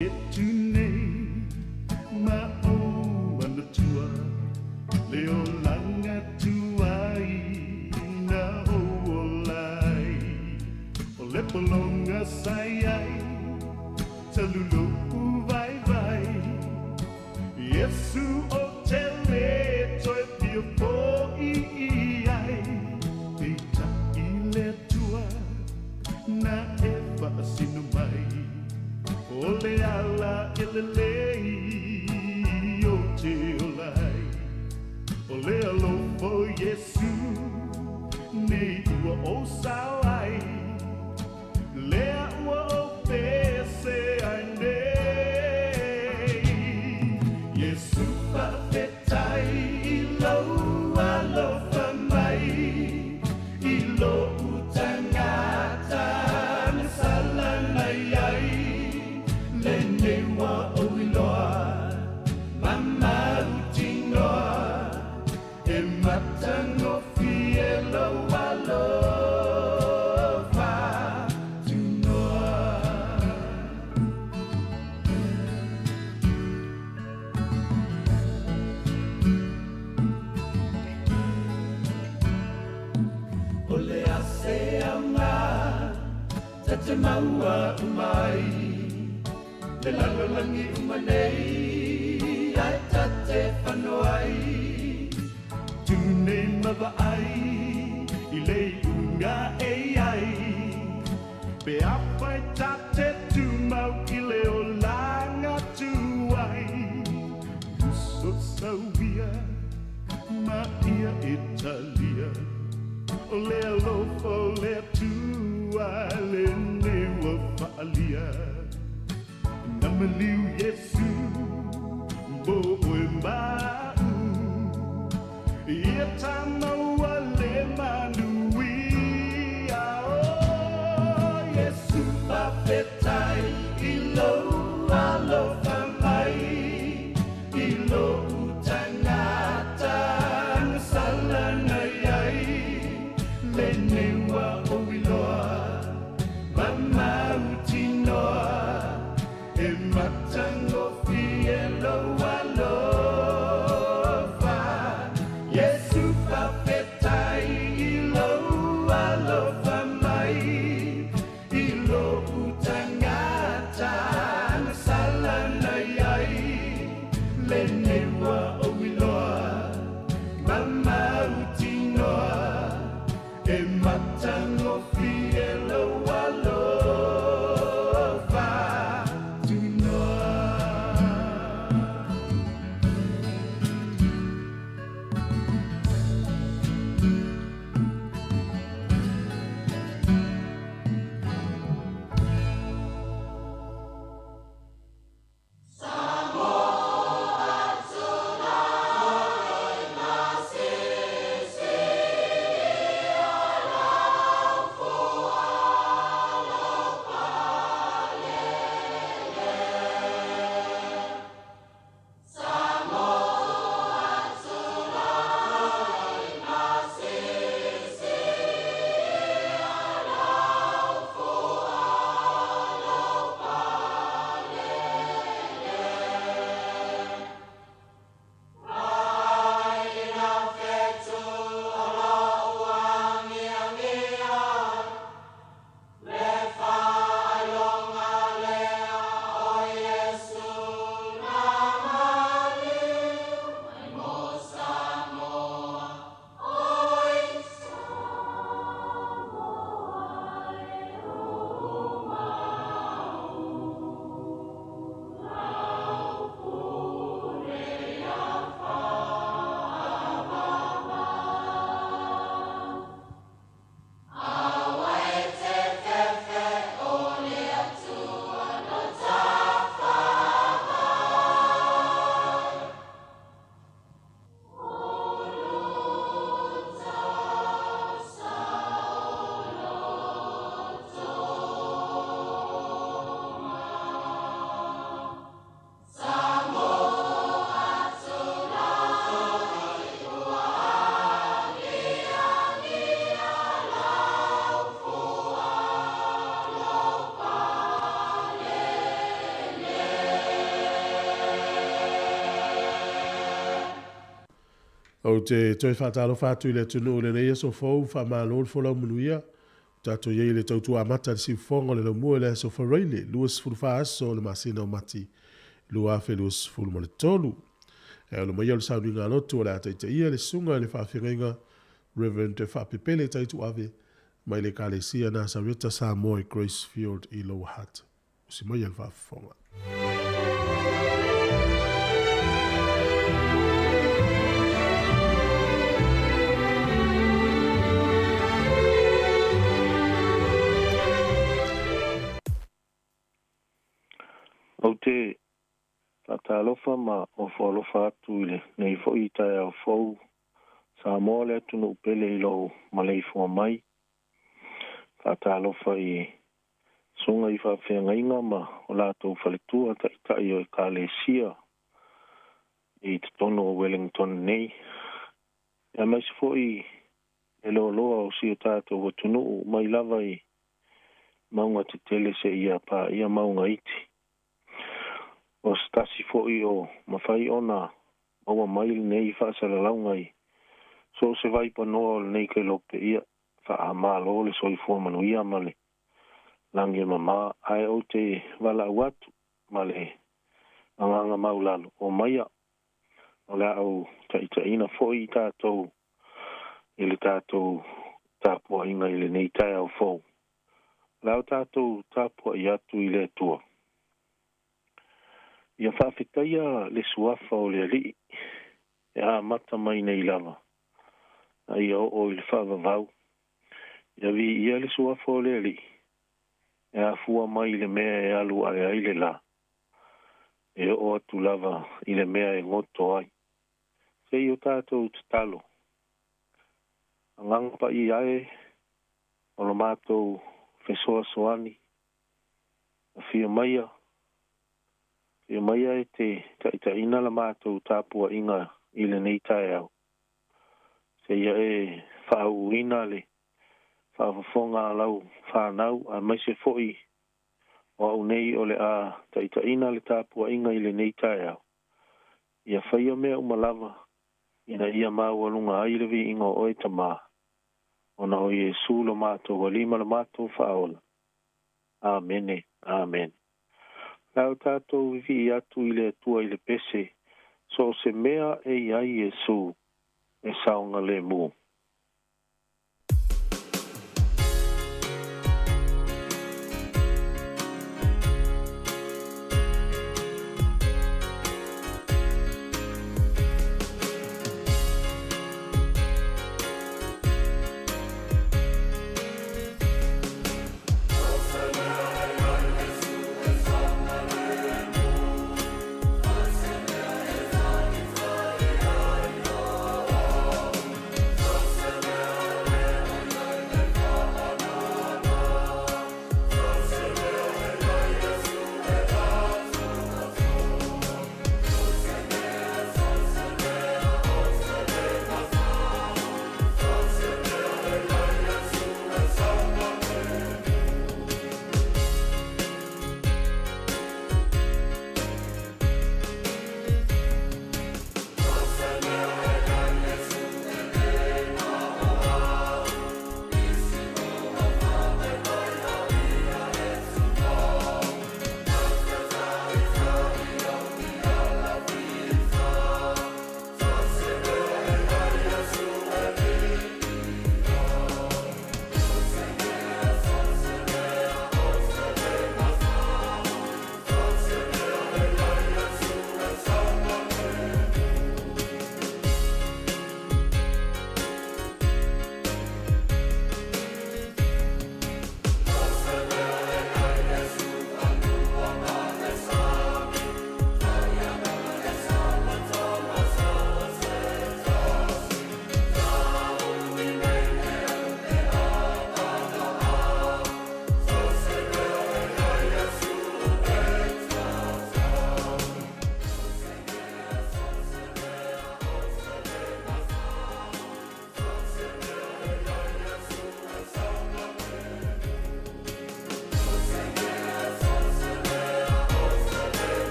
E tu nei ma ou manatua le olaga tuai na ou ola ai. O le pologa sa i ai talu lo'u vaivai, Iesu ou te le toe fia fo'i i ai. Peitai le Atua na e faasino mai, o le ala e lelei ou te ola ai. O le alofa o Iesu nei ua ou sao ai, lea ua ou pese ai nei. Iesu faafetai i lou alofa mai i lo'u tagata na sala na i ai. Lenei ua ou iloa ma mautinoa e matagofie lou alofa tunoa. O le a se aoga ta te maua uma ai le lalolagi uma nei ae ta te fano ai. Tu nei ma vaai i le iuga e i ai, pe afai ta te tumau i le olaga tuai. Uso sauia ma ia e talia, o le alofa o le Atua lenei ua faaalia. Na maliu Iesu mo oe ma a'u, ia ta maua le manuia. O Iesu faafetai i lou alofa mai i lo'u tagata na sala na i ai. Lenei ua ou iloa ma mautinoa e matagofie lou alofa. Iesu faafetai i lou alofa mai i lo'u tagata na sala na i ai. Lenei ua ou iloa ma mautinoa e matagofie lou alofa tunoa. Ou te toe faatalofa atu i le atunuu i lenei aso fou, faamalo le folau manuia. Ua tatou i ai i le tautua amata i le siufofoga o le laumua i le aso Faraile, 24 aso o le masina o Mati 2023. E alo mai o le sauniga a lotu o le a taitaia le susuga i le faafeagaiga Reverend Faapepele Taituave mai le Ekalesia Nasareta Samoa i Gracefield i Lower Hutt. Usi mai le faafofoga. Ou te faatalofa ma ofo alofa atu i lenei foi taeao fou, Samoa le atunuu pele i lou maleifua mai. Faatalofa i susuga i faafeagaiga ma o latou faletua taitai o Ekalesia i totonu o Wellington nei, aemaise foi le loaloa o si o tatou atunuu mai lava i mauga tetele seia paia mauga iti. O se tasi foi o mafai ona maua mai lenei faasalalauga i so o se vaipanoa o lenei kelope, ia faamalo le soifua manuia ma le lagi e mama, ae ou te valaau atu ma le agaga maulalo, omaia o le a ou taitaiina foi tatou i le tatou tapuaiga i lenei taeao fou. O le a tatou tapuai atu i le Atua. Ia faafetaia le suafa o le Alii e amata mai nei lava, a ia oo i le faavavau. Ia viia le suafa o le Alii e afua mai i le mea e alu ae ai le lā, e oo atu lava i le mea e goto ai. Se i o tatou tatalo. Agaga Paia e, o lo matou fesoasoani, afio maia, afio maia e te taitaiina la matou tapuaiga i lenei taeao. Seia e faauuina le faafofoga a lau fanau, aemaise foi o au nei o le a taitaiina le tapuaiga i lenei taeao. Ia faia mea uma lava ina ia maualuga ai le viiga o oe Tamā, ona o Iesu lo matou Alii ma lo matou Faaola. Amene, amene. O le a tatou vivii atu i le Atua i le pese, so o se mea e i ai Iesu e saogalemu.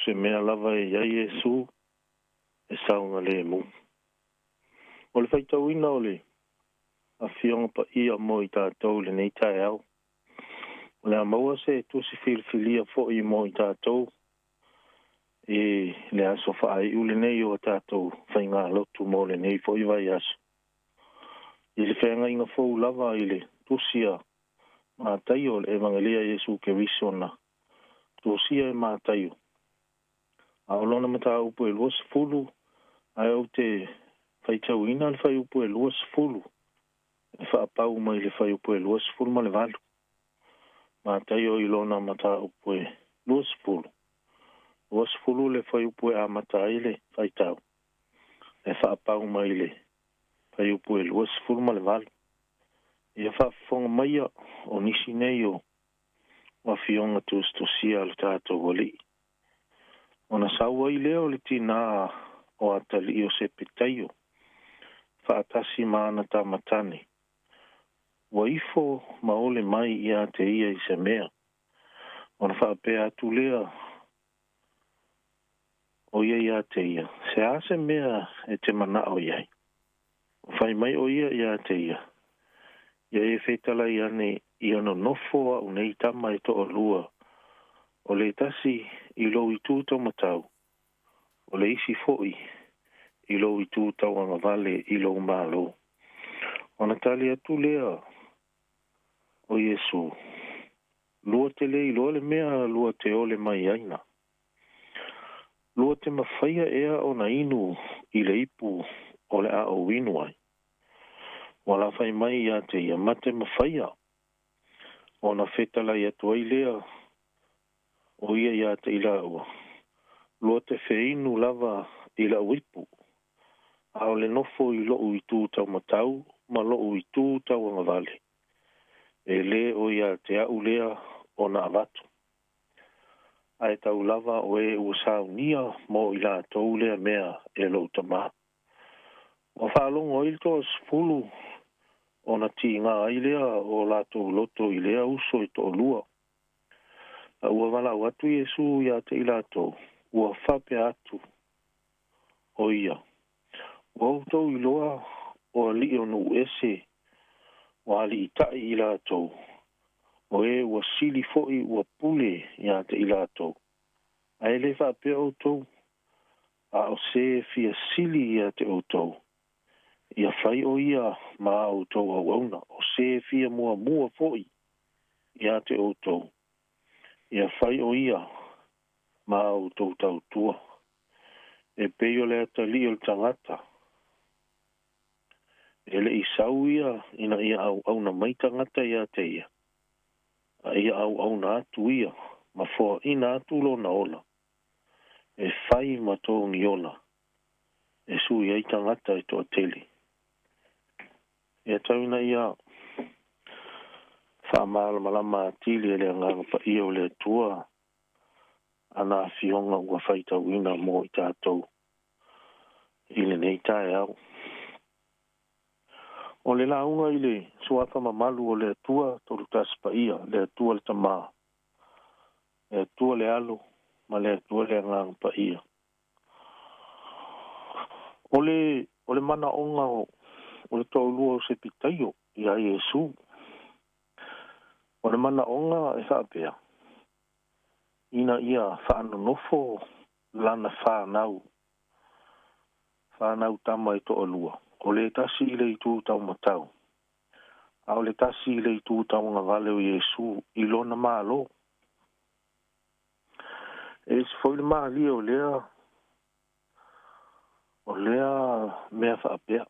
se mea lava e i ai Iesu e saogalemu. O le faitauina o le Afioga Paia mo i tatou i lenei taeao. O le a maua se tusi filifilia foi mo i tatou i le aso faaiu lenei o tatou faigalotu mo lenei foi vaiaso. I le feagaiga fou lava i le tusi a Mataio, le Evagelia Iesu Keriso na tusia e Mataio. A o lona mataupu e 20, ae ou te faitauina le fuaiupu e 20 e faapau mai le fuaiupu e 28. Mataio i lona mataupu e 20. 20 le fuaiupu e amata ai le faitau, e faapau mai le fuaiupu e 28. Ia faafofoga maia o nisi nei o afioga tusitusia a le tatou Alii. Ona sau ai lea o le tinā o atalii o Sepetaio, faatasi ma ana tamatane, ua ifo ma ole mai ia te ia i se mea. Ona faapea atu lea o ia ia te ia, se a se mea e te manao i ai? Fai mai o ia ia te ia, ia e fetalai ane ia nonofo au nei tama e toalua, o le tasi i lou itu taumatau, o le isi foi i lou itu tauagavale i lou Malo. Ona tali atu lea o Iesu, lua te le iloa le mea lua te ole mai ai na. Lua te mafaia ea ona inu i le ipu o le a ou inu ai. Ua la fai mai ia te ia, ma te mafaia. Ona fetalai atu ai lea o ia ia te i laua, lua te feinu lava i lau ipu, a o le nofo i lou itu taumatau ma lou itu tauagavale, e lē o ia te au lea ona avatu. Ae tau lava o e ua saunia mo i latou lea mea e lou Tamā. Ua faalogo ai le 30 ona tiga ai lea o latou loto i lea uso e toalua. A ua valaau atu Iesu ia te i latou, ua faapea atu o ia, ua outou iloa o alii o nuu ese, ua aliitai i latou, o e ua sili foi ua pule ia te i latou. Ae le faapea outou, a o se fia sili ia te outou, ia fai o ia ma outou auauna, o se fia muamua foi ia te outou, ia fai o ia ma outou tautua. E pei o le atalii o le tagata, e le i sau ia ina ia auauna mai tagata ia te ia, a ia auauna atu ia, ma foaina atu lona ola, e fai ma togi ola, e sui ai tagata e toatele. Ia tau ina ia faamalamalama atili e le Agaga Paia o le Atua ana afioga ua faitauina mo i tatou i lenei taeao. O le lauga i le suafa mamalu o le Atua Tolutasi Paia, le Atua le Tamā, le Atua le Alo, ma le Atua le Agaga Paia. O le manaoga o le toalua o Sepetaio ia Iesu, o le manaoga e faapea, ina ia faanonofo lana whanau, whanau tama e toalua, o le tasi i le itu taumatau, a o le tasi i le itu tauagavale o Iesu i lona malo. E isi foi le malie o lea mea faapea.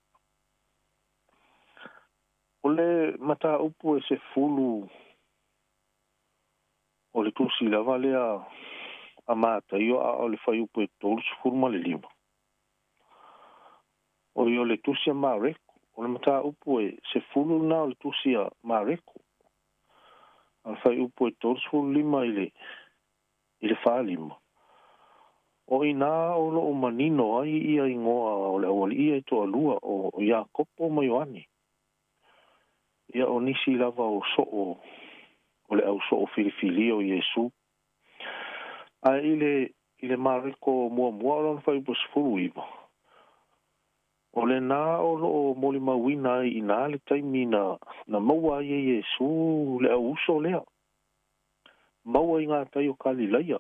O le mataupu e se fulu o le tusi lava lea a Mataio a o le fuaiupu e 35. O ia o le tusi a Mareko. O le mataupu e se fulu na o le tusi a Mareko. A le fuaiupu e 35 i le 45. O ina o loo manino ai ia ingoa o le aualii e toalua o Iakopo ma Ioane. Ia o nisi lava o soo o le au soo filifili o Iesu. Ae i i le Mareko muamua o lona fuaiupu 19, o lenā o loo molimauina ai i ina le taimi na maua ai e Iesu le auuso lea, maua i gatai o Kalilaia.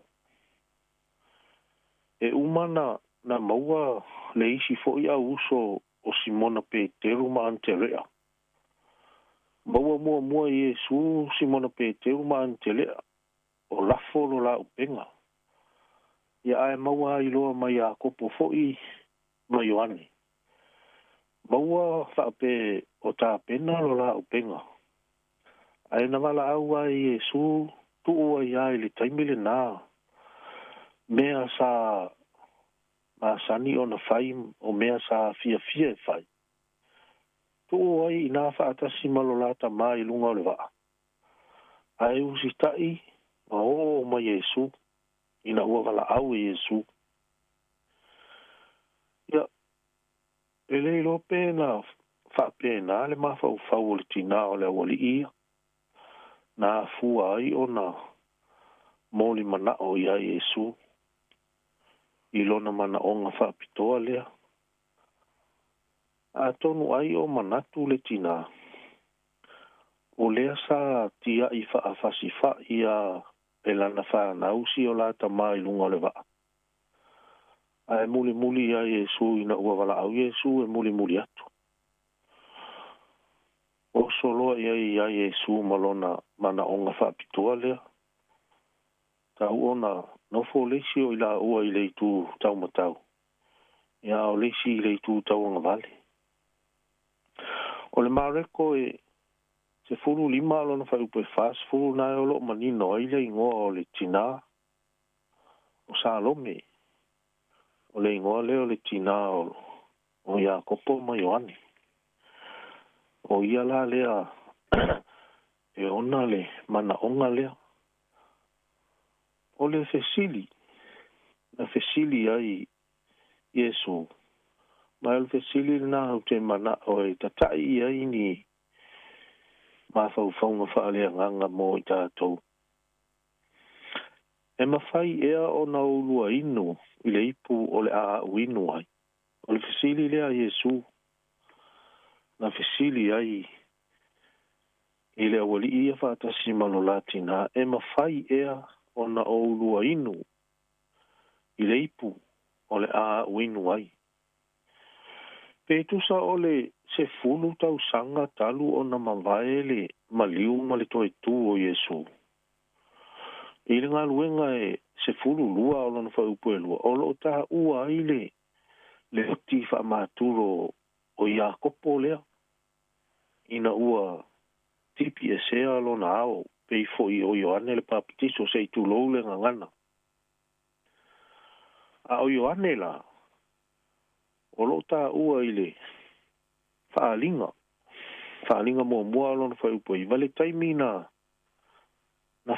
E uma na maua le isi fo'i auuso o Simona Peteru ma Aneterea. Maua muamua e Iesu Simona Peteru ma Anetelea o lafo lo la upega. Ia ae maua ai loa mai Iakopo fo'i ma Ioane. Maua faape o tapena lo la upega. Ae na valaau ai Iesu tuu ai ai le taimi lenā mea sa masani ona fai o mea sa fiafia e fai. Tuu ai ina faatasi ma lo la tamā i luga o le vaa. Ae usita'i ma oo mai Iesu ina ua valaau e Iesu. Ia, e le iloa pe na faapena le mafaufau o le tinā o le aualii ia, na afua ai ona moli manao ia Iesu i lona manaoga faapitoa lea. Atonu ai o manatu le tinā, o lea sa tiai faafasifa'i a e lana fanau si o la tamā i luga o le vaa. Ae mulimuli ia Iesu ina ua valaau Iesu e mulimuli atu. Oso loa ia ia Iesu ma lona manaoga faapitoa lea. Tau ona nofo le isi o i laua i le itu taumatau, ia o le isi i le itu tauagavale. O le Mareko e 15 lona fuaiupu e 40 na e o loo manino ai le igoa o le tinā o Salome. O le igoa lea o le tinā o Iakopo ma Ioane. O ia la lea e ona le manaoga lea. O le fesili, na fesili ai Iesu, ma o le fesili lenā ou te manao e tata'i i ai ni mafaufauga faaleagaga mo i tatou. E mafai ea ona oulua inu i le ipu o le a a'u inu ai? O le fesili lea a Iesu na fesili ai i le aualii ia faatasi ma lo la tinā, e mafai ea ona oulua inu i le ipu o le a a'u inu ai? Pe tusa o le 10 tausaga talu ona mavae le maliu ma le toe tū o Iesu. I le galuega e 12 o lona fuaiupu e 2, o loo taua ai le oti faamaturo o Iakopo lea, ina ua tipi esea lona ao pei fo'i o Ioane le Papatiso se i tulou le gagana. A o Ioane la, o loo taua i le faaliga muamua o lona fuaiupu e 9, le taimi na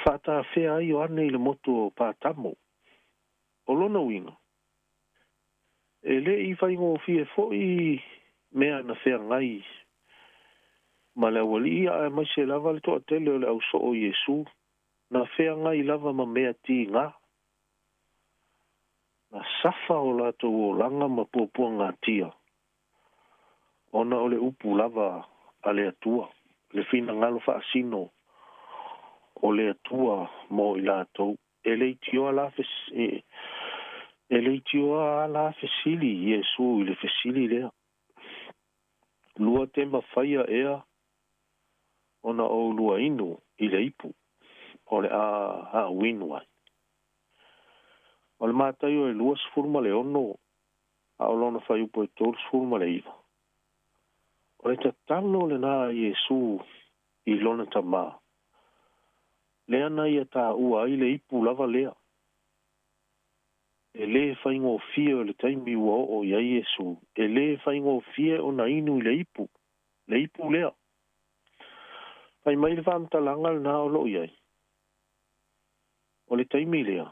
faatafea ai Ioane i le motu o Patamo. O lona uiga, e le i faigofie fo'i mea na feagai ma le aualii aemaise lava le toatele o le ausoo o Iesu, na feagai lava ma mea tigā. Na safa o latou olaga ma puapuagatia, ona o le upu lava a le Atua, le finagalo faasino o le Atua mo i latou. E leitioa la fesili Iesu i le fesili lea. Lua te mafaia ea ona oulua inu i le ipu o le a a'u inu ai. O le Mataio e 26 a o lona fuaiupu e 39. O le tatalo lenā a Iesu i lona tamā, lea na ia taua ai le ipu lava lea. E lē faigofie o le taimi ua oo i ai Iesu, e lē faigofie ona inu i le ipu lea. Fai mai le faamatalaga lenā o loo i ai. O le taimi lea,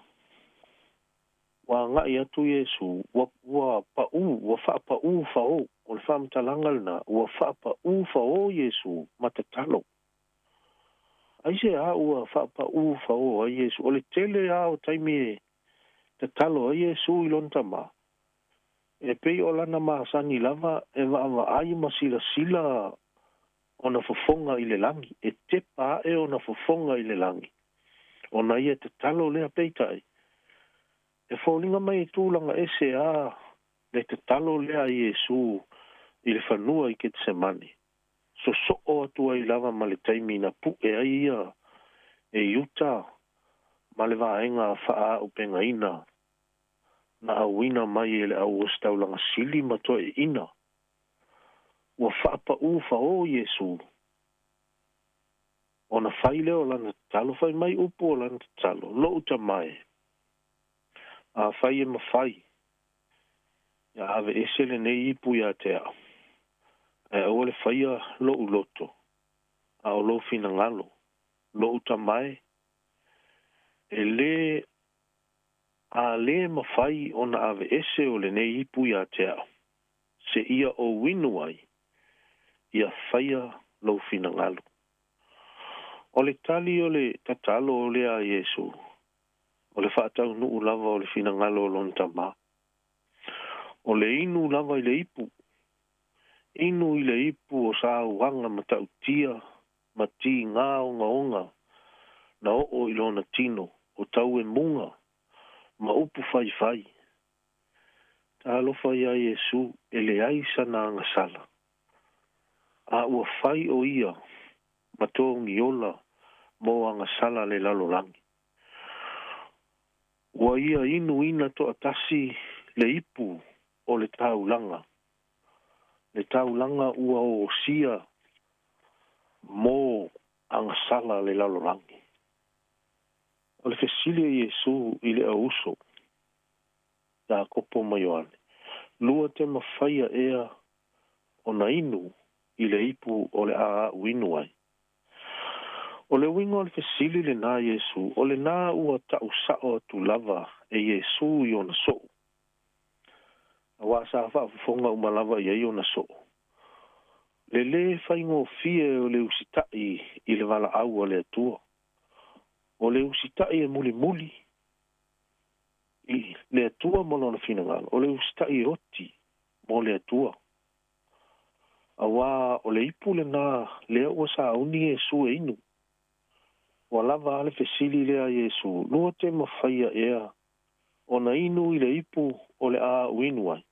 ua agai atu Iesu, ua pa'ū, ua faapaū faō. O le faamatalaga lenā, ua faapaū faō Iesu ma tatalo. Ai se a ua faapaū faō ai Iesu. O le tele a o taimi e tatalo ai Iesu i lona Tamā, e pei o lana masani lava e vaavaai ma silasila ona fofoga i le lagi, e tepa ae ona fofoga i le lagi, ona ia tatalo lea. Peitai, e foliga mai e tulaga ese a le tatalo lea a Iesu i le fanua i Ketesemane, sosoo atu ai lava ma le taimi na pu'e ai ia e Iuta ma le vaega faaaupegaina na auina mai e le au ositaulaga sili ma toeaiina. Ua faapaū faō Iesu ona fai lea o lana tatalo, fai mai upu o lana tatalo, Lo'u Tamā e, afai e mafai, ia aveese lenei ipu ia te a'u, ae aua le faia lo'u loto, a o lou finagalo. Lo'u Tamā e, e lē a lē mafai ona aveese o lenei ipu ia te a'u, seia ou inu ai, ia faia lou finagalo. O le tali o le tatalo o lea a Iesu, o le faataunuu lava o le finagalo o lona Tamā. O le inu lava i le ipu, inu i le ipu o sauaga matautia ma tigā ogaoga na oo i lona tino, o tauemuga ma upu faifai. Talofa iā Iesu e leai sana agasala, a ua fai o ia ma togiola mo agasala le lalolagi. Ua ia inuina toatasi le ipu o le taulaga, le taulaga ua osia mo agasala le lalolagi. O le fesili a Iesu i le auuso, Iakopo ma Ioane, lua te mafaia ea ona inu i le ipu o le a a'u inu ai? O le uiga o le fesili lenā Iesu, o lenā ua ta'u sa'o atu lava e Iesu i ona so'o, auā sa faafofoga uma lava i ai ona so'o, le lē faigofie o le usita'i i le valaau a le Atua. O le usita'i e mulimuli i le Atua ma lona finagalo, o le usita'i e oti mo le Atua. Auā o le ipu lenā lea ua sauni Iesu e inu. Ua lava a le fesili lea a Iesu, lua te mafaia ea ona inu i le ipu o le a a'u inu ai?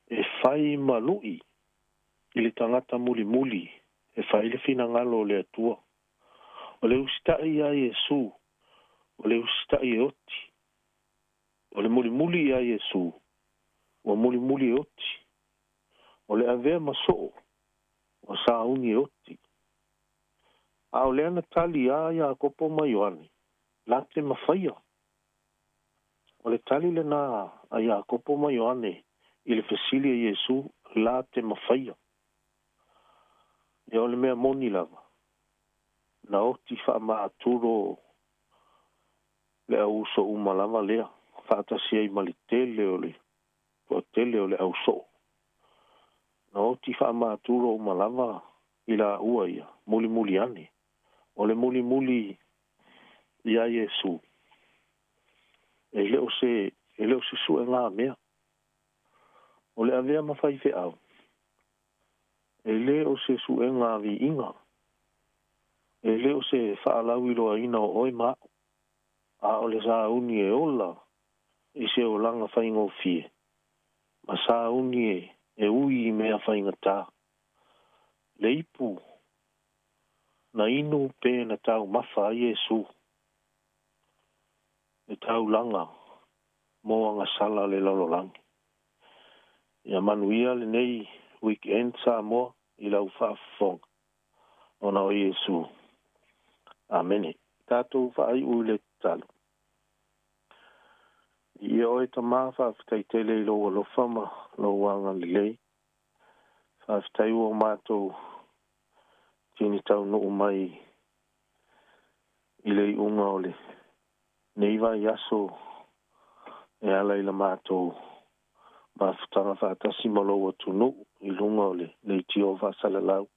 E fai ma lu'i i le tagata mulimuli e fai le finagalo o le Atua. O le usita'i iā Iesu, o le usita'i e oti. O le mulimuli iā Iesu, ua mulimuli e oti. O le avea ma so'o, ua sauni e oti. A o lea na tali a Iakopo ma Ioane, la te mafaia. O le tali lenā a Iakopo ma Ioane i le fesili a Iesu, la te mafaia. Ia o le mea moni lava, na oti faamaturo le auuso uma lava lea, faatasi ai ma le tele o le toatele o le ausoo. Na oti faamaturo uma lava i laua ia, mulimuli ane. O le mulimuli iā Iesu, e le o se, e le o se suegamea. O le avea ma faifeau, e lē o se suega viiga, e lē o se faalauiloaina o oe ma a'u, a o le sauni e ola i se olaga faigofie, ma sauni e ui i mea faigata. Le ipu na inu pe na taumafa ai Iesu, le taulaga mo agasala le lalolagi. Ia manuia lenei weekend Samoa i lau faafofoga ona o Iesu. Amene. Tatou faaiu i le tatalo. Viia oe Tamā, faafetai tele i lou alofa ma lou agalelei. Faafetai ua matou tini taunuu mai i le iuga o lenei vaiaso e ala i la matou mafutaga faatasi ma lou atunuu i luga o le leitio faasalalau.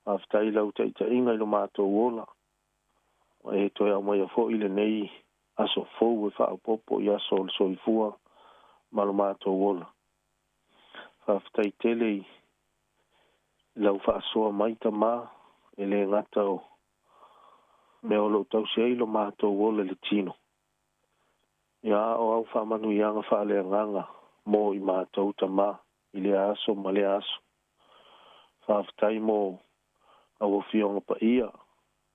Faafetai i lau taitaiga i lo matou ola, ua e toe aumaia foi lenei aso fou e faaopoopo i aso o le soifua ma lo matou ola. Faafetai tele i lau faasoa mai Tamā, e le gata o mea o lo o tausi ai lo matou ola i le tino, ia a o au faamanuiaga faaleagaga mo i matou Tamā i lea aso ma lea aso. Faafetai mo au Afioga Paia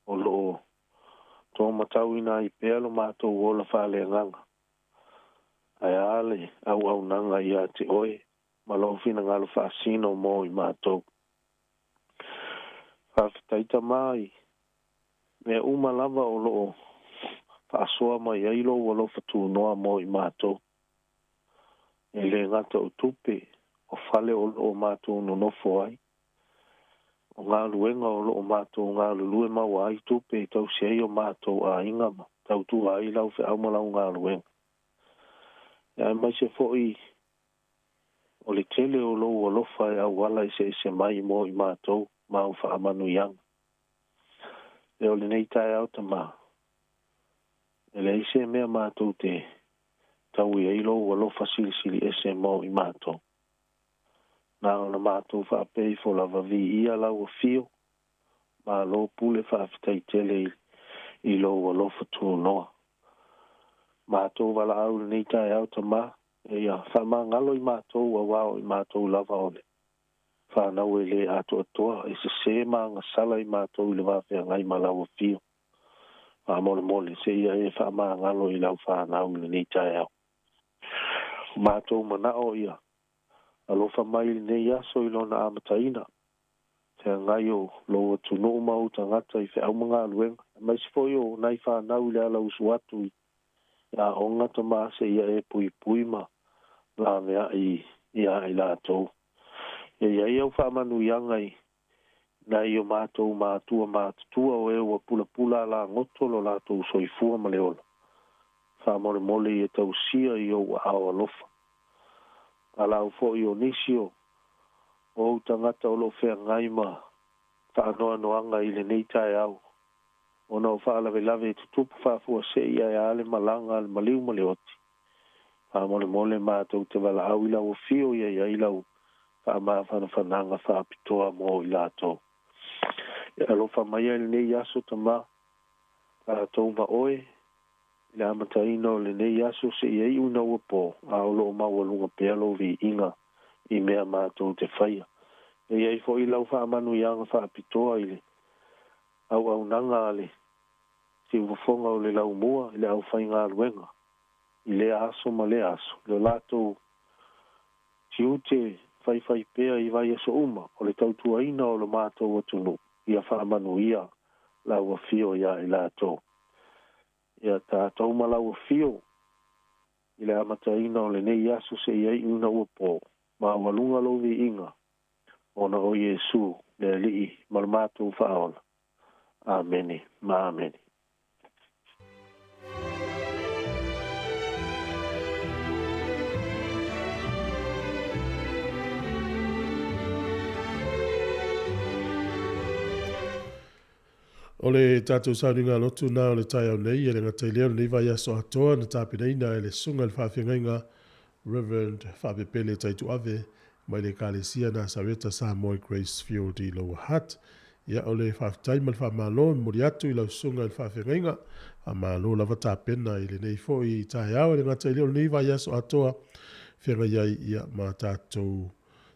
o lo o tomatauina ai pea lo matou ola faaleagaga, ae a le auaunaga ia te oe ma lou finagalo faasino mo i matou. Faafetai Tamā i mea uma lava o lo o faasoa mai ai lou alofa tunoa mo i matou. E le gata o tupe, o fale o lo o matou nonofo ai, o galuega o lo o matou galulue maua ai tupe e tausi ai o matou aiga ma tautua ai lau feau ma lau galuega. Aemaise foi o le tele o lou alofa e auala eseese mai mo i matou ma au faamanuiaga. E o lenei taeao Tamā, e leai se mea matou te taui ai lou alofa silisili ese mo i matou. Na ona matou faapea ifo lava, viia lau afio, malo pule faafetai tele i lou alofa tunoa. Matou valaau i lenei taeao Tamā, ia faamagalo i matou auā o i matou lava o le fanau e le atoatoa, e sesē ma agasala i matou i le vafeagai ma lau afio. Faamolemole, seia e faamagalo i lau fanau i lenei taeao. O matou manao ia alofa mai i lenei aso i lona amataina, feagai o lou atunuu ma ou tagata i feau ma galuega, aemaise foi o nai fanau i le ala usu atu i aoga Tamā, seia e puipui ma laveai ia i latou. Ia i ai au faamanuiaga i nai o matou matua matutua o e ua pulapula alagoto lo latou soifua ma le ola. Faamolemole ia tausia i ou aao alofa. Valaau foi o nisi o ou tagata o lo o feagai ma faanoanoaga i lenei taeao, ona o faalavelave e tutupu faafuasei ae a le malaga a le maliu ma le oti. Faamolemole matou te valaau i lau afio ia i ai lau faamafanafanaga faapitoa mo i latou. E alofa mai ai lenei aso Tamā, tatou ma oe, i le amataina o lenei aso seia iu ina ua po, a o lo o maualuga pea lou viiga i mea matou te faia. E i ai foi lau faamanuiaga faapitoa i le auaunaga a le siufofoga o le laumua i le aufaigaluega i lea aso ma lea aso, i lo latou tiute faifaipea i vaiaso uma o le tautuaina o lo matou atunuu, ia faamanuia lau afio ia i latou. Ia tatou ma lau afio i le amataina o lenei aso seia iu ina ua po, maualuga lou viiga, ona o Iesu le Alii ma le matou Faaola. Amene ma amene. O le tatou sauniga lotu na o le taeao nei, e le gata i lea o lenei vaiaso atoa na tapenaina e le Susuga i le Faafeagaiga Reverend Faapepele Taituave mai le Ekalesia Nasareta Samoa Grace Field i Lower Hutt. Ia, o le faafetai ma le faamalo e momoli atu i lau Susuga i le Faafeagaiga. Faamalo lava tapena i lenei foi taeao, e le gata i lea o lenei vaiaso atoa feagai ai ia ma tatou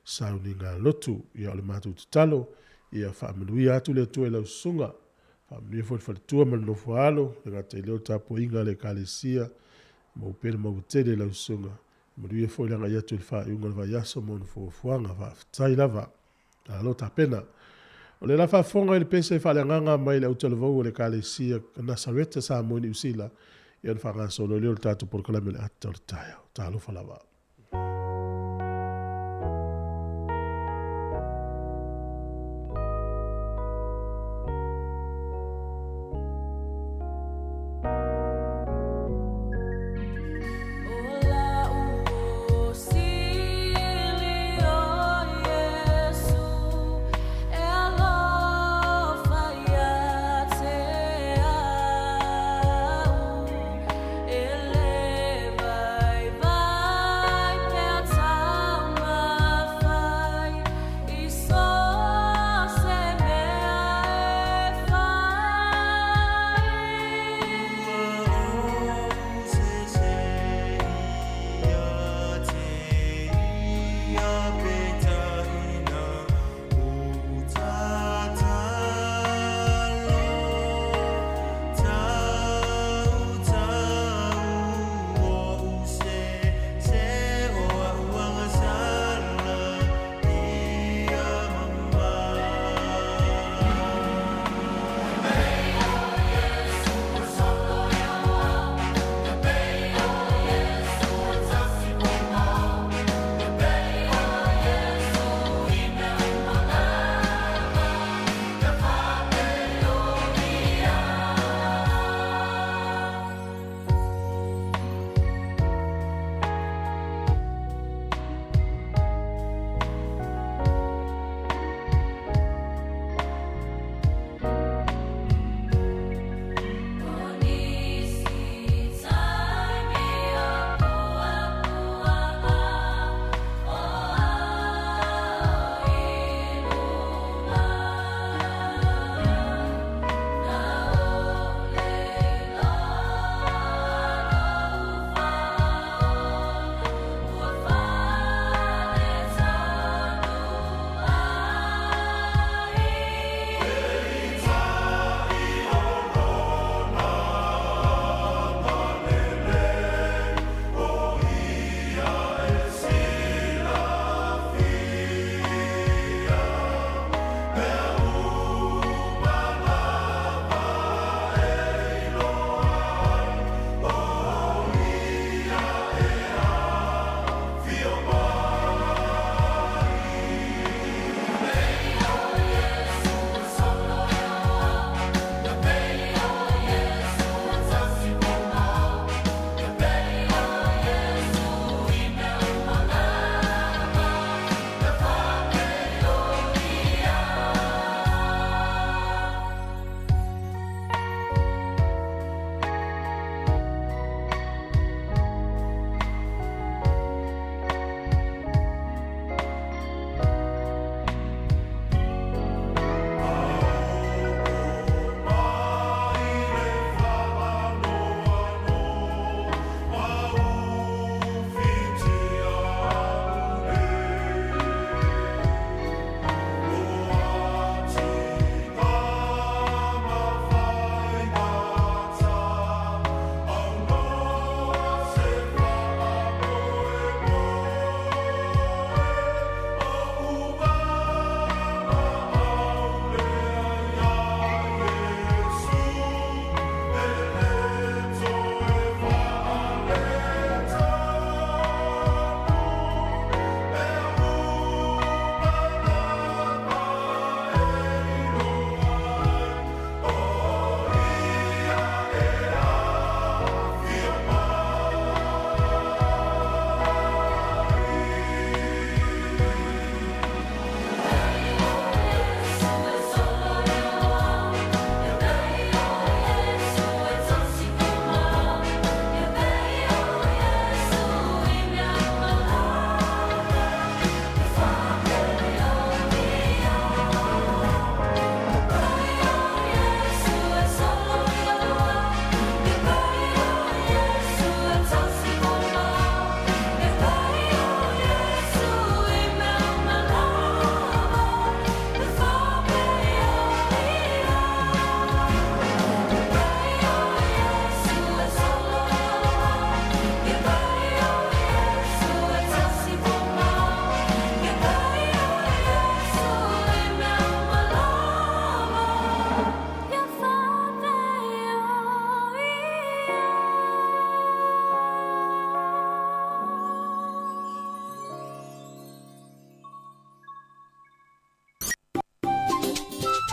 sauniga lotu. Ia, o le matou tatalo, ia faamanuia atu le Atua i lau susuga, faamanuia foi le faletua ma le nofoaalo, le gata i lea o le tapuaiga a le Ekalesia, maua pea le maua tele i lau susuga. Manuia foi le agai atu i le faaiuga o le vaiaso ma ona fuafuaga. Faafetai lava. Malo tapena. O le la faafofoga i le pese faaleagaga mai le autalavou o le Ekalesia Nasareta Samoa i Niu Sila, ia ona faagasolo ai lea o le tatou polokalame o le ata o le taeao. Talofa lava.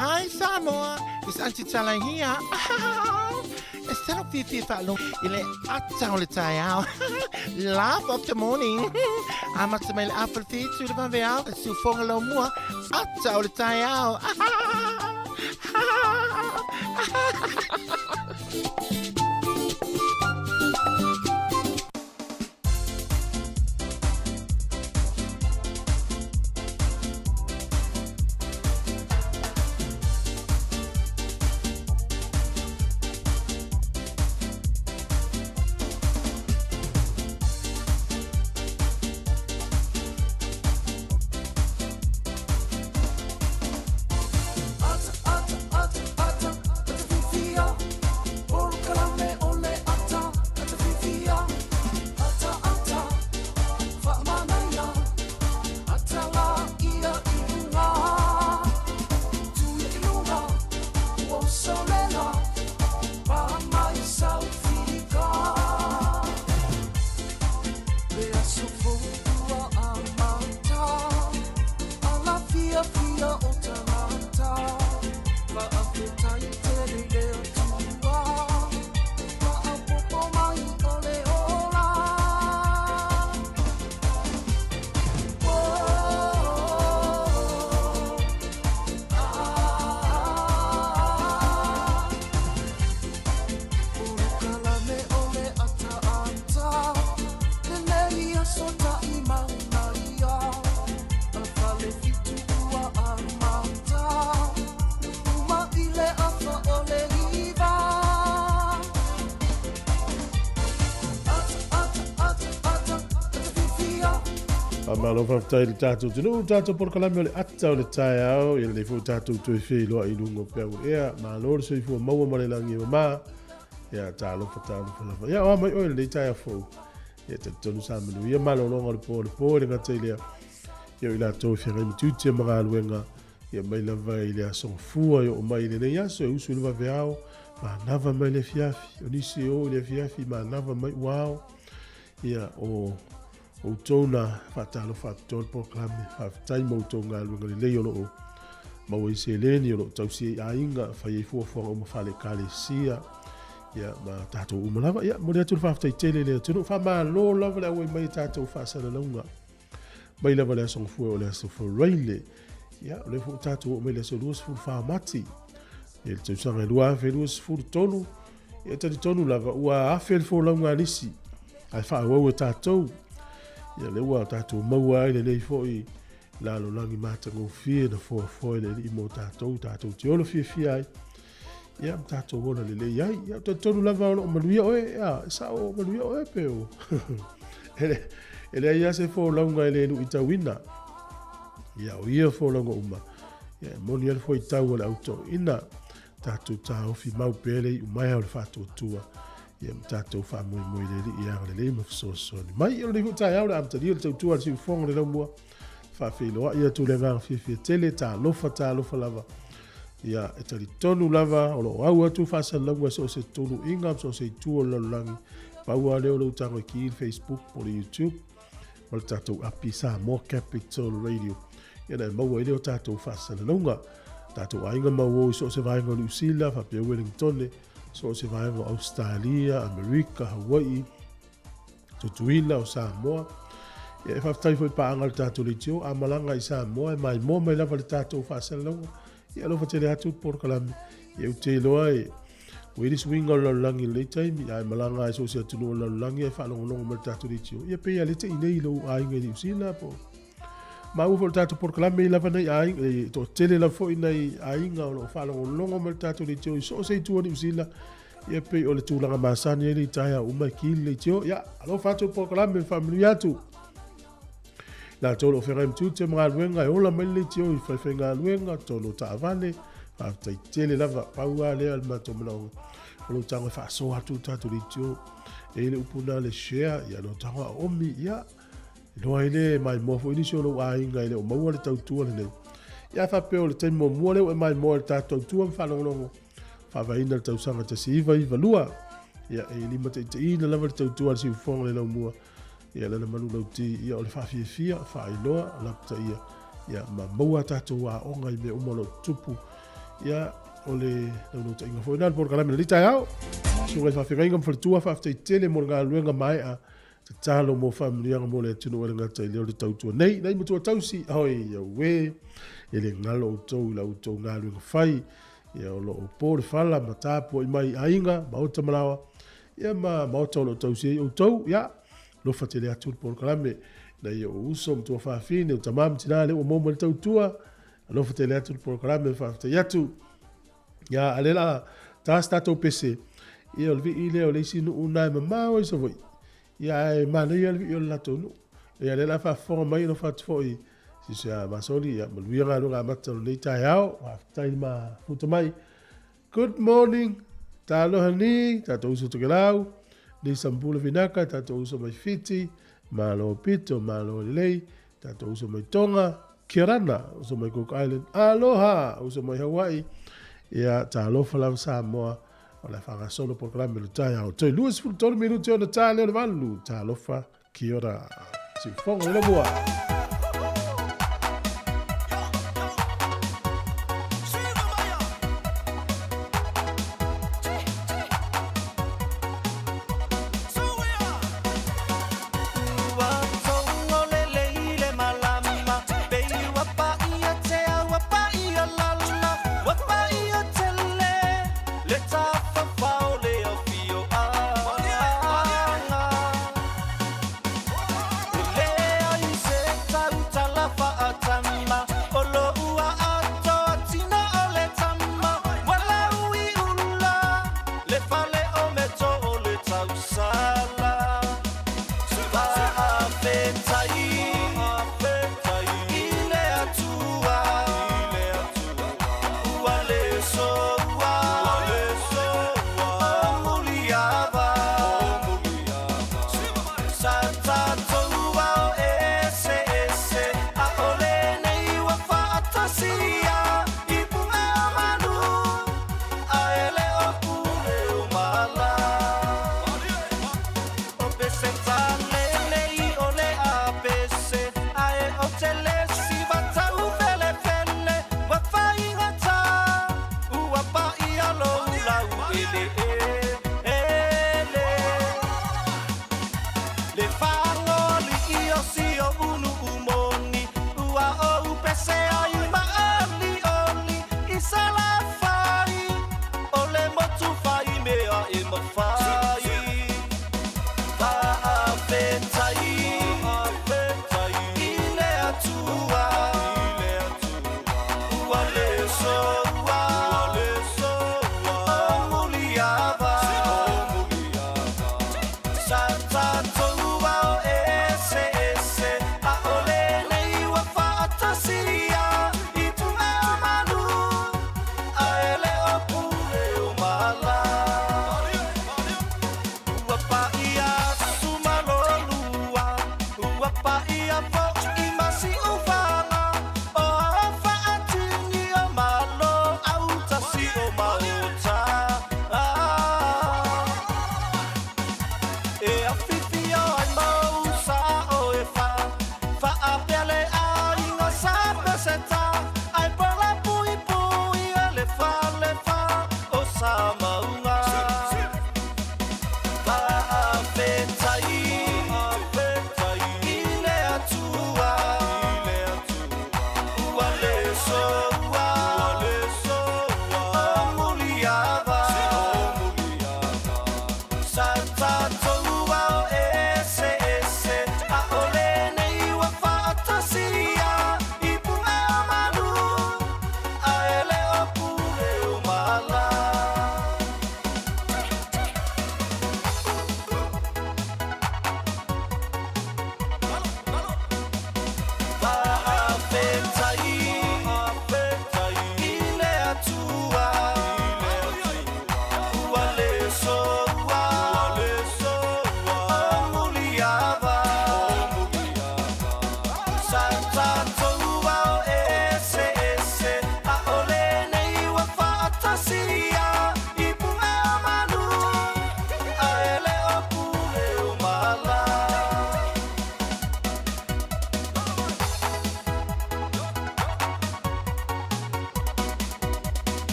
Hi Samoa, it's Aunty Tala here. E talo fiafia faalogo i le ata o le taeao. Laugh of the morning. Amata mai le afa le whitu le vaveao, le siufoga laumua, ata o le taeao. Faamalo faafetai i le tatou atunuu, le tatou polokalame o le ata o le taeao, ia lenei foi tatou toe feiloai i luga o peau o le ea. Malo le soifua maua ma le lagi e mama. Ia talofa talofa lava. Ia o a mai oe i lenei taeao fou. Ia talitonu sa manuia malologa o le po o le po e le gata i lea. Ia o i latou e feagai ma tiute ma galuega, ia mai lava i le aso Gafua e oo mai i lenei aso e usu i le vaveao, manava mai le afiafi. O nisi e o i le afiafi, manava mai ua ao. Ia o outou na faatalofa atoa le polokalame. Faafetai mo outou galuega lelei o lo o maua ai seleni, o lo o tausi ai aiga, fai ai fuafuaga uma faale-ekalesia, ia ma tatou uma lava. Ia, momoli atu le faafetai tele i le atunuu. Faamalo lava le auai mai i tatou faasalalauga mai lava le aso Gafua o le aso Faraile. Ia, o lea foi ua tatou oo mai le aso 24 Mati i le tausaga e 2023. Ia, talitonu lava ua afe le folauga a nisi, ae faaauau e tatou. Ia, lea ua tatou maua ai lenei foi lalolagi matagofie na foafoa e le Alii mo tatou, tatou te ola fiafia ai, ia, ma tatou ola lelei ai. Ia, talitonu lava o lo o manuia oe, ia, e sao o manuia oe pe o. E leai lava se folauga e le luitauina. Ia, o ia folauga uma, ia, e moni ai le fuaitau a le au toeaina. Tatou taofi mau pea le iumaea o le faatuatua, ia ma tatou faamoemoe i le Alii e agalelei ma fesoasoani mai. O lenei foi taeao o le amatalia o le tautua a le siufofoga o le laumua, faafeiloai atu le agaga fiafia tele, talofa, talofa lava. Ia, e talitonu lava o lo o au atu faasalalauga i so o se tuluiga ma so o se itu o le lalolagi. Pau lava lea o lou tago e ki i le Facebook po o le YouTube ma le tatou api Samoa Capital Radio. Ia na e maua ai lea o tatou faasalalauga. Tatou aiga mauō i so o se vaega o Niu Sila, faapea Wellingtone, so o se vaega o Ausetalia, Amerika, Hawaii, Tutuila, o Samoa. Ia, e faafetai foi paaga i le tatou leitio, a malaga i Samoa, e maimoa mai lava le tatou faasalalauga. Ia, alofa tele atu le polokalame. Ia, ou te iloa e ua i ai le suiga o le lalolagi i lenei taimi, a e malaga lava i so o se atunuu o le lalolagi ae faalogologo mai le tatou leitio, ia pei lava le te i nei i lou aiga i Niu Sila po o Maua foi le tatou polokalame i lava nai aiga, e toatele lava foi nai aiga o lo o faalogologo mai le tatou leitio i so o se itu o Niu Sila, ia pei o le tulaga masani ai le taeao uma e kili leitio. Ia, alofa atu le polokalame, faamanuia atu. Latou o lo o feagai ma tiute ma galuega e ola mai le leitio i faifaigaluega, totonu o taavale, faafetai tele lava, pau lava lea o le matou manaoga, o lou tago e faasoa atu le tatou leitio. E i ai le upu lena le share, ia lou tago a oomi, ia, Iloa ai le maimoa foi nisi o lou aiga e le o maua le tautua lenei. Ia a faapea o le taimi muamua lea ua e maimoa i le tatou tautua ma faalogologo, faavaeina le tausaga 1992. Ia e limataitaiina lava le tautua a le siufofoga le laumua. Ia lana manulauti, ia o le faafiafia, faailoa, lapataia, ia ma maua a tatou aoga i mea uma o lo o tutupu. Ia, o le naunautaiga foi lena o le polokalame i lenei taeao. Susuga i faafeagaiga ma faletua, faafetai tele mo le galuega maea tatalo mo faamanuiaga mo le atunuu e le gata i lea o le tautua nei. Nei matua tausi, oi auē, e le galo outou i la outou galuega fai. Ia o lo o po le fala ma tapuai mai i aiga, maota ma laoa, ia ma maota o lo o tausi ai outou. Ia, alofa tele atu le polokalame nai ou uso ma tuafafine, o tama ma tina lea ua maua mai le tautua. Alofa tele atu le polokalame, faafetai atu. Ia, a lea la ta se tatou pese, ia o le vii lea o le isi nuu na e mamao i Savaii. Ia ae manaia le vii o le latou nuu. Ia lea la faafofoga mai alofa atu foi sisi a Masoli, ia manuia galuega amata o lenei taeao. Faafetai ma futa mai. Good morning. Taloha ni, tatou uso Tokelau, ni Sambula Vinaka, tatou uso mai Fiti, malo pito, malo lelei, tatou uso mai Tonga, Kia orana, uso mai Cook Island, aloha, uso mai Hawaii, ia talofa lava Samoa, o le a faagasolo polokalame o le taeao. Toe 23 minute ona ta lea o le 8, talofa, kia ora. Siufogo i le mua.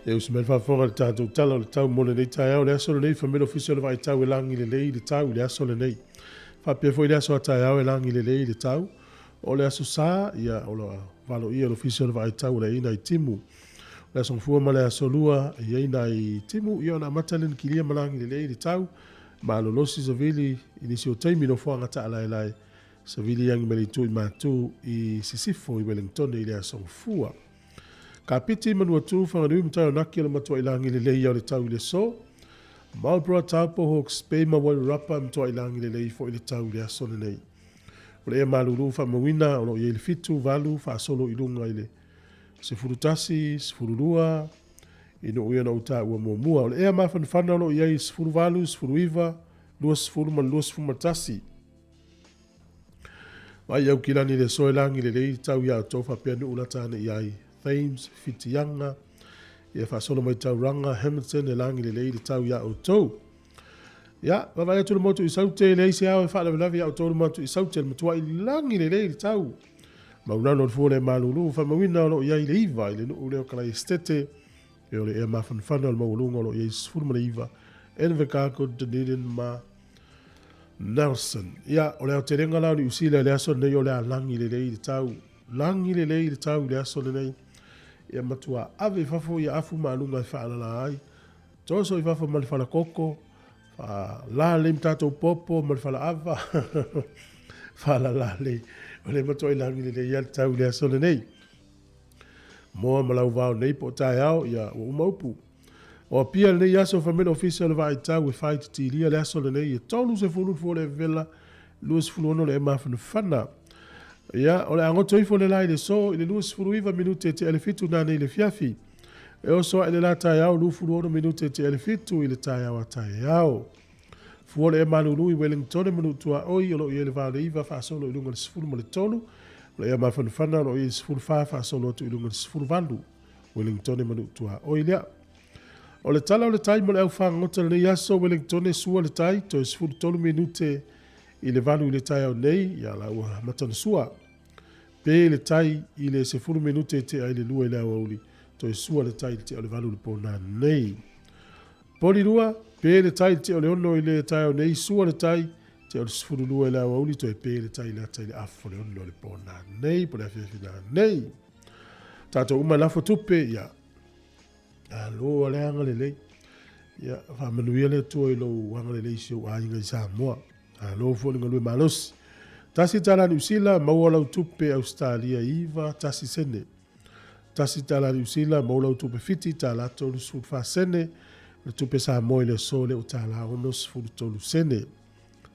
E usi mai le faafofoga i le tatou tala o le tau mo lenei taeao, le aso lenei, fai mai le Ofisa o le Vaai Tau e lagi lelei le tau i le aso lenei. Faapea foi le aso a taeao e lagi lelei le tau. O le aso Sa, ia, o lo o valoia e le Ofisa o le Vaai Tau o le i ai nai timu. O le aso Gafua ma le aso Lua, e i ai nai timu, ia ona amata lea ona kilia ma lagi lelei le tau. Malolosi savili i nisi o taimi i nofoaga taalaelae, savili agi mai le itu i Matu i Sisifo i Wellingtone i le aso Gafua. Kapiti, Manuatu, Whanganui ma Taranaki o le matuai lagi lelei ia o le tau i le aso. Marlborough, Taupo, Hawke's Bay ma Wairarapa e matuai lagi lelei foi le tau i le aso lenei. O le ea malulu faamauina o lo o i ai le 7, 8 faasolo i luga i le 11, 12, i nuu ia na ou taua muamua. O le ea mafanafana o lo o i ai 18, 19, 20 ma le 21. Vaai Aukilani le soe lagi lelei tau ia outou faapea nuu lata ane i ai Thames, Whitianga, ia faasolo mai Tauranga, Hamilton e lagi lelei le tau ia outou. Ia, vaavaai atu le motu i Saute, e leai se ao e faalavelave ia outou le motu i Saute, le matuai lagi lelei le tau. Maulalo le fua le malulu, faamauina o lo o i ai le iva i le nuu lea o Kalaestete, e o le ea mafanafana o le maualuga o lo o i ai 19, Invercargill, Dunedin ma Nelson. Ia, o le aotelega la o Niu Sila i le aso lenei o le a lagi lelei le tau. Lagi lelei le tau i le aso lenei. Ia matua ave i fafo ia afu ma aluga e faalala ai. Toso i fafo ma le falakoko, faalala lelei ma tatou popo ma le falaava. Faalala lelei. O le matua i lagi lelei ia le tau i le aso lenei. Moa ma lau vao nei po o taeao, ia ua uma upu. O Apia lenei aso fai mai le Ofisa o le Vaai Tau e fai titilia le aso lenei e 30 le fua o le vela 26 le e mafanafana. Ia, o le a goto ifo le la i le so i le 29 minute e tea le fitu nanei le fiafi. E oso ae le la taeao 26 minute e tea le fitu i le taeao a taeao. Fua le e malulu i Wellingtone ma Nuutuaoi o lo o i ai le va o le iva faasolo i luga i le 13. O le ea mafanafana o lo o i ai le 14 faasolo atu i luga i le 18. Wellingtone ma Nuutuaoi lea. O le tala o le tai mo le au fagota lenei aso, Wellingtone sua le tai, toe 13 minute i le valu i le taeao nei, ia la ua amata ona sua. Pe le tai i le 10 minute e tea i le lua i le aoauli, toe sua le tai i le tea o le valu i le pō nei. Polirua, pe le tai i le tea o le ono i le taeao nei, sua le tai, tea o le 12 i le aoauli, toe pe le tai i le ata i le afa o le ono i le pō nei, po le afiafi nei. Tātou uma e lafo tupe, ia, alo a le agalelei. Ia, faamanuia le Atua i lou agalelei i si ou aiga i Samoa. Alo foi le galue malosi. Tasi tala Niu Sila, maua lau tupe Ausetalia 9 sene. Tasi tala Niu Sila, maua lau tupe Fiti tala 34 sene. Le tupe Samoa i le aso lea ua tala 63 sene.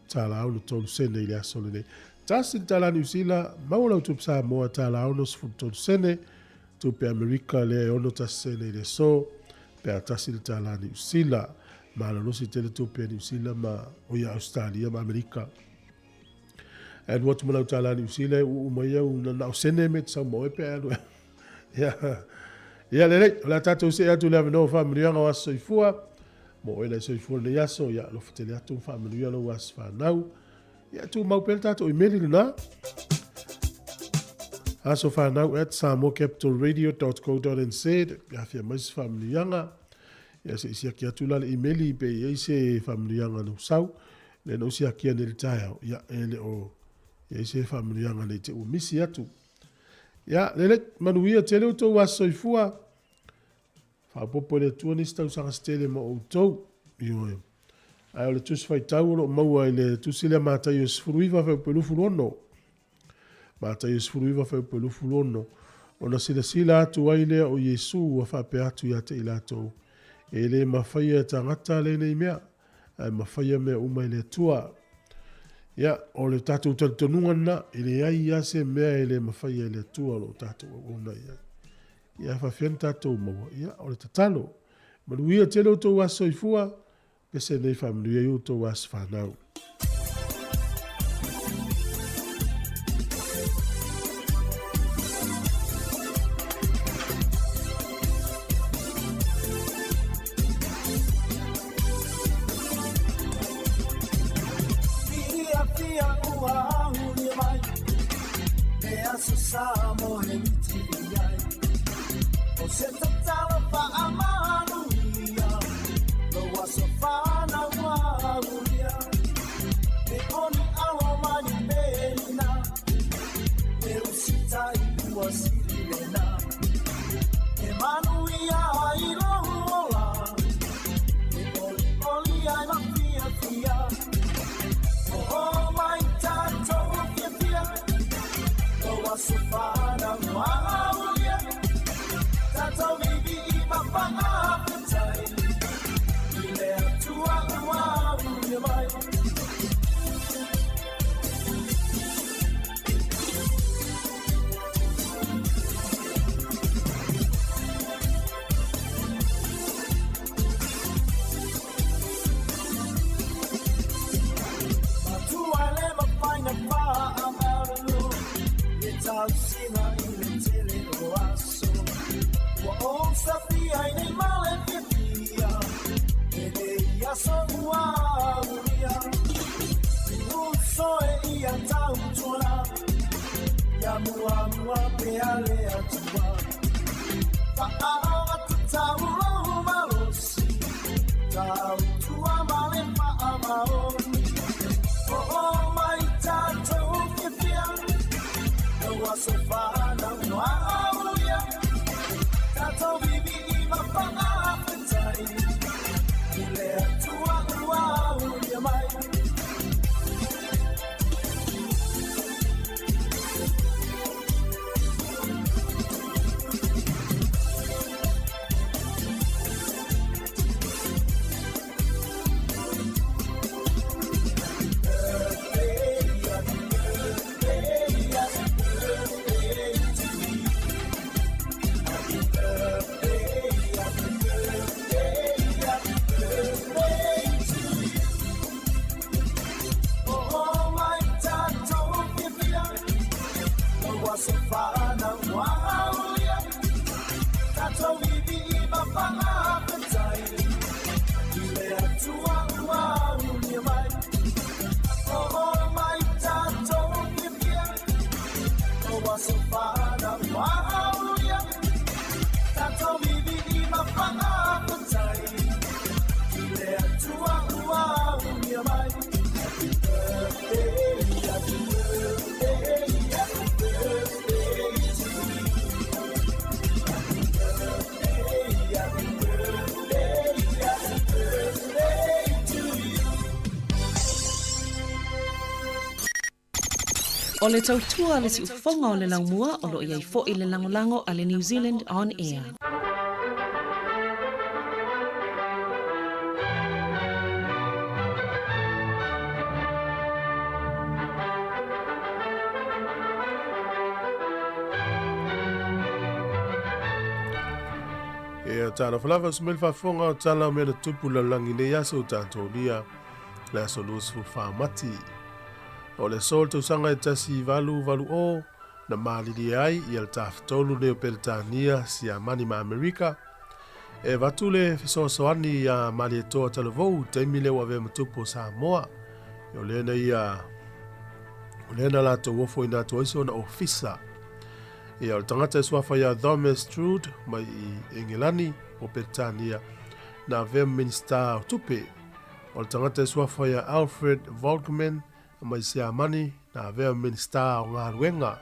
Tala 63 sene i le aso lenei. Tasi le tala Niu Sila, maua lau tupe Samoa tala 63 sene. Tupe Amerika lea e 61 sene i le aso, pe a tasi le tala Niu Sila. Malolosi tele tupe a Niu Sila ma o ia Australia ma Amerika. E alu atu ma lau tala Niu Sila e uu mai au na nao sene me te sau ma oe pe alu. Ia, ia lelei, o le a tatou see atu i le avanoa o faamanuiaga o aso soifua. Mo oe lai soifua lenei aso, ia alofa tele atu ma faamanuia lou aso whanau. Ia tumau pea le tatou imeli lena. Aso whanau at samoacapitalradio.co.nz. Ia afia mai se faamanuiaga. Ia se i siaki atu la le imeli pe i ai se faamanuiaga na usau. Le na usiakia nei le taeao. Ia e le o i ai se faamanuiaga nei te ua misi atu. Ia lelei, manuia tele outou aso soifua. Faaopoopo e le Atua nisi tausaga se tele mo outou. Ioe. Ae o le Tusi Faitau o lo o maua i le Tusi lea Mataio 19 fuaiupu 26. Mataio 19 fuaiupu 26. Ona silasila atu ai lea o Iesu ua faapea atu ia te i latou, E le mafaia e tagata lenei mea, ae mafaia mea uma e le Atua. Ia, o le tatou talitonuga lena, e leai lava se mea e le mafaia e le Atua o lo o tatou auauna i ai. Ia faafefea na tatou maua? Ia, o le tatalo. Manuia tele outou aso soifua, pese nei faamanuia ai outou aso fanau. O le tautua a le siufofoga o le laumua o lo o i ai foi le lagolago a le New Zealand On Air. Ia talofa lava se mea le faafofoga o tala o mea na tupu lalolagi i lenei aso o tatou lia le aso 24 Mati. O le aso o le tausaga e 1880 na malilie ai ia le Tafatolu nei o Peretania, Siamani ma Amerika e avatu le fesoasoani iā Malietoa Talavou i taimi lea ua avea ma tupu o Samoa. O lea na ia o lea na latou ofoina atu ai sona ofisa. Ia, o le tagata e suafa ia Thomas Trood mai i Engelani o Peretania na avea ma Minisita o Tupe. O le tagata e suafa ia Alfred Volkmann mai Siamani na avea ma Minisita o Galuega.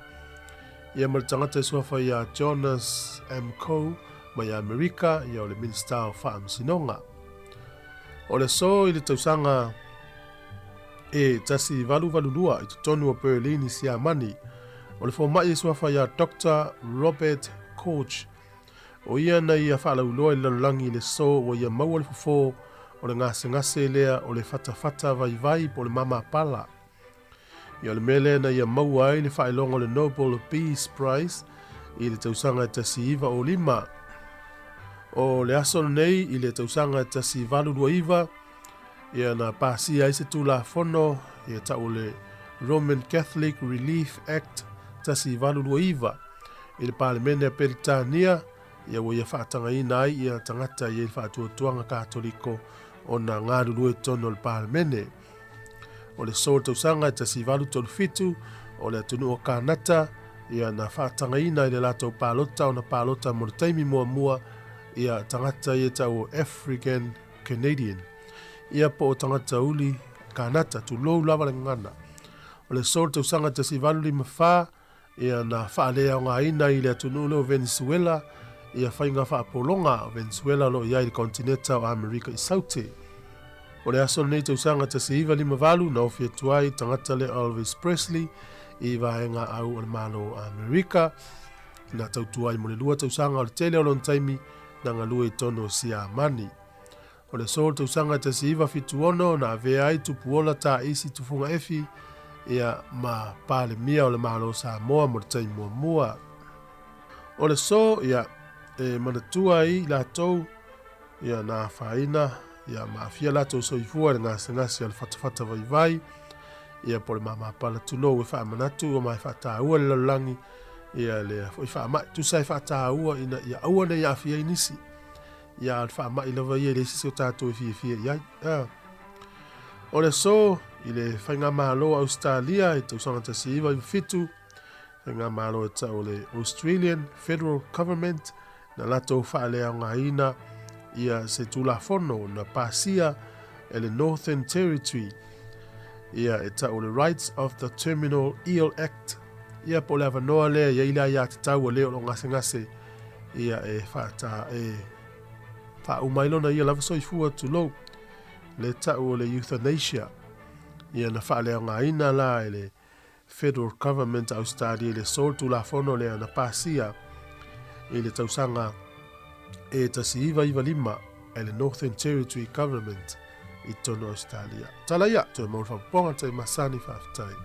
Ia ma le tagata e suafa ia Jonas M. Coe mai Amerika, ia o le Minisita o Faamasinoga. O le aso i le tausaga e 1882 i totonu o Berlin i Siamani, o le fomai e suafa ia Doctor Robert Koch, o ia na ia faalauiloa i le lalolagi i le aso ua ia maua le fofo o le gasegase lea o le fatafata vaivai po o le mamapala. Ia o le mea lea na ia maua ai le faailoga o le Nobel Peace Prize i le tausaga e 1905. O le aso lenei i le tausaga e 1829, ia na pasia ai se Tulafono ia tau o le Roman Catholic Relief Act 1829 i le Palemene a Peretania, ia ua ia faatagaina ai ia tagata i ai le faatuatuaga Katoliko ona galulue i totonu o le Palemene. O le aso o le tausaga e 1837, o le atunuu o Kanata, ia na faatagaina i le latou palota ona palota mo le taimi muamua ia tagata ia tau o African Canadian, ia po o tagata uli Kanata, tulou lava le gagana. O le aso o le tausaga 1854, ia na faaleaogaina i le atunuu lea o Venezuela ia faiga faapologa o Venezuela o lo o i ai i le kontineta o Amerika i Saute. O le aso lenei tausaga 1958 na ofi atu ai tagata lea Elvis Presley i vaega au o le Malo o Amerika na tautua ai mo le lua tausaga o le tele o lona taimi na galue i totonu o Siamani. O le aso o le tausaga 1976 na avea ai Tupuola Taisi Tufuga Efi ia ma Palemia o le Malo o Samoa mo le taimi muamua. O le aso ia e manatua ai i latou ia na afaina ia ma aafia latou soifua i le gasegase o le fatafata vaivai ia po o le mamapala tulou e faamanatu ma e faataua le lalolagi ia le foi faamai tusa e faataua ina ia aua ne i aafia ai nisi. Ia, a o le faamai lava ia e leai se isi o tatou e fiafia i ai. A. O le aso i le Faigamalo a Ausetalia i tausaga 1997, Faigamalo e ta'u o le Australian Federal Government na latou faaleaogaina ia se Tulafono na pasia e le Northern Territory ia e ta'u o le Rights of the Terminal Ill Act ia po o le avanoa lea e i ai le aiatatau a le o lo o gasegase ia e faata e faauma ai lona ia lava soifua tulou le ta'u o le euthanasia ia na faaleaogaina la e le Federal Government Ausetalia i le aso le Tulafono lea na pasia i le tausaga e 1995 e le Northern Territory Government i totonu o Ausetalia. Tala ia, toe mau le faapopoga tai masani faafetai.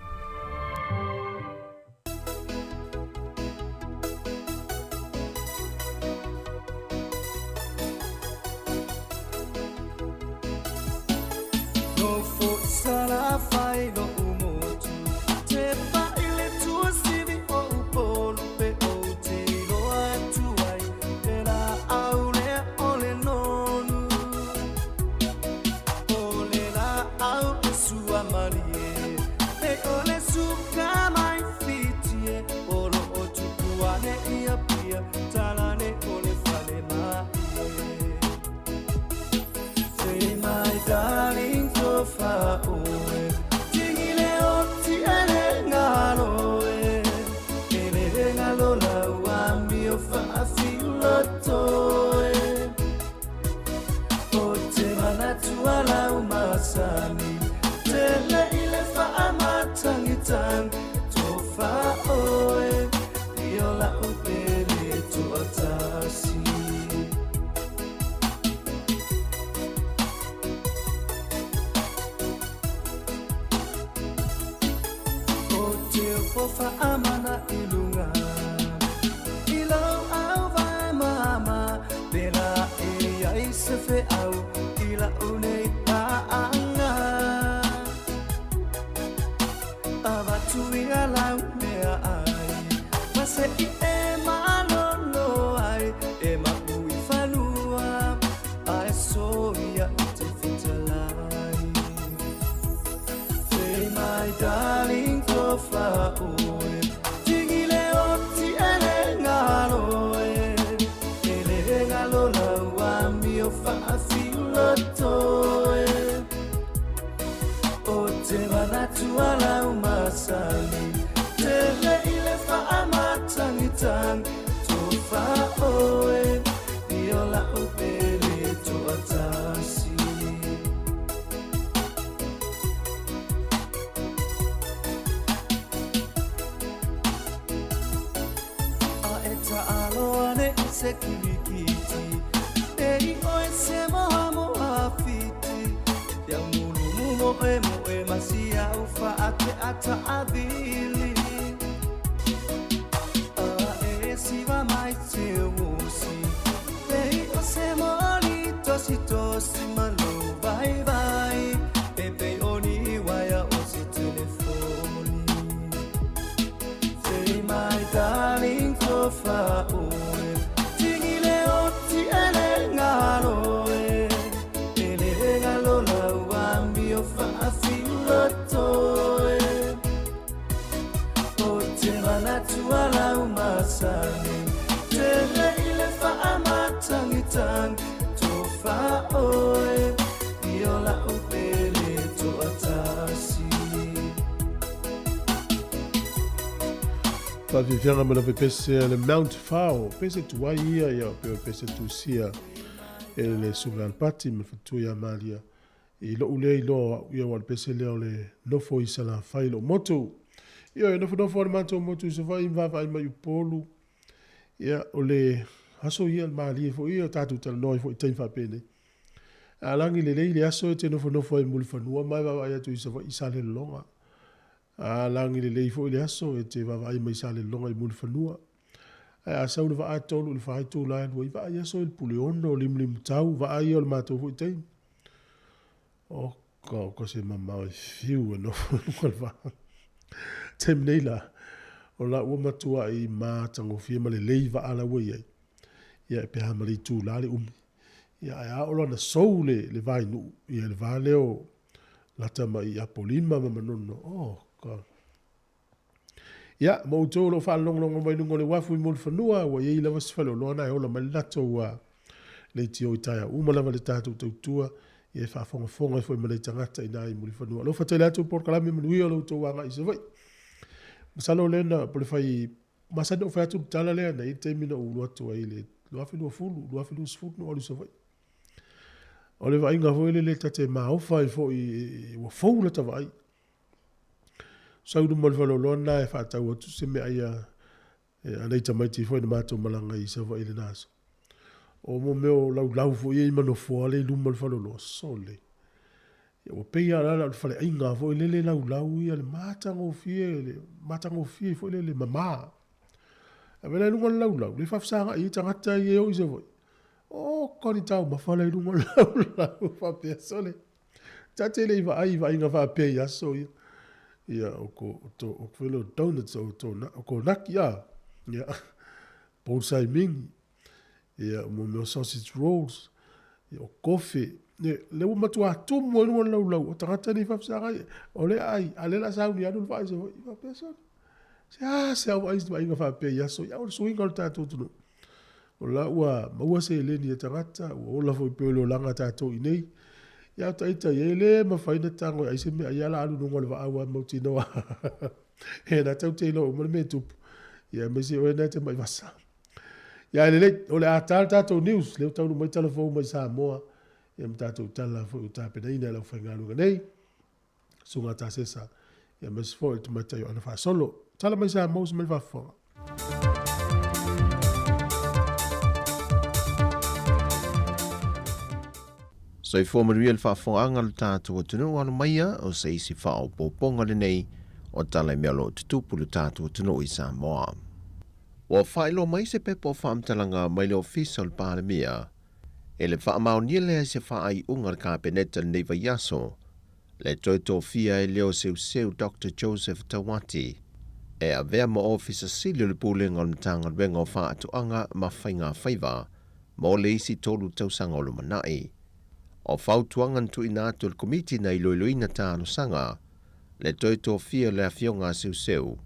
Faafiafiaga ma le pese a le Mount Fao, pese tuai ia ia pe o le pese tusia e le Suga Alapati ma le faletua ia Malia. I lo'u lea iloa o a'u ia ua o le pese lea o le nofo i Salafai lo'u motu. Ioe, nofonofo lava le matou motu i Savaii ma vaavaai mai i Upolu. Ia, o le aso ia, le malie foi ia, tatou talanoa ai foi i taimi faapenei. A lagi lelei le aso e te nofonofo ai i Mulifanua ma e vaavaai atu i Savaii i Salelologa. A lagi lelei foi le aso e te vaavaai mai Salelologa i Mulifanua. Ae a sau le vaa e 3 i le 4 itula e alu ai, vaai aso i le Puleono, limulimutau, vaa ia o le matou foi taimi. Oka, oka se mamao e fiu e nofo i luga o le vaa. Taimi nei la, o la ua matuai matagofie ma lelei vaa la ua i ai. Ia e pe a ma le itula le umi. Ia ae a oo loa ina sou le, le vainuu, ia le va lea o lata mai i Apolima ma Manono, oh God. Ia, ma outou o lo o faalogologo mai luga o le uafu i Mulifanua, ua i ai lava si faleoloa na e ola mai le latou leitio i taeao uma lava le tatou tautua, ia e faafogafoga ai foi ma nai tagata i ina i Mulifanua. Alofa tele atu le polokalame manuia lo outou agai i Savaii. Masalo lea na po le fai masani ona ou fai atu le tala lea na i ai le taimi na ou alu atu ai i le 2020, 2020 na ou alu i Savaii. O le vaaiga foi lele ta te maofa ai foi ua fou lata vaai. Sau i luma o le faleoloa lena e faatau atu se meaai a nai tamaiti foi na matou malaga ai i Savaii i lena aso. O mo mea o laulau foi ia i manofoa lea i luma o le faleoloa, sole. Ia ua pei lava la o le faleaiga foi lele laulau ia le matagofie, le matagofie foi lele mama. Ae vaai la i luga o le laulau, lea e faafesagai ai tagata ia e o i Savaii. Oka ni taumafa la i luga o le laulau faapea, sole. Ta te le i vaai i vaaiga faapea i aso ia. Ia, o ko, o to, o foi lea o donuts, o to, o konaki, a. Ia, bullseye mingi. Ia, mo mea o sausage rolls. Ia, o kofe. Ia, lea ua matua tumu ai luga o le laulau, o tagata nei faafesagai. O lea ai, a lea o le a sauni alu le vaai Savaii. Faapea, sole. Se a se au vaai i vaaiga faapea i aso ia, o le suiga o le tatou atunuu. O la ua maua seleni e tagata, ua ola foi pei o le olaga a tatou i inei. Ia o ita ia, e le mafai ona tago e ai se mea ai ala alu i luga o le vaa aua e mautinoa. E na tatou te iloa uma le mea e tupu. Ia aemaise oe na e te mai vasa. Ia ae lelei, o le a ta le tatou news, lea ua taunuu mai tala fou mai Samoa, ia ma tatou tala foi ua tapenaina e le aufaigaluega nei. Susuga Tasesa, ia aemaise foi o le tamaitai o Ana Faasolo. Tala mai Samoa uso mai le faafofoga. Soifua manuia le faafofogaaga a lo tatou atunuu alo maia o se isi faaopoopoga lenei o tala i mea o lo o tutupu i lo tatou atunuu i Samoa. Ua faailoa mai se pepa o faamatalaga mai le Ofisa o le Palemia e le faamaonia lea i se faaiuga a le Kapeneta i lenei vaiaso le toe tofia ai lea o Seuseu Doctor Joseph Tauati e avea ma Ofisa Sili o le Pulega o le Matagaluega o Faatoaga ma Faigafaiva mo le isi tolu tausaga o lumanai. O fautuaga na tuuina atu e le Komiti na iloiloina talosaga le toe tofia o le Afioga a Seuseu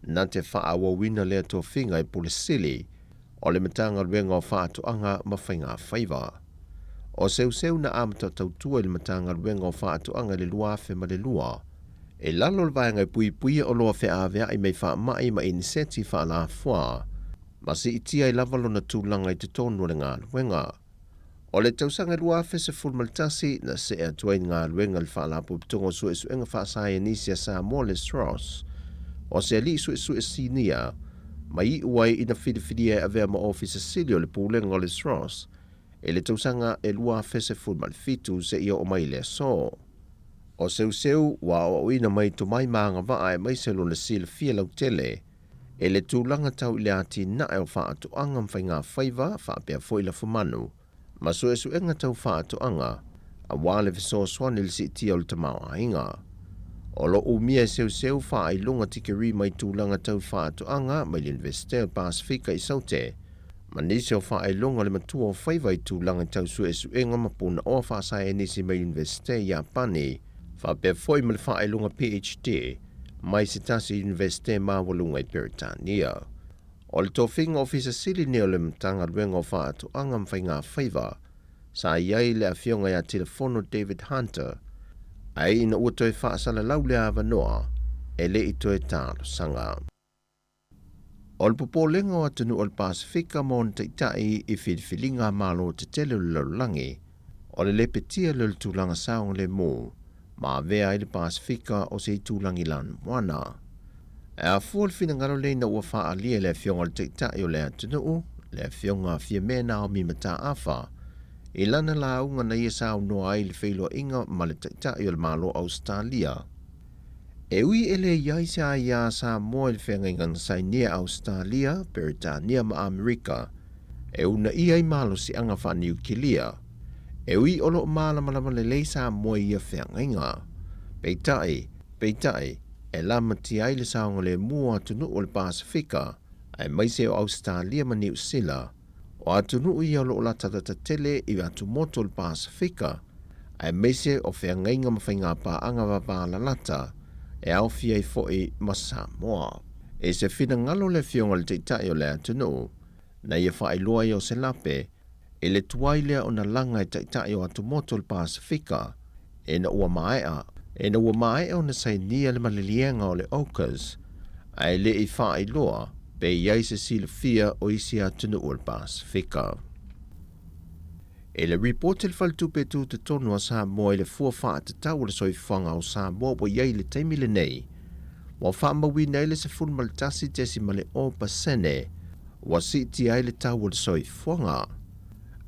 na te faaauauina lea tofiga i Pule Sili o le Matagaluega o Faatoaga ma Faigafaiva. O Seuseu na amata tautua i le Matagaluega o Faatoaga i le 2002, i lalo o le vaega e puipuia oloa feaveai mai faamai ma iniseti faalafuā, ma siitia ai lava lona tulaga i totonu o le galuega. O le tausaga 2011, na see atu ai i le galuega i le Faalapotopotoga o Suesuega Faasaienisi a Samoa le SROS, o se alii suesue sinia, ma iu ai ina filifilia e avea ma Ofisa Sili o le Pulega o le SROS i le tausaga e 2017 seia oo mai i le aso. O Seuseu ua aoaoina mai tomai ma agavaa aemaise lona silafia lautele i le tulaga tau i le atinae o faatoaga ma faigafaiva faapea foi lafumanu ma suesuega tau faatoaga aua le fesoasoani i le siitia o le tamaoaiga. O lo o umia e seuseu faailoga tikeri mai tulaga tau faatoaga mai le Iunivesite o le Pasefika i Saute ma nisi o faailoga o le matua o faiva i tulaga tau suesuega ma punaoa faasaienisi mai Iunivesite i Iapani faapea foi ma le faailoga PhD mai se tasi Iunivesite maualuga i Peretania. O le tofiga Ofisa Sili nei o le Matagaluega o Faatoaga ma Faigafaiva, sa i ai le Afioga ia Tilafono David Hunter, ae ina ua toe faasalalau lea avanoa, e le i toe talosaga. O le popolega o atunuu o le Pasefika ma ona taitai i filifiliga a Malo tetele o le lalolagi, o le lepetia lea o le tulaga saogalemu ma avea ai le Pasefika o se itulagi lanumoana. E afua le finagalo lea ina ua faaalia e le Afioga i le Taitai o le atunuu, le Afioga Fiame Naomi Mataafa, i lana lauga na ia saunoa ai i le feiloaiga ma le Taitai o le Malo o Ausetalia. E ui e le i ai se aia a Samoa i le feagaiga na sainia e Ausetalia, Peretania ma Amerika, e uunaia ai malosiaga faaniukilia, E ui o lo o malamalama lelei Samoa i ia feagaiga. Peitai, peitai, e lamatia ai le saogalemu o atunuu o le Pasefika, aemaise o Ausetalia ma Niu Sila. O atunuu ia o lo o latalata tele i atumotu o le Pasefika, aemaise o feagaiga ma faigapaaga vavalalata e aofia ai foi ma Samoa. I se finagalo o le Afioga i le Taitai o le atunuu, na ia faailoa ai o se lape i le tuai lea ona laga e Taitai o atumotu o le Pasefika ina ua maea ina ua maea ona sainia le maliliega o le AUKUS ae le i faailoa pe i ai se silafia o isi atunuu o le Pasefika. I le ripoti a le Faletupe Tutotonu a Samoa i le fua faatatau o le soifuaga o Samoa ua i ai i le taimi lenei, ua faamauina ai le 11.0% ua siitia ai le tau o le soifuaga.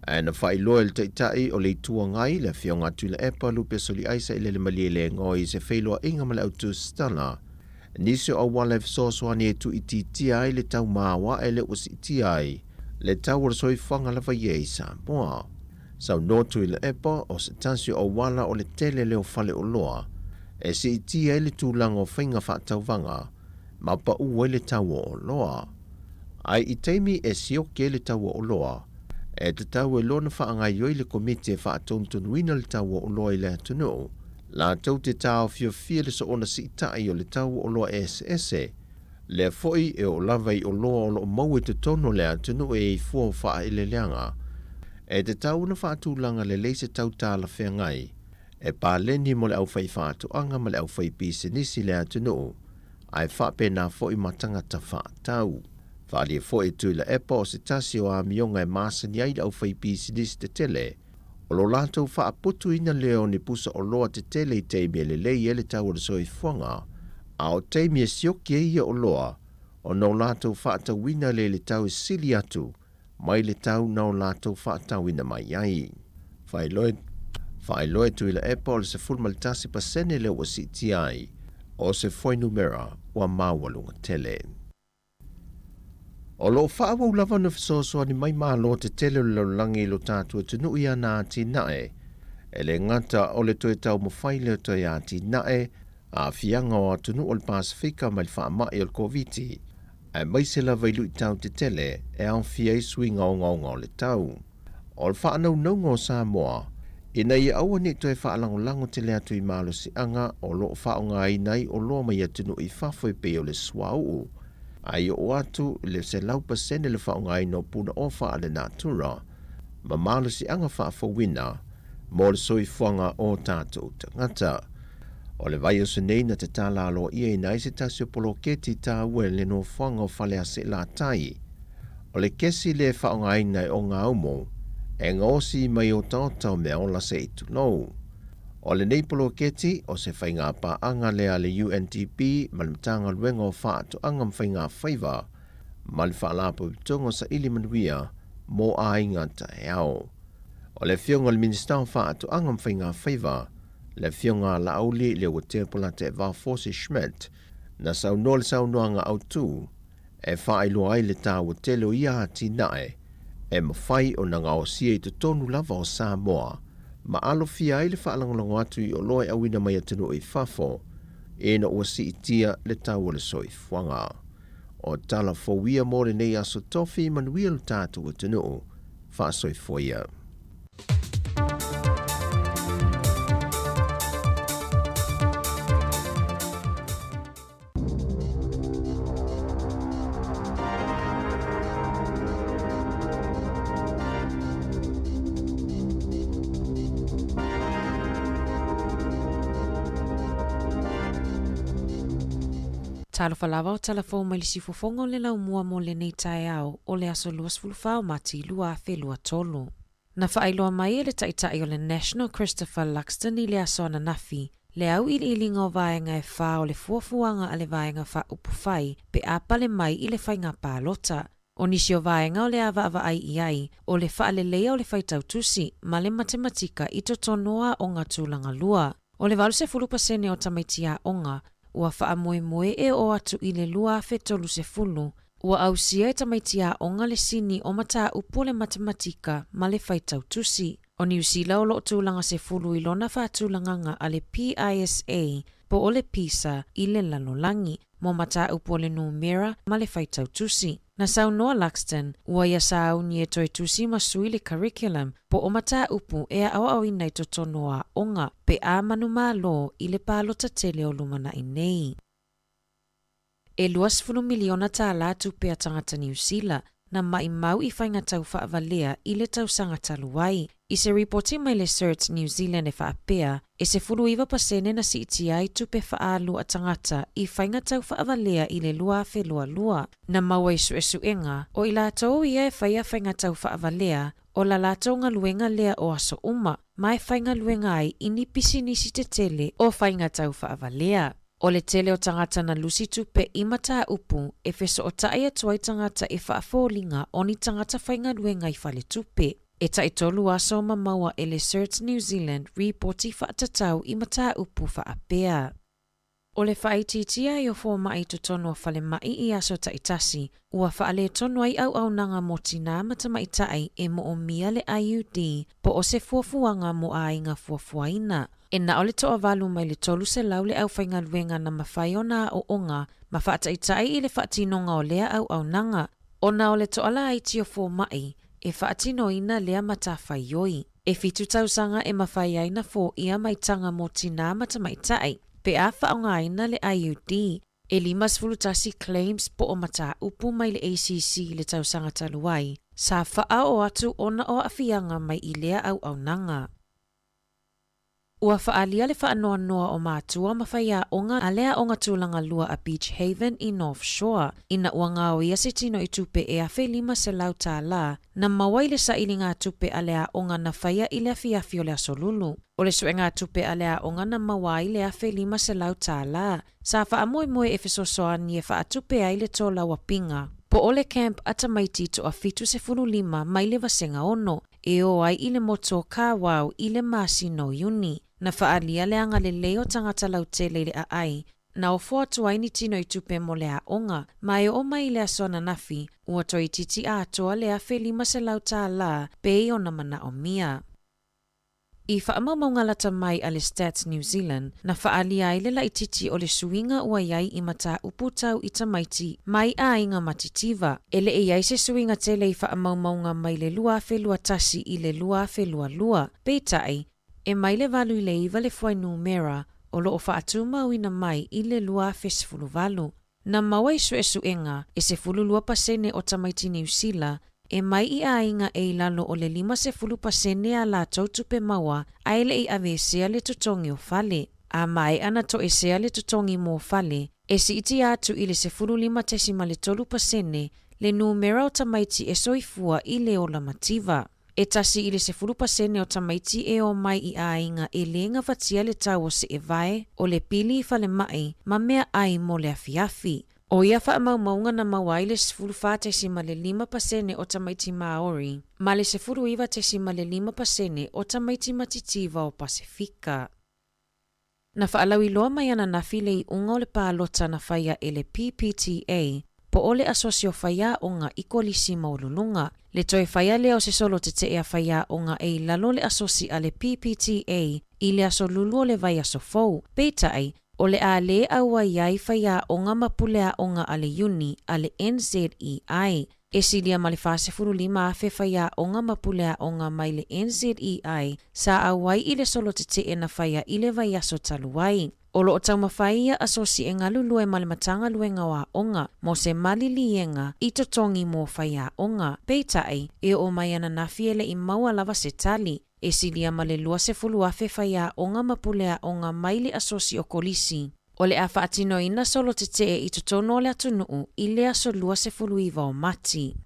Ae na faailoa e le Taitai o le Itu Agai, le Afioga a Tuilaepa Lupe Soliaisa i le Malielegaoi i se feiloaiga ma le au tusitala, nisi o auala e fesoasoani e tuuitiitia ai le tau maoae lea ua siitia ai le tau o le soifuaga lava ia i Samoa. Saunoa Tuilaepa, o se tasi o auala o le tele lea o faleoloa e siitia ai le tulaga o faiga faatauvaga ma pau ai le tau o oloa. Ae i taimi e sioki ai le tau o oloa, e tatau ai loa ona faagaoioi le Komiti e faatonutonuina le tau o oloa i le atunuu, latou te taofiofia le soona siitai o le tau o oloa eseese, lea foi e oo lava i oloa o lo o maua i totonu o le atunuu e i ai fua o faaeleeleaga. E tatau ona faatulaga lelei se tau talafeagai e paleni mo le aufaifaatoaga ma le aufaipisinisi i le atunuu, ae faapena foi ma tagata faatau. Faaalia foi e Tuilaepa o se tasi o amioga e masani ai le aufaipisinisi tetele, o lo latou faaputuina lea o ni pusa oloa tetele i taimi e lelei ai le tau o le soifuaga, a o taimi e sioki ai ia oloa, ona o latou faatauina lea i le tau e sili atu mai le tau na o latou faatauina mai ai. Faailoa e Tuilaepa o le 11% lea ua siitia ai o se fuainumera ua maualuga tele. O lo o faaauau lava ona fesoasoani mai malo tetele o le lalolagi i lo tatou atunuu i ana atinae, e le gata o le toe taumafai lea o toe atinae aafiaga o atunuu o le Pasefika mai le faamai o le Koviti, aemaise lava i luitau tetele e aofia ai suiga ogaoga o le tau. O le faanaunauga o Samoa, ina ia aua ne i toe faalagolago tele atu i malosiaga o lo o faaaogaina ai oloa mai atunuu i fafo e pei o le suauu, a i oo atu i le 100% le faaaogaina o punaoa faalenatura ma malosiaga faafouina mo le soifuaga o tatou tagata. O le vaiaso nei na tatala aloa'iaina ai se tasi o poloketi tāua i le nofoaga o Falease'elatai. O le kesi lea e faaaogaina e Ogaumu e gaosi mai otaota o meaola se i tulou. O lenei poloketi, o se faigā paaga lea a le UNDP ma le Matagaluega o Faatoaga ma Faigafaiva ma le Faalapotopotoga o Saili Manuia mo Aiga Taeao. O le Afioga i le Minisita o Faatoaga ma Faigafaiva, le Afioga a Laauli Leuatea Polataivao Fosi Schmidt, na saunoa le saunoaga autu e faailoa ai le taua tele o ia atinae e mafai ona gaosia i totonu lava o Samoa ma alofia ai le faalagolago atu i oloa e auina mai atunuu i fafo ina ua siitia le tau o le soifuaga. O tala fou ia mo lenei aso tofi manuia lo tatou atunuu. Faasoifua ia. Talofa lava o tala fou mai le siufofoga o le laumua mo lenei taeao o le aso 24 o Mati 2023. Na faailoa mai e le Taitai o le National Christopher Luxton i le aso ananafi le auiliiliga o vaega e fā o le fuafuaga a le Vaega Faaupufai pe a pale mai i le faiga palota. O nisi o vaega o le a vaavaai i ai, o le faaleleia o le faitau tusi ma le matematika i totonu o aoga tulaga lua. O le 80% o tamaiti aoga ua faamoemoe e oo atu i le 2030, ua ausia e tamaiti aoga le sini o mataupu o le matematika ma le faitau tusi. O Niu Sila o lo o tulaga sefulu i lona faatulagaga a le PISA po o le PISA i le lalolagi mo mataupu o le numera ma le faitau tusi. Na saunoa Luxton, ua ia sauni e toe tusi ma sui le curriculum po o mataupu e aoaoina i totonu o aoga pe a manumalo i le palota tele o lumana'i nei. E 20 miliona tālā tupe a tagata Niu Sila na maʻimau i faiga taufaavalea i le tausaga talu ai. I se ripoti mai le CERT New Zealand e faapea, e 19% na siitia ai tupe faaalu a tagata i faiga taufaavalea i le 2022. Na maua i suesuega, o i latou ia e faia faiga taufaavalea, o la latou galuega lea o aso uma, ma e faigaluega ai i ni pisinisi tetele o faiga taufaavalea. O le tele o tagata na lusi tupe i mataupu e fesootai atu ai tagata e faafoliga o ni tagata faigaluega i faletupe. E taitolu aso ma maua e le CERT New Zealand ripoti faatatau i mataupu faapea. O le faaitiitia ai o fomaʻi i totonu o falemaʻi i aso taitasi, ua faaletonu ai auaunaga mo tinā ma tamaitaʻi e moomia le IUD po o se fuafuaga mo aiga fuafuaina. E na o le toavalu mai le 300 le aufaigaluega na mafai ona aooga ma faataitai i le faatinoga o lea auaunaga, ona o le toalaiti o fomaʻi e faatinoina lea matafaioi. E 7 tausaga e mafai ai na foia maitaga mo tinā ma tamaitaʻi pe a faaaogaina le IUD. E 51 claims po o mataupu mai le ACC i le tausaga talu ai, sa faaoo atu ona o aafiaga mai i lea auaunaga. Ua faaalia le faanoanoa o matua ma faiaoga a le aoga tulaga lua a Beach Haven i North Shore ina ua gaoia se tino i tupe e $1,500 tālā na maua i le sailiga tupe a le aoga na faia i le afiafi o le aso Lulu. O le suegatupe a le aoga na maua ai le $1,500 tālā sa faamoemoe e fesoasoani e faatupe ai le tolauapiga po o le camp a tamaiti toa 75 mai le vasega 6 e o ai i le motu o Kawau i le masina o Iuni. Na faaalia le agalelei o tagata lautele i le aai na ofo atu ai ni tino i tupe mo le aoga, ma e oo mai i le aso ananafi ua toeitiiti atoa le $1,500 tālā pei ona manaomia. I faamaumauga lata mai a le Stats New Zealand, na faaalia ai le laitiiti o le suiga ua iai i mataupu tau i tamaiti mai aiga matitiva. E le i ai se suiga tele i faamaumauga mai le 2021 i le 2022. Peitai, e mai le 8 i le 9 le fuainumera o loo faatumauina mai i le 2018. Na maua i suesuega e 12% o tamaiti Niu Sila e mai i aiga e i lalo o le 50% a latou tupe maua ae le i aveesea le totogi o fale. A maea na toesea le totogi mo fale, e siitia atu i le 15.3% le numera o tamaiti e soifua i le ola mativa. E 1 i le 10% o tamaiti e o mai i aiga e lē gafatia le tau o seevae, o le pili i falemaʻi ma meaai mo le afiafi. O ia faamaumauga na maua ai le 14.5% o tamaiti Maori ma le 19.5% o tamaiti matitiva o Pasefika. Na faalauiloa mai ananafi le iuga o le palota na faia e le PPTA po o le asosi o faiaoga i kolisi maualuluga. Le toe faia lea o se solo tetee a faiaoga e i lalo o le asosi a le PPTA i le aso Lulu o le vaiaso fou. Peitai, o le a lē auai ai faiaoga ma puleaoga a le iuni a le NZEI. E silia ma le 45,000 faiaoga ma puleaoga mai le NZEI sa auai i le solo tetee na faia i le vaiaso talu ai. O loo taumafai ia asosi e galulue ma le Matagaluega o Aoga mo se maliliega i totogi mo faiaoga. Peitai, e oo mai ananafi e le i maua lava se tali. E silia ma le 20,000 faiaoga ma puleaoga mai le asosi o kolisi. O le a faatinoina solo tetee i totonu o le atunuu i le aso 29 o Mati.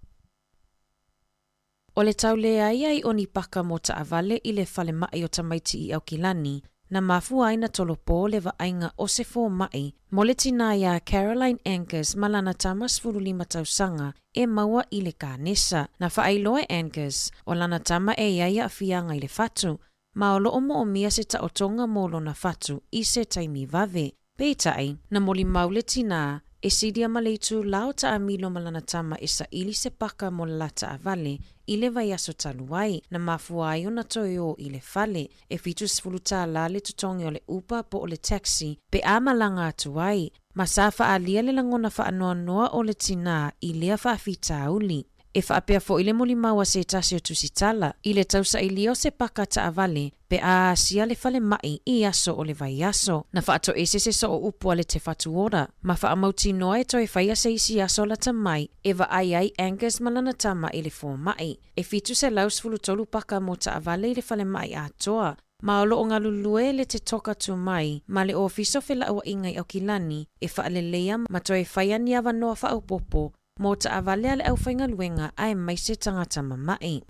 O le tauleai ai o ni paka mo taavale i le falemaʻi o tamaiti i Aukilani, na mafua ai na tolopo le vaaiga o se fomaʻi mo le tinā iā Caroline Angus ma lana tama 15 tausaga e maua i le kanesa. Na faailoa e Angus, o lana tama e iai aafiaga i le fatu, ma o loo moomia se taotoga mo lona fatu i se taimi vave. Peitai, na molimau le tinā, e silia ma le itulā o taamilo ma lana tama e saili se paka mo le la taavale i le vaiaso talu ai, na mafua ai ona toe o i le fale. E $70 le totogi o le Uber po o le taxi pe a malaga atu ai, ma sa faaalia le lagona faanoanoa o le tinā i lea faafitauli. E faapea foi le molimau a se tasi o tusitala i le tausailia o se paka taavale pe a asia le falemai i aso o le vaiaso. Na faatoese se sooupu a le Te Whatu Ora ma faamautinoa e toe faia se isi aso lata mai e vaai ai Angus ma lana tama i le fomai. E 713 paka mo taavale i le falemai atoa, ma o lo o galulue le Te Toka Tumai ma le Ofisa o Felauaiga i Aukilani e faaleleia ma toe faia ni avanoa faaopoopo mo taavale a le aufaigaluega aemaise tagata mama'i.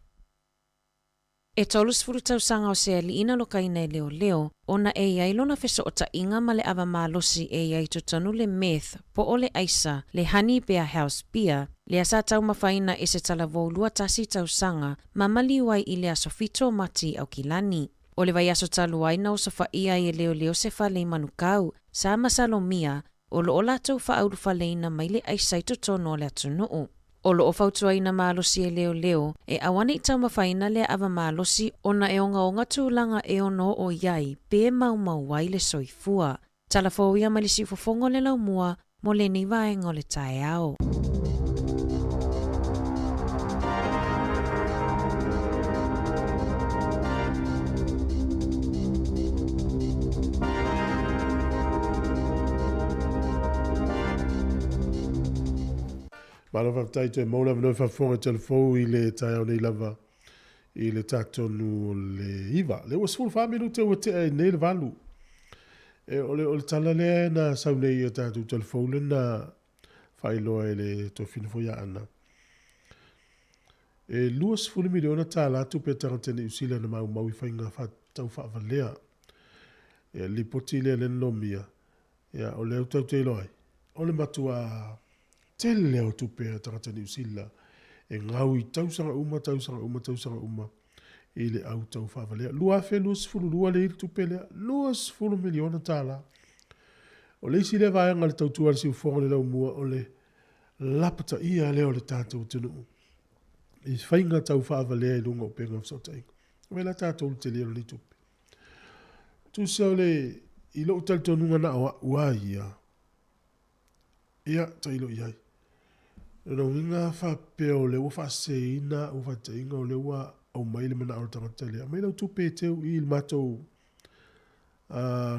E 30 tausaga o se alii na lokaina e leoleo, ona e i ai lona fesootaiga ma le ava malosi e i ai i totonu le meth po o le aisa, le Honey Bear House Beer, lea sa taumafaina e se talavou 21 tausaga ma maliu ai i le aso 7 o Mati i Aukilani. O le vaiaso talu ai na osofaia ai e leoleo se fale i Manukau, sa masalomia o lo o latou faaulufaleina mai le aisa i totonu o le atunuu. O lo o fautuaina malosi e leoleo e auaneʻi taumafaina lea ava malosi ona e ogaoga tulaga e ono oo i ai pe maumau ai le soifua. Tala fou ia mai le siufofoga o le laumua mo lenei vaega o le taeao. Malo faafetai toe maua le avanoa e faafofoga i telefou i le taeao nei lava i le tatonu o le 9. Lea ua 14 minute ua tea i nei le 8. E, o, le, o le tala lea na sau nei i tatou telefou le na faailoa e le Tofina foi ia Ana. E 20 miliona tālā tupe a tagata Niu Sila na maumau i faiga tau faavalea. E, lipoti lea le lomia. Ia, o lea tatou te iloa ai, o le matua tele o tupe a tagata Niu Sila e gau i tausaga uma, tausaga uma, tausaga uma i le au tau faavalea. 2022 le i le tupe lea, 20 miliona tālā. O le isi lea vaega le tautua a le siufofoga o le laumua, o le lapataia lea o le tatou atunuu i faiga tau faavalea i luga o upega o fesootaiga. O la tatou le tele o lenei tupe. Tusa o le i lou talitonuga na o a'u a ia, ia, tailo i ai. O lona uiga a faapea o lea ua faaseseina a'u faataitaiga o lea ua aumai le manao o le tagata lea, aumai lau tupe e teu i i le matou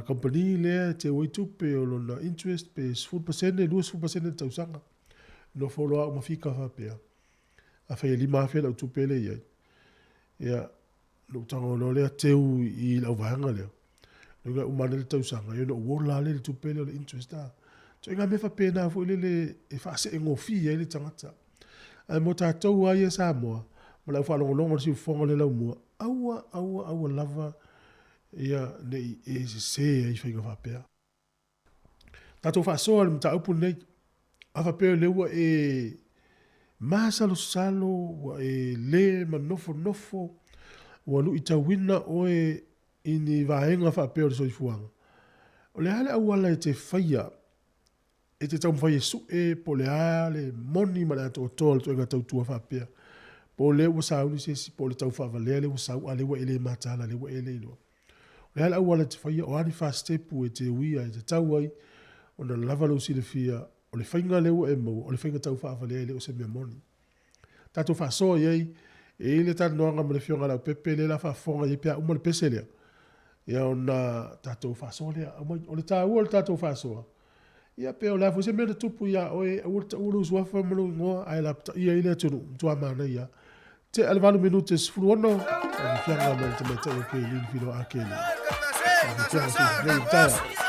kamupani lea e teu ai tupe o lona interest pe 10%, 20% i le tausaga. Nofo loa a'u ma fika faapea, afai e 5,000 lau tupe lea e i ai, ia, Ona ou tago loa lea teu i lau vaega lea. Lea uma ane le tausaga, ia ona ou ola lea i le tupe lea o le interest a. Ituaiga mea faapena foi lele e faaseegofie ai le tagata. Ae mo tatou lava ia Samoa, ma le au faalogologo i le siufofoga o le laumua, aua, aua, aua lava ia ne i e sese ai i faiga faapea. Tatou faasoa i le mataupu lenei. A faapea o lea ua e masalosalo, ua e le manofonofo, ua luitauina oe i ni vaega faapea o le soifuaga, o le a le auala e te faia e te taumafai e sue po o le a le moni ma le atoatoa o le ituaiga tautua faapea, po o lea ua sauni se isi, po o le tau faavalea lea ua sau, a o lea ua e le mataala, lea ua e le iloa. O le a le auala e te faia, o a ni fasitepu e te uia e tatau ai ona lava lou silafia o le faiga lea ua e maua, o le faiga tau faavalea e le o se mea moni. Tatou faasoa i ai, e i ai le talanoaga ma le Afioga ia Leaupepe lea o le a faafofoga i ai pe a uma le pese lea, ia ona tatou faasoa lea. Aumai, o le taua o le tatou faasoa, ia pe o le a foi se mea na tupu ia oe, aua le taua lou suafa ma lou igoa, ae lapataia ai le atunuu, matua manaia lava. Tea le 8 minute 16, faafiafiaga mai le tamaitai o Keli, le Filoa a Keli. Faafiafiaga sui nei taeao.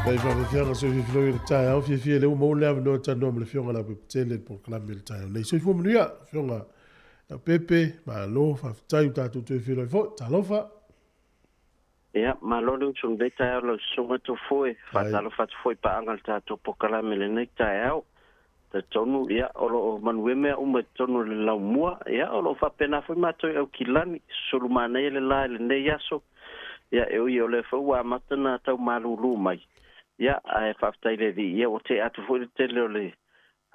Mai faafefiaga soifiafiloi o le taeao fiafia lea ua maua le avanoa e talanoa ma le Afioga Leaupepe-tele i le polokalame i le taeao nei. Soifua manuia, Afioga Leaupepe, malo, faafetai ua tatou toe feiloai foi. Talofa. Ia, malo le uso i lenei taeao lau Susuga Tofue. Faatalofa atu foi i paaga i le tatou polokalame i lenei taeao. Talitonu, ia, o lo o manuia mea uma i totonu o le laumua. Ia, o lo o faapena foi matou i Aukilani, susulu manaia le la i lenei aso. Ia, e ui o lea foi ua amata ona tau malūlū mai, ia, ae faafetai i le Alii, ia, ua tea atu foi le tele o le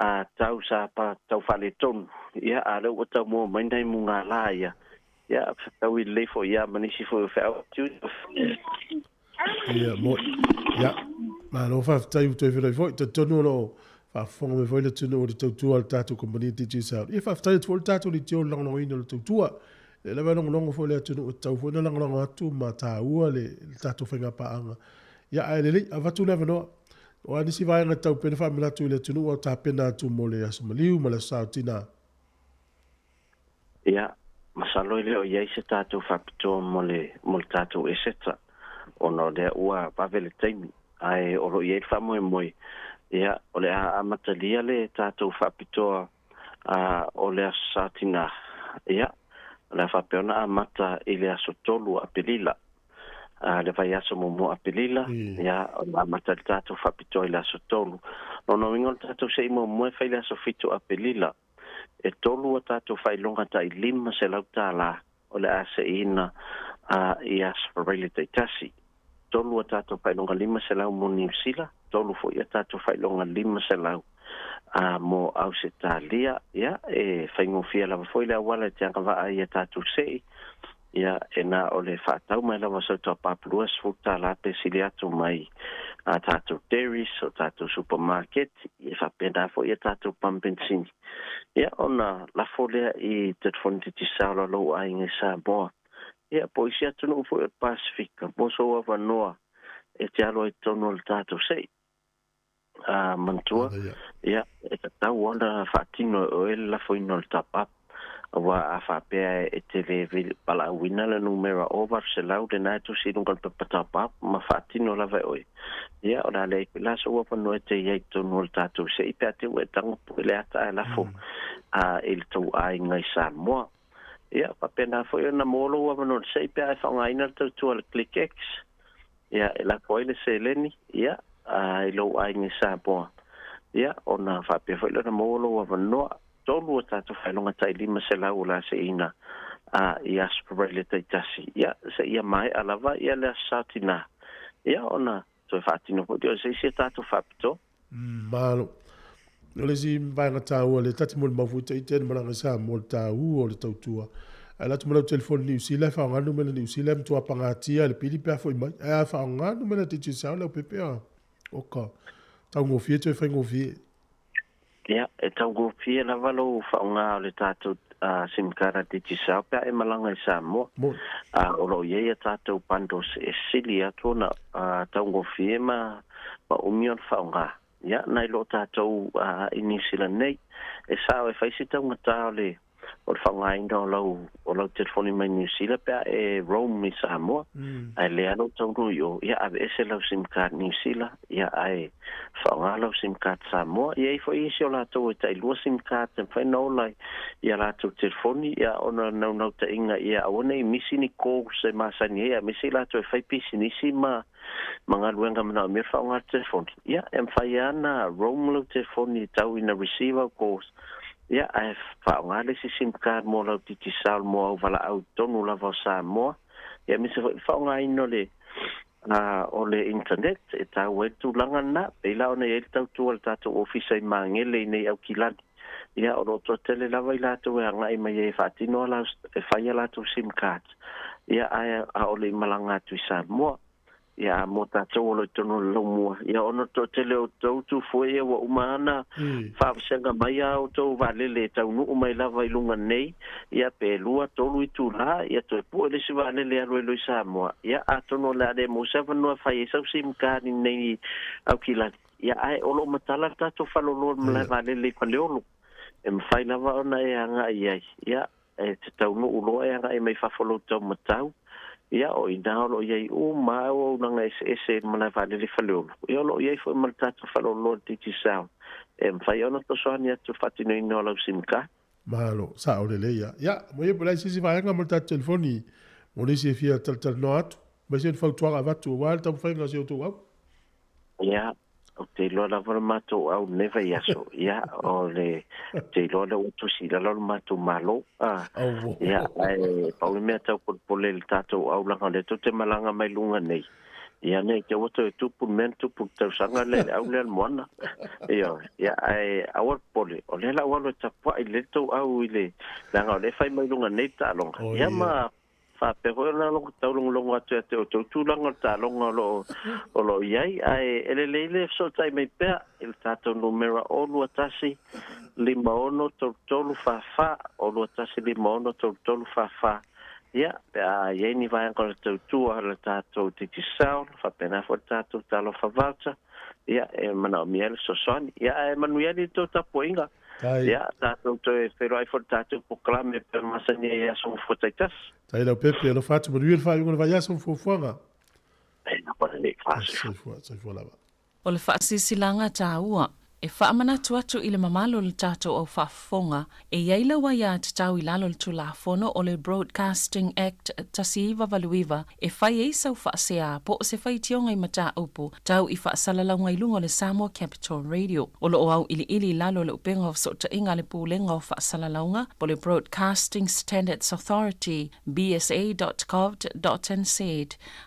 a tau sa pa tau faaletonu, ia, a o lea ua tau maua mai nai mugala ia, ia, fetaui lelei foi ia ma nisi foi o feau. Ia, mo, ia, malo faafetai ua toe feiloai foi. Talitonu o lo o faafofoga mai foi le atunuu i le tautua a le tatou kamupani Digicel. Ia, faafetai atu foi le tatou leitio i le lagolagoina o le tautua. O lea lava e logologo foi le atunuu e tatau foi ona lagolago atu ma taua le, le tatou faigapaaga. Ia, ae lelei, avatu le avanoa. O a nisi vaega e tatau pea ona faamanatu i le atunuu a o tapena atu mo le Aso Maliu ma le Aso Sa o Tina. Ia, masalo e le o i ai se tatou faapitoa mo le, mo le tatou Eseta, ona o lea ua vave le taimi, ae o lo o i ai le faamoemoe, ia, o le a amatalia le tatou faapitoa a, o le Aso Sa Tinā, ia, o le a faapea ona amata i le aso 3 o Aperila. A, le vaiaso muamua o Aperila, ia, o le a amata le tatou faapitoa i le aso 3. Lona uiga o le tatou se'i muamua e fai i le aso 7 o Aperila. E tolu a tatou faailoga tai $500 o le a seiina a i Aso Faraile taitasi. Tolu a tatou faailoga $500 mo Niu Sila, tolu foi a tatou faailoga $500 a mo Ausetalia. Ia, e faigofie lava foi le auala e te agavaa ai i a tatou sei. Ia, e na o le faatau mai lava o sau top-up $20 pe sili atu mai a tatou dairies, o tatou supamaketi, e faapena foi a tatou pamu penisini. Ia, ona lafo lea i telefoni Digicel a lou aiga i Samoa, ia, po o isi atunuu foi o le Pasefika, mo sou avanoa e te alo ai i totonu o le tatou sei. A, manatua, ia, e tatau ona faatino e oe le lafoina o le top-up, aua a faapea e te le valaauina le numera 800 lena e tusi i luga o le pepa top-up ma faatino lava e oe, ia, o le a leai foi la sou avanoa e te i ai i totonu o le tatou sei pe a te ua e tago pue le ata ae lafo i le tou aiga i Samoa. Ia, faapena foi ona maua lou avanoa i le sei pe a e faaaogaina le tautua a le ClickX, ia, e lafo ai le seleni, ia, i lou aiga i Samoa. Ia, ona faapea foi lea ona maua lou avanoa. Tolu a tatou faailoga tai 500 o le a seiina i Aso Faraile taitasi, ia, seia maea lava ia le Aso Sa Tinā, ia, ona toe faatino foi lea o se isi a tatou faapitoa. Malo. O le isi vaega taua lea ta te molimau foi ita i le malaga i Samoa le taua o le tautua. Ae alu atu ma lau telefoni Niu Sila e faaaoga le numera Niu Sila e matua pagatia le pili pe a foi mai. Ae a faaaoga le numera Digicel Leaupepe a oka taugofie toe faigofie. Ia, e taugofie lava lou faaaoga o le tatou sim card a Digicel pe a e malaga i Samoa. Moni. O lo o i ai a tatou bundles e sili atu ona taugofie ma umi ona faaaoga. Ia, nai lo tatou i Niu Sila nei, e sao e fai si taugata o le o le faaaogaina o lau o lau telefoni mai Niu Sila pe a e roam i Samoa, ae lea lou taunuu i o, ia aveese lau sim card Niu Sila, ia ae faaaoga lau sim card Samoa. E i ai foi isi o latou e tailua sim card e mafai ona ola i a latou telefoni, ia ona naunautaiga ia aua ne i misi ni calls e masani ai, aemaise i latou e fai pisinisi ma ma galuega manaomia le faaaoga le telefoni, ia e mafai lava ona roam lau telefoni e tau ina receive au calls, ia ae faaaoga le isi sim card mo lau Digicel mo au valaau i totonu lava o Samoa, ia aemaise foi le faaaogaina o le o le internet e taua ai le tulaga lena. Pei la ona i ai le tautua a le tatou ofisa i Magele i nei Aukilani, ia o lo o toatele lava i latou e agai mai ai e faatino a e fai a latou sim cards, ia ae a o le i malaga atu i Samoa. Ia a mo tatou o lo o i totonu o le laumua, ia ona o le toatele o outou tufue ia ua uma ona faavasega mai a outou vaalele e taunuu mai lava i luga nei, ia pe lua tolu itulā, ia toe pue le isi vaalele e alu ai loa i Samoa. Ia atonu o le a le maua se avanoa e fai ai sau sim card i nei Aukilani, ia ae o lo o matala le tatou faleoloa i le malae vaalele i Faleolo e mafai lava ona e agai i ai. Ia e te taunuu loa e agai mai fafo lou taumatau, ia o i ina o lo o i ai uma lava auaunaga eseese i le malae vaalele i Faleolo, ia o lo o i ai foi ma le tatou faleoloa le Digicel e mafai ona fesoasoani atu i le faatinoina o lau sim card. Malo, sao lelei lava. Ia, mo ia po o le a se isi vaega mo le tatou telefoni mo nisi e fia talatalanoa atu, aemaise o ni fautuaga avatu aua le taumafaiga o si outou au. Ia, Ou te iloa lava le matou au lenei vaiaso, ia, o le, ou te iloa lea ua tusi i lalo le matou Malo, a, ia, ae pau le mea tau polepole i le tatou au leaga o lea tou te malaga mai luga nei, ia, ne i te i ua toe tupu le mea na tupu i le tausaga lea i le au lea o le moana, ioe, ia, ae aua le popole, o lea la ua alu e tapuai lelei le tou au i le, leaga o lea e fai mai luga nei le taaloga, ia ma Faapea foi ona taulogologo atu ia te outou tulaga o le taaloga o lo o, o lo o i ai, ae e lelei le fesootai mai pea i le tatou numera o 21 56 33 44, o 21 56 33 44. Ia, pe a i ai ni vaega o le tautua a le tatou Digicel, faapena foi le tatou Talofa Voucher, ia, e manaomia ai le fesoasoani. Ia, ae manuia ai le tou tapuaiga. Tai. Ia, tatou toe feiloai foi i le tatou polokalame e pei ona masani ai i aso gafua taitasi. Tai Leaupepe, alofa atu, manuia le faaiuga o le vaiaso ma fuafuaga. E lava lenei faasoa. Soifua, soifua lava. O le faasilasilaga taua e faamanatu atu i le mamalu o le tatou au faafofoga, e i ai lau aiatatau i lalo o le Tulafono o le Broadcasting Act 1989 e fai ai sau faasea po o se faitioga i mataupu tau i faasalalauga i luga o le Samoa Capital Radio. O lo o auiliili i lalo o le upega o fesootaiga a le Pulega o Faasalalauga po o le Broadcasting Standards Authority, bsa.govt.nz,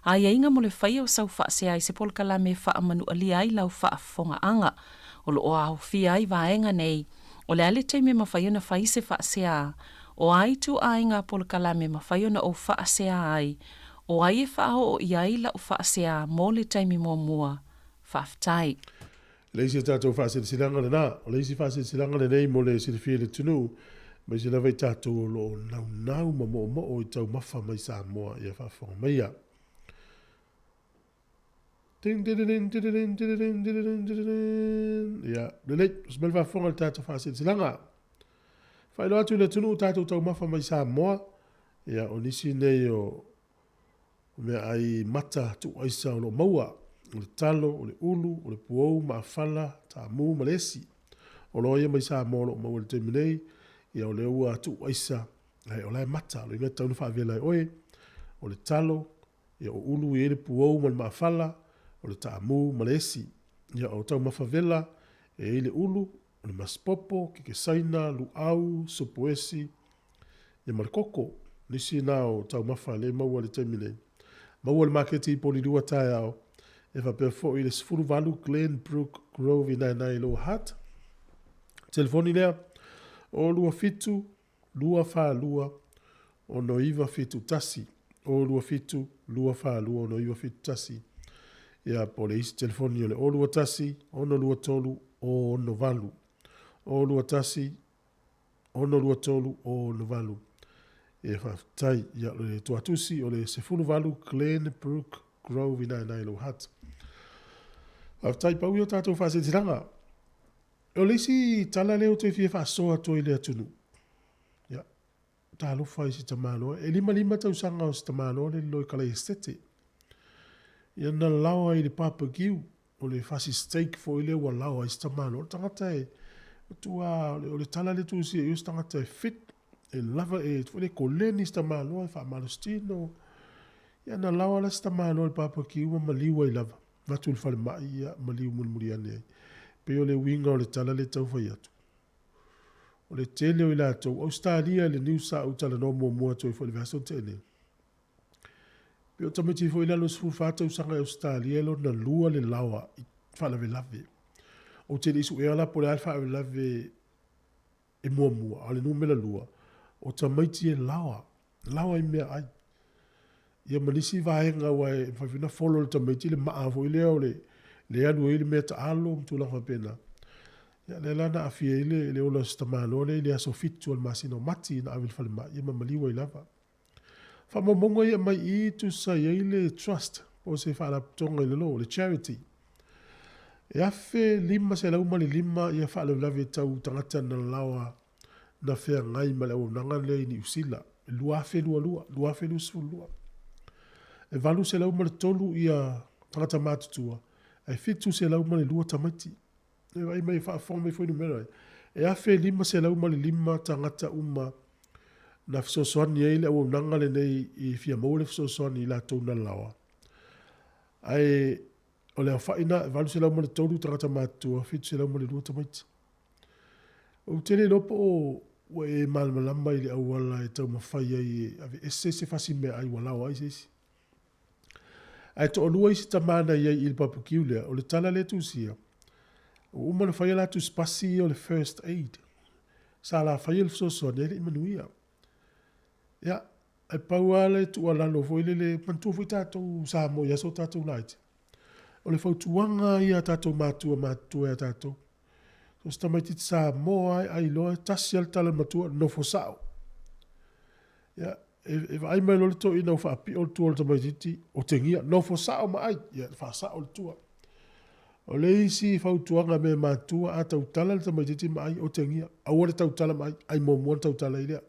aiaiga mo le faia o sau faasea i se polokalame e faamanualia ai lau faafofogaaga. O lo o aofia ai vaega nei, o le a le taimi e mafai ona fai se faasea, o a ituaiga polokalame e mafai ona ou faasea ai, o ai e faaoo i ai lau faasea mo le taimi muamua. Faafetai. Le isi a tatou faasilasilaga lena. O le isi faasilasilaga lenei mo le silafia i le atunuu, aemaise lava i tatou o lo o naunau ma moomoo i taumafa mai Samoa ia faafofoga maia. Ding dididin dididin dididin dididin dididin. Ia, lelei, o se mea le faafofoga i le tatou faasilasilaga. Faailoa atu i le atunuu tatou taumafa mai Samoa, ia, o nisi nei o meaai mata tuuaisa o lo o maua, o le talo, o le ulu, o le puou, maafala, taamu ma le esi. Oloa ia mai Samoa o lo o maua i le taimi nei, ia o lea ua tuuaisa, ae o la e mata, o le uiga e tatau ona faavela e oe, o le talo, ia o ulu e i ai le puou ma le maafala, o le taamu ma le esi. Ia o taumafa vela, E i ai le ulu, o le masipopo, kekesaina, luau, supuesi, ia ma le koko. Nisi na o taumafa lea e maua i le taimi nei. Maua i le maketi i Polilua taeao, e faapea foi i le 18 Glenbrook Grove i Naenae i Lower Hutt. Telefoni lea, o 27 242 6971. O 27 242 6971. Ia, po o le isi telefoni o le o 21 623 o 68. O 21 623 o 68. E faafetai. Ia, o le tuatusi o le 18 Glenbrook Grove i Naenae Lower Hutt. Faafetai pau ia o tatou faasilasilaga. O le isi tala lea ou te fia faasoa atu ai i le atunuu, ia, talofa i si tamaloa. E 55 tausaga o si tamaloa le lilo i Kalaesetete. Ia na laoa i le barbecue, o le fasi steak foi lea ua laoa ai si tamaloa. O le tagata e matua, o le tala lea tusia i o se tagata e fit, e lava, e foi le koleni si tamaloa, e faamalositino. Ia na laoa la si tamaloa i le barbecue ma maliu ai lava. Avatu i le falemai, ia, maliu mulimuli ane ai. Pei o le uiga o le tala lea e tau fai atu. O le tele o i latou, Ausetalia i le news sa ou talanoa muamua atu ai foi i le vaiaso na tea nei. Pei o tamaiti foi i lalo o le 14 tausaga i Ausetalia e lona lua le laoa i faalavelave. Ou te le i suea la po o le a le faalavelave e muamua, a o le numera 2, o tamaiti e laoa, laoa i meaai. Ia ma nisi vaega aua e mafai foi ona follow e le tamaiti le maa foi lea o le le alu ai le mea taalo ma tulaga faapena. Ia lea la na aafia ai le, le ola o si tamaloa lea i le aso 7 o le masina o Mati na ave i le falemai, ia ma maliu ai lava. Faamaumauga ia e aumai i i tusa i ai le trust po o se faalapotopotoga i lalo o le charity. E 1,505 ia faalavelave tau tagata na laoa na feagai ma le auaunaga lea i Niu Sila i le 2022, 2022. E 803 ia tagata matutua ae 702 tamaiti. E vaai mai, faafofoga mai foi numera ia. E 1,505 tagata uma na fesoasoani ai le auaunaga lenei i fia maua le fesoasoani i latou na laoa. Ae o le aofai na, e 803 tagata matutua, 702 tamaiti. Ou te le iloa po o ua e malamalama i le auala e taumafai ai e aveese se fasi meaai ua laoa ai se isi. Ae toalua isi tama na i ai i le barbecue lea, o le tala lea e tusia, ua uma ona fai a latou sipasi ia o le first aid. Sa la faia le fesoasoani ae le i manuia. Ia, ae pau lava le tuualalo foi lele, manatua foi tatou Samoa i aso o tatou laiti. O le fautuaga ia a tatou matua matutua ia tatou. So se tamaitiiti Samoa lava e ai loa, e tasi lava le tala a le matua, nofo sao. Ia, e vaai mai loa le toeaina ua faapio le tua o le tamaitiiti, otegia, nofo sao ma ai, ia faasao le tua. O le isi fautuaga a mea matua, a tautala le tamaitiiti ma ai, otegia, aua le tautala ma ai, ai muamua ona tautala ai lea.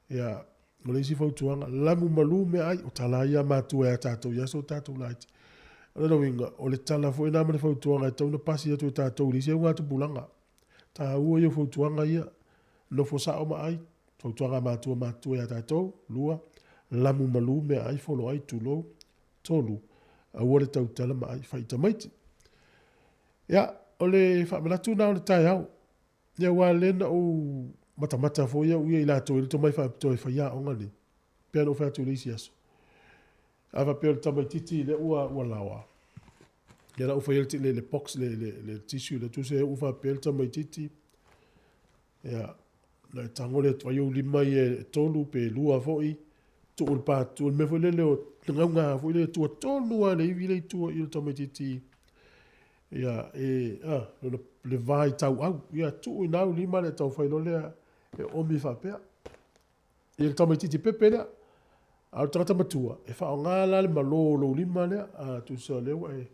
Ia, o le isi fautuaga, lamu malu meaai, o tala ia a matua ia tatou i aso o tatou laiti. O lona uiga, o le tala foi lena ma le fautuaga e tatau ona pasi atu e tatou i le isi augatupulaga. Taua ia o fautuaga ia, nofo sao ma ai, fautuaga a matua matutua ia tatou, 2, lamu malu meaai, folo ai, tulou, 3, aua le tautala ma ai, fai tamaiti. Ia, o le faamanatu lena o le taeao. Ia aua lea na ou matamata foi au ia i latou e le tomai faapitoa e faia aoga nei. Pei ona ou fai atu i le isi aso. A faapea o le tamaititi lea ua, ua laoa, ia la ua faia le, le, le box, le, le, le tissue lea, tusa e uu faapea le tamaititi, ia, na e tago lea, fai ou lima ia e tolu pe lua foi, tuu le patu, le mea foi lele o le gauga foi lele, tua tonu lava le ivi lea i tua i o le tamaititi Ia, e, a, lona, le va i tauau. Ia, tuu i ina au lima lea taufai loa lea e oomi faapea. Ia, le tamaitiiti pepe lea. A o le tagata matua, e faaaoga la le malo o lou lima lea, a tusa o lea ua e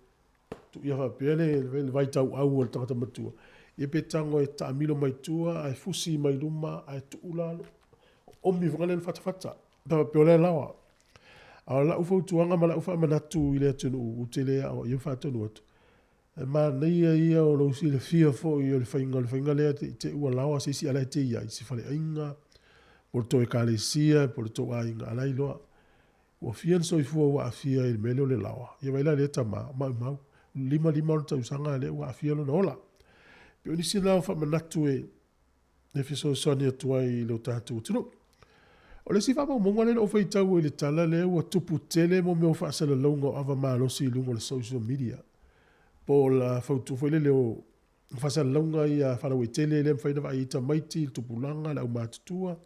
tuia faapea le, le vai tauau o le tagata matua. Ia pe tago e taamilo mai tua, ae fusi mai luma, ae tuu lalo. Oomi foi lea le fatafata. Ta faapea o lea laoa. A o lau fautuaga ma lau faamanatu i le atunuu, ou te le aoaia ma faatonu atu, e manaia ia o lou silafia foi o le faiga o le faiga lea te i te i ua laoa se isi a la e te i ai, se faleaiga, po o le tou ekalesia, po o le tou aiga, a la e iloa. Ua fia le soifua ua aafia i le mea lea o le laoa. Ia vaai la i lea tama, maumau, 55 ona tausaga lea ua aafia lona ola. Pei o nisi na o faamanatu e e fesoasoani atu ai i lo tatou atunuu. O le isi faamaumauga lea na ou faitau ai i le tala lea ua tupu tele mo mea o faasalalauga o ava malosi i luga o le social media po o la fautua foi lele o faasalalauga ia faalauaitele lea e mafai ona vaai ai tamaiti, le tupulaga, le aumatutua.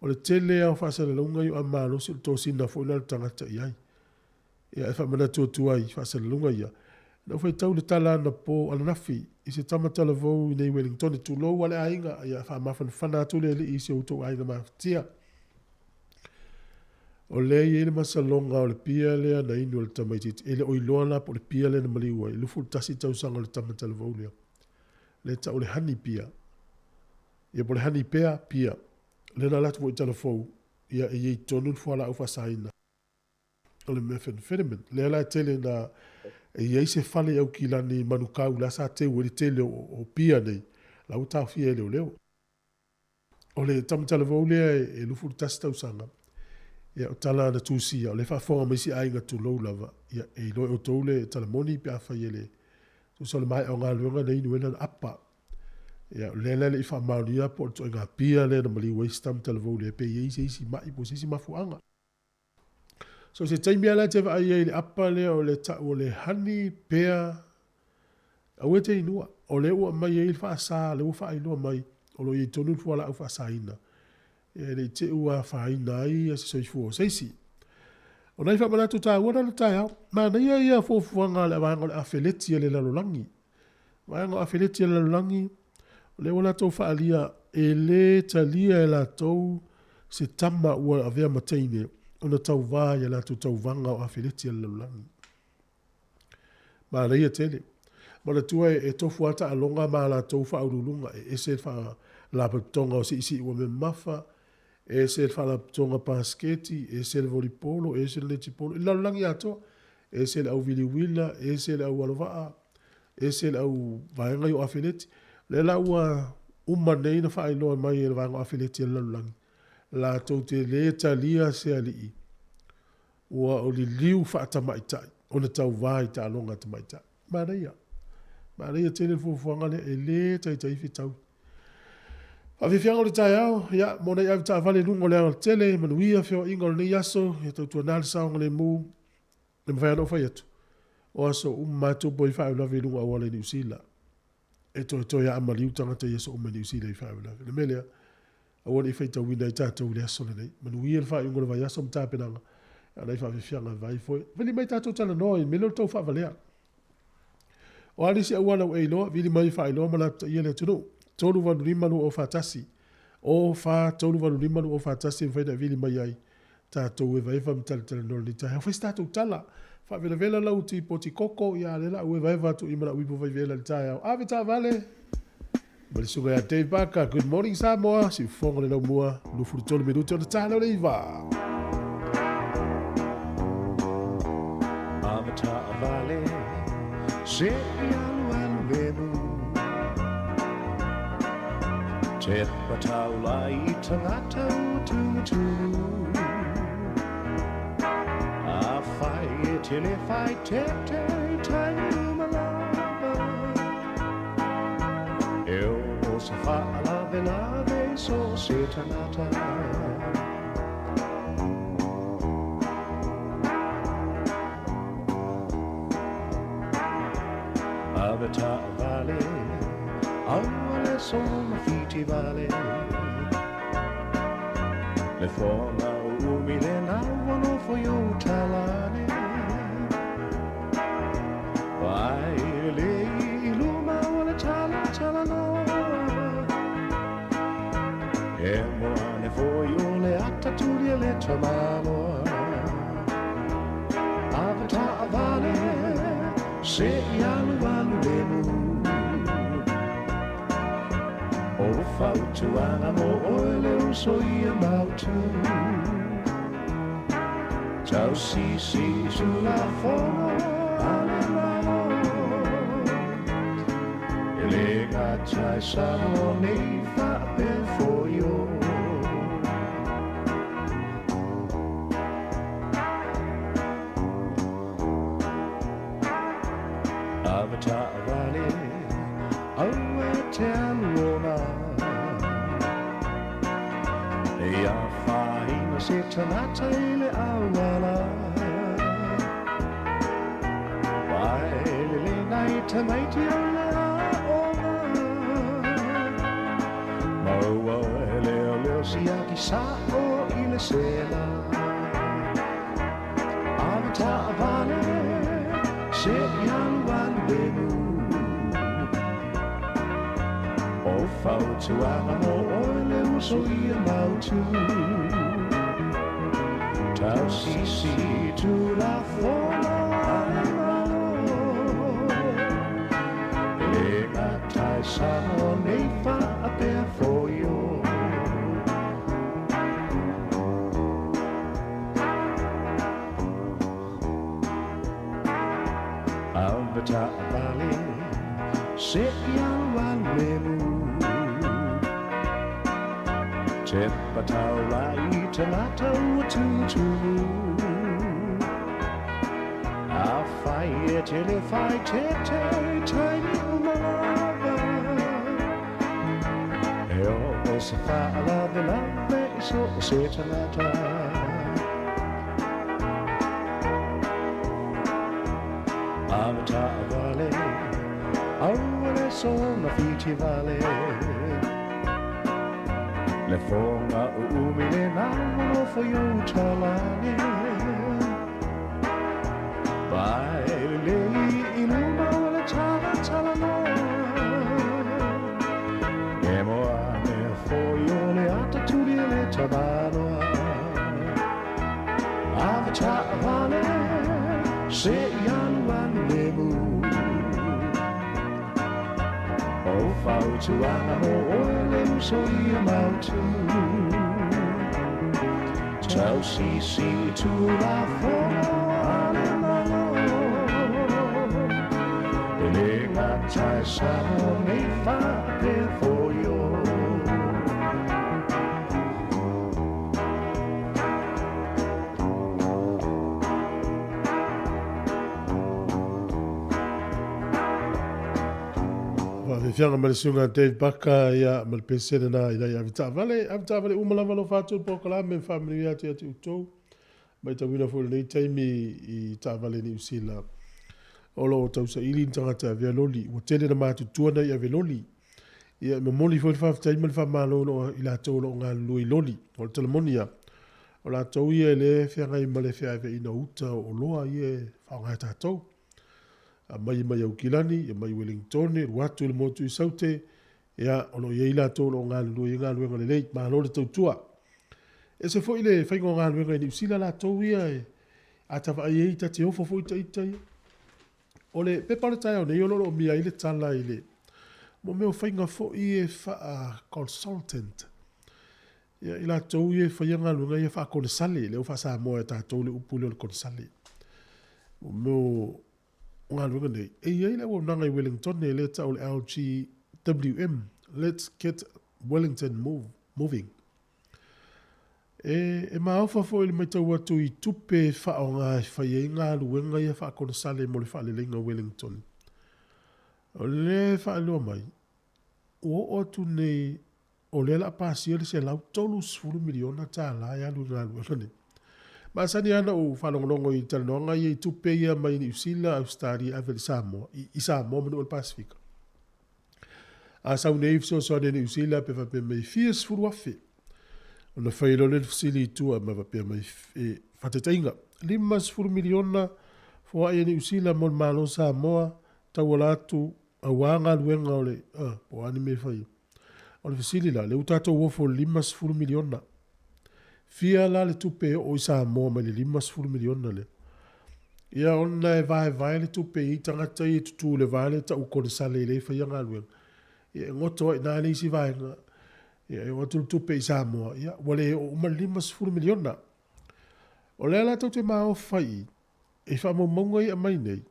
O le tele lava o faasalalauga ia o ava malosi o le tosina foi lena o le tagata i ai. Ia e faamanatu atu ai i faasalalauga ia, na ou faitau i le tala anapo ananafi i se tama talavou i nei Wellingtone, tulou lava le aiga, ia faamafanafana atu le Alii i si o outou aiga mafatia. O lea e i ai le masaloga o le pia lea na inu e le tamaitiiti, e le o iloa la po o le pia lea na maliu ai, 21 tausaga o le tama talavou lea. Lea e tau o le honey pia. Ia po o le honey pea pia. Lea na alu atu foi i Talafou, ia e i ai tonu le fualaau faasaina. O le methamphetamine. Lea la e tele ina e i ai se fale i Aukilani i Manukau la sa teu ai le tele o pia nei, la ua taofia e leoleo. O le tama talavou lea e 21 tausaga, ia o tala na tusia, o lea e faafofoga mai si aiga tulou lava, ia e iloa e outou le tala moni pe afai e le tusa o le maea o galuega na inu ai lana apa. Ia o lea la e le i faamaonia po o le ituaiga pia lea na maliu ai si tama talavou lea pe i ai se isi mai po o se isi mafuaaga. So se taimi lava la e te vaai ai i le apa lea o le tau o le honey pea, aua e te inua. O lea ua aumai ai le faasa, lea ua faailoa mai, o lo o i ai tonu le fualaau faasaina, e le i te i ua afaina ai se soifua o se isi. O nai faamanatu taua na o le taeao. Manaia ia fuafuaga a le vaega o le afeleti a le lalolagi. Vaega o afeleti a le lalolagi, o lea ua latou faaalia e le talia e latou se tama ua avea ma teine ona tauva i a latou tauvaga o afeleti a le lalolagi. Manaia tele. Manatua e tofu lava taaloga ma a latou faauluuluga, e ese le faalapotopotoga o siisii ua mamafa, ese le faalapotopotoga pasiketi, ese le volipolo, ese le netipolo, i le lalolagi atoa. Ese le au viliuila, ese le au alovaa, ese le au vaega ia o afeleti. O lea la ua uma nei ona faailoa mai e le vaega o afeleti a le lalolagi, latou te le talia se alii ua o liliu faatamaitai ona tauva i taaloga a tamaitai. Manaia. Manaia tele le fuafuaga lea, e le taitai fetaui. Faafiafiaga o le taeao, ia, mo nai avetaavale i luga o le alatele, manuia feoaiga o lenei aso, ia tautuana le saogalemu. E mafai lava ona ou fai atu, o aso uma lava e tupu ai faalavelave i luga o auala i Niu Sila. E toetoe lava a maliu tagata i aso uma i Niu Sila i faalavelave. O le mea lea, aua ne i faitauina ai tatou i le aso lenei. Manuia le faaiuga o le vaiaso ma tapenaga, a o nai faafiafiaga e vaai foi. Vili mai tatou talanoa i le mea lea o le tau faavalea. O a nisi auala ua e iloa, vili mai e faailoa ma lapataia le atunuu. 385 2041 O 4 3 8 5 2 4 1 e mafai ona e vili mai ai tatou evaeva ma talatalanoa i lenei taeao. Fai se tatou tala, faavelavela lau tipoti koko, ia a o lea o le a ou evaeva atu i ma lau ipu vaivela i le taeao. Ave taavale! Ma le susuga ia Dave Barker. Good morning Samoa, siufofoga o le laumua, 23 minute ona ta lea o le 9. Ave taavale, se i alualu lemu. Te pataula i tangata ua tumutumu. A whai e tele whai te te tainga malava. E o sa whaalave lave so se tangata. Ave taavale, aua le sona fiti vale. Le foga o umi le naua no fo yo talane. Vai le iluma o le tala tala noa. E moa le fo yo le ata tulia le tamaloa. Ave taavale, se i alu alu le mu. O fautuaga mo oe le uso ia mautu. Tau sisi tulafono a le Malo. E le gata i Samoa nei faapea foio. Ave taavale, tagata i le auala. Vaelele nai tamaiti o le aoga. Maua e leo leo siaki sa'o i le sela. Ave taavale se i alu alu lemu. O fautuaga mo oe le uso ia mautu. Tau sisi tulafono a le Malo. E le gata i Samoa nei faapea foio. Ave taavale se i alu alu lemu. Tepa taulai tagata ua tutumu. Afai e tele faaeteete taimi uma lava. E oo se faalavelave i so o se tagata. Ave taavale, aua le soga fitivale. Le foga uumi lena ua nofo i ou talage. Vaelelei i luma o le talatalanoa. E moa mea foi o le ata tuli e le tamaloa. Ave taavale se i alu alu lemu. O fautuaga mo oe le uso ia mautu. Tau sisi tulafono a le Malo. E le gata i Samoa nei faapea foio. Faafiafiaga ma le susuga Dave Baka ia ma le pese lena ina ia avetaavale, avetaavale uma lava lo faatu le polokalame faamanuia atu ia te outou. Matauina foi i lenei taimi i taavale i Niu Sila o lo o tausaili ni tagata e avea loli. Ua tele na matutua nai ave loli. Ia e momoli foi le faafetai ma le faamalo i lo i latou o lo o galulue i loli. O le tala moni ia, o latou ia e le feagai ma le feaveaiina o uta o oloa ia e faaaoga e tatou. Aumai mai Aukilani, ia mai Wellingtone, alu atu i le motu i Saute, ia o lo o i ai latou o lo o galulue i galuega lelei. Malo le tautua. E ese foi le faiga o galuega i Niu Sila latou ia e a ta vaai ai ta te ofo foi ita ia. O le pepa o le taeao nei o lo o mia ai le tala i le mo mea o faiga foi e faa consultant. Ia i latou ia e faia galuega ia faakonesale, lea ua faasamoa e tatou le upu lea o le konesale. Mo mea o galuega nei, e i ai le auaunaga i Wellington lea e tau o le LGWM, Let's Get Wellington Move, Moving. E, e maofa foi le matau atu i tupe e faaaoga e fai ai galuega ia faakonesale mo le faaleleiga o Wellington. O lea e faailoa mai, ua oo atu nei o lea o le a pasia le $130 miliona e alu i galuega nei. Masani lava ona ou faalogologo i talanoaga ia i tupe ia mai Niu Sila, Ausetalia e ave i Samoa, i Samoa ma nuu o le Pasefika. A sau nei fesoasoani a Niu Sila pe faapea mai e fia 10,000. Ona fai loa lea le fesili i tua ma faapea mai e faataitaiga, $50 miliona foai a Niu Sila mo le Malo o Samoa tauala atu aua galuega o le, po o a ni mea e fai ai. O le fesili la, lea ua tatou ofo i le $50 miliona. Fia la le tupe e oo i Samoa mai le $50 miliona lea? Ia ona e vaevae le tupe e i ai tagata ia e tutu i le va lea e tau o konesale e le faia galuega. Ia e goto ai i ina le isi vaega. Ia e oo atu le tupe i Samoa, ia ua le oo uma le $50 miliona. O lea la tou te maofa i i, i faamaumauga ia e aumai nei,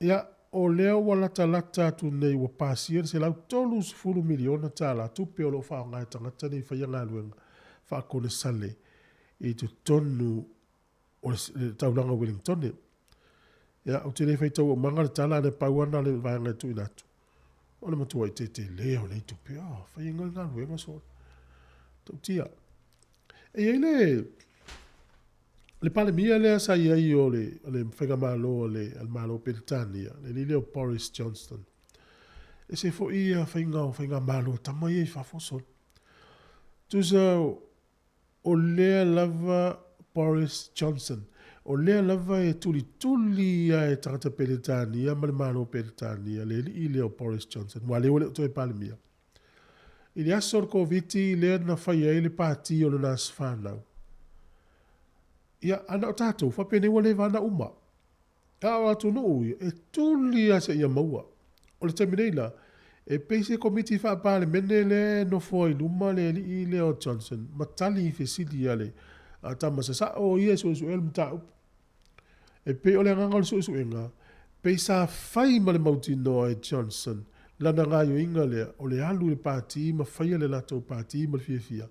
Ia, o lea ua latalata atu nei ua pasia le $130 miliona tupe o lo o faaaoga e tagata nei e faia galuega faakonesale i totonu o le taulaga o Wellingtone. Ia, ou te le faitau aumaga le tala, ae na pau lava lena o le vaega e tuuina atu. O le matuai tetele o nei tupe, oh, fai ai galuega soo. Tautia. E i ai le... Le Palemia lea sa i ai o le, o le faigamalo a le, a le Malo o Peretania, le alii lea o Boris Johnston, ese foi ia faiga o faigamalo a tama ia i fafo solo. Tusa o lea lava Boris Johnson, o lea lava e tulituli ia e tagata Peretania ma le Malo o Peretania le alii lea o Boris Johnson, aua o lea ua le o toe Palemia. I le aso o le Koviti lea na fai ai le pati o lona aso fanau. Ia, a na o tatou, faapenei ua leva ona uma. A o atunuu ia, e tuli lava seia maua. O le taimi nei la, e pei se Komiti Faa-Palemene lea e nofo ai i luma le alii lea o Johnson ma tali i fesili a le tama sasao ia e suesuea le mataupu. E pei o le agaga o le suesuega, pei sa fai ma le mautinoa e Johnson lana gaoioiga lea o le alu i le pati ma faia le latou pati ma le fiafia,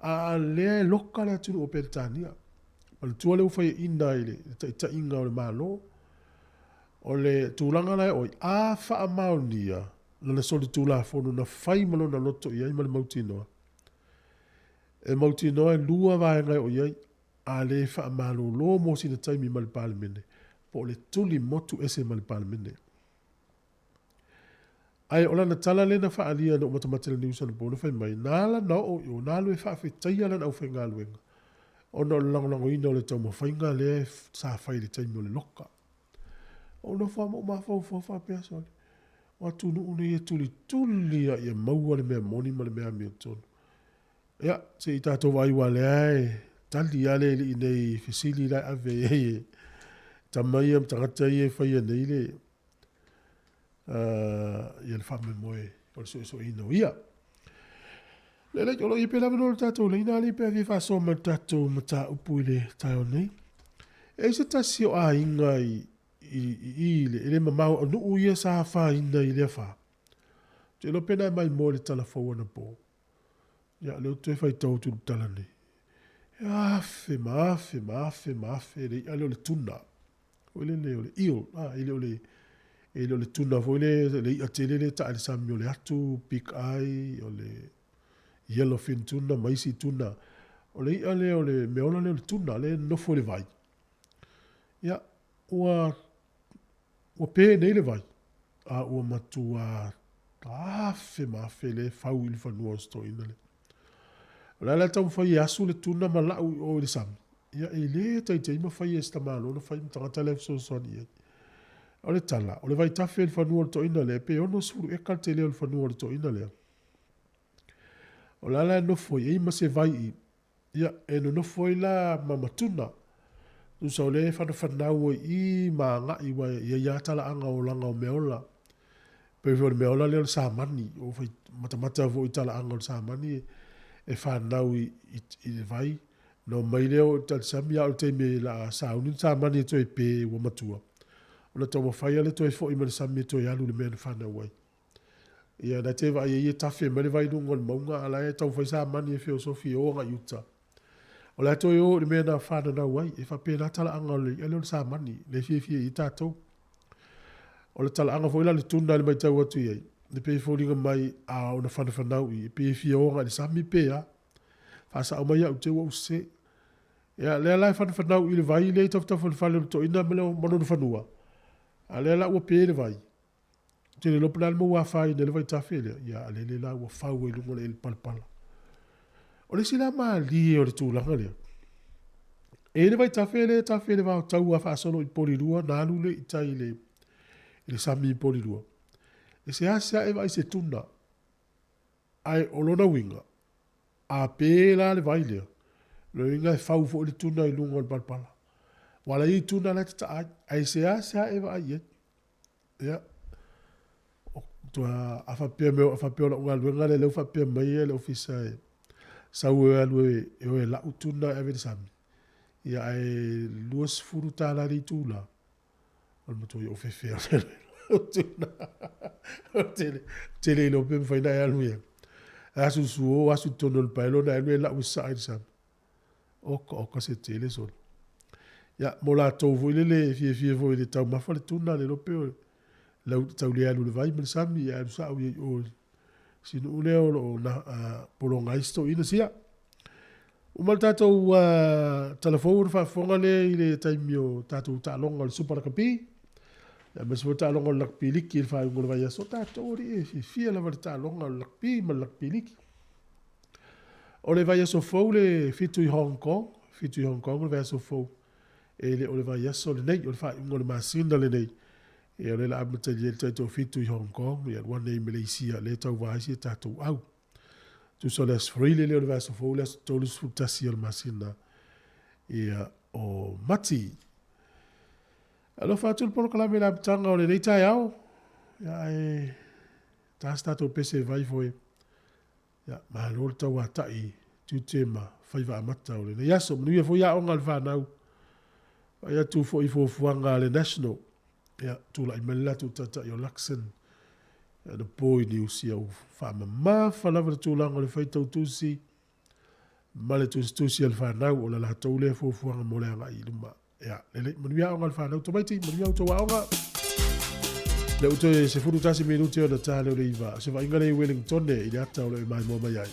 a lea e loka le atunuu o Peretania. Manatua lea ua faiaina i le taitaiga o le Malo. O le tulaga la e oi, a faamaonia lana solitulafono na fai ma lona loto i ai ma le mautinoa, e mautinoa e lua vaega e oo i ai, a le faamalolo mo sina taimi ma le Palemene, po o le tuli motu ese ma le Palemene. Ae o lana tala lea na faaalia na ou matamata i le news anapo na fai mai, na ala na oo i o, na alu e faafetaia lana aufaigaluega ona o le lagolagoina o le taumafaiga lea sa fai i le taimi o le loka. Ou nofo lava ma ou mafaufau faapea, sole, o atunuu nei e tulituli lava ia maua le mea moni ma le mea amiotonu. Ia, se i tatou vaai aua o lea e tali lava le alii nei i fesili la e ave i ai e tama ia ma tagata ia e faia nei le, ia le faamoemoe o le suesueina o ia. Lelei, o lo o i ai pea le avanoa o le tatou laina alii pe a fia faasoa mai le tatou mataupu i le taeao nei. E i ai se tasi o aiga i, i, i, i le, e le mamao o nuu ia sa afaina i lea fa. Ou te iloa pe na e maimoa i le tala fou anapo. Ia, o lea ou te toe faitau atu i le tala nei. E afe ma afe ma afe ma afe le i'a lea o le tuna. Foi lele o le eel, ah, e le o le, e le o le tuna foi le, le i'a tele lea e ta'a i le sami o le atu, big eye, o le yellowfin tuna ma isi tuna. O le i'a lea o le meaola lea o le tuna, lea e nonofo i le vai. Ia, ua Ua pē nei le vai, a ua matuā afe ma afe lea e fau i le fanua o si toeaina lea. O le a la e taumafai e asu le tuna ma lau i o i le sami, ia e le taitai mafai e si tamaloa ona fai ma tagata la e fesoasoani i ai. O le tala, o le vaitafe i le fanua o le toeaina lea, pe 60 eka le tele o le fanua o le toeaina lea. O le a la e nofo ai, e i ai ma se vai i Ia, e nonofo ai la ma matuna. Tusa o lea e whanawhanau ai i ma agai aua e i ai lava talaaga olaga o meaola. Pei foi o le meaola lea o le samani, ua fai matamata foi i talaaga o le samani e whanau i, i, i le vai. Na omai lea o i le sami, a o le taimi e la sauni le samani e toe pē ua matua. Ona taumafai lava lea toe foi mai le sami e toe alu i le mea na whanau ai. Ia, na te vaai ai e tafe mai le vai i luga o le mauga, a la e taumafai samani e feosofi e o agai i uta. O le a toe o i le mea na whananau ai, e faapena talaaga o le i'a lea o le samani, le fiafia i ai tatou. O le talaaga foi la o le tuna i le matau atu i ai, e pei e foliga mai a ona whanawhanau i, e pei e fia o agai i le sami pe a. Faasao mai au te ua ou sese. Ia, lea la e whanawhanau i le vai lea i tafatafa o le fale o le toeaina ma lona fanua, a lea la ua pe le vai. Ou te le iloa po o le a le mau afaina ai le vaitafe lea, ia a lele la ua fau ai i luga o le ʻili palapala. O le isi la malie o le tulaga lea, e i ai le vaitafe lea e tafe i le vao taua faasolo i Polilua na alu lea i tai i le, i le sami i Polilua. E seasea e vaai se tuna, ae o lona uiga, a pē la le vai lea, lona uiga e fau foi le tuna i luga o le palapala. Aua la e i ai tuna la e tataa ai, ae seasea e vaai i ai. Ia, matua a faapea mai, a faapea o lau galuega lea, lea ua faapea mai le ofisa e sau e alu e o e lau tuna e ave i le sami, ia ae $20 le itula, o le matua ou fefe o le lau tuna. Ou te le iloa pe mafai ona e alu i ai. Asu suo, asu i totonu o le paelo ona e alu e lau e sasaa i le sami. Oka, oka se tele sole. Ia, mo latou foi lele e fiafia foi i le taumafa le tuna, le iloa pe o lau tau le alu i le vai ma le sami, ia alu sao i ai i o i si nuu lea o lo o na, pologa ai si toeaina sia. Uma le tatou tala fou ona faafofoga lea i le taimi o tatou taaloga o le Super Rugby. Aemaise foi taaloga o le Rugby Liki i le faaiuga o le vaiaso. O tatou alii e fiafia lava i le taaloga o le rugby ma le rugby liki. O le vaiaso fou le 7 i Hong Kong, 7 i Hong Kong le vaiaso fou. E le o le vaiaso lenei, o le faaiuga o le masina lenei. Ia o lea o le a amatalia ai le tatou 7 i Hong Kong, ia alu ane i Malaysia, lea e tauva ai si a tatou au. Tusa o le Aso Faraile lea o le vaiaso fou, le aso 31 o le masina ia o Mati. Alofa atu le polokalame i le amataga o lenei taeao. Ia ae ta se tatou pese vai foi. Ia malo le tauatai tiute ma faiva amata o lenei aso. Manuia foi aoga a le fanau. Vaai atu foi i fuafuaga a le National. Ia tulai mai le latou taitai o Luxon. Ia na po i Niusia ua faamamafa lava le tulaga o le faitau tusi ma le tusitusi a le fanau o le latou lea fuafuaga mo le agai i luma. Ia, lelei, manuia aoga a le fanau tamaiti, manuia outou aoga. Le ua toe 11 minute ona ta lea o le 9. O se vaaiga lea i Wellington i le ata o lo o e maimoa mai ai.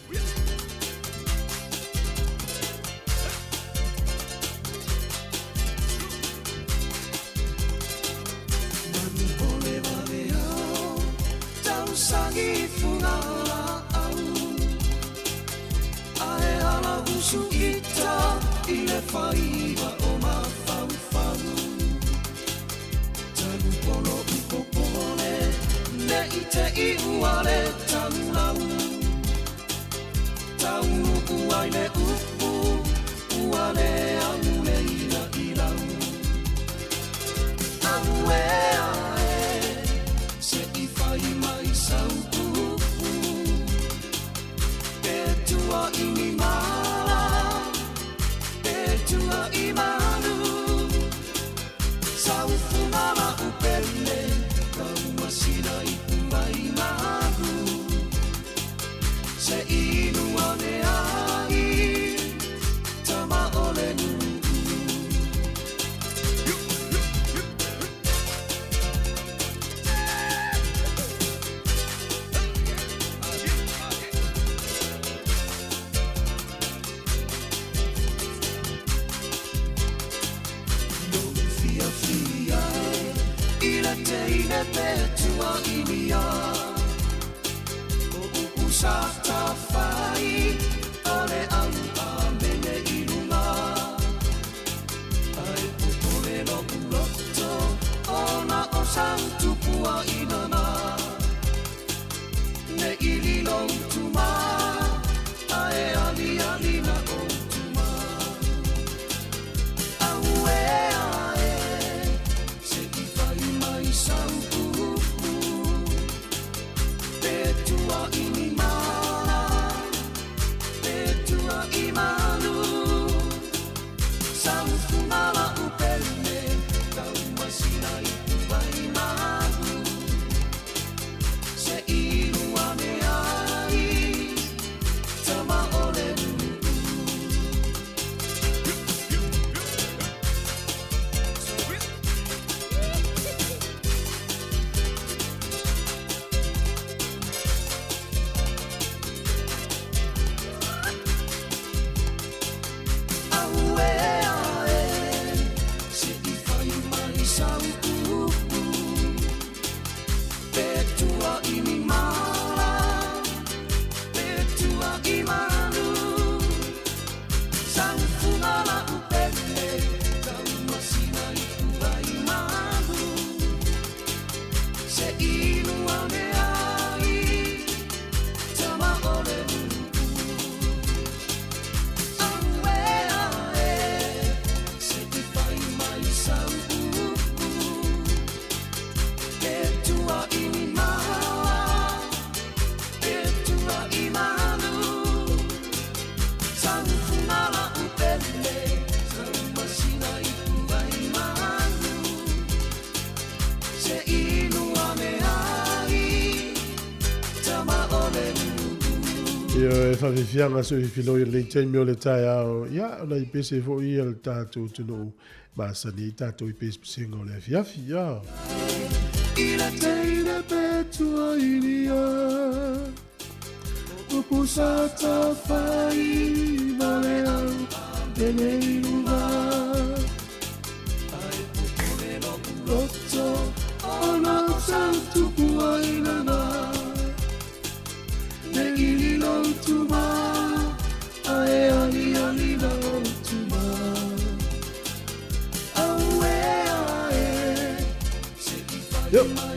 Ioe, e faafiafiaga se filifiloi o lenei taimi o le taeao. Ia, o nai pese foi ia a le tatou atunuu masani ai tatou i pesepesega o le afiafi. Ia. Teine petua ilia, upu sa tafai ma le au. Yo,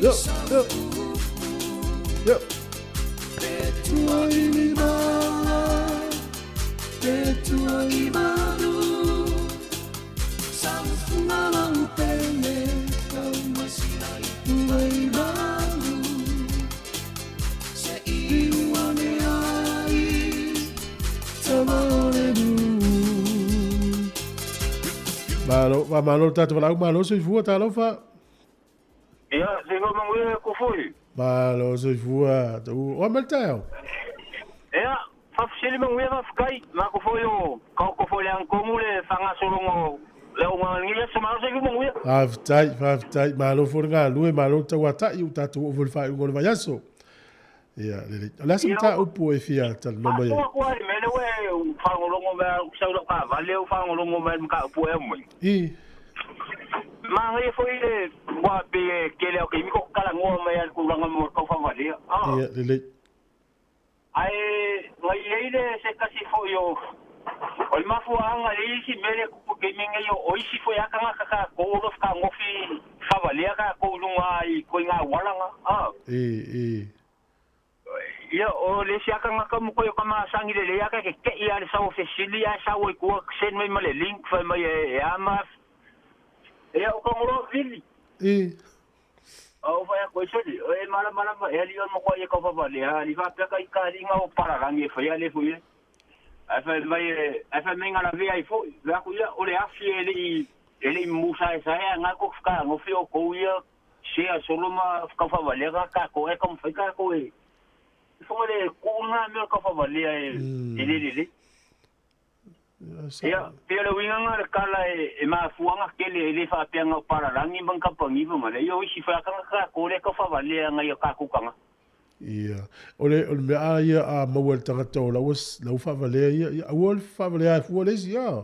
yo, yo. Yo. Malo, malo tatou valaau, malo soifua, talofa. Ia, soifua manuia ko foi. Malo soifua, tau, o mai le taeao. Ia, faafesili manuia faafetai, ma ko foi o kaoko foi le agatomu le faagasologa o le augagaligi aso, malo soifua manuia. Faafetai, faafetai, malo foi le galue, malo le tauata'i ua tatou oo foi i le faaiuga o le vaiaso. Ia, lelei. O le a se mataupu e fia talanoa mai ai? Faasoa atu ai le mea lea ua e faalogologo mai a sau lau taavale ou faalogologo mai i le mataupu e aumai. I. Manaia foi le ua pei e tele lava o taimi ko talanoa mai lava i le tulaga mo le taufaavalea. Ah. Ia, lelei. Ae na i ai le se tasi foi o o le mafuaaga e i ai isi mea lea e tupu i le taimi lenei o isi foi lava tagata tatou o lo o fetagofi faavalea tatou i luga i ituaiga auala na. Ah. I, i. Ia, o le isi lava tagata mo koe o ka masani lelei lava ka tete'i lava i le sau o fesili ae sau ai tua send mai ma le link fai mai e a ma ia o Tagoloa vili. I. A ou fai atu ai sole, e malamalama ea alii o le matua ia taufavalea alii faapea ka ikaaliga o palalagi e faia le foi e. Ae fai mai ae fai mai na lavea ai foi. Fai atu ia o le afi e le'i e le'i musaesae ae na ko fetagofi outou ia sea solo ma taufavalea ka tatou ae taumafai tatou e foga le ku'u lena mea o le taufavalea e e le lelei. Ia, pei o le uiga lena o le tala e e mafuaaga tele e le faapea na o palalagi ma ni kamupani ma mea. Ia o isi foi lava tagata tatou lea e taufavalea nai o tatou tagata. Ia. O le, o le mea a ia a maua e le tagata o la ua, la ua faavalea ia, ia aua le faavalea ai fua le isi a.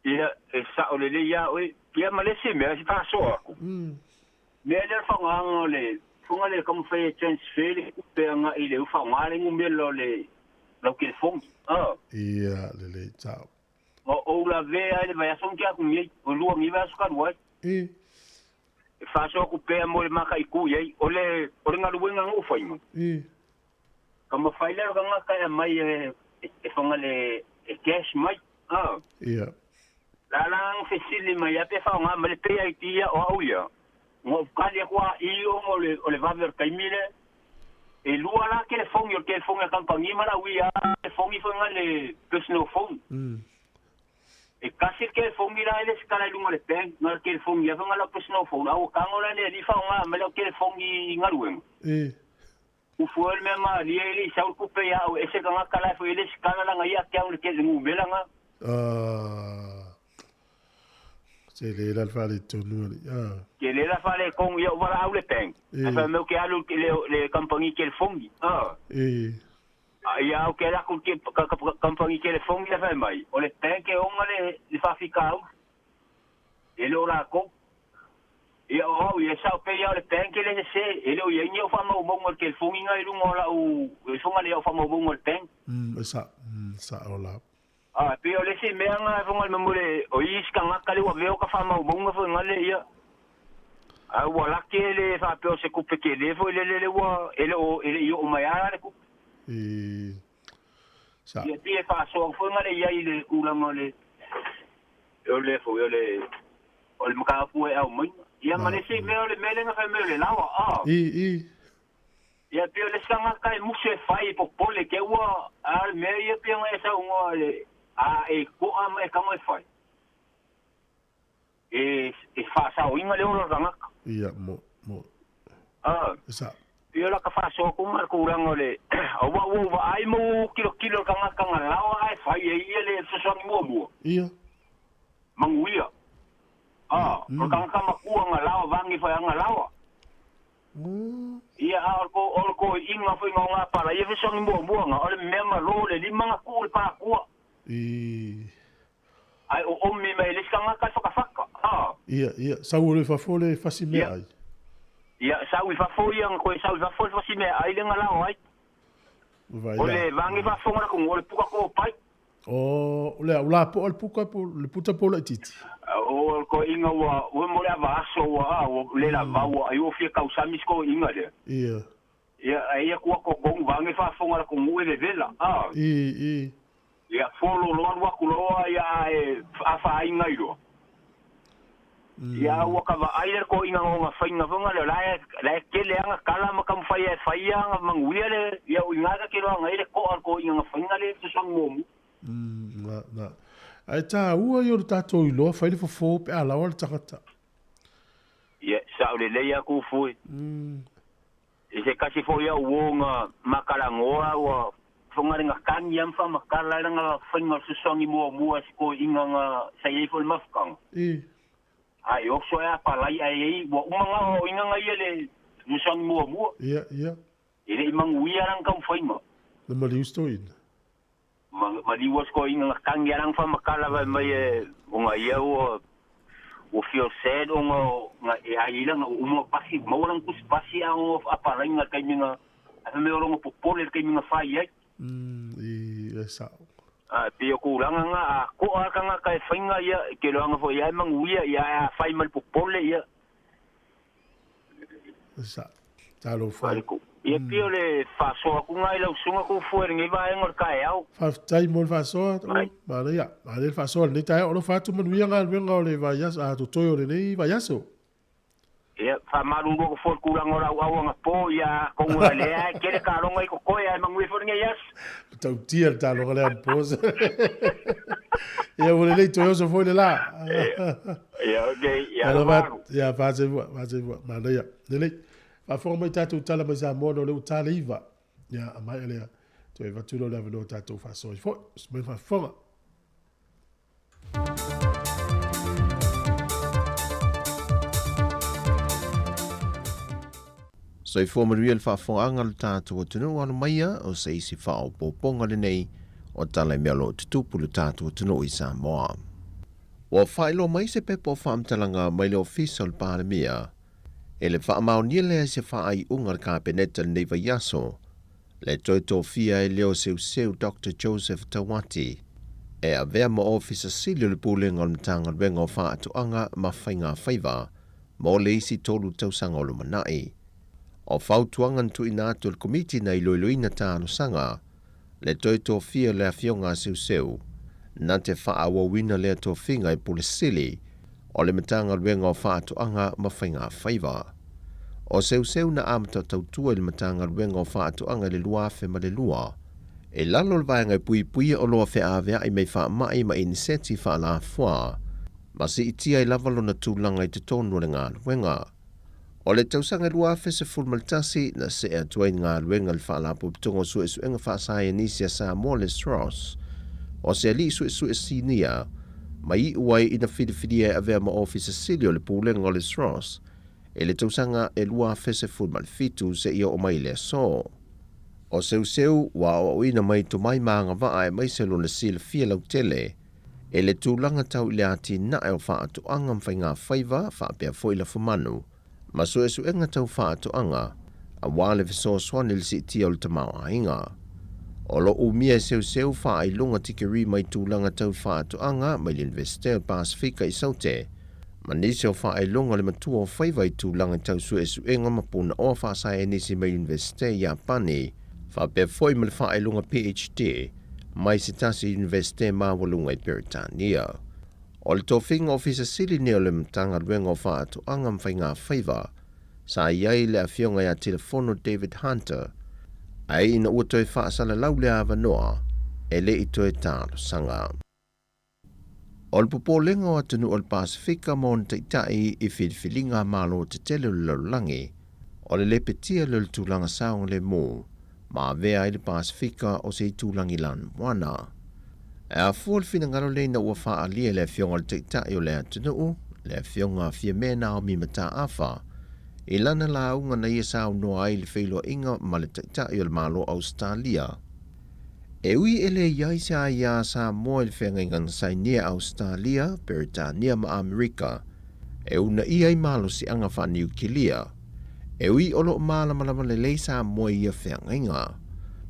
Ia, e sa'o lelei ia oe. Ia ma le isi mea, se faasoa atu. Mea lea o le faaaogaina o le foga lea e taumafai e transfer le tupe agai i le faaaoga le numera o le lau telefoni. A. Ia, lelei, sa'o. Na ou lavea ai le vaiaso na tea atu nei, o lua nei vaiaso talu ai. I. E faasoa atu pea mo le mataitu i ai. O le, o le galuega na ou faia. I. Taumafai lea o le tagata e aumai e, e faga le e cash mai. A. Ia. La la na fesili mai ia pe faaaoga mai le pay ID ia o au ia. Na ou tali atu lava i ona o le, o le vave o le taimi lea. E lua la telefoni, o le telefoni a le kamupani ma lau ia telefoni foi na le personal phone. E tasi le telefoni la e lesitala i luga o le bank, na o le telefoni ia foi na lau personal phone, a ua tago la le alii faaaoga mai lau telefoni i galuega. Ufu ai le mea malie e le i sau le tupe ia au e ese tagata la e fai ai lesitala lana ia te au i le numera na. Ah. Tele la le faaletonu alii. Ah. Tele la faaletonu ia ua valaau le bank. Ae fai mai ou te alu i le, le kamupani telefoni. Ah. Ia ou te alu atu i le kamupani telefoni la fai mai, o le bank e ona le, le faafitauli. E le o latou. Ia o au ia, e sao pea ia o le bank e le sese, e le o i ai ni au faamaumauga o le telefoni na i luga o lau, e foga le au faamaumauga o le bank. E sao, sao la. A, e pei o le isi mea na e foga le mea le, o i isi tagata lea ua avea o ka faamaumauga foi na le ia. Ae ua laki e le faapea o se tupe tele foi lele lea ua, e le o, e le i oo mai lava la le tupe. Sa. Ia pei e faasoa foi na le i ai i le tulaga o le, o le foi o le, o le mataupu e aumai. Ia ma le isi mea o le mea lea na fai mai o le laoa, a. I, i. Ia pei o le isi tagata e musu e fai e popole te ua, a o le mea ia pei ona e saunoa le, a e to'a ma e tago e fai. E, e faasaoina le ola o le tagata. Ia, mo, mo. A. Sa. Pei o la ka faasoa atu ma le tulaga o le, aua ua ou vaai ma ua ou tilotilo i le tagata na laoa ae fai e ia le fesoasoani muamua. Ia. Manuia. A, o le tagata matua na laoa vagi fai ana laoa. Ia, a o le ko, o le toeaina foi na o gapala ia fesoasoani muamua na, o le mea malo le lima na tuu i le pakua. I. Ae oomi mai e le isi tagata le fakafaka, a. Ia, ia, sau loa i fafo le fasi meaai. Ia, sau i fafo ia, na toe sau i fafo le fasi meaai lea na lao ai. Vai O la. le vage faafofoga le atunuu, o le puka topai. O, o le a, o lapoa le puka po, le puta po o laitiiti? O le toeaina ua, ua mo le ava aso ua, a, ua le lava ua, ai ua fia tausami si toeaina lea. Ia. Ia, ae ia tua totonu vage faafofoga le atunuu e vevela, a. I, i. Ia, folo loa alu atu loa, ia, ae afaina ai loa. Ia, a ua ka vaai le toeaina na ona faiga foi lea, o la e, la e tele lava na tala ma taumafai e fai na manuia le, ia, o i ina ta te iloa ai le toa o le toeaina na faiga le fesoasoani muamua. Na, na. Ae taua ia o le tatou iloa fai le fofo pe a lawa le tagata. Ia, sao lelei lava Tufue. I se tasi foi au uo na matalanoa ua foga le gatagi lava ma faamatala ai lana faiga o le fesoasoani muamua i se toeaina na sa i ai foi le mafutaga. I. A e oso ai a palai ae i ai ua uma na aoaoina na ia le fesoasoani muamua. Ia, ia. E le i manuia lana taumafaiga. Na maliu se toeaina. Ma, maliu lava se toeaina na tagi lava lana faamatala fai mai e ona ia ua ua feel sad ona na e ai ai lana ua uma pasi maua lana tusi pasi a ono apalaiga i le taimi na ae fai mai o lona popole i le taimi na fai ai. Umm i e sao. A e pei o tulaga na a to'a lava le tagata e faiga ia e te iloaga foi ia e manuia ia ae a fai ma le popole ia. E sao. Talofa e. Ia pei o le faasoa atu na i lau susuga Tufue i lenei vaega o le taeao. Faafetai mo le faasoa, manaia, manaia le faasoa i lenei taeao. Alofa atu manuia galuega o le vaiaso, a totoe o lenei vaiaso. Ia, faamalulu atu foi i le tulaga o lau au anapo, ia atonu o lea e tele taaloga i totoe ae manuia foi lenei aso. Matautia le taaloga lea anapo. Ia ua lelei toe oso foi le la. Ia, okay, ia alofa atu. Ia, faasoifua, faasoifua, manaia. Lelei. Faafofoga mai tatou tala mai Samoa ona o lea ua ta le iva. Ia, a maea lea, toe avatu lea o le avanoa tatou faasoa ai foi. Oso mai le faafofoga. Soifua manuia le faafofogaaga a lo tatou atunuu alo maia o se isi faaopoopoga lenei o tala i mea o lo o tutupu i lo tatou atunuu i Samoa. Ua faailoa mai se pepa o faamatalaga mai le Ofisa o le Palemia e le faamaonia lea i se faaiuga a le Kapeneta i lenei vaiaso le toe tofia ai lea o Seuseu Doctor Joseph Tauati e avea ma Ofisa Sili o le Pulega o le Matagaluega o Faatoaga ma Faigafaiva mo le isi tolu tausaga o lumanai. O fautuaga na tuuina atu e le Komiti na iloiloina talosaga le toe tofia o le Afioga a Seuseu na te faaauauina lea tofiga e Pule Sili o le Matagaluega o Faatoaga ma Faigafaiva. O Seuseu na amata tautua i le Matagaluega o Faatoaga i le 2002, i lalo o le vaega e puipuia oloa feaveai mai faamai ma iniseti faalafoa, ma siitia ai lava lona tulaga i totonu o le galuega. O le tausaga 2011, na see atu ai i le galuega i le Faalapotopotoga o Suesuega Faasaienisi a Samoa le SROS, o se alii suesue sinia, ma iu ai ina filifilia e avea ma Ofisa Sili o le Pulega o le SROS i le tausaga e 2017 seia oo mai i le aso. O Seuseu ua aoaoina mai tomai ma agavaa aemaise lona silafia lautele i le tulaga tau i le atinae o faatoaga ma faigafaiva faapea foi lafumanu ma suesuega tau faatoaga aua le fesoasoani i le siitia o le tamaoaiga. O lo umia e seuseu faailoga tikeri mai tulaga tau faatoaga mai le Iunivesite o le Pasefika i Saute ma nisi o faailoga o le matua o faiva i tulaga tau suesuega ma punaoa faasaenisi mai Iunivesite i Iapani faapea foi ma le faailoga PhD mai se tasi Iunivesite maualuga i Peretania. O le tofiga Ofisa Sili nei o le Matagaluega o Faatoaga ma Faigafaiva, sa i ai le Afioga ia Tilafono David Hunter, ae ina ua toe faasalalau lea avanoa, e le i toe talosaga. O le popolega o atunuu o le Pasefika ma ona taitai i filifiliga a Malo tetele o le lalolagi, o le lepetia lea o le tulaga saogalemu ma avea ai le Pasefika o se itulagi lanumoana. E afua le finagalo lea ina ua faaalia e le Afioga i le Taitai o le atunuu, le Afioga Fiame Naomi Mataafa, i lana lauga na ia saunoa ai i le feiloaiga ma le Taitai o le Malo o Ausetalia. E ui e le i ai se aia a Samoa i le feagaiga na sainia e Ausetalia, Peretania ma Amerika e uunaia ai malosiaga faaniukilia, e ui o lo o malamalama lelei Samoa i ia feagaiga.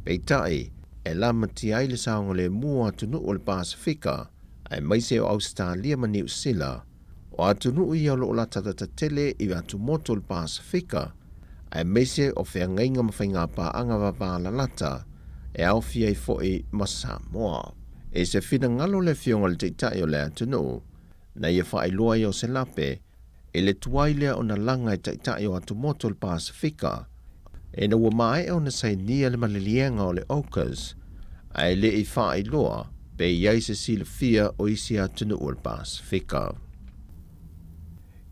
Peitai, e lamatia ai le saogalemu o atunuu o le Pasefika, aemaise o Ausetalia ma Niu Sila, o atunuu ia o lo o latalata tele i atumotu o le Pasefika, aemaise o feagaiga ma faigapaaga vavalalata e aofia ai foi ma Samoa. I se finagalo o le Afioga i le Taitai o le atunuu, na ia faailoa ai o se lape i le tuai lea ona laga e Taitai o atumotu o le Pasefika, ina ua maea ona sainia le maliliega o le AUKUS, ae le i faailoa pe i ai se silafia o isi atunuu o le Pasefika.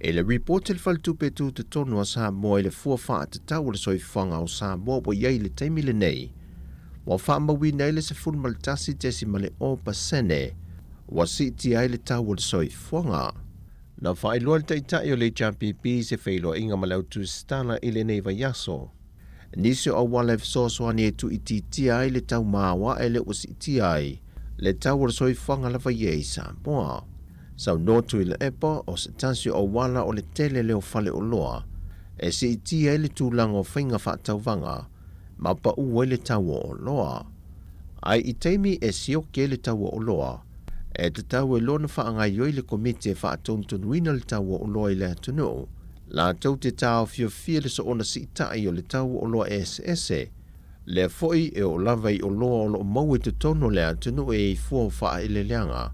I le ripoti a le Faletupe Tutotonu a Samoa i le fua faatatau o le soifuaga o Samoa ua i ai i le taimi lenei, ua faamauina ai le 11.0% ua siitia ai le tau o le soifuaga. Na faailoa e le Taitai o le HRPP se feiloaiga ma le au tusitala i lenei vaiaso. Nisi o auala e fesoasoani e tuuitiitia ai le tau maoae lea ua siitia ai le tau o le soifuaga lava ia i Samoa. Saunoa Tuilaepa, o se tasi o auala o le tele lea o faleoloa e siitia ai le tulaga o faiga faatauvaga ma pau ai le tau o oloa. Ae i taimi e sioki ai le tau o oloa, e tatau ai loa ona faagaoioi le Komiti e faatonutonuina le tau o oloa i le atunuu, latou te taofiofia le soona siitai o le tau o oloa eseese, lea foi e oo lava i oloa o lo o maua i totonu o le atunuu e i fua o faaeleeleaga.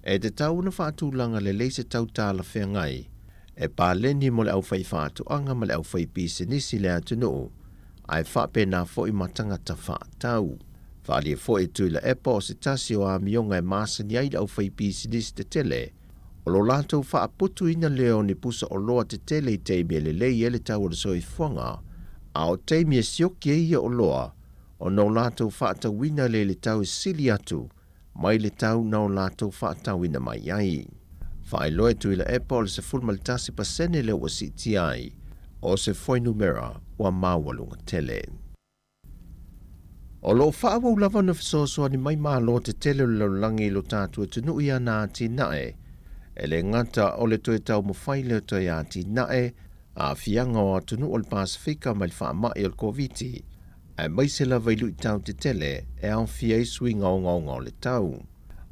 E tatau ona faatulaga lelei se tau talafeagai e paleni mo le aufaifaatoaga ma le aufaipisinisi i le atunuu, ae faapena foi ma tagata faatau. Faaalia foi e Tuilaepa o se tasi o amioga e masani ai le aufaipisinisi tetele, o lo latou faaputuina lea o ni pusa oloa tetele i taimi e lelei ai le tau o le soifuaga, a o taimi e sioki ai ia oloa, ona o latou faatauina lea i le tau e sili atu mai le tau na o latou faatauina mai ai. Faailoa e Tuilaepa o le 11% lea ua siitia ai o se fuainumera ua maualuga tele. O lo o faaauau lava ona fesoasoani mai malo tetele o le lalolagi i lo tatou atunuu i ana atinae, e le gata o le toe taumafai lea o toe atinae aafiaga o atunuu o le Pasefika mai le faamai o le Koviti, aemaise lava i luitau tetele e aofia ai suiga ogaoga o le tau.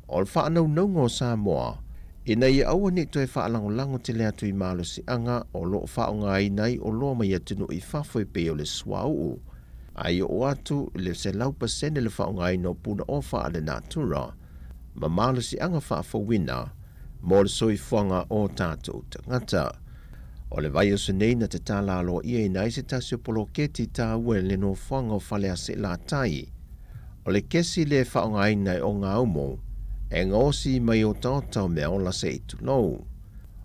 O le faanaunauga o Samoa, ina ia aua ne i toe faalagolago tele atu i malosiaga o lo o faaaogaina ai oloa mai atunuu i fafo e pei o le suauu, a i oo atu i le 100% le faaaogaina o punaoa faalenatura ma malosiaga faafouina mo le soifuaga o tatou tagata. O le vaiaso nei na tatala aloa'iaina ai se tasi o poloketi taua i le nofoaga o Falease'elatai. O le kesi lea e faaaogaina e Ogaumu e gaosi mai otaota o meaola se i tulou.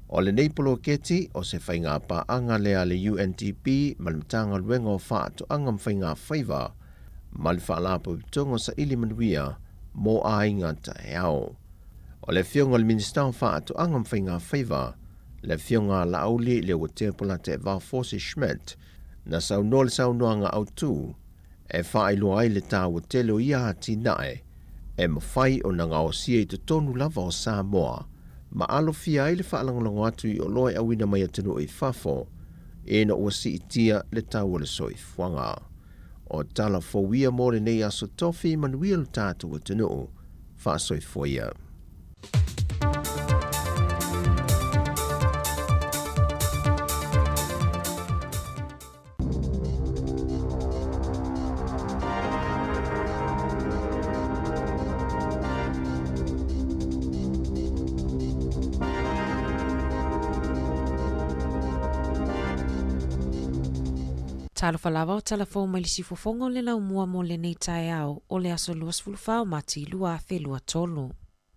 O lenei poloketi, o se faigapaaga lea a le UNDP ma le Matagaluega o Faatoaga ma Faigafaiva ma le Faalapotopotoga o Saili Manuia mo Aiga Taeao. O le Afioga i le Minisita o Faatoaga ma Faigafaiva, le Afioga a Laauli Leuatea Polataivao Fosi Schmidt, na saunoa le saunoaga autu e faailoa ai le taua tele o ia atinae e mafai ona gaosia i totonu lava o Samoa ma alofia ai le faalagolago atu i oloa e auina mai atunuu i fafo ina ua siitia le tau o le soifuaga. O tala fou ia mo lenei aso tofi manuia lo tatou atunuu. Faasoifua ia. Talofa lava o tala fou mai le siufofoga o le laumua mo lenei taeao o le aso 24 o Mati 2023.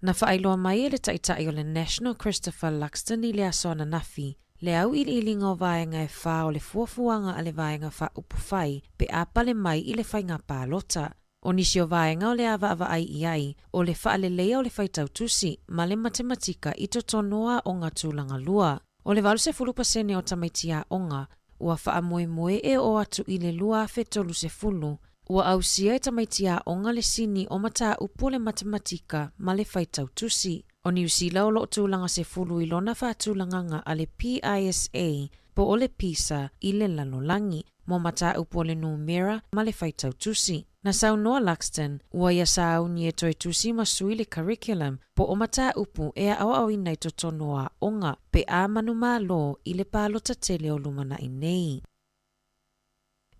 Na faailoa mai e le Taitai o le National Christopher Luxton i le aso ananafi le auiliiliga o vaega e fā o le fuafuaga a le Vaega Faaupufai pe a pale mai i le faiga palota. O nisi o vaega o le a vaavaai i ai, o le faaleleia o le faitau tusi ma le matematika i totonu o aoga tulaga lua. O le 80% o tamaiti aoga ua faamoemoe e oo atu i le 2030. Ua ausia e tamaiti aoga le sini o mataupu o le matematika ma le faitau tusi. O Niu Sila o lo o tulaga sefulu i lona faatulagaga a le PISA po o le PISA i le lalolagi, mo mataupu o le numera ma le faitau tusi. Na saunoa Luxton, ua ia sauni e toe tusi ma sui le curriculum po o mataupu e aoaoina i totonu o aoga pe a manumalo i le palota tele o lumanai nei.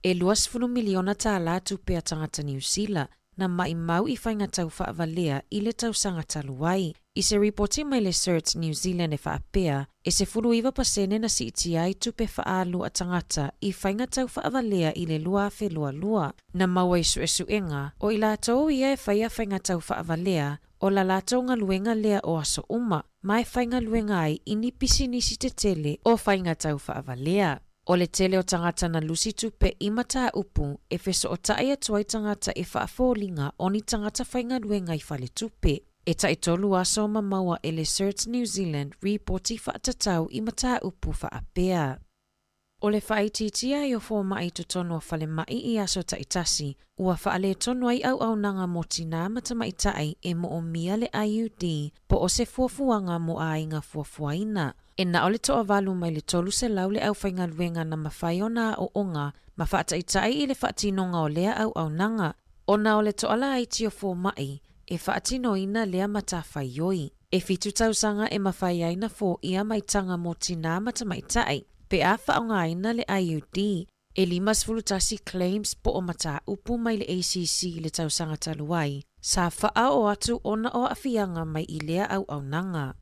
E $20 miliona tālā tupe a tagata Niu Sila na maʻimau i faiga tau faavalea i le tausaga talu ai. I se ripoti mai le CERT New Zealand e faapea, e 19% na siitia ai tupe faaalu a tagata i faiga tau faavalea i le 2022. Na maua i suesuega, o i latou ia e faia faiga tau faavalea, o la latou galuega lea o aso uma, ma e faigaluega ai i ni pisinisi tetele o faiga tau faavalea. O le tele o tagata na lusi tupe i mataupu e fesootai atu ai tagata e faafoliga o ni tagata faigaluega i faletupe. E taitolu aso ma maua e le CERT New Zealand ripoti faatatau i mataupu faapea. O le faaitiitia ai o fomaʻi i totonu o falemaʻi i aso taitasi, ua faaletonu ai auaunaga mo tinā ma tamaitai e moomia le IUD po o se fuafuaga mo aiga fuafuaina. E na o le toavalu mai le 300 le aufaigaluega na mafai ona aooga ma faataitai i le faatinoga o lea auaunaga, ona o le toalaiti o fomaʻi e faatinoina lea matafaioi. E 7 tausaga e mafai ai na foia maitaga mo tinā ma tamaitai, pe a faaaogaina le IUD. E 51 claims po o mataupu mai le ACC i le tausaga talu ai, sa faaoo atu ona o aafiaga mai i lea auaunaga.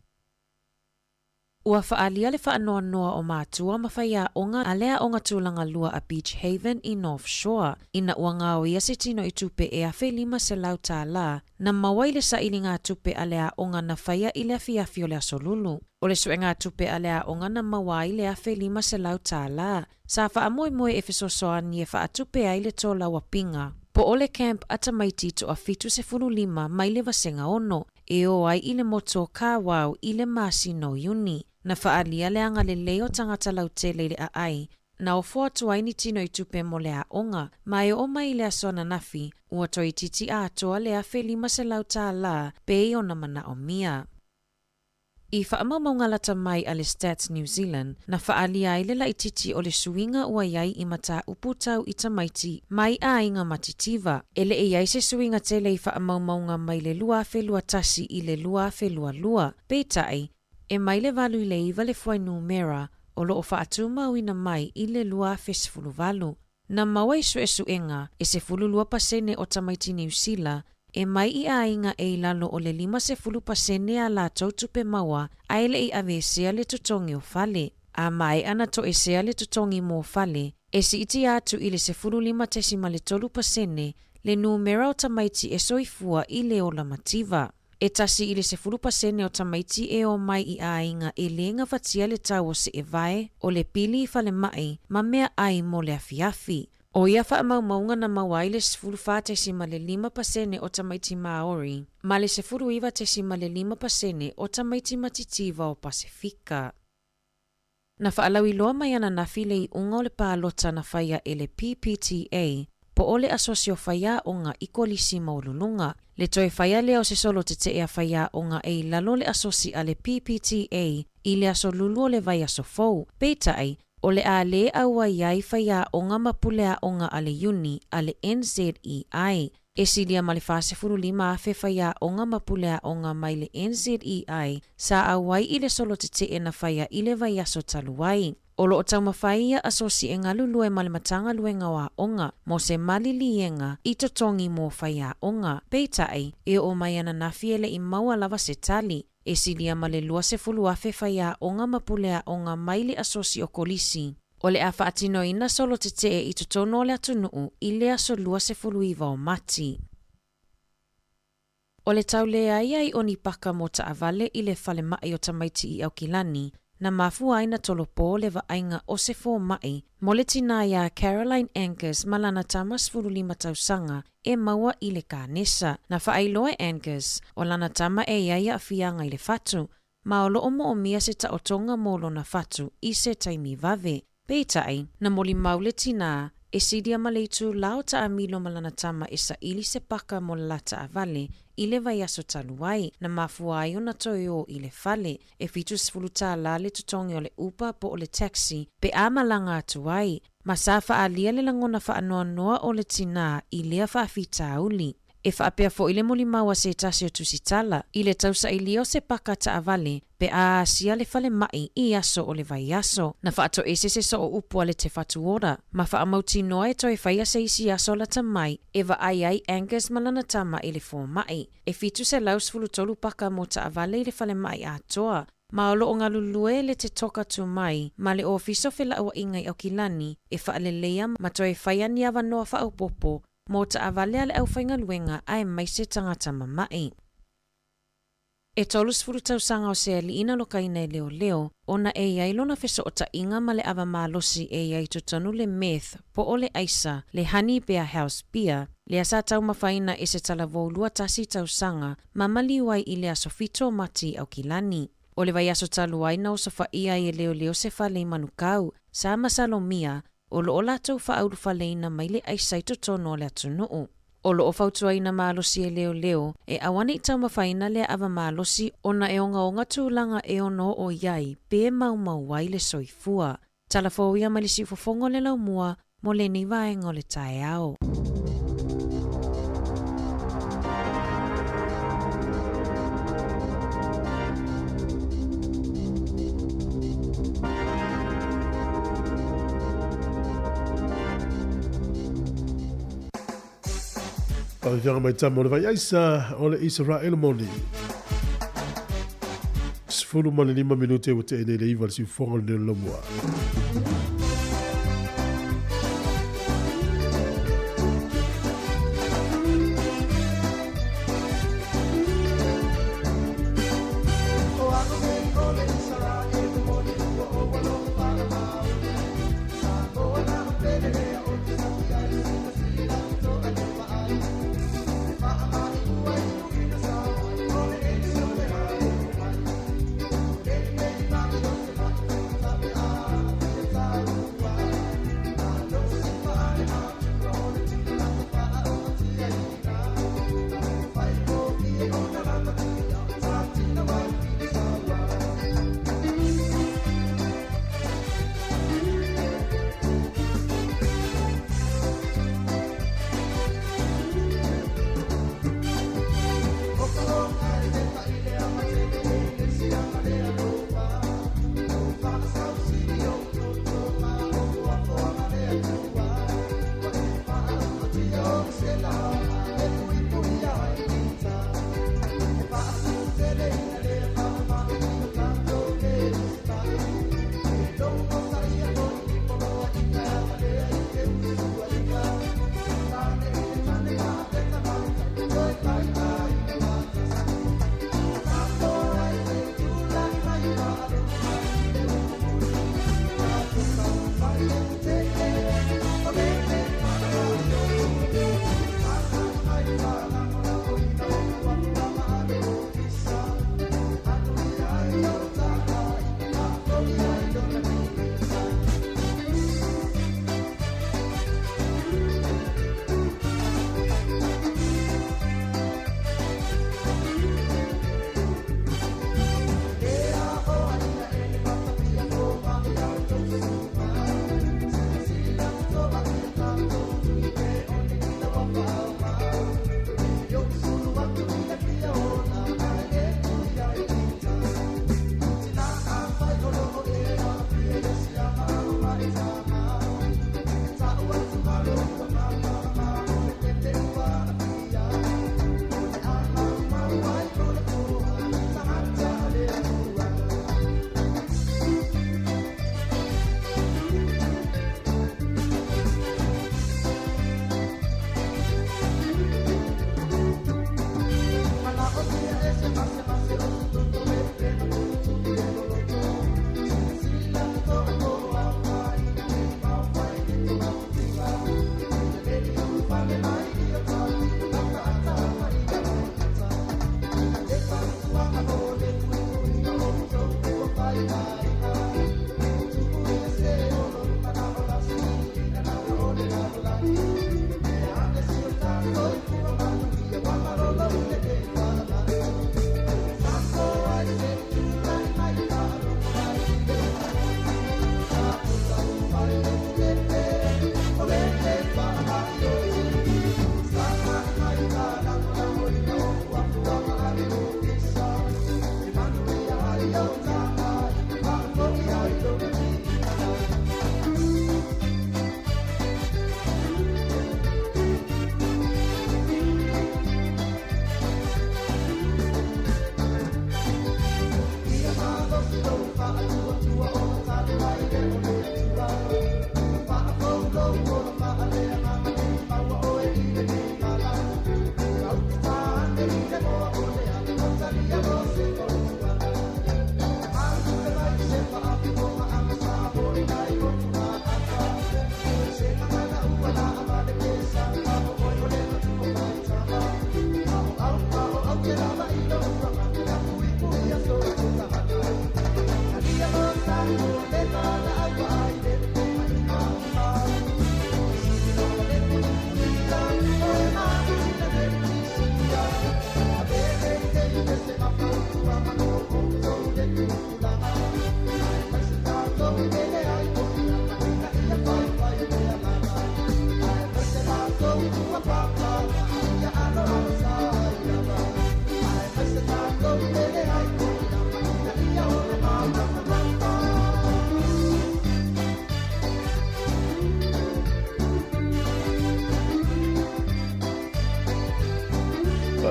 Ua faaalia le faanoanoa o matua ma faiaoga a le aoga tulaga lua a Beach Haven i North Shore ina ua gaoia se tino i tupe e $1,500 na maua i le sailiga tupe a le aoga na faia i le afiafi o le aso Lulu. O le suegatupe a le aoga na maua ai le $1,500 sa faamoemoe e fesoasoani e faatupe ai le tolauapiga po o le camp a tamaiti toa 75 mai le vasega 6 e o ai i le motu o Kawau i le masina o Iuni. Na faaalia le agalelei o tagata lautele i le aai na ofo atu ai ni tino i tupe mo le aoga, ma e oo mai i le aso ananafi, ua toeitiiti atoa le $1,500 pei ona manaomia. I faamaumauga lata mai a le Stats New Zealand, na faaalia ai le laitiiti o le suiga ua i ai i mataupu tau i tamaiti mai aiga matitiva. E le i ai se suiga tele i faamaumauga mai le 2021 i le 2022, peitai, e mai le 8 i le 9 le fuainumera o loo faatumauina mai i le 2018. Na maua i suesuega e 12% o tamaiti Niu Sila e mai i aiga e i lalo o le 50% a latou tupe maua ae le i aveesea le totogi o fale. A maea na toesea le totogi mo fale, e siitia atu i le 15.3% le numera o tamaiti e soifua i le ola mativa. E 1 i le 10% o tamaiti e o mai i aiga e lē gafatia le tau o seevae, o le pili i falemaʻi ma meaai mo le afiafi. O ia faamaumauga na maua ai le 14.5% o tamaiti Maori ma le 19.5% o tamaiti matitiva o Pasefika. Na faalauiloa mai ananafi le iuga o le palota na faia e le PPTA po o le asosi o faiaoga i kolisi maualuluga. Le toe faia lea o se solo tetee a faiaoga e i lalo o le asosi a le PPTA i le aso Lulu o le vaiaso fou. Peitai, o le a lē auai ai faiaoga ma puleaoga a le iuni a le NZEI. E silia ma le 45,000 faiaoga ma puleaoga mai le NZEI sa auai i le solo tetee na faia i le vaiaso talu ai. O loo taumafai ia asosi e galulue ma le Matagaluega o Aoga mo se maliliega i totogi mo faiaoga. Peitai, e oo mai ananafi e le i maua lava se tali. E silia ma le 20,000 faiaoga ma puleaoga mai le asosi o kolisi. O le a faatinoina solo tetee i totonu o le atunuu i le aso 29 o Mati. O le tauleai ai o ni paka mo taavale i le falemaʻi o tamaiti i Aukilani, na mafua ai na tolopo le vaaiga o se fomaʻi mo le tinā iā Caroline Angus ma lana tama 15 tausaga e maua i le kanesa. Na faailoa e Angus, o lana tama e i ai aafiaga i le fatu, ma o loo moomia se taotoga mo lona fatu i se taimi vave. Peitai, na molimau le tinā E silia ma le itulā o taamilo ma lana tama e saili se paka mo le la taavale i le vaiaso talu ai, na mafua ai ona toe o i le fale. E 70 tālā le totogi o le Uber po o le taxi pe a malaga atu ai, ma sa faaalia le lagona faanoanoa o le tinā i lea faafitauli. E faapea foi le molimau a se tasi o tusitala i le tausailia o se paka taavale pe a asia le falemai i aso o le vaiaso. Na faatoese se sooupu a le Te Whatu Ora ma faamautinoa e toe faia se isi aso lata mai e vaai ai Angus ma lana tama i le fomai. E 713 paka mo taavale i le falemai atoa, ma o loo galulue le Te Toka Tumai ma le Ofisa o Felauaiga i Aukilani e faaleleia ma toe faia ni avanoa faaopoopo mo taavale a le aufaigaluega aemaise tagata mama'i. E 30 tausaga o se alii na lokaina e leoleo ona e i ai lona fesootaiga ma le ava malosi e i ai totonu le meth po o le aisa, le Honey Bear House Beer, lea sa taumafaina e se talavou 21 tausaga ma maliu ai i le aso 7 o Mati i Aukilani. O le vaiaso talu ai na osofaia ai e leoleo se fale i Manukau, sa masalomia o loo latou faaulufaleina mai le aisa i totonu o le atunuu. O loo fautuaina malosi e leoleo e aua nei taumafaina lea ava malosi ona e ogaoga tulaga e ono oo i ai pe maumau ai le soifua. Tala fou ia mai le siufofoga o le laumua mo lenei vaega o le taeao. Faafeaga mai tama o le vai aisa o le Israel moni. 15 minute ua tee nei le iva le siufofoga o le nelo lamua.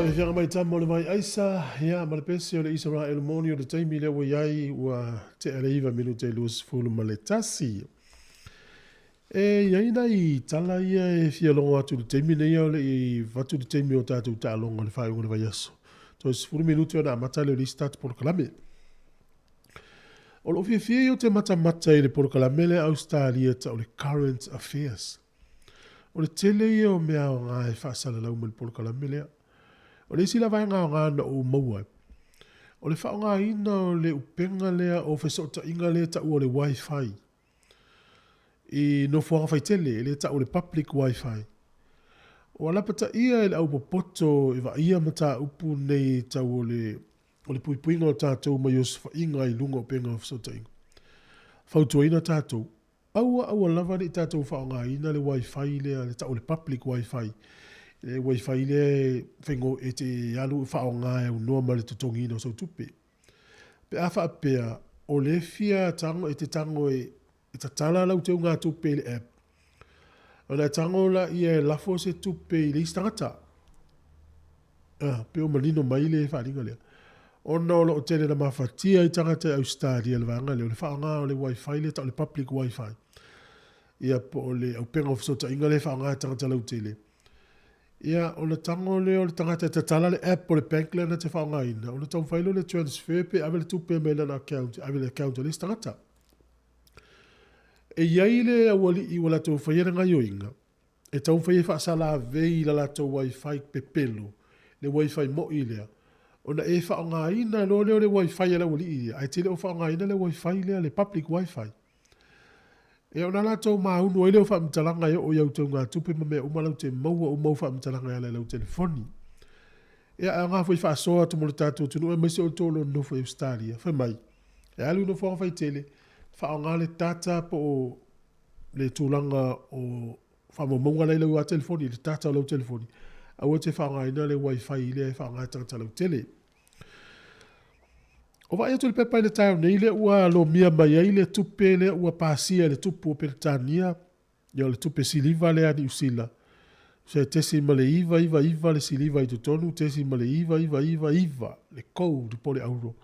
Faafiafiaga mai tama o le vai aisa, ia, ma le pese o le Isaraelu moni o le taimi lea ua i ai, ua tea le 9 minute e 21. E i ai nai tala ia e fia logo atu i le taimi nei a o le i avatu le taimi o tatou taaloga i le faaiuga o le vaiaso. Toe 10 minute ona amata lea o le isi tatou polokalame. O lou fiafia ia ou te matamata i le polokalame lea a Ausetalia e tau o le Current Affairs. O le tele ia o mea aoga e faasalalau mai le polokalame lea. O le isi la vaega aoga na ou maua ai, o le faaaogaina o le upega lea o fesootaiga lea e taua o le Wi-Fi i nofoaga faitele, e le tau o le public Wi-Fi. Ua lapataia e le aupopoto e vaaia mataupu nei tau o le o le puipuiga o tatou mai osofaiga i luga o upega o fesootaiga. Fautuaina tatou, aua aua lava ne i tatou faaaogaina le wifi lea, le tau o le public wifi, le wifi lea e faigo e te alu e faaaoga e aunoa ma le totogiina o sau tupe. Pe a faapea o le fia tago e te tago e e tatala lau teugatupe i le app, ona e tago laia e lafo se tupe i le isi tagata. Ah, pe o manino mai le faaaliga lea. Ona o lo o tele na mafatia ai tagata i Ausetalia i le vaega lea, o le faaaoga o le wifi lea e tau o le public wifi. Ia po o le auupega o fesootaiga lea e faaaoga e tagata lautele. Ia, ona tago lea o le tagata e tatala le app o le bank lea na te faaaogaina, ona taumafai lea o le transfer pe ave le tupe mai lana account e ave i le account a le isi tagata. E i ai le aualii ua latou faia le gaioiga, e taumafai e faasalavei i la latou wifi pepelo, le wifi moi lea, ona e faaaogaina loa lea o le wifi a le aualii ia, ae te le o faaaogaina le wifi lea, le public wifi. Ia ona latou maunu ai lea o faamatalaga e oo i au teugatupe ma mea uma lau te maua uma au faamatalaga e ala i lau telefoni. Ia ae aoga foi faasoa atu mo le tatou atunuu aemaise outou o lo o nonofo i Ausetalia, fai mai, e alu i nofoaga faitele, faaaoga le data po o le tulaga o faamaumauga la i lau telefoni, le data o lau telefoni, aua e te faaaogaina le wifi lea e faaaoga e tagata lautele. O vaai atu le pepa i le taeao nei lea ua lomia mai ai le tupe lea ua pasia e le tupu o Peretania, ia o le tupe siliva lea a Niu Sila, se tesi ma le 999 le siliva i totonu, tesi ma le 9999 le gold po o le auro.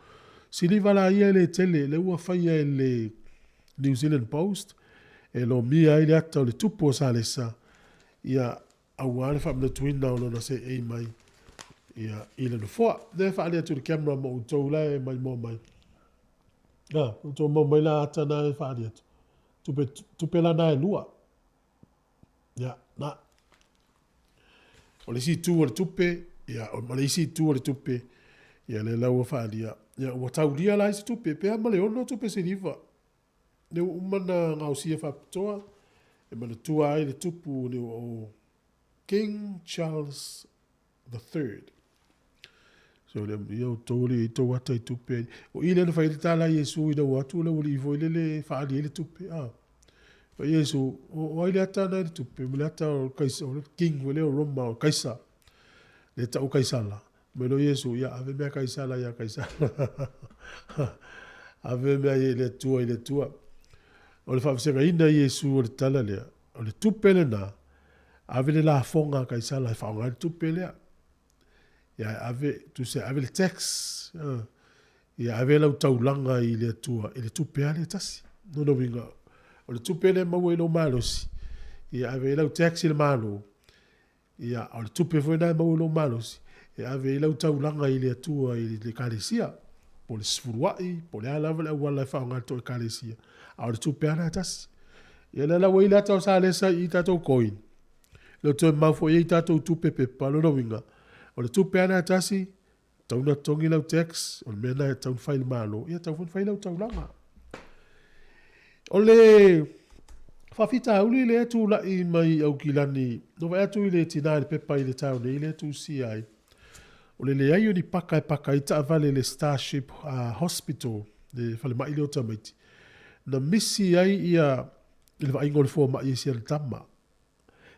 Siliva la ia e le tele, lea ua faia e le New Zealand Post, e lomia ai le ata o le tupu o Salesa, ia aua le faamanatuina o lona seei mai ia, i le nofoa. Lea e faaali atu i le camera ma outou la e maimoa mai. A, outou mau mai la ata na e faaali atu. Tupe, tupe la na e lua. Ia, na. O le isi itu o le tupe, ia, ma le isi itu o le tupe, ia lea la ua faaalia. Ia, ua taulia la isi tupe, pe a ma le ono tupe siliva. Lea ua uma na gaosia faapitoa e manatua ai le tupu o King Charles the Third. So le ia o tou le i tou ata i tupe. O i lea na fai le tala Iesu ina ua atu le aualii foi lele e faaali ai le tupe. Ah. Fai Iesu, o ai le ata na i le tupe, ma le ata o Kaisa, o le king foi lea o Roma, o Kaisa. Le tau Kaisala. Mai loa Iesu, ia ave mea Kaisala ia Kaisala. Ave mea i le Atua i le Atua. O le faavasegaina Iesu o le tala lea, o le tupe lena, ave le lafoga a Kaisala e faaaoga ai le tupe lea. Ia ave, tusa ave le tax, ia ave lau taulaga i le Atua i le tupe lava lea e tasi. Lona uiga, o le tupe lea e maua i lou malosi, ia ave ai lau tax i le Malo, Ia, o le tupe foi lena e maua i lou malosi, e ave ai lau taulaga i le Atua i le Ekalesia, po o le sefuluai, po o le a lava le auala e faaaoga e le tou Ekalesia, a o le tupe lava lena e tasi. Ia lea la ua i ai le ata o Salesa i tatou coin, lea ua toe mau foi i ai tatou tupe pepa, lona uiga, o le tupe lava lena e tasi, Tatau ona totogi lau tax, o le mea lena e tatau ona fai i le Malo, ia tatau foi ona fai lau taulaga. O le faafitauli lea e tulai mai i Aukilani, na vaai atu i le tina i le pepa i le taeao nei lea e tusia ai, o le leai o ni paka e paka ai taavale i le Starship Hospital, le falemai lea o tamaiti, na misi ai ia i le vaaiga o le fomai e si ana tama.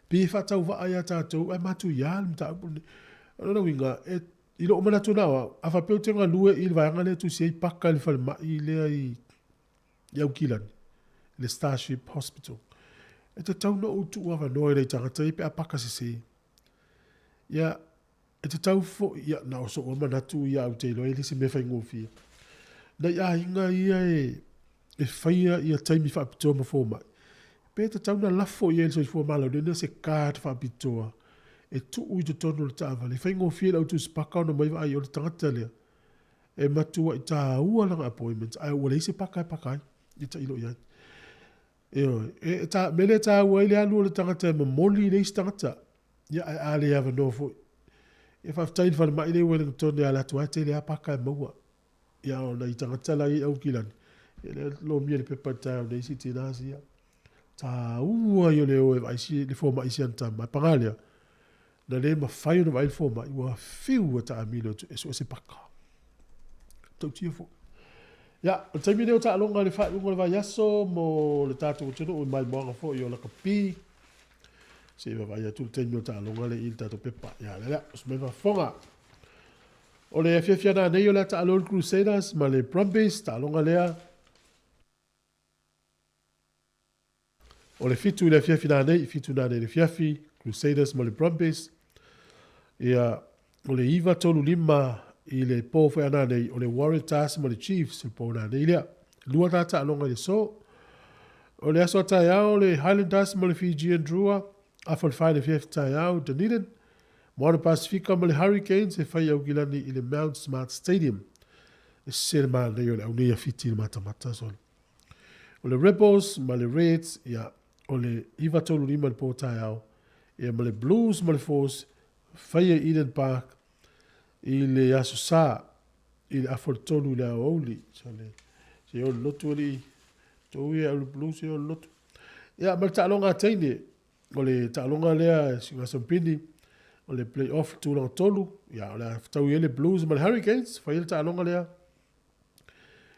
Pei e faatauvaa ia tatou ae matuia le mataupu lenei. O lona uiga, e, i lou manatu na o au, a faapea ou te galue i le vaega lea e tusi ai paka i le falemai lea i, i Aukilani, le Starship Hospital, e tatau ona ou tuuavanoa i nai tagata ia pe a paka sese. Ia, E tatau foi, ia, na o so'u lava manatu ia au te iloa e le se mea faigofie. Nai aiga ia e, e faia ia taimi faapitoa ma fomai, pe tatau na lafo i ai le soifua maloloina se card faapitoa e tuu i totonu o le taavale, e faigofie i le au tusipaka ona omai vaai o le tagata lea e matuai taua lana appointment ae ua leai se paka e paka ai, ia tailo i ai. Ioe, e, ta, mea lea e taua ai le alu o le tagata e momoli i le isi tagata. Ia, ae a le avanoa foi. Ia faafetai i le falemai lea i Wellington e ala atu lava e tele lava paka e maua. Ia o nai tagata la i Aukilani, ia lea lomia le pepa i le taeao nei si tina sia. Taua ia o le o e vaai si, le fomai i si ana tama. Paga lea, na le mafai ona vaai le fomai, ua fiu e taamilo e sue se paka. Tautia foi. Ia, o le taimi lenei o taaloga i le faaiuga o le vaiaso mo le tatou atunuu i maimoaga foi o lakapi. Se i vaavaai atu le taimi o taaloga lea i le tatou pepa. Ia, lea lea, oso mai faafofoga. O le afiafi ana nei o le a taalo le Crusaders ma le Brumbies, taaloga lea. O le 7 i le afiafi nanei, 7 nanei i le afiafi, Crusaders ma le Brumbies. Ia, o le 9:35 i le po foi a nanei, o le Waratahs ma le Chiefs, le po nanei lea. Lua ta taaloga i le so. O le aso a taeao, le Highlanders ma le Fijian Drua, afa le 4 i le afiafi taeao, Dunedin. Moana Pasifika ma le Hurricanes e fai Aukilani i le Mount Smart Stadium. E sese le manaia o le au nei a Fiti i le matamata, sole. O le Rebels ma le Reds, ia, o le 9:35 i le po taeao, ia, ma le Blues ma le Force, faia i Eden Park i le Aso Sa i le afa o le 3 i le aoauli. So le, se o le lotu alii, tou ia au le Blues, se o le lotu. Ia, ma le taaloga a teine, o le taaloga lea si Gasampini, o le play-off tulaga tolu, ia, o le a fetaui ai le Blues ma le Hurricanes, faia le taaloga lea.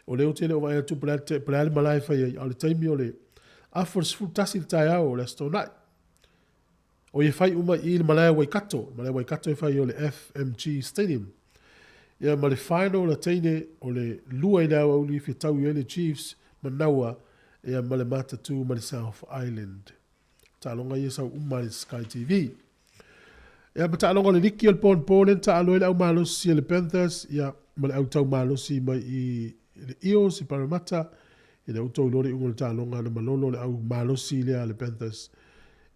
O lea ou te le o vaai atu po o le a le malae e fai ai, a o le taimi o le afa o le 11 i le taeao o le Aso Toonai. O ia fai uma i le malae o Waikato, le malae o Waikato e fai o le FMG Stadium. Ia ma le final la teine o le 2 i le aoauli fetaui ai le Chiefs Manawa ia ma le Matatū ma le South Island. Taaloga ia sau uma i le Sky TV. Ia ma taaloga o le liki o le po lea na taalo ai le au malosi a le Panthers ia ma le au tau malosi mai i le Eels i Parramatta. Ia lea ua outou iloa le iuga o le taaloga na malolo le au malosi lea a le Panthers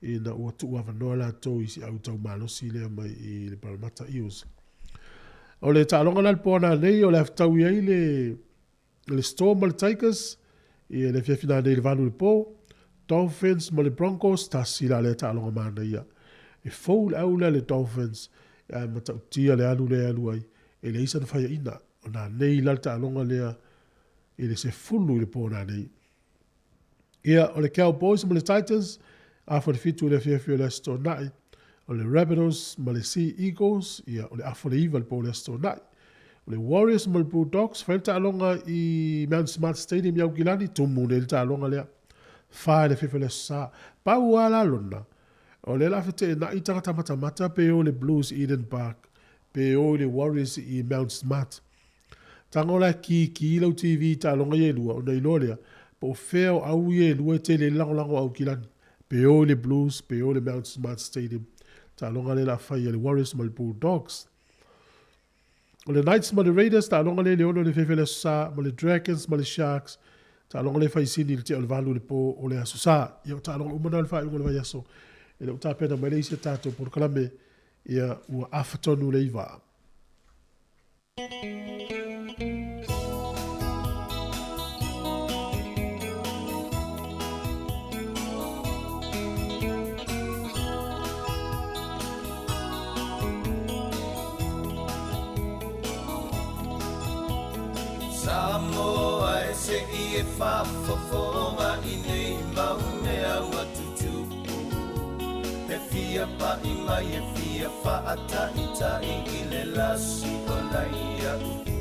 ina ua tuu avanoa latou i si au tau malosi lea mai i le Parramatta Eels. O le taaloga la le po ananei o le a fetaui ai le le Storm ma le Tigers i le afiafi nanei i le 8 i le po. Dolphins ma le Broncos, tasi la lea taaloga manaia. E fou le au lea le Dolphins, ae matautia le alu lea e alu ai, e leai sana faiaina. O nanei la le taaloga lea i le 10 i le po nanei. Ia, o le Cowboys ma le Titans, afa le 7 i le afiafi o le Aso Toonai. O le Rabbitohs ma le Sea Eagles, ia, o le afa le 9 i le po o le Aso Toonai. O le Warriors ma le Bulldogs, fai le taaloga i Mount Smart Stadium i Aukilani, tumu nei le taaloga lea. 4 i le afiafi o le Aso Sa. Pau lava la lona, o lea o le a feteenai tagata matamata pe o le Blues i Eden Park, pe o i le Warriors i Mount Smart. Tago la e kīkī lau TV i taaloga ia e lua, ona iloa lea, po o fea o au ia e lua e tele ai le lagolago a Aukilani, pe o i le Blues, pe o i le Mount Smart Stadium. Taaloga lea o le a fai e le Warriors ma le Bulldogs. O le Knights ma le Raiders, taaloga lea i le 6 i le afiafi o le Aso Sa, ma le Dragons ma le Sharks, taaloga lea e fai sini i le tea o le 8 i le po o le Aso Sa. Ia, o taaloga uma na o le faaiuga o le vaiaso. E le o tapena mai le isi a tatou polokalame, ia ua afa tonu le 9. Samoa e se i e faafofoga i nei mau mea ua tutupu. E fia paʻi mai e fia faataʻitaʻi i le lasi o nai aʻu upu.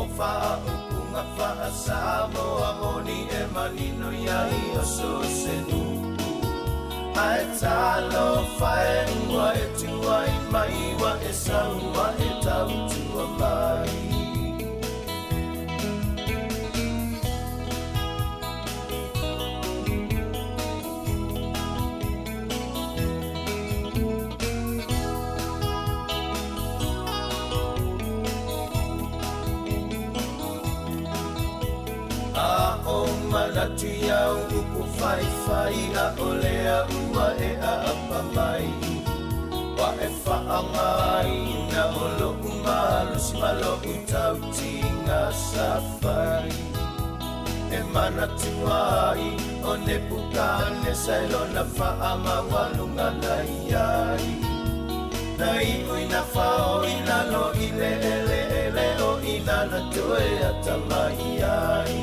O faaupuga faa-Samoa moni e manino ia i o so se nuʻu. Ae talofa e ua e tuai mai ua e sau ua e tautua mai. i au upu faifai a o lea ua e aapa mai. Ua e faaaogaina o lo'u malosi ma lo'u tautiga sa fai. E manatua ai o Nepukanesa i lona faamaualuga na i ai. Na iu ina fao i lalo i le eleele o ina na toe atamai ai.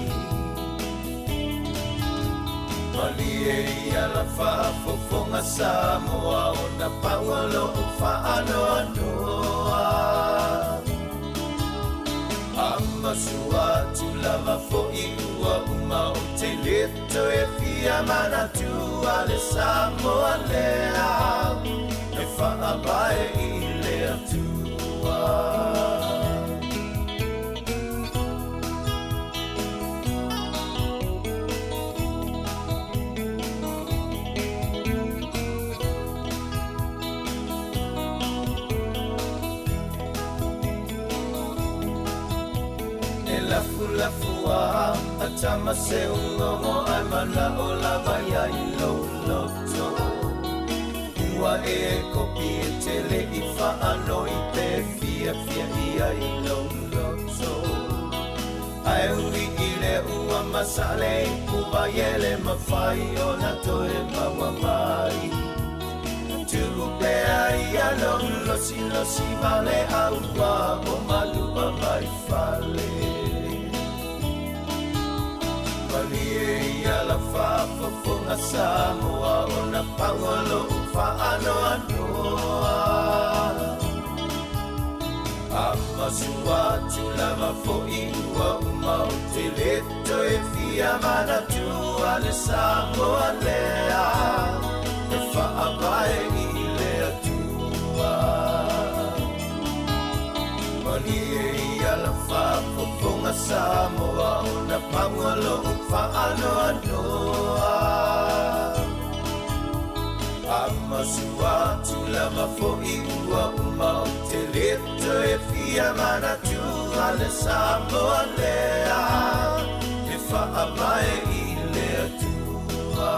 Malie ia la faafofoga Samoa ona pau o loo faanoanoa. Amasu atu lava fo'i ua uma ou te lē toe fia manatua le Samoa lea e faavae i le Atua. E lafulafua a tama se ugogo ae manao lava ia i lou loto. Ua e kopi e tele i faanoi pe fiafia ia i lou loto. Ae ui i lea ua masale i puvai e le mafai ona toe maua mai. Tuu pea ia lou losilosi vale a ua o malua mai fale. Malie ia la faafofoga Samoa ona pau o lou faanoanoa. Amasu atu lava fo'i ua uma ou te lē toe fia manatua le Samoa lea e faavae i le Atua. Malie ia la faafofoga Samoa ona pau o lou faanoanoa. Amasu atu lava fo'i ua uma ou te lē toe fia manatua le Samoa lea e faavae i le Atua.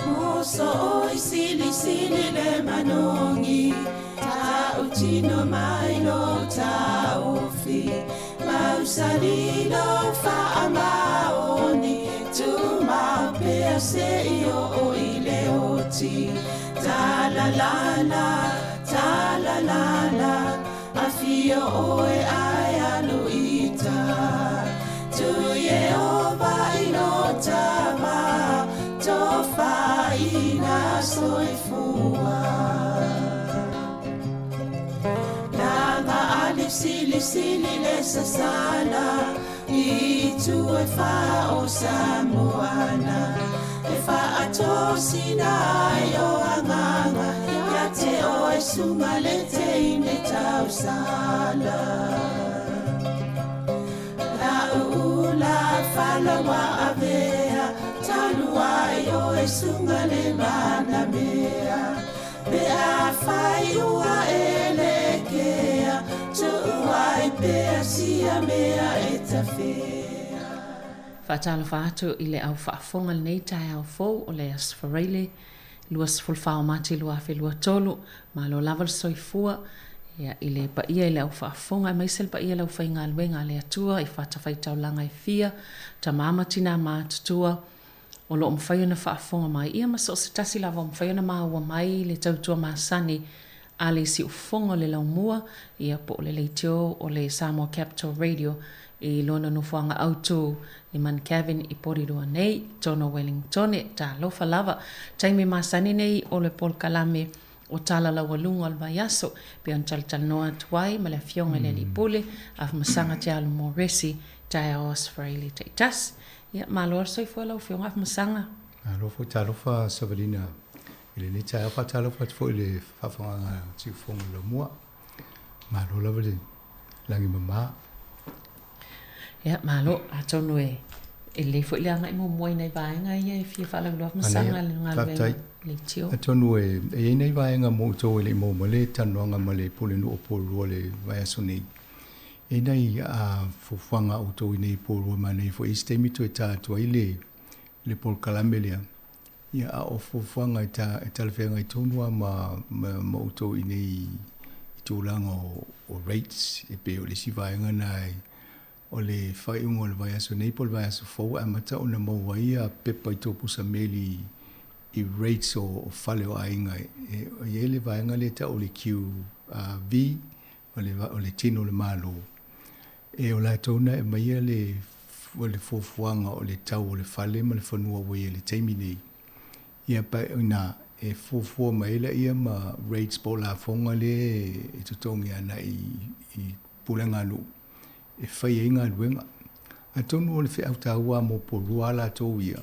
Moso oi sili sili le manogi Tautino mai lo taufi Mausali lo faamaoni Tumau pea se i o i le oti Ta la la la, ta la la la Afio oe ai alu ita Tu Yehova i lo tama Tofaina soifua. Langa ali sili sili le sasala I tu e wha o Samoana E wha atosina ai o anganga Ia te o e sunga le te ine tausala. La uula falawa avea Taluai o e sunga le manamea Pe a whai ua e le kea Tuuai pea sia mea e tawhea. Faatalofa atu i le au faafofoga lenei taeao fou o le Aso Faraile 24 o Mati 2023. Malo lava le soifua ia, i le paia i le au faafofoga aemaise le paia i le aufaigaluega a le Atua i fatafaitaulaga e fia, tama ma tinā matutua o lo o mafai ona faafofoga mai ia ma so o se tasi lava o mafai ona maua mai le tautua masani a le siufofoga o le laumua ia po o le leitio o le Samoa Capital Radio i lona nofoaga autu i Mount Cavin i Porirua nei, totonu o Wellingtone. Talofa lava! Taimi masani nei o le polokalame o Tala Laualuga o le Vaiaso, pei ona talatalanoa atu ai ma le Afioga i le Alii Pule, Afamasaga Te Alo Moresi, taeao Aso Faraile taitasi. Ia, malo le soifua lau Afioga Afamasaga. Malo foi talofa Savalina i lenei taeao. Faatalofa atu foi i le faafofogaaga a Siufofoga o Laumua. Malo lava le lagi mama. Ia, malo, atonu e e lelei foi le agai muamua i nai vaega ia e fia faalauiloa ma saga le galuega leitio. Atonu e i ai nai vaega mo outou e le i maua mai le talanoaga ma le Pulenuu o Porirua i le vaiaso nei. E i ai nai fuafuaga a outou i inei i Porirua manaia foi i isi taimi toe ta atu ai le le polokalame lea. Ia, a o fuafuaga e ta e talafeagai tonu lava ma ma ma outou i inei i tulaga o o rates e pei o le isi vaega lena e O le faaiuga o le vaiaso nei po o le vaiaso fou e amata ona maua ai ia pepa i tou pusa meli i rates o fale o aiga. E i ai le vaega lea e tau o le QV, o le tino o le Malo. E o latou na e aumaia le fuafuaga o le tau o le fale ma le fanua ua i ai i le taimi nei. Ia pa ina e fuafua mai ai laia ma rates po o lafoga lea e totogi agai i pulega a nuu e fai ai galuega. Atonu o le feau taua lava mo Porirua a latou ia,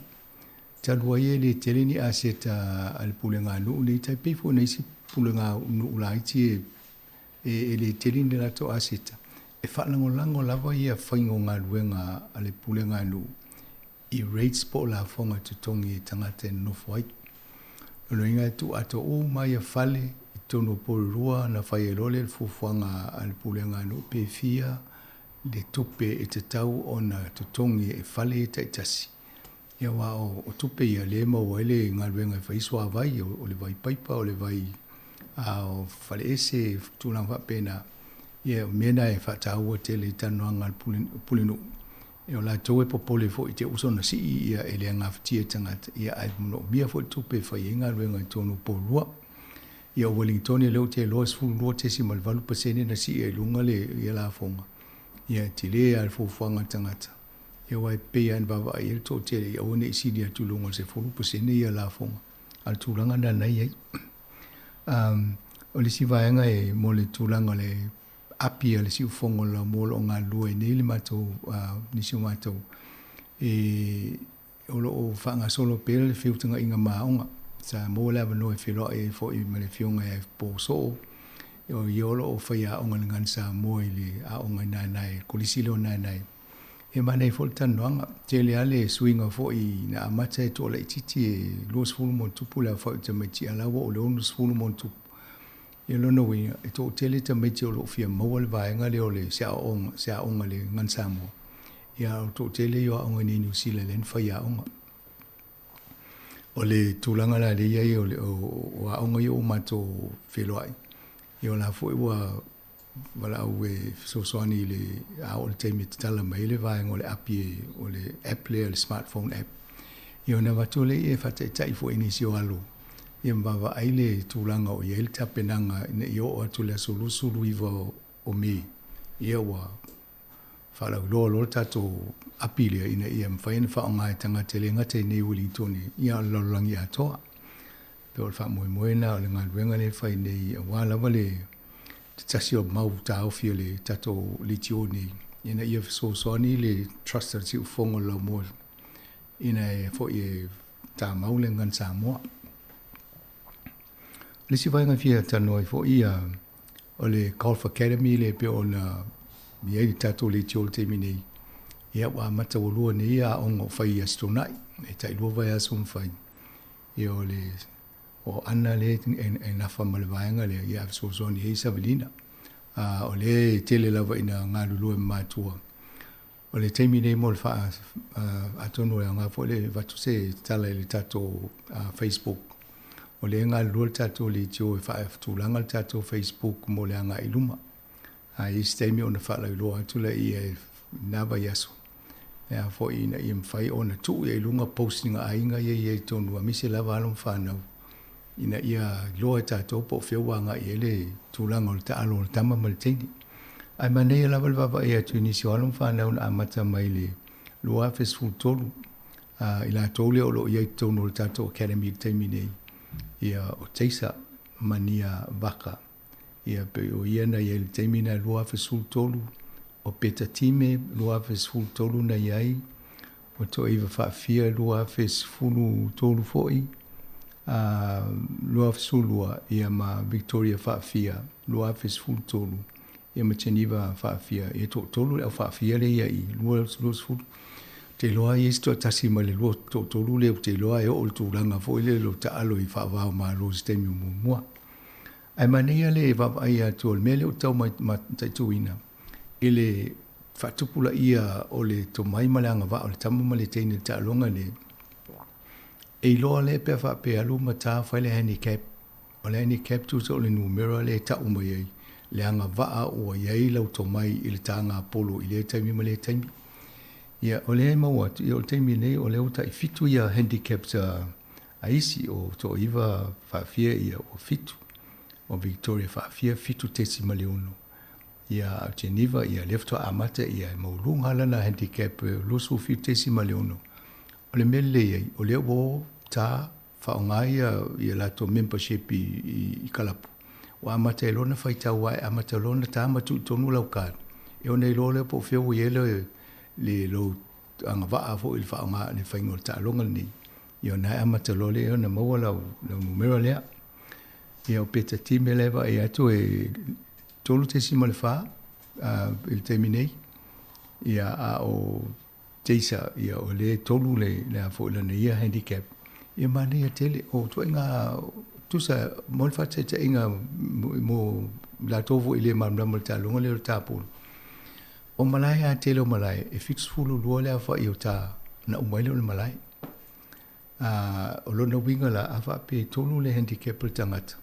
talu ai e le tele ni aseta a le pulega a nuu nei, tai pei foi o nisi pulega a nuu laiti e le tele ni latou aseta, e faalagolago lava ia faiga o galuega a le pulega a nuu i rates po o lafoga e totogi e tagata e nonofo ai. O lona uiga e tuu atoa uma ia fale i totonu o Porirua ona fai ai loa lea o le fuafuaga a le pulega a nuu pe fia le tupe e tatau ona totogi e fale ia taitasi. Ia aua o tupe ia lea e maua ai le galuega e fai ai suavai, o le vai paipa, o le vai o faleese, tulaga faapena. Ia o mea na e faataua tele i talanoaga a le Pulenuu. O latou e popole foi i te uso na sii ia e le gafatia e tagata, ia ae manaomia foi le tupe e fai ai galuega i totonu o Porirua. Ia o Ueligitone lea ou te iloa e 12.8% na sii ai i luga le ia lafoga, ia e tele lava le fuafuaga a le tagata, ia aua e pei lava ona vaavaai i ai le toatele ia aua ne i sili atu i luga o le 10% ia lafoga, a o le tulaga lena na i ai. O le isi vaega e mo le tulaga o le api a le siufofoga o le laumua o lo o galulue ai nei le matou nisi o matou e o lo o faagasolo pea le feutagaiga ma aoga. Sa maua le avanoa e feiloai ai foi ma le Afioga ia Paul Soo, o ia o lo o faiaoga i le Gane Samoa i le aoga i Naenae, le Kolisi lea o Naenae. E manaia foi le talanoaga. Tele lava le suiga foi na amata e toalaitiiti e 20 ma ona tupu le aofai o tamaiti, a o la ua oo i le 60 ma ona tupu. Ia o lona uiga, e toatele tamaiti o lo o fia maua le vaega lea o le se aoaoga, se aoga i le Gane Samoa, ia a o le toatele ia o aoga i inei i Niu Sila e leai ni faiaoga. O le tulaga la lea e i ai o le o aoga ia ua matou feiloai, ia o la foi ua valaau e fesoasoani i le a oo i le taimi e tatala mai ai le vaega o le api o le app lea, le smartphone app, ia ona avatu lea e faataitai foi i nisi o alo ia ma vaavaai le tulaga o i ai le tapenaga ina ia oo atu i le aso 29 o Me, ia ua faalauiloa loa le tatou api lea ina ia mafai ona faaaoga e tagata e le gata i inei i Uelintone, ia a o le lalolagi atoa. Pei o le faamoemoe lena o le galuega lea e fai nei aua lava le tasi o mau taofi o le tatou leitio nei ina ia fesoasoani le trust a le Siufofoga o le Laumua ina ia foi e tamau le Gagana Samoa. O le isi vaega e fia talanoa ai foi o le Golf Academy lea e pei ona i ai le tatou leitio i le taimi nei, ia ua amata ua lua nei aoga o fai i Aso Toonai, e tailua vaiaso ma fai. Ia o le o Ana lea e nafa ma le vaega lea, ia a fesoasoani ai Savelina. A o lea e tele lava ina galulue ma matua. O le taimi nei mo le faa, atonu e aoga foi le avatu se tala i le tatou Facebook. O lea e galulue le tatou leitio e faatulaga le tatou Facebook mo le agai i luma. A i ai se taimi ona faalauiloa atu lea i lena vaiaso, e a foi ina ia mafai ona tuu i ai i luga posting a aiga ia e i ai i totonu aemaise lava alo ma fanau ina ia iloa e tatou po o fea ua agai i ai le tulaga o le taalo o le tama ma le teine. Ae manaia lava le vaavaai atu i nisi o alo ma fanau na amata mai le 2013, i latou lea o lo o i ai i totonu o le tatou academy i le taimi nei, ia o Taser Mania Vaka. Ia pei o ia na i ai i le taimi lena 2013, o Peta Time 2013 na i ai, o Toaiva Faafia 2013 foi, a 2012 ia ma Victoria Faafia 2013. ia ma Geneva faafia, e toatolu le au faafia lea ia i 20. Te iloa i isi toatasi mai le lua toatolu lea ou te iloa e oo i le tulaga foi lea lo taalo i faavao malo i se taimi o muamua. Ae manaia le vaavaai atu o le mea lea ua tau mataituina i le faatupulaia o le tomai ma le agavaa o le tama ma le teine i le taaloga lenei. E iloa lea pe a faapea e alu ma ta fai le handicap. O le handicap tusa o le numera lea e tau mai ai le agavaa ua i ai lau tomai i le tagapolo i lea taimi ma lea taimi. Ia, o lea e maua atu, ia o le taimi nei o lea ua tai fitu ia handicaps a, a isi, o toaiva faafia ia ua fitu, o Victoria faafia 7.6. Ia, a o Geneva, ia lea faatoa amata ia e maualuga lana handicap e 27.6. O le mea lelei ai, o lea ua ta faaaoga ia, ia latou membership i, i, i kalapu, ua amata ai loa ona faitau ae, amata loa ona ta ma tuu i totonu lau card, ia ona iloa lea po o fea ua i ai le, le lou agavaa foi i le faaaoga, le faiga o le taaloga lenei. Ia ona e amata loa lea ona maua lau, lau numera lea. Ia o Peta Time la e vaai atu e 3.4 uh, i le taimi nei. Ia a o Teisa, ia o lea e tolu le, le a foi lana ia handicap. Ia manaia tele, o ituaiga tusa mo le faataitaiga mo latou foi e le malamalama i le taaloga lea o le tapolo. O malae a tele o malae, e 72 le aofai o ta na uma ai lea o le malae. A, o lona uiga la, a faapea e tolu le handicap o le tagata,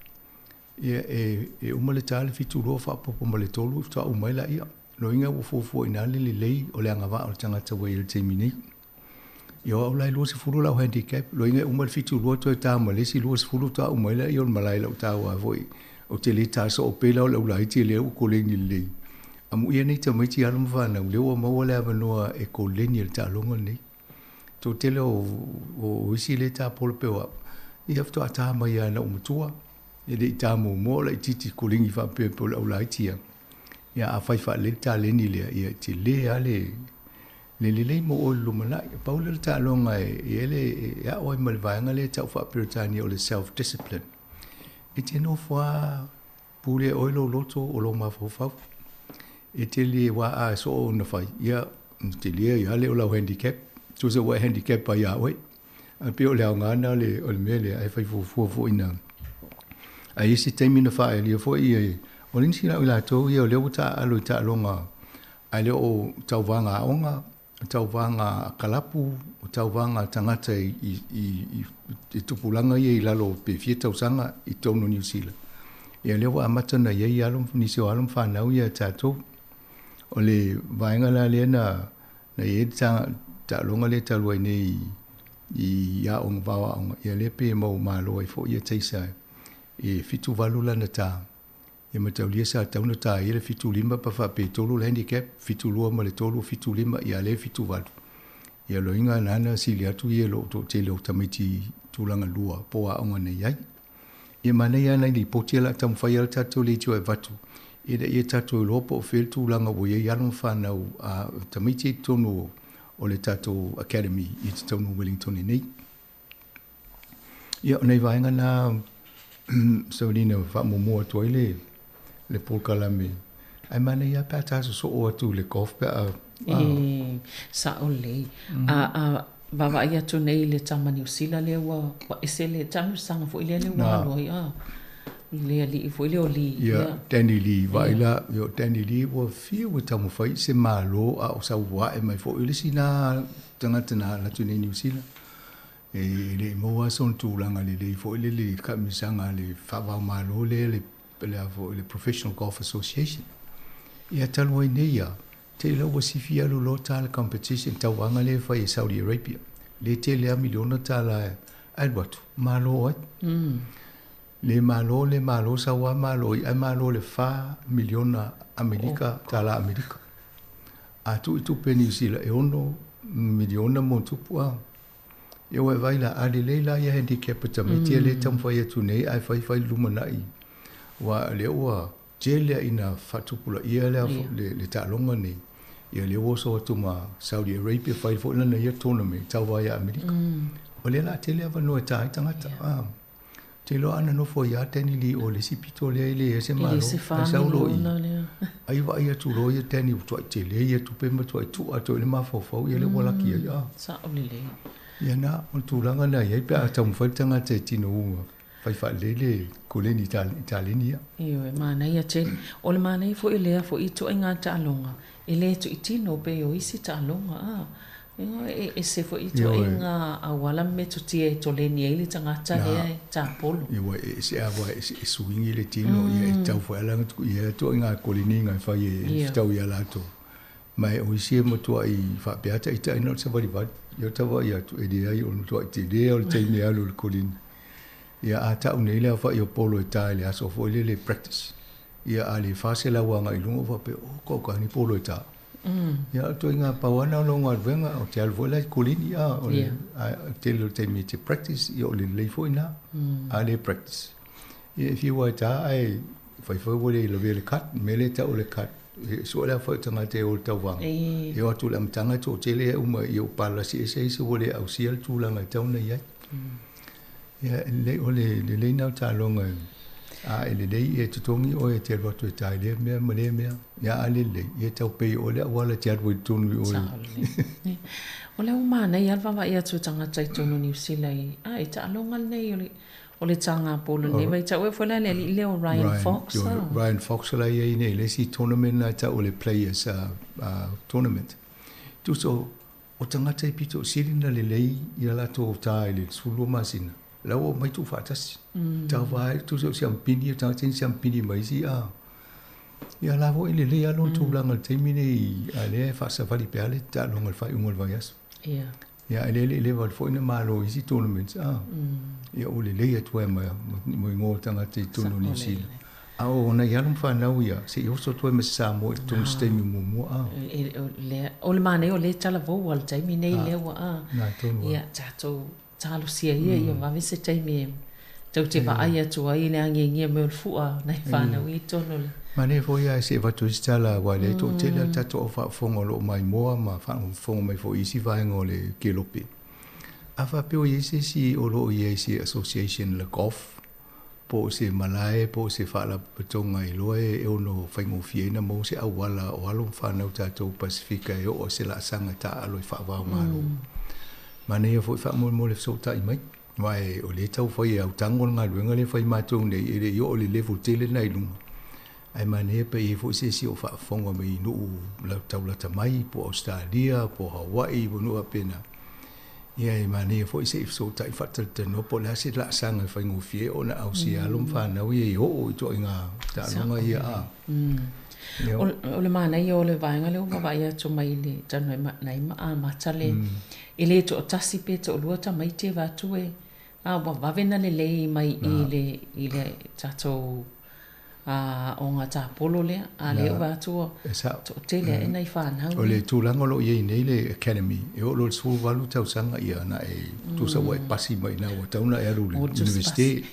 ia e, e uma le ta le 72 faaopoopo ma le tolu faatoa uma ai laia. Loiga ua fuafua i ina le lelei o le agavaa o le tagata ua i ai i le taimi nei. Ia o au la e 20 lau handicap, loiga e uma le 72 toe ta ma le isi 20 faatoa uma ai lea o le malae i lau ta aua foi ou te le ta soo pei la o le au laiti lea ua koleni lelei. Amuia nei tamaiti alo ma fanau lea ua maua le avanoa e koleni ai le taaloga lenei. Toatele o, o isi lea tapolo pei o au, ia faatoa ta mai lava ina ua matua. E le i ta muamua o laitiiti koleni faapea pei o le au laiti ia. Ia a fai faalelei le taleni lea, ia e tele lava le, le lelei mo oe i le lumanai. Pau lea o le taaloga e i ai le, e aʻo ai ma le vaega lea e tau faa-Peretania o le self discipline. E te nofo lava pule e oe lou loto o lou mafaufau. E te le wā a soo ona fai, ia, tele ai lava lea o lau handicap. Tusa ua e handicap ai ia oe. Ae pei o le aoga lena o le, o le mea lea, ae fai fuafua foi ina a i ai se taimi na faaelia foi ia, o le nisi la o i latou ia o lea ua taaalo i taaloga ae le o tauvaga aoga, o tauvaga kalapu, o tauvaga tagata i, i, i, i tupulaga ia i lalo pe fia tausaga i totonu o Niu Sila. Ia lea ua amata ona i ai alo, nisi o alo ma fanau ia tatou. O le vaega la lea na, na i ai le taaloga lea talu ai nei i aoga vao aoga, ia lea pei e mau malo ai foi ia taisa e 78 lana ta. Ia mataulia sa tatau ona ta ai le 75 pa faapea e tolu le handicap, 72 ma le 3, 75, ia lea e 78. Ia loiga na sili atu ia i lou toatele o tamaiti tulaga lua po o aoga na i ai. Ia manaia lava nai lipoti ia o le a taumafai lava le tatou leitioa e avatu ina ia tatou iloa po o fea le tulaga ua i ai alo ma fanau a tamaiti i totonu o le tatou academy i totonu o Wellington nei. Ia, o nai vaega na Saulina faamuamua atu ai le le polokalame. Ae manaia lava pe a ta sosoo atu i le golf pe a... E, sao lelei. A, a vaavaai atu nei i le tama Niu Sila lea ua, ua ese le taamilosaga foi lea lea ua alu ai, a, le alii foi lea o Lee. Ia, Danny Lee, vaai la, ia o Danny Lee ua fiu e taumafai i se malo a o sau ae mai foi. O le isi na tagata na alu atu nei i Niu Sila. E le i maua lava sona tulaga lelei foi lele i le taamilosaga a le faava-o-Malo lea le, le a foi le Professional Golf Association. Ia talu ai nei ia, te i la ua sifi alu loa ta le competition tauvaga lea e fai e Saudi Arabia. Lea e tele lava miliona tala e alu atu, malo ai. Le malo, le malo, sau lava malo ai, ae malo i le fa miliona Amerika, tala Amerika. A tuu i tupe Niu Sila e ono miliona ma ona tupu a. Ia ua e vaai la, a lelei la ia handicap a tamaiti ia lea e taumafai atu nei ae fai fai le lumanai aua o lea ua tele lava ina faatupulaia le, le, le taaloga nei. Ia lea ua oso atu ma Saudi Arabia fai foi lana ia tournament tauva ia Amerika. O lea o le a tele avanoa e ta ai tagata. Yeah. Te iloa ana nofo ia Danny Lee o le isi pito lea e leai se malo. E le se Ai sau loa i. Ai vaai atu loa ia Danny ua tuai tele ia tupe ma tuai tuu atoa i le mafaufau ia lea ua laki ai a. Sao lelei. Ia na, o le tulaga lena e i ai pe a taumafai le tagata e tino ua fai faalelei le koleni i taleni ia. Ioe, manaia tele. O le manaia foi o lea foi ituaiga taaloga, e le tuitino pei o isi taaloga, a. E ese foi ituaiga auala ma metotia e toleni ai le tagata lea e tapolo. Ioe, e ese lava, e suigi le tino, ia e tatau foi lava ona i ai ituaiga koleniga e fai e fetau ia latou. Ma e o isi e matuai faapea taitai na o le savalivali. Ia o tavaai atu, e leai o le matuai tele lava o le taimi e alu i le koleni. Ia a tau nei le aofai o polo e ta i le aso foi lele e practice, ia a le 400 agai i luga ou faapea, oh kauka ni polo e ta. Ia o le ituaiga pau lava lena o lou galuega, ou te alu foi la i koleni, a o le tele o le taimi e te practice, ia o le lelei foi lena. A le practice, ia e fiu lava e ta ae fai foi ua le lavea le cut, le mea lea e tau o le cut, e sue le aofai o tagata e o i le tauvaga, e o atu i le amataga e toatele e uma ia ua palasi ese isi ua le ausia le tulaga e tatau ona i ai. Ia, e lelei, o le lelei lena o taaloga a e lelei e totogi oe e te alu atu e ta i lea mea ma lea mea. Ia a le lelei, ia e tau pei oe le auala e te alu ai i totonu i o. Sao lelei. O lea ua manaia lava le vaavaai atu o tagata i totonu o Niu Sila i, a i taaloga lenei o le o le tagapolo lenei vaitau. Ea foi la le alii lea o Ryan Fox. Ryan Fox la e i ai nei i le isi tournament lena e tau o le Players Tournament. Tusa o O tagata e pito sili ona lelei ia latou ta i le 12 masina, la ua omai tuufaatasi. Tauva ai, tusa o siamupini, o tagata ni siamupini ma isi a. Ia la foi lelei lava lona tulaga i le taimi nei, a lea e faasavali pea le taaloga i le faaiuga o le vaiaso. Ia. Ia, e le le leva foi na malo i isi tournaments a. Ia ua lelei atu ai ma igoa o tagata i totonu o Niu Sila. A o nai alo ma fanau ia, se i oso atu ai ma se Samoa i totonu se taimi muamua a. O le manaia o lea e talavou lava i le taimi nei lea ua a. Ia tatou talosia ia ia vave se taimi e tou te vaai atu ai i le agiagia mai o le fua o nai fanau i totonu o le. Manaia foi ae se i avatu ai se tala aua o lea e toatele lava le tatou au faafofoga o lo o maimoa ma faafofoga mai foi i isi vaega o le kelope. A faapea o i ai se isi o lo o i ai i se association le golf po o se malae po o se faalapotopotoga iloa e ono faigofie ai ona maua se auala o alo ma fanau tatou Pasefika e oo i se laasaga taaalo e faava o Malo. Manaia foi faamolemole fesootai mai, aua o lea e tau fai e autago le galuega lea e fai matou nei, e le i oo i le level tele lena i luga, ae manaia pe i ai foi se isi o faafofoga mai i nuu taulata mai po o Ausetalia po o Hawaii po o nuu faapena. Ia e manaia foi se i fesootai faatalatalanoa po o le a se laasaga e faigofie ai ona ausia e alo ma fanau ia i oo i ituaiga taaloga ia a. O le manaia o le vaega lea ua vaavaai atu mai le talanoa i nai amata le e le toatasi pe toalua tamaiti e avatu e a ua vave ona lelei mai i le i le tatou aoga tapolo lea, a lea ua atu ua toatele ae nai fanau. O le tulaga o lo o i ai nei le academy, e oo loa i le 18 tausaga ia na e tusa ua e pasi mai i ina ua tatau ona e alu i le Universite.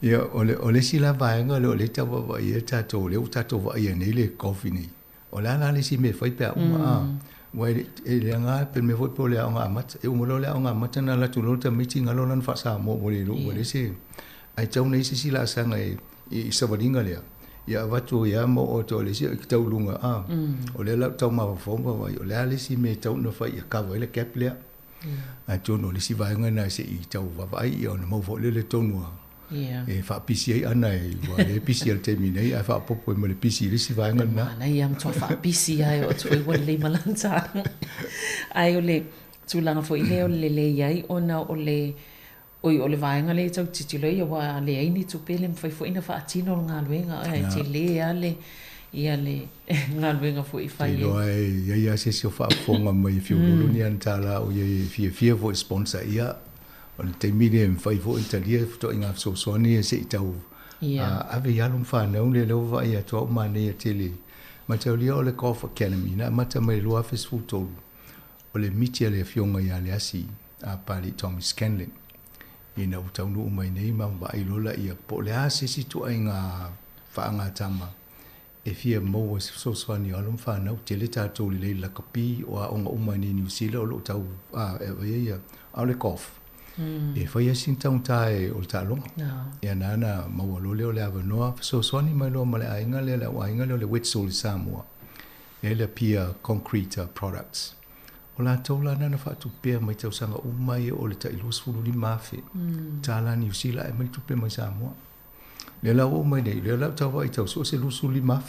Ia, o le, o le isi la vaega lea o lea e tau vaavaai i ai tatou, lea ua tatou vaaia nei le golf i inei. O le a la le isi mea e fai pe a uma a? Aua e leaga lava pe mea foi pe o le aoga amata. E uma loa le aoga amata ona alu atu loa le tamaiti galo lana faa-Samoa ua le iloa ua leai se... Ae tatau ona i ai se isi laasaga i savaliga lea, ia avatu ai lava ma oo atu ai le isi i tau luga a. O lea la ou tau mafaufau ma vaai, o le a le isi mea e tatau ona fai ia cover ai le gap lea. Atonu o le isi vaega lena se i tau vaavaai ia ona maua foi lea le tonu a e faapisi ai ana e ua le pisi i le taimi nei ae faaopoopo ai ma le pisi i le isi vaega lena. Manaia matua faapisi lava e oo atu foi ua lelei ma lana Ae o le tulaga foi lea o le lelei ai ona o le Oi, o le vaega lea e tau tilotilo ai aua a leai ni tupe e le mafai foi ona faatino le galuega ae tele lava le ia le galuega foi e fai ai. Iloa e i ai lava se isi o faafofoga mai e fiulolo ni ana tala o i ai e fiafia foi e sponsor ia. O le taimi lea e mafai foi ona talia ituaiga fesoasoani ia se i tau ave i alo ma fanau lea lea ua vaai atu au manaia tele. Mataulia o le Golf Academy na amata mai i le 2013 o le miti a le Afioga ia Leasi a Papalii Tommy Scanlon ina ua taunuu mai nei ma vaai loa laia po o le a se isi ituaiga faagatama e fia maua se fesoasoani o alo ma fanau. Tele tatou lelei i le lakapi, o aoga uma i Niu Sila o lo o tau e avea ia, a o le golf. E fai lava sina taugata o le taaloga. Ia na ana maua loa lea o le avanoa fesoasoani mai loa ma le aiga lea, le auaiga lea o le Wetzel i Samoa, lea le Apia Concrete Products. O latou la na na faatupea mai tausaga uma ia o le tai $25,000 tala Niu Sila ae aumai le tupe mai Samoa. Lea la ua oo mai nei, lea la ua tau vaai tau sue se 25,000.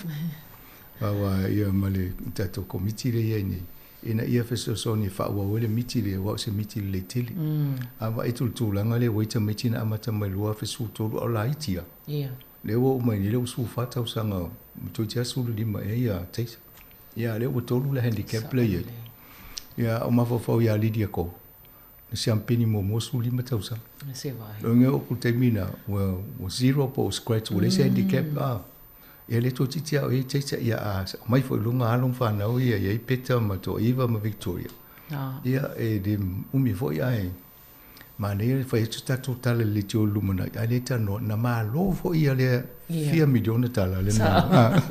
Aua ia ma le tatou komiti lea e i ai nei, ina ia fesoasoani e faaauau ai le miti lea, aua o se miti lelei tele. A vaai atu i le tulaga lea ua i ai tamaiti na amata mai i le 2013 a o laiti lava. Lea ua oo mai nei, lea ua 14 tausaga, toeitiiti lava 15 ea ia Taser. Ia a o lea ua tolu le handicap lea e i ai. Ia a o mafaufau ia Lydia Ko, na siampeni muamua 15 tausaga. Logo o ku taimi na ua ua zero po o scratch ua leai se handicap a. Ia lea toeitiiti lava o i ai Taser ia a aumai foi i luga alo ma fanau ia e i ai Peter ma Toaiva ma Victoria. Ia e le umi foi ae Manaia le fai atu tatou tala i le leitio i le lumanai, ae le talanoa, na malo foi ia lea fia miliona tala le na.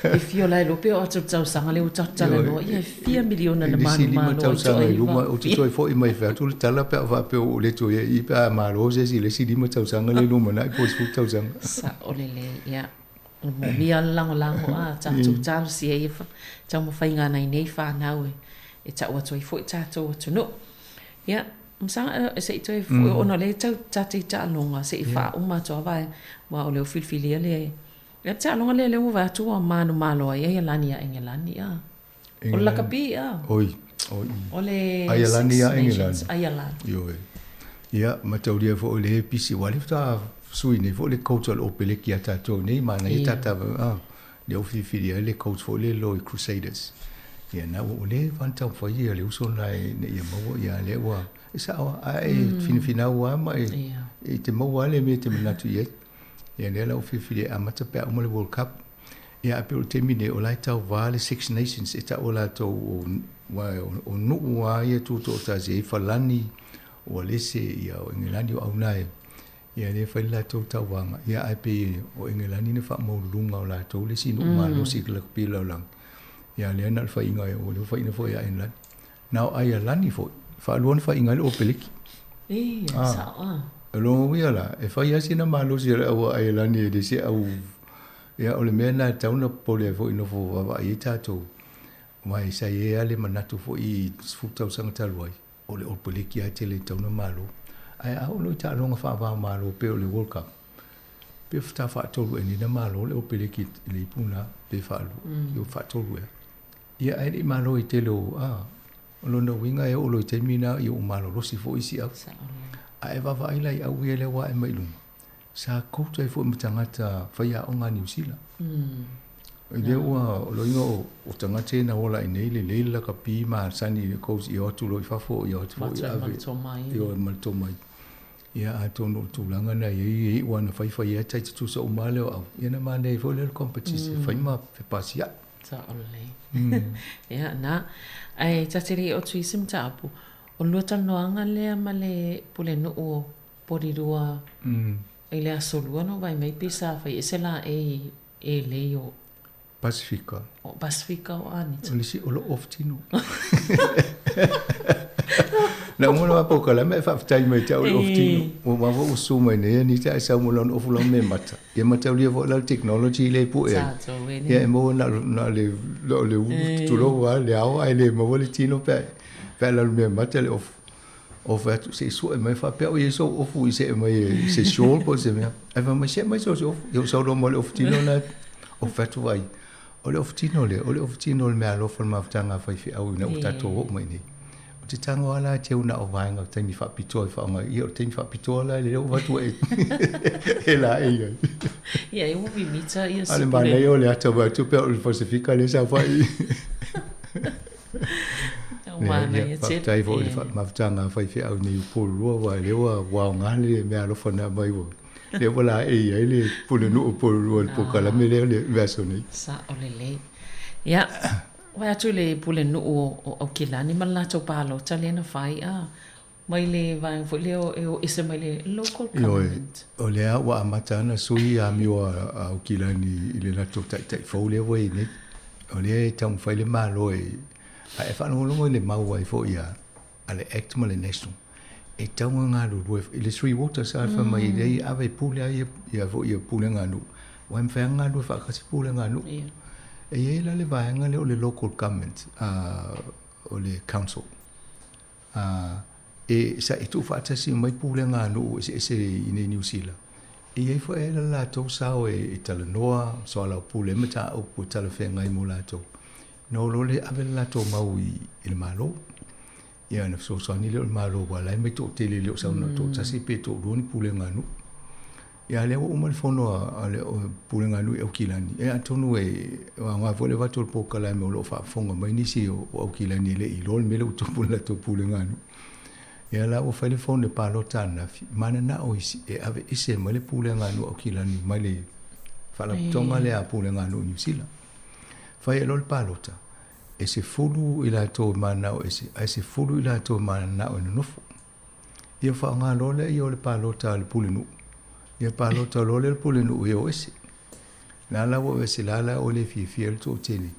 E fia la e loa pe o atu le tausaga lea ua tatou talanoa, ia e fia miliona na manumalo ai tausaga i luma, ou te toe foi mai fai atu le tala pe a faapea ua ou le toe i pe a malo se isi i le isi 5 tausaga lea i lumanai po o le 10 tausaga. Sao lelei, ia. E moomia le lagolago a tatou talosia ia taumafaiga nai nei fanau e tau atu ai foi tatou atunuu. Ia, masalo se i toe foi ona o lea e tau tate i taaloga se i faauma atu lava aua o lea ua filifilia le le taaloga lea lea ua vaai atu ua manumalo ai Aialani ia Engelani a. O le lakapi a. Oi, oi. O le Aialani ia Engelani. Aialani. Ioe. Ia, mataulia foi o lea e pisi, aua o lea faatoa sui nei foi le coach o le Opeleki ia tatou nei, manaia tata, ah, lea ua filifili ai le coach foi lea i Crusaders. Ia, na ua leva ona taumafai ia le uso lena ina ia maua, ia lea ua, e sao lava, a e finafinau lava ma e, e te maua lava le mea e te manatu i ai. Ia, lea la ua filifili e amata pe a uma le World Cup. Ia, ae pei o le taimi nei, o la e tauva le Six Nations, e taua latou o, aua o nuu lava ia tutoatasi ai Falani, o Alese, ia o Engelani, o Aunae, ia lea e fai le latou tauvaga, ia ae pei o Engelani na faamaualuluga o latou le isi nuu malosi i le lakapi lalolagi. Ia lea na o le faiga, o lea ua faiina foi ia Engelani. Na o Aialani foi, faalua ona faiga ai le Opeliki. E, sao a. O lona uiga la, e fai lava sina malosi o le au a Aialani e le se au. Ia, o le mea lena e tatau ona popole ai foi nofo vaavaai ai tatou. Aua sa i ai lava le manatu foi i 10 tausaga talu ai, o le Opeliki lava e tele e tatau ona malo. Ae a oo loa i taaloga faava-o-Malo pei o le World Cup, pe faatoa faatolu ea nei ona malo le Opeliki i le ipu lena, pe faalua, mm. faatolu ea. Ia ae le i malo i tele o, a, o lona uiga e oo loa i taimi na, ia ua malolosi foi isi au. A e vaavaai la i au ia lea ua ae mai i luga, sa coach ai foi ma tagata faiaoga a Niu Sila. Mm. I lea ua, o lona uiga o, o tagata ia na ola i nei, lelei le lakapi masani i le coach, ia o atu loa i fafo, ia o atu foi ave. Ia o ma le tomai. Ia atonu o le tulaga lena e i ai, e iu lava ina faifai ai tai tutusa uma lava lea o au, ia ona manaia ai foi lea o le competition, fai ma fepasia'i. Sao lelei. Ia, na. Ae ta te le i oo atu i isi mataupu, o le lua talanoaga lea ma le Pulenuu o Porirua i le Aso Lua na ou vaai mai pei sa fai ese laei e lei o Pasifika. O Pasifika o Anita. O le isi o lou off tino. Na uma lava polokalame ae faafetai mai te au le off tino. Ua maua ua susu mai nei Anita ae sau ma lona ofu lona mea mata. Ia mataulia foi la le technology lea e pue ai. Ia e maua na o le na o le ulu tulou lava le ao ae le maua le tino pe a alu mea mata le ofu. Ofu fai atu se i sue mai faapea o i ai sou ofu i see mai e se shawl po o se mea. Ae fai mai see mai so se ofu. Ia ou sau loa ma le ofu tino lena ofu fai atu vaai. O le ofu tino lea, o le ofu tino o le meaalofa o le mafutaga a faifeau ina ua tatou oo mai nei. Ou te tago lava la te au na o vaega o taimi faapitoa e faaaoga ai. Ia o le taimi faapitoa la lea ua avatu e e laei ai. Ia e ua mimita ia A o le manaia o le ata mai atu pea o le Pasifika lea sa fai. Manaia tele. Faafetai foi i le mafutaga a faifeau nei i Upolu aua o lea ua aoga le meaalofa na aumai ua lea ua laei ai le pulenuu o Upolu i le polokalame lea i le vaiaso nei. Sao lelei. Ia, vaai atu i le pulenuu o Aukilani ma le latou palota lea na fai a mai le vaega foi lea e o ese mai le local government. Ioe, o lea ua amata ona sui amio a Aukilani i le latou taitai fou lea ua i ai nei. O lea e taumafai le Malo e, a e faalogologo i le mau ai foi a le Act ma le National. E tatau ona galulue i le Three Waters sa fai mai e ave e pule ai ia foi ia pulega a nuu, aua e mafai lava ona galulue faatasi pulega a nuu. E i ai la le vaega lea o le local government o le council e sa e tuufaatasi mai pulega a nuu eseese i inei i Niu Sila. E i ai foi la latou sao e talanoa, soalaupule ai mataupu e talafeagai mo latou. Ona o loa lea ave le latou mau i le Malo. Ia ona fesoasoani lea o le Malo aua o la e omai toatele e le o sau na o le toatasi pe toalua ni pulega a nuu. Ia a o lea ua uma le fono a le pulega a nuu i Aukilani, ia atonu e aoga foi le avatu o le polokalame o lo o faafofoga mai nisi o Aukilani e le i iloa le mea lea ua tupu i le latou pulega a nuu. Ia la ua fai le fono i le palota ananafi, mananao isi e aveese mai le pulega a nuu a Aukilani mai le faalapotopotoga lea a pulega a nuu i Niu Sila. Fai ai loa le palota, e 10 i latou e mananao ese, ae 10 i latou e mananao e nonofo. Ia faaaoga loa lea ia o le palota a le pulenuu, ia palota loa lea le pulenuu e o ese. La la ua ese la la ua le fiafia le toatele.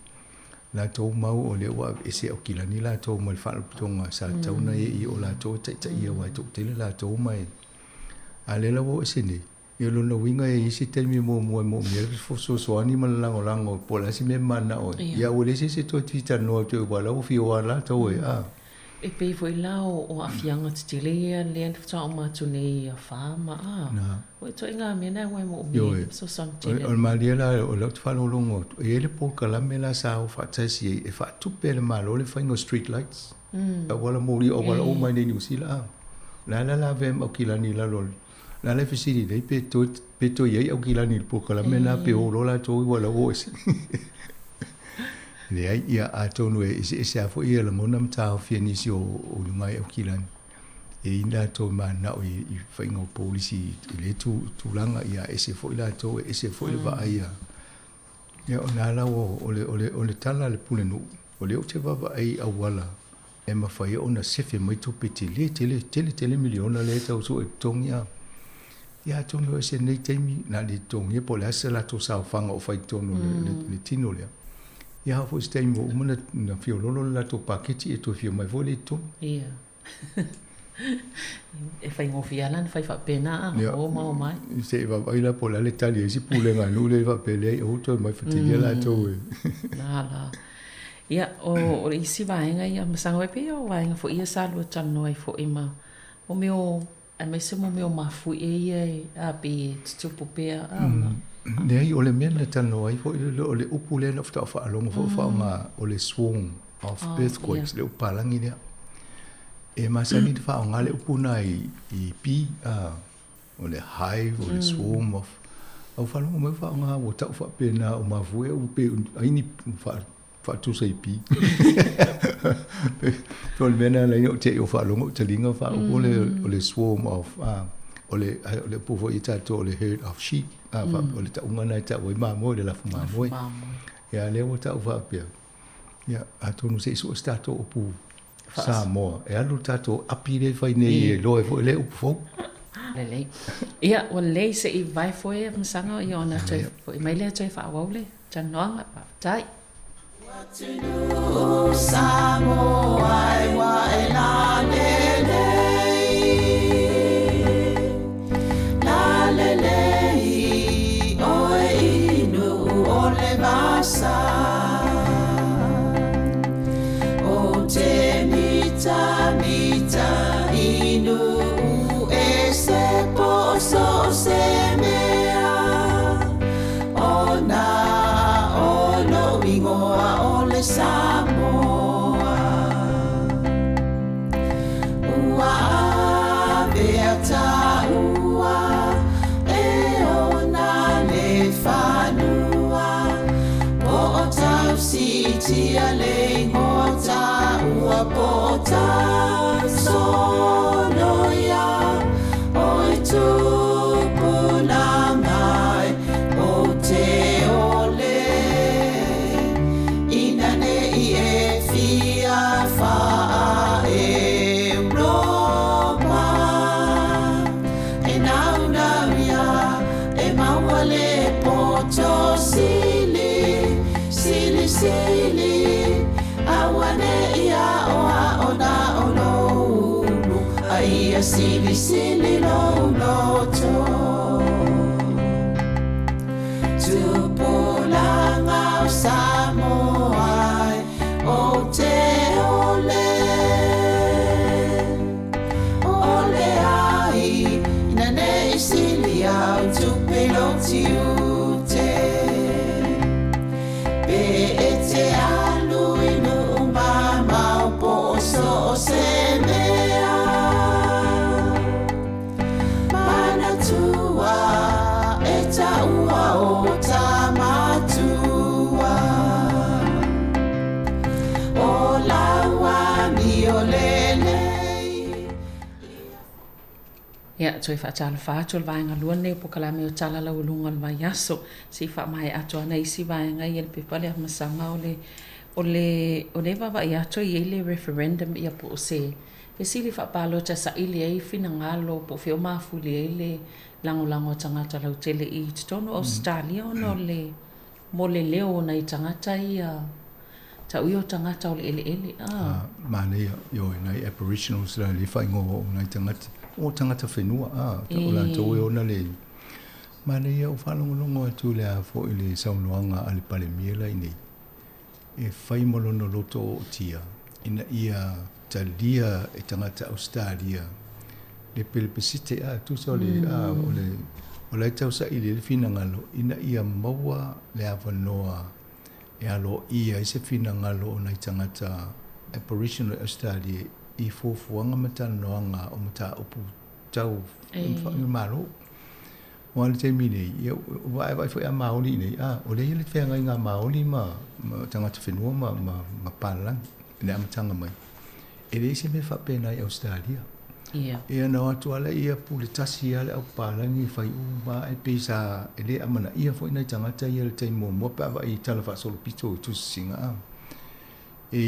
Latou mau o lea ua aveese Aukilani latou mai le faalapotopotoga sa tatau ona i o latou e taitaia aua e toatele latou ma e. A lea la ua o ese nei, Ia o lona uiga e i ai se taimi e muamua e moomia ai le fesoasoani ma le lagolago po o le a se mea e mananao ai. Ia ua leai se isi e toe fia talanoa atu ai aua o la ua fia o lava latou e a. E pei foi la o aafiaga tetele ia lea na faatoa uma atu nei ia fa ma a. O ituaiga mea na aua e moomia ai le fesoasoani tele. O le malie la o lea ou te faalogologo atu, e i ai le polokalame la sa o faatasi ai e faatupe e le Malo le faiga o street lights, auala moli, auala uma i inei i Niu Sila a. O le a la le ave ai ma Aukilani i lalo o le La le fesili nei pe toe, pe toe i ai Aukilani i le polokalame lena pe o loa latou i ua lau o ese. Leai, ia atonu e eseese lava foi ia lagona ma taofi e nisi o, o luga i Aukilani. E i ai latou e mananao i, i faiga o polisi i lea tu, tulaga, ia ese foi latou, e ese foi le vaai a. Ia o lena la ua, o le, o le, o le tala a le Pulenuu, o lea ou te vaavaai i auala e mafai ona sefe mai tupe tele tele, tele tele miliona lea e tau sue e totogi a. Ia atonu e ese lenei taimi, na le totogia po o le a se latou saofaga o fai i totonu o le, le tino lea. Ia a oo foi i se taimi ua uma ona fiololo le latou paketi e toe fia mai foi lea i totonu. Ia. E faigofie lava la ona fai faapena a, o ma o mai. Se i vaavaai la po o le a le tali a isi pulega a nuu lea faapea leai aua toe omai fatilia latou e. La la. Ia, o le isi vaega ia, masalo e pei o vaega foi ia sa lua talanoa ai foi ma mo mea o, aemaise mo mea o mafuie ia e, a pei e tutupu pea a ma. Leai, o le mea na talanoa ai foi, o le upu lea na faatoa faalogo foi o faaaoga, o le swarm of earthquakes, le upu palagi lea. E masani ona faaaoga le upu lena i pi, a, o le hive, o le swarm of, a ua faalogo mai ua faaaoga ua tau faapena o mafuie ua pei ai ni faatusa i pi. O le mea lena na ala ai ona ou te i o faalogo ou taliga faaupu o le, o le swarm of, o le, o le upu foi a tatou o le herd of sheep, o le tauga lena e tau ai mamoe, le lafu mamoe. Ia lea ua tau faapea, ia atonu se i sue se tatou upu Samoa, e alu le tatou api lea e fai nei e iloa ai foi lea upu fou. Lelei. Ia, ua lelei se i vae foe Masaga ia ona toe foi mai lea toe faaauau le talanoaga. Faafetai. Atunuu Samoa e ua e lalelei, lalelei oe i nuu o le vasa. O te mitamita i nuu e se po o so o se mea Ona o lou ingoa o le Samoa Ua avea taua e ona le fanua Po o tau siitia le ingoa taua Po o tau soloia oi tupulaga e O te ole ina ne i e fia faa Europa E naunau ia e maua le poto sili, sili, sili Auane'i aoao na o lou ulu a ia silisili lou loto. Tupulaga o Samoa e ou te ole. Ole ai ina ne i sili au tupe lou tiute. Pe e te alu i nuu mamao po o so o se mea. Manatua e taua o tamatua. O lau amio lelei. Ia, toe faatalofa atu o le vaega lua lenei o polokalame o Tala Laualuga o le Vaiaso. Se i faamaea atu ana isi vaega ia i le pepa lea Masaga o le o le o le vaavaai atu e i ai le referendum ia po o se fesili faapalota e saili ai finagalo po o fea o mafuli ai le lagolago a tagata lautele i totonu o Ausetalia ona o le mo le leo o nai tagata ia tau ia o tagata o le eleele a. Manaia, ioe, nai Aboriginals la le faaigoa o nai tagata, o tagata whenua, a, o latou e ona le. Manaia o faalogologo atu le a foi le saunoaga a le Palemia la iinei, e fai ma lona loto ootia ina ia talia e tagata Ausetalia le pelepesite, a, tusa o le, a, o le, o la e tausaili ai le finagalo ina ia maua le avanoa e aloaia ai se finagalo o nai tagata Aboriginal i Ausetalia i fuafuaga ma talanoaga o mataupu tau i Malo. Aua o le taimi nei, ia, ua vaevae foi a Maoli iinei, a, o lea e i ai le feagaiga a Maoli ma tagata whenua ma papalagi i le amataga mai. E leai se mea faapena i Ausetalia. Ia na o atu lava lea pule tasi lava le au papalagi fai uma lava e pei sa e le amanaia foi nai tagata ia i le taimi muamua pe a vaai i tala faasolopito i tusisiga a. E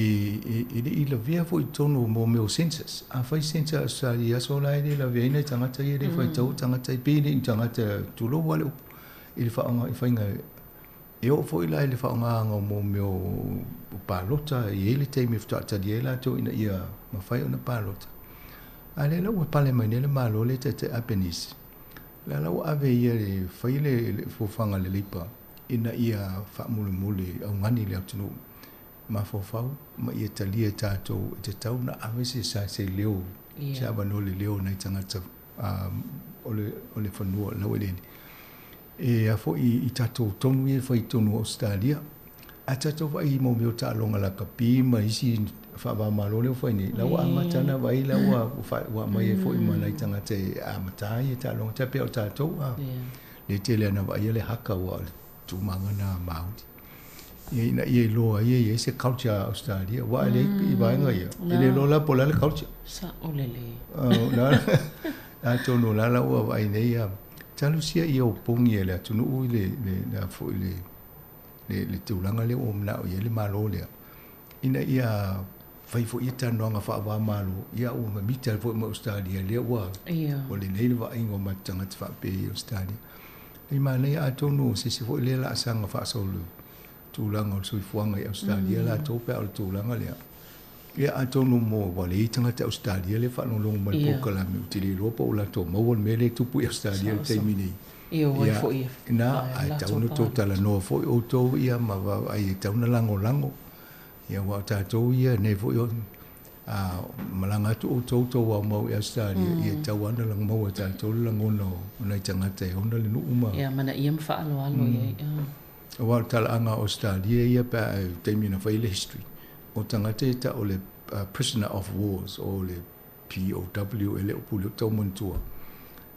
le i lavea foi i totonu o mea o census. A fai census a Australia i aso la e le lavea ai nai tagata ia e le faitau tagata e pei e le i ni tagata, tulou lava le upu, i le faaaoga i faiga e oo foi la i le faaaogaina o mea o palota e i ai le taimi e faatoa talia ai latou ina ia mafai ona palota. A lea la ua pale mai nei le Malo lea e taitai Albanese, la la ua ave ia e fai le fofoga a le Labour ina ia faamulimuli augani le atunuu mafaufau ma ia talia e tatou e tatau ona ave se sa se leo se avanoa i le leo o nai tagata o le fanua laueleele e a foi i tatou tonu ia e fai i totonu o Ausetalia. A tatou vaai i mea o taaloga lakapi ma isi faava-o-Malo lea ua fai nei, la ua amata ona vaai la ua aumai ai foi ma nai tagata e amata ai taaloga, tai pei o tatou a le tele ana vaaia le haka ua o le tumaga na Māori. Ia ina ia iloa ai e i ai se culture a Ausetalia, aua a leai i vaega ia, e le iloa la po o le a le culture. Sao lelei. Atonu o la la ua vaai nei ia, talosia ia opogi e le atunuu i le, le, a foi le, le, le tulaga lea ua manao i ai le Malo lea, ina ia fai foi ia talanoaga faava-o-Malo, ia ua mamita foi ma Ausetalia lea ua, ua lelei le vaaiga o matou tagata faapea i Ausetalia. E manaia atonu o se isi foi lea laasaga faasolo tulaga o le soifuaga i Ausetalia latou pe a o le tulaga lea. Ia atonu mo ua leai tagata Ausetalia lea e faalogologo mai i le polokalame ou te le iloa po o latou maua le mea lea e tupu i Ausetalia i le taimi nei. Ia, foi e na, ae tatau ona tou talanoa foi outou ia ma vaavaai e tatau ona lagolago. Ia aua o tatou ia nei foi o a malaga atu outou tou aumau i Ausetalia, ia e tatau lava ona maua e tatou le lagona o nai tagata e ona le nuu ma. Ia amanaia ma faaaloalo i ai. Aua o le talaaga o Ausetalia ia pe a i le taimi na fai ai le history, o tagata ia tau o le prisoner of wars o le POW e le o pule o tau manatua.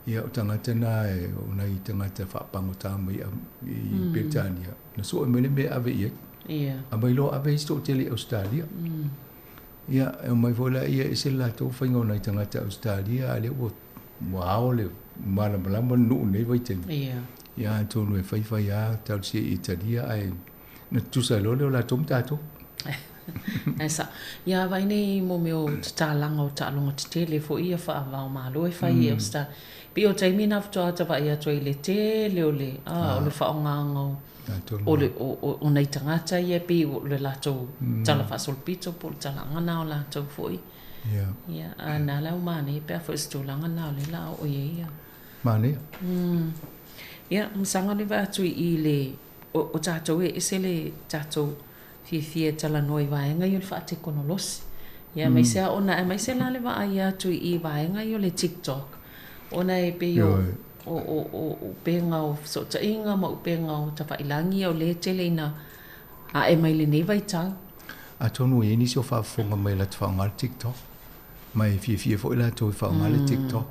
Ia o tagata na e o nai tagata faapagota mai i Peretania, na sue mai le mea e ave i ai. Ia. Aumai loa ave isi toatele i Ausetalia. Ia, e omai foi laia e ese le latou faiga o nai tagata Ausetalia, a lea ua ua ao le malamalama le nuu nei vaitaimi. Ia. Ia atonu e faifai lava talosia i Italia ae na tutusa ai loa lea o latou ma tatou. Ae sao. Ia vaai nei mo mea o tatalaga o taaloga tetele foi ia faava-o-Malo e fai i Ausetalia. Pei o taimi na faatoa ata vaai atu ai i le tele o le, o le faaaogaina o o le o nai tagata ia pei o le latou tala faasolopito po o le talaaga na o latou foi. Ia. Ia, a na la ua manaia pe a foi o se tulaga lena o lea o le a oo i ai ia. Manaia. Ia, masaga o lea e vaai atu i i le, o tatou e ese le tatou fiafia e talanoa i vaega ia o le faatekonolosi. Ia, aemaise lava ona, aemaise la le vaai atu i i vaega ia o le TikTok, ona e pei o, o, o, o upega o fesootaiga ma upega o tafailagi ia o lea e tele ina ae mai lenei vaitau. Atonu e i ai nisi o faafofoga mai latou faaaoga le TikTok, ma e fiafia foi latou e faaaoga le TikTok.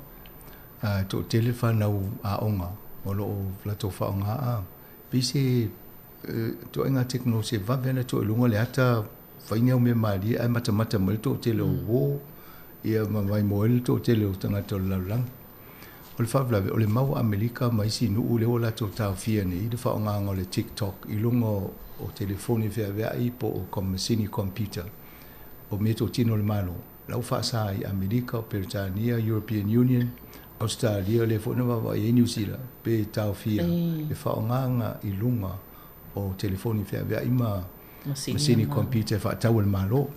E toatele fanau aoga o lo o latou faaaoga a pei se ituaiga tekonolosi e vave ona tuu i luga le ata, fai ni au mea malie ae matamata mai le toatele o uo ia ma maimoa ai le toatele o tagata o le lalolagi. O le faalavelave, o le mau a Amerika ma isi nuu lea ua latou taofia nei le faaaogaina o le TikTok i luga o telefoni feaveai po o masini computer o meatotino a le Malo. La ua faasa i Amerika, o Peretania, European Union, Ausetalia, lea foi na vaavaai ai Niu Sila, pe taofia le faaaogaina i luga o telefoni feaveai ma masini computer e faatau e le Malo.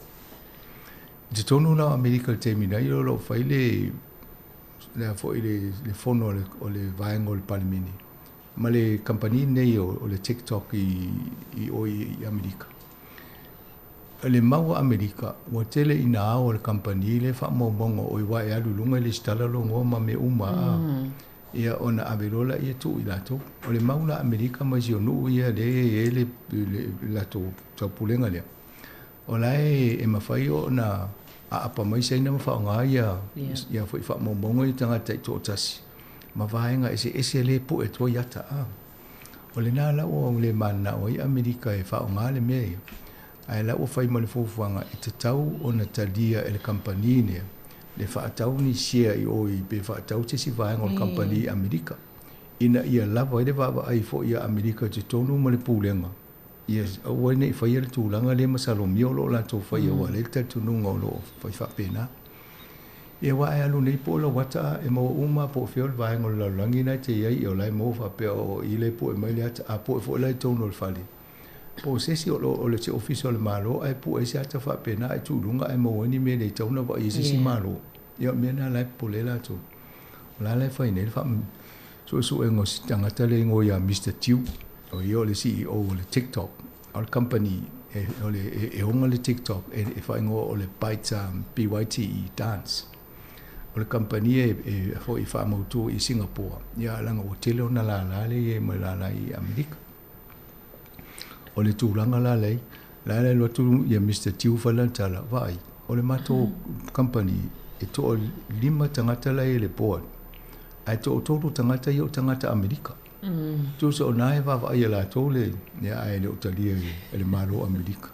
I totonu la o Amerika i le taimi nei, o lo o fai le le a foi le fono o le vaega o le Palemene ma le kamupani lenei o le TikTok i o i Amerika. O le mau a Amerika, ua tele ina ao e le kamupani lea faamaumauga o oe aua e alu i luga e lesitala lou igoa ma mea uma a ia ona ave loa lea tuu i latou. O le mau la a Amerika ma isi o nuu ia lea e i ai le latou taupulega lea, O la e mafai ona aapa mai Saina ma faaaoga ia ia foi faamaumauga i tagata taitoatasi ma vaega eseese lea e pue atu ai ata a. O lena la ua le mananao ai Amerika e faaaoga le mea ia, ae la ua fai ma le fuafuaga e tatau ona talia e le kamupani lea le faatau ni share i o i pe faatau se isi vaega o le kamupani i Amerika ina ia lava ai le vaavaai foi a Amerika i totonu ma le pulega. Ia aua ne i faia le tulaga lea masalomia o lo o latou faia aua o lea e i ai le talitonuga o lo o fai faapena. Ia aua e alu nei po o lau ata e maua uma lava po o fea o le vaega o le lalolagi lena e te i ai, ia o la e maua faapea o i lea e pue mai le ata, a pue foi la i totonu o le fale, po o se isi o lo o le se ofisa o le Malo ae pue ai se ata faapena ae tuu i luga ae maua ai ni mea e le tatau ona vaai ai se isi Malo. Ia o le mea lena o la e popole ai latou. O la la e fai nei le suesuega o si tagata lea e igoa ia Mister Tiu, o ia o le CEO o le TikTok, o le company e, o le, e, e ona le TikTok e, e faaigoa o le Byte, BYTE Dance. O le company e, e foi faamautu i Singapore, ia leaga ua tele ona lala le i ai ma lala i Amerika. O le tulaga la lea, la le alu atu ia Mister Tiu fai lana tala, vaai, o le matou company e toalima tagata la e i le board, ae toatolu tagata ia o tagata Amerika. Tusa o na e vaavaai e latou le, ia ae le o talia e le Malo o Amerika.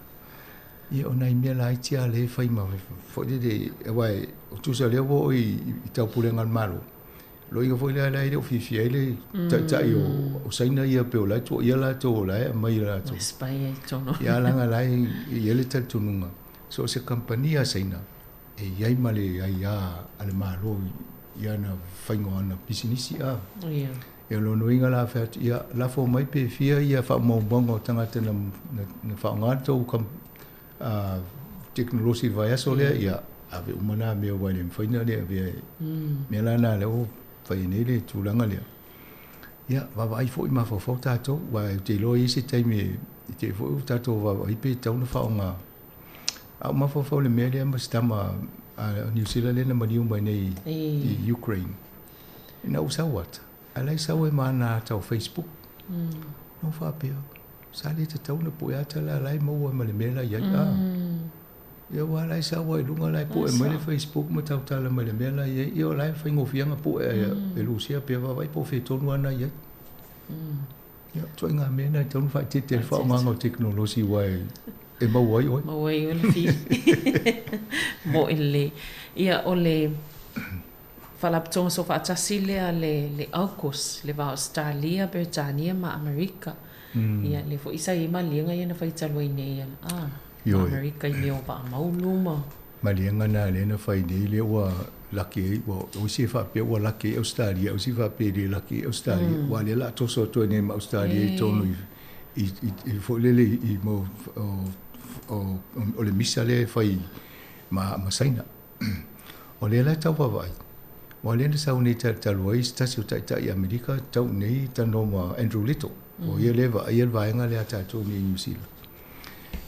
Ia o nai mea laiti lava lea e fai ma foi lele, aua o tusa o lea ua oo i taupulega a le Malo, Loiga foi lea la e le o fiafia ai le taitai o Saina ia pei o la e tuuaia latou o la e aumai e latou. Spy ai tonu. Ia leaga la e i ai le talitonuga so o se kamupani a Saina e i ai ma le aia a le Malo i ana faiga o ana pisinisi a. Ia. Ia o lona uiga la fai atu ia lafo mai pe fia ia faamaumauga o tagata na na faaaoga le tou tekonolosi i le vaiaso lea, ia ave uma na mea aua e le mafai ona le avea e mea la na lea ua fai ai nei le tulaga lea. Ia, vaavaai foi mafaufau tatou, aua ou te iloa e i ai se taimi e te i foi ua tatou vaavaai pe tatau ona faaaoga. A ou mafaufau i le mea lea ma si tama a Niu Sila lea na maliu mai nei i Ukraine, ina ua sau ata, ae la e sau ai ma ana ata o Facebook. Na ou faapea, Sa le tatau ona pue ata la la e maua ma le mea la i ai a. Ia aua la e sau lava i luga la e pue mai le Facebook ma tautala mai le mea la i ai. Ia o la e faigofie ona pue e Lusia pe vaavaai po o fea tonu lava na i ai. Ia, ituaiga mea na e tatau ona faaeteete ai le faaaogaina o tekonolosi aua e maua ai oe. Maua ai oe le fili. Moe lelei. Ia o le Faalapotopotoga Soofaatasi lea le le AUKUS, le va o Ausetalia, Peretania ma Amerika. Ia, lea foi sa i ai maliega ia na fai talu ai nei a ma Amerika i mea o vaa maulu ma. Maliega na lea na fai nei lea ua laki ai, ua o isi e faapea ua laki ai Ausetalia, o isi e faapea e le laki ai Ausetalia, aua lea o le a toso atu ai nei ma Ausetalia i totonu i i foi lele i mau o le misa lea e fai ma Saina. O lea la e tau vaavaai, aua o lea na sau nei talu ai se tasi o taitai Amerika tau nei talanoa ma Andrew Little, o ia lea e vaaia le vaega lea a tatou nei i Niu Sila.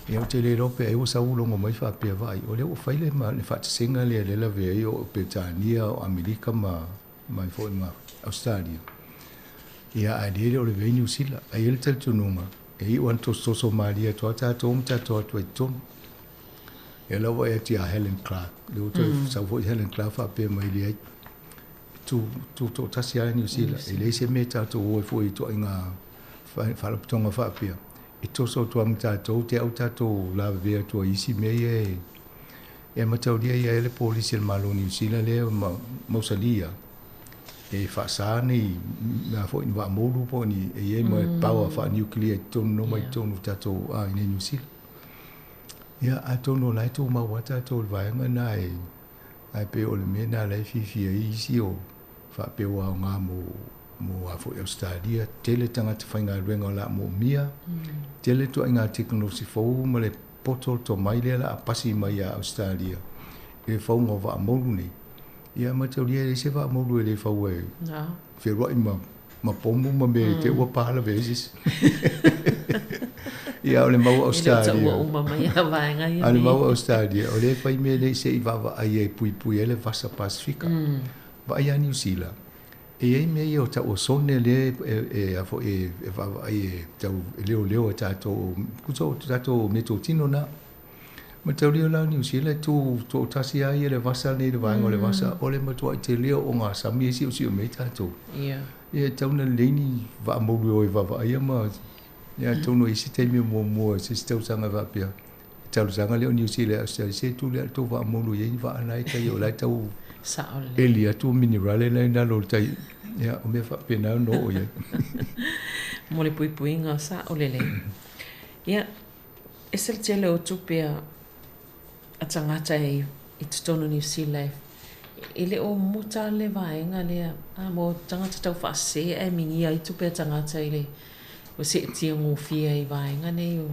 Ia ou te le iloa pe ai ua sau logo mai faapea vaai, o lea ua fai le, le faatasega lea lea lavea ai o Peretania, o Amerika ma mai foi ma Ausetalia. Ia ae lea e le o lavea ai Niu Sila. Ae i ai le talitonuga, e iu lava ina tosotoso malie atu lava tatou ma tatou atu ai i totonu. Ia la ua vaai atu ia Helen Clark, lea ua toe sau foi Helen Clark faapea mai leai, tu, tutoatasi lava Niu Sila, e leai se mea tatou o ai foi i ituaiga faalapotopotoga faapea, e toso atu lava ma tatou, te au tatou lavevea atu ai i isi mea ia e e mataulia ia ai le polisi a le Malo o Niu Sila lea ma mausali lava, e faasa ni mea foi ni vaa moulu po o ni e i ai ma power faa-nuclear i totonu no mai totonu o tatou i nei Niu Sila. Ia, atonu o la e tumau lava tatou i le vaega lena e, ae pei o le mea lena o la e fiafia ai isi o faapea ua aoga mo, mo a foi Ausetalia, tele tagata faigaluega o le a moomia, tele ituaiga tekonolosi fou ma le poto o le tomai lea o le a pasi mai ia Ausetalia i le fauga o vaa moulu nei. Ia mataulia e leai se vaa moulu e le fau e feoai ma ma pomu ma mea i te ua pālawe ai se isi. Ia, o le mau Australia. E le o taua uma mai a vaega ia. A o le mau Australia, o lea e fai mea nei se i vaavaai ai e puipui ai le vasa Pasefika. Vaai ia Niu Sila, e i ai mea ia o tau osone lea e a foi e vaavaai e tau e leoleo e tatou, tusa o tatou meatotino na. Mataulia la o Niu Sila e tū toatasi lava ia le vasa nei le vaega o le vasa, o le matuai tele o ogasami e siosio mai ai tatou. Ia. Ia e tatau ona lelei ni vaa moulu e o e vaavaaia ma ia atonu i isi taimi o muamua i se isi tausaga faapea, e talosaga lea o Niu Sila ia Australia, se tuu lea i le tou vaa moulu e i ai ni vaa na e tai o la e tau Sao lelei. eli atu minerale la i lalo o le tai. Ia, o mea faapena e ono oo i ai. Mo le puipuiga, sao lelei. Ia, Ese le tele o tupe a tagata i totonu o Niu Sila e le o muta le vaega lea a mo tagata tau faasese ae migia ai tupe a tagata i le ua seetia gofie ai i vaega nei o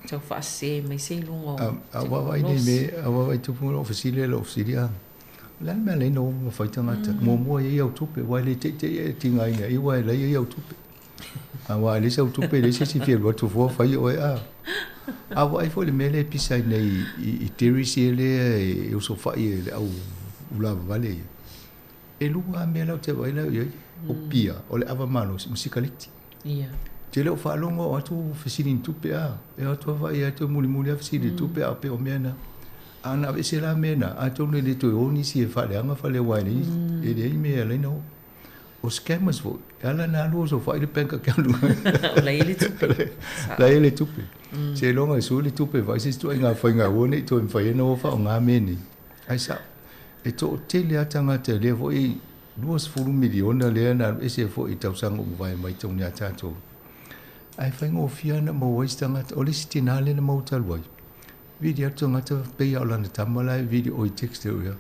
tau faasese aemaise i luga o A vaavaai nei i mea, a vaavaai tupu lou fesili lou fesili a, o le a le mea e ala ai ona o ma fai tagata? Muamua e i ai au tupe, aua e le teitei e tigaina i aua e leai ai au tupe. Aua e leai sau tupe, leai se isi e fia alu atu fua fai oe a. A vaai foi i le mea lea e pisa ai nei i terrace ia lea e osofai e le au ulavavale ia. E lua lava mea la ou te vaai la i ai, o pia, o le ava malosi ma sikaleti. Ia. Te le o faalogo o atu fesili ni tupe a, e o atu lava vaai atu e mulimuli lava fesili i tupe a pei o mea na. A na aveese la mea na, atonu e le toe o nisi e faaleaga fale aua e leai, e leai mea e ala ai ona o. O scammers foi, e ala ona alu osofai le bank account. O la e i ai le tupe. La e i ai le tupe. Seiloga e sui le tupe vaai se isi ituaiga faiga aua ne i toe mafai ai ona o faaaoga mea nei. Ae sao, e toatele lava tagata lea foi 20 miliona lea na alu ese foi i tausaga ua mavae mai totonu ia tatou. Ae faigofie lava ona maua ai se tagata. O le isi tina lea na maua talu ai, vili atu tagata pei lava o lana tama la e vili oi text atu ia.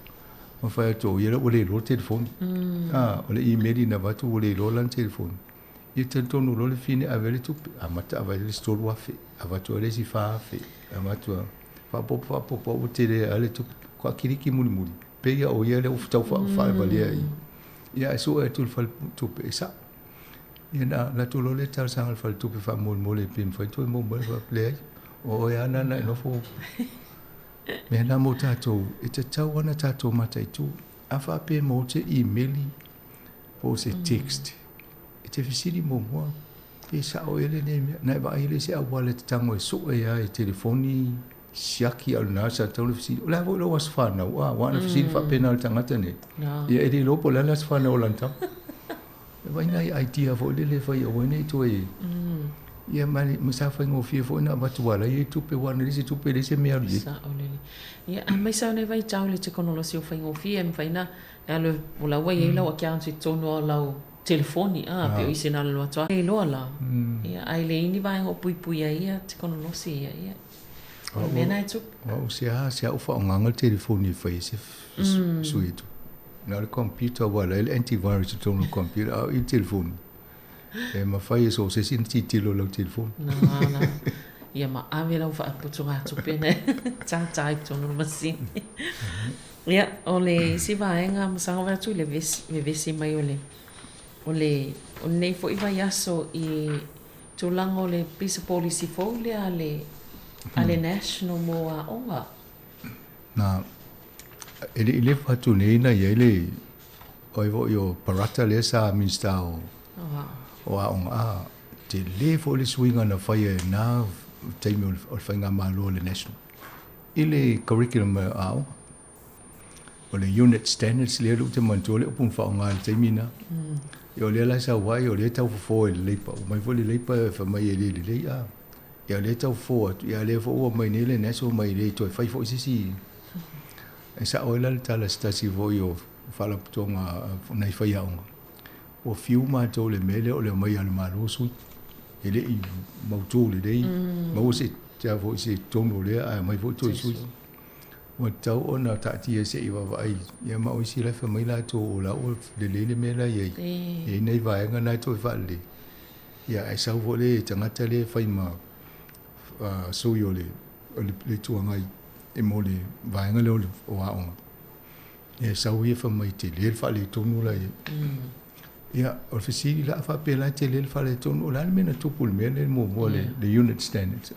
Ma fai atu o ia la ua le iloa le telefoni. A, o le email na avatu ua le iloa lana telefoni. Ia talitonu loa le fine ave ai le tupe, amata ave ai le isi 3,000, avatu ai le isi 4,000, avatu lava. Faaopoopo faaopoopo lava ua tele lava le tupe. Faatoa kiliki mulimuli, pei lava o ia lea ua tau faalevalea i i. Ia ae sue atu i le faletupe e sao. Ia na alu atu loa lea talosaga i le faletupe faamolemole pe mafai ona toe maua mai, fai atu, leai, o oe lava na na e nofo. Mea na mo tatou, e tatau lava ona tatou mataitu. A faapea e maua se imeli po o se text, e te fesili muamua pe sao ea lenei mea. Na e vaai lea i se auala e te tago e sue ai i telefoni, siaki a o lena sa tatau ona fesili, o le a foi lou aso fanau? A, aua ana fesili faapena i le tagata nei, ia e le iloa po o le a le aso fanau o lana tama. E vaai nai idea foi lele e fai aua ne i toe ia ma ma sa faigofie foi ona avatu aua la e i ai tupe aua ana leai se tupe e leai se mea e alu i ai. Sao lelei. Ia aemaise lava lenei vaitau i le tekonolosi ua faigofie e mafai ona e alu o la ua i ai lau account i totonu o lau telefoni a pei o isi na alu atu lava iloa la. Ia ae leai ni vaega o puipui ai ia tekonolosi ia ia. O le mea lena e tupu. O au se a se au faaaogaga le telefoni e fai ai se sui atu. Na o le computer aua la e i ai le antivirus i totonu o le computer a o i le telefoni e mafai e so o se isi ona tilotilo i lau telefoni. Na, na. Ia ma ave lau faaputugatupe na e tātā i totonu o le masini. Ia, o le isi vaega masalo vae atu i le vevesi mai o le o le o lenei foi vaiaso i tulaga o le pei se polisi fou lea a le a le National mo aoga. Na, e le i leva atu nei na i ai le o ai foi o Parata lea sa Minisita o o aoga, a, tele foi le suiga na faia i lena taimi o le faigamalo a le National i le curriculum a aoga. O le unit standards lea ou te manatua le upu na faaaoga i le taimi lena. Ia o lea la e sau ai, o lea e tau fofo e le Labour. Ua omai foi le Labour e fai mai e le lelei a. Ia o lea e tau fofo atu, ia lea foi ua omai nei le National mai le toe fai foi se isi. E sao ai la le tala a se tasi foi o faalapotopotoga nai faiaoga, ua fiu matou i le mea lea o le omai a le Malo sui. E le i mautu lelei, maua se foi se tonu o lea ae omai foi toe sui. Ua tatau ona taatia se i vaavaai ia ma o isi la e fai mai latou o la ua lelei le mea la e i ai. E i ai nai vaega na e toe faalelei. Ia ae sau foi le tagata lea e fai ma sui o le Itu Agai e mo le vaega lea o aoga. Ia e sau ia fai mai tele le faaletonu la e i ai. Ia, o le fesili la, a faapea la e tele le faaletonu, o le a le mea na tupu i le mea lea muamua, le unit standards?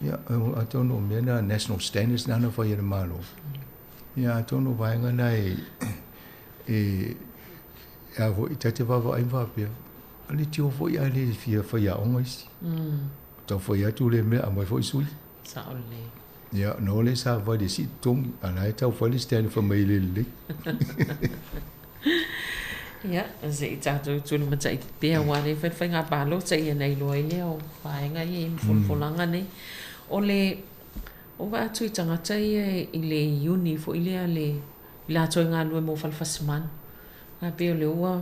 Ia, atonu o mea na national standards na na fai e le Malo. Ia, atonu o vaega na e, e, a foi, ta te vaavaai ma faapea, o le tio foi ae le fia faiaoga isi. Tau fai atu le mea, aumai foi sui. Sao lelei. Ia, na o le savali e sii totogi, a la e tau fai le standard fai mai e le lelei. Ia, se i tatou tulimatai pea aua lea fai le faiga palota ia na iloa ai lea o vaega ia i ma folafolaga nei. O le o vaai atu i tagata ia i le Iuni foi lea le i latou e galulue mo fale fasimanu. A pei o lea ua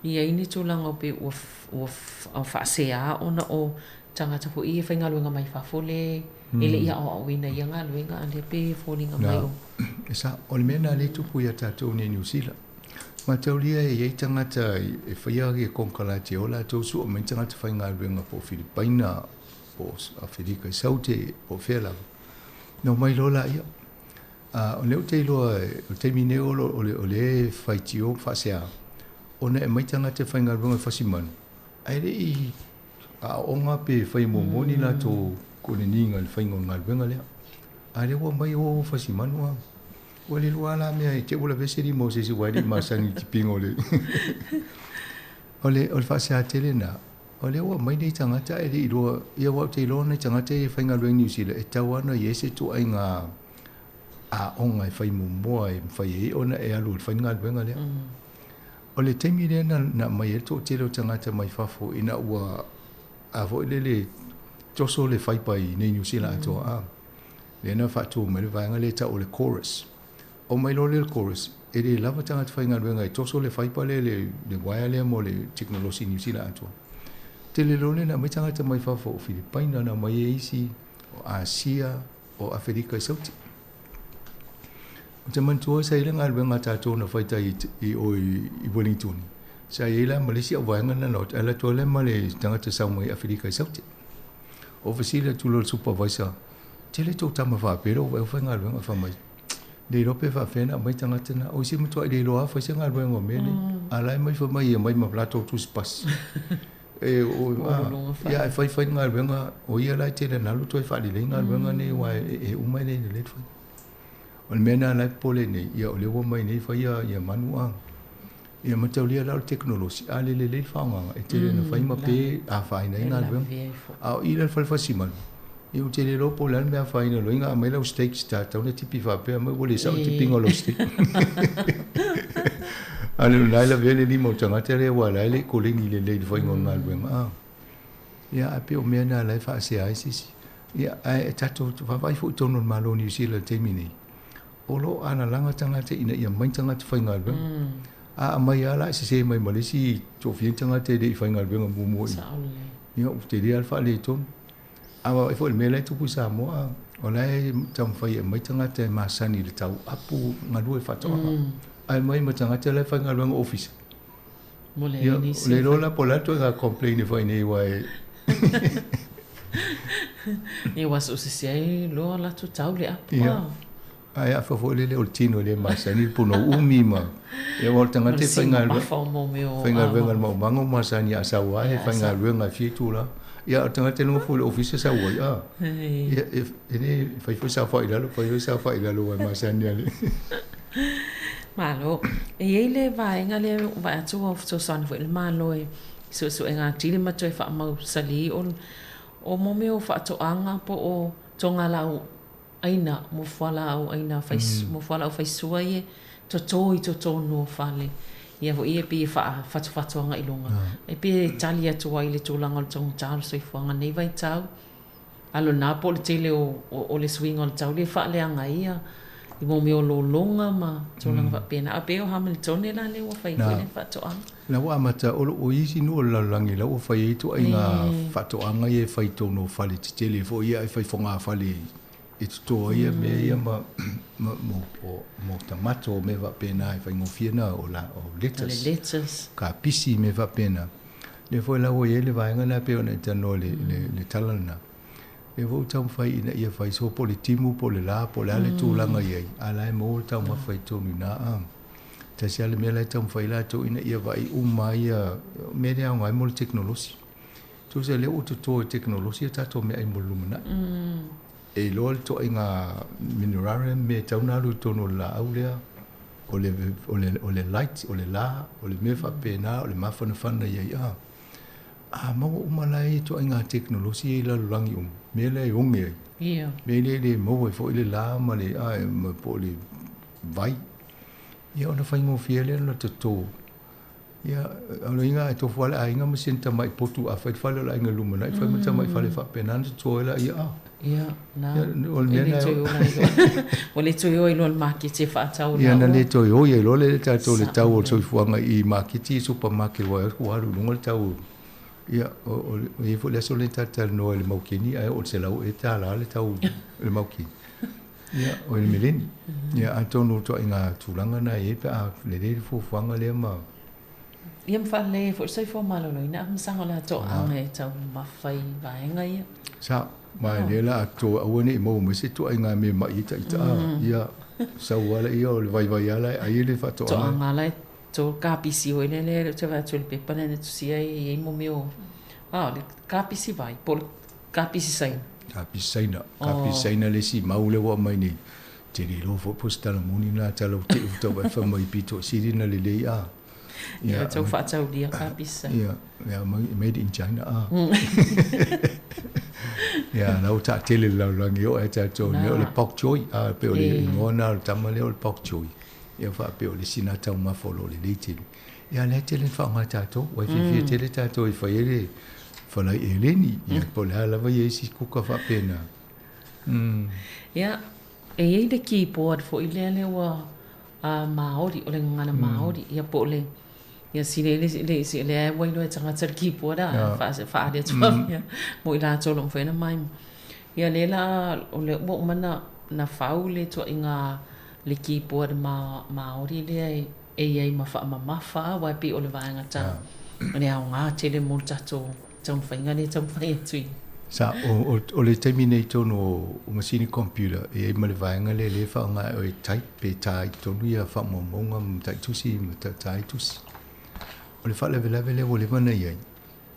i ai ni tulaga o pei ua ua faasea ona o tagata foi ia e faigaluega mai fafo le e le i aoaoina i ia galuega a lea pei e foliga mai o E sao, o le mea lena lea e tupu ia tatou nei i Niu Sila. Mataulia e i ai tagata e faia ia konekarate e o latou sua mai tagata faigaluega po o Filipaina, po o Aferika i Saute, po o fea lava. Na omai loa laia. A o lea ou te iloa o le taimi nei o o lea e faitio ma faasea ona e aumai tagata e faigaluega i fasimanu ae le i aooga pe fai muamua ni latou koleniga i le faiga o le galuega lea. A lea ua aumai o fasimanu a. Ua le iloa la mea e te ua lavea se lima o se isi aua e le i masani i le tipiga o le O le o le faasea tele lena, o lea ua aumai nei tagata ae le i iloa, ia aua ou te iloa nai tagata ia e faigaluega i Niu Sila e tatau lava ona i ai se ituaiga aoga e fai muamua e mafai ai ona e alu e fai le galuega lea. O le taimi lea na na aumai ai le toatele o tagata mai fafo ina ua a foi lele toso le faipa i nei Niu Sila atoa a. Lea na faatu mai le vaega lea e tau o le chorus. Omai loa lea i le chorus, e le lava tagata faigaluega e toso le faipa lea le le uaea lea mo le tekonolosi i Niu Sila atoa. Tele loa lea na aumai tagata mai fafo o Filipaina, na aumai e isi o Asia, o Aferika i Sauti. Ou te manatua sa i ai le galuega a tatou na fai tai i o i Wellington. Sa i ai la ma le isi auvaega na na alu atu ai la ma le tagata sau mai Aferika i Sauti. O fesili atu loa le supervisor, tele tou tama faapea lou vaai o faigaluega fai mai. Le iloa pe faapefea ona aumai tagata na. O isi matuai le iloa lava fai se galuega o mea nei. A la e mai fai mai e aumai ma latou tusi pasi. E o ia e fai fai le galuega, o ia la e tele ina alu toe faalelei galuega nei aua e uma e le lelei le fai. O le mea lena la e popole nei, ia o lea ua omai nei fai ia manu a. Ia mataulia la o le tekonolosi, a le lelei le faaaogaga, e tele ina fai ma pe afaina ai galuega. A o i la i le fale fasimanu, ia ou te le iloa po o le a le mea afaina loa, aumai lau steak sa tatau ona tipi faapea mai ua le sao le tipiga o lau steak. A o lena e lavea le lima o le tagata lea aua o la e le i koleni lelei i le faiga o le galuega. A. Ia ae pei o mea na la e faasea ai se isi. Ia ae tatou vaavaai foi i totonu o le Malo o Niu Sila i le taimi nei, o lo o alalaga tagata ina ia aumai tagata faigaluega. A aumai lava la e sese mai ma le isi toafia ni tagata e le i faigaluega muamua i. Ia ua tele lava le faaletonu. A vaavaai foi i le mea la e tupu i Samoa, o la e taumafai e aumai tagata e masani i le tauapu galue faatoaga. Ae aumai ma tagata la e faigaluega ofisa. Mo le Ia, nisi. Le iloa la po o le a le ituaiga complain e fai nei aua e Ia aua so o se isi ai loa latou tau le apu. Ia. Ae afa foi lele o le tino e le masani le punou umi ma ia aua o le tagata e faigaluega faigaluega i le maumaga ua masani a sau lava e faigaluega e fia itula. Ia a o le tagata e nofo i le ofisa sau ai a ia e le fai foi saofai i lalo fai foi saofai i lalo aua e masani lava i le Malo. E i ai le vaega lea ua vaai atu ua fesoasoani foi le Malo i suesuega atili ma toe faamausali o o mo mea o faatoaga po o togalaau ʻaina, mo fualaau ʻaina fai, mo fualaau faisua ia e toto i totonu o fale. Ia foi ia pei e faafatufatu agai i luga. E pei e tali atu ai i le tulaga o le taugata o le soifuaga i lenei vaitau. A lona po o le tele o le suiga o le tau lea e faaleaga ai ia i mo mea o lologa ma tulaga faapena. A pei o Hamiltone la lea ua fai foi le faatoaga. La ua amata, o isi nuu o le lalolagi la ua fai ai ituaiga faatoaga ia e fai i totonu o fale tetele foi ia ae fai fogafale e toto ai ia mea ia ma mo tamato o mea faapena e faigofie na o la o lettuce, kapisi mea faapena. Lea foi la ua i ai le vaega lena pei ona e talanoa i le tala lena. Lea foi ua taumafai ina ia fai so po o le timu po o le la po o le a le tulaga i ai, a o la e maua le taumafa i totonu i ina. Tasi lava le mea la e taumafai ai latou ina ia vaai uma ai ia mea lea e aoga ai mo le tekonolosi. Tusa lea ua toto e tekonolosi a tatou meaai mo le lumanai. E iloa le ituaiga minerale ma mea e tatau ona alu i totonu o le laau lea, o le, o le, o le light, o le la, o le mea faapena, o le mafanafana i ai. A, a maua uma la ia ituaiga tekonolosi ia i lalolagi uma, mea la e oge ai. Ia. Mea lea e le maua ai foi le la ma le, a, ma po o le vai. Ia ona faigofie lea ona toto. Ia, o le uiga e tofu lava le aiga ma sina tamai potu a fai le fale o le aiga i le lumanai, fai ma tamai fale faapena ona toto ai laia. A. Ia, na. O le mea lena. Ua le toe o ai loa i le maketi e faatau. Ia, na le toe o ai loa le tatou le tau o le soifuaga i maketi, supermarket ua alu i luga le tau. Ia, o i ai foi le aso lea ta te talanoa i le maukeni ae oo i le $100 ea tala le tau o le maukeni. Ia, o le meleni. Ia, atonu o ituaiga tulaga na e i ai pe a lelei le fuafuaga lea ma... Ia ma faalelei ai foi le soifua maloloina a masaga o le atoaga e taumafa i vaega ia. Sa, ma o lea la a toto aua ne i maua mai se ituaiga mea mai ai ita. Ia, sau lava laia o le vaivai lava la e ai le faatoaga. Toaga la e to kapisi foi lea lea ou te vaai atu i le pepa lea na tusia ai e i ai mo mea o, a o le kapisi vai po o le Kapisi Saina. Kapisi Saina. Kapisi Saina le isi mau lea ua aumai nei. Te le iloa foi po o se tala moni lena tala ua te i tau vaai fai mai pito sili ona lelei a. Ia tau faataulia kapisi Saina. Ia, ia made in China a. Ia, la ua taatele i le lalolagi e oo ia tatou nei o le pak choi a pei o le igoa lena o le tama lea o le pak choi. Ia faapea o le isi lena taumafa o lo o lelei tele. Ia lea tele na faaaoga e tatou, ua fiafia tele tatou e fai ai le falai eleni, ia po o le a lava ia isi kuka faapena. Ia, e i ai le keyboard foi lea lea ua Māori, o le gagana Māori, ia po o le, ia sili ai le, lea ua iloa e tagata le keyboard a, faaali atu ia mo i latou o lo o mafai ona maimoa. Ia lea la, o lea ua uma ona fau le ituaiga le keyboard Māori lea e e i ai ma faamamafa aua e pei o le vaega tau o le aoga tele mo le tatou taumafaiga lea e taumafai atu i. Sa, o, o, o le taimi nei tonu o, o masini computer, e i ai ma le vaega lea lea e faaaoga e oe e type pe tā i totonu ia faamaumauga ma mataitusi ma tā i tusi. O le faalavelave lea ua leva ona i ai,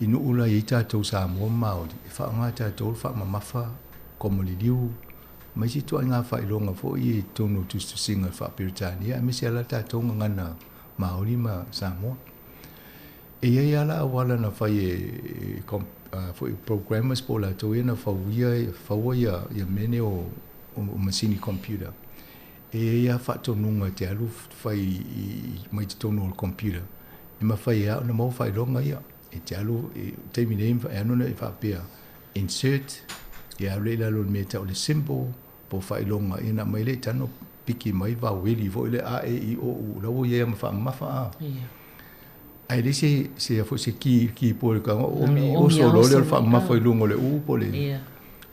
i nuu la i ai tatou Samoa ma Māori, e faaaoga e tatou le faamamafa, koma liliu, ma isi ituaiga faailoga foi i totonu o tusitusiga faa-Peretania aemaise lava la tatou gagana Māori ma Samoa. E i ai lava la auala na fai e foi programmers po o latou ia na fauia faua ia mea nei o masini computer. E i ai lava faatonuga e te alu fai mai totonu o le computer e mafai ai lava ona maua faailoga ia. E te alu i le taimi nei e alu ona e faapea insert, ia alu lea i lalo o le mea e tau o le symbol po o faailoga, ia ona aumai lea i tano piki mai vaueli foi lea a, e, i, o, u, la ua i ai lava ma faamamafa a. Ae leai se se foi se ki keyboard ka omi oso loa lea o le faamamafa i luga o le u po o le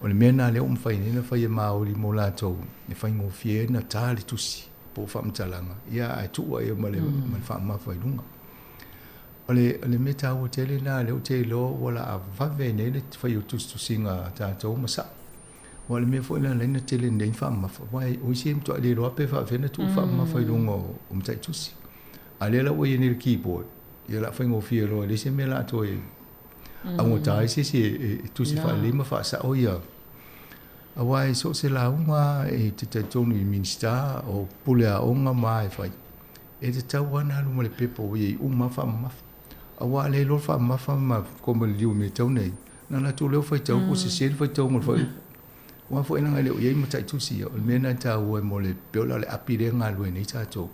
o le mea lena lea ua mafai nei ona fai e Māori mo latou e faigofie ai ona ta le tusi po o faamatalaga ia ae tuu ai ma le ma le faamamafa i luga. O le, o le mea taua tele lena, lea ou te iloa ua la vave nei le fai o tusitusiga a tatou ma sa'o. Aua o le mea foi lea na ala ai ona tele nei faamamafa, aua o isi e matuai le iloa pe faapefea ona tuu faamamafa i luga o mataitusi. A o lea la ua i ai nei le keyboard, ia o le a faigofie loa, e leai se mea o le a toe augata ai se isi e tusi faalelei ma faasao ia. Aua e so o se lauga lava e te talitonu i Minisita o pule aoga ma e fai, e tatau lava ona alu ma le pepa ua i ai uma lava faamamafa. Aua a le iloa le faamamafa ma koma liliu i mea tau nei, na ona atu lea o faitau po o sese le faitauga o le fuaiupu. Aua foi leaga e le o i ai mataitusi ia, o le mea lena e taua ai mo le, pei o le api lea e galulue nei tatou.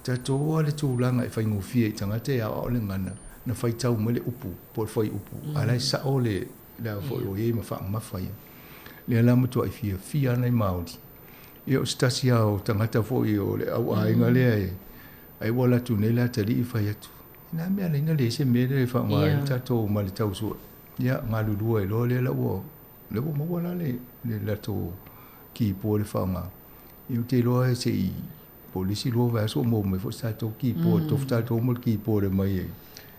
Tatou o le tulaga e faigofie i tagata e aoao le gagana na faitau mai le upu po o le fuaiupu, a o la e sao le le a foi o i ai ma faamamafa ia. Lea la matuai fiafia lava nai Māori. Ia o se tasi lava o tagata foi o le au aiga lea e ai ua alu atu nei le atalii fai atu, o le a mea e ala ai ona leai se mea lea e faaaoga ai le tatou ma le tau sue. Ia galulue ai loa lea la ua lea ua maua la le le latou keyboard e faaaoga. Ia ou te iloa se i po o le isi 2 vaiaso ua maua mai foi se tatou keyboard, tofu tatou ma le keyboard e aumai e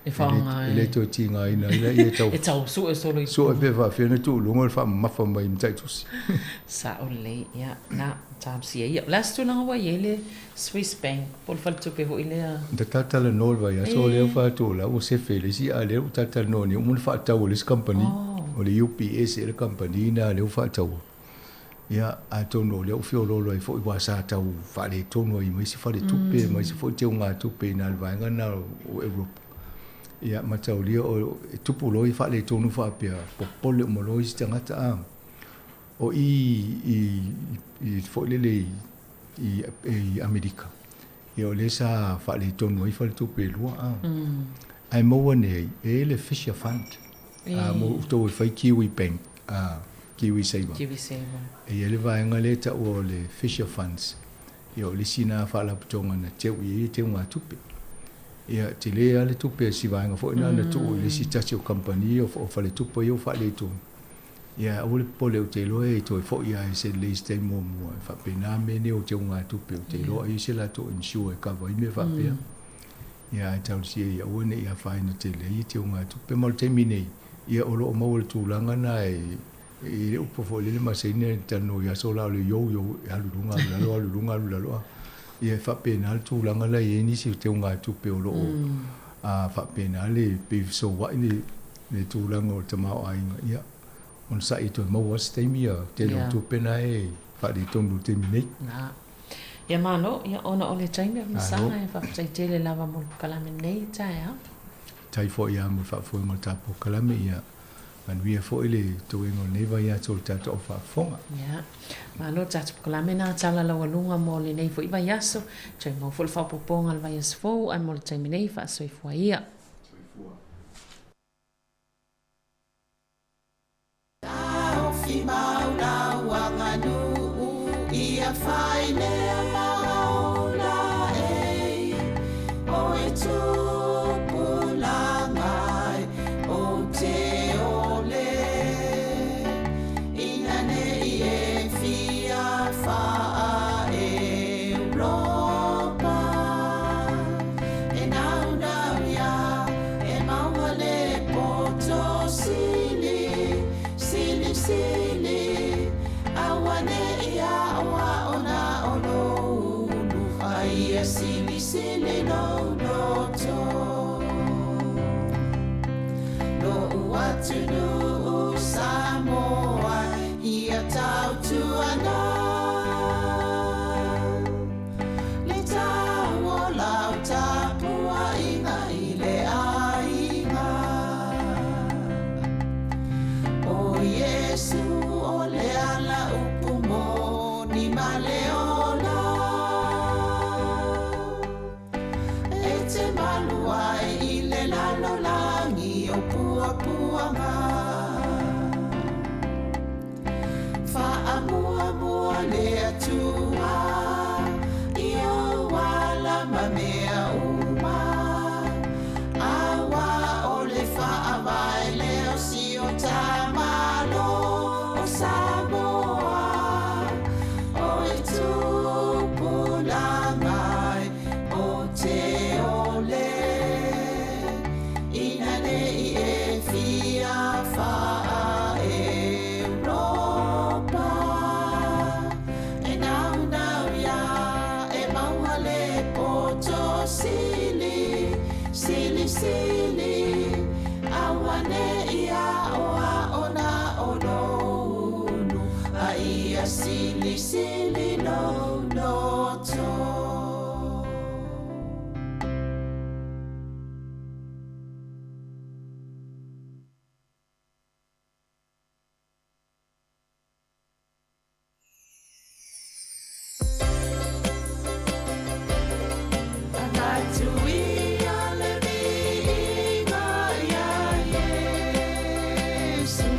E faaaoga e le toe tigaina ai laia e tau E tau sue solo i sue pe faapefea ona tuu i luga le faamamafa mai i mataitusi. Sao lelei, ia, na, talosia ia. O le a se tulaga ua i ai le Swiss Bank po o le faletupe foi lea? Na talatalanoa i le vaiaso lea ua fai atu o la ua sefe i le isi, a o lea ua talatalanoa nei ua uma ona faatau e le isi kamupani, o le UBS ea le kamupani lena lea ua faataua. Ia, atonu o lea ua feoloolo ai foi aua sa tau faaletonu ai ma isi faletupe ma isi foi teugatupe i ina i le vaega lena o Europa. Ia, mataulia o, e tupu loa ia faaletonu faapea, popole uma loa isi tagata a. O i i i foi lele i i i Amerika, ia o lea sa faaletonu ai faletupe e lua a. Ae maua nei, e i ai le Fisher Fund, a mo outou e fai Kiwi Bank, a Kiwi Saver. Kiwi Saver. E i ai le vaega lea e taua o le Fisher Funds, ia o le isi lena faalapotopotoga na teu i ai teugatupe. Ia, tele lava le tupe a si vaega foi lena na tuu i le isi tasi o kamupani o faletupe ia ua faaletonu. Ia, aua le popole ou te iloa e toe foi lava i se lelei i se taimi muamua. E faapena mea nei o teugatupe, ou te iloa e i ai se latou insure e cover ai mea faapea. Ia, ae talosia ia aua ne i afaina tele ai teugatupe. Ma o le taimi nei, ia o lo o maua le tulaga lena e i le upu foi lele ma Saina e talanoa i aso la o le yo-yo e alu i luga alu i lalo alu i luga alu i lalo a. Ia e faapena le tulaga la e i ai nisi o teugatupe o lo o faapena le pei fesouai le le tulaga o le tamaoaiga. Ia onosai e toe maua se taimi ia tele o tupe na e faaletonu i le taimi nei. Na. Ia malo, ia ona o le taimi o masaga e faafetai tele lava mo le polokalame nei taeao. Tai foi lava mo le faafoega o le tatou polokalame, ia manuia foi le toega o lenei vaiaso o le tatou au faafofoga. Ia, malo le tatou polokalame na tala laualuga mo lenei foi vaiaso. Toe maua foi le faaopoopoga o le vaiaso fou, ae mo le taimi nei, faasoifua ia. Soifua. Taofi mau lau aganuu ia fai lea maola e O e tupulaga e o te ole Ina nei e fia faa Europa E naunau ia E maua le poto sili, sili, sili, Auane'i aoao na o lou ulu, A ia sili, sili lou loto. Lo'u atunuu Samoa, ia tautuana. Le tau o lau tapuaiga i le aiga. O Iesu o le ala upu moni ma le ola. E te malu ai i le lalolagi o puapuaga. Faamuamua le Atua i ou ala ma mea uma, Aua o le faavae lea o si o ta Malo o Samoa, O e tupulaga e o te ole, Ina nei e fia. silisili auaneʻi aʻoaʻo na o lou ulu a ia silisili lou loto. Avatuia le viiga iā Iesu,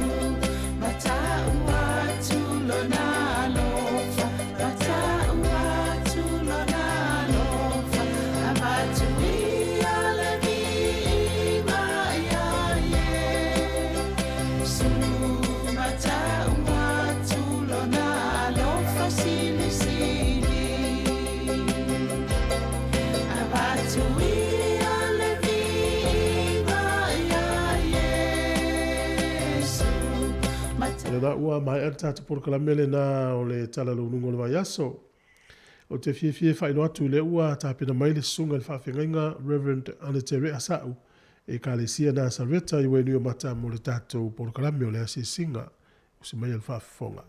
ma ta'u atu lona alofa, ma ta'u atu lona alofa. Avatuia le viiga iā Iesu, ma ta'u atu lona alofa silisili. Avatuia le viiga iā Iesu, ma O lena ua maea le tatou polokalame lena o le Tala Launuga o le Vaiaso. Ou te fiafia e faailoa atu lea ua tapena mai le Susuga i le Faafeagaiga Reverend Anaterea Sa'u, Ekalesia Nasareta i Wainuiomata mo le tatou polokalame o le asiasiga. Usi maia le faafofoga.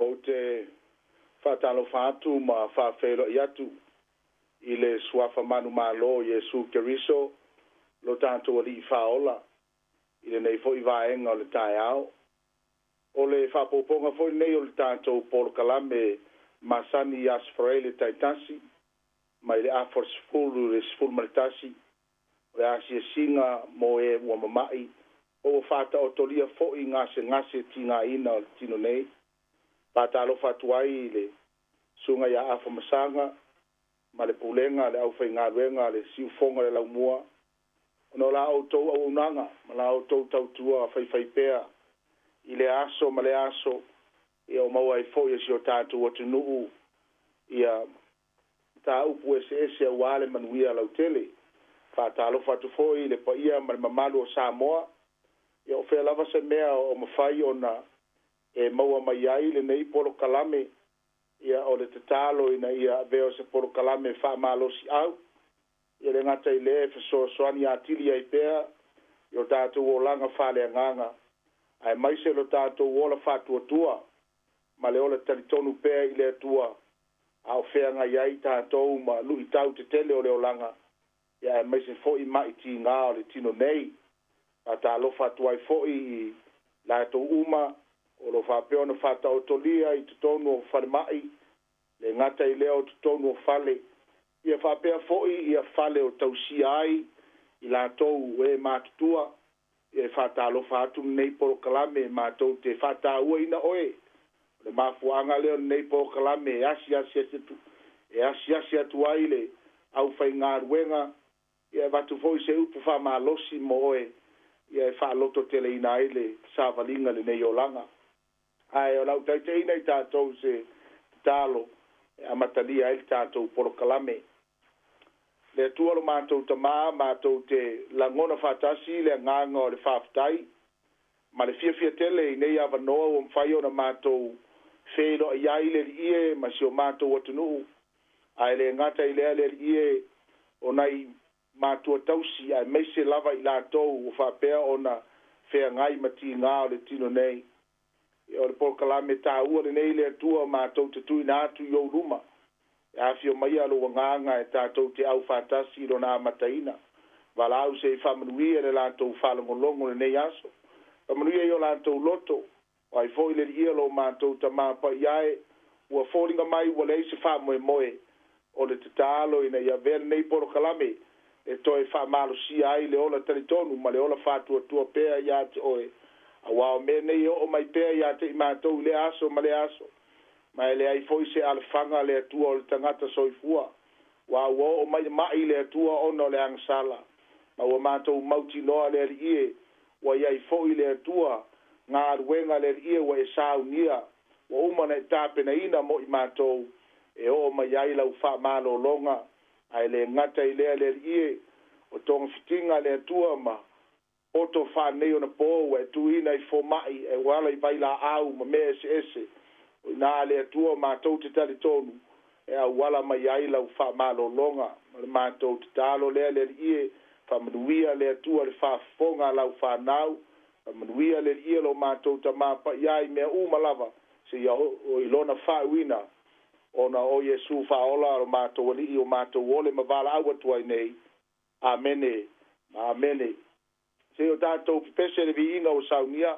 Ou te faatalofa atu ma faafeiloai atu i le Suafa manumalo o Iesu Keriso lo tatou Alii Faaola i lenei foi vaega o le taeao. O le faaopoopoga foi lenei o le tatou polokalame masani i Aso Faraile taitasi mai le afa o le 10 i le 11, o le asiasiga mo e ua mama'i po ua faataotolia foi gasegase tigaina o le tino nei. Faatalofa atu ai i le Susuga ia Afamasaga ma le Pulega a le Aufaigaluega a le Siufoga o le Laumua, ona o la outou auaunaga ma la outou tautua faifaipea i lea aso ma lea aso, ia o maua ai foi e si o tatou atunuu ia mataupu eseese auā le manuia lautele. Faatalofa atu foi i le paia ma le mamalu o Samoa, ia o fea lava se mea o mafai ona e maua mai ai lenei polokalame, ia o le tatalo ina ia avea o se polokalame faamalosiau, ia le gata i lea e fesoasoani atili ai pea i o tatou olaga faaleagaga, aemaise lo tatou ola faatuatua ma le ola talitonu pea i le Atua a o feagai ai tatou ma luitau tetele o le olaga, ia aemaise foi ma'i tigā o le tino nei. Faatalofa atu ai foi i latou uma o lo o faapea ona faataotolia i totonu o falemai, le gata i lea o totonu o fale, ia faapea foi ia fale o tausia ai i latou e matutua. Ia e faatalofa atu lenei polokalame matou te faatauaina oe. O le mafuaaga lea o lenei polokalame e asiasi atu, e asiasi atu ai le aufaigaluega, ia e avatu foi se upu faamalosi mo oe, ia e faalototeleina ai le savaliga lenei olaga. Ae o lau taitaiina i tatou se tatalo e amatalia ai le tatou polokalame. Le Atua lo matou Tamā, matou te lagona faatasi le agaga o le faafetai ma le fiafia tele i nei avanoa ua mafai ona matou feiloai ai le Alii e ma si o matou atunuu. Ae le gata i lea le Alii e, nai matua tausi aemaise lava i latou ua faapea ona feagai ma tigā o le tino nei. O le polokalame taua lenei le Atua matou te tuuina atu i ou luma, e afio maia lou Agaga e tatou te aufaatasi i lona amataina. Valaau se i faamanuia le latou faalogologo i lenei aso. Faamanuia i o latou loto, o ai foi le Alii lo matou Tama Paia e, ua foliga mai ua leai se faamoemoe o le tatalo ina ia avea lenei polokalame e toe faamalosia ai le ola talitonu ma le ola faatuatua pea ia te oe, aua o mea nei e oo mai pea ia te i matou i lea aso ma lea aso. Ma e leai foi se alafaga a le Atua o le tagata soifua, aua ua oo mai ma'i le Atua ona o le agasala, ma ua matou mautinoa le Alii e, ua i ai foi le Atua galuega le Alii e ua e saunia, ua uma ona e tapenaina mo i matou e oo mai ai lau faamalologa. Ae le gata i lea le Alii e, o togafitiga a le Atua ma poto faaneionapo ua e tuuina i fomai e uala i vailaau ma mea eseese, o i ina le Atua matou te talitonu e auala mai ai lau faamalologa. Ma le matou tatalo lea le Alii e, faamanuia le Atua le faafofoga a lau fanau, faamanuia le Alii lo matou Tama Paia i mea uma lava seia oo i lona faauuina, ona o Iesu Faaola lo matou Alii o matou ole ma valaau atu ai nei. Amene ma amene. Se i o tatou pepese le viiga ua saunia.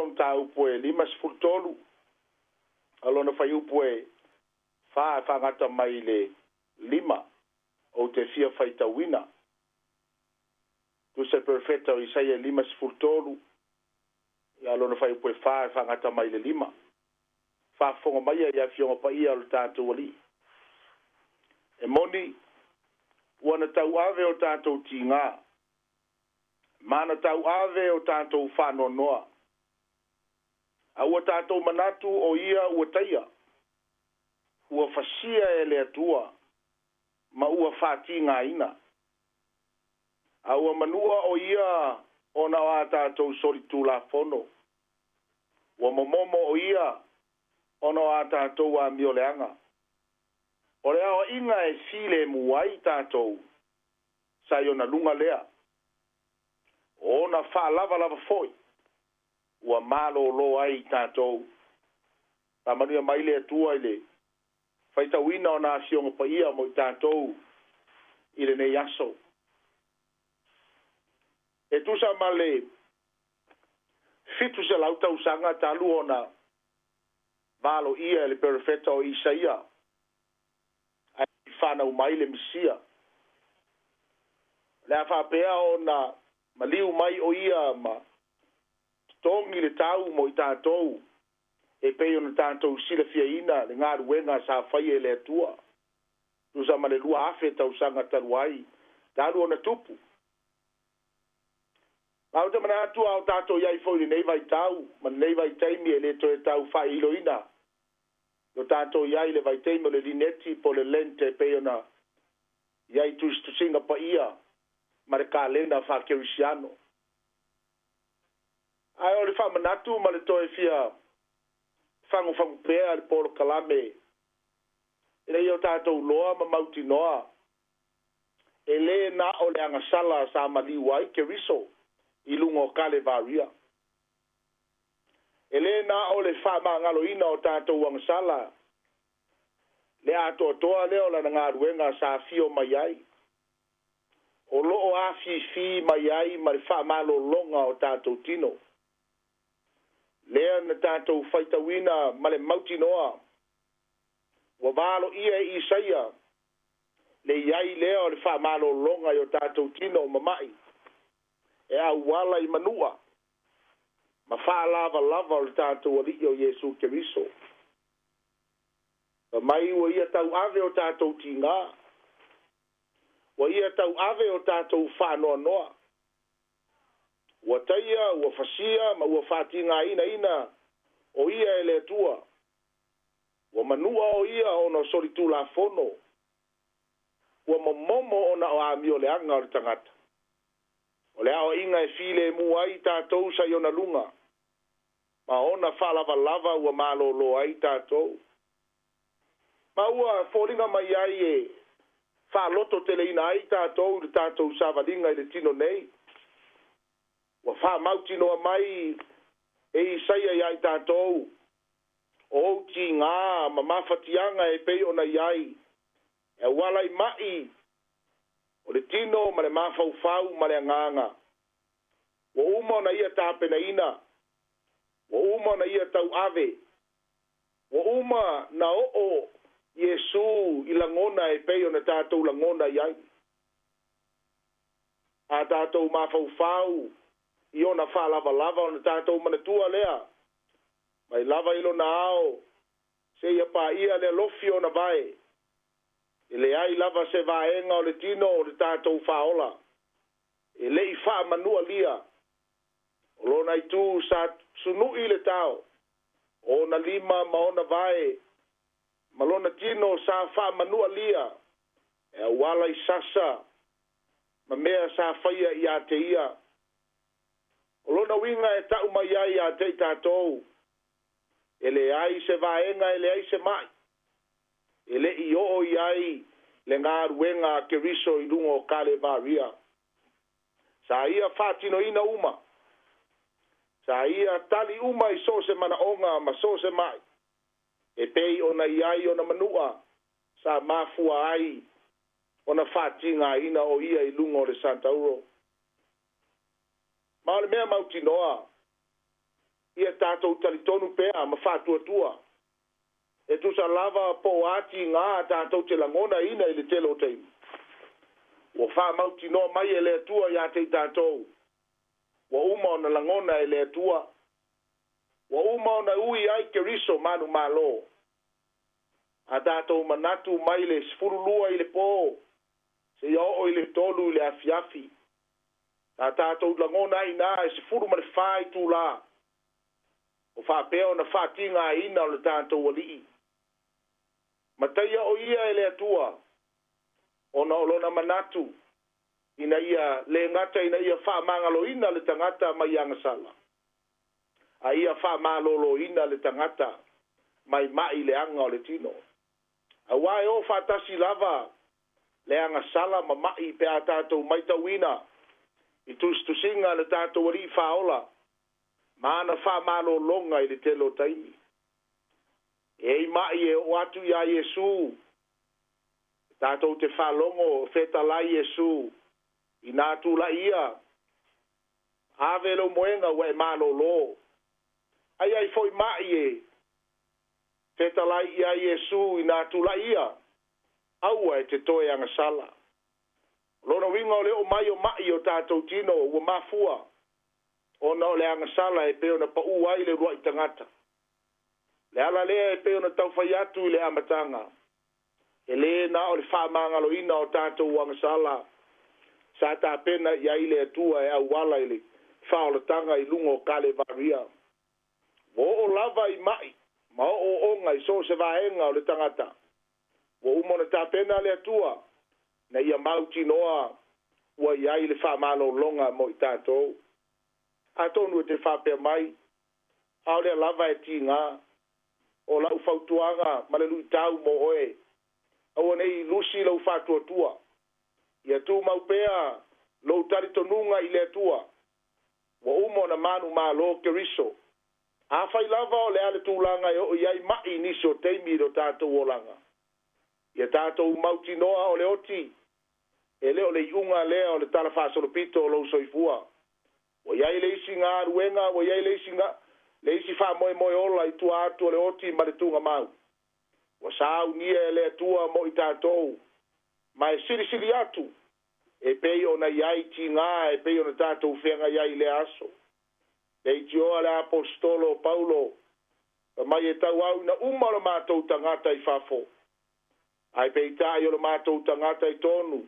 le mataupu e 53 a lona fuaiupu e 4 e faagata mai i le 5 ou te fia faitauina. Tusa e Perofeta o Isaia e 53 a lona fuaiupu e 4 e faagata mai i le 5. Faafofoga maia i Afioga Paia o le tatou Alii. E moni ua na tauave o tatou tigā, ma na tauave o tatou faanoanoa. A ua tatou manatu o ia ua taia, ua fasia e le Atua, ma ua faatigaina. A ua manua o ia ona o a tatou solitulafono, ua momomo o ia ona o a tatou amioleaga. O le aoaiga e filemu ai tatou, sa i ona luga lea. O ona faalavalava foi, ua malōlō ai tatou. Faamanuia mai le Atua i le faitauina o na afioga paia mo i tatou i lenei aso. E tusa ma le 700 tausaga talu ona valoia e le perofeta o Isaia ae whanau mai le Misia. Le a faapea ona maliu mai o ia ma totogi le tau mo i tatou e pei ona tatou silafiaina le galuega sa faia e le Atua. Tusa ma le 2,000 tausaga talu ai, talu ona tupu. Ma ou te manatu a o tatou i ai foi i lenei vaitau ma lenei vaitaimi e le toe tau faailoina. Lo tatou i ai le vaitaimi o le lineti po le lente pei ona i ai tusitusiga paia ma le kalena faakerisiano. Ae o le faamanatu ma le toe fia fagufagu pea le polokalame ina ia o tatou loa ma mautinoa e lē na o le agasala sa maliu ai Keriso i luga o Kalevaria. E lē na o le faamagaloina o tatou agasala le atoatoa lea o lana galuega sa afio mai ai. O loo afifi mai ai ma le faamalologa o tatou tino. Lea na tatou faitauina ma le mautinoa ua valoia e Isaia le iai lea o le faamalologa i o tatou tino o mama'i e auala i manua ma faalavalava o le tatou Alii o Iesu Keriso. Fa mai ua ia tauave o tatou tigā, ua ia tauave o tatou faanoanoa. Ua taia, ua fasia ma ua faatigainaina o ia e le Atua. Ua manua o ia ona o solitulafono, ua momomo ona o amioleaga o le tagata. O le aoaiga e filemu ai tatou sa i ona luga, ma ona faalavalava ua malōlō ai tatou. Ma ua foliga mai ai e faalototeleina ai tatou i le tatou savaliga i le tino nei. Ua faamautinoa mai e Isaia iā i tatou, o ou tigā ma mafatiaga e pei ona i ai, e auala i ma'i o le tino ma le mafaufau ma le agaga. Ua uma ona ia tapenaina, ua uma ona ia tauave, ua uma na oo Iesu i lagona e pei ona tatou lagona i ai. A tatou mafaufau i ona faalavalava ona tatou manatua lea, mai lava i lona ao, seia paia le alofi o ona vae, e leai lava se vaega o le tino o le tatou faaola, e le i faamanualia. O lona itu sa sunu'i le tao, o ona lima ma ona vae, ma lona tino sa faamanualia, e auala i sasa ma mea sa faia ia te ia. O lona uiga e ta'u mai ai ia te i tatou, e leai se vaega e leai se ma'i, e le i oo i ai le galuega a Keriso i luga o Kalevaria. Sa ia faatinoina uma, sa ia tali uma i so o se manaoga ma so o se ma'i, e pei ona i ai ona manua sa mafua ai ona faatigaina o ia i luga o le Santauro. Ma o le mea mautinoa, Ia tatou talitonu pea ma faatuatua. E tusa lava po o a tiga tatou te lagonaina i le tele o taimi. Ua faamautinoa mai e le Atua ia te i tatou, ua uma ona lagona e le Atua, ua uma ona ui ai Keriso manumalo. A tatou manatu mai le 12 i le po seia oo i le 3 i le afiafi, sa tatou lagona ai i ina e 14 itula o faapea ona faatigaina o le tatou Alii. Mataia o ia e le Atua ona o lona manatu ina ia le gata ina ia faamagaloina le tagata mai agasala, a ia faamaloloina le tagata mai ma'i leaga o le tino. Auā e o faatasi lava le agasala ma ma'i pe a tatou maitauina i tusitusiga a le tatou Alii Faaola ma ana faamalologa i le tele o taimi. E i ai ma'i e oo atu iā Iesu, tatou te faalogo o fetalai Iesu, inā tulai ia, ave lou moega ua e malolo. Ai ai foi ma'i e fetalai iā Iesu inā tulai ia, aua e te toe agasala. O lona uiga o le oo mai o ma'i i o tatou tino ua mafua ona o le agasala e pei ona pa'u ai le ulua'i tagata. Le ala lea e pei ona taufai atu i le amataga, e lē na o le faamagaloina o tatou agasala sa tapena i ai le Atua e auala i le faaolataga i luga o Kalevaria. Ua oo lava i ma'i ma ooooga i so o se vaega o le tagata. Ua uma ona tapena le Atua ina ia mautinoa ua i ai le faamalologa mo i tatou. Atonu e te faapea mai, A o lea lava e tiga. O lau fautuaga ma le luitau mo oe, aua ne i lusi lou faatuatua. Ia tumau pea lou talitonuga i le Atua. Ua uma ona manumalo Keriso. Afai lava o le a le tulaga e oo i ai ma'i i nisi o taimi i lo tatou olaga, ia tatou mautinoa o le oti, e le o le iuga lea o le tala faasolopito o lou soifua. Ua i ai le isi galuega, ua i ai le isi, le isi faamoemoe ola i tua atu o le oti ma le tugamau. Ua saunia e le Atua mo i tatou, ma e silisili atu, e pei ona i ai tiga e pei ona tatou feagai ai i lea aso. Leitioa le Aposetolo o Paulo, fai mai e tauauina uma lo matou tagata i fafo, ae peitai o lo matou tagata i tonu,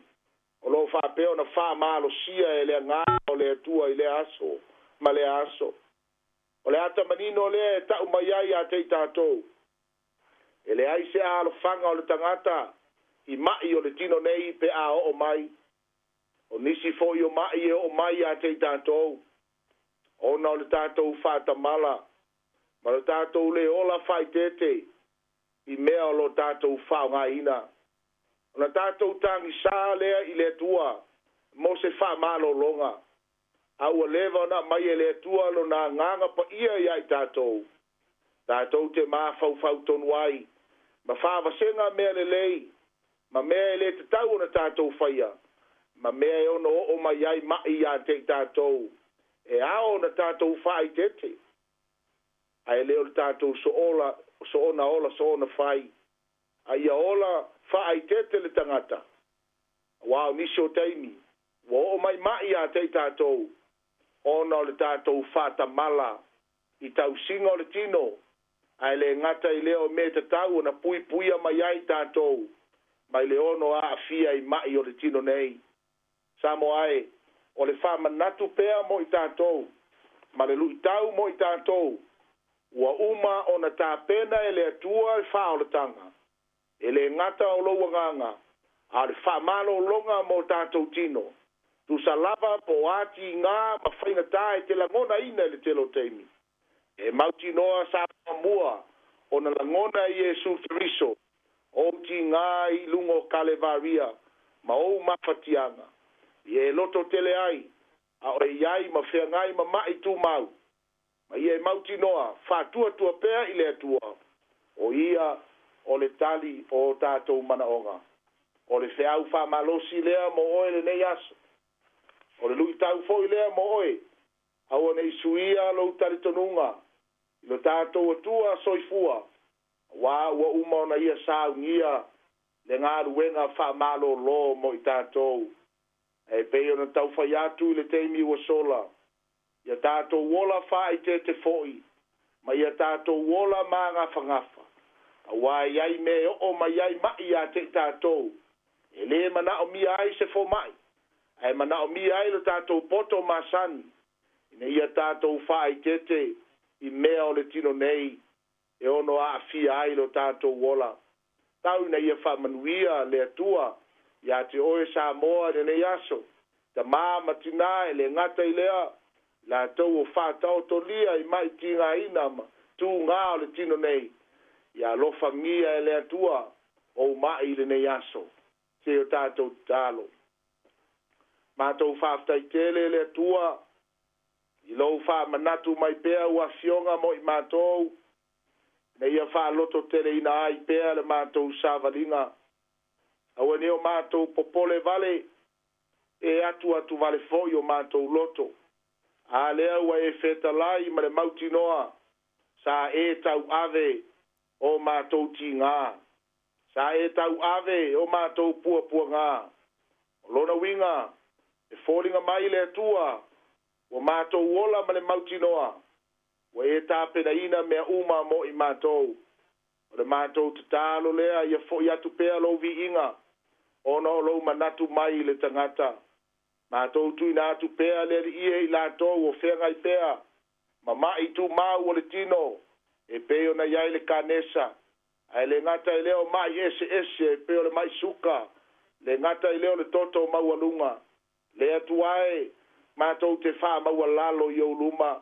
o lo o faapea ona faamalosia e le Agaga o le Atua i lea aso ma lea aso. O le ata manino lea e ta'u mai ai ia te i tatou, e leai se alofaga o le tagata i ma'i o le tino nei pe a oo mai. O nisi foi o ma'i e oo mai ia te i tatou, ona o le tatou faatamala ma lo tatou lē ola faaeteete i mea o lo tatou faaaogaina. Ona tatou tagisā lea i le Atua mo se faamalologa, a ua leva ona aumai e le Atua Lona Agaga Paia iā i tatou, tatou te mafaufau tonu ai ma faavasega mea lelei ma mea e lē tatau ona tatou faia, ma mea e ono oo mai ai ma'i iā te i tatou, e ao ona tatou faaeteete, ae le o le tatou soola, soona ola soona fai, a ia ola faaeteete le tagata, auā o nisi o taimi ua oo mai ma'i iā te i tatou ona o le tatou faatamala i tausiga o le tino, ae le gata i lea o mea e tatau ona puipuia mai ai tatou mai le ono aafia i ma'i o le tino nei. Samoa e, o le faamanatu pea mo i tatou, ma le luitau mo i tatou, ua uma ona tapena e le Atua le faaolataga, e le gata o lou agaga, a o le faamalologa mo tatou tino, tusa lava po o a tiga ma faigata e te lagonaina i le tele o taimi. E mautinoa sa muamua ona lagona e Iesu Keriso ou tiga i luga o Kalevaria ma ou mafatiaga, ia e loto tele ai, a o e i ai ma feagai ma ma'i tumau, ma ia e mautinoa faatuatua pea i le Atua, o Ia o le tali o o tatou manaoga. O le feau faamalosi lea mo oe lenei aso. O le luitau foi lea mo oe, aua ne i suia lou talitonuga. i lo tatou Atua soifua, auā ua uma ona Ia saunia le galuega faamalōlō mo i tatou. Ae pei ona tau fai atu i le taimi ua sola, ia tatou ola faaeteete foi, ma ia tatou ola magafagafa, auā e i ai mea e oo mai ai ma'i ia te i tatou, e lē manaomia ai se foma'i, ae manaomia ai lo tatou poto masani, ina ia tatou faaeteete i mea o le tino nei e ono aafia ai lo tatou ola. Tau ina ia faamanuia le Atua ia te oe Samoa i lenei aso, tamā ma tinā, e le gata i lea, i latou o faataotolia i ma'i tigaina ma tugā o le tino nei, ia alofagia e le Atua ou ma'i i lenei aso. Se i o tatou tatalo. Matou faafetai tele le Atua i lou faamanatu mai pea ua afioga mo i matou, ina ia faalototeleina ai pea le matou savaliga. Aua ne i o matou popole vale, e atuatu vale foi o matou loto. A lea ua e fetalai ma le mautinoa, sa e tauave o matou tigā, sa e tauave o matou puapuagā. O lona uiga, e foliga mai le Atua ua matou ola ma le mautinoa, ua e tapenaina mea uma mo i matou. O le matou tatalo lea ia fo'i atu pea lou viiga, ona o lou manatu mai i le tagata. Matou tuuina atu pea le Alii e i latou o feagai pea ma ma'i tumau o le tino, e pei ona i ai le kanesa, ae le gata i lea o ma'i eseese e pei o le ma'i suka, le gata i lea o le toto maualuga. Le Atua e, matou te faamaualalo i ou luma,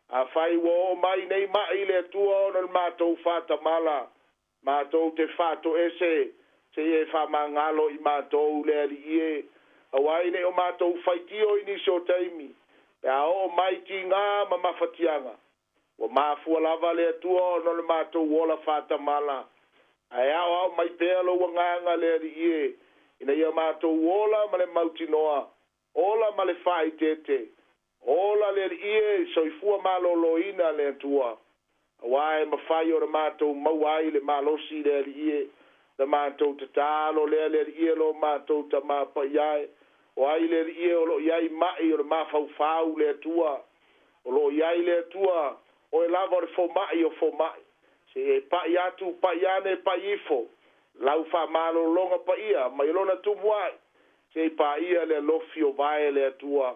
afai ua oo mai nei ma'i i le Atua ona o le matou faatamala, matou te faatoese seia e faamagalo i matou le Alii e, aua e le o matou faitio i nisi o taimi, pe a oo mai tigā ma mafatiaga. Ua mafua lava le Atua ona o le matou ola faatamala. Ae aoao mai pea lou agaga le Alii e, ina ia matou ola ma le mautinoa, ola ma le faaeteete, ola le Alii e, soifua malōlōina le Atua. Auā e mafai ona matou maua ai le malosi le Alii e, le matou tatalo lea le Alii e lo matou Tamā Paia e. O ai le Alii e o lo o i ai ma'i o le mafaufau le Atua, o lo o i ai le Atua, Oe lava o le foma'i o foma'i. Se i e pa'i atu, pa'i ane, pa'i ifo, lau faamalologa paia mai lona tumu ae, se i paia le alofi o vae le Atua.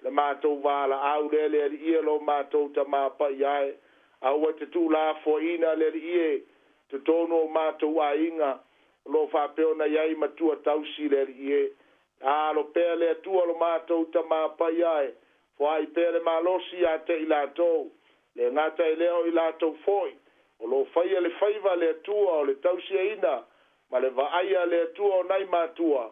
Le matou valaau lea le Alii e lo matou Tamā Paia e, aua e te tuulafoaiina le Alii e, totonu o matou aiga, o lo o faapea ona i ai matua tausi le Alii e. Alo pea le Atua lo matou Tamā Paia e, foai pea le malosi ia te i latou, le gata i lea o i latou foi, o lo o faia le faiva a le Atua o le tausiaina ma le vaaia a le Atua o nai matua,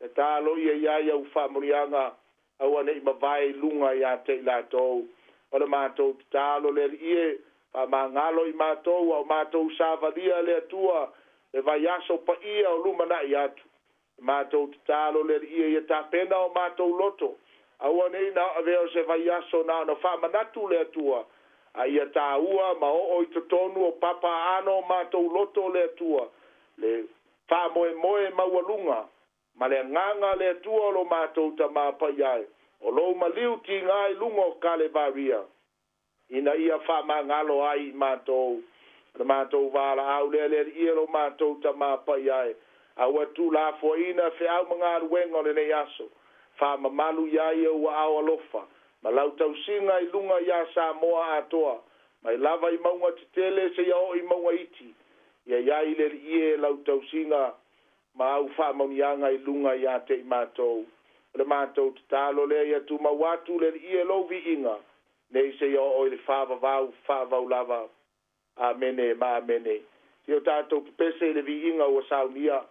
e taloia i ai au faamanuiaga, aua ne i mavae i luga ia te i latou. O le matou tatalo le Alii e, faamagalo i matou a o matou savalia le Atua le vaiaso paia o lumanai atu. Le matou tatalo le Alii e ia tapena o matou loto, aua ne i na avea o se vaiaso na ona faamanatu le Atua, a ia tāua ma oo i totonu o papa aano o matou loto le Atua, le faamoemoe maualuga ma le agaga le Atua o lo matou Tamā Paia e, o lou maliu tigā i luga o Kalevaria, ina ia faamagalo ai i matou. O le matou valaau lea le Alii e lo matou Tamā Paia e, aua tuulafoaiina feau ma galuega o lenei aso. Faamamalu iā ia ua ao alofa ma lau tausiga i luga iā Samoa atoa, mai lava i mauga tetele seia oo i mauga iti, ia i ai le Alii e lau tausiga ma au faamanuiaga i luga ia te i matou. O le matou tatalo lea ia tumau atu le Alii e lou viiga, nei seia oo i le faavavau faavavau lava. Amene ma amene. Se i o tatou pepese i le viiga ua saunia.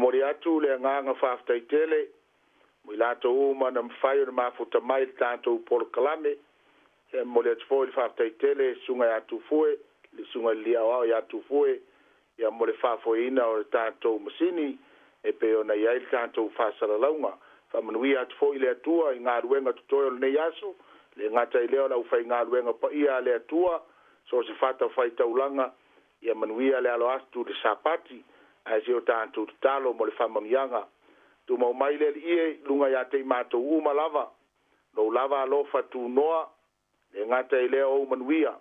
Momoli atu le agaga faafetai tele mo i latou uma na mafai ona mafuta mai le tatou polokalame. E momoli atu foi le faafetai tele susuga ia Tufue, le susuga i le alii aoao ia Tufue, ia mo le faafoeina o le tatou masini e pei ona i ai le tatou faasalalauga. Faamanuia atu foi le Atua i galuega totoe o lenei aso, le gata i lea o le aufaigaluega paia a le Atua, so o se fatafaitaulaga, ia manuia le alo atu i le Sapati, ae se o tatou tatalo mo le faamanuiaga. Tumau mai le Alii e i luga ia te i matou uma lava, lou lava alofa tunoa, le gata i lea o ou manuia,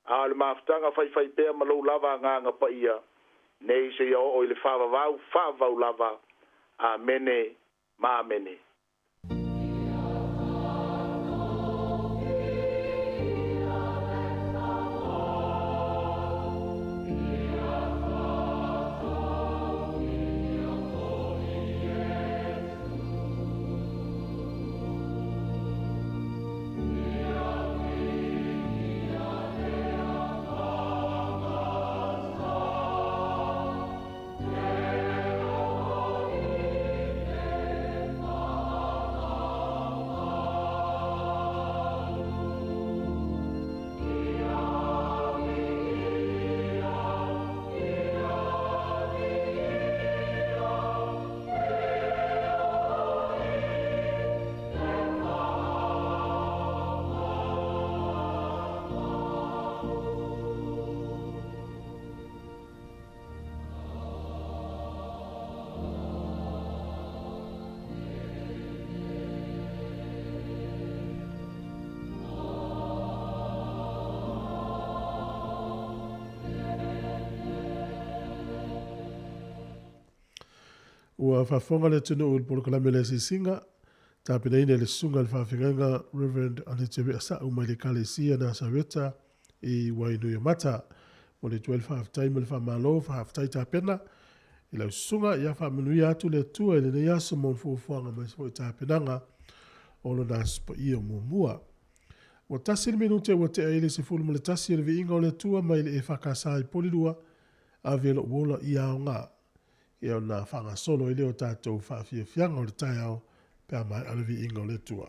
a o le mafutaga faifaipea ma lou lava Agaga Paia, nei seia oo i le faavavau faavavau lava. Amene ma Amene. Ua faafofoga le atunuu i le polokalame le asiasiga, tapenaina e le Susuga i le Faafeagaiga Rev. Alete Reasau mai le Ekalesia Nasareta i Wainuiomata. Momoli atu ai le faafetai ma le faamalo, faafetai tapena i lau susuga, ia faamanuia atu le Atua i lenei aso mo le fuafuaga ma isi foi tapenaga o lona Aso Paia muamua. Ua tasi le minute ua tea ai le 11 o le viiga o le Atua mai le EFKS i Polilua, ave lou ola ia aoga. Ia ona faagasolo ai lea o tatou faafiafiaga o le taeao pe a maea le viiga o le Atua.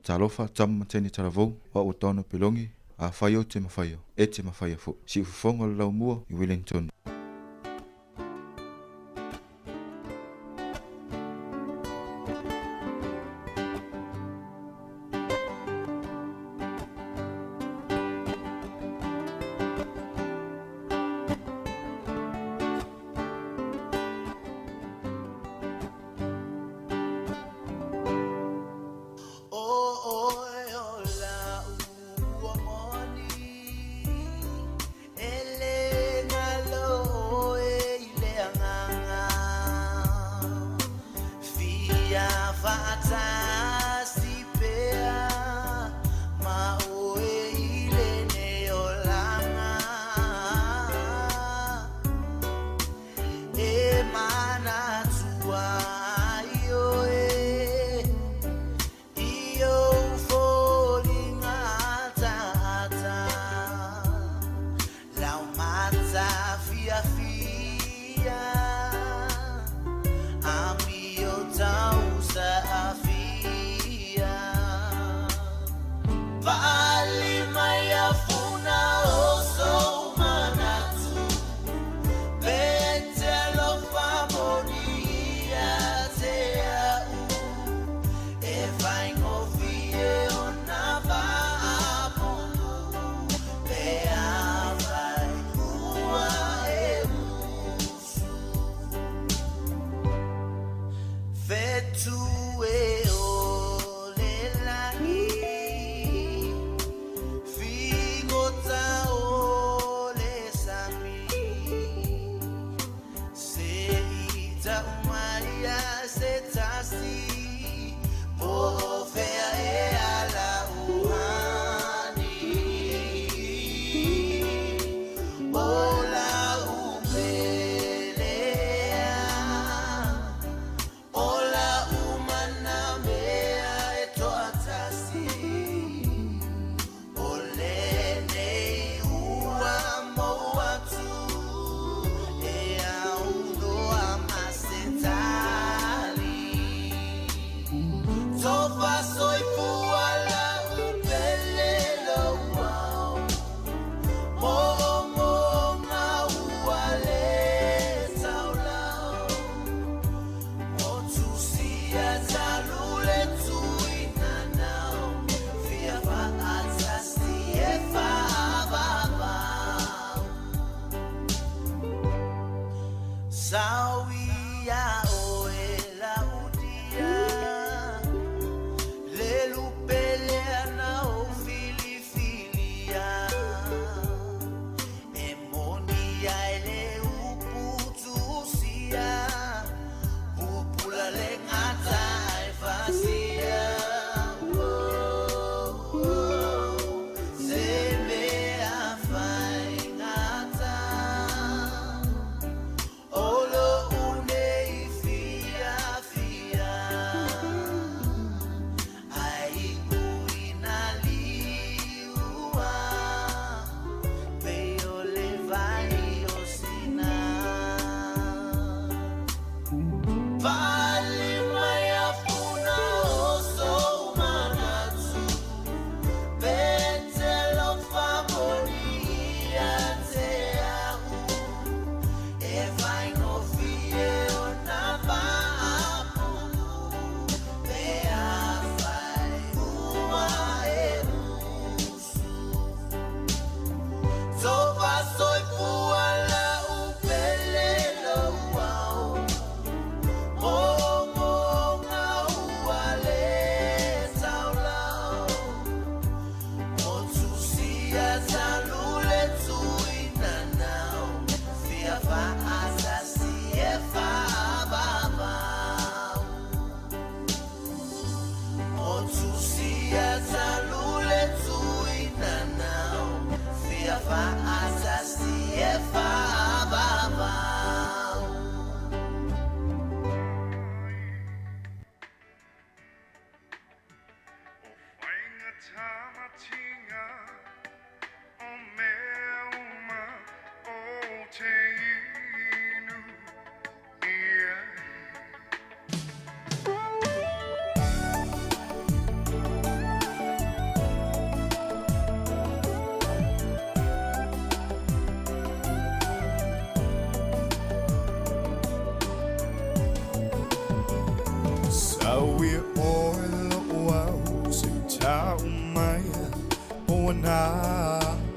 Talofa, tama ma teine talavou, o au o Taona Pelongi, afai ou te mafaia, e te mafaia foi. Siufofoga o le Laumua i Wellington.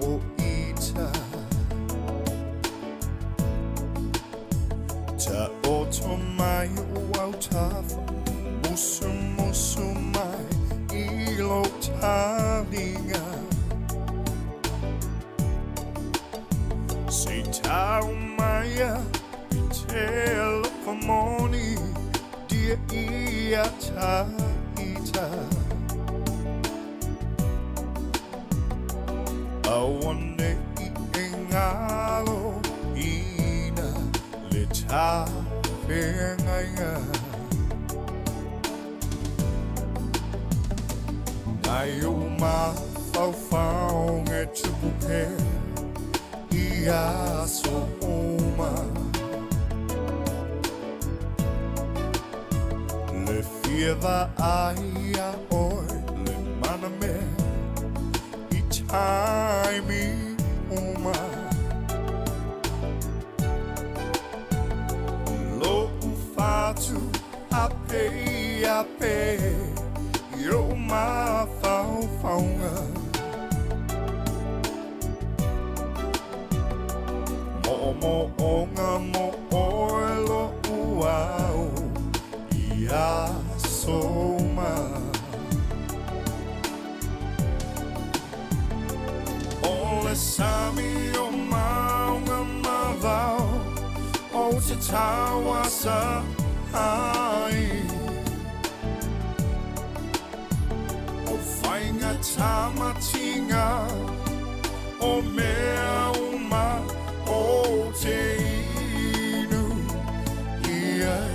o ita. Ta oto mai o au tafa, musu musu mai i lo talinga. Se tau maia i te alofa moni, dia ia ta ita. Aua ne i e ngalo ina le tafeagaiga. Nai ou mafaufauga e tupu pea i aso uma. Le fia vaai iā oe le manamea i taimi uma. Lo'u fatu a pe a pe i ou mafaufauga. Mo'omo'oga mo oe lo'u ao i aso uma. O le sami o mauga ma vao, o te tauasa ai. O faiga tamatinga, o mea uma o te inu i ai.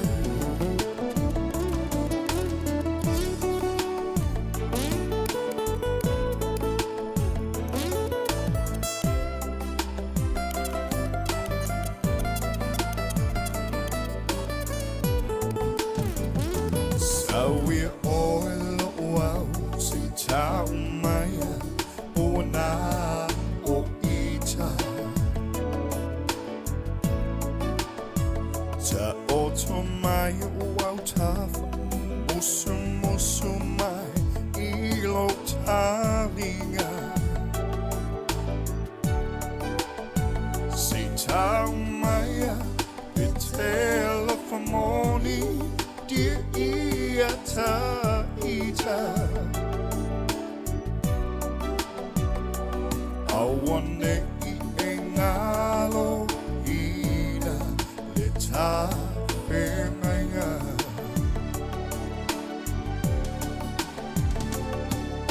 Sauia oe lo'u au se i tau maia ua na o ita. Taoto mai o au tafa, musumusu mai i lou talinga. Se i tau maia pe te alofa moni, dia ia ta ita. Aua ne i e ngalo ina le tafeagaiga.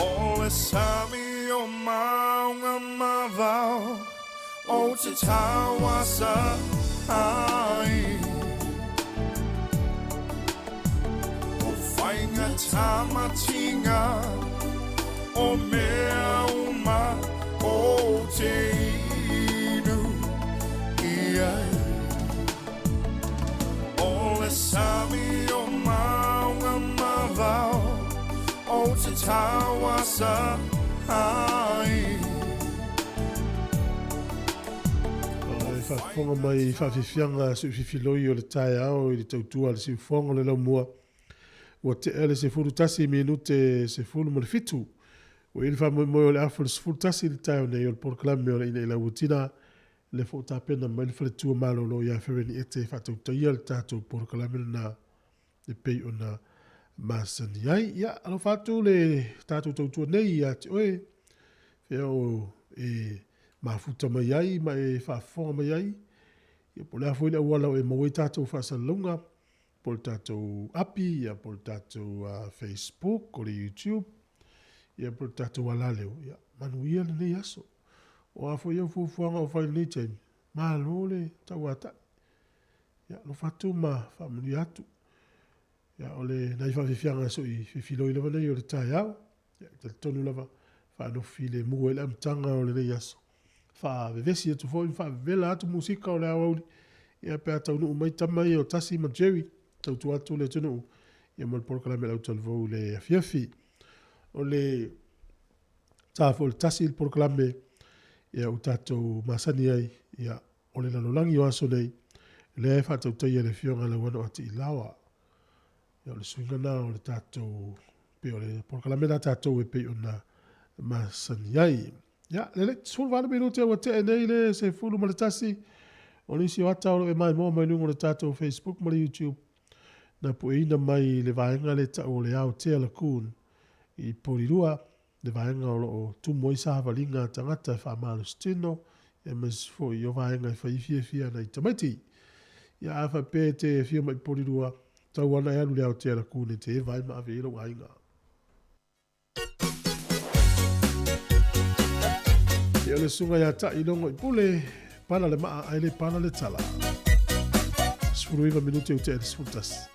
O le sami o mauga ma vao, o te tauasa ai. O faiga tamatinga, o mea uma o te inu i ai. O le sami o mauga ma vao, o te tauasa ai. O le faafofoga mai i faafiafiaga siufiufiloi o le taeao i le tautua a le siufofoga o le laumua, ua tea le 11 minute 17. Ua i ai le faamoemoe o le afa o le 11 i le taeao nei o le polokalame o le Ina Ila Ua Tina, le fo tapena mai le faletua malolo ia Fereni Ete e faatautaia le tatou polokalame lena e pei ona masani ai. Ia, alofa atu le tatou tautua nei ia te oe, fea o e mafuta mai ai ma e faafofoga mai ai. Ia, po o le a foi le auala o e maua ai tatou faasalalauga, po o le tatou api, ia, po o le tatou Facebook, o le YouTube, ia, po o le tatou alaleo. Ia, manuia lenei aso. O a foi au fuafuaga o fai i lenei taimi, malo le tauatai. Ia, alofa atu ma faamanuia atu. Ia, o le nai faafiafiaga soi fifiloi lava nei o le taeao. Ia, e talitonu lava faanofi filemu ai le amataga o lenei aso. Faavevesi atu foi ma faavevela atu musika o le aoauli. Ia, pe a taunuu mai tama ia o Tasi ma Jerry, tautua atu le atunuu, ia mo le polokalame a le autalavou i le afiafi. O le ta foi o le tasi i le polokalame, ia ua tatou masani ai, ia, o le lalolagi o aso nei, lea e faatautaia e le Afioga ia Lauano a Tiilaoa. Ia, o le suiga na o le tatou, pei o le polokalame na tatou e pei ona masani ai. Ia, lelei, 18 minute ua tea nei le 11, o nisi o ata o lo o e maimoa mai luga o le tatou Facebook ma le YouTube, na pueina mai le vaega lea e tau o le Aotea Lagoon i Porirua, le vaega o lo o tumu ai savaliga a tagata e faamalositino, aemaise foi o vaega e fai fiafia ana i tamaiti. Ia a faapea e te afio mai i Porirua, tau ana e alu i le Aotea Lagoon e te eva ai ma ave i ai lou aiga. Ia o le susuga ia Ta'ilogo i Pule, pala le maa ae le pala le tala. 19 minute ua tea i le 11.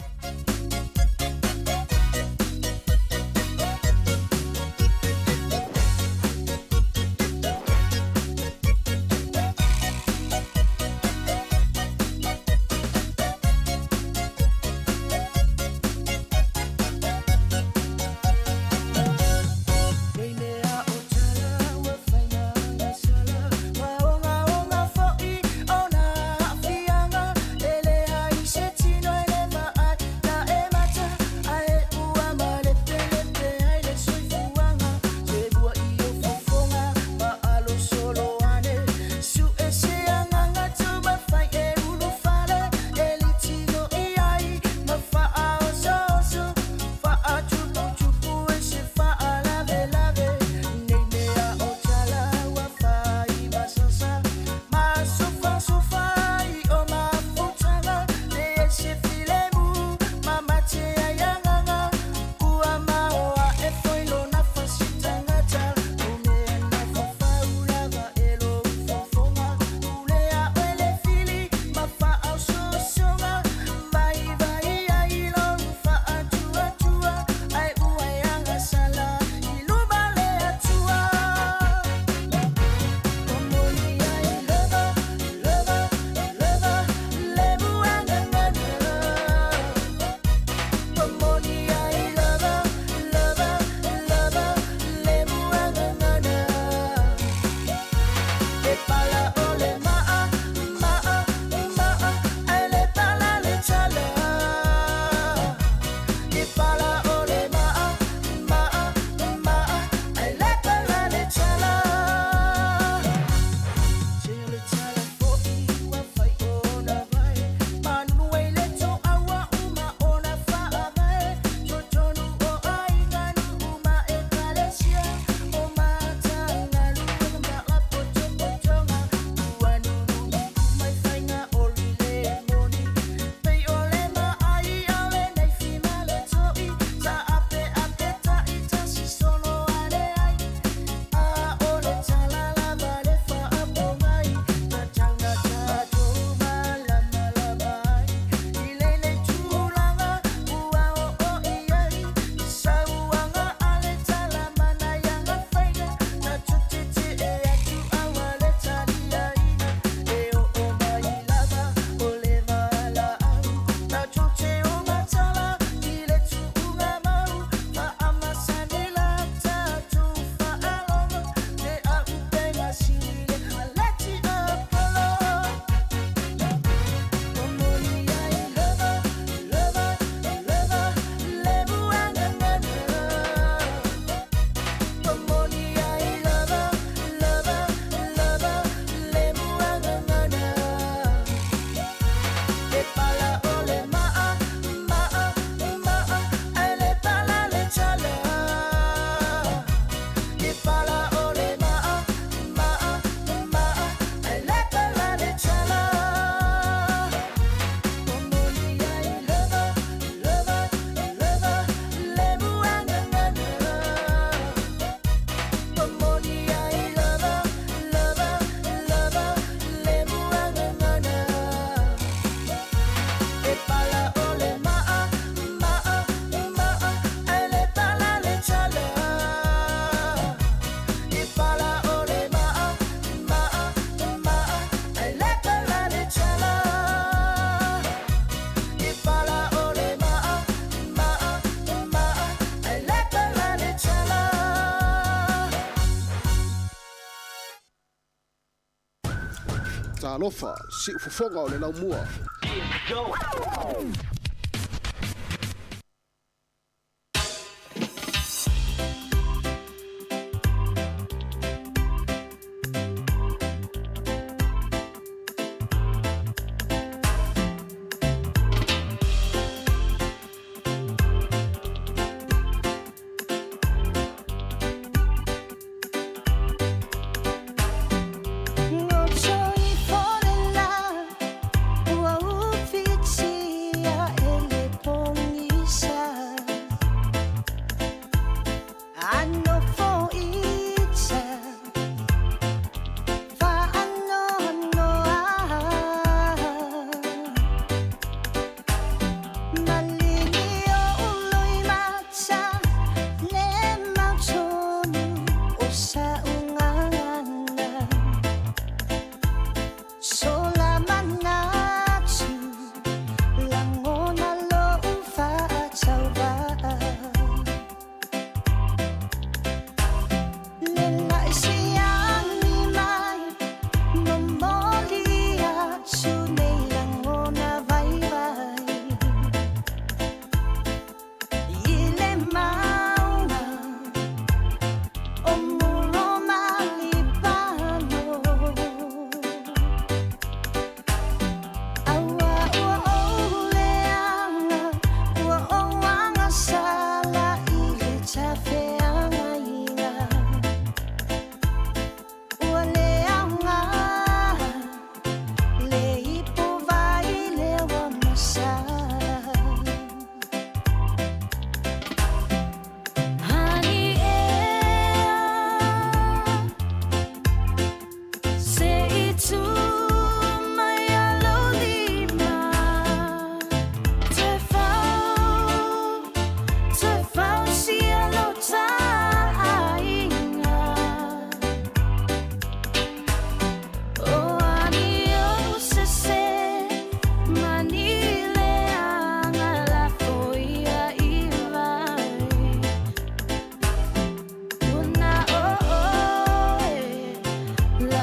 Talofa, siufofoga o le laumua.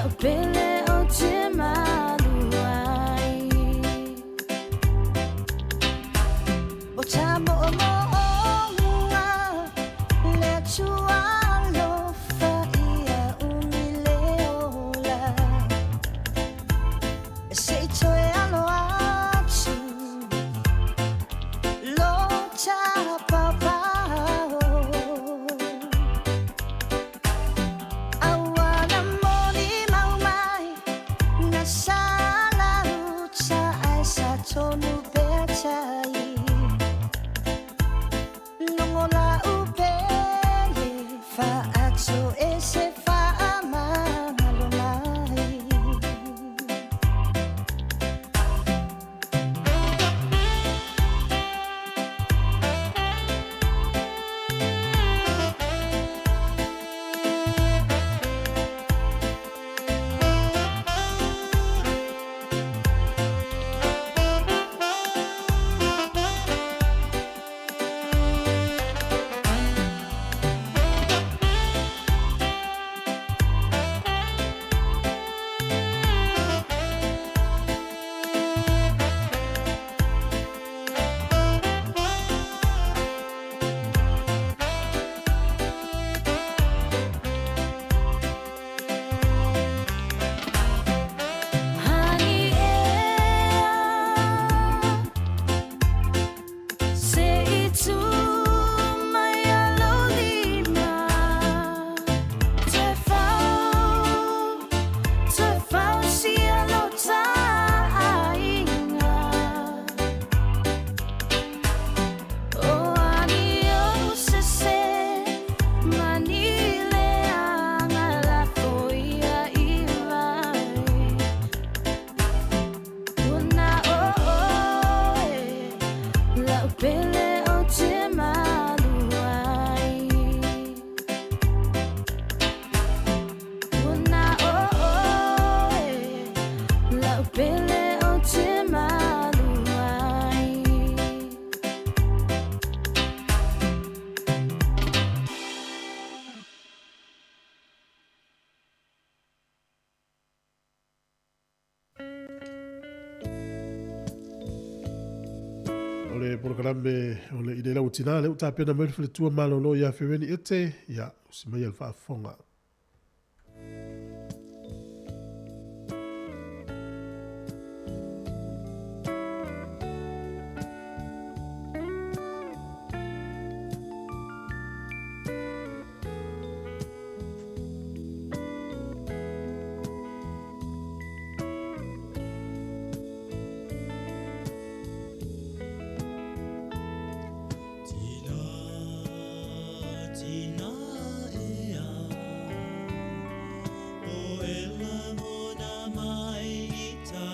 Lau pele o te malu ai. O ta mo'omo'oga le Atua alofa ia umi le ola. Se i toe alo atu lo tapaopao. Auala moni mau mai na sala uta ai sa tonu peatai. Longo la upele fa'ato e se fa'amagalo mai. Hani ea se i tu mai a lou lima. Toe fau, toe fausia lo ta'aiga. O ani ou sese ma ni leaga lafo ia i vai. Ua na o oe lau pele o te malu ai. Ua na o oe lau pele o te malu ai. O le polokalame o le i lau tina le u tapena mai le faletua malolo ia Feveni Ete ia usi mai le faafofoga. Tina, tina ea, o e lagona mai i ta,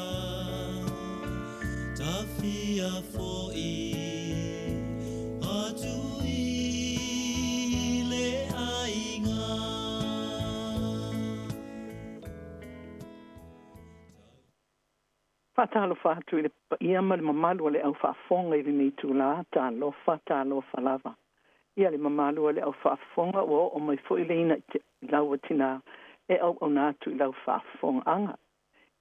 ta fia fo'i atu i le aiga. Faatalofa atu i le paia ma le mamalu o le au faafofoga i lenei itulā. Talofa, talofa lava. Ia le mamalu o le au faafofoga, ua oo mai fo'i le ina i lau tinā e auauna atu i lau faafofogaaga.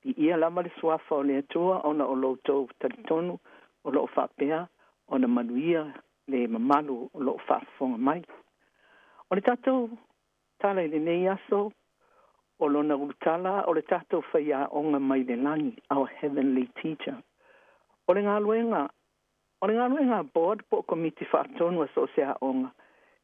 Viia lava le suafa o le Atua ona o lo outou talitonu o loo faapea ona manuia le mamalu o loo faafofoga mai. O le tatou tala i lenei aso, o lona ulutala o le tatou faiaoga mai le lagi, our heavenly teacher. O le galuega a board po o komiti faatonu a so o se aoga,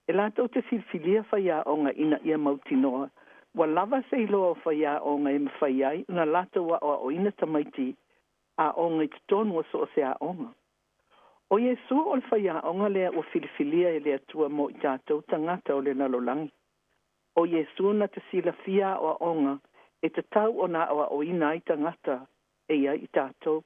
e latou te filifilia faiaoga ina ia mautinoa ua lava se iloa o faiaoga e mafai ai ona latou aoaoina tamaiti aoga i totonu o so o se aoga. O Iesu o le faiaoga lea ua filifilia e le Atua mo i tatou tagata o le lalolagi. O Iesu na te silafia aoaoga e tatau ona aoaoina ai tagata e ia i tatou.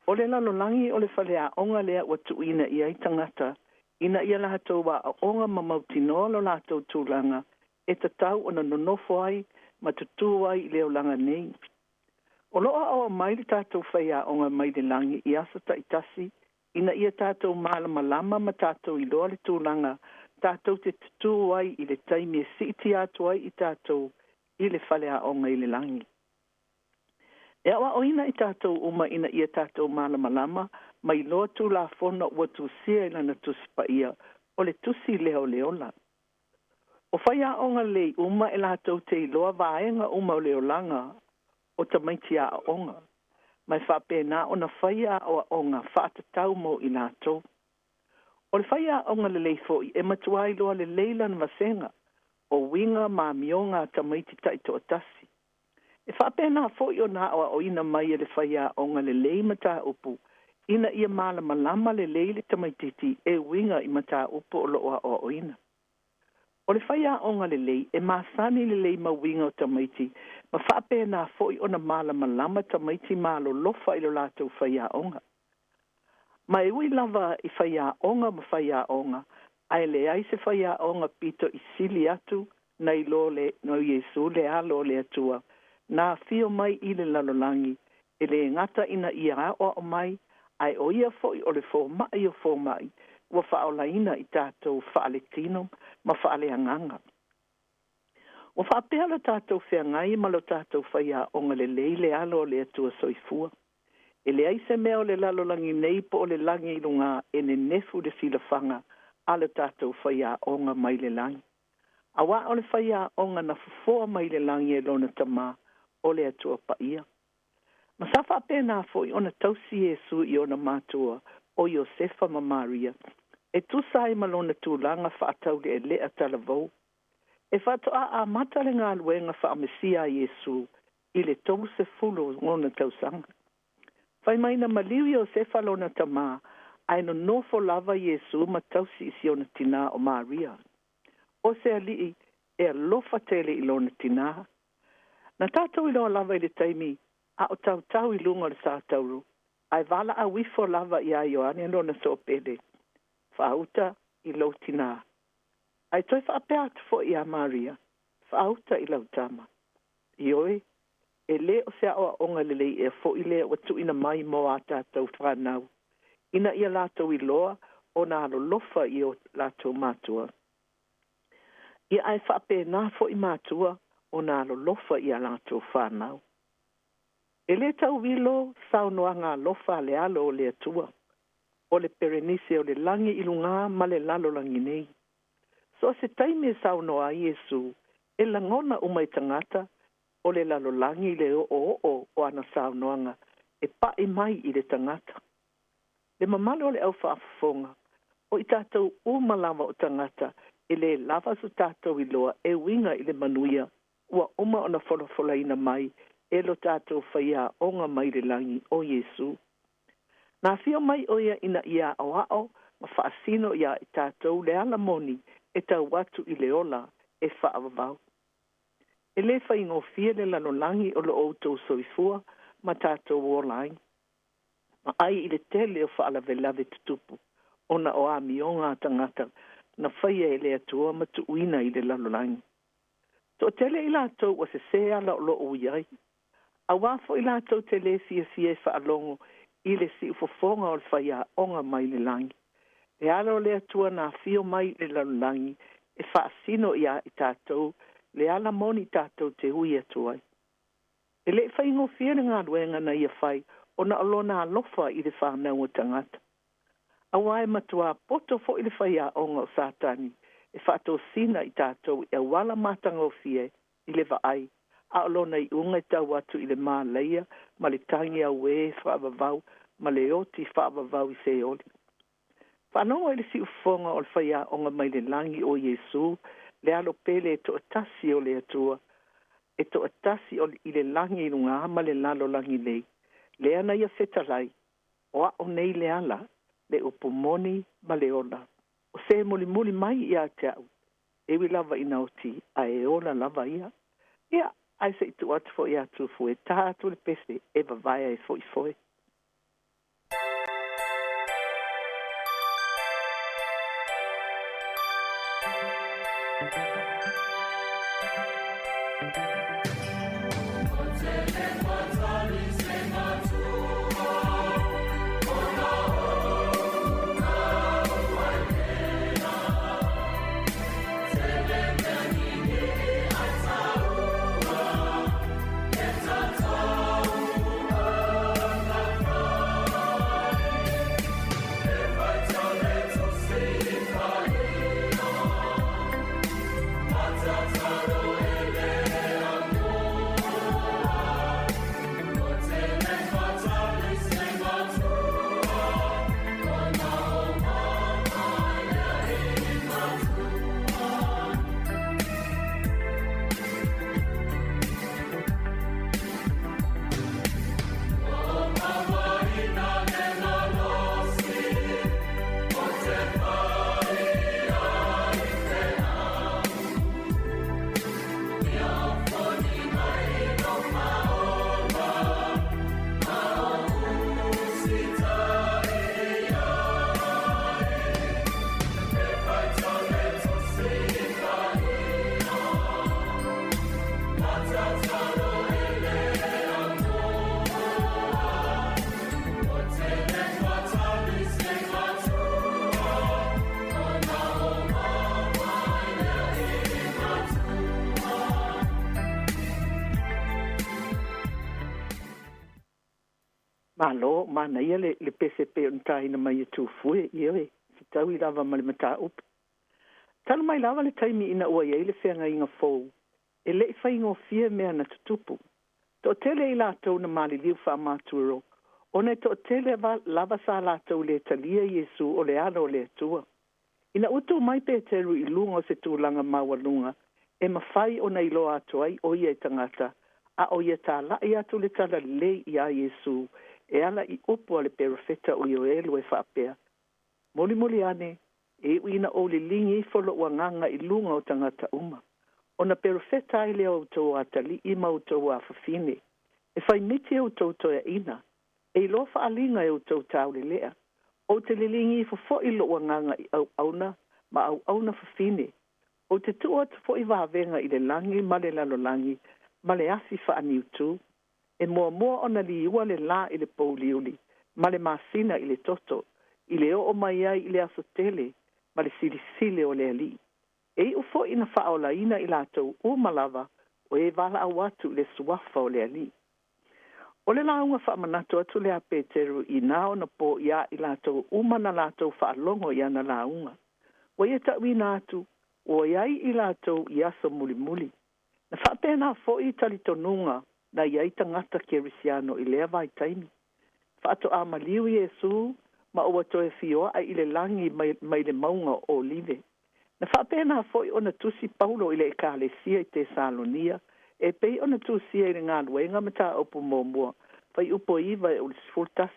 O le lalolagi o le faleaoga lea ua tuuina i ai tagata ina ia latou aoaoga ma mautinoa lo latou tulaga e tatau ona nonofo ai ma tutū ai i le olaga nei. O loo aoao mai le tatou faiaoga mai le lagi i aso ta'itasi ina ia tatou malamalama ma tatou iloa le tulaga tatou te tutū ai i le taimi e siitia atu ai i tatou. i le faleaoga i le lagi. E aʻoaʻoina i tatou uma ina ia tatou malamalama ma iloa Tulafono ua tusia i Lana Tusi Paia, o le Tusi lea o le ola. O faiaoga lelei uma e latou te iloa vaega uma o le olaga o tamaiti aooga, ma e faapena ona faia aʻoaʻoga faatatau mo i latou. O le faiaoga lelei foi e matuā iloa lelei lana vasega, o uiga ma amioga a tamaiti taitoatasi. E faapena foi ona aʻoaʻoina mai e le faiaoga lelei mataupu ina ia malamalama lelei le tamaitiiti e uiga i mataupu o lo o aʻoaʻoina. O le faiaoga lelei e masani lelei ma uiga o tamaiti ma faapena foi ona malamalama tamaiti ma alolofa i lo latou faiaoga. Ma e ui lava i faiaoga ma faiaoga, ae leai se faiaoga pito i sili atu nai lo le no Iesu le Alo o le Atua, na afio mai i le lalolagi, e lē gata ina ia aʻoaʻo mai, ae ʻo ia foi o le Fōmaʻi o fōmaʻi, ua faaolaina i tatou faaletino ma faaleagaga. Ua faapea lo tatou feagai ma lo tatou faiaoga lelei le Alo o le Atua Soifua. E leai se mea o le lalolagi nei po o le lagi i lugā e nenefu le silafaga a lo tatou faiaoga mai le lagi. Auā o le faiaoga na fofoa mai le lagi e lona Tamā, o le Atua Paia. Ma sa faapena foi ona tausi Iesu i ona matua, o Iosefa ma Maria, e tusa ai ma lona tulaga faatauleʻeleʻa talavou. E faatoa amata le galuega faamesia a Iesu i le 30 o ona tausaga. Fai mai na maliu Iosefa lona tamā, ae nonofo lava Iesu ma tausi i si ona tinā o Maria. O se alii e alofa tele i lona tinā. Na tatou iloa lava i le taimi a o tautau i luga o le satauro, ae valaau ifo lava iā Ioane lona soopele, Faauta i lou tinā. Ae toe faapea atu foi iā Maria, Faauta i lau tama. Ioe, e lē o se aʻoaʻoga lelei ea foi lea ua tuuina mai mo a tatou fanau, ina ia latou iloa ona alolofa i o latou matua. Ia ae faapena foi matua ona alolofa i a latou fanau. E lē tauilo saunoaga alofa a le Alo o le Atua, o le Perenise o le lagi i lugā ma le lalolagi nei. So o se taimi e saunoa ai Iesu, e lagona uma e tagata o le lalolagi le oʻoʻo o ana saunoaga e paʻi mai i le tagata. Le mamalu o le au faafofoga, o i tatou uma lava o tagata e lē lava so tatou iloa e uiga i le manuia ua uma ona folafolaina mai e lo tatou Faiaoga mai le lagi, o Iesu. Na afio mai ʻo ia ina ia aʻoaʻo ma faasino iā i tatou le ala moni e tau atu i le ola e faavavau. E lē faigofie le lalolagi o lo outou soifua ma tatou ola ai, ma ai i le tele o faalavelave tutupu ona o amioga a tagata na faia e le Atua ma tuuina i le lalolagi. Toatele i latou ua sesē ala o lo o ui ai, auā foi latou te lē fiafia e faalogo i le siufofoga o le faiaoga mai le lagi, le Alo o le Atua na afio mai i le lalolagi e faasino iā i tatou le ala moni tatou te ui atu ai. E le i faigofie le galuega na ia fai ona o lona alofa i le fanau o tagata. Auā e matuā poto foi le faiaoga o Satani e faatosina i tatou i auala matagofie i le vaai, a o lona iuga e tau atu i le malaia ma le tagi auē faavavau ma le oti faavavau i Seoli. Faalogo i le siufofoga o le faiaoga mai le lagi o Iesu, le Alo pele e toatasi o le Atua, e toatasi o i le lagi i lugā ma le lalolagi nei, lea na ia fetalai, O aʻu nei le ala, le upu moni ma le ola. O se mulimuli mai iā te aʻu, e ui lava ina oti, ae e ola lava ia. Ia, ae se i tuu atu foi iā Tufu e tā atu le pese e vavae ai foi foe. Malo, manaia le, le pese pei ona taina mai e Tufue, ioe, fetaui lava ma le mataupu. Talu mai lava le taimi ina ua i ai le feagaiga fou, e le i faigofie mea na tutupu. Toatele i latou na maliliu faamaturo, ona e toatele lava sa latou le talia Iesu o le Alo o le Atua. Ina ua tu mai Peteru i luga o se tulaga maualuga e mafai ona iloa atu ai o ia e tagata, a o ia talai atu le talalelei iā Iesu e ala i upu a le perofeta o Ioelu e faapea, Mulimuli ane, e iu ina ou liligi ifo loʻu agaga i luga o tagata uma, ona perofeta ai lea o outou atalii ma outou afafine, e fai miti e outou toeaina, e iloa faaaliga e outou taulelea, ou te liligi ifo foi loʻu agaga i auauna ma auauna fafine, ou te tuu atu foi vavega i le lagi ma le lalolagi ma le afi faaniutu, e muamua ona liua le lā i le pouliuli ma le masina i le toto, i le oo mai ai i le aso tele ma le silisili o le Alii. E iu foi ina faaolaina i latou uma lava o e valaau atu i le Suafa o le Alii. O le lauga faamanatu atu lea a Peteru i na ona po iā i latou uma na latou faalogo i ana lauga. Ua ia tauina atu, ua i ai i latou i aso mulimuli. Na faapena foi talitonuga na i ai tagata Kerisiano i lea vaitaimi. Faatoa maliu Iesu ma ua toe fioa'i i le lagi mai, mai le mauga o Olive. Na faapena foi ona tusi Paulo i le Ekalesia i Tesalonia, e pei ona tusia i le Galuega Mataupu Muamua, fuaiupu 9 e oo i le 11.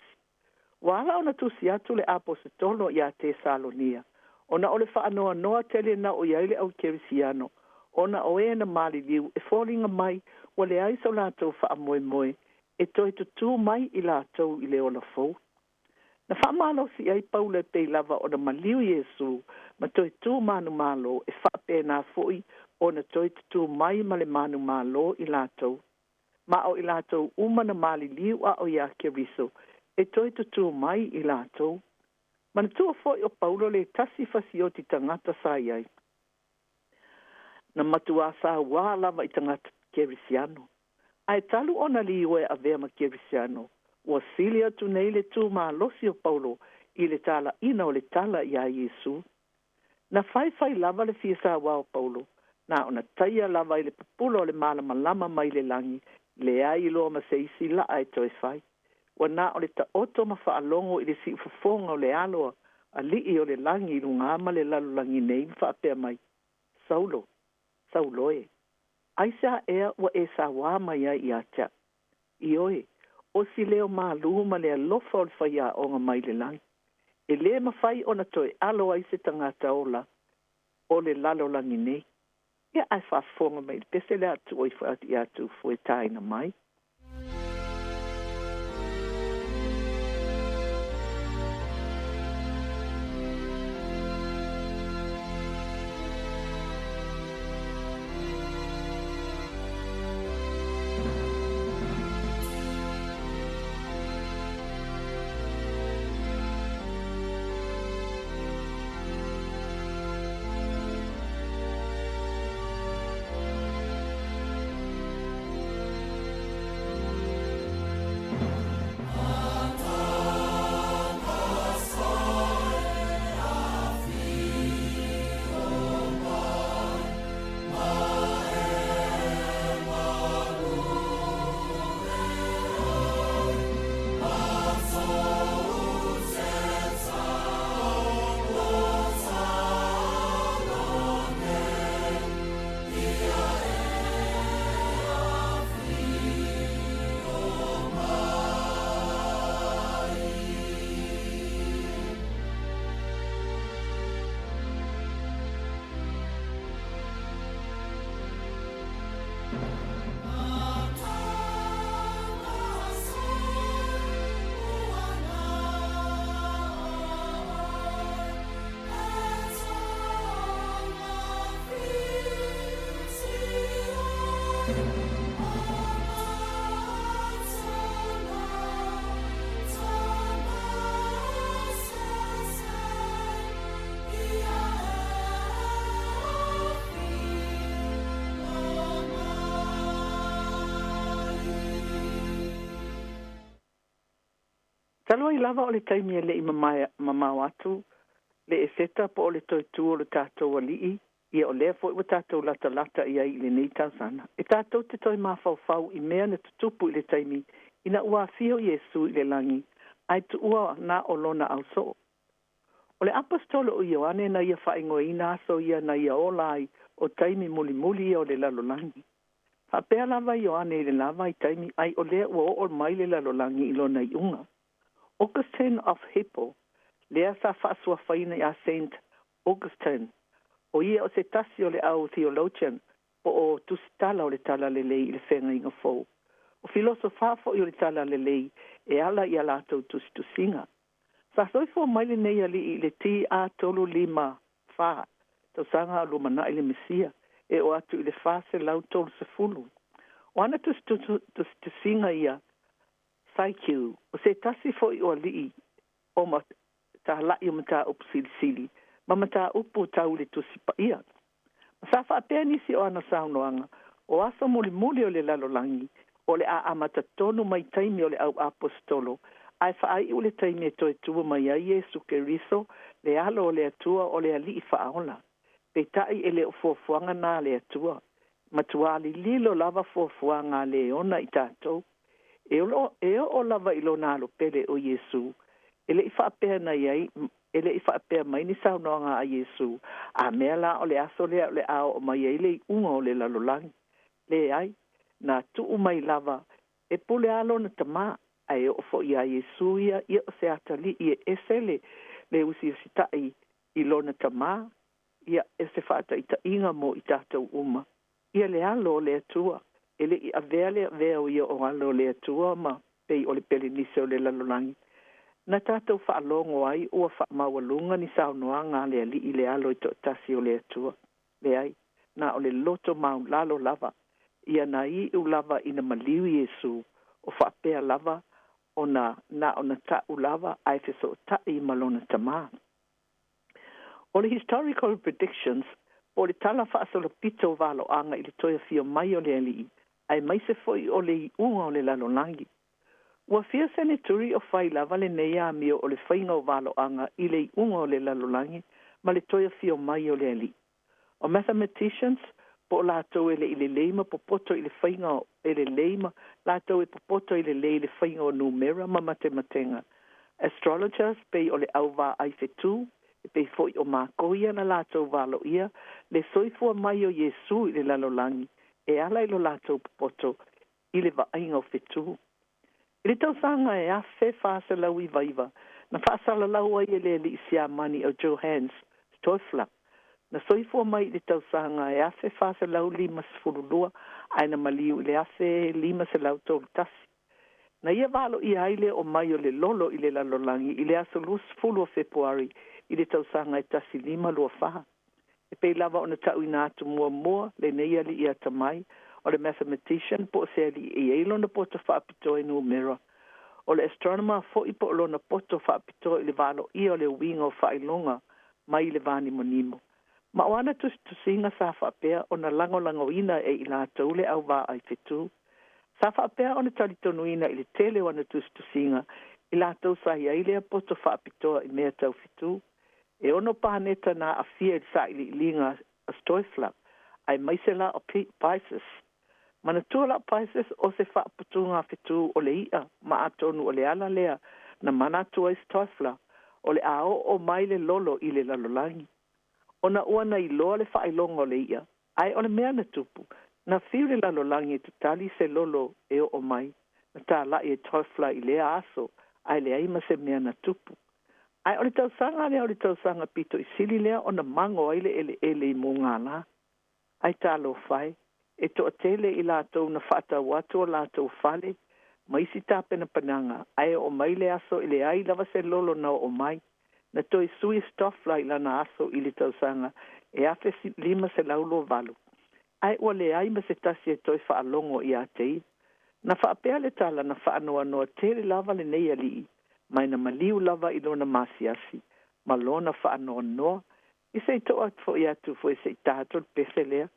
Ua ala ona tusi atu le Aposetolo iā Tesalonia, ona o le faanoanoa tele na oo i ai le au Kerisiano, ona o e na maliliu e foliga mai ua leai so latou faamoemoe e toe tutū mai i latou i le ola fou. Na faamalosi ai Paulo e pei lava ona maliu Iesu ma toe tū manumalo, e faapena foi ona toe tutū mai ma le manumalo i latou. Ma o i latou uma na maliliu a o iā Keriso, e toe tutū mai i latou. Manatua foi o Paulo le tasi fasioti tagata sa i ai. Na matuā sauā lava i tagata Kerisiano. Ae talu ona liua e avea ma Kerisiano, ua sili atu nei le tū malosi o Paulo i le talaiina o le tala iā Iesu. Na faifai lava le fia sauā o Paulo, na ona taia lava i le pupula o le malamalama mai le lagi, leai loa ma se isi laa e toe fai. Ua na o le taoto ma faalogo i le siufofoga o le Alo a Alii o le lagi i luga ma le lalolagi nei ma faapea mai, Saulo, Saulo e, aisea ea ua e sauā mai ai ia te au? Ioe, o si leo malū ma le alofa o le faiaoga mai le lagi, e lē mafai ona toe alo ai se tagata ola o le lalolagi nei. Ia, ae faafofoga mai i le pese lea a tuu ifo iā Tufue taina mai. Talu ai lava o le taimi e le i mamao atu le Eseta po o le toe tu o lo tatou Alii, ia o lea foi ua tatou latalata i ai i lenei tausaga, e tatou te toe mafaufau i mea na tutupu i le taimi ina ua afio Iesu i le lagi ae tuua na o lona ausoo. O le Aposetolo o Ioane na ia faaigoaina aso ia na ia ola ai o taimi mulimuli ia o le lalolagi. Faapea lava Ioane i le la vaitaimi ai o lea ua oo mai le lalolagi i lona iuga. Augustine of Hippo, lea sa faasuafaina ia Saint Augustine, o ia o se tasi o le au theologian po o tusitala o le Talalelei i le Feagaiga Fou. O filosofa foi o le Talalelei e ala i a latou tusitusiga. Sa soifua mai lenei alii i le TA 354 tausaga a o lumanai le Mesia, e oo atu i le 430. O ana tusitusiga ia Psyche, o se tasi foi o alii o talai o mataupu silisili ma mataupu tau i le Tusi Paia. Ma sa faapea nisi o ana saunoaga, o aso mulimuli o le lalolagi, o le a amata tonu mai taimi o le au aposetolo, ae faaiu le taimi e toe tua mai ai Iesu Keriso, le Alo o le Atua o le Alii Faaola. Peitai e le o fuafuaga na a le Atua. Matuā lililo lava fuafuaga a le ona i tatou. E e oo lava i lona Alo pele o Iesu, e le i faapea na i ai, e le i faapea mai ni saunoaga a Iesu, a mea la o le aso lea o le a oo mai ai le iuga o le lalolagi. Leai, na tuu mai lava e pule lava lona Tama, ae oo foi iā Iesu ia, ia o se atalii e ese le le usiusitaʻi i lona Tama, ia e se faataitaiga mo i tatou uma. Ia le Alo o le Atua, e le i avea le avea o ia o Alo o le Atua ma pei o le pelenise o le lalolagi. Na tatou faalogo ai ua faamaualuga ni saunoaga a le Alii le Alo e toatasi o le Atua. Leai, na o le loto maulalo lava, ia na iu lava ina maliu Iesu, o faapea lava ona na ona taʻu lava ae fesootaʻi ma lona Tama. O le Historical Predictions, po o le tala faasolopito o valoaga i le toe afio mai o le Alii, aemaise foi o le iuga o le lalolagi. Ua fia seneturi o fai lava lenei amio o le faiga o valoaga i le iuga o le lalolagi ma le toe afio mai o le Alii. O mathematicians, po o latou e le i lelei ma popoto i le faiga e lelei ma latou e popoto i lelei le faiga o numera ma matematega. Astrologers, pei o le au vaai fetū, e pei foi o mākou ia na latou valoia le soifua mai o Iesu i le lalolagi e ala i lo latou popoto i le vaaiga o fetū. I le tausaga e 1499, na faasalalau ai e le alii Siamani o Johannes Stoefler, na soifua mai i le tausaga e 1452 ae na maliu i le 1531. Na ia valoia ai le oo mai o le lolo i le lalolagi i le aso 20 o Fepuari i le tausaga e 1524. E pei lava ona tauina atu muamua lenei alii atamai, o le mathematician po o se alii e i ai lona poto faapitoa i numera, o le astronomer foi po o lona poto faapitoa i le valoia o le uiga o faailoga mai le vanimonimo. Ma o ana tusitusiga sa faapea ona lagolagoina e i latou le au vaai fetū. Sa faapea ona talitonuina i le tele o ana tusitusiga i latou sa i ai lea poto faapitoa i mea tau fetū. E ono paneta na aafia i le sailiiliga a Stoeffler, aemaise la o Pisces. Manatua la o Pisces o se faaputugafetū o le i'a ma atonu o le ala lea na manatu ai Stoeffler o le a oo mai le lolo i le lalolagi. Ona ua na iloa le faailoga o le i'a, ae o le mea na tupu, na fiu le lalolagi e tatali se lolo e oo mai, na tālaʻi e Toffler i lea aso, ae leai ma se mea na tupu. Ae o le tausaga lea o le tausaga pito i sili lea ona mago ai le eleele i Mugala. Ae talofa e, e toatele i latou na faatau atu o latou fale ma isi tapenapenaga, ae oo mai le aso e leai lava se lolo na oo mai. Na toe sui Stoffler i lana aso i le tausaga e 1528, ae ua leai ma se tasi e toe faalogo ia te ia. Na faapea le tala na faanoanoa tele lava lenei alii, ma na maliu lava i lona masiasi ma lona faanoanoa. I se i toʻa foʻi atu foi se i ta atu le pese lea.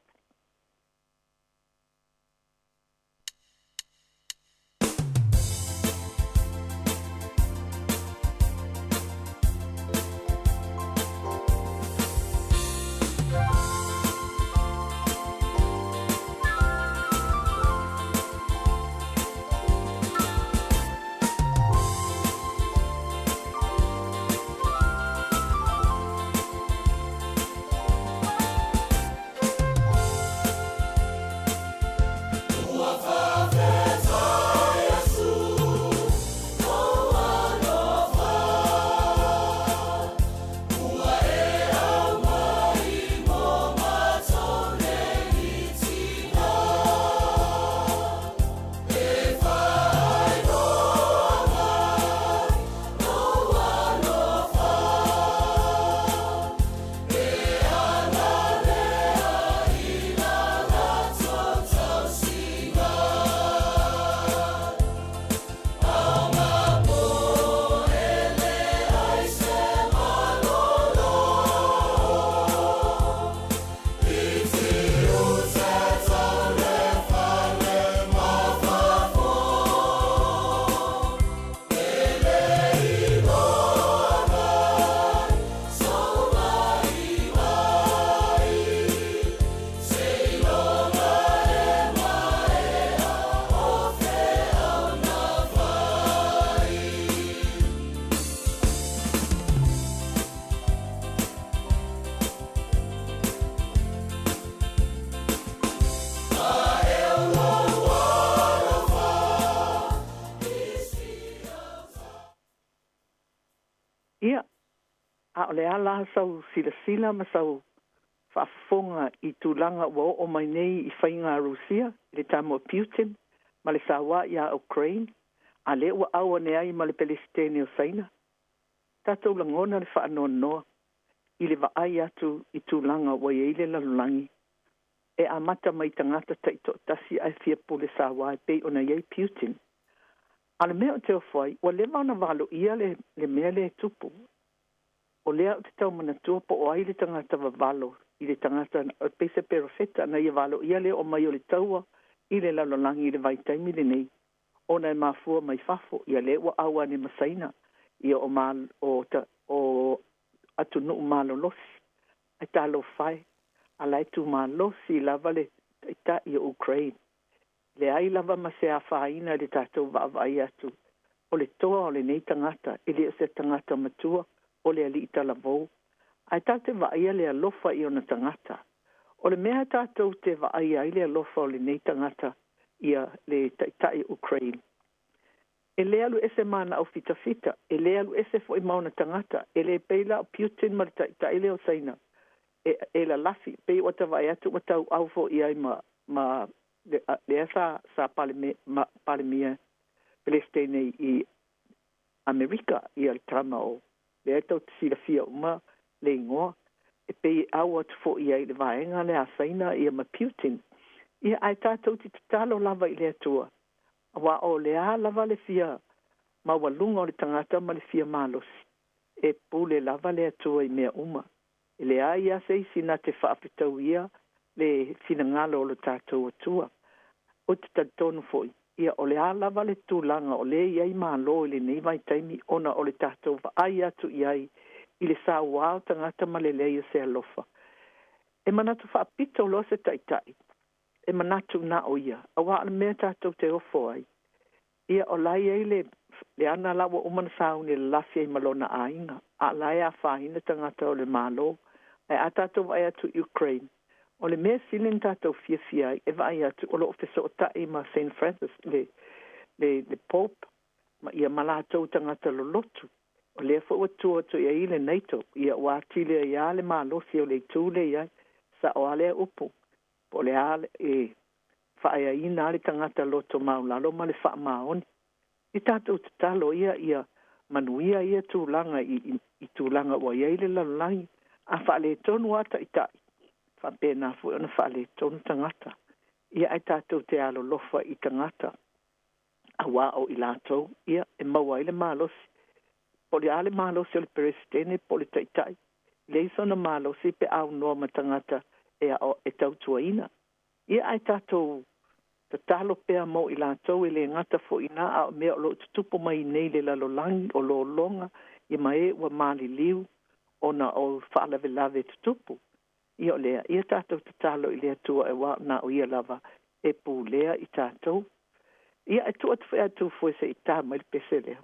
A o le a la sau silasila ma sau faafofoga i tulaga ua oo mai nei i faiga a Rusia i le tama o Putin ma le sauā iā Ukraine, a lea ua au ane ai ma le Pelesitene o Saina? Tatou lagona le faanoanoa i le vaai atu i tulaga ua i ai le lalolagi e amata mai i tagata taitoatasi ae fia pule sauā e pei ona i ai Putin. A o le mea ou te ofo ai, ua leva ona valoia le le mea lea e tupu. O lea ou te tau manatua po o ai le tagata vavalo i le tagata e pei se perofeta na ia valoia le oo mai o le taua i le lalolagi i le vaitaimi lenei ona e mafua mai fafo, ia lea ua au ane ma Saina, ia o ma o ta o atunuu malolosi. Ae talofa e, a la e tumalosi lava le Taitai o Ukraine. Leai lava ma se afaina i le tatou vaavaai atu o le toa o lenei tagata e le o se tagata matua o le alii talavou, ae tatou te vaaia le alofa i ona tagata. O le mea tatou te vaaia ai le alofa o lenei tagata ia le Taitai o Ukraine, e le alu ese ma ana aufitafita, e le alu ese foi ma ona tagata, e le pei la o Putin ma le Taitai lea o Saina e e lalafi, pei ua ta vaai atu ua tauau foi i ai ma ma lea sa sa Palemia Pelesitene i Amerika, ia le tama o lea tou te silafia uma le igoa, e pei e au atu foi i ai i le vaega lea a Saina ia ma Putin. Ia ae tatou te tatalo lava i le Atua, aua o le a lava le fia maualuga o le tagata ma le fia malosi, e pule lava le Atua i mea uma. E leai a se isi na te faafetauia le finagalo o lo tatou Atua. Ou te talitonu foi, ia o le a lava le tulaga o lea e i ai Malo i lenei vaitaimi ona o le tatou vaai atu i ai i le sauā o tagata ma le leai o se alofa. E manatu faapito loa se taitai, e manatu na o ia, aua o le mea tatou te ofo ai, Ia, o la e i ai le, le ana la ua uma ona sauni e lalafi ai ma lona aiga, a o la e afaina tagata o le Malo. Ae a tatou vaai atu i Ukraine, o le mea sili ona tatou fiafia ai e vaai atu o lo o fesootai ma Saint Francis, le, le, le Pope, ma, ia, ma latou tagata lolotu. O lea foi ua tua atu i ai le NATO, ia ua atili ai lava le malosi o le itu lea i ai. Sao lava lea upu, po o le a e faaeaina a le tagata loto maulalo ma le faamaoni. I tatou tatalo ia ia manuia ia tulaga i, i, i tulaga ua i ai le lalolagi, a faaletonu a taitai, faapena foi ona faaletonu tagata. Ia ae tatou te alolofa i tagata, auā o i latou, ia, e maua ai le malosi. Po o le a le malosi o le Peresetene po o le Taitai, leai sona malosi pe aunoa ma tagata e ao e tautuaina. Ia ae tatou tatalo pea mo i latou e le gata foi i ina a o mea o lo o tutupu mai nei i le lalolagi o lologa ia ma e ua maliliu ona o faalavelave tutupu. Ia o lea, ia tatou tatalo i le Atua aua na o Ia lava e pulea i tatou. Ia e tuu atu foi atu foi se i ta mai le pese lea.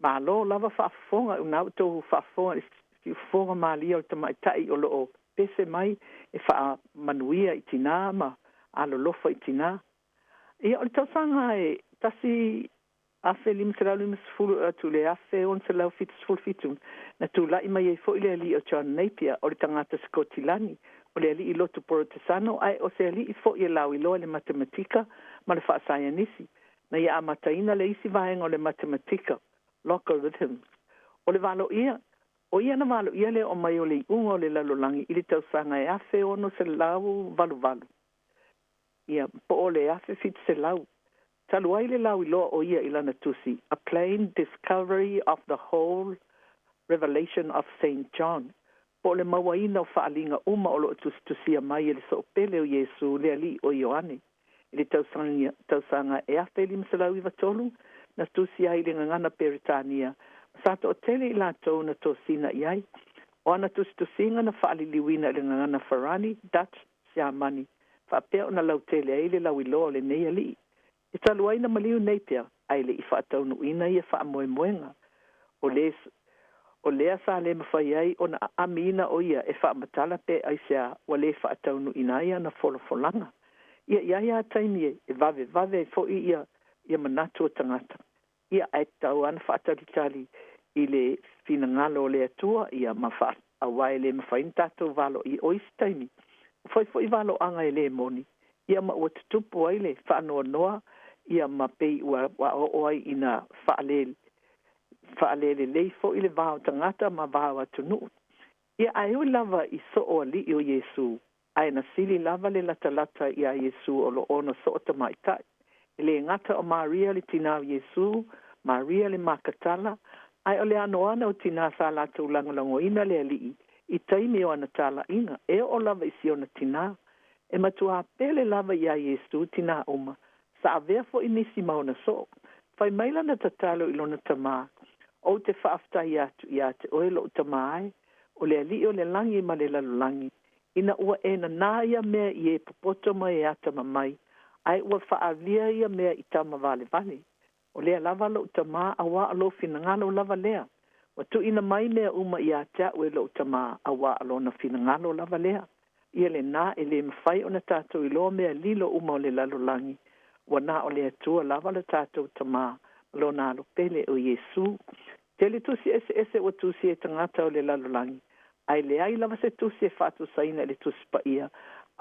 Malo lava faafofoga una outou faafofoga i le siufofoga malie o le tamaitai o lo o pese mai e faamanuia i tinā ma alolofa i tinā. Ia, o le tausaga e 1550 atu i le 1677, na tula'i mai ai foi le alii o John Napier, o le tagata Sikotilani, o le alii lotu Porotesano ae o se alii foi e lauiloa i le matematika ma le faasaienisi. Na ia amataina le isi vaega o le matematika, logarithms. O le valoia, o ia na valoia le oo mai o le iuga o le lalolagi i le tausaga e 1688, ia, po o le 1700. Talu ai le lauiloa o ia i lana tusi, A Plain Discovery of the Whole Revelation of Saint John, po o le mauaina o faaaliga uma o lo o tusitusia mai e le Soopele o Iesu, le Alii o Ioane. I le tausaga e 1593, na tusi ai i le gagana Peretania, ma sa toatele i latou na tosina i ai. O ana tusitusiga na faaliliuina i le gagana Farani, Dutch, Siamani, faapea ona lautele ai le lauiloa o lenei alii. E talu ai na maliu Napier, ae le i faataunuuina ia faamoemoega. O le o lea sa le mafai ai ona aamiina o ia e faamatala pe aisea ua le faataunuuina ai ana folafolaga. Ia i ai lava taimi e vavevave ai foi ia ia manatu o tagata. Ia ae tatau lava ona faatalitali i le finagalo o le Atua ia ma faa aua e le mafai ona tatou valoia. O isi taimi, ua fai foi valoaga e le moni, ia ma ua tutupu ai le faanoanoa ia ma pei ua oo ai ina faale faalelelei foi le va o tagata ma va o atunuu. Ia ae ui lava i soo alii o Iesu, ae na sili lava le latalata iā Iesu o lo ona soo tamaitai. E lē gata o Maria le tinā o Iesu, Maria le Makatala, ae o le anoano o tinā sa latou lagolagoina le Alii i taimi o ana talaiga, e oo lava i si ona tinā. E matuā pele lava iā Iesu tinā uma, sa avea foi nisi ma ona soo. Fai mai lana tatalo i lona Tamā, Ou te faafetai atu iā te oe loʻu Tamā e, o le Alii o le lagi ma le lalolagi, ina ua e nanā ia mea i e popoto ma e atamamai, ae ua faaalia ia mea i tama valevale. O lea lava loʻu Tamā auā o lou finagalo lava lea. Ua tuuina mai mea uma iā te aʻu e loʻu Tamā auā o lona finagalo lava lea. Ia lenā e lē mafai ona tatou iloa mea lilo uma o le lalolagi, ua na o le Atua lava lo tatou Tamā ma lona Alo pele o Iesu. Tele tusi eseese ua tusia e tagata o le lalolagi, ae leai lava se tusi e faatusaina i le Tusi Paia,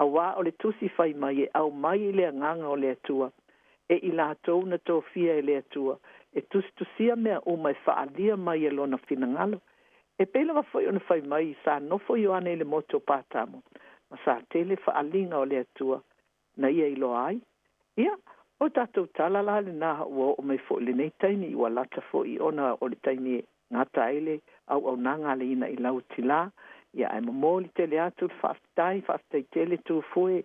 auā o le tusi fai mai e aumai i le Agaga o le Atua, e i latou na tofia e le Atua, e tusitusia mea uma e faaalia mai e lona finagalo. E pei lava foi ona fai mai, sa nofo Ioane i le motu o Patamo, ma sa tele faaaliga o le Atua na ia iloa ai. Ia, o tatou tala la lenā ua oo mai foi i lenei taimi, ua lata foi ona o le taimi e gata ai le auaunaga a le ina i lau utilā. Ia, ae momoli tele atu le faafetai, faafetai tele Tufue,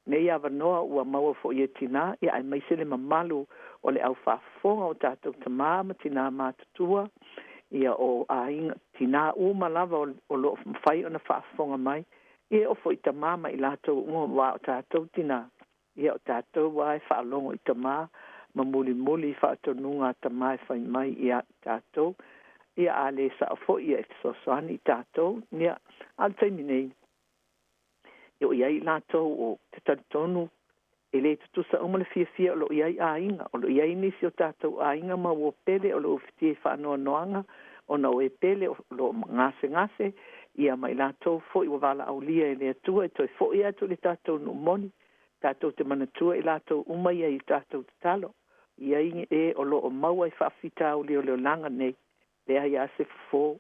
nei avanoa ua maua foi e tinā, ia aemaise le mamalu o le au faafofoga o tatou tamā ma tinā matutua, ia o aiga, tinā uma lava o lo o mafai ona faafofoga mai, ia e oo foi i tamā ma i latou uma aua o tatou tinā, ia o tatou lava e faalogo i tamā ma mulimuli i faatonuga a tamā e fai mai iā i tatou. Ia a lē sao foi ia e fesoasoani i tatou, ia a o le taimi nei, e oo i ai i latou o te talitonu e lē tutusa uma le fiafia o lo o i ai aiga, o lo o i ai nisi o tatou aiga ma uo pele o lo o ufitia i faanoanoaga ona o e pele o lo o gasegase, ia ma i latou foi ua valaaulia e le Atua e toe fo'i atu i le tatou nuu moni. Tatou te manatua i latou uma ia i tatou tatalo i ai e o lo o maua i faafitauli o le olaga nei, leai lava se fofo,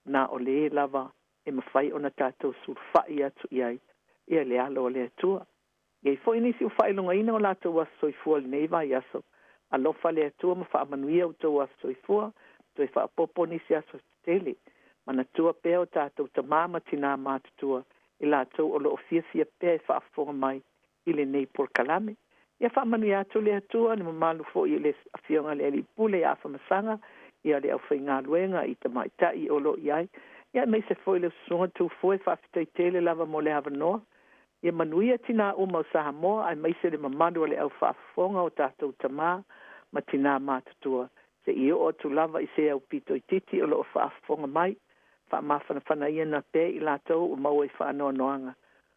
na o le E lava e mafai ona tatou sulufai atu i ai, ia le alo o le Atua. E i ai foi nisi ua faailogaina o latou aso soifua i lenei vaiaso. Alofa le Atua ma faamanuia outou aso soifua, toe faaopoopo nisi aso tetele. Manatua pea o tatou tamā ma tinā matutua, i latou o lo o fiafia pea e faafofoga mai i lenei polokalame. Ia faamanuia atu le Atua, le mamalu foi i le Afioga i le Alii Pule ia Afamasaga, ia le aufaigaluega i tamaitai o lo o i ai, ia aemaise foi le Susuga Tufue, faafetai tele lava mo le avanoa. Ia manuia tinā uma o Samoa, aemaise le mamalu o le au faafofoga o tatou tamā ma tinā matutua. Se'i oo atu lava i se aupito itiiti o lo o faafofoga mai, faamafanafanaina pea i latou ua maua i faanoanoaga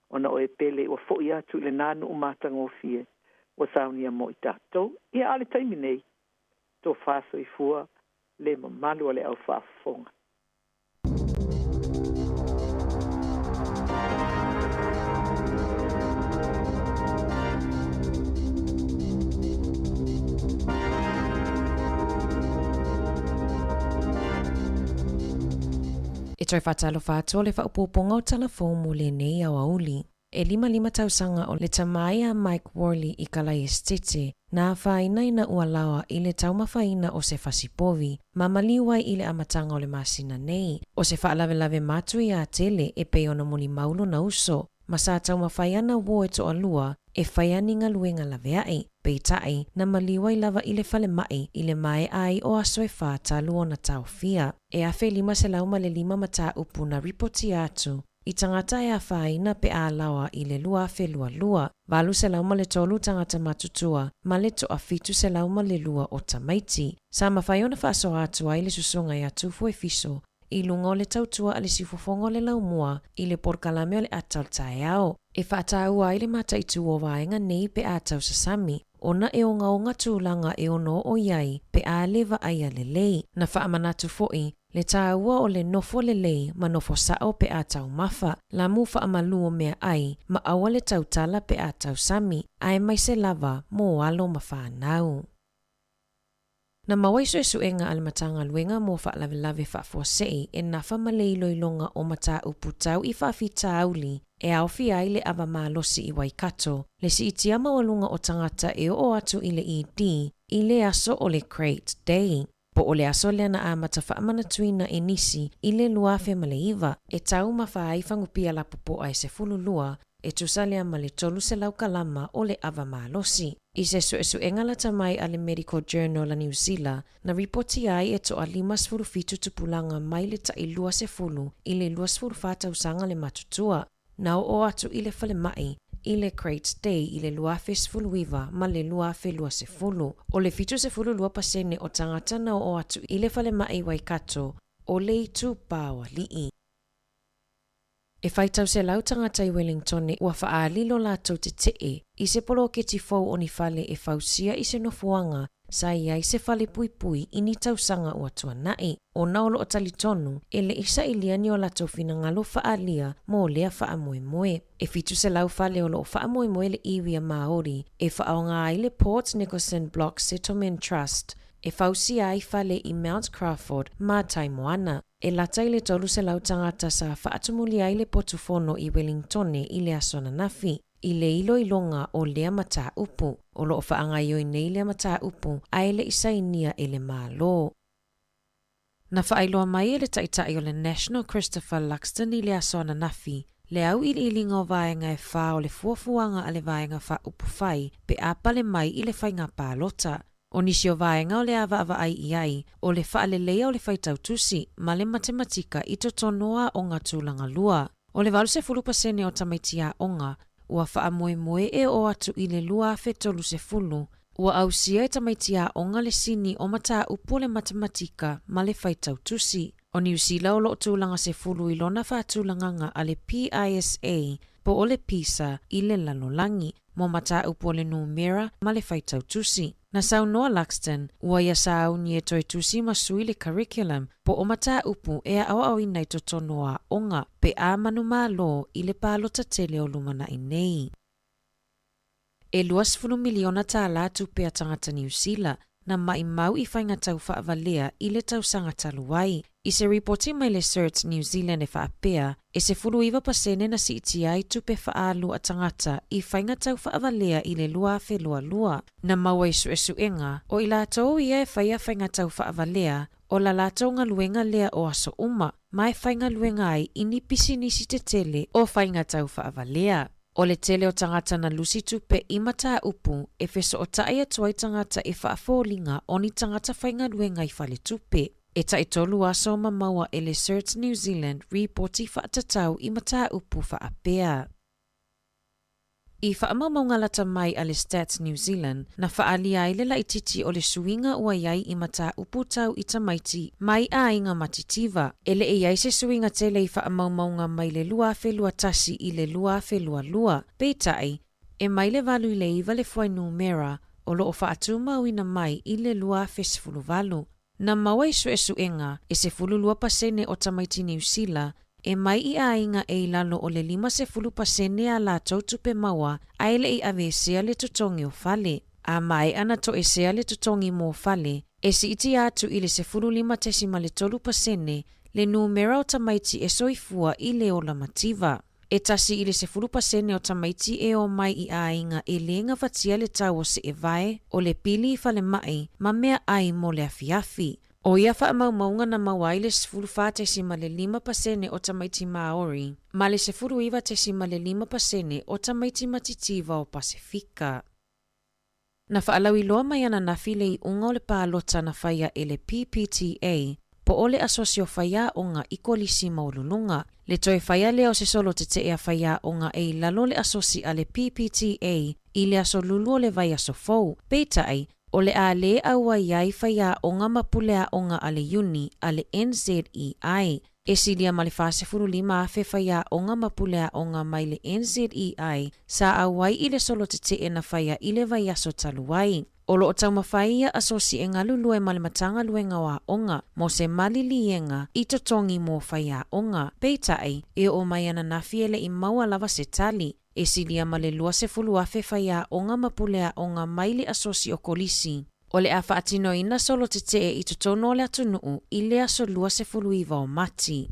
ona o e pele ua fo'i atu i lenā nuu matagofie ua saunia mo i tatou. Ia a o le taimi nei, tofa soifua le mamalu o le au faafofoga. E toe faatalofa atu o le faaopoopoga o tala fou mo lenei aoauli. E 55 tausaga o le tama ia Mike Worley i Kalaesetete, na afaina ina ua laoa i le taumafaina o se fasipovi, ma maliu ai i le amataga o le masina nei. O se faalavelave matuia tele e pei ona molimau lona uso, ma sa taumafai ana uō e toalua e fai ai ni galuega laveai, peitai, na maliu ai lava i le falemai i le maea ai o aso e fā talu ona taofia. E 1505 mataupu na ripotia atu i tagata e afaina pe a laoa i le 2022, 803 tagata matutua ma le 172 o tamaiti. Sa mafai ona faasoa atu ai le susuga ia Tufu Efiso i luga o le tautua a le siufofoga o le laumua i le polokalame o le ata o le taeao. E faataua ai le mataitu o vaega nei pe a tausasami, ona e ogaoga tulaga e ono oo i ai pe a le vaaia lelei. Na faamanatu foi le taua o le nofo lelei ma nofo sa'o pe a taumafa, lamu faamalu o meaai ma aua le tautala pe a tausami, aemaise lava mo alo ma fanau. Na maua i suesuega a le Matagaluega mo Faalavelave Faafuasei e nafa ma le iloiloga o mataupu tau i faafitauli e aofia ai le ava malosi i Waikato, le siitia maualuga o tagata e oo atu i le ED i le aso o le Crate Day, po o le aso lea na amata faamanatuina e nisi i le 2009, e taumafa ai fagupia lapopoa e 12, e tusa lea ma le 300 kalama o le ava malosi. I se suesuega lata mai a le Medical Journal a Niu Sila, na ripotia ai e toa 57 tupulaga mai le tai 20 i le 24 tausaga le matutua, na oo atu i le falemai i le Crates Day i le 2019 ma le 2020. O le 72 pasene o tagata na oo atu i le falemai i Waikato o le itupa o alii. E faitau selau tagata i Wellingtone ua faaali lo latou tetee i se poloketi fou o ni fale e fausia i se nofoaga sa i ai se fale puipui i ni tausaga ua tuanai, ona o lo o talitonu e le i sailia ni o latou finagalo faaalia mo lea faamoemoe. E 700 fale o lo o faamoemoe le iwi a Māori e faaaoga ai le Port Nicholson Block Settlement Trust e fausia ai fale i Mount Crawford ma Taimoana. E lata i le 300 tagata sa faatumulia ai le potu fono i Wellingtone i le aso ananafi, i le iloiloga o lea mataupu. O lo o faagaioi nei lea mataupu ae le i sainia e le Malo. Na faailoa mai e le Taitai o le National Christopher Luxton i le aso ananafi le auiliiliga o vaega e fā o le fuafuaga a le Vaega Faaupufai pe a pale mai i le faiga palota. O nisi o vaega o le a vaavaai i ai, o le faaleleia o le faitau tusi ma le matematika i totonu o aoga tulaga lua. O le 80% o tamaiti aoga ua faamoemoe e oo atu i le 2030, ua ausia e tamaiti aoga le sini o mataupu o le matematika ma le faitau tusi. O Niu Sila o lo o tulaga sefulu i lona faatulagaga a le PISA po o le PISA i le lalolagi, mo mataupu o le numera ma le faitau tusi. Na saunoa Luxton, ua ia sauni e toe tusi ma sui le curriculum po o mataupu e aoaoina i totonu o aoga pe a manumalo i le palota tele o lumanai nei. E 20 miliona tālā tupe a tagata Niu Sila na maʻimau i faiga tau faavalea i le tausaga talu ai. I se ripoti mai le CERT New Zealand e faapea, e 19% na siitia ai tupe faaalu a tagata i faiga tau faavalea i le 2022. Na maua i suesuega, o i latou ia e faia faiga tau faavalea, o la latou galuega lea o aso uma, ma e faigaluega ai i ni pisinisi tetele o faiga tau faavalea. O le tele o tagata na lusi tupe i mataupu e fesootai atu ai tagata e faafoliga o ni tagata faigaluega i faletupe. E taitolu aso ma maua e le CERT New Zealand ripoti faatatau i mataupu faapea. I faamaumauga lata mai a le Stats New Zealand, na faaalia ai le laitiiti o le suiga ua i ai i mataupu tau i tamaiti mai aiga matitiva. E le i ai se suiga tele i faamaumauga mai le 2021 i le 2022, peitai, e mai le 8 i le 9 le fuainumera o lo o faatumauina mai i le 2018. Na maua i suesuega, e 12% o tamaiti Niu Sila e mai i aiga e i lalo o le 50% a latou tupe maua ae le i aveesea le totogi o fale. A maea na toesea le totogi mo fale, e siitia atu i le 15.3% le numera o tamaiti e soifua i le ola mativa. E 1 i le 10% o tamaiti e o mai i aiga e lē gafatia le tau o seevae, o le pili i falemai, ma meaai mo le afiafi. O ia faamaumauga na maua ai le 14.5% o tamaiti Māori ma le 19.5% o tamaiti matitiva o Pasefika. Na faalauiloa mai ananafi le iuga o le palota na faia e le PPTA, po o le Asosi o Faiaoga i Kolisi Maualuluga. Le toe faia lea o se solo tetee a faiaoga e i lalo o le asosi a le PPTA i le aso Lulu o le vaiaso fou. Peitai, o le a lē auai ai faiaoga ma puleaoga a le Iuni a le NZEI. E silia ma le 45,000 faiaoga ma puleaoga mai le NZEI sa auai i le solo tetee na faia i le vaiaso talu ai. O lo o taumafai ia asosi e galulue ma le Matagaluega o Aoga mo se maliliega i totogi mo faiaoga. Peitai, e oo mai ananafi e le i maua lava se tali. E silia ma le 20,000 faiaoga ma puleaoga mai le asosi o Kolisi. O le a faatinoina solo tetee i totonu o le atunuu i le aso 29 o Mati.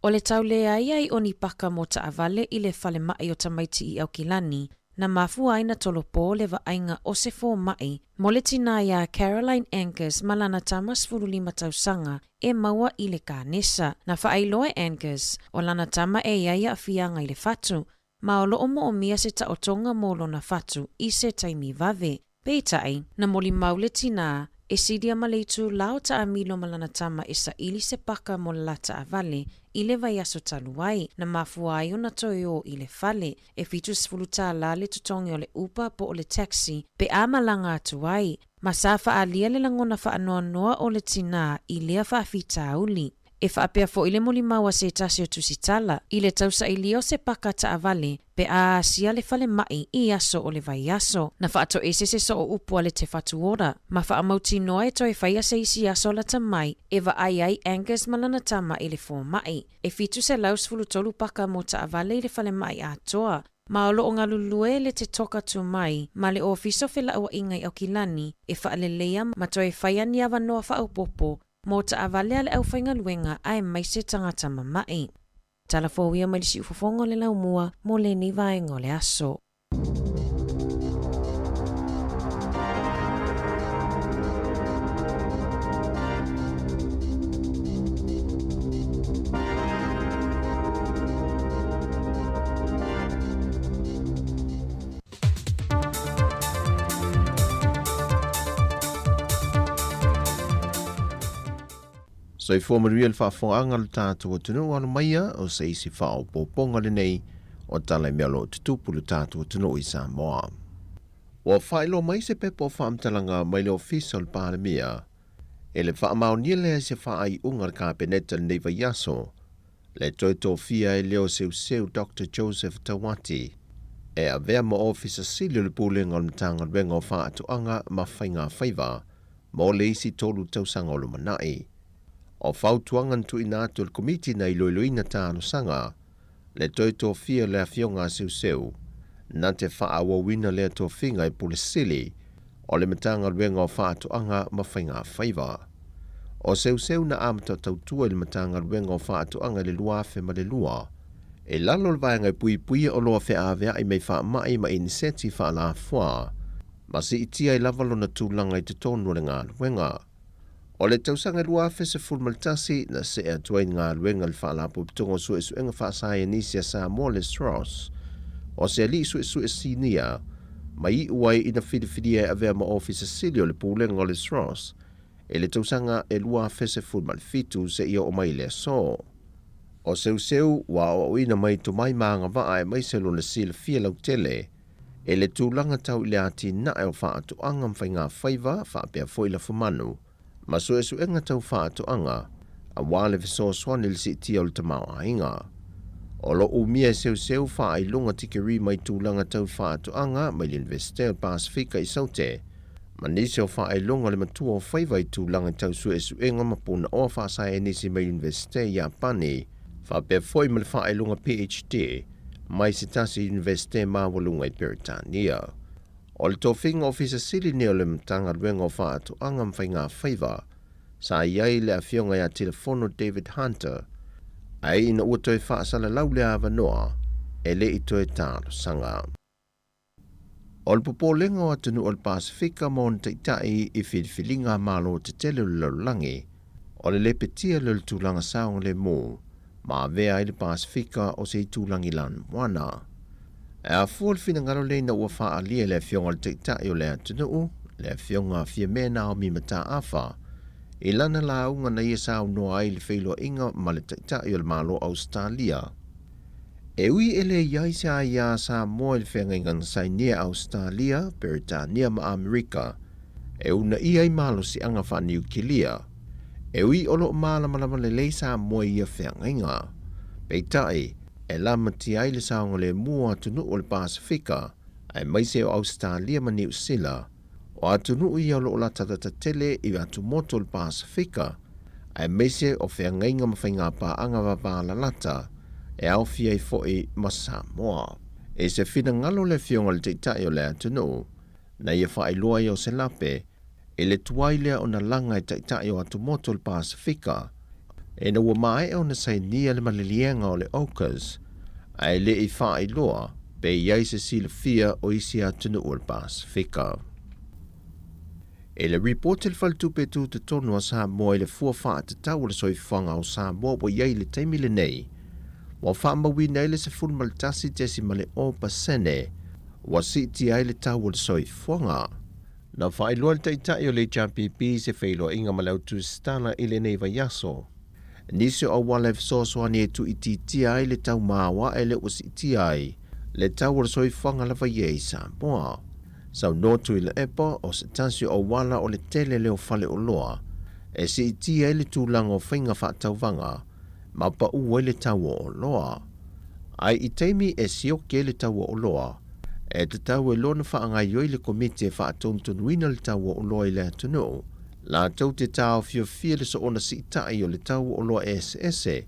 O le tau leai ai o ni paka mo taavale i le falemai o tamaiti i Aukilani, na mafua ai na tolopo le vaaiga o se fomai mo le tinā iā Caroline Angus ma lana tama 15 tausaga e maua i le kanesa. Na faailoa e Angus, o lana tama e i ai aafiaga i le fatu, ma o lo o moomia se taotoga mo lona fatu i se taimi vave. Peitai, na molimau le tinā, e silia ma le itulā o taamilo ma lana tama e saili se paka mo le la taavale i le vaiaso talu ai, na mafua ai ona toe o i le fale. E 70 tālā le totogi o le Uber po o le taxi pe a malaga atu ai, ma sa faaalia le lagona faanoanoa o le tinā i lea faafitauli. E faapea foi le molimau a se tasi o tusitala i le tausailia o se paka taavale pe a asia le falemai i aso o le vaiaso. Na faatoese se sooupu a le Te Whatu Ora ma faamautinoa e toe faia se isi aso lata mai e vaai ai Angus ma lana tama i le fomai. E 713 paka mo taavale i le falemai atoa, ma o lo o galulue le Te Toka Tumai ma le Ofisa o Felauaiga i Aukilani e faaleleia ma toe faia ni avanoa faaopoopo mo taavale a le aufaigaluega aemaise tagata mama'i. Tala fou ia mai le siufofoga o le laumua mo lenei vaega o le aso. Soifua manuia le faafofogaaga a lo tatou atunuu alo maia o se isi faaopoopoga lenei o tala i mea o lo o tutupu i lo tatou atunuu i Samoa. Ua faailoa mai se pepa o faamatalaga mai le Ofisa o le Palemia e le faamaonia lea i se faaiuga a le Kapeneta i lenei vaiaso le toe tofia ai lea o Seuseu Doctor Joseph Tauati e avea ma Ofisa Sili o le Pulega o le Matagaluega o Faatoaga ma Faigafaiva mo le isi tolu tausaga o lumanai. O fautuaga na tuuina atu e le Komiti na iloiloina talosaga le toe tofia o le Afioga a Seuseu na te faaauauina lea tofiga i Pule Sili o le Matagaluega o Faatoaga ma Faigafaiva. O Seuseu na amata tautua i le Matagaluega o Faatoaga i le 2002, i lalo o le vaega e puipuia oloa feaveai mai faamai ma iniseti faalafoa, ma siitia ai lava lona tulaga i totonu o le galuega. O le tausaga 2011, na see atu ai i le galuega i le Faalapotopotoga o Suesuega Faasaienisi a Samoa le SROS, o se alii suesue sinia, ma iu ai ina filifilia e avea ma Ofisa Sili o le Pulega o le SROS i le tausaga e 2017 seia oo mai i le aso. O Seuseu ua aoaoina mai i tomai ma agavaa aemaise lona silafia lautele i le tulaga tau i le atinae o faatoaga ma faigafaiva faapea foi lafumanu ma suesuega tau faatoaga aua le fesoasoani i le siitia o le tamaoaiga. O lo o umia e Seuseu faailoga tikeri mai tulaga tau faatoaga mai le Iunivesite o le Pasefika i Saute ma nisi o faailoga o le matua o faiva i tulaga tau suesuega ma punaoa faasaenisi mai Iunivesite i Iapani, faapea foi ma le faailoga PhD mai se tasi Iunivesite maualuga i Peretania. O le tofiga Ofisa Sili nei o le Matagaluega o Faatoaga ma Faigafaiva, sa i ai le Afioga ia Tilafono David Hunter, ae ina ua toe faasalalau le avanoa, e le i toe talosaga. O le popolega o atunuu o le Pasefika ma ona taitai i filifiliga a Malo tetele o le lalolagi, o le lepetia lea o le tulaga saogalemu ma avea ai le Pasefika o se itulagi lanumoana. E afua le finagalo lea ina ua faaalia e le Afioga i le Taitai o le atunuu, le Afioga Fiame Naomi Mataafa, i lana lauga na ia saunoa ai i le feiloaiga ma le Taitai o le Malo o Ausetalia. E ui e le i ai se aia a Samoa i le feagaiga na sainia e Ausetalia, Peretania ma Amerika e uunaia ai malosiaga faaniukilia, e ui o lo o malamalama lelei Samoa i ia feagaiga. Peitai, e lamatia ai le saogalemu o atunuu o le Pasefika, aemaise o Ausetalia ma Niu Sila, O atunuu ia o lo o latalata tele i atumotu o le Pasefika, aemaise o feagaiga ma faigapaaga vavalalata e aofia ai foi ma Samoa. I se finagalo o le Afioga i le Taitai o le atunuu, na ia faailoa ai o se lape i le tuai lea ona laga e Taitai o atumotu o le Pasefika, ina ua maea ona sainia le maliliega o le AUKUS, ae le i faailoa pe i ai se silafia o isi atunuu o le Pasefika. I le ripoti a le Faletupe Tutotonu a Samoa i le fua faatatau o le soifuaga o Samoa ua i ai i le taimi lenei, ua faamauina ai le 11.0% ua siitia ai le tau o le soifuaga. Na faailoa e le Taitai o le HRPP se feiloaiga ma le au tusitala i lenei vaiaso. Nisi o auala e fesoasoani e tuuitiitia ai le tau maoae lea ua siitia ai le tau o le soifuaga lava ia i Samoa. Saunoa Tuilaepa, o se tasi o auala o le tele lea o faleoloa e siitia ai le tulaga o faiga faatauvaga ma pau ai le tau o oloa. Ae i taimi e sioki ai le tau o oloa, e tatau e lona faagaoioi le Komiti e faatonutonuina le tau o oloa i le atunuu, latou te taofiofia le soona siitai o le tau o oloa eseese,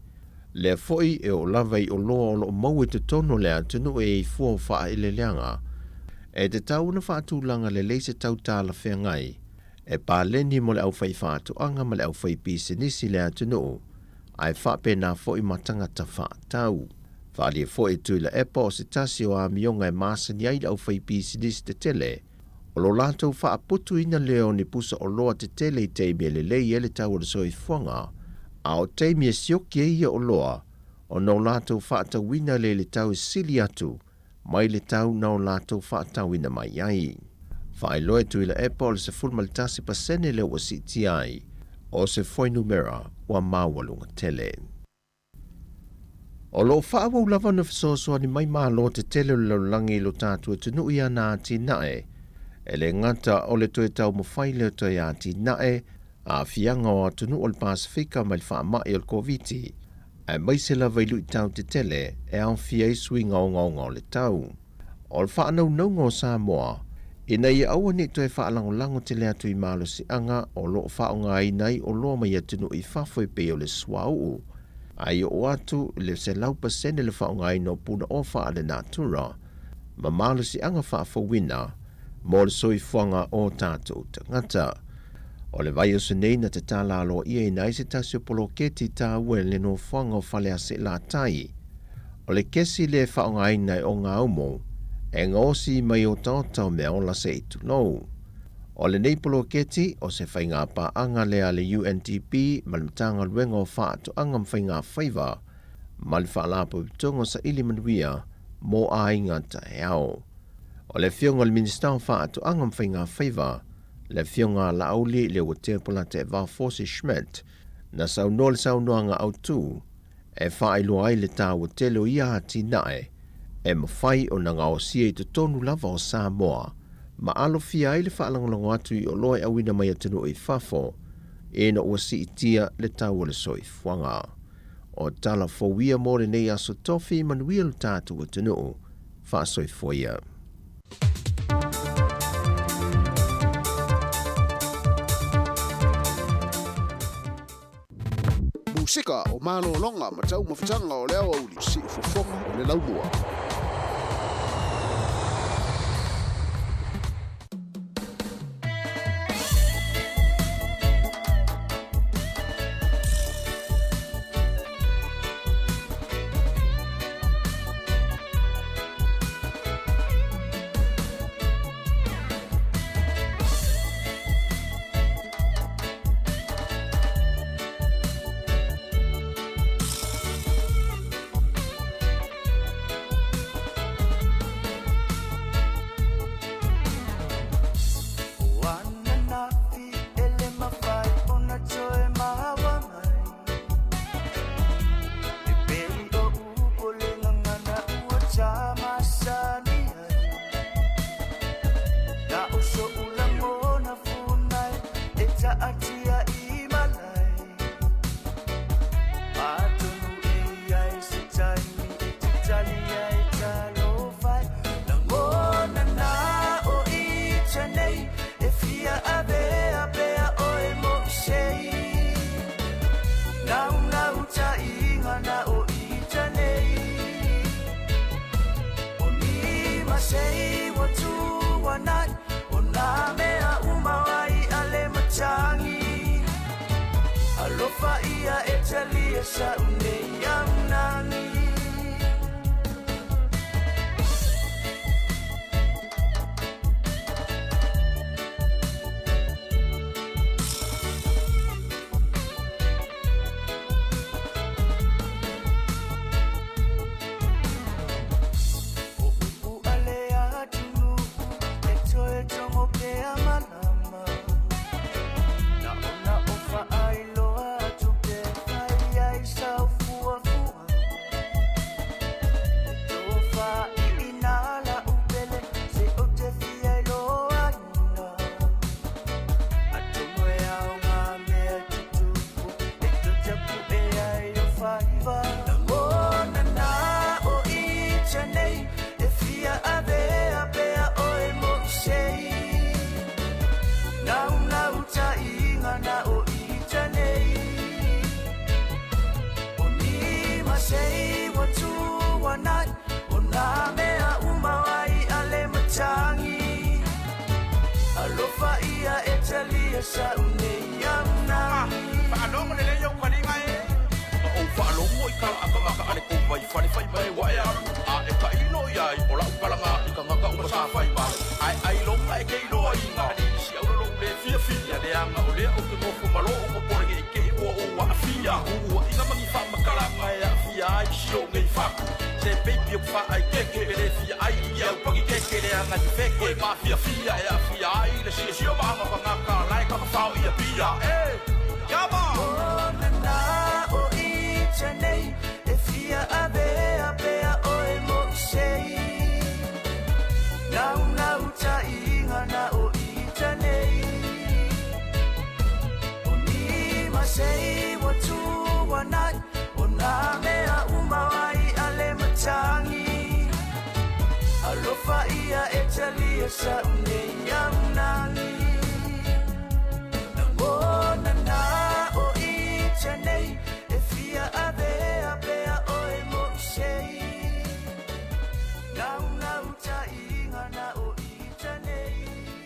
lea foi e oo lava i oloa o lo o maua i totonu o le atunuu e i ai fua o faaeleeleaga. E tatau ona faatulaga lelei se tau talafeagai e paleni mo le aufaifaatoaga ma le aufaipisinisi i le atunuu, ae faapena foi ma tagata faatau. Faaalia foi e Tuilaepa o se tasi o amioga e masani ai le aufaipisinisi tetele, o lo latou faaputuina lea o ni pusa oloa tetele i taimi e lelei ai le tau o le soifuaga, a o taimi e sioki ai ia oloa, ona o latou faatauina lea i le tau e sili atu mai le tau na o latou faatauina mai ai. Faailoa e Tuilaepa o le 11% lea ua siitia ai o se fuainumera ua maualuga tele. O lo o faaauau lava ona fesoasoani mai Malo tetele o le lalolagi i lo tatou atunuu i ana atinae, e le gata o le toe taumafai lea o toe atinae aafiaga o atunuu o le Pasefika mai le faamai o le Koviti, aemaise lava i luitau tetele e aofia ai suiga ogaoga o le tau. O le faanaunauga o Samoa, ina ia aua ne i toe faalagolago tele atu i malosiaga o lo o faaaogaina ai oloa mai atunuu i fafo e pei o le suauu, a i oo atu i le 100% le faaaogaina o punaoa faalenatura ma malosiaga faafouina mo le soifuaga o tatou tagata. O le vaiaso nei na tatala aloaiaina ai se tasi o poloketi taua i le nofoaga o Faleaseela-tai. O le kesi lea e faaaogaina e Ogaumu e gaosi mai otaota o meaola se i tulou. O lenei poloketi, o se faigapaaga lea a le UNDP ma le Matagaluega o Faatoaga ma Faigafaiva ma le Faalapotopotoga o Saili Manuia mo Aiga Taeao. O le Afioga i le Minisita o Faatoaga ma Faigafaiva, le Afioga a Laauli Leuatea Polataivao Fosi Schmidt, na saunoa le saunoaga autu. e faailoa ai le taua tele o ia atinae e mafai ona gaosia i totonu lava o Samoa ma alofia ai le faalagolago atu i oloa e auina mai atunuu i fafo ina ua siitia le tau o le soifuaga. O tala fou ia mo lenei aso tofi manuia lo tatou atunuu. Faasoifua ia. Musika o malologa ma taumafataga o le aoauli, siufofoga o le laumua.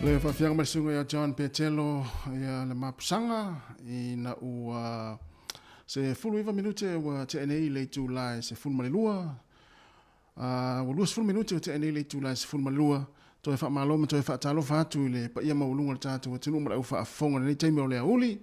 Le faafiaga mai le susuga ia John Petelo ia le mapusaga ina ua 19 minute ua tea nei le itula e 12. Ua 20 minute ua tea nei le itula e 12. Toe faamalo ma toe faatalofa atu i le paia maualuga o le tatou atunuu ma le au faafofoga i lenei taimi o le aoauli.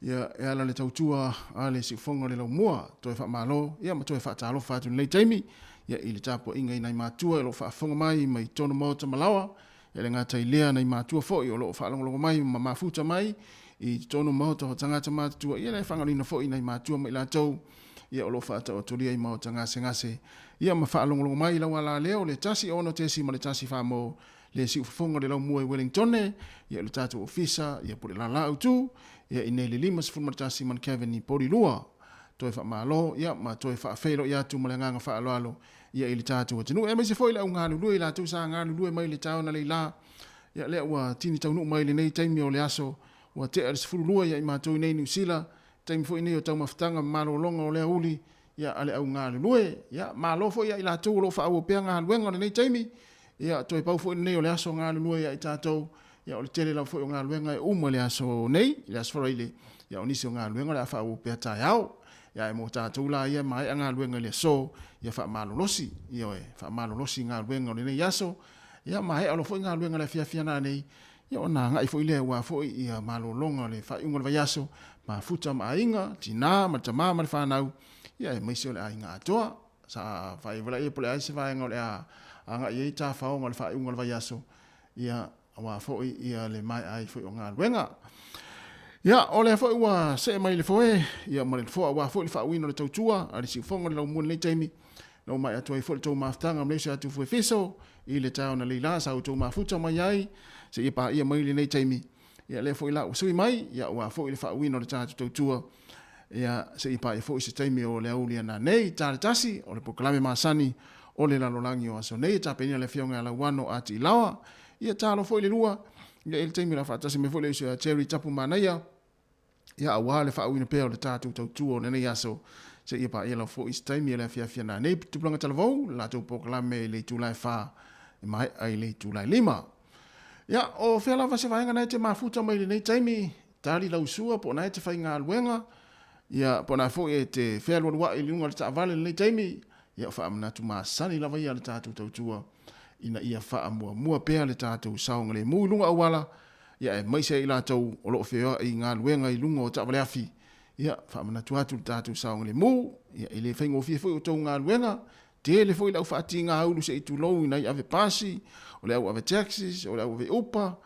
Ia, e ala le tautua a le siufofoga o le laumua. Toe faamalo, ia, ma toe faatalofa atu i lenei taimi, ia, i le tapuaiga i nai matua o lo o faafofoga mai mai totonu maota ma laoa, e le gata i lea, nai matua foi o lo o faalogologo mai ma mafuta mai i totonu maota o tagata matutua, ia, le faagaloina foi i nai matua ma i latou, ia o lo o faataotolia i maota gasegase, ia ma faalogologo mai i lau alaleo le 1 6.1 mo le siufofoga o le laumua i Wellingtone, ia o le tatou ofisa, ia po o le lala autu, ia i nei le 51 Mankevin i Porirua. Toe faamalo, ia ma toe faafeiloai atu ma le agaga faaaloalo, ia i le tatou atunuu, aemaise foi le au galulue i latou sa galulue mai le taeao analeila, ia lea ua tini taunuu mai i lenei taimi o le aso ua tea le 12 ia i matou i nei Niu Sila, taimi foi nei o taumafataga ma malologa o le aoauli, ia a le au galulue. Ia malo foi ia i latou o lo o faaauau pea galuega o lenei taimi, ia toe pau foi lenei o le aso galulue ia i tatou, ia o le tele lava foi o galuega e uma i le aso nei, i le aso Faraile, ia o nisi o galuega o le a faaauau pea taeao. Ia ae mo tatou la ia e maea galuega i le aso, ia faamalolosi, ioe, faamalolosi galuega o lenei aso, ia maea loa foi galuega i le afiafi a nanei, ia ona agai foi lea aua foi ia malologa o le faaiuga o le vaiaso, mafuta ma aiga, tina ma le tama ma le fanau, ia aemaise o le aiga atoa. Sa faaiva laia po o le a se vaega o le a agai ai tafaoga o le faaiuga o le vaiaso, ia aua foi ia le maea ai foi o galuega. Ia, o lea foi ua see mai le foe, ia ma le nofoa aua foi le faauiina o le tautua a le siufofoga o le laumua i lenei taimi. Na uma atu ai foi le tou mafutaga ma le uso atu Fuefiso i le taeao na leila sa outou mafuta mai ai seia paia mai lenei taimi. Ia lea foi la ua sui mai, ia aua foi le faauiina o le tatou tautua, ia seia paia foi se taimi o le aoauli ana nei. Ta le tasi o le polokalame masani o le lalolagi o aso nei e tapenaina le Afioga ia Lauano a Tiilaoa. Ia talo foi le lua, ia i le taimi o le a faatasi mai foi le uso ia Jerry Tapu Manaia, ia aua le faauiina pea o le tatou tautua o lenei aso seia paia lava foi se taimi o le afiafi ana nei. Tupulaga talavou le latou polokalame i le itula e 4 e maea i le itula e 5. Ia, o fea lava se vaega na e te mafuta mai i lenei taimi, tali lau sua po o na e te faigaluega, ia, po o na foi e te fealualuai i luga o le taavale i lenei taimi, ia, o faamanatu masani lava ia a le tatou tautua ina ia faamuamua pea le tatou saogalemu i luga auala, ia aemaise ai i latou o lo o feoai i galuega i luga o taavaleafi, ia, faamanatu atu le tatou saogalemu, ia, e le faigofie foi outou galuega, tele foi le au faatigaulu se i tulou i nai ave pasi, o le au ave taxis, o le au ave upa,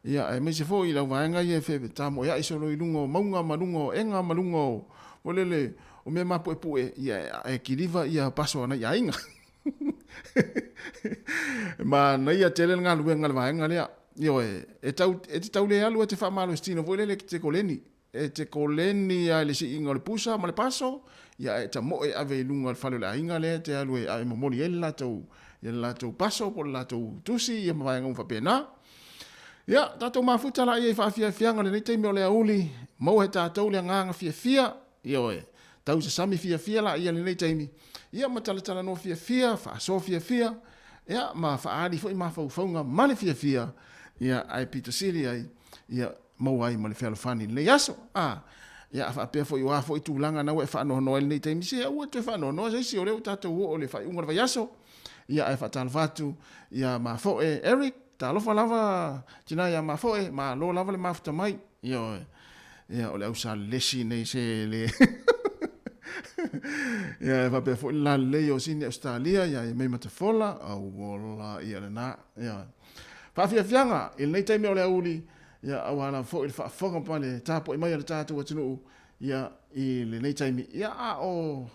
ia, aemaise foi le au vaega ia e tamoeai solo i luga o mauga ma luga o ega ma luga o, foi lele, o mea mapuepue, ia, e kiliva ia paso a nai aiga. Manaia tele le galuega a le vaega lea. Ioe, e tau, e te tau le alu e te faamalositino foi lele e te koleni. E te koleni lava i le siiga o le pusa ma le paso, ia e tamoe e ave i luga o le fale o le aiga lea e te alu e, e momoli ai le latou, ia le latou paso po o le latou tusi ia ma vaega uma faapena. Ia, tatou mafuta laia i faafiafiaga o lenei taimi o le aoauli, maua e tatou le agaga fiafia, Ioe, tau sasami fiafia laia i lenei taimi, ia ma talatalanoa fiafia, faasoa fiafia, ia ma faaali foi mafaufauga ma le fiafia, ia ae pito sili ai, ia maua ai ma le fealofani i lenei aso. A, ia a faapea foi o a foi tulaga na ua e faanoanoa ai i lenei taimi, se aua e toe faanoanoa se isi, o lea ua tatou oo i le faaiuga o le vaiaso, ia ae faatalofa atu ia Mafoe Eric, talofa lava tina ia Mafoe, malo lava le mafuta mai. Ioe. Ia, o le ausalelesi nei se le... ia, e faapea foi le lalelei o Sini Ausetalia, ia, e mei matafola, auola, ia lena. Ia. Faafiafiaga, i lenei taimi o le aoauli, ia, aua lava foi le faafofoga ma le tapuai mai a le tatou atunuu, ia, i lenei taimi. Ia, a o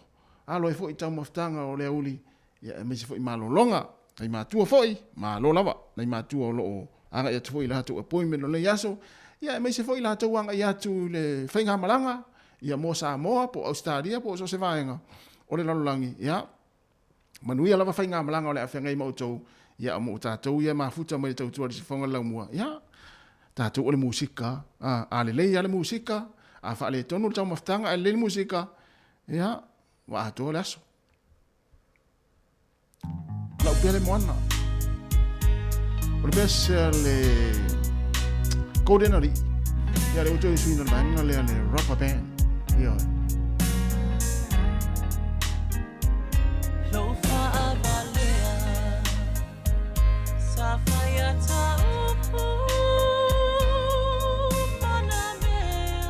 alo ai foi i taumafataga o le aoauli, ia aemaise foi malologa, nai matua foi, malo lava, nai matua o lo o agai atu foi i latou appointment o lenei aso, ia aemaise foi latou agai atu i le faigamalaga, ia mo Samoa po o Ausetalia po o so o se vaega o le lalolagi, ia manuia lava faigamalaga o le a feagai ma outou, ia mo tatou ia e mafuta mai le tautua i le sifofoga o le laumua, ia tatou o le musika, a lelei lava le musika, a faaletonu le taumafataga ae lelei le musika, ia ua atoa le aso. Lau pea le moana. O le mea sea le Golden Ali. Ia le uto i suina le vaega lea le rubber band. Ia. Lou faavalea sa faia ta upu mana mea.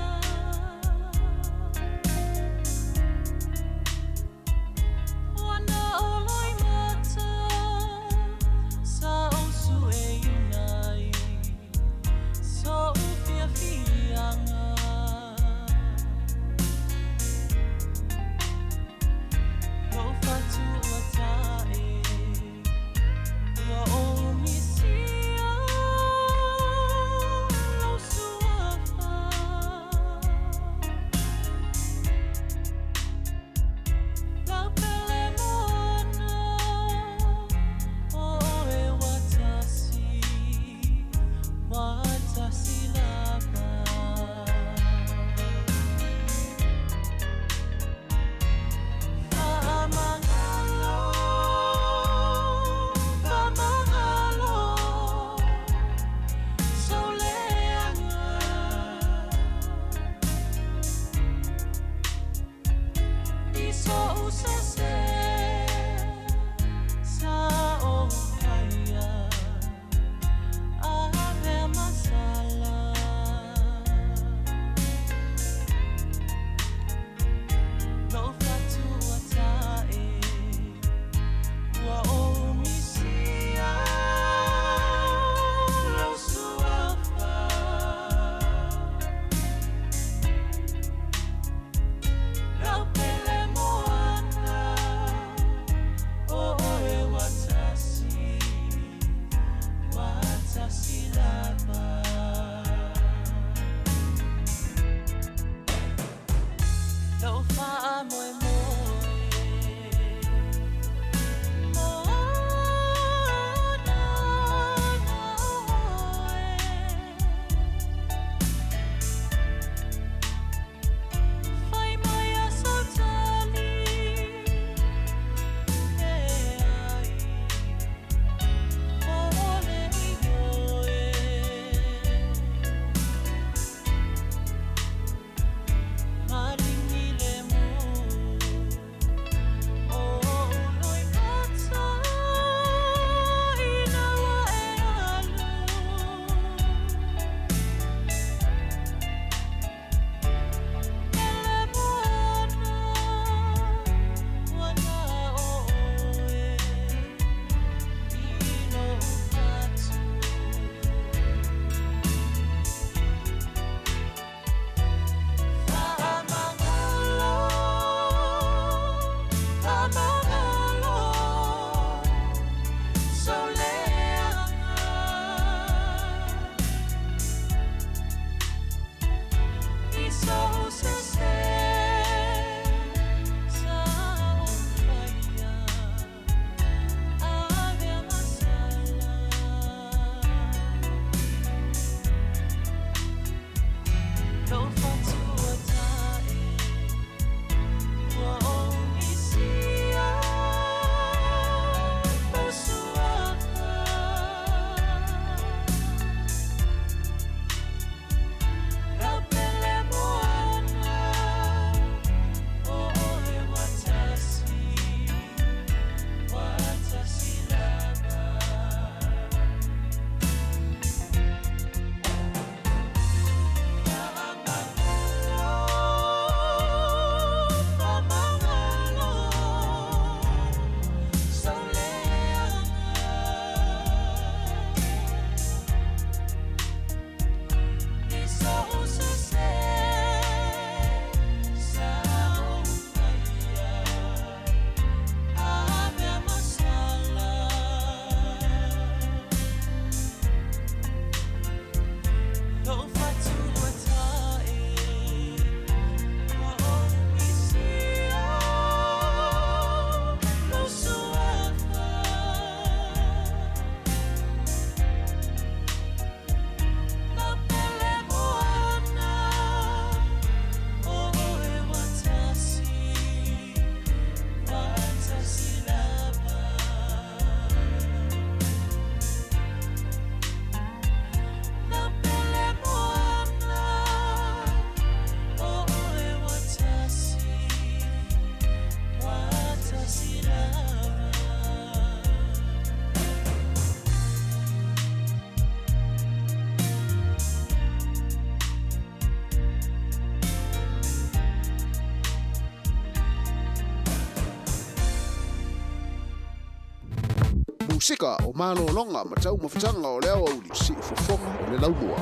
Pasefika o malologa ma taumafataga o le aoauli siufofoga o le laumua.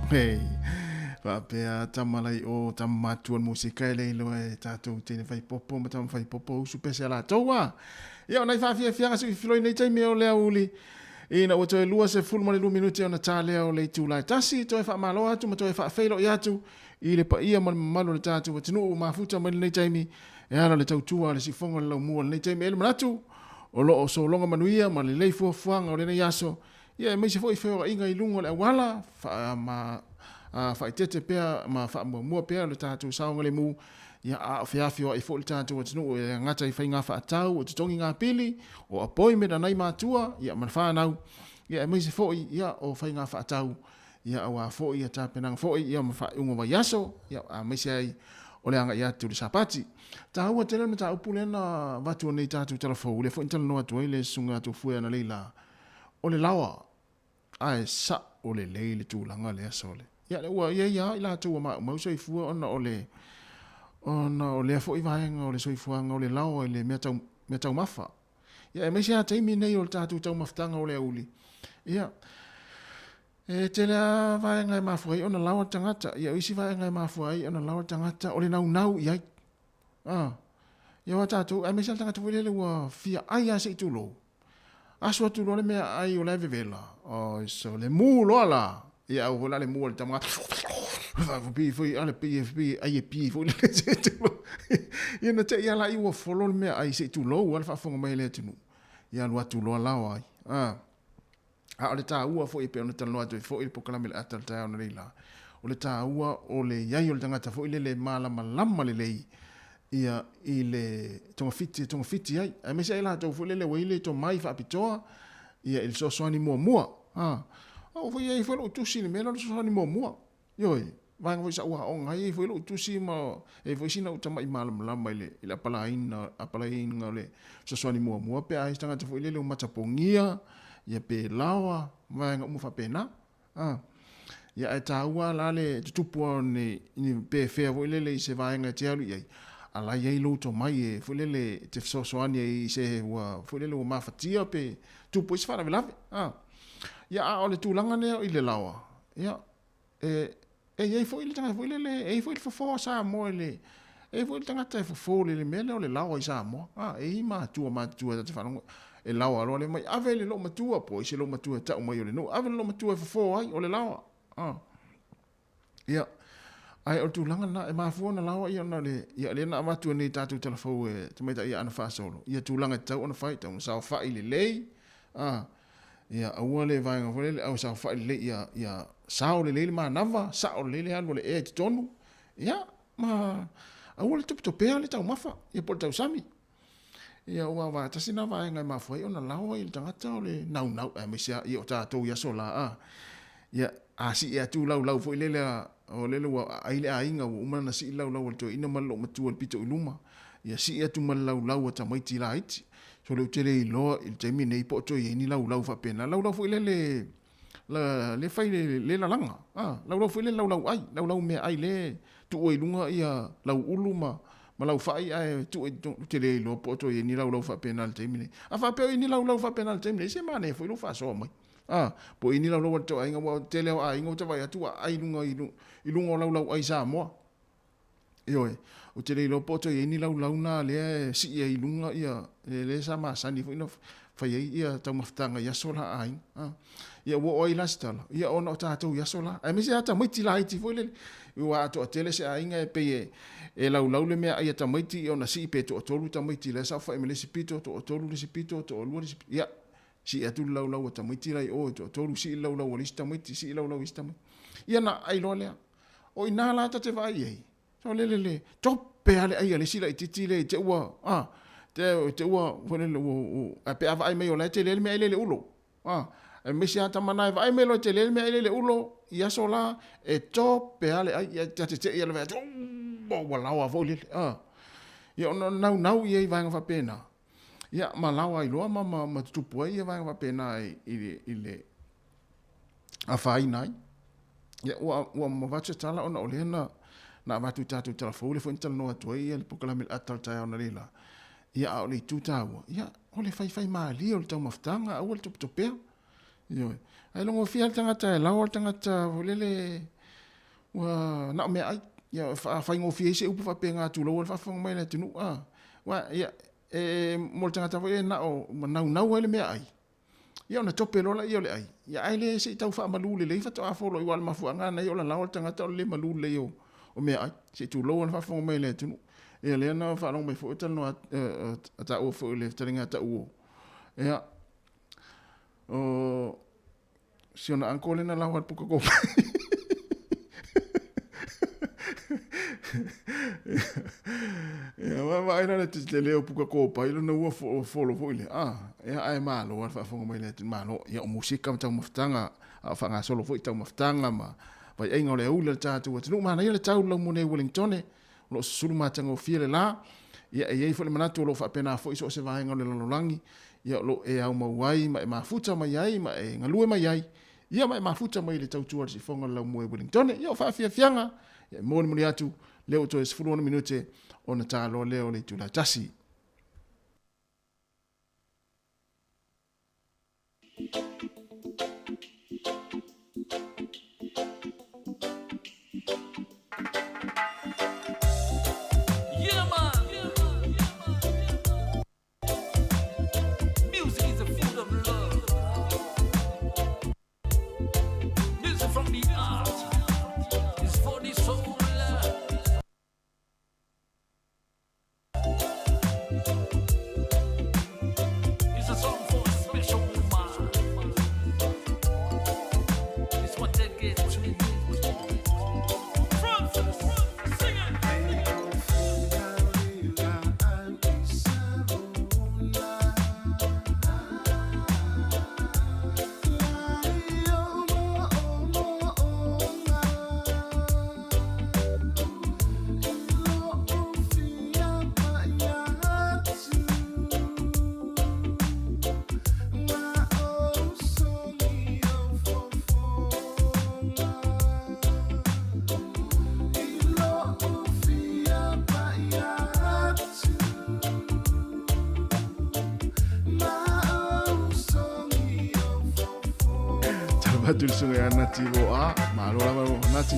Hei, faapea tama lai o tama matua le musika e le iloa e tatou teine faipopo ma tama faipopo usu pese a latou a. Ia o nai faafiafiaga se i filoi nei taimi o le aoauli ina ua toe 22 minute ona ta lea o le itula e tasi, toe faamalo atu ma toe faafeiloai atu i le paia ma le mamalu o le tatou atunuu ua mafuta mai lenei taimi e ala le tautua a le sifoga o le laumua i lenei taimi. E i ai le manatu o lo o sologa manuia ma lelei fuafuaga o lenei aso, ia aemaise foi feoaiga i luga o le auala, ma faaeteete pea ma faamuamua pea le tatou saogalemu, ia a o feafioai foi le tatou atunuu e le gata i faiga faatau o totogi pili, o appointment a nai matua, ia ma le fanau, ia aemaise foi ia o faiga faatau ia aua foi ia tapenaga foi ia ma faaiuga o vaiaso, ia aemaise ai o le agai atu i le Sapati. Taua tele le mataupu lea na avatu nei tatou tala fou, lea foi na talanoa atu ai le susuga Tofue analeila, o le laoa, ae sao lelei le tulaga lea sole. Ia lea ua i ai lava i latou ua maumau soifua ona o le ona o lea foi vaega o le soifuaga o le laoa i le mea tau mea taumafa. Ia aemaise lava taimi nei o le tatou taumafataga o le aoauli. Ia e tele lava vaega e mafua ai ona laoa le tagata. Ia o isi vaega e mafua ai ona laoa le tagata o le naunau i ai. Ah, ia aua tatou, aemaise lava le tagata foi lele ua fia ai lava se i tulou. Asu atu loa le meaai o la e vevela. Oi so le mu loa la. Ia au foi la le mu o le tama. Pei foi ale pei pei ai e pi foi le se tulou. Ia na te ia la i ua folo le meaai se i tulou a le faafofoga mai a le atunuu. Ia alu atu loa la o ai. Ah. A o le taua foi e pei ona talanoa atu ai foi i le polokalame i le ata o le taeao analeila, o le taua o le i ai o le tagata foi lele e malamalama lelei ia i le togafiti e togafiti ai, aemaise ai latou foi lele ua i le tomai faapitoa ia i le fesoasoani muamua. A, o foi i ai foi lou tusi i le mea lea o le fesoasoani muamua. Ioe, vaega foi sa ou aoga ai, e i ai foi lou tusi ma e i ai foi sina ou tamai malamalama i le, i le apalaiina, apalaiina o le fesoasoani muamua pe a i ai se tagata foi lele ua matapogia, ia pe laoa, vaega uma faapena. A. Ia ae taua la le tutupu o ni, ni pefea foi lele i se vaega e te alu i ai, a la i ai lou tomai e foi lele e te fesoasoani ai i se ua foi lele ua mafatia pe tupu ai se faalavelave. A. Ia a o le tulaga lea i le laoa, ia E, e i ai foi le tagata foi lele, e i ai foi le fofo a Samoa i le, e i ai foi le tagata e fofo i le mea lea o le laoa i Samoa. A, e i ai matua matutua ta te faalogo, e laoa loa le mai, ave le loomatua, po o ai se loomatua e tau mai o le nuu, ave le loomatua e fofo ai, o le laoa. A. Ia, ae o le tulaga lena, e mafua ona laoa ia ona o le, ia lea na avatu nei tatou tala fou e tamaitai ia Ana Faasolo, ia tulaga e tatau ona fai, tatau ona saofai lelei, a, Ia aua le vaega foi lele, au saofai lelei ia, ia sao lelei le manava, sao lelei le alu o le ea i totonu, ia, ma aua le topetopea le taumafa, ia po o le tausami. Ia ua wa tasi na vaega e mafua ai ona laoa i le tagata o le naunau, aemaise lava ia o tatou i aso la, a. Ia, a sii atu laulau foi lele a, o lele ua ai le aiga ua uma ona sii le laulau a le toeaina ma le loomatua i le pito i luma, ia sii atu ma le laulau a tamaiti laiti. So le ou te le iloa i le taimi nei po o toe i ai ni laulau faapena. Laulau foi lele la, le fai le, le lalaga. Ah, laulau foi lele laulau ai, laulau meaai le tuu ai i luga ia lau ulu ma ma lau fai ae tuu ai ou te le iloa po o toe i ai ni laulau faapena i le taimi nei. A faapea o i ai ni laulau faapena i le taimi nei, se manaia foi lou faasoa mai. Ah, po o i ai ni laulau a le tou aiga, aua o le tele o aiga ou te vaai atu ua aai i luga i luga o laulau ai Samoa. Ioe, ou te le iloa po o toe i ai ni laulau na lea e sii ai i luga ia, lea sa masani foi ona fai ai ia taumafataga i aso la a aiga. A. Ia ua oo ai la se tala, ia ona o tatou i aso la, aemaise lava tamaiti laiti foi lele, ua atoatele se aiga e pei e, e laulau le meaai a tamaiti ia ona sii pe toatolu tamaiti la e saofai ma le isi pito, toatolu le isi pito, toalua le isi pito, ia sii atu le laulau a tamaiti la i o e toatolu, sii le laulau a le isi tamaiti, sii le laulau a le isi tamaiti. Ia ona aai loa lea. O i ina la ta te vaai i ai, so lele le tope lava le ai a le isi laitiiti lea i te ua, a, te, te ua, foi lele, ua, ua, ae pe a vaai mai o la e tele le meaai lea i le ulo, a, aemaise lava tama na e vaai mai loa e tele le meaai lea i le ulo i aso la, e tope lava le ai, ia ta te tei lava le vaai atu, ua, ua laoa foi lele, a. Ia ona naunau ia i vaega faapena, ia ma laoa ai loa ma, ma, ma tutupu ai ia vaega faapena i, i, i le afaina ai. Ia, ua, ua avatu se tala ona o lea na, na avatu i tatou tala fou, lea foi na talanoa atu ai ia le polokalame i le ata o le taeao analeila. Ia, a o le itu taua, ia, o le faifai malie o le taumafataga, aua le topetopea. Ioe. Ae logofia le tagata e laoa le tagata foi lele Ua na o meaai, ia faafaigofie ai se upu faapena tulou le faafofoga mai a le atunuu a. Aua ia e mo le tagata foi lea na o naunau ai le meaai, ia ona tope loa lea o le ai, ia ae le se i tau faamalu lelei faatoa foloi aua o le mafuaaga lena ia o lalao le tagata o le le malu lelei o meaai, se i tulou le faafofoga mai a le atunuu. Ia lea na faalogo mai foi o talanoa a taua foi i le fetalaiga a Tauo, ia o Si ona uncle lea na lawa le puka kopai. Ia, vaai la le tele o puka kopai lona ua folo foi le. Ah, ia ae malo le faafofoga mai le atu malo. Ia o musika ma taumafataga, a o faagasolo foi taumafataga ma vaiaiga o le auli a le tatou atunuu. Manaia le tau lau mo nei Wellingtone, o lo o susulu matagofie le la. Ia e i ai foi le manatu o lo o faapena foi so o se vaega o le lalolagi. Ia o lo o e aumau ai ma e mafuta mai ai ma e galue mai ai, ia ma e mafuta mai i le tautua a le sifoga o le laumua i Wellingtone. Ia o faafiafiaga, ia e molimoli atu, lea ua toe 16 minute ona ta loa lea o le itula e tasi. Yeah, man. Music is the food of love. Music from the heart is for the soul. It's a song for a special woman. This one dedicated to you. Francis, sing it. Tala atu le susuga ia Nati Roa, malo lava Nati.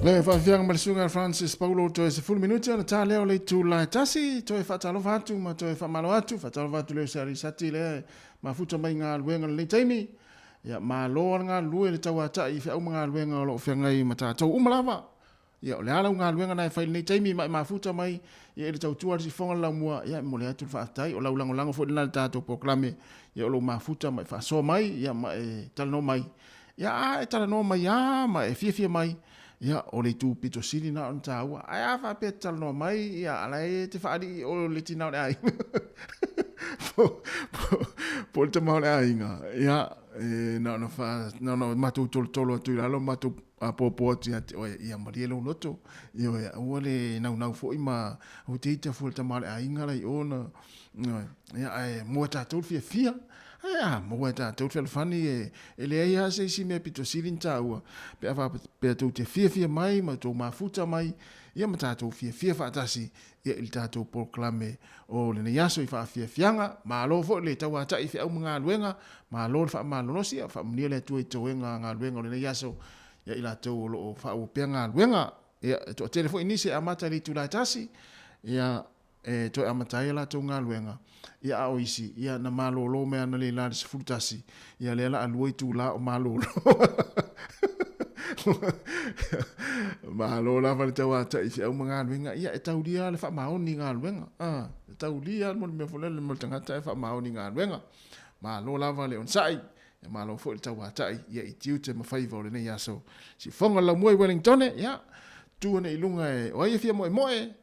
Le faafiaga ma le susuga ia Francis Paulo toe 10 minute ona ta lea o le itula e tasi, toe faatalofa atu ma toe faamalo atu, faatalofa atu le uso ia Sati lea e mafuta mai i galuega i lenei taimi. Ia malo lava le galulue i le tauatai i feau ma galuega o lo o feagai ma tatou uma lava. Ia o le a lau galuega na e fai i lenei taimi ma e mafuta mai ia i le tautua a le sifoga le laumua, ia e momoli atu le faafetai. O lau lagolago foi lena i le tatou polokalame, ia o lou mafuta ma e faasoa mai, ia ma e talanoa mai. Ia a e talanoa mai lava ma e fiafia mai, ia o le itu pito sili lena ona taua. Ae a faapea e te talanoa mai, ia a la e te faalii o le tina o le aiga po o le tama o le aiga, ia e na ona fa, na ona matou tolotolo atu i lalo, matou apoapo atu ia te oe, ia malie lou loto, ioe, aua le naunau foi ma aua te ita fua i le tama o le aiga la i o na, ioe, ia ae mua e tatou le fiafia, ae a maua e tatou le fealofani e, e leai lava se isi mea pito sili ona taua, pe a faapea tou te fiafia mai ma tou mafuta mai, ia ma tatou fiafia faatasi ia i le tatou polokalame o lenei aso i faafiafiaga. Malo foi le tauatai i feau ma galuega, malo le faamalolosi, ia faamanuia le Atua i toega galuega o lenei aso ia i latou o lo o faaauau pea galuega. Ia, e toatele foi nisi e amata i le itula e tasi, ia e toe amata ai a latou galuega, ia a o isi, ia na malolo mai analeila i le 11, ia lea la a lua itula o malolo. Malo lava le tauatai i feau ma galuega, ia e taulia le faamaoni i galuega. Ah, e taulia le mea foi lele mo le tagata e faamaoni i galuega. Malo lava le onosai, ia malo foi le tauatai ia i tiute ma faiva o lenei aso. Siufofoga le laumua i Wellingtone, ia, tu ane i luga e o ai e fia moemoe,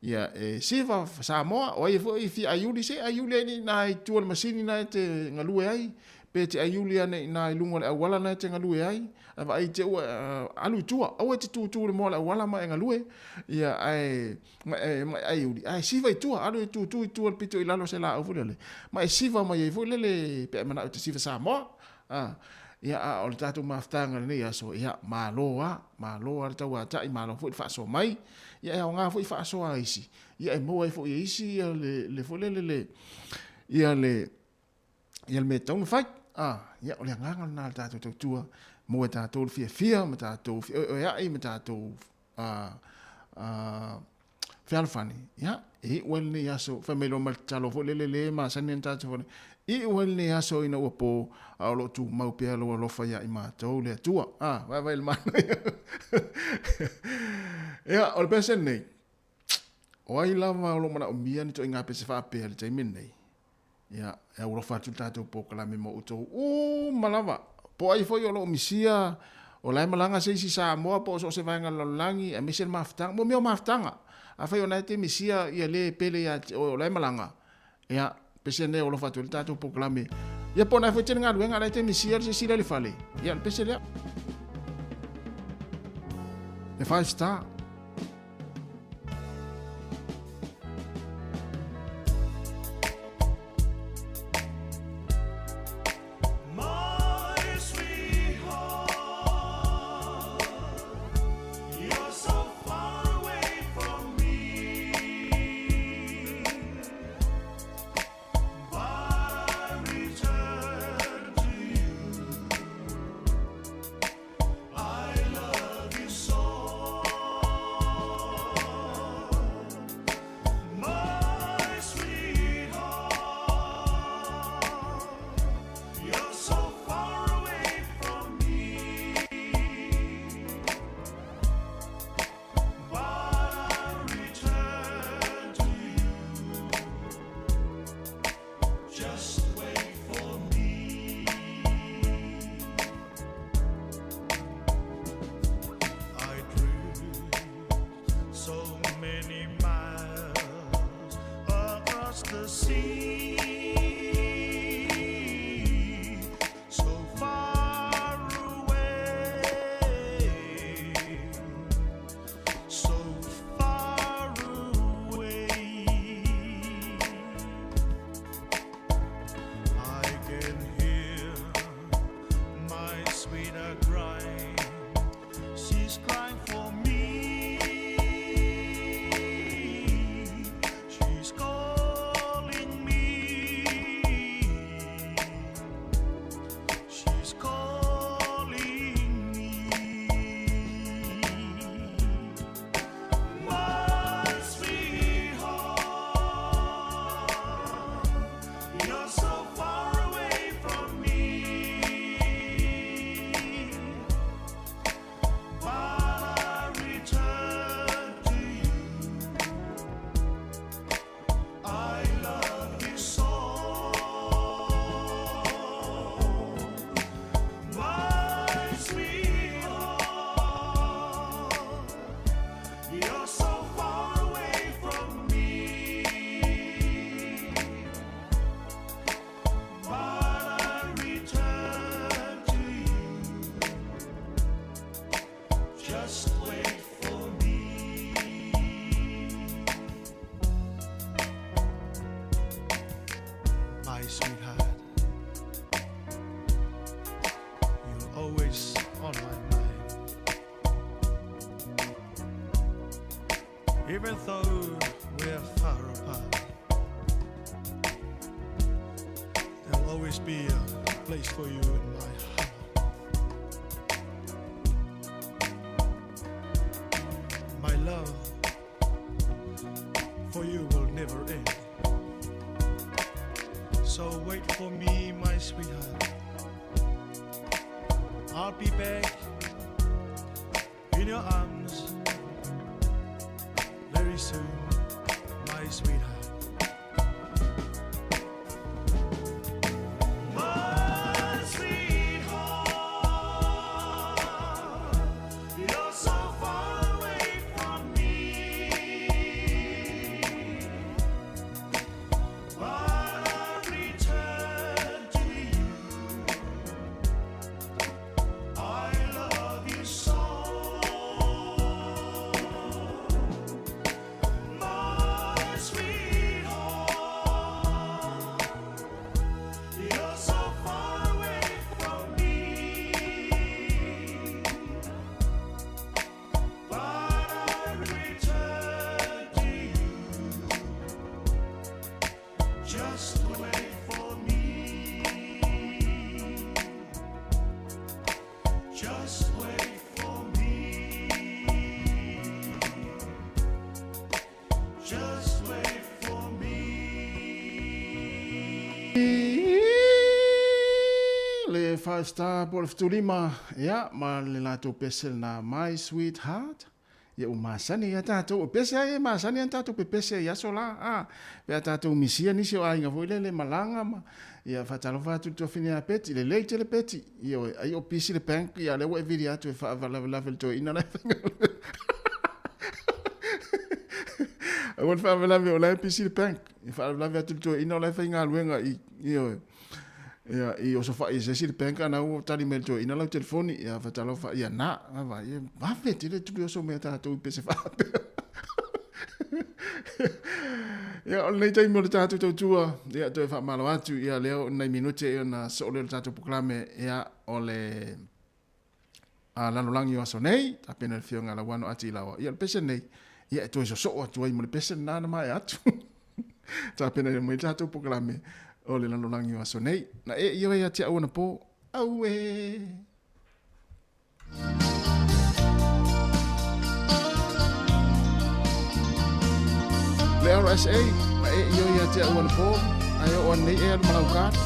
Ia, e siva Samoa, o ai foi e fia aiuli, se aiuli ane i ina i tua o le masini na e te galue ai, pe te aiuli ane i ina i luga o le auala na e te galue ai, ae vaai te ua alu i tua, aua e te tutu i le moa o le auala ma e galue, ia, ae, ma e, ma e aiuli, ae siva i tua, alu e tutu i tua i le pito i lalo o se laau foi lele, ma e siva mai ai foi lele pe a e manao e te siva Samoa. A, ia, a o le tatou mafutaga i lenei aso, ia, malo lava, malo lava le tauatai, malo foi le faasoa mai. Ia, e aoga foi faasoa a isi, ia, e maua ai foi e isi ia le, le foi lele le, ia le, ia le mea e tatau ona fai. A, ia, o le agaga lena o le tatou tautua, maua e tatou le fiafia ma tatou feoeoeai ma tatou a, a, fealofani, ia, e iu ai lenei aso, fai mai loa ma le tatalo foi lele le masani ona tatou fai, iu ai lenei aso ina ua po, a o lo o tumau pea lou alofa ia i matou le Atua. A, vaevae le manaia. Ia, o le pese lenei, o ai lava o lo o manaomia ni ituaiga pese faapea i le taimi lenei, Ia, e aualofa atu le tatou polokalame mo outou uma lava. Po o ai foi o lo o misia, o la e malaga se isi Samoa po o so o se vaega o le lalolagi, aemaise le mafutaga, mo mea o mafutaga. Afai o na e te misia ia le pele ia te oe o la e malaga, ia, pese nei e aualofa atu ai le tatou polokalame. Ia po o na e foi tele galuega, a la e te misia le silasila i le fale, ia, o le pese lea. Le five star. My sweetheart, you're always on my mind. Even though we're far apart, there'll always be a place for you in my heart. My love for you will never end. So wait for me, my sweetheart. I'll be back in your arms very soon, my sweetheart. My sweetheart, you're so far away from me, but I return to you. I love you so, my sweetheart. You're so far away from me, but I return to you. Just wait for me. Just wait for me. Just wait for me. Le Five Star po o le Fetulima, ia, ma le latou pese lena My Sweetheart. Ia ua masani ai a tatou, o pese ai e masani ai tatou pepese i aso la, a, pe a tatou misia nisi o aiga foi lele malaga ma, ia faatalofa atu i le tuafine ia Peti, lelei tele Peti, ioe, ai o pisi le bank, ia lea ua e vili atu e faavalavelave i le toeaina la e faigaluega. Aua le faalavelave o la e pisi le bank, e faalavelave atu i le toeaina o la e faigaluega i, ioe. Ia, i osofai e se isi le bank a na ua tali mai le toeaina lau telefoni, ia faatalofa, ia na, ava, ia vave tele tuli oso mai a tatou i pese faapea. Ia, o lenei taimi o le tatou tautua, ia, toe faamalo atu, ia, lea o nai minute ia ona soo lea o le tatou polokalame, ia, o le a lalolagi o aso nei, tapena le Afioga Lauano Ati Ilaoa. Ia, o le pese nei, ia, e toe sosoo atu ai ma le pese lena na maea atu. Tapena mai le tatou polokalame o le lalolagi o aso nei. Na e ioe ia te au anapo, auē! Le RSA, na e ioe ia te au anapo, ae oo anei ea le malau card.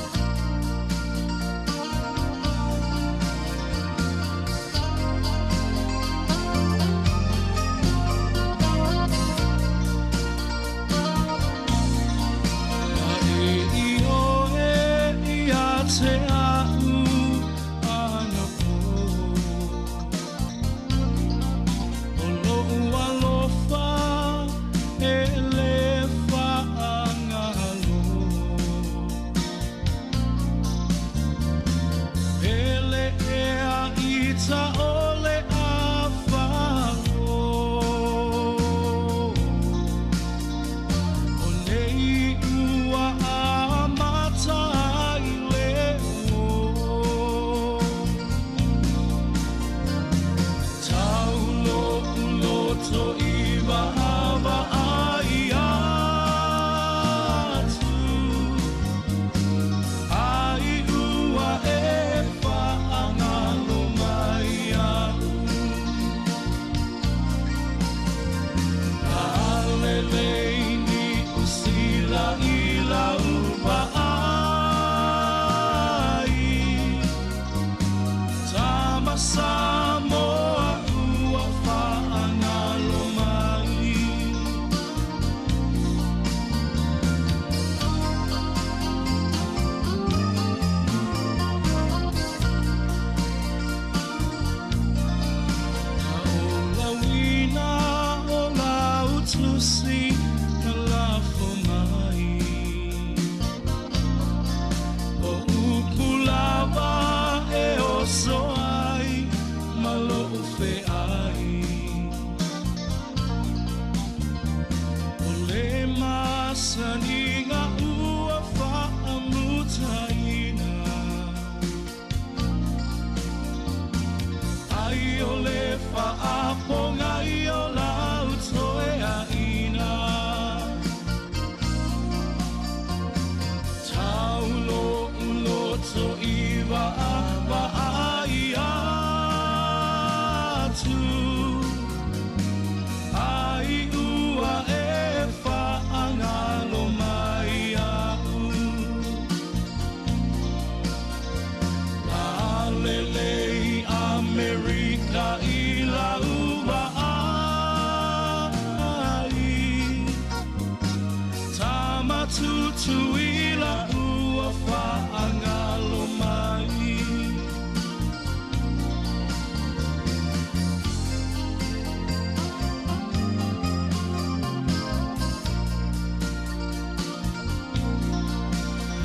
atu i la ua whaangalo mai.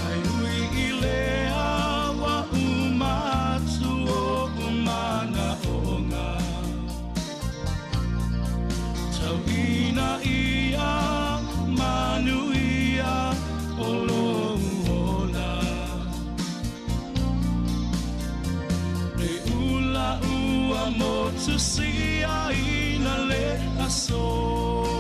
Ai ui i le awa uma atu o umana onga. Tauina ia manu ia o lo ola. Le ula ua motu si aina le asoa.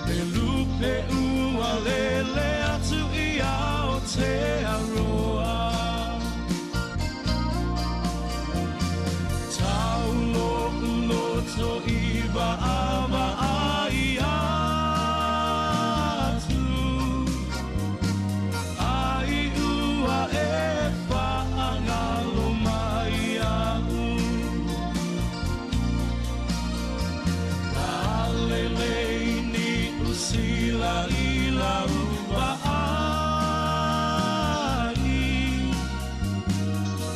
Le lupe ua lele atu i Aotearoa. Taulo uloto i vaava ai atu. Ai ua e whaangalo mai au. La lele ni usila i la uva ai.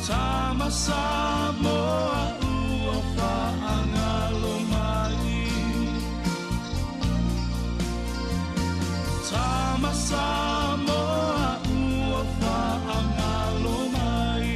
Tama Samoa ua whaangalo mai. Tama Samoa ua whaangalo mai.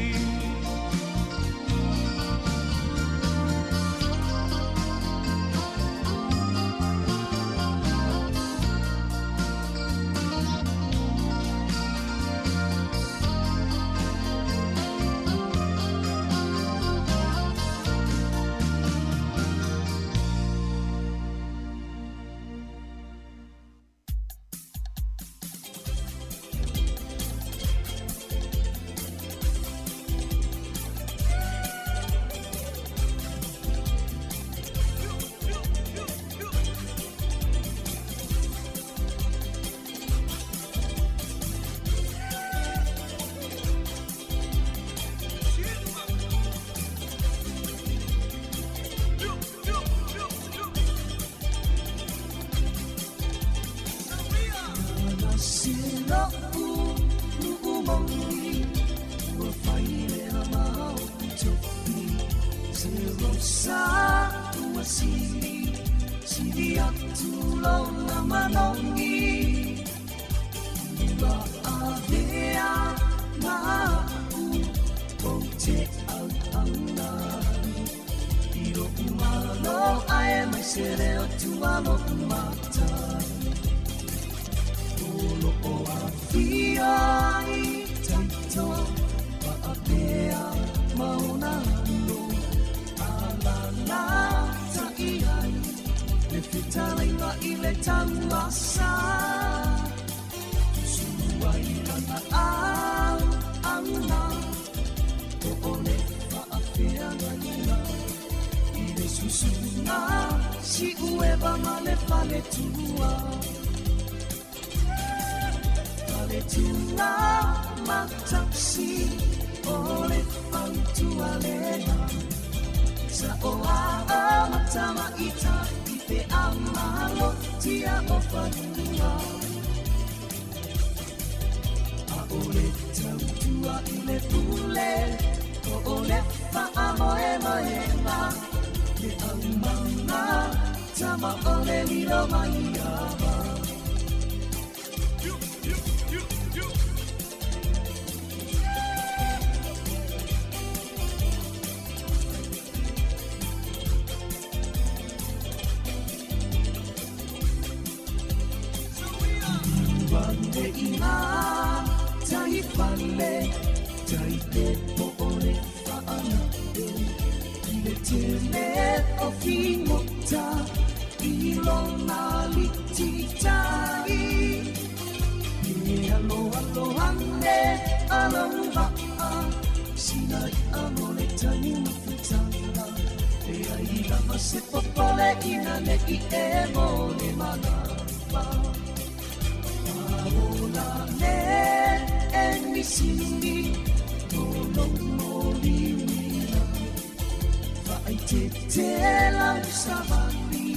Te te lau savali,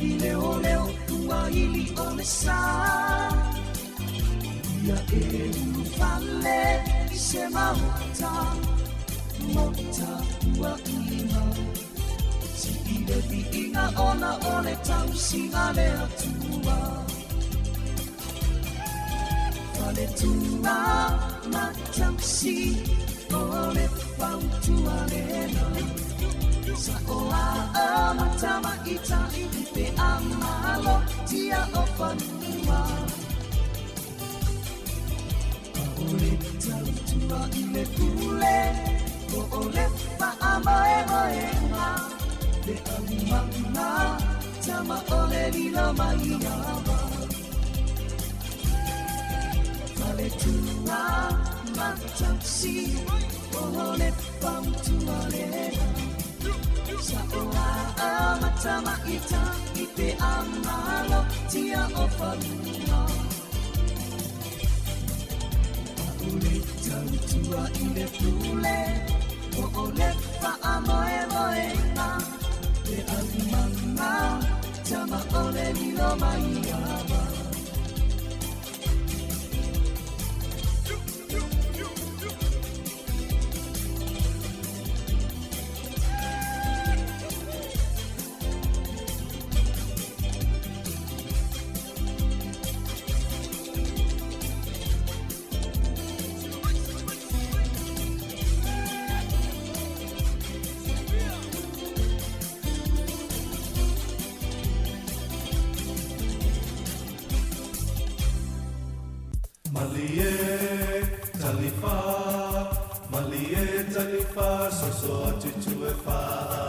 i leo leo tua ili o le sa Ia e ulufale i se maota Maota ua ima Sii le viiga ona o le tausiga le Atua Faletua ma tausi o le fautua lena Sa o a ma tamaitai pe a malo tia o fanua O le tautua i le pule po o le faamoemoega Le aumaga tama o le lilo mai ava Faletua ma tausi o le fautua lena Sa o a ma tamaitai pe a malo tia o fanua O le tautua i le pule po o le faamoemoega Le aumaga tama o le lilo mai ava Malie talifa, malie talifa, soso atu tu e wha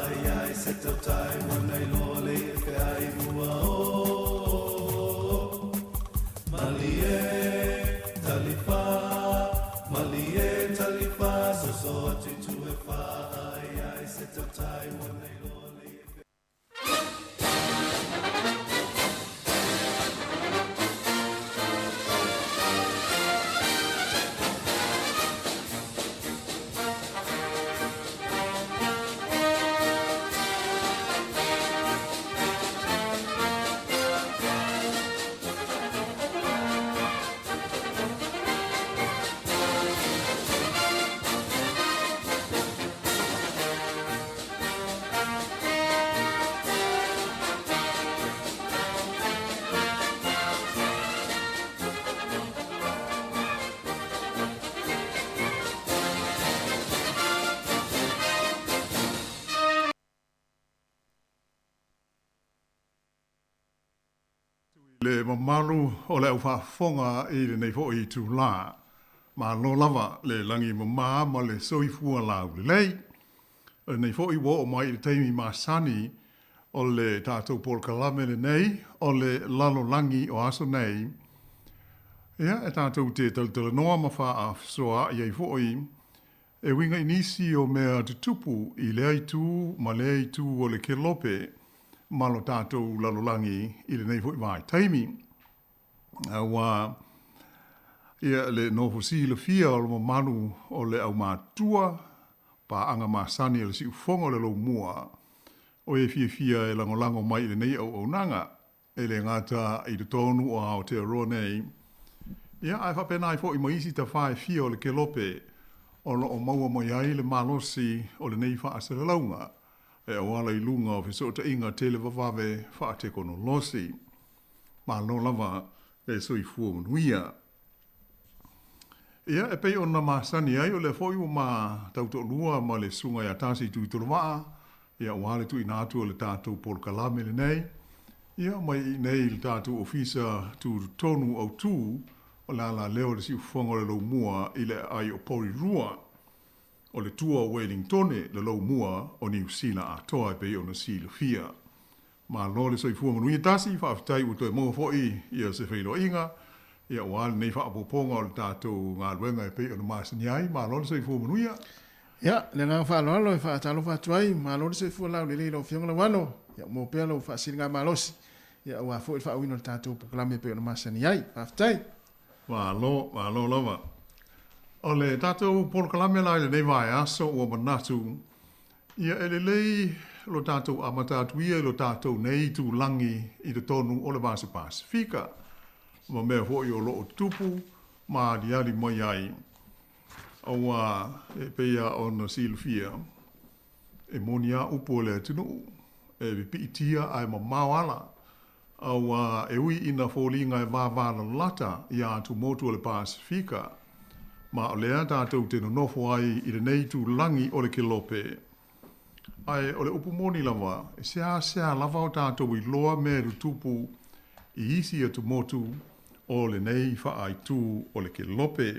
ai ai se tautai mo nei loa le e fe ai mua o. Malie talifa, malie talifa, soso atu tu e wha ai ai se tautai mo nei loa le e fe. Le mamalu o le au faafofoga i lenei foi itulā, malo lava le lagi mamā ma le soifua laulelei. O lenei foi ua oo mai i le taimi masani o le tatou polokalame lenei o le lalolagi o aso nei. Ia, e tatou te talatalanoa ma faafesoaai ai foi e uiga i nisi o mea tutupu i lea itu ma lea itu o le kelope ma lo tatou lalolagi i lenei foi vaitaimi. Aua ia le nofo silafia o le mamalu o le aumātua, paaga masani a le siufofoga o le laumua, o e fiafia e lagolago mai i lenei auaunaga, e le gata i totonu o Aotearoa nei, ia ae faapena ai foi ma isi tafa e fia o le kelope o lo o maua mai ai le malosi o lenei faasalalauga e auala i luga o fesootaiga televavave faatekonolosi. Malo lava le soifua manuia. Ia, e pei ona masani ai, o lea foi ua ma tautoalua ma le Susuga ia Tasi Tuitolovaa, ia aua le tuuina atu o le tatou polokalame lenei, ia mai i inei i le tatou Ofisa Tutotonu Autu o le alaleo o le Siufofoga o le Laumua i le aai o Porirua, o le tua o Welingtone, le Laumua o Niu Sila atoa e pei ona silafia. Malo le soifua manuia Tasi, faafetai ua toe maua foi ia se feiloaiga, ia aua lenei faaopoopoga o le tatou galuega e pei ona masani ai. Malo le soifua manuia. Ia, le agaga faaaloalo e faatalofa atu ai, malo le soifua laulelei i lau Afioga Lauano, ia maua pea lau faasiligamalosi, ia aua foi le faauiina o le tatou polokalame e pei ona masani ai. Faafetai. Malo, malo lava. O le tatou polokalame la i lenei vaiaso ua manatu, ia e lelei lo tātou amata atu ia i lo tātou nei itulagi i totonu o le Vasa Pasifika, ma mea foi o loo tutupu ma aliali mai ai. Auā e pei lava ona silafia, e moni lava upu a le atunuu, e pipiitia ae mamao ala, auā e ui ina foliga e vāvālalata ia atumotu o le Pasifika, ma o lea tātou te nonofo ai i lenei itulagi o le Kelope. Ae o le upu moni lava, e seasea lava o tātou iloa mea e tutupu i isi atumotu o lenei faaitū o le Kelope.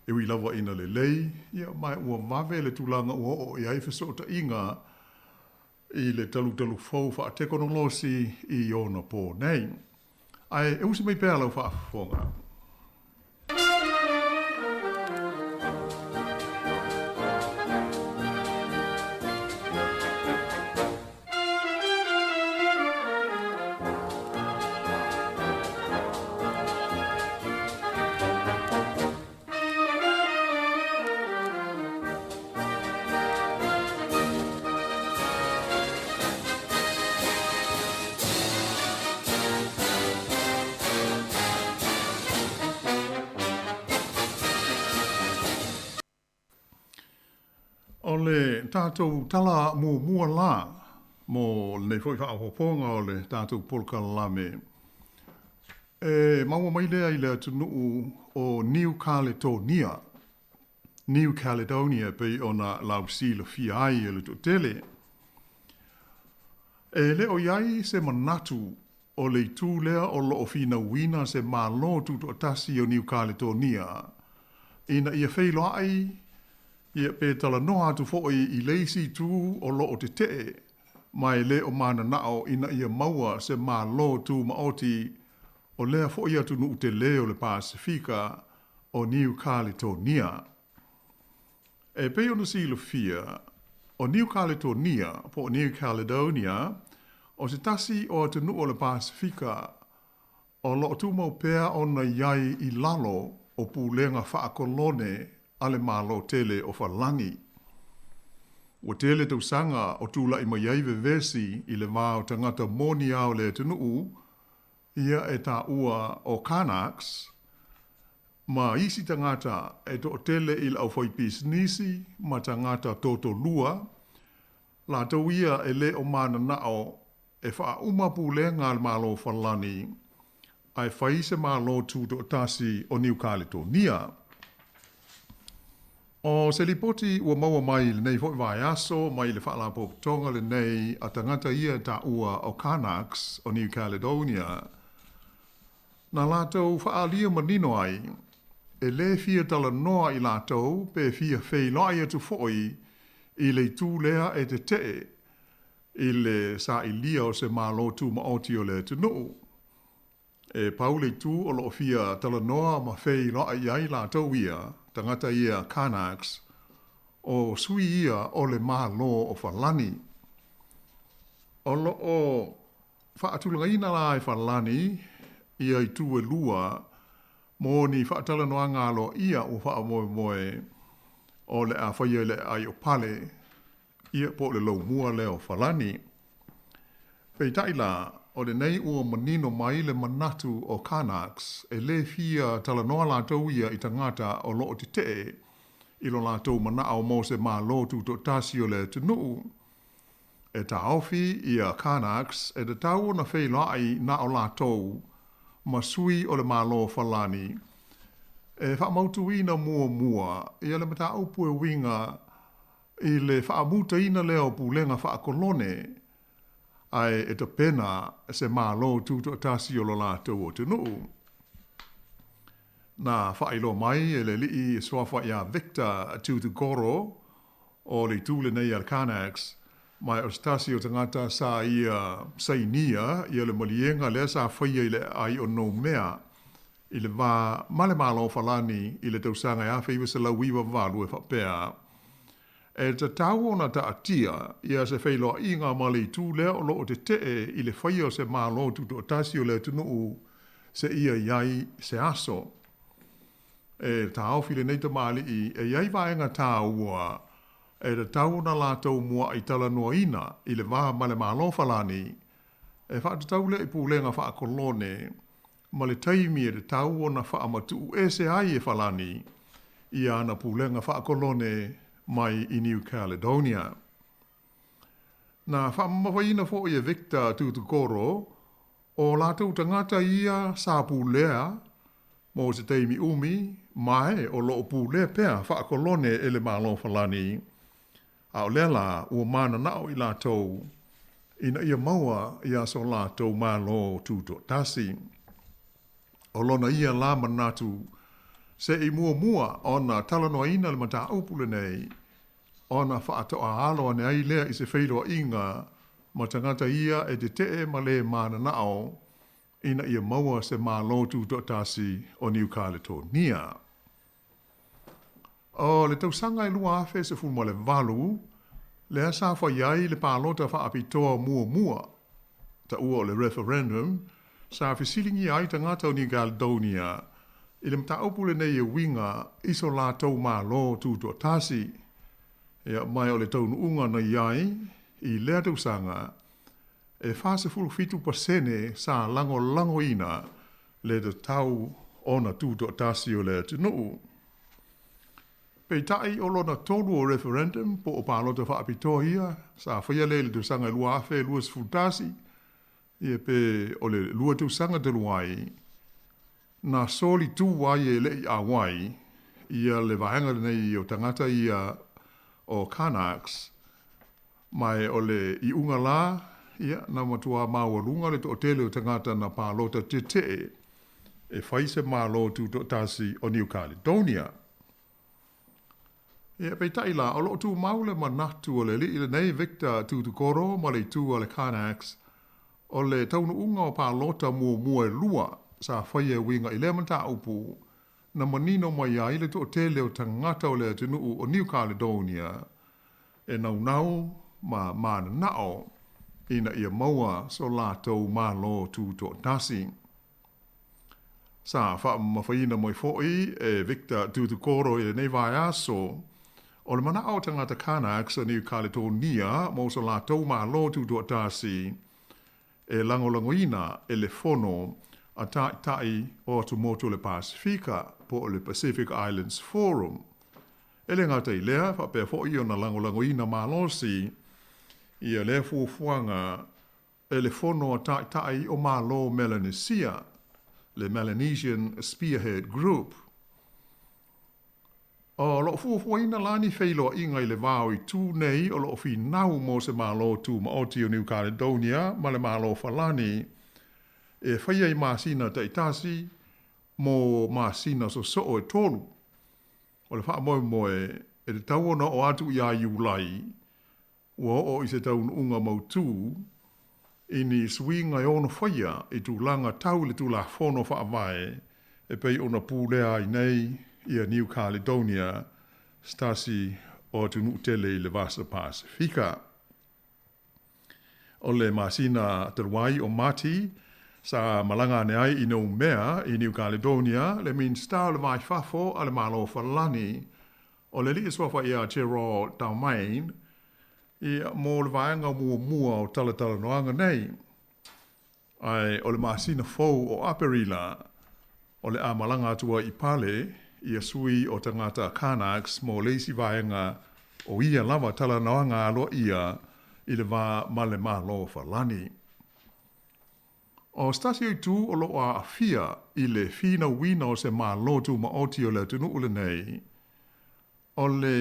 E ui lava ina lelei, ia, ma ua vave le tulaga ua oo i ai fesootaiga i le talutalu fou faatekonolosi i ona pō nei. Ae e usi mai pea lau faafofoga. O le tatou tala muamua la mo lenei foi faaopoopoga o le tatou polokalame, e maua mai lea i le atunuu o Niu Kaletonia, New Caledonia e pei ona lausilafia ai e le toatele. E le o i ai se manatu o le itu lea o lo o finauina se Malo Tutoatasi o Niu Kaletonia ina ia feiloai ia pe talanoa atu foi i le isi itu o lo o tetee ma e le o mananao ina ia maua se Malo Tumaoti o lea foi atunuu tele o le Pasefika o Niu Kaletonia. E pei ona silafia, o Niu Kaletonia po o New Caledonia o se tasi o atunuu o le Pasefika o lo o tumau pea ona i ai i lalo o pulega faakolone a le Malo tele o Falani. Ua tele tausaga o tulai mai ai vevesi i le va o tagata moni a o le atunuu ia e taua o Kanaks ma isi tagata e toatele i le aufaipisinisi ma tagata totolua, latou ia e le o mananao e faauma pulega a le Malo o Falani ae fai se Malo Tutoatasi o Niu Kaletonia. O se lipoti ua maua mai i lenei foi vaiaso mai le Faalapotopotoga lenei a tagata ia e taua o Kanaks o New Caledonia, na latou faaalia manino ai, e lē fia talanoa i latou pe fia feiloai atu foi i le itu lea e tetee i le sailia o se Malo Tumaoti o le atunuu. E pau le itu o lo o fia talanoa ma feiloai i ai latou ia, tagata ia Kanaks, o sui ia o le Malo o Falani. O lo o faatulagaina la e Falani ia itu e lua mo ni faatalanoaga aloaia ua faamoemoe o le a faia i le aai o Pale, ia po o le laumua lea o Falani. Peitai la, o lenei ua manino mai le manatu o Kanaks e lē fia talanoa latou ia i tagata o lo o tetee i lo latou manao mo se Malo Tutoatasi o le atunuu. E taofi ia Kanaks e tatau ona feiloai na o latou ma sui o le Malo o Falani e faamautuina muamua ia le mataupu e uiga i le faamutaina lea o pulega faakolone ae e tapena se Malo Tutoatasi o lo latou atunuu. Na faailoa mai e le alii e suafa ia Victor Tutugoro o le itu lenei a le Kanaks, ma o se tasi o tagata sa ia sainia ia le maliega lea sa faia i le aai o Noumea i le va ma le Malo o Falani i le tausaga e 1998 e faapea, E tatau ona taatia ia se feiloaiga ma le itu lea o lo o tetee i le faia o se Malo Tutoatasi o le atunuu seia i ai se aso. E taofi lenei tamalii e i ai vaega taua. e tatau ona latou muaʻi talanoaina i le va ma le Malo Falani e faatatau lea i pulega faakolone ma le taimi e tatau ona faamatuu ese ai e Falani ia ana pulega faakolone mai i New Caledonia. Na faamamafaina foi e Victor Tutukoro o latou tagata ia sa pulea mo se taimi umi ma e o lo o pulea pea faakolone e le Malo Falani, a o lea la ua mananao i latou ina ia maua ia so latou Malo tutoatasi. O lona ia la manatu se i muamua ona talanoaina le mataupu lenei ona faatoa alo ane ai lea i se feiloaiga ma tagata ia e tetee ma le mananao ina ia maua se Malo Tutoatasi o Niu Kaletonia. O le tausaga e 2018, lea sa fai ai le palota faapitoa muamua, taua o le referendum, sa fesiligia ai tagata o New Caledonia i le mataupu lenei e uiga i so latou Malo Tutoatasi. Ia, ma o le taunuuga na i ai i lea tausaga, e 47% sa lagolagoina le tatau ona tutoatasi o le atunuu. Peitai o lona tolu o referendum po o palota faapitoa ia sa faia lea i le tausaga e 2021, ia pe o le lua tausaga talu ai, na soli tū ai e le i auai ia le vaega lenei o tagata ia o Kanaks, ma o le iuga la, ia, na matua maualuga le toatele o tagata na palota tetee e fai se Malo Tutoatasi o New Caledonia. Ia, peitai la, o lo o tumau le manatu o le alii lenei Victor Tutukoro ma le itu a le Kanaks, o le taunuuga o palota muamua e lua sa faia e uiga i lea mataupu, na manino mai ai le toatele o tagata o le atunuu o New Caledonia e naunau ma mananao ina ia maua so latou Malo Tutoatasi. Sa faamamafaina mai foi e Victor Tutukoro i lenei vaiaso, o le manao o tagata Kanaks o New Caledonia mo so latou Malo Tutoatasi e lagolagoina e le Fono a Taitai o Atumotu o le Pasefika po o le Pacific Islands Forum. E le gata i lea, faapea foi ona lagolagoina malosi ia lea fuafuaga e le Fono a Taitai o Malo Melanesia, le Melanesian Spearhead Group. O lo o fuafuaina la ni feiloaiga i le va o itu nei o lo o finau mo se Malo Tumaoti o New Caledonia ma le Malo Falani e faia i masina taitasi mo masina sosoo e tolu. O le faamoemoe e tatau ona oo atu ia Iulai, ua oo i se taunuuga mautū i ni suiga e ono faia i tulaga tau i le Tulafono Faavae e pei ona pulea ai nei ia New Caledonia, se tasi o atunuu tele i le Vasa Pasefika. O le masina talu ai o Mati, sa malaga ane ai i Noumea i New Caledonia le Minisita o le Va i Fafo a le Malo o Falani, o le alii suafa ia Gerald Darmain, ia, mo le vaega muamua o talatalanoaga nei. Ae o le masina fou o Aperila, o le a malaga atu ai i Pale ia sui o tagata Kanaks mo le isi vaega o ia lava talanoaga aloaia i le va ma le Malo o Falani. O se tasi o itu o lo o aafia i le finauina o se Malo Tumaoti o le atunuu lenei, o le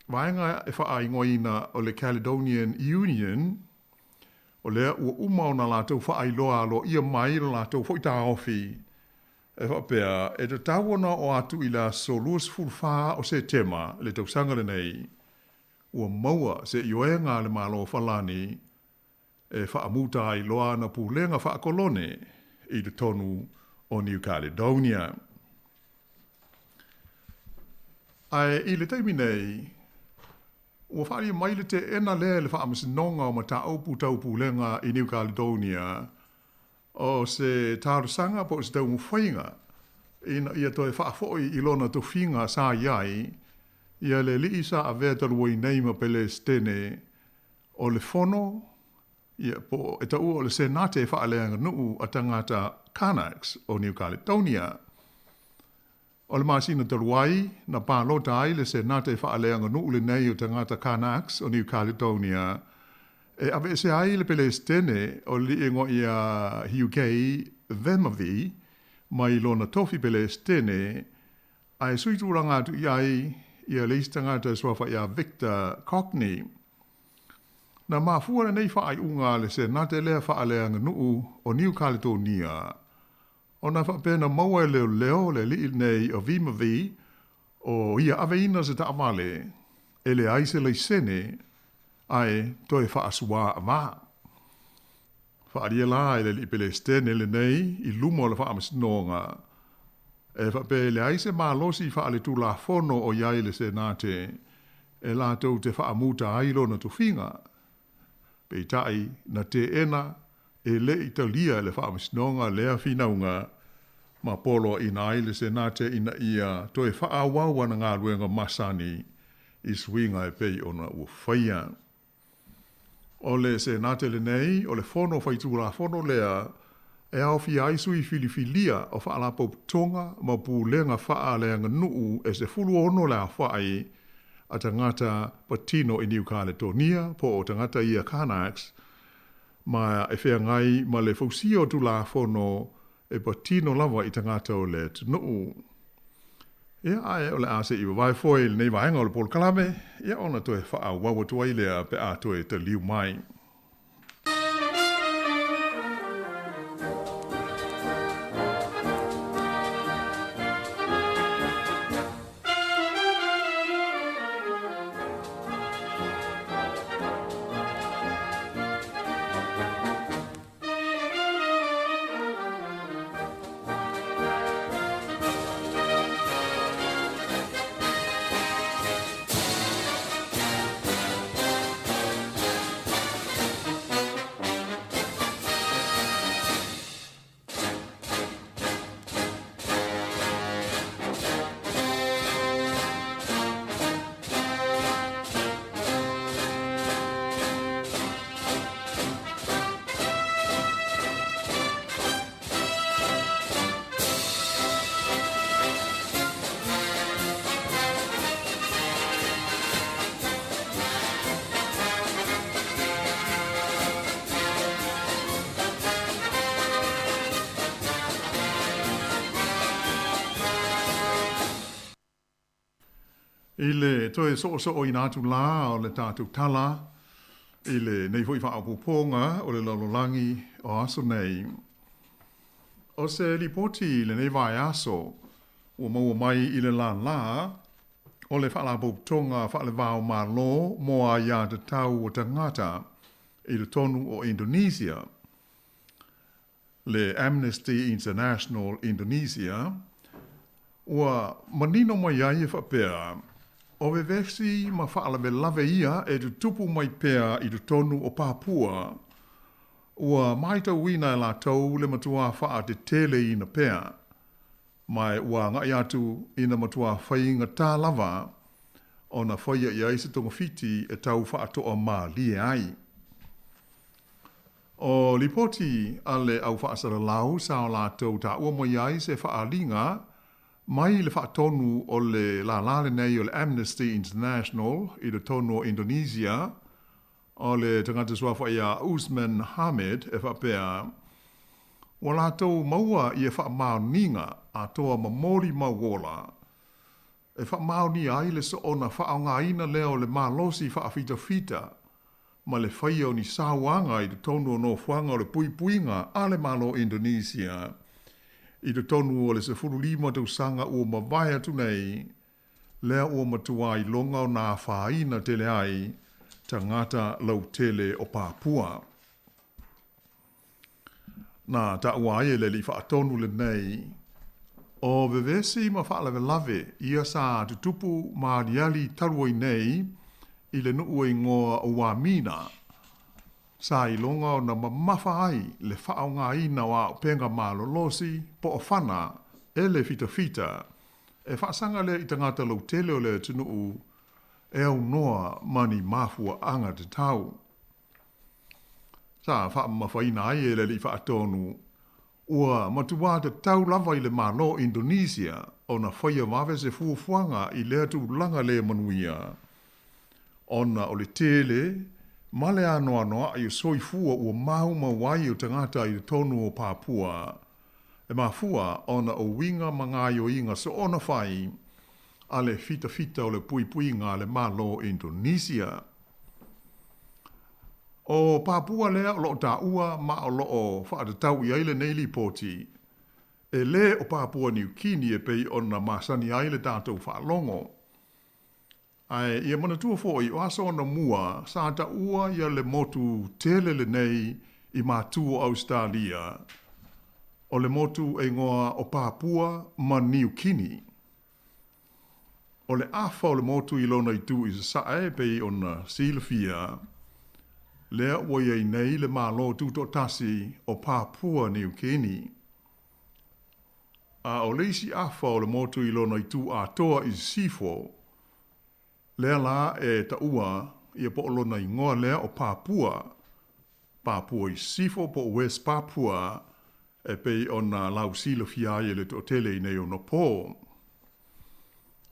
vaega e faaigoaina o le Caledonian Union, o lea ua uma ona latou faailoa aloaia mai lo latou foi taofi e faapea e tatau ona oo atu i le aso 24 o Setema le tausaga lenei, ua maua se ioega a le Malo o Falani e faamuta ai loa ana pulega faakolone i totonu o New Caledonia. Ae i le taimi nei, ua faaalia mai le teena lea e le Faamasinoga o Mataupu Tau Pulega i New Caledonia o se talosaga po o se taumafaiga ina ia toe faafoi i lona tofiga sa i ai Ia le ali'i sa avea talu ai nei ma Pelesitene o le Fono, ia, po e taua o le Senate faaleaganuu a tagata Kanaks o New Caledonia. O le masina talu ai, na palota ai le Senate faaleaganuu lenei o tagata Kanaks o New Caledonia e aveese ai le Pelesitene o le alii e igoa ia Hugues Vemavi mai lona tofi Pelesitene ae sui tulaga atu i ai ia le isi tagata e suafa ia Victor Cockney. Na mafua lenei faaiuga a le Senate lea faaleaganuu o Niu Kaletonia ona faapea na maua e leoleo le alii lenei o Vimavi o ia aveina se taavale e leai se laisene ae toe faasuaavā. Faaalia la e le alii Pelesitene lenei i luma o le faamasinoga e faapea e leai se malosi faaletulafono o i ai le Senate e latou te faamuta ai lona tofiga. Peitai, na teena e le i talia e le faamasinoga lea finauga ma poloaiina ai le Senate ina ia toe faaauau ana galuega masani i suiga e pei ona ua faia. O le Senate lenei, o le Fono Faitulafono lea e aofia ai sui filifilia o faalapotopotoga ma pulega faaleaganuu e 16 le aofai a tagata patino i Niu Kaletonia po o tagata ia Kanaks ma e feagai ma le fausia o Tulafono e patino lava i tagata o le atunuu. Ia, ae o le a se i vavae foe i lenei vaega o le polokalame, ia ona toe faaauau atu ai lea pe a toe taliu mai. I le toe soosooina atu la o le tatou tala i lenei foi faaopoopoga o le lalolagi o aso nei. O se lipoti i lenei vaiaso ua maua mai i le lālā o le Faalapotopotoga Faale-va-o-Malo mo Aia Tatau o Tagata i totonu o Indonesia, le Amnesty International Indonesia, ua manino mai ai e faapea, o vevesi ma faalavelave ia e tutupu mai pea i totonu o Papua, ua matauina e latou le matuā faateteleina pea, ma ua agai atu ina matuā faigata lava ona faia i ai se togafiti e tau faatoa malie ai. O lipoti a le au faasalalau sa o latou taua mai ai se faaaliga mai le faatonu o le lālā lenei o le Amnesty International i totonu o Indonesia, o le tagata suafa ia Usman Hamid e faapea, ua latou maua ia faamaoniga atoa ma molimau ola e faamaonia ai le soona faaaogaina lea o le malosi faafitafita ma le faia o ni sauaga i totonu o nofoaga o le puipuiga a le Malo Indonesia i totonu o le 15 tausaga ua mavae atu nei, lea ua matuā iloga ona afaina tele ai tagata lautele o Papua. Na taua ai e le alii faatonu lenei, o vevesi ma faalavelave ia sa tutupu ma aliali talu ai nei i le nuu e igoa o Wamina, sa iloga ona mamafa ai le faaaogaina o auupega malolosi po o fana e le fitafita e faasaga lea i tagata lautele o le atunuu e aunoa ma ni mafuaaga tatau. Sa faamamafaina ai e le Alii Faatonu, ua matuā tatau lava i le Malo o Indonesia ona faia vave se fuafuaga i lea tulaga le manuia, ona o le tele ma le anoanoai o soifua ua maumau ai o tagata i totonu o Papua, e mafua ona o uiga ma gaoioiga soona fai a le fitafita o le puipuiga a le Malo o Indonesia. O Papua lea o lo o taua ma o lo o faatatau i ai lenei lipoti, e le o Papua Niu Kini e pei ona masani ai le tatou faalogo. Ae ia manatua foi o aso anamua sa taua ia le motu tele lenei i matu o Ausetalia, o le motu e igoa o Papua ma Niu Kini. O le afa o le motu i lona itu i sasae e pei ona silafia, lea ua i ai nei le Malo Tutoatasi o Papua Niu Kini. A o le isi afa o le motu i lona itu atoa i sisifo, lea la e taua ia po o lona igoa lea o Papua, Papua i Sisifo po o West Papua e pei ona lausilafia ai e le toatele i nei ona pō.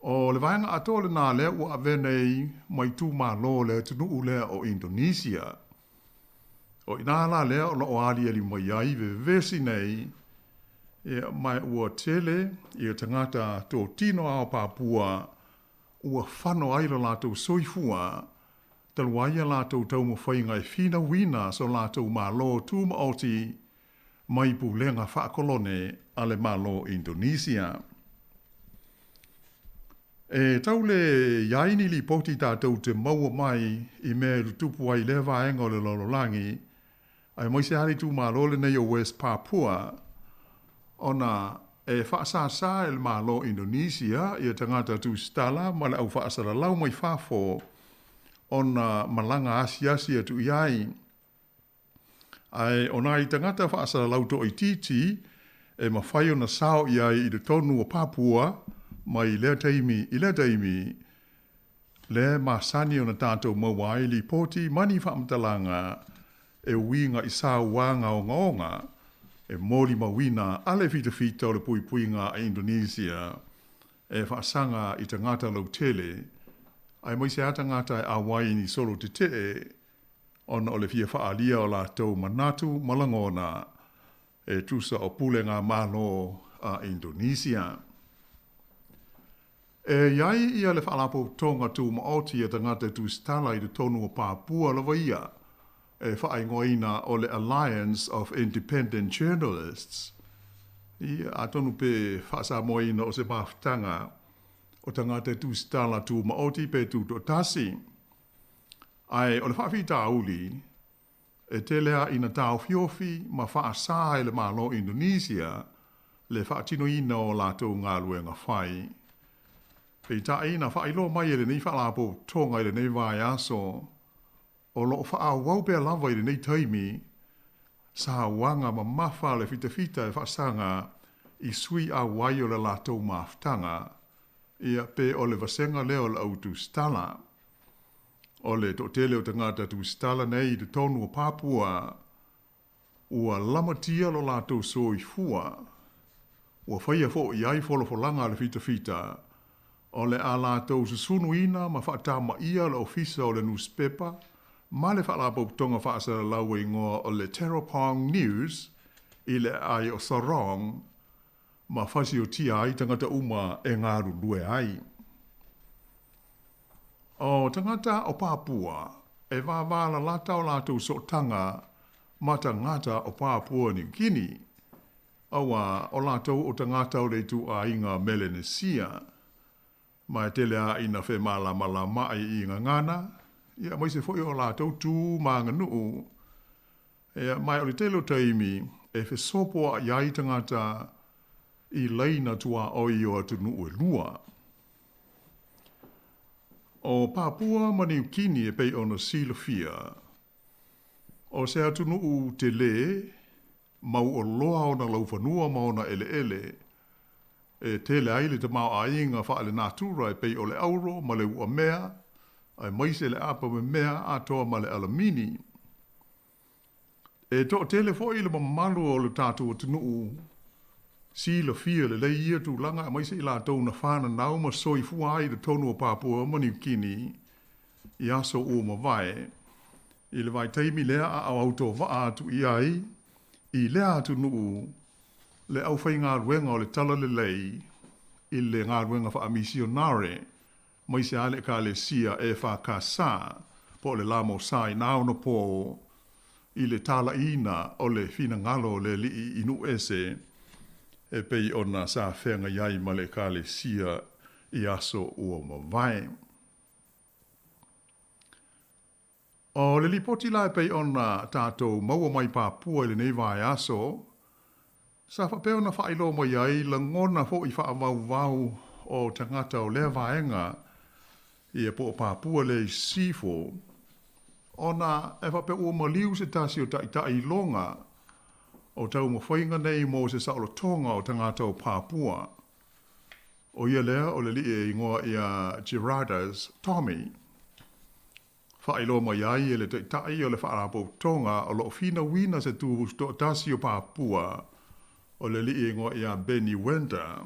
O le vaega atoa lenā lea ua avea nei ma itumalo o le atunuu lea o Indonesia. O i inā la lea o lo o aliali mai ai vevesi nei, ia, ma ua tele ia tagata totino ao Papua ua fano ai lo latou soifua talu ai a latou taumafaiga e finauina so latou Malo tumaoti mai pulega faakolone a le Malo o Indonesia. E tau le i ai ni lipoti tatou te maua mai i mea e tutupu ai i lea vaega o le lalolagi, aemaise lava le itumalo lenei o West Papua, ona e faasāsā e le Malo o Indonesia ia tagata tusitala ma le au faasalalau mai fafo ona malaga asiasi atu i ai. Ae o nai tagata faasalalau toaitiiti e mafai ona sao i ai i totonu o Papua mai lea taimi i lea taimi, lea e masani ona tatou maua ai lipoti ma ni faamatalaga e uiga i sauaga ogaoga e molimauina a le fitafita o le puipuiga a Indonesia e faasaga i tagata lautele, aemaise lava tagata e auai i ni solo tetee ona o le fia faaalia o latou manatu ma lagona e tusa o pulega Malo a Indonesia. E i ai ia le Faalapotopotoga Tumaoti a Tagata Tusitala i totonu o Papua lava ia, e faaigoaina o le Alliance of Independent Journalists, ia, atonu pe faa-Samoaina o se mafutaga o tagata tusitala tumaoti pe tutoatasi. Ae o le faafitauli, e tele a ina taofiofi ma faasā e le Malo o Indonesia le faatinoina o latou galuega fai. Peitai, na faailoa mai e lenei Faalapotopotoga i lenei vaiaso, o lo o faaauau pea lava i lenei taimi sauaga mamafa a le fitafita e faasaga i sui auai o le latou mafutaga, ia, pe o le vasega lea o le au tusitala. O le toatele o tagata tusitala nei i totonu o Papua, ua lamatia lo latou soifua, ua faia foi i ai folafolaga a le fitafita, o le a latou susunuina ma faatamaia le ofisa o le nusipepa ma le faalapotopotoga faasalalau e igoa o le Teropong News i le aai o Sorong ma fasiotia ai tagata uma e galulue ai. O tagata o Papua e vāvālalata o latou sootaga ma tagata o Papua Niu Kini, auā o latou o tagata o le ituaiga Melenesia, ma e tele lava ina femalamalamaai i gagana, ia aemaise foi o latou tu ma aganuu, ia, ma o le tele o taimi e fesopoai ai tagata i laina tuaoi o atunuu e lua. O Papua ma Niu Kini e pei ona silafia, o se atunuu telē, mauoloa ona laufanua ma ona eleele, e tele ai le tamaoaiga faalenatura e pei o le auro ma le uamea, aemaise le apamemea atoa ma le alamini. E toatele foi le mamalu o le tatou atunuu silafia lelei ia tulaga aemaise i latou na fananau ma soifua ai i totonu o Papua ma Niu Kini i aso ua mavae, i le vaitaimi lea a o autovaa atu i ai i lea atunuu le aufaigaluega o le Talalelei i le galuega faamisionare aemaise lava le Ekalesia EFKS po o le Lamosa i na ona po i le talaiina o le finagalo o le Alii i nuu ese e pei ona sa feagai ai ma le Ekalesia i aso ua mavae. O le lipoti la e pei ona tatou maua mai Papua i lenei vaeaso, sa faapea ona faailoa mai ai lagona foi faavauvau o tagata o lea vaega ia po o Papua lea i Sisifo, ona e faapea ua maliu se tasi o taitai iloga o taumafaiga nei mo se saolotoga o tagata o Papua. O ia lea o le alii e igoa ia Gerardus Tommy. Faailoa mai ai e le Taitai o le Faalapotopotoga o lo o finauina se tutoatasi o Papua, o le alii e igoa ia Benny Wenda.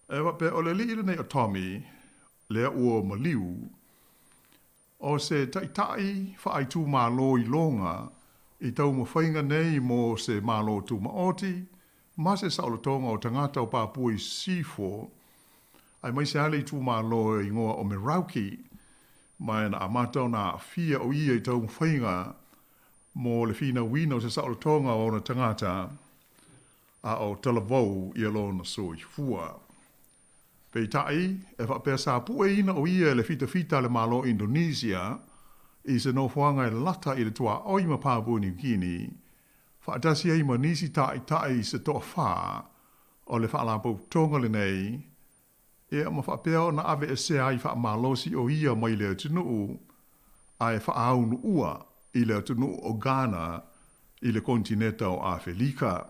E faapea o le alii lenei o Tommy, lea ua maliu, o se taitai faaitumalo iloga i taumafaiga nei mo se Malo Tumaoti ma se saolotoga o tagata o Papua i Sisifo, aemaise lava le itumalo e igoa o Merauke, ma na amata ona aafia o ia i taumafaiga mo le finauina o se saolotoga o ona tagata, a o talavou ia lona soifua. Peitai, e faapea sa pueina o ia e le fitafita a le Malo Indonesia i se nofoaga e lata i le tuaoi ma Papua New Guinea, faatasi ai ma nisi taitai se toafā o le Faalapotopotoga lenei, ia ma faapea ona aveesea ai faamalosi o ia mai le atunuu ae faaunuua i le atunuu o Ghana i le konetineta o Afelika.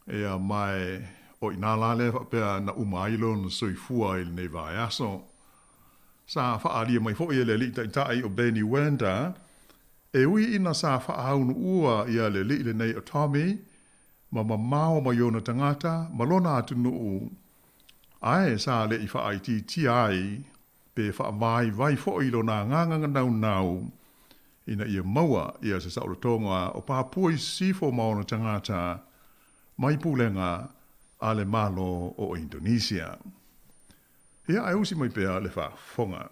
Ia ma o i inā la lea faapea na uma ai lona soifua i lenei vaiaso. Sa faaalia mai foi e le alii taitai o Benny Wenda, e ui ina sa faaunuua ia le alii lenei o Tommy ma mamao mai ona tagata ma lona atunuu, ae sa le i faaitiitia ai pe faavaivai foi lona agaga naunau ina ia maua ia se saolotoga o Papua i Sisifo ma ona tagata mai pulega a le Malo o Indonesia. Ia, ae usi mai pea le faafofoga.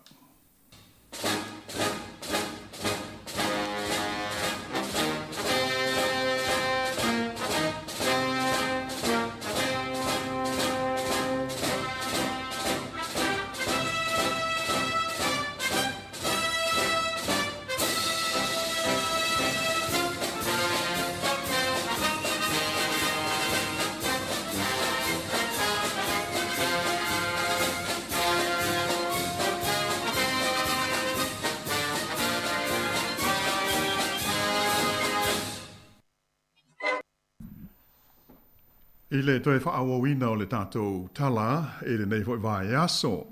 I le toe faaauauina o le tatou tala i lenei foi vaiaso.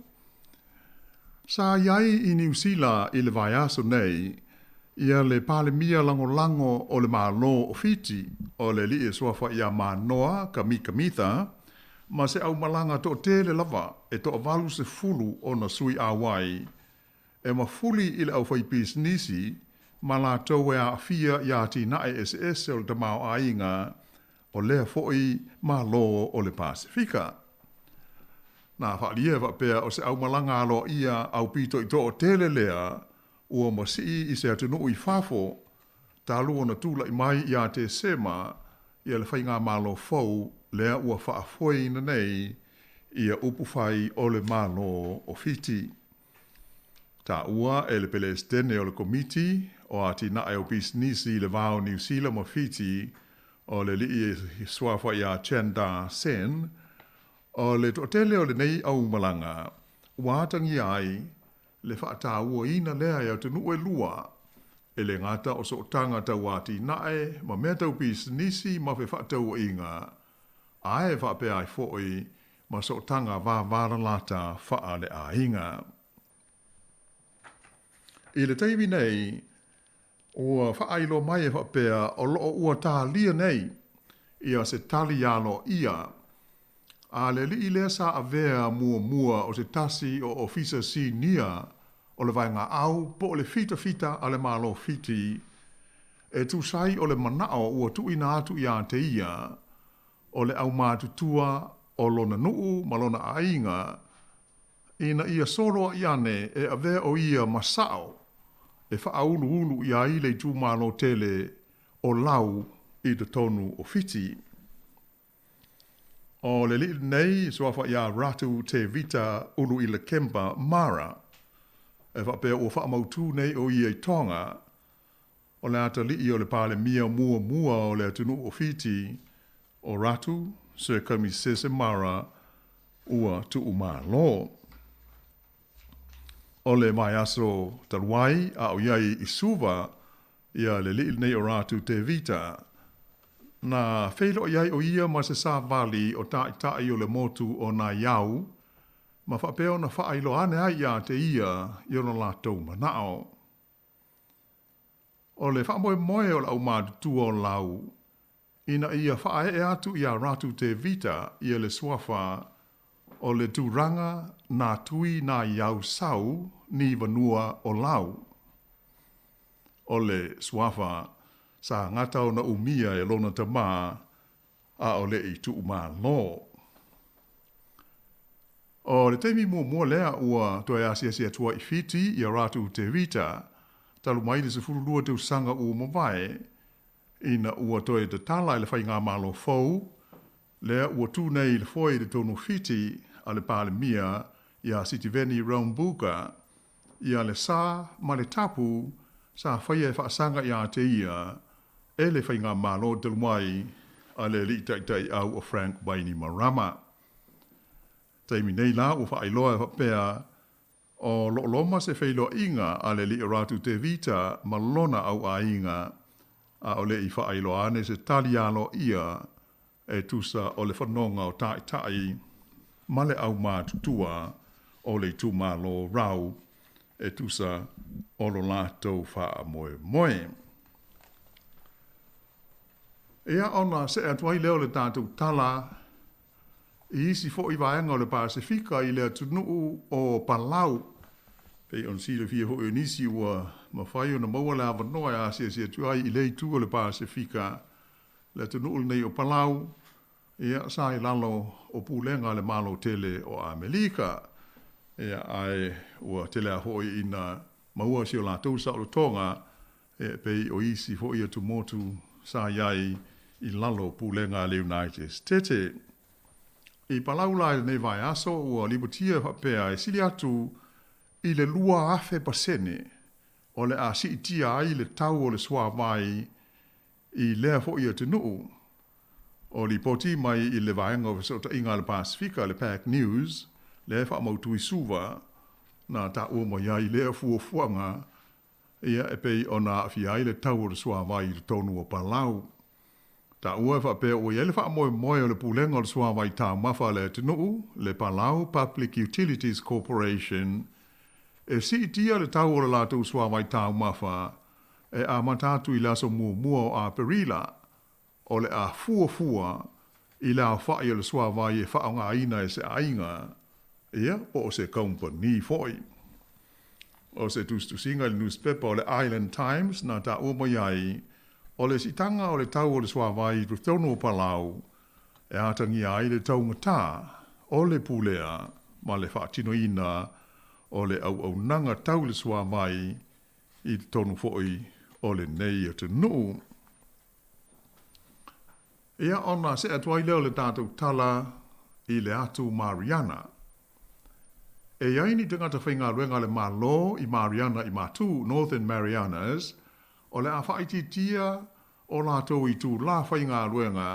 Sa i ai i Niu Sila i le vaiaso nei ia le Palemia Lagolago o le Malo o Fiti, o le alii e suafa ia Manoa Kamikamitha, ma se aumalaga toatele lava e toa-80 ona sui auai e mafuli i le aufaipisinisi ma latou e aafia i atinae eseese o le tamaoaiga o lea foi Malo o le Pasefika. Na faaalia e faapea o se aumalaga aloaia aupito i toatele lea ua masii i se atunuu i fafo talu ona tulai mai ia Tesema ia le faigamalo fou lea ua faafoeina nei ia upufai o le Malo o Fiti. Taua e le Pelesetene o le Komiti o Atinae o Pisinisi i le va o Niu Sila ma Fiti o le alii e suafa ia Chandar Sen, o le toatele o lenei aumalaga ua atagia ai le faatauaina lea e atunuu e lua, e le gata o sootaga tau atinae ma mea tau pisinisi ma fefaatauaiga, ae faapea ai foi ma sootaga vavalalata faaleaiga. I le taimi nei, ua faailoa mai e faapea o lo o ua talia nei ia se tali aloaia a le alii lea sa avea muamua o se tasi o Ofisa Sinia o le Vaega Au po o le fitafita a le Malo Fiti e tusa ai o le manao ua tuuina atu iā te ia o le aumatutua o lona nuu ma lona aiga ina ia soloaʻi ane e avea ʻo ia ma saʻo e faauluulu ʻia ai le itumalo tele o Lau i totonu o Fiti. ʻO le aliʻi lenei e suafa iā Ratu Tevita Uluilakeba Mara, e faapea ua faamautū nei ʻo ia i Tonga, o le atalii o le Palemia muamua o le atunuu o Fiti, ʻo Ratu Sir Kamisese Mara ua tuumalo. ʻO le vaiaso talu ai a ʻo iai i Suva ia le aliʻi lenei o Ratu Tevita, na feiloai ai ʻo ia ma se sāwali o Taʻitaʻi o le motu o Naiau ma faapea ona faailoa ane ai iā te ia i ona lātou manaʻo. ʻO le faamoemoe o le aumatutua o Lau ina ia faaee atu iā Ratu Tevita ia le suafa o le tulaga nā tui nā iau sau ni vanua o Lau. ʻO le suafa sa gata ona umia e lona tamā ʻaʻole i tuumalo. ʻO le taimi muamua lea ua toe asiasi atu ai i Fiti iā Ratu Tevita talu mai le 12 tausaga ua mavae ina ua toe tatala e le faigamalo fou lea ua tū nei i le foe i totonu o Fiti a le Palemia iā Sitiveni Rabuka ia le sa ma le tapu sa faia e faasaga iā te ia e le faigamalo talu mai a le alii taitai au o Frank Bainimarama. Taimi nei la ua faailoa e faapea o loo loma se feiloaiga a le alii o Ratu Tevita ma lona auaiga aole i faailoa ane se tali aloaia e tusa o le fanoga o Taʻitaʻi ma le aumatutua o le itumalo Rau e tusa o lo latou faamoemoe. Ia ona see atu ai lea o le tatou tala i isi foʻi vaega o le Pasefika i le atunuu o Palau. Pei ona silafia foʻi o nisi ua mafai ona maua le avanoa e asiasi atu ai i lea itu o le Pasefika, le atunuu lenei o Palau, ia, sa i lalo o pulega a le Malo tele o Amelika. Ia, ae ua tele lava foʻi ina maua si o latou saolotoga, e pei o isi foʻi atumotu sa i ai i lalo o pulega a le United States. I Palau la i lenei vaiaso, ua lipotia e faapea e sili atu i le 2000% o le a siitia ai le tau o le suāwai i lea foʻi atunuu. O lipoti mai i le Vaega o Fesootaiga a le Pasefika, le Pac News, lea e faamautu i Suva, na taua mai ai lea fuafuaga ia e pei ona aafia ai le tau o le suāwai i totonu o Palau. Taua e faapea ua i ai le faamoemoe o le Pulega o le Suāwai Taumafa a le atunuu, le Palau Public Utilities Corporation, e siitia le tau o le latou suāwai taumafa e amata atu i le aso muamua o Aperila, o le a fuafua i le aofaʻi o le suāwai e faaaogaina e se aiga, ia, po o se kaumpani foʻi. O se tusitusiga i le nusipepa o le Island Times na taua mai ai, o le siitaga o le tau o le suāwai i totonu o Palau e atagia ai le taugatā o le pulea ma le faatinoina o le auaunaga tau i le suāwai i totonu foʻi o lenei atunuu. Ia, ona see atu ai lea o le tatou tala i le atu Mariana. E i ai ni tagata faigaluega a le Malo i Mariana i Matū, Northern Marianas, o le a faaitiitia o latou itulā faigaluega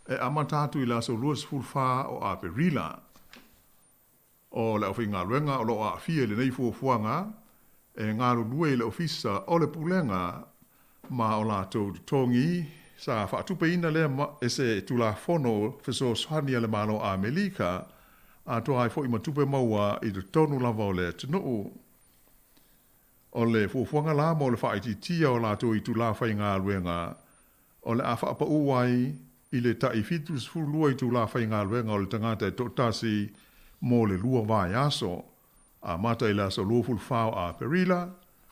e amata atu i le aso 24 o Aperila. O le aufaigaluega o lo o aafia i lenei fuafuaga e galulue i le Ofisa o le Pulega ma o latou totogi sa faatupeina lea e se Tulafono Fesoasoani a le Malo o Amelika, atoa ai foi ma tupe maua i totonu lava o le atunuu. O le fuafuaga la mo le faaitiitia o latou itulā faigaluega, o le a faapaū ai i le tai 72 itulā faigaluega o le tagata e toatasi mo le lua vaiaso, amata i le aso 24 o Aperila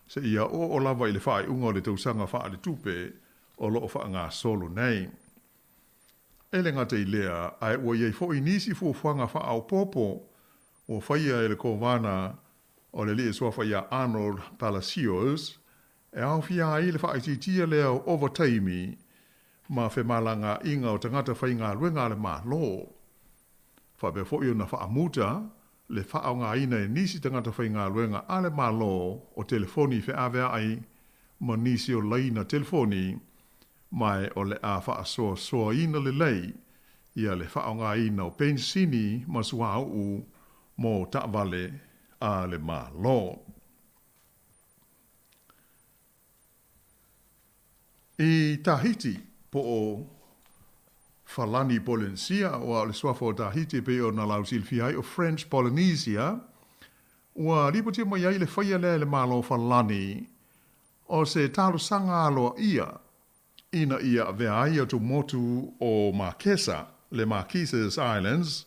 seia oo lava i le faaiuga o le tausaga faaletupe o lo o faagasolo nei. E le gata i lea, ae ua i ai foi nisi fuafuaga faaopoopo ua faia e le Kovana o le alii e suafa ia Arnold Palacios e aofia ai le faaitiitia lea o ovataimi ma femalagaaiga o tagata faigaluega a le Malo. Faapea foi ona faamuta le faaaogaina e nisi tagata faigaluega a le Malo o telefoni feaveai ma nisi o laina telefoni ma o le a faasoasoaina lelei ia le faaaogaina o penisini ma suauu mo taavale a le Malo. I Tahiti, po o Falani Polenesia, aua o le suafa o Tahiti e pei ona lausilafia ai o French Polynesia, ua lipotia mai ai le faia lea e le Malo Falani o se talosaga aloaia ina ia avea ai atumotu o Makesa, le Marquesas Islands,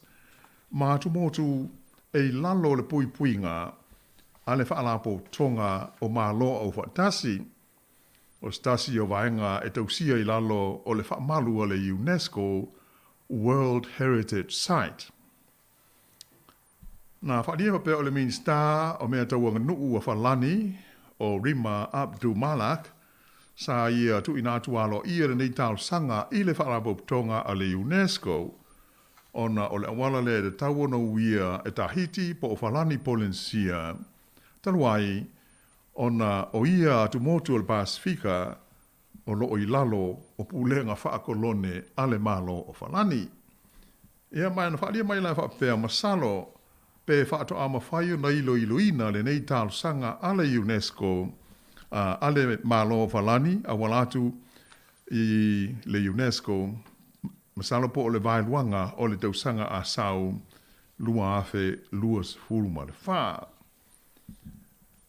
ma atumotu e i lalo o le puipuiga a le Faalapotopotoga o Malo Aufaatasi, o se tasi o vaega e tausia i lalo o le faamalu a le UNESCO World Heritage Site. Na faaalia faapea o le Minisita o Mea Tau Aganuu a Falani, o Rima Abdul-Malak, sa ia tuuina atu aloaia lenei talosaga i le Faalapotopotoga a le UNESCO, ona o le auala lea e tatau ona uia e Tahiti po o Falani Polenesia, talu ai ona o ia atumotu o le Pasefika o lo o i lalo o pulega faakolone a le Malo o Falani. Ia, ma na faaalia mai la e faapea, masalo pe faatoa mafai ona iloiloina lenei talosaga a le UNESCO a le Malo o Falani auala atu i le UNESCO, masalo po o le vaeluaga o le tausaga a sau 2024.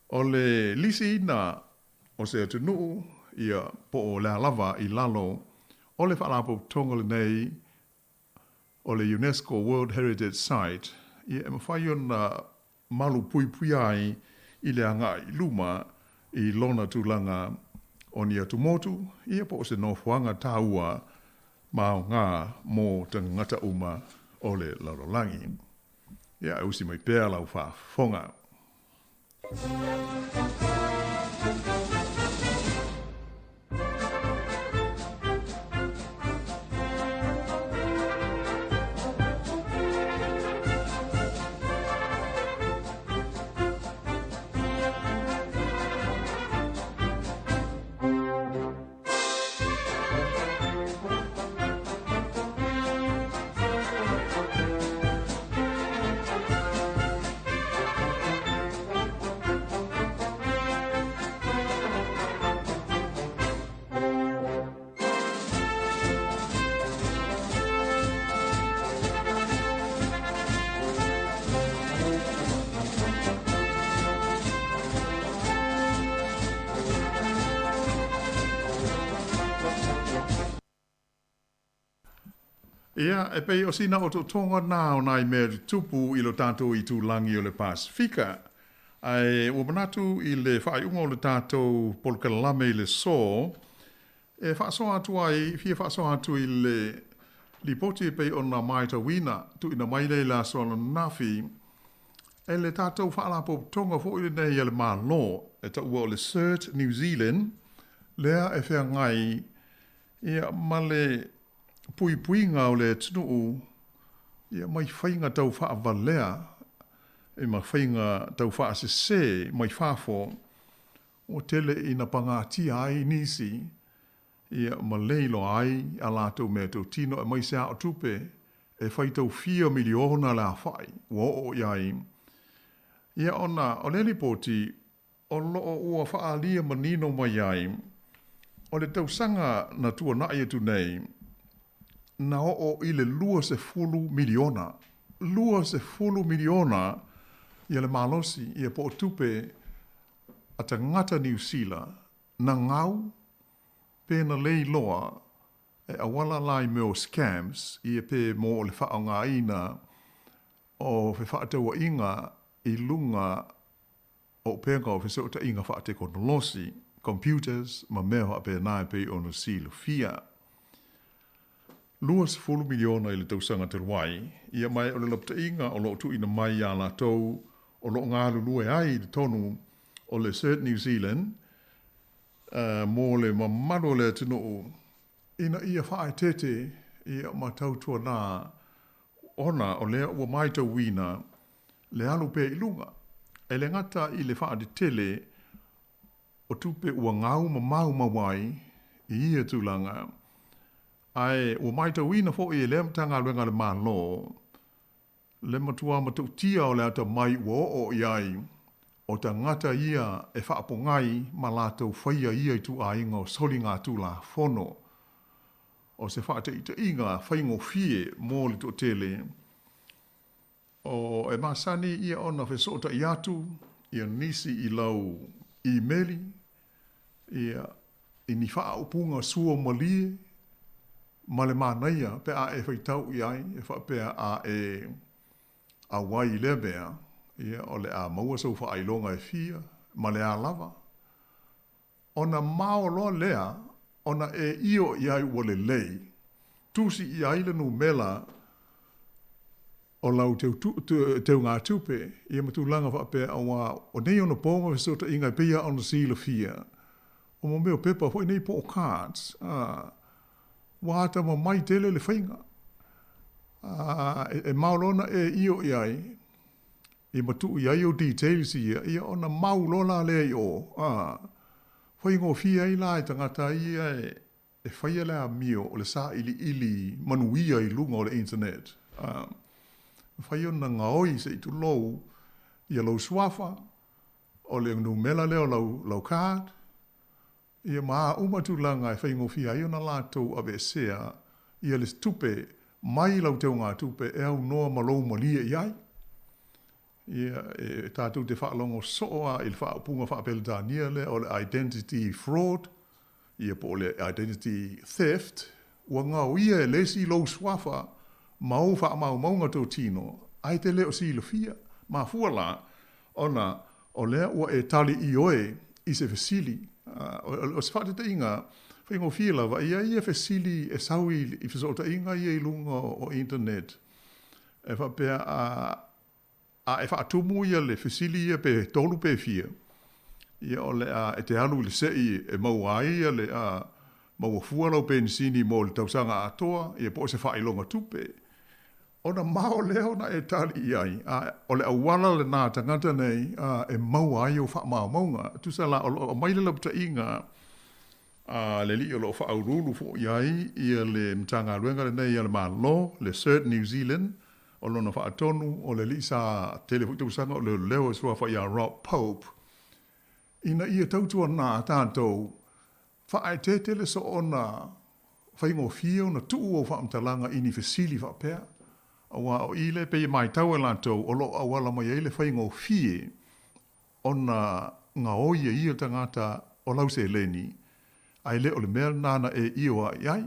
O le lisiina o se atunuu, ia, po o le a lava i lalo o le Faalapotopotoga lenei o le UNESCO World Heritage Site, ia, e mafai ona malu puipuia ai i le agai i luma i lona tulaga o ni atumotu, ia, po o se nofoaga taua ma aoga mo tagata uma o le lalolagi. Ia, e usi mai pea lau faafofoga. Ia, e pei o sina otootoga nā o nai mea tutupu i lo tātou itulagi o le Pasefika. Ae ua manatu i le faaiuga o le tātou polokalame i le sō, e faasoa atu ai, fia faasoa atu i le lipoti e pei ona maitauina, tuuina mai lea i le aso ananafi, e le tātou faalapotopotoga foi lenei a le Malo, e taua o le CERT New Zealand, lea e feagai ia, ma le puipuiga o le atunuu ia, mai faiga tau faavalea e ma faiga tau faasese mai fafo, ua tele ina pagatia ai nisi ia, ma le iloa ai a latou meatautino aemaise a o tupe e faitau fia miliona le aofai ua oo i ai. Ia, ona o lea lipoti o lo o ua faaalia manino mai ai, o le tausaga na tuanai atu nei, na oo i le 20 miliona, 20 miliona ia le malosi, ia po o tupe. a tagata Niu Sila na gau pe na le iloa e auala la i mea o scams ia pe mo le faaaogaina o fefaatauaiga i luga o upega o fesootaiga faatekonolosi, computers, ma mea faapena e pei ona silafia. 20 miliona i le tausaga talu ai, ia ma o le lapataiga o lo o tuuina mai iā latou o lo o galulue ai i totonu o le CERT New Zealand mo le mamalu o le atunuu ina ia faaeteete ia ma tautuana ona o lea ua matauina le alu pea i luga, e le gata i le faatetele o tupe ua gau ma maumau ai i ia tulaga, ae ua matauina foi e lea Matagaluega a le Malo le matua matautia o le atamai ua oo i ai o tagata ia e faapogai ma latou faia ia ituaiga o soligatulafono. O se faataitaiga faigofie mo le toatele, O e masani ia ona fesootai atu ia nisi i lau imeli ia i ni faaupuga sua malie ma le manaia pe a e faitau i ai e faapea a e auai i lea mea ia o le a maua sou faailoga e fia ma le a lava. Ona mao loa lea ona e io i ai ua lelei, tusi i ai le numela o lau teugatupe, ia ma tulaga faapea, auā o nei ona po ma fesootaiga e pei lava ona silafia, o mo mea o pepa foi nei po o cards, a, ua atamamai tele le faiga. A, e mao loa ona e io i ai, I matuu i ai ou details ia, ia ona mau loa la lea i o, a, faigofie ai la e tagata ia e faia le amio o le sailiili manuia i luga o le internet, a, mafai ona gaoi se i tulou ia lou suafa, o le numela lea o lau, lau card, Ia ma a uma tulaga e faigofie ai ona latou aveesea ia le tupe mai lau teugatupe e aunoa ma lou malie i ai. Ia, e tatou te faalogo soo lava i le faaupuga faa-Peretania lea o le identity fraud, ia po o le identity theft, ua gaoia e le isi lou suafa ma ou faamaumauga totino, ae te le o silafia. Mafua la ona o lea ua e tali ioe i se fesili. O se faataitaiga faigofie lava, e i ai ia fesili e sau i fesootaiga ia i luga o internet, e faapea a e faatumu ia le fesili ia pe tolu pe fia, ia o le a e te alu i le sei e maua ai ia le a maua fua lau penisini mo le tausaga atoa, ia po o se faailoga tupe. Ona mao lea ona e tali i ai, a o le auala lena a tagata nei e maua ai ou faamaumauga. Tusa la o lo o aumai le lapataiga a le alii o lo o faauluulu foi ai ia le Matagaluega lenei a le Malo, le CERT New Zealand, o lona faatonu o le alii sa tele foi tausaga o leoleo e suafa ia Rob Pope, ina ia tautuana tatou Faaeteete le soona faigofie ona tuu ou faamatalaga i ni fesili faapea, aua o i lea e pei e matau e latou o lo o auala mai ai le faigofie ona gaoi e ia tagata o lau seleni, ae le o le mea lena na e io ai i ai.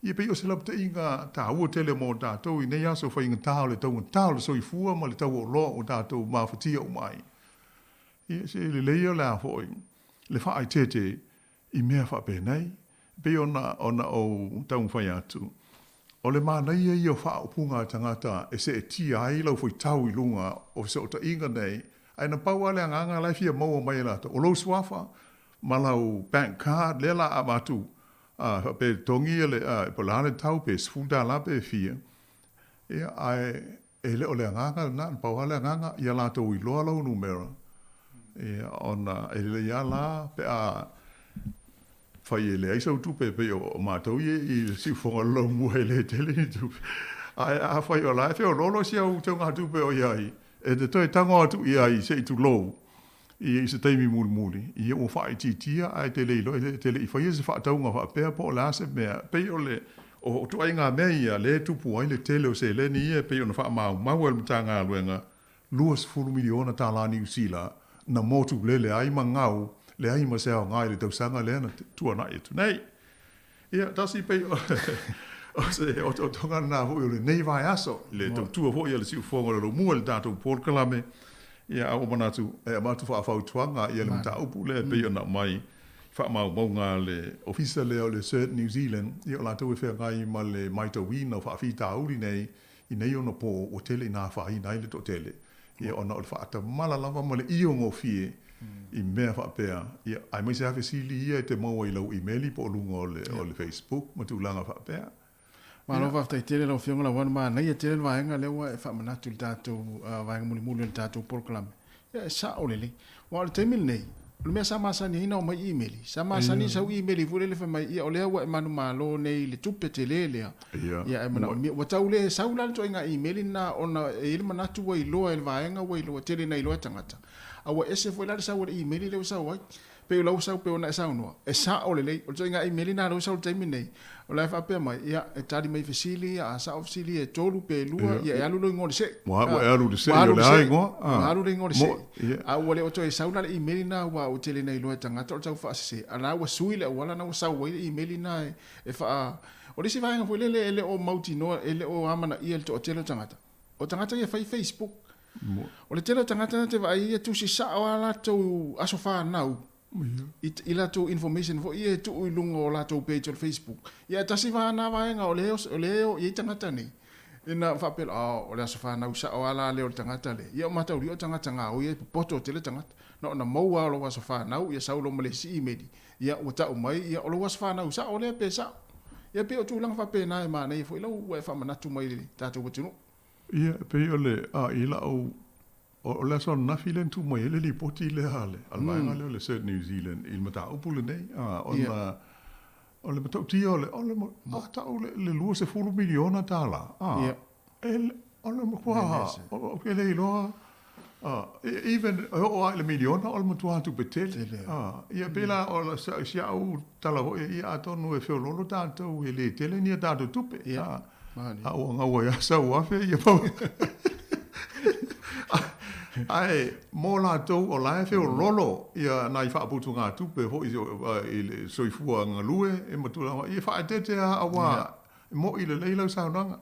Ia pei o se lapataiga taua tele mo tatou i nei aso faigata o le taugata o le soifua ma le tau o oloa ua tatou mafatia uma ai. Ia se lelei ia o le a foi le faaeteete i mea faapenei, e pei ona ona ou taumafai atu, o le manaia ia o faaupuga a tagata e seetia ai lau faitau i luga o fesootaiga nei, ae na pau lava le agaga la e fia maua mai e latou, o lou suafa ma lau bank card lea la a avatu a faapea e totogi ia le po o le a le tau pe $10 pe fia, ia ae E le o le agaga lena, na pau lava le agaga ia latou iloa lau numera, ia, ona e lelei lava la pe a fai e leai sau tupe e pei o matou ia i le siufofoga o le laumua e le tele ni tupe. Ae afai o la e feoloolo si au teugatupe o i ai, e te toe tago atu i ai se i tulou i se taimi mulimuli, ia ua faaitiitia ae te le iloa, e te le i faia se faatauga faapea po o le a se mea. E pei o le o ituaiga mea ia lea e tupu ai le tele o seleni ia e pei ona faamaumau e le Matagaluega, $20 miliona Niu Sila na motulele ai ma gau, leai ma se aoga i le tausaga lea na tuanai atu nei. Ia, tasi pei o se otootoga lena foi o lenei vaiaso, i le tautua foi a le siufofoga o le laumua i le tatou polokalame, ia, a ua manatu e avatu faafautuaga ia le mataupu lea e pei ona aumai i faamaumauga a le Ofisa lea o le CERT New Zealand, ia o latou e feagai ma le maitauina o faafitauli nei i nei ona po ua tele ina afaina ai le toatele, ia ona o le faatamala lava ma le io gofie i mea faapea, ia aemaise lava fesili ia e te maua i lau imeli po o luga o le, o le Facebook ma tulaga faapea. Malo faafetai tele lau Afioga Lauano, manaia tele le vaega lea ua e faamanatu i le tatou vaega mulimuli o le tatou polokalame. Ia e sao lelei. Aua o le taimi lenei, o le mea sa masani ai ona omai imeli, sa masani sau imeli foi lele fai mai, ia o lea ua e manumalo nei i le tupe tele lea, ia e manaomia. Ua tau le sau la le ituaiga imeli lena ona e i ai le manatu ua iloa e le vaega ua iloa, tele ina iloa e tagata. A ua ese foi la le sau o le imeli lea ua sau ai. Pei o lau sau pei ona e saunoa, e sao lelei. O le ituaiga imeli lena lea ua sau i le taimi lenei, o la e faapea mai, ia, e tali mai fesili ia, a sao fesili e tolu pe lua, ia e alu lou igoa i le se'i. Ua e alu i le se'i o le a igoa? Ua alu le igoa i le se'i. A ua le o toe sau la le imeli lena aua ua tele ina iloa e tagata o le tau faasese, a la ua sui le auala lena ua sau ai le imeli lena e faa... O le isi vaega foi lele e le o mautinoa, e le o amanaia e le toatele o tagata, o tagata ia e fai Facebook. O le tele o tagata na te vaai ia tusi sao a latou aso fanau i latou information foi ia e tuu i luga o latou page o le Facebook. Ia e tasi va na vaega o lea o lea e o i ai tagata nei. Ina faapea, oh, o le aso fanau sao a la lea o le tagata lea. Ia o mataulia o tagata gaoi e popoto tele tagata. Na ona maua lava o lou aso fanau, ia sau loa ma le isi imeli. Ia ua tau mai, ia o lou aso fanau sao lea pe sao. Ia pei o tulaga faapena e manaia foi lau ua e faamanatu mai i le tatou atunuu. Ia, e pei o le, a, i la'u, o le aso ananafi lea na tuu mai ai le lipoti lea a le, a le vaega lea o le CERT New Zealand i le mataupu lenei, a, ona o le matautia o le, o le, a ta'u le, le $20 miliona tālā, a, e, o le matua, ou te le iloa, a, even e oo lava i le miliona o le matua tupe tele, a, ia pei la o si a'u tala foi, ia atonu e feoloolo tatou e le tele ni a tatou tupe, a. A ua gau ai lava sau afe ia pau. Ae mo latou o la e feoloolo ia nai faaputugatupe foi i le soifua galue e ma tulaga ia e faaeteete lava aua e mo'i lelei lau saunoaga.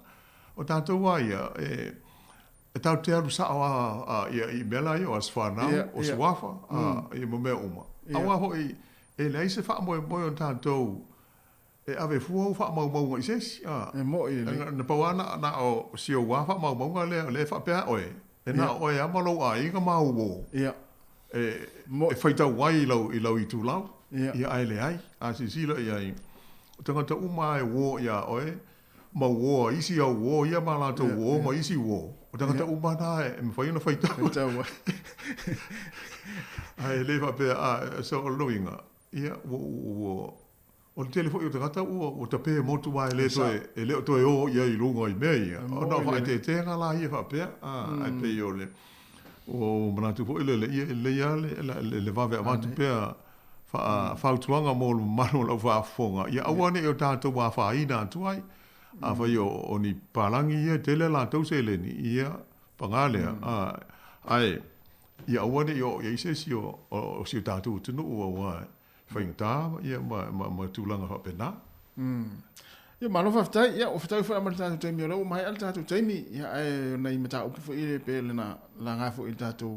O tatou lava ia e tatou te alu sao lava i mea la ia o aso fanau, o suafa ia ma mea uma. Aua foi e leai se faamoemoe o tatou E ave fua ou faamaumauga i se isi. A. E moʻi lelei. Na pau lava na o si ou lava faamaumauga lea, o lea e faapea oe, e na o oe lava ma lou aiga ma au uo e faitau ai i lau, i lau itulau. Ia, ae leai. A silasila i ai, o tagata uma lava e uo iā oe, ma uo a isi au uo ia ma latou uo ma isi uo, o tagata uma na e mafai ona faitau. Faitau ai. Ae le faapea, a, so o lona uiga, ia, ua, ua, O le tele foi o tagata ua ua tapē motu aua e le toe e le o toe o i ai i luga i mea ia. Ona o faaeteetega la ia faapea, a, ae pei o le ua ou manatu foi lele, ia e lelei lava le le le vave avatu pea faa fautuaga mo le mamalu o lau faafofoga, ia aua ne i o tatou afaina atu ai. Afai o o ni palagi ia e tele a latou seleni, ia paga lea, a, ae ia aua ne i oo i ai se isi o o si o tatou atunuu aua faigata ia ma, ma, ma tulaga faapena. Ia, malo faafetai. Ia, ua fetaui foi ma le tatou taimi, o lea ua maea le tatou taimi. Ia, ae o nai mataupu foi e pei ona laga foi i le tatou...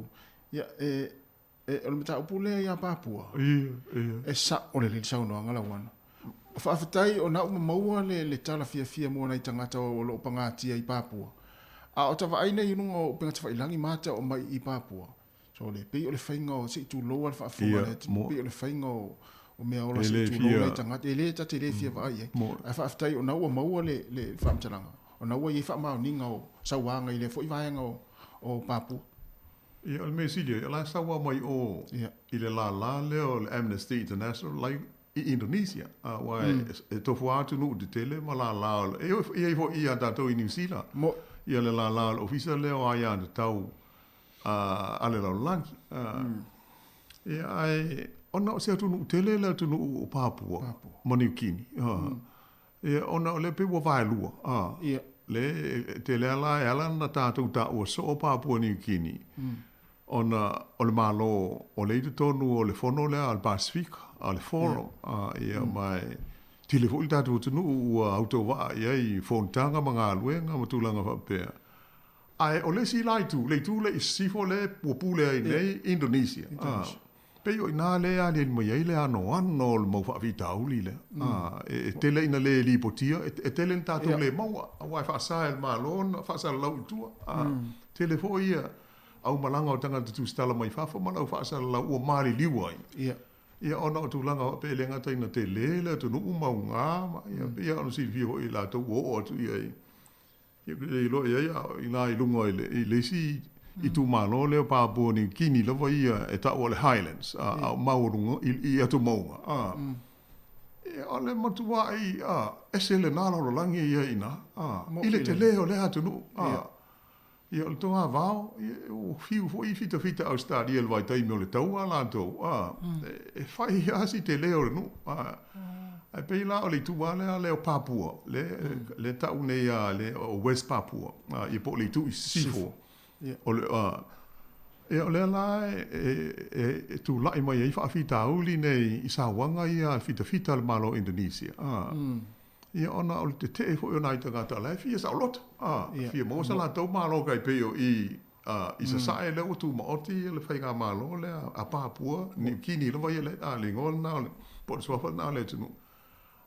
Ia, e, e, o le mataupu lea ia Papua. Ia, ia. E sao lelei le saunoaga Lauana. Faafetai o na ua maua le, le tala fiafia mo nai tagata o lo o pagatia i Papua. A o ta vaai nei i luga o upega tafailagi ma ata o mai i Papua. So le pei o le faiga o se i tulou a le faafofoga a le atunuu, pei o le faiga o o mea ola se i tulou nai tagata, e le ta te le fia vaai i ai. Ae faafetai o na ua maua le le faamatalaga, o na ua i ai faamaoniga o sauaga i lea foi vaega o o Papua. Ia, o le mea sili ai, o la e saua mai o i le lālā lea o le Amnesty International la i Indonesia, aua e tofu lava atunuu tetele ma lālā o le, e i ai foi ia tatou i Niu Sila, ia le lālā o le ofisa lea o aiatatau a le lalolagi. Ia, ae ona o se atunuu tele le atunuu o Papua ma Niu Kini, ia, ona o lea pei ua vaelua, lea e tele lava la e ala ona tatou taua soo Papua Niu Kini. Ona o le Malo o lea i totonu o le fono lea a le Pasefika, a le Forum, ia ma e tele foi le tatou atunuu ua autovaa i ai i fonotaga ma galuega ma tulaga faapea. Ae o le isi la itu, le itu lea i sisifo lea ua pule ai nei Indonesia, pei o i ina lea e aliali mai ai le anoano o le mau faafitauli lea. E tele ina le lipotia, e tele ina tatou le maua, aua e faasa e le Malo ona faasalalau i tua. Tele foi ia aumalaga o tagata tusitala mai fafo ma lau faasalalau ua maliliu ai. Ia ona o tulaga faapea e le gata ina tele le atunuu ma augā ma ia pei lava ona silafia foi e latou ua oo atu i ai. Ia ou te le iloa i ai a o ina i luga i le i le isi itumalo lea o Papua Niu Kini lava ia e taua o le Highlands a o maualuga i atumauga a. Ia o le matuai ese lena lalolagi e i ai i ina i le tele o lea atunuu a. Ia, o le togavao, ia, ua fiu foi i fitafita Ausetalia i le vaitaimi o le taua a latou, a, e fai lava si tele o le nuu, a. Ae pei la o le itu lava lea, lea o Papua, lea, lea e tau nei lava, lea o West Papua, a, ia po o le itu i sisifo. O le, a, ia o lea la e, e tulai mai ai faafitauli nei i sauaga ia a le fitafita a le Malo o Indonesia, a. Ia ona o le tetee foi o nai tagata la e fia saoloto, a, fia maua sa latou malo tai pei o i, a, i Sasae lea ua tumaoti le faigamalo lea a Papua Niu Kini lava ia le, a, le igoa lena o le, po o le suafa lena o le atunuu.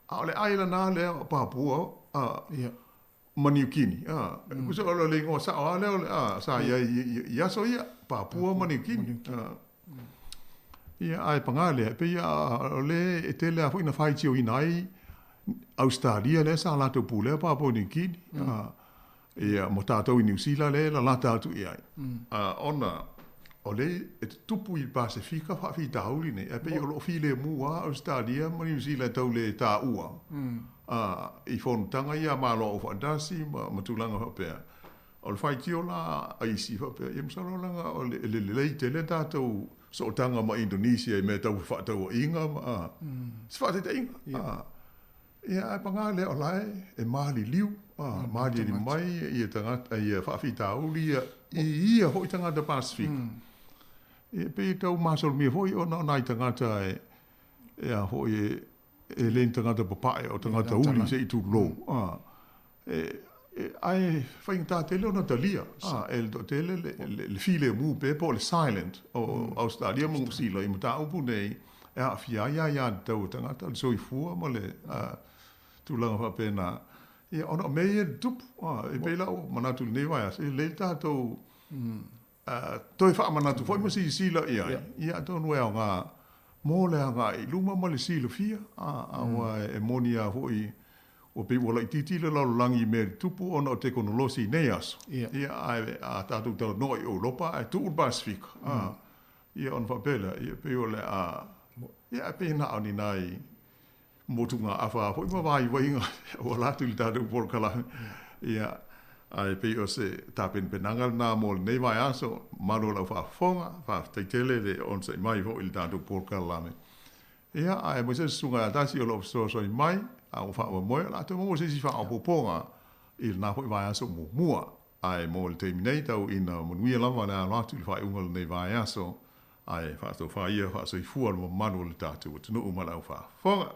A o le island lava lea o Papua, a, ma Niu Kini, a, tusa o le igoa sao lava lea o le, a, sa i ai i aso ia, Papua ma Niu Kini, a. Ia, ae pagā lea, e pei a o lea e tele lava foi ina faitioina ai Ausetalia lea sa latou pulea Papua Niu Kini, ia, ma tatou i Niu Sila lea e lalata atu i ai. Ona o lea e tutupu i le Pasefika faafitauli nei, ae pei o lo o filemu lava Ausetalia ma Niu Sila e tau le taua i fonotaga ia a Malo Aufaatasi ma tulaga faapea. O le faitio la a isi faapea, ia masalo leaga o le lelei tele tatou sootaga ma Indonesia i mea tau fefaatauaiga ma se faataitaiga. Ia ae paga lea o la e maliliu, malieli mai ia tagata ia faafitauli ia i ia foi tagata Pasefika. Ia pei e tau masalomia foi ona o nai tagata e a foi e le ni tagata papae o tagata uli se i tulou. Ae faigata tele ona talia e le toatele le filemu pea po o le silent o Ausetalia ma Niu Sila i mataupu nei e aafia ai aiatatau a tagata, le soifua ma le tulaga faapena. Ia, ona o mea ia e tutupu. E pei la ua manatu i lenei vaiaso, e lelei le tatou toe faamanatu foi ma silasila i ai, ia atonu e aoga mo le agai i luma ma le silafia, aua e moni lava foi ua pei ua laitiiti le lalolagi i mea e tutupu ona o tekonolosi i nei aso. Ia, ae a tatou talanoa i Olopa ae tuu le Pasefika, ia ona faapea lea, ia pei o le a, ia ae pei na o ni nai motugaafa foi ma vaivaiga ua ala atu i le tatou polokalame. Ia, ae pei o se tapenapenaga lena mo lenei vaiaso, malu o lau faafofoga, faafetai tele le onosai mai foi i le tatou polokalame. Ia, ae aemaise le susuga ia Tasi o lo o fesoasoani mai, a ua faamoemoe o le a toe maua se isi faaopoopoga i lena foi vaiaso muamua. Ae mo le taimi nei, tau ina manuia lava le alo atu i le faaiuga o lenei vaiaso, ae faatofa ia faasoifua le mamalu o le tatou atunuu ma le aufaafofoga.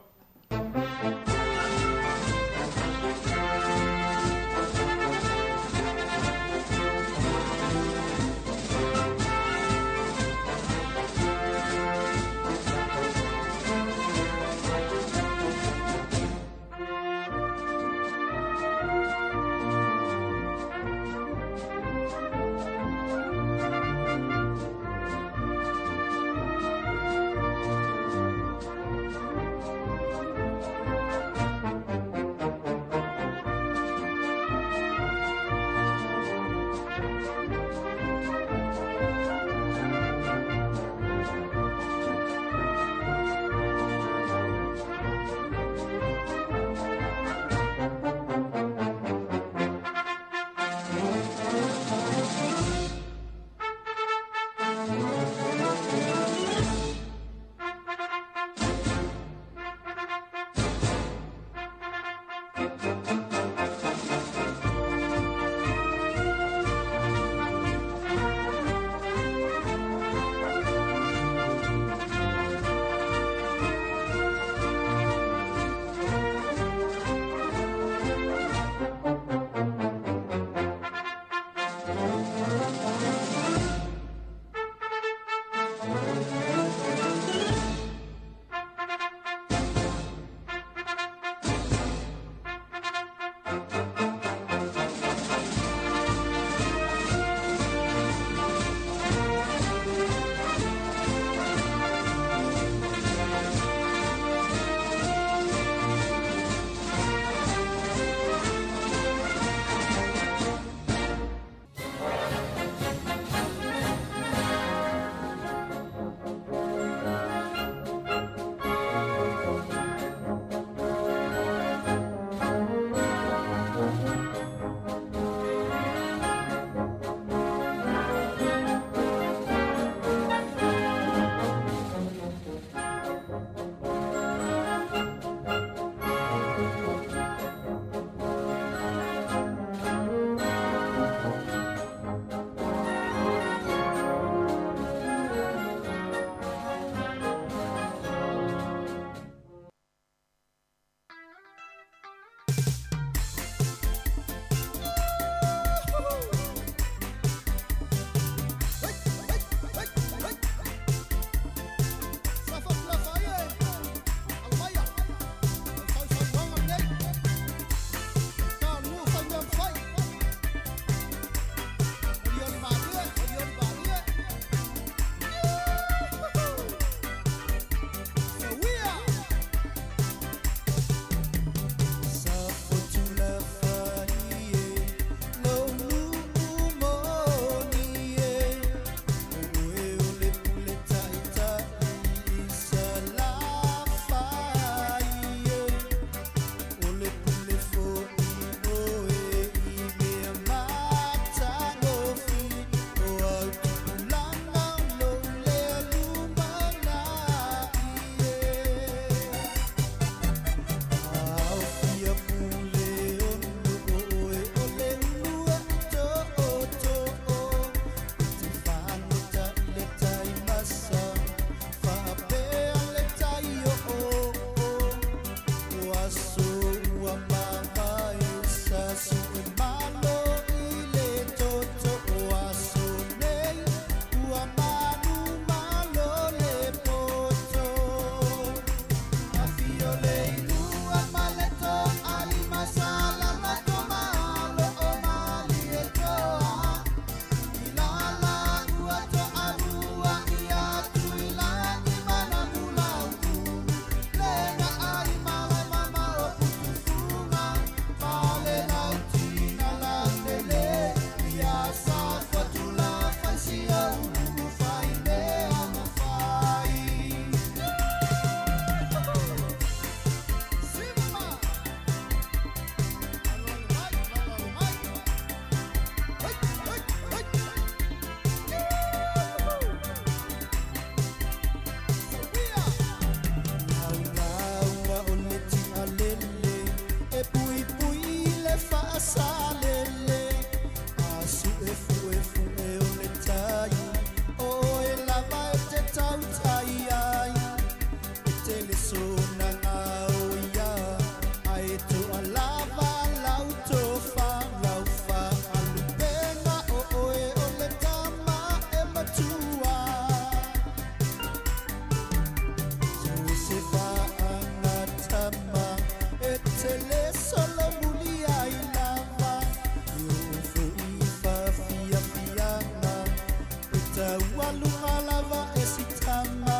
Taualuga lava e sitama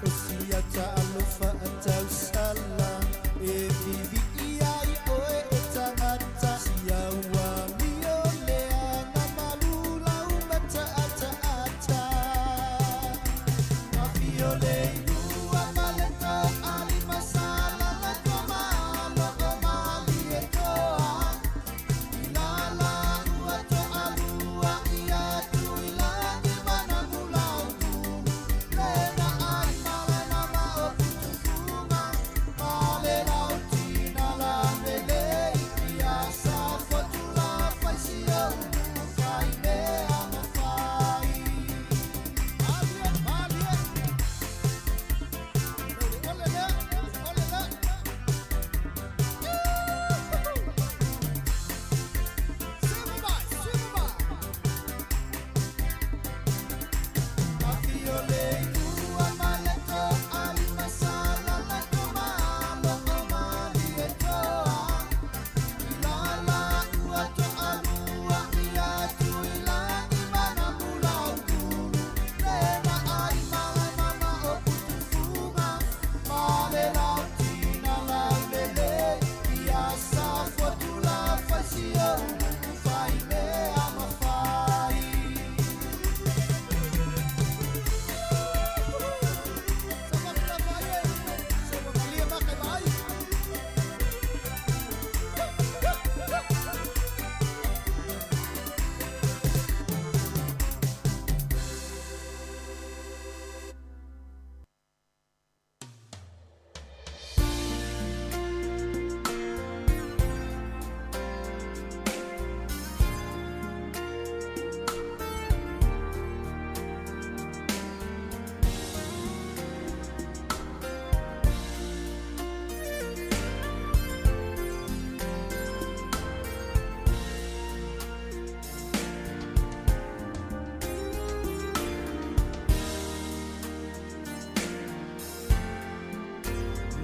o siata alofa atausala e vivi ai oe e tagata siaua mio leaga malula umata ata ata Afio le ilua maleto ali masala la komalo komali e toa Ilala ua to'alua ia tuilagi mana mulaukulu Lena ai malana ma o putufuga Ma le lautina la velei Ia sa fotula faisi o ulu fai mea mafai Malie, malie Ole lea, ole lea Afio le ilua maleto ali masala la komalo komali e toa Ilala ua to'alua ia tuilagi mana mulaukulu Lena ai malama ma o putufuga Ma le lautina laulelei Ia sa fotula faisi o ulu fai mea mafai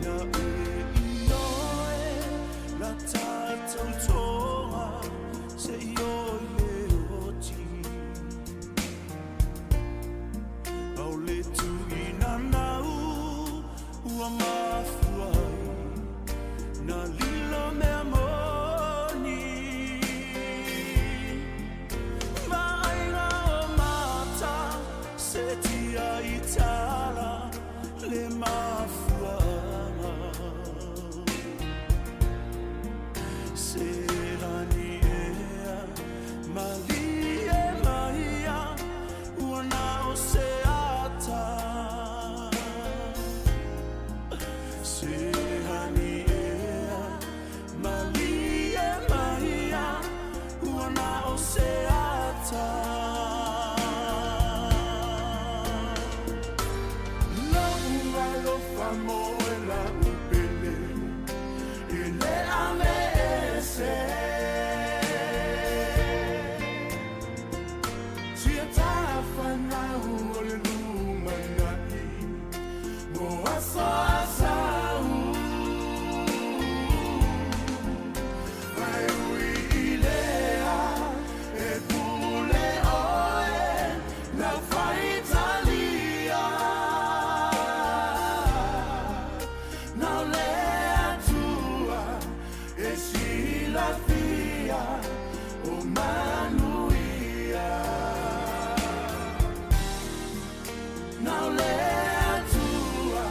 Na e ioe la tātou toa se i oi le oti. Au le tuina nau ua mafua ai na lilo mea moni. Vaaiga o mata se tia i tala le mafuaaga. Se lani ea malie maia ua na o se ata. Se lani ea malie maia ua na o se ata. La'u alofa mo e la'u pele i le ave ese. Sia tafanau o le lumana'i mo aso a sau. Ae ui i lea e pule oe lau faitalia. Na o le Atua e silafia o manuia. Na o le Atua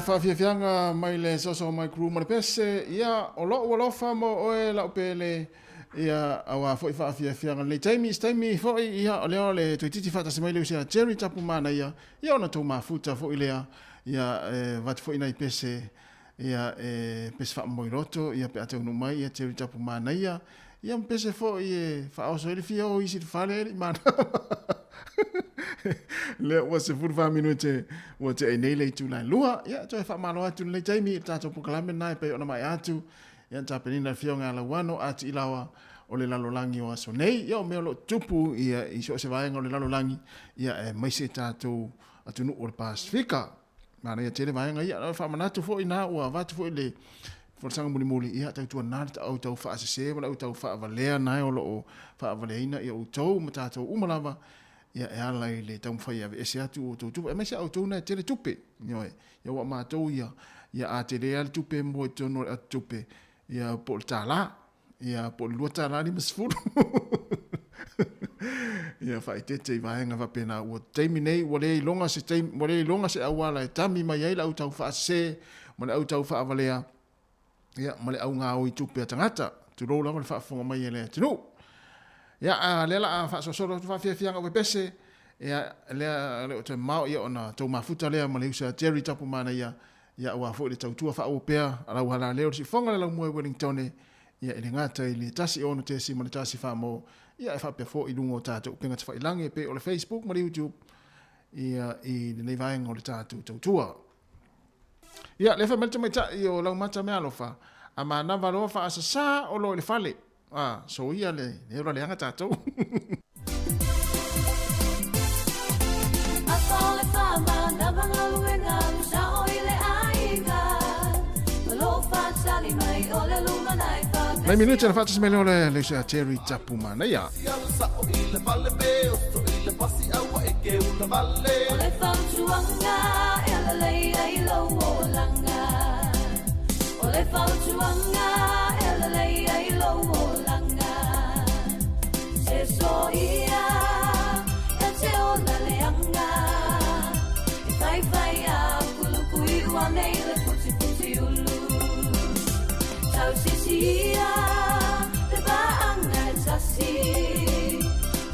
faafiafiaga mai le soso mai crew ma le pese, ia, o lo'u alofa mo oe la'u pele, ia, auā foi faafiafiaga lenei taimi, se taimi foi, ia, o lea o le toeitiiti faatasi mai le uso ia Jerry Tapumanaia, ia ona tou mafuta foi lea, ia, e avatu foi nai pese, ia, e pese faamomoiloto, ia, pe a taunuu mai, ia, Jerry Tapumanaia, Ia ma pese foi e faaoso ai le fia o isi i le fale e le i manava. Lea ua 14 minute ua tea nei le itula e 2. Ia, toe faamalo atu lenei taimi i le tatou polokalame lena e pei ona maea atu. Ia, na tapenaina e le Afioga ia Lauano Ati Ilaoa o le lalolagi o aso nei. Ia, o mea o lo o tutupu ia i so o se vaega o le lalolagi, ia aemaise tatou atunuu o le Pasefika. Manaia tele vaega ia. E faamanatu foi na ua avatu foi le folasaga mulimuli, ia tautuana le au tau faasese ma le au tau faavalea na o lo o faavaleaina ia outou ma tatou uma lava, ia e ala i le taumafai e aveese atu outou tupe, aemaise a outou na e tele tupe. Ioe, ia ua matou ia, ia a tele lava le tupe mo i totonu o le atu tupe, ia po o le $1, ia po o le $2.50. Ia faaeteete i vaega faapena. Ua taimi nei ua le iloga se taimi, ua le iloga se auala e tami mai ai le au tau faasese ma le au tau faavalea, ia ma le au gaoi tupe a tagata. Tulou lava le faafofoga mai a le atunuu. Ia, a lea la a faasolosolo atu faafiafiaga o pepese, ia lea le o toe mamao ia ona tou mafuta lea ma le uso ia Jerry Tapumanaia Ia aua foi le tautua faaauau pea a lau halaleo le siufofoga le laumua i Wellingtone, ia e le gata i le 1 6.1 mo, ia e faapea foi i luga o tatou upega tafailagi e pei o le Facebook ma le YouTube, ia i lenei vaega o le tatou tautua. Ia, lea fai mai le tamaitai o Laumata Mealofa, a manava loa faasasā o lo i le fale. Ah, soia le, le ola leaga tatou. Nai minute na faatasi mai lea o le le uso ia Terry Tapumanaia. O le fautuaga e lelei ai lou olaga. O le fautuaga e lelei ai lou olaga. Se soia e te ola leaga. E faifai a kuluku i ua nei le putiputi ulu. Tausisia le vaanga e tasi.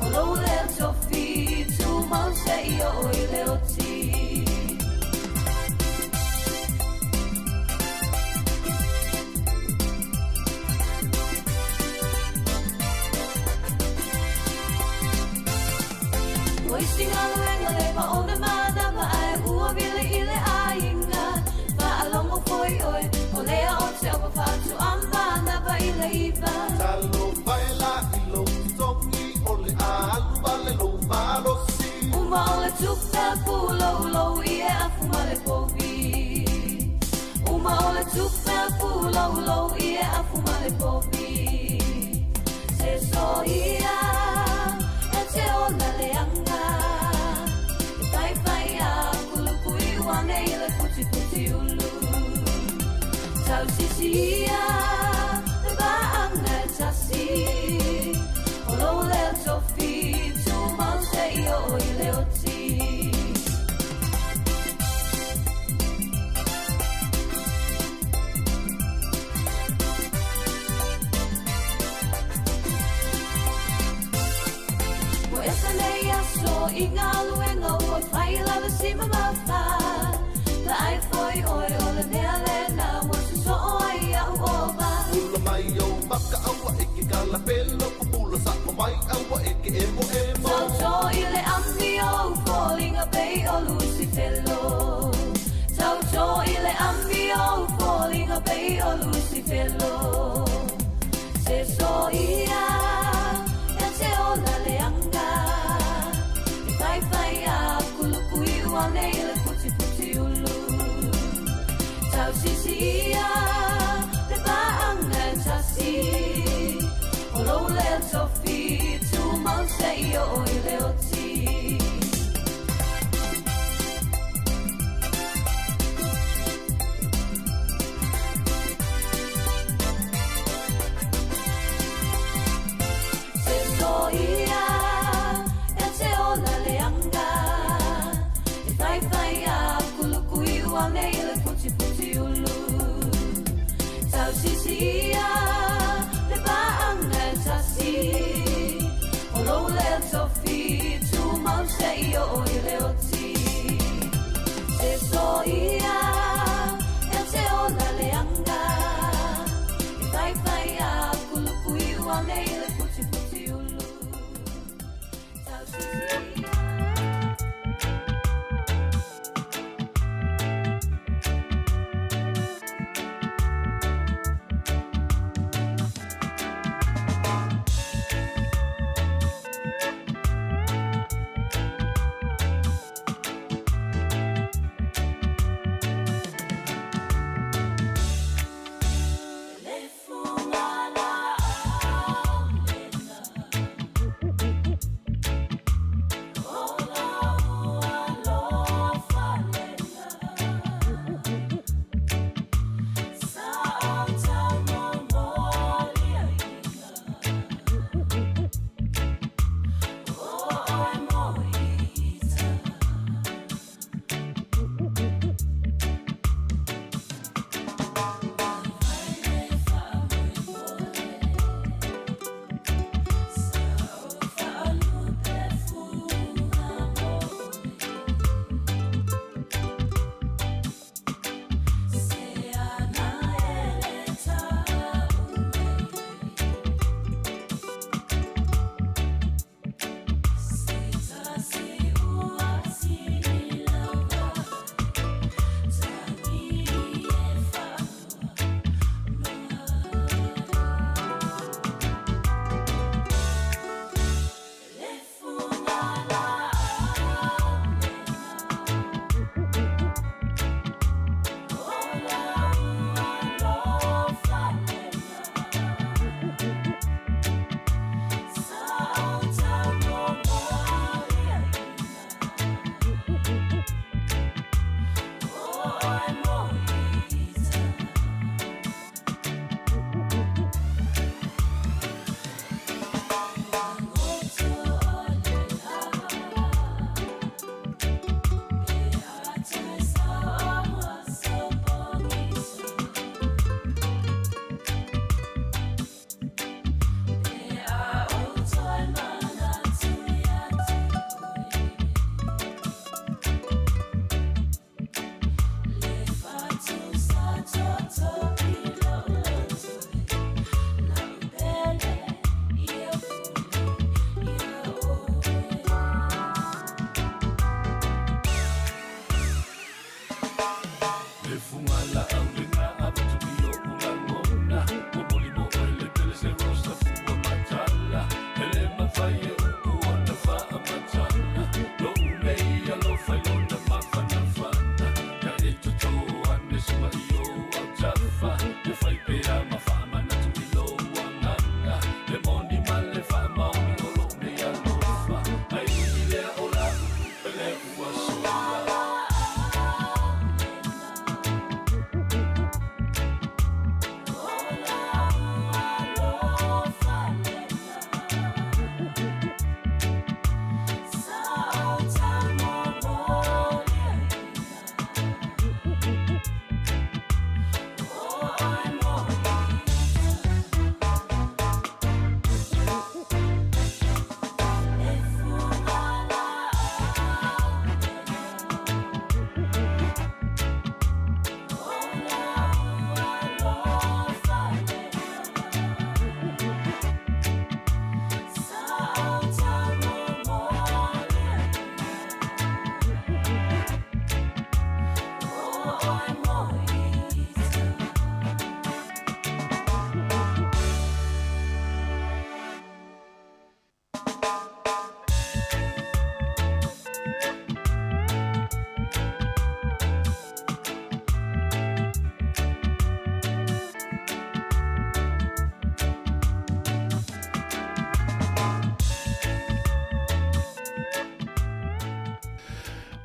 O lou lea tofi tumau seia oo i le oti. O isi galuega le pa o le manava ae ua vili i le aiga. Faalogo foi oe, o lea o te opa fatu a manava i le 9. Talofa e la i lou totogi o le a alu wale lou malosi. Uma o le tupe puloulou i e afu ma le povi. Uma o le tupe puloulou i e afu ma le povi. Se soia e te ola leaga. E faifai a kuluku i ua nei le putiputi ulu. Tausisia le vaanga e tasi. O lou lea tofi tumau seia oo i le oti. Ua ese nei aso i galuega ua fai lava si mamafa. Vaai foi oe o le mea lena ua sosoo ai a'u ova. Pula mai ou maka aua e ke kalapelo, pupula sa'o mai aua e ke emoemo. Tauto i le amio o foliga pei o Lusifelo. Tauto i le amio o foliga pei o Lusifelo. Se soia e te ola leaga. E faifai a kuluku i ua nei le putiputi ulu. Tausisia le vaanga e tasi. O lou lea tofi tumau seia oo i le oti. Se soia e te ola leaga. E faifai a kuluku i ua nei le putiputi. i oo i le oti. Se so ia, e te ola le anga. E whaiwhai a kuluku i ua nei le puti puti ulu. Tau sisi ia.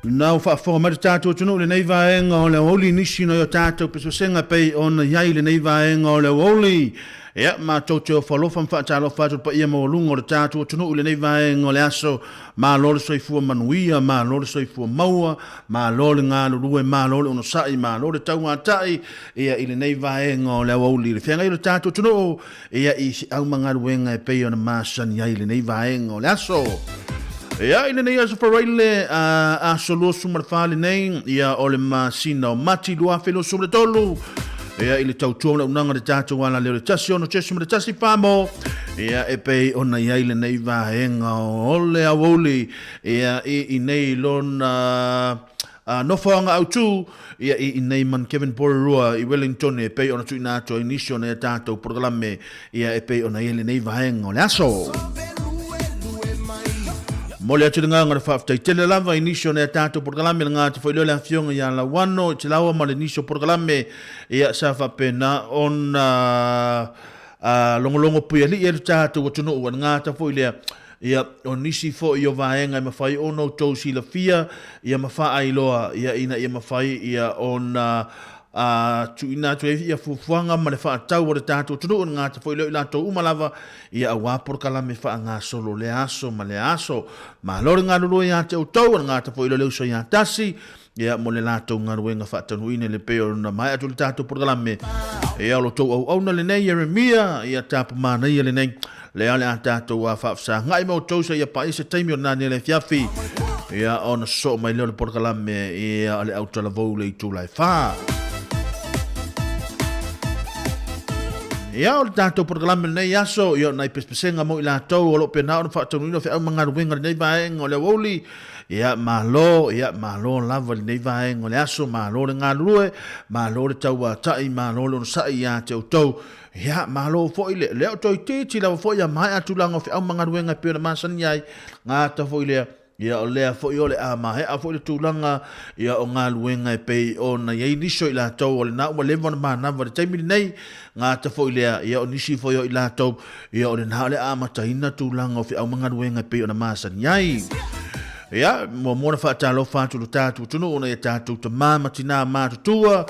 Na ua faafofoga mai le tatou atunuu i lenei vaega o le aoauli i nisi nai o tatou pesepesega e pei ona i ai lenei vaega o le aoauli. Ia, matou te ofo alofa ma faatalofa atu i le paia maualuga o le tatou atunuu i lenei vaega o le aso. Malo le soifua manuia, malo le soifua maua, malo le galulue, malo le onosai, malo le tauatai, ia, i lenei vaega o le aoauli i le feagai o le tatou atunuu, ia, i feau ma galuega e pei ona masani ai i lenei vaega o le aso. Ia, i lenei aso Faraile, aso 24 lenei, ia, o le masina o Mati 2023, ia, i le tautua ma le auaunaga a le tatou alaleo le 16.1 Famo, ia, e pei ona i ai lenei vaega o le aoauli, ia, i inei lona nofoaga autu, ia, i inei Mount Kevin Porirua i Wellington e pei ona tuuina atu ai nisi o nai a tatou polokalame, Ia e pei ona i ai lenei vaega o le aso. Momoli atu le agaga o le faafetai tele lava i nisi o nai a tatou polokalame, le gata foi lea o le afioga ia Lauano i Tilaoa ma le nisi o polokalame ia sa faapena ona logologo puialii ai le tatou atunuu. Le gata foi lea ia o nisi foi o vaega e mafai ona outou silafia ia ma faailoa ia ina ia mafai ia ona a tuuina atu ai ia fuafuaga ma le faatau a le tatou atunuu, e gata foi lea o i latou uma lava, ia aua polokalame faagasolo lea aso ma lea aso. Malo le galulue ia te outou, e gata foi lea o le uso ia Tasi, ia mo le latou galuega faataunuuina i le pei ona maea atu le tatou polokalame. Ia o lo outou auauna lenei Ieremia, ia tapu manaia lenei. Lea o le a tatou faafesagai ma outou seia paia se taimi o le nanea i le afiafi, ia ona sosoo mai lea o le polokalame ia o le autalavou i le itula e 4. Ia o le tatou polokalame lenei aso, ia o nai pesepesega mo i latou o lo o pena ona faataunuuina feau ma galuega i lenei vaega o le aoauli. Ia malo, ia malo lava i lenei vaega o le aso, malo le galulue, malo le tauatai, malo le onosai ia te outou. Ia, malo foi le, lea o toeitiiti lava foi a maea tulaga o feau ma galuega e pei ona masani ai, gata foi lea, ia o lea foi o le a maea foi le tulaga ia o galuega e pei ona i ai nisi o i latou o lena ua leva ona manava i le taimi lenei, gata foi lea, ia o nisi foi o i latou, ia o lena o le a amataina tulaga o feau ma galuega e pei ona masani ai. Ia, muamua ona faatalofa atu lo tatou atunuu ona ia tatou tama ma tinā matutua,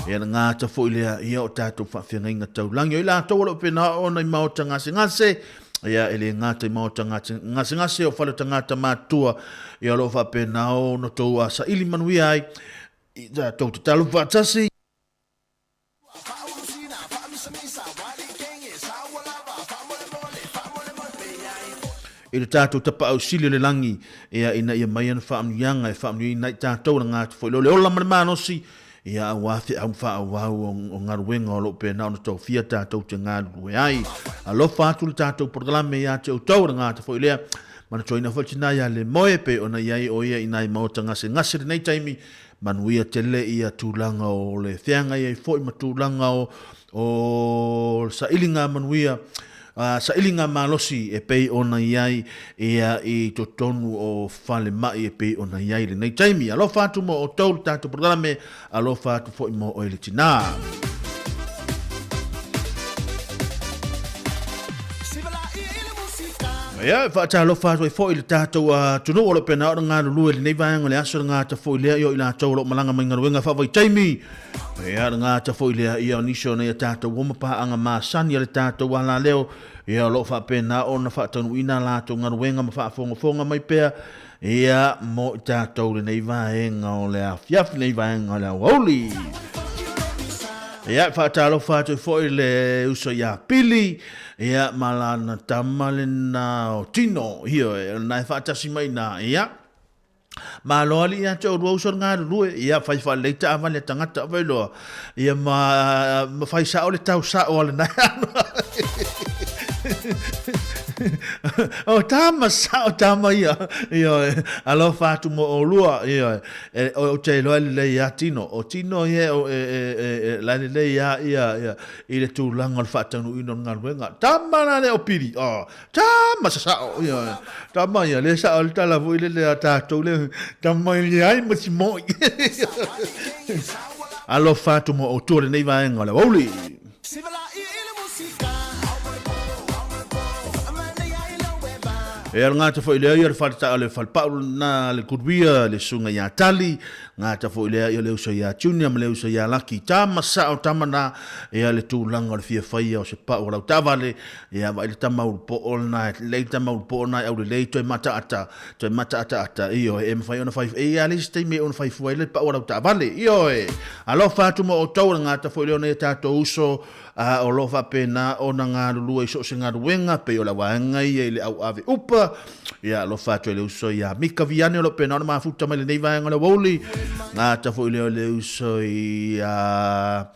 ia le gata foi lea, ia o tatou faafeagaiga taulagi. O i latou o lo o pena ona i maota gasegase, ia e le gata i maota gasegase o fale o tagata matutua, ia o lo o faapena ona outou saili manuia ai, i tatou tatalo faatasi. I le tatou Tapaau Sili o le Lagi, ia, ina ia mai ana faamanuiaga e faamanuiaina ai tatou, laga atu foi loa le ola ma le malosi, ia, aua feau ma faaauau o galuega o lo o pena ona tofia tatou te galulue ai. Alofa atu le tatou polokalame ia te outou, laga atu foi lea, manatuaina foi le tina ia Lemoe, pei ona i ai o ia i nai maota gasegase i lenei taimi, Manuia tele ia tulaga o le feagai ai foi ma tulaga o o sailiga manuia, sailiga malosi e pei ona i ai ia i totonu o falemai e pei ona i ai i lenei taimi. Alofa atu mo outou le tatou polokalame, alofa atu foi mo oe le tina. Ia, e faatalofa atu ai foi i le tatou atunuu o lo o pena ona galulue i lenei vaega o le aso, le gata foi lea ia o i latou o lo o malaga mai galuega faavaitaimi. Ia, le gata foi lea ia o nisi o nai a tatou uo ma paaga masani a le tatou alaleo, ia o lo o faapena ona faataunuuina a latou galuega ma faafogafoga mai pea ia mo i tatou lenei vaega o le afiafi, lenei vaega o le aoauli. Ia, faatalofa atu foi le uso ia Pili, ia, ma lana tama lena o Tino, ioe, o lena e faatasi mai ina, ia. Malo alii ia te oulua uso le galulue, ia, fai faalelei taavale a tagata ave loa, ia, ma, ma fai sao le tau sao a lena. O tama sao tama ia, ioe, alofa atu mo oulua, ioe. E, ou te iloa e lelei lava Tino. O Tino ia e, e, e, e, la e lelei lava ia, ia, i le tulaga o le faataunuuina o le galuega. Tama la lea o Pili, oh, tama sasao, ia, tama ia, le sao le tala foi lele a tatou le, tama i leai ma si moi. Alofa atu mo outou lenei vaega o le aoauli. E ala gata foi lea ia le fale le falepau lena le Goodwill le susuga ia Tali, gata foi lea ia le uso ia Junior ma le uso ia Laki. Tama sao tama na ia le tulaga o le fia faia o se pau o lau taavale, ia vaai le tama ulu poo lena, lelei le tama ulu poo lena e aulelei toe mataata, toe mataataata, ioe, e mafai ona fai, e i ai lava le isi taimi e ono fai fua ai le pau o lau taavale, ioe. Alofa atu mo outou, le gata foi lea o nai a tatou uso a o lo o faapena ona galulue i so o se galuega, pei o le vaega ia i le auave upa, Ia, alofa atu ai le uso ia Mika Viane o lo o pena ona mafuta mai lenei vaega o le aoauli. Gata foi lea o le uso ia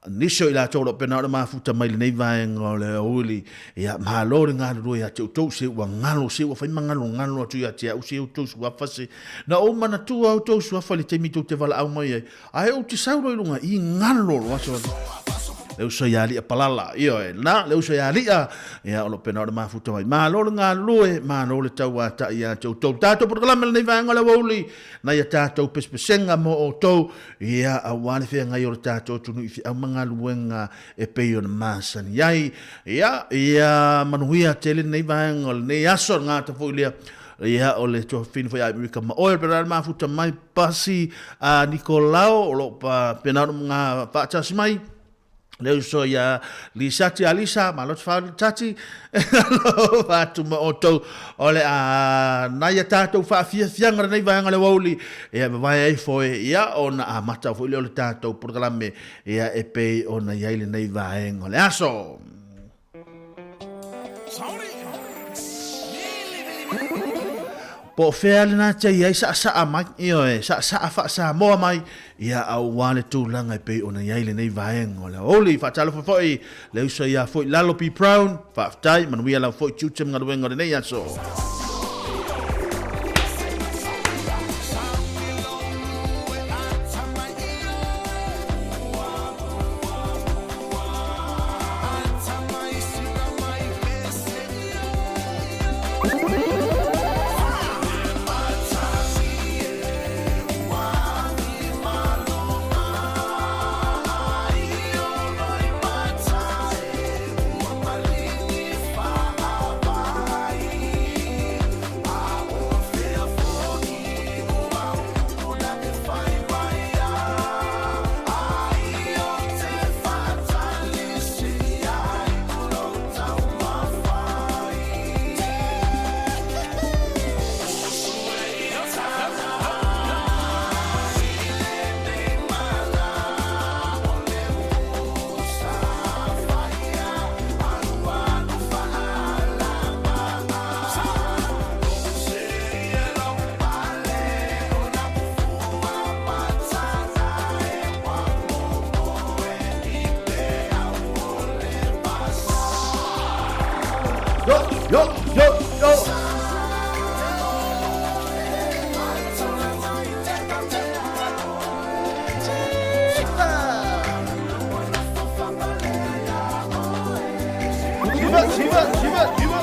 nisi o i latou o lo o pena ona mafuta mai lenei vaega o le aoauli. Ia, malo le galulue ia te outou, se ua galo, se ua fai ma galogalo atu ia te au se outou suafa se. Na ou manatua outou suafa i le taimi tou te valaau mai ai, Ae ou te sau loa i luga i galo loa se le uso ia Lia Palala. Ioe, na, le uso ia Lia, ia o lo pena o le mafuta mai. Malo le galulue, malo le tauatai ia te outou. Tatou polokalame lenei vaega o le aoauli, nai a tatou pesepesega mo outou, ia aua le feagai o le tatou atunuu i feau ma galuega e pei ona masani ai. Ia, ia manuia tele lenei vaega o lenei aso, le gata foi lea, ia o le tuafafine foi a Amerika ma oe, pena le mafuta mai, Pasi a Nikolao o lo o faapena ona faatasi mai le uso ia Lisati Alisa, malo te whāu tati, alofa atu ma outou o le a nai a tātou whaafiafianga lenei vaega le wauli, ia vavae ai foe, ia ona amata foi lea o le tātou polokalame, ia e pei ona i ai lenei vaega o le aso. Po o fea lena te i ai saasaa mai, ioe, saasaa faa-Samoa mai, ia aua le tulaga e pei ona i ai lenei vaega o le aoauli. Faatalofa foi le uso ia foi Lalo P. Brown, faafetai, manuia lau foi tiute ma galuega o lenei aso. Yo, yo, yo, yo. Shiva, shiva, shiva, shiva.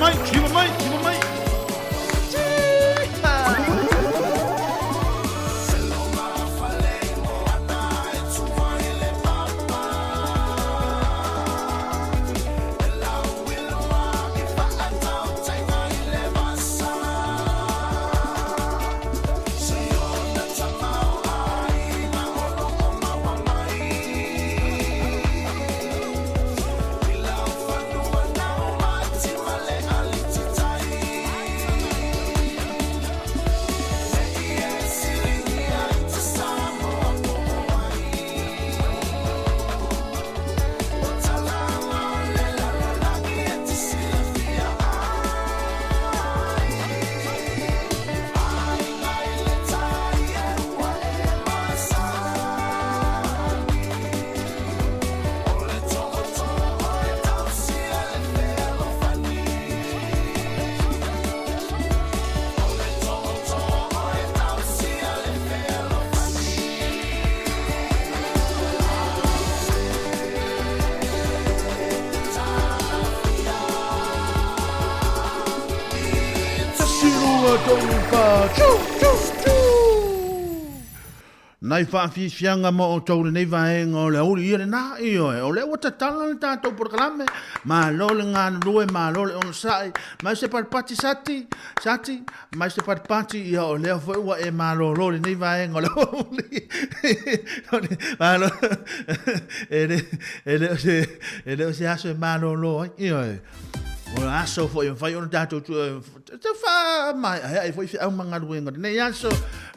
Mai, siva mai, siva mai. 2, 3, 4, tū, tū, tū! Nai faafiafiaga ma outou lenei vaega o le aoauli ia lena, ioe, o lea ua tatala le tatou polokalame, malo le galulue, malo le onosai, mai se patipati Sati, Sati, mai se patipati, ia o lea foi ua e malolo i lenei vaega o le aoauli. Malo, e le, e le o se, e le o se aso e malolo ai, ioe. O le aso foi e mafai ona tatou Tau faamaeaea foi feau ma galuega o lenei aso.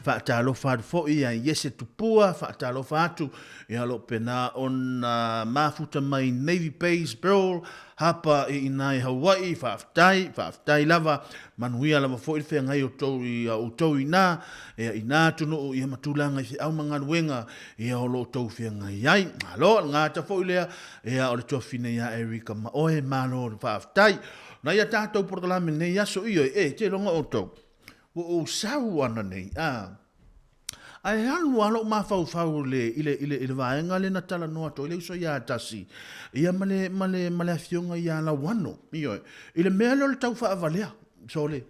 Faatalofa atu foi ia Iese Tupua, faatalofa atu ia lo pena ona mafuta mai Navy Base Pearl Hapa i ina i Hawaii. Faafetai, faafetai lava. Manuia lava foi le feagai o tou i a outou ina, ia ina atunuu ia ma tulaga i feau ma galuega ia o lo outou feagai ai. Malo, le gata foi lea ia o le tuafafine ia Erika ma oe, malo le faafetai. Nai a tātou porokalame nei aso ioe, e, te iloga outou, ua ou sau ana nei, a, ae alu a lou mafaufau i le, i le, i le, i le vaega lea na talanoa atu ai le uso ia Tasi, ia ma le, ma le, ma le afioga ia Lauano, ioe, i le mea lea o le tau faavalea, sole,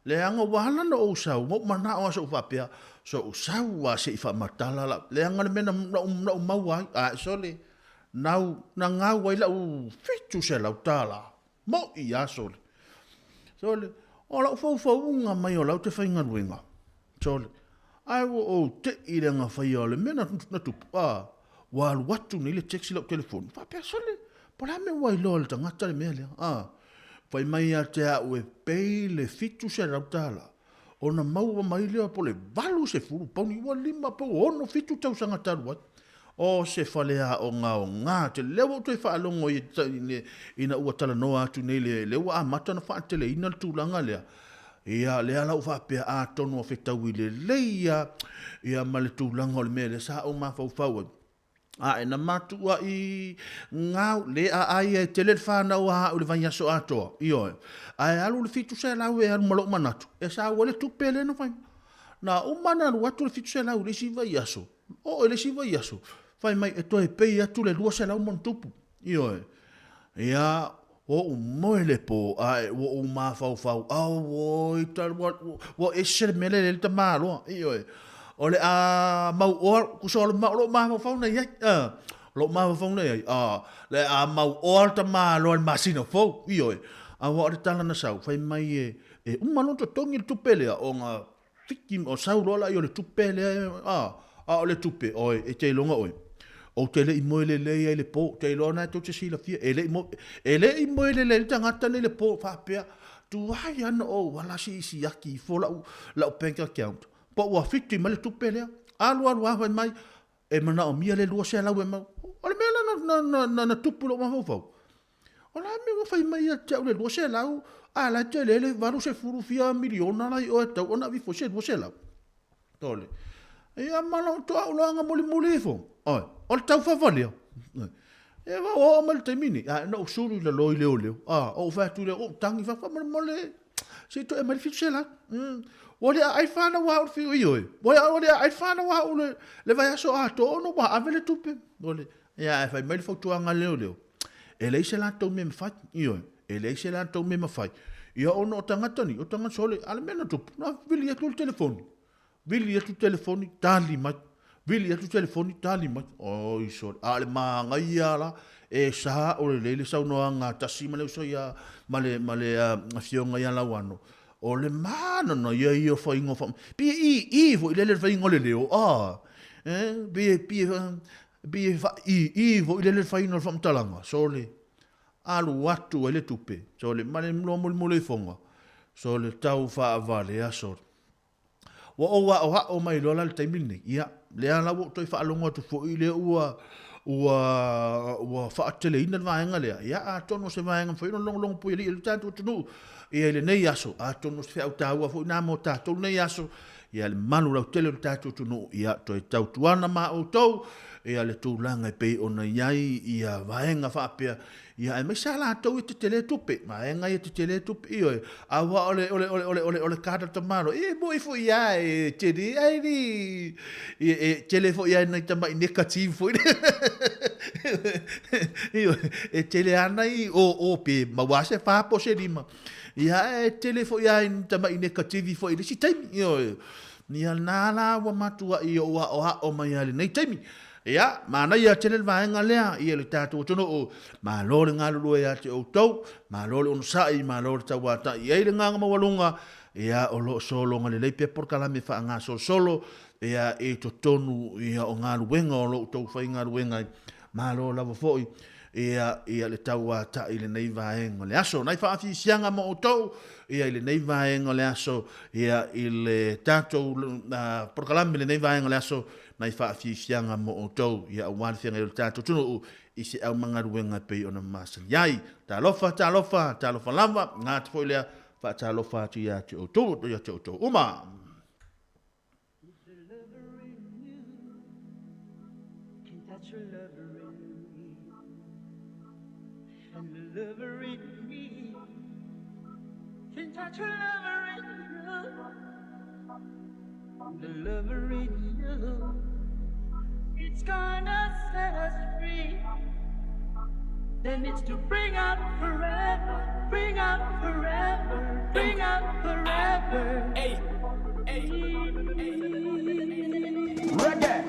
leaga ua ala ona ou sau, na ou manao lava sa ou faapea, sa ou sau lava se i faamatala lau, leaga le mea na, na ou, na ou maua ai, ae sole, nau, na gau ai lau $700. Moʻi a sole. Sole, o lau faufauga mai o lau te faigaluega. Sole, ae ua ou teʻi i le agafaia o le mea na, na tupu. A, ua alu atu nei le text i lau telefoni. Faapea, sole, po o le a mea ua iloa e le tagata le mea lea. A, fai mai ia te au e pay le $700 ona maua mai lea po o le 80 pauni, ua lima po ua ono fitu tausaga talu ai. O se faleaoga aoga tele. Lea ua ou toe faalogo ina ua talanoa atu nei le, lea ua amata ona faateleina le tulaga lea. Ia, lea la ua faapea atonu ua fetaui lelei lava ia ma le tulaga o le mea lea sa ou mafaufau ai. Ae na matuai gau, le aai e tele le fanau a au i le vaiaso atoa, ioe. Ae alu le 700 e alu ma lou manatu, e sau ai le tupe lea na fai. Na uma ona alu atu le 700 i le isi vaiaso, oo i le isi vaiaso, fai mai e toe pay atu le 200 ma ona tupu, ioe. Ia, ua ou moe le po, ae ua ou mafaufau, auoi, ua ese le mea lea e le tamaloa, ioe. O le a mauoa, tusa o lou mafaufau na i ai, o lou mafaufau na i ai, o le a mauoa le tamaloa i le masina fou, ioe. Aua o le tala na sau, fai mai e uma loa ona totogi le tupe lea, ona Fiki o sau loa laia o le tupe lea a, a o le tupe, oi, e te iloga oe, ou te le i moe lelei ai i le po, ou te iloa na tou te silafia, e le i moe, e le i moe lelei le tagata nei i le po, faapea, tuai ana ou ala se i siaki ifo lau, lau bank account, po ua fiti mai le tupe lea, alu alu lava fai mai, e manaomia le 200 e mau, o le mea lea na, na, na, na tupu i lou mafaufau, O le a le mea ua fai mai ia te au le 200, a la e tele le 80 fia miliona la i o e tau ona aveifo se 200. Tole. Ia ma lou toau loaga mulimuli ifo. Oi, o le taufavalea. Ia va oo mai le taimi nei, a na ou sulu i lalo i leoleo. A, ou fai atu lea, ou tagi fa faamolemole. Se i toe mai le 700. Ua le aai whanau a au le whiu, ioe. Ua le aai whanau a au le, le vaiaso atoa ona ua ave le tupe. Ole. Ia, ae fai mai le fautuaga a leoleo, e leai se latou mea e mafai, ioe, e leai se latou mea e mafai. Ia, ona o tagata nei, o tagata sole, a o le mea na tupu, na vili atu le telefoni, vili atu le telefoni, tali mai, vili atu le telefoni, tali mai. Oi sole, a o le manaia la, e sao lelei le saunoaga a Tasi ma le uso ia, ma le, ma le afioga ia Lauano, o le manana ia ia o faiga o faa, pei e ii foi lele le faiga o le leo, a, e, pei e, pei e, E pei e faaii foi lele le faiga o le faamatalaga, sole, alu atu ai le tupe, sole, ma le loa mulimuli ifoga, sole, tau faavalea, sole. Ua ou aoao mai loa la i le taimi lenei, ia, lea la ua ou toe faalogo atu foi lea ua, ua, ua faateleina le vaega lea, ia, atonu o se vaega mafai ona logologo puialii ai le tatou atunuu, ia, i lenei aso, atonu o se feau taua foi lena mo tatou lenei aso, Ia le malu lautele o le tatou atunuu, ia toe tautuana ma outou ia le tulaga e pei ona i ai ia vaega faapea, ia aemaise lava latou e tetele tupe, vaega ia tetele tupe, ioe, aua o le, o le, o le, o le, o le, o le card a le tamaloa, ia e moni foi lava e tele, ae le, e tele foi lava i nai tamai negative foi lea. Ioe, e tele lava nai ō pe maua lava se fa po o se lima. Ia, e tele foi lava i ni tamai nekativi foi i le isi taimi, ioe. Ia lena la ua matuai ou aʻoaʻo mai lava i lenei taimi. Ia, manaia tele le vaega lea i le tatou atunuu. Malo le galulue ia te outou, malo le onosai, malo le tauatai i ai le agaga maualuga, ia o lo o sologa lelei pea polokalame faagasolosolo ia i totonu ia o galuega o lo o outou faigaluega ai. Malo lava foi ia ia le tauatai i lenei vaega o le aso. Nai faafiafiaga mo outou ia i lenei vaega o le aso ia i le tatou polokalame i lenei vaega o le aso nai faafiafiaga mo outou ia aua le feagai o le tatou atunuu i se aumagaluega e pei ona masani ai. Talofa, talofa, talofa lava, gata foi lea, faatalofa atu ia te outou, ia te outou uma. Can touch your lover in you. The lover in you. It's gonna set us free. Then it's to bring out forever, bring out forever, bring out forever. Hey, hey, hey. Reggae.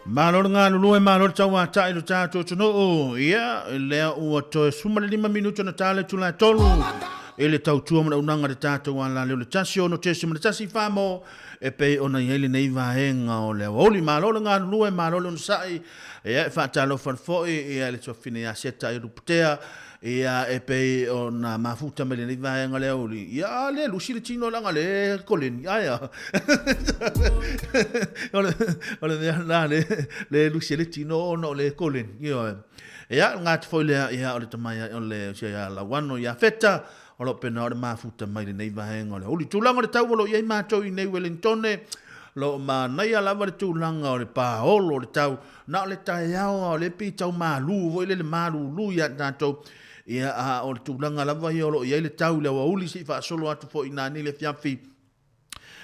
Malo le galulue, malo le tauatai lo tatou atunuu. Ia, lea ua toe 15 minuta na ta le itula e tolu i le tautua ma le auaunaga a le tatou alaleo le 1 6.1 famo e pei ona i ai lenei vaega o le aoauli. Malo le galulue, malo le onosai. Ia, e faatalofa atu foi ia le tuafafine ia Seta i Luputea, ia e pei ona mafuta mai lenei vaega le aoauli. Ia, a le lusi le tino leaga le koleni. Ae a? O le mea lena le, le lusi ai le tino ona o le koleni. Ioe. Ia, o le gata foi lea, ia, o le tama ia, o le sia ia Lauano ia Feta, o lo o pena o le mafuta mai lenei vaega o le aoauli. Tulaga o le tau o lo o i ai matou i nei Wellingtone, lo o manaia lava le tulaga o le paolo o le tau, na o le taeao a o lea pei tau malu foi lele malulu ia tatou. Ia, a o le tulaga lava ia o lo o i ai le tau i le aoauli se i faasolo atu foi i nani le afiafi.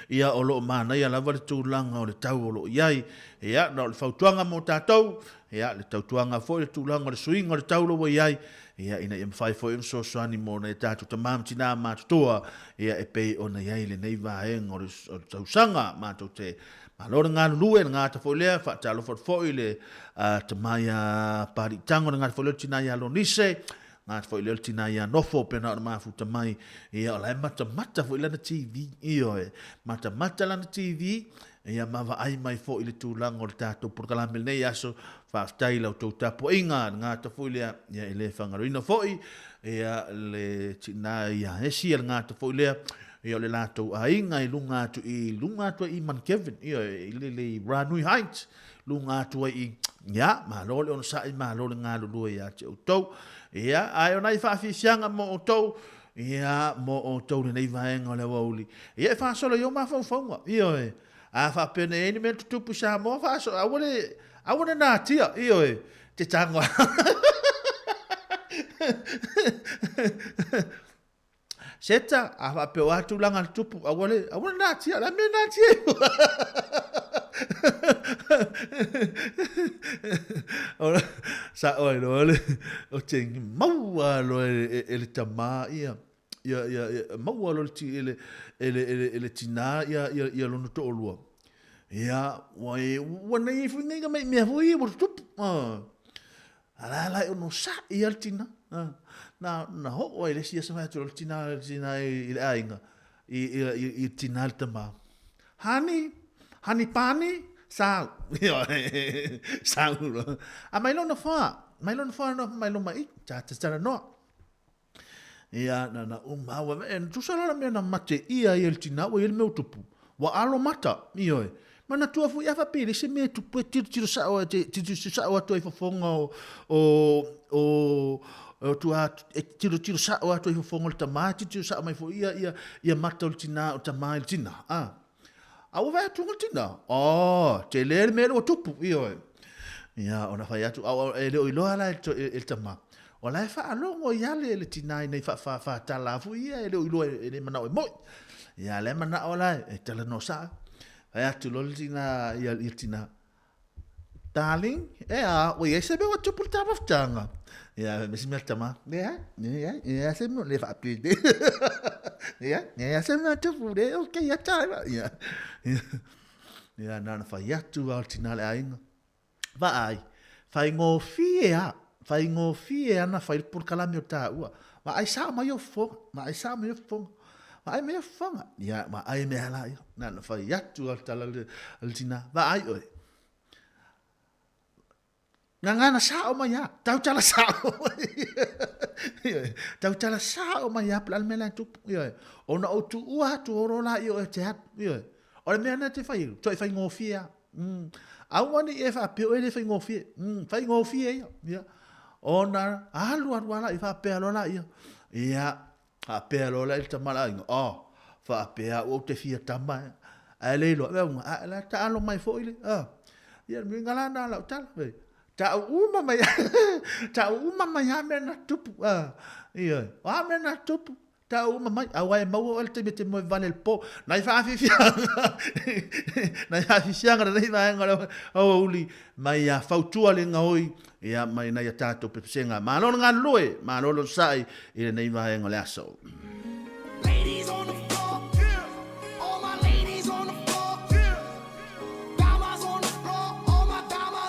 Ia, o lo o manaia lava le tulaga o le tau o lo o i ai. Ia, na o le fautuaga mo tatou, ia, le tautuaga foi le tulaga o le suiga o le tau lo ua i ai, ia, ina ia mafai foi ona fesoasoani mo nai a tatou tama ma tina matutua, ia, e pei ona i ai lenei vaega o le, o le tausaga. Matou te malo le galulue, le gata foi lea, faatalofa atu foi i le uh, tama ia Paliitango, le gata foi lea o le tina ia Lonise, Gata foi lea o le tina ia Nofo pena o le mafuta mai. Ia o la e matamata foi lana TV. Ioe, matamata lana TV. Ia ma vaai mai foi i le tulaga o le tatou polokalame lenei aso. Faafetai i la outou tapuaiga. Le gata foi lea, ia e le fagaloina foi ia le tina ia Esi, le gata foi lea ia o le latou aiga i luga atu i luga atu ai i Mount Kevin, ioe, i le le Ranui Heights. Luga atu ai i, ia, malo le onosai, malo le galulue ia te outou. Ia, ae o nai faafiafiaga mo outou, ia, mo outou lenei vaega o le aoauli. Ia, e faasolo i ou mafaufauga, ioe, a faapea nei ai ni mea tutupu i Samoa, faasolo, aua le, aua le natia, ioe, te tago. Seta, a faapea o a tulaga le tupu, aua le, aua le natia, la mea natia i Ora, sa oi loa le, o te maua loa e, e, e le tamā ia, ia, ia, ia maua loa le, e le, e le, e le, e le tinā ia, ia, ia lona toʻolua. Ia, ua e, ua nei e fui nei ka mei mea fui ua tupu. Ah. A la la e ono saʻi lava le tina. Na, na oo ai le isi aso fai atu le tina, le tina i, i le aiga, i, i, i, i le tina le tama. Hani, hani pani, sau. Sau. A mai lona wha, mai lona wha, mai lona i, ta ta tara noa. Ia, na, na uma au, e tusa la mea na mate ia ia le tina, ua ia le mea o tupu. Ua alo mata, ioe. Manatua foi a faapea le se mea e tupu e tilotilo sao e te tilotilo sao atu ai fofoga o o o o tua e tilotilo sao atu ai fofoga o le tama, e tilotilo sao mai foi ia ia ia mata o le tina o tama i le tina. A. A ua vaai atu le tina. Oh, tele le mea ua tupu, ioe. Ia, ona fai atu, au, e le o iloa la e le tama. O la e faalogo ia le, le tina i nei faafaatala foi ia, e le o iloa e le manao e moi. Ia, le manao la e talanoa saa. Fai atu loa le tina, ia, ia le tina, Darling, e a, ua i ai se mea ua tupu le taumafataga. Ia, fai mai si mea le tama, leai, leai, leai se mea, le faapene. Leai, leai se mea tupu, le okay ia taewa. Ia, ia, ia, na ona fai atu a o le tina le aiga. Vaai, faigofie a, faigofie ana fai le polokalame o taua. Vaai sao mai ou fofoga, vaai sao mai ou fofoga. Vaai mai ou fofoga. Ia, vaai mea la ia. Na ona fai atu a le tala a le tina, vaai oe. Gagana sao mai a, tautala sao mai. Tautala sao mai a, po o le a le mea la e tupu. Ioe. Ona ou tuua atu o la i oe te alu. Ioe. O le mea lena e te fai, toe faigofie lava. Mm. Aua ne i e faapea oe le faigofie. Mm, faigofie ia. Ia. Ona alu alu ala i faapea loa la ia. Ia, faapea loa la i le tama la aiga. Oh, faapea au ou te fia tama e. Ae le iloa, vea unga, a la taalo mai foi le. Ah. Ia, le uiga la na lau tala. Ta'u uma mai ta'u uma mai a mea na tupu. Ah. Ia, o a mea na tupu. Tau uma mai, aua e maua oe le taimi e te moe vale le po. Nai faafiafiaga, nai faafiafiaga lenei vaega o le aoauli mai ia fautua le gaoi, ia mai nai a tatou pesega. Malo le galulue, malo le onosai i lenei vaega o le aso. Ladies on the floor, yeah. All my ladies on the floor, yeah. Damas on the floor, all my damas.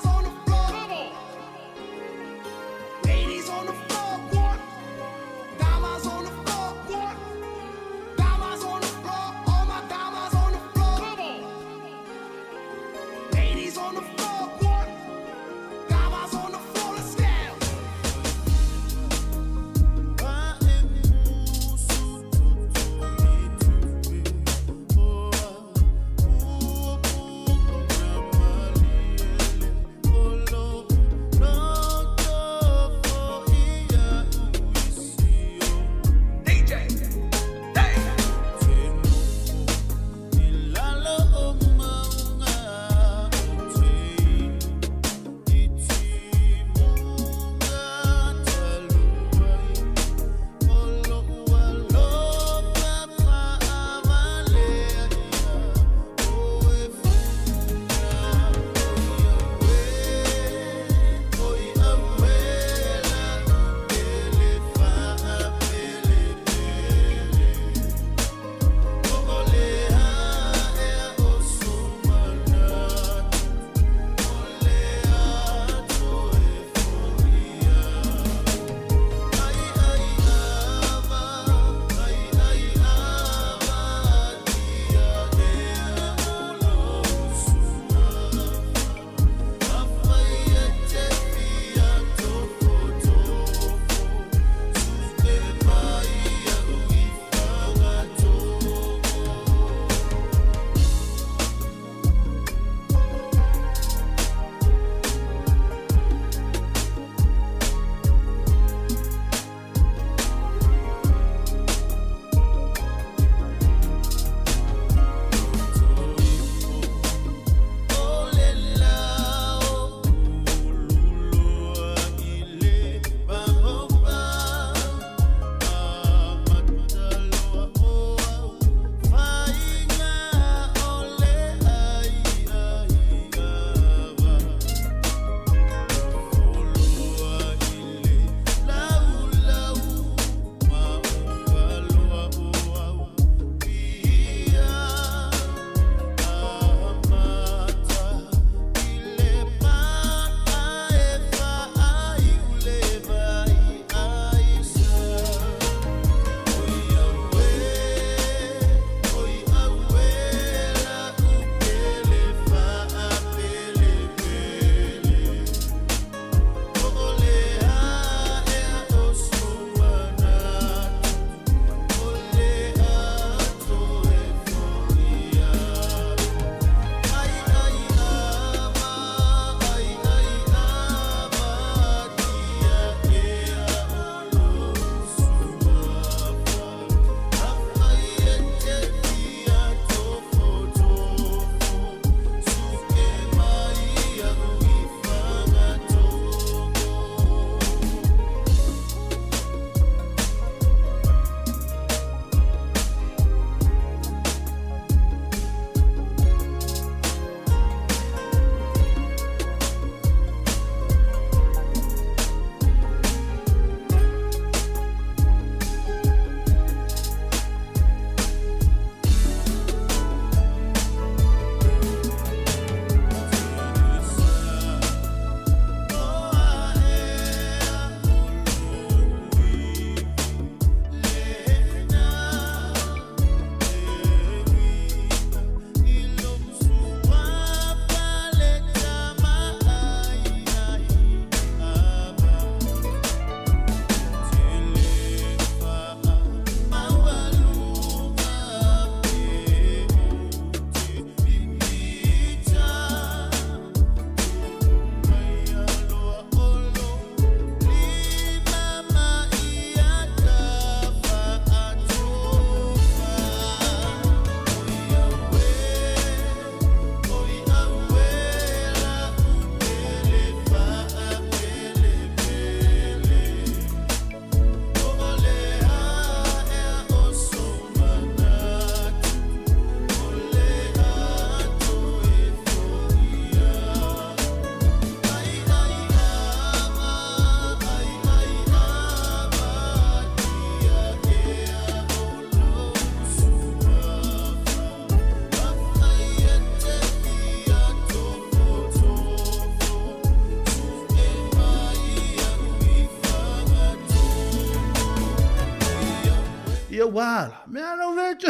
a la, mea lau ve tu.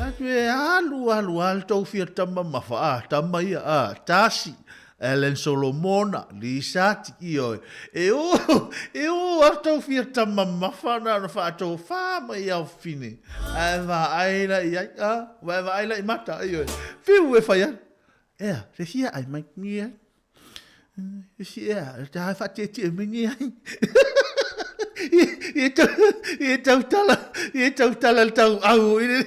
Atu e alu alu alu tau fia tama mafa a tama ia a tasi Ellen Solomona Lisati ioe e o e o a tau fia tama mafa na na whaatau wha mai au fine ae vaai la i ai a vae vaai la i mata ioe whiu e whai ana ea te fia ai mai ni ai e fia te hai whaatietie mai ni ai i e tau i e tau tala i e tau tala le tau au i le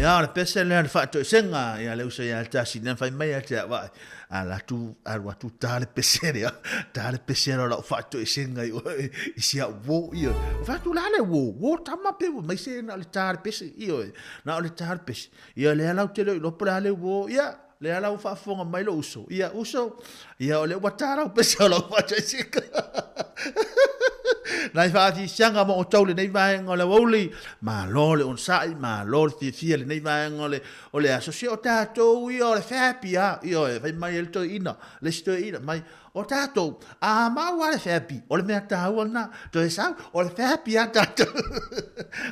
Ia, o le pese lea le faatoesega, ia le uso ia tasi lea fai mai a te vaai. Ala atu, alu atu ta le pese lea, ta le pese lea o lau faatoesega i oe, i si au uō, ioe. O fai atu la le uō, uō tama pe ua mai se na o le ta le pese, ioe. Na o le ta le pese. Ia lea lau te leo iloa po o le a le uō, ia, lea la ua faafofoga mai lou uso, ia uso, ia o lea ua ta lau pese o lau faatoesega. Nai faafiafiaga mo outou lenei vaega o le aoauli, malo le onosai, malo le fiafia lenei vaega o le, o le aso. Se o tatou ia o le feapi a, ioe, fai mai e le toeaina, le isi toeaina mai, o tatou, a mau lava le feapi, o le mea taua lena, toe sau, o le feapi a tatou.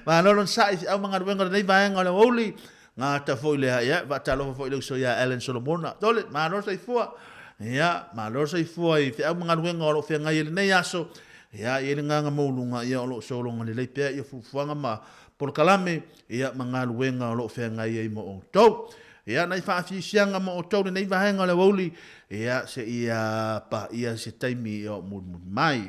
Malo le onosai i feau ma galuega o lenei vaega o le aoauli, Gata foi lea, ia, faatalofa foi i le uso ia Allen Solomona. Tole, malo le soifua. Ia, malo le soifua i feau ma galuega o lo o feagai ai lenei aso. Ia, e i ai le agaga maualuga, ia, o lo o sologa lelei pea ia fuafuaga ma polokalame, ia, ma galuega o lo o feagai ai ma outou. Ia, nai faafiafiaga ma outou lenei vaega o le aoauli, ia, seia paia se taimi o mulimuli mai.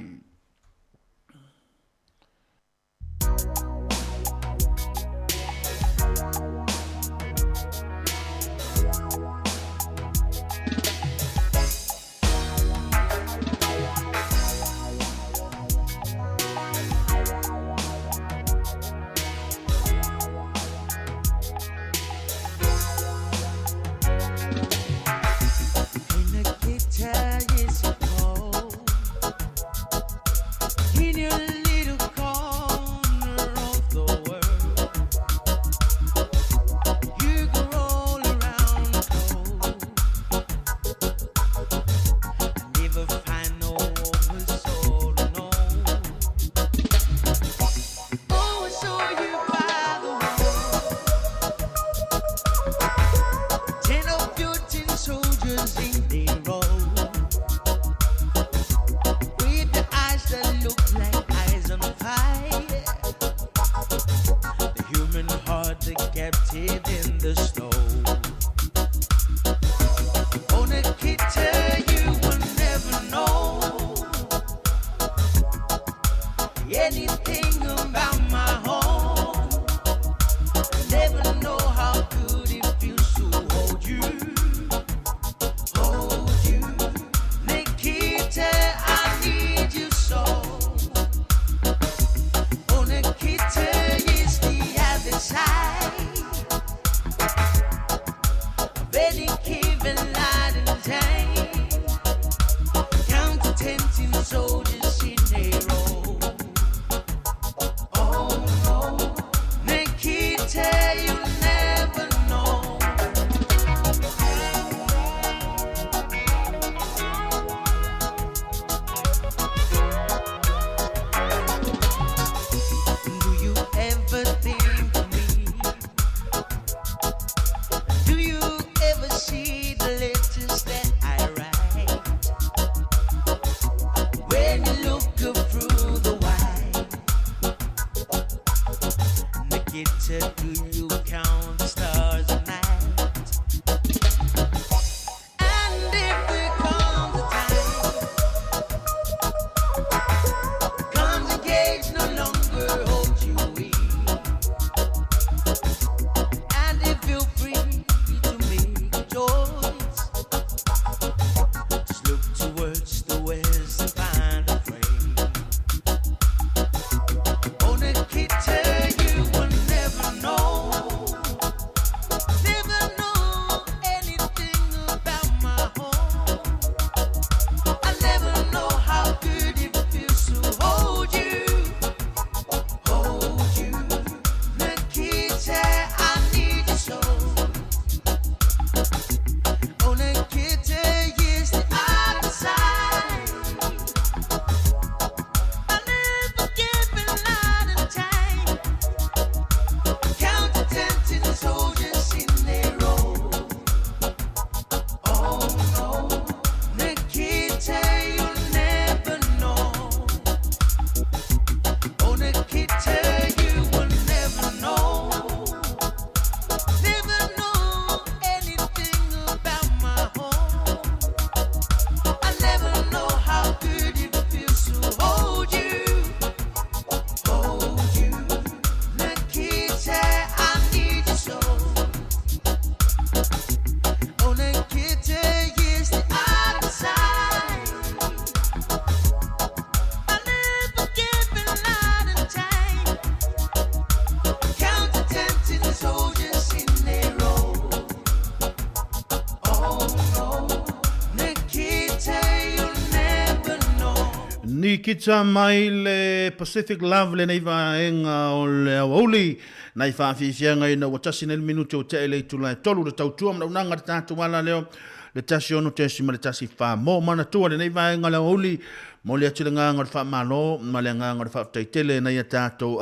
Nikita mai le Pacific Love lenei vaega o le aoauli. Nai faafiafiaga ina ua tasi nei le minute o tea i le itula e tolu le tautua ma launaga le tatou ala leo le 16.14 mo manatua lenei vaega o le aoauli. Momoli atu le agaga o le faamalo ma le agaga o le faafetai tele nai a tatou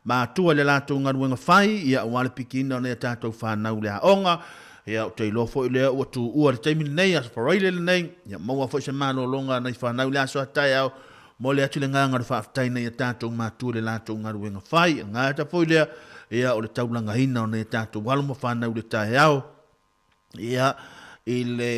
matua i le latou galuega fai, ia aua le pikiina o nai a tatou fanau i le aoga. Ia, ou te iloa foi lea ua tuua i le taimi lenei, Aso Faraile lenei, ia maua foi se malologa a nai fanau i le aso a taeao. Momoli atu le agaga o le faafetai nai a tatou matua i le latou galuega fai. E gata foi lea, ia, o le taulagaina o nai a tatou alo ma fanau i le taeao. Ia, i le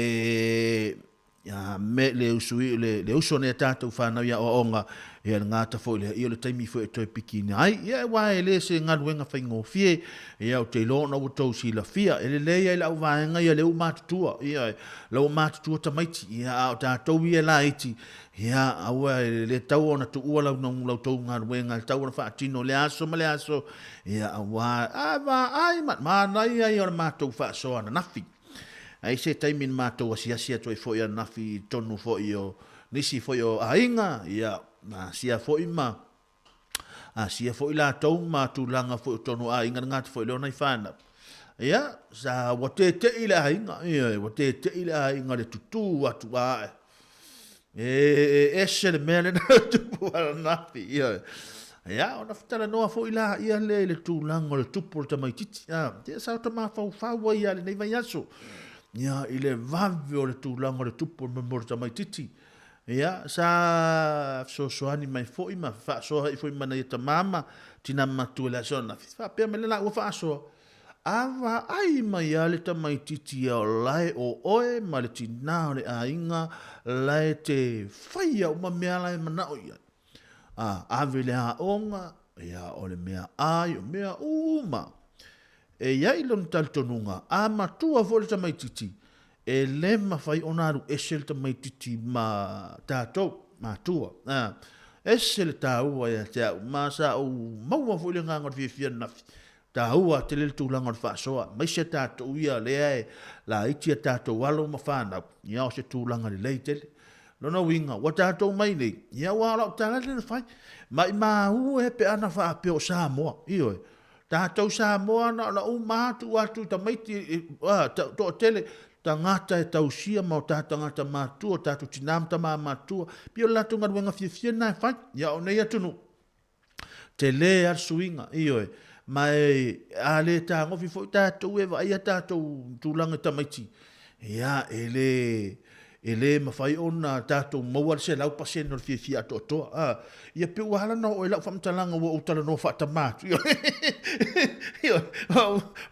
ia, me, le usu, le, le usu o nai a tatou fanau i aoaoga, ia, le gata foi lea, ia, o le taimi foi e toe pikiina ai. Ia, aua e le se galuega faigofie, ia, ou te iloa ona ua tou silafia, e lelei ai lau vaega ia lea ua matutua, ia, la ua matutua tamaiti, ia, a o tatou ia e laiti, ia, aua e le tatau ona tuua lau, lau tou galuega, e tatau ona faatino i le aso ma le aso, ia, aua, a vaai ma, manaia ia o le matou faasoa ananafi. Ai se taimi na matou asiasi atu ai foi ananafi i totonu foi o nisi foi o aiga, ia, na asia foi ma asia foi latou ma tulaga foi o totonu o aiga na gata foi lea o nai fanau. Ia, sa ua tete'i le aiga, ia, ua tete'i le aiga le tutū atu ae. E ese le mea lena e tupu ananafi, ioe. Ia, ona talanoa foi la ia lea i le tulaga o le tupu o le tamaitiiti. A, ia sa ota mafaufau ai lava i lenei vaiaso, ia, i le vave o le tulaga o le tupu o le tamaitiiti. Ia, sa fesoasoani mai foi ma faasoa ai foi ma nai tama ma tina matua i le aso ananafi. Faapea mai le la ua faasoa, A vaai mai lava le tamaitiiti ia o lae o oe ma le tinā o le aiga lae te faia uma mea lae manao i ai. A ave i le aoga, ia o le mea ai, o mea uma. E i ai lona talitonuga, a matua foi le tamaitiiti, e le mafai ona alu ese le tamaitiiti ma tatou, matua. A, ese le taua ia te au, ma sa ou maua foi le agaga o le fiafia ananafi, Taua tele le tulaga o le faasoa, aemaise tatou ia lea e laiti a tatou alo ma fanau, ia o se tulaga lelei tele. Lona uiga, ua tatou mai nei, ia aua o lau tala lea na fai, maimau e pe ana faapea o Samoa, ioe, tatou Samoa na ona uma lava tuu atu i tamaiti, toatele, tagata e tausia ma o tatou tagata matutua, o tatou tina ma tama matutua, pei o le latou galuega fiafia lena e fai, ia o nei atunuu, Tele lava le suiga, ioe. Ma e, a le tagofi foi tatou e vaaia tatou tulaga i tamaiti, ia, e le, e le mafai ona tatou maua le 100% o le fiafia atoatoa. A, ia pei ua ala ona oo i lau faamatalaga ua ou talanoa faatama atu, ioe, ioe,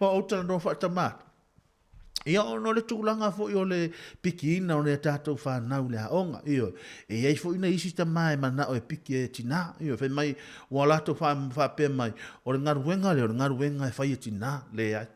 ua ou talanoa faatama atu. Ia, ona o le tulaga foi o le pikiina o nai a tatou fanau i le aoga, ioe. E i ai foi nai isi tama e manao e piki e tinā, ioe, fai mai, ua latou faapea mai, o le galuega lea, o le galuega e fai e tinā. Leai.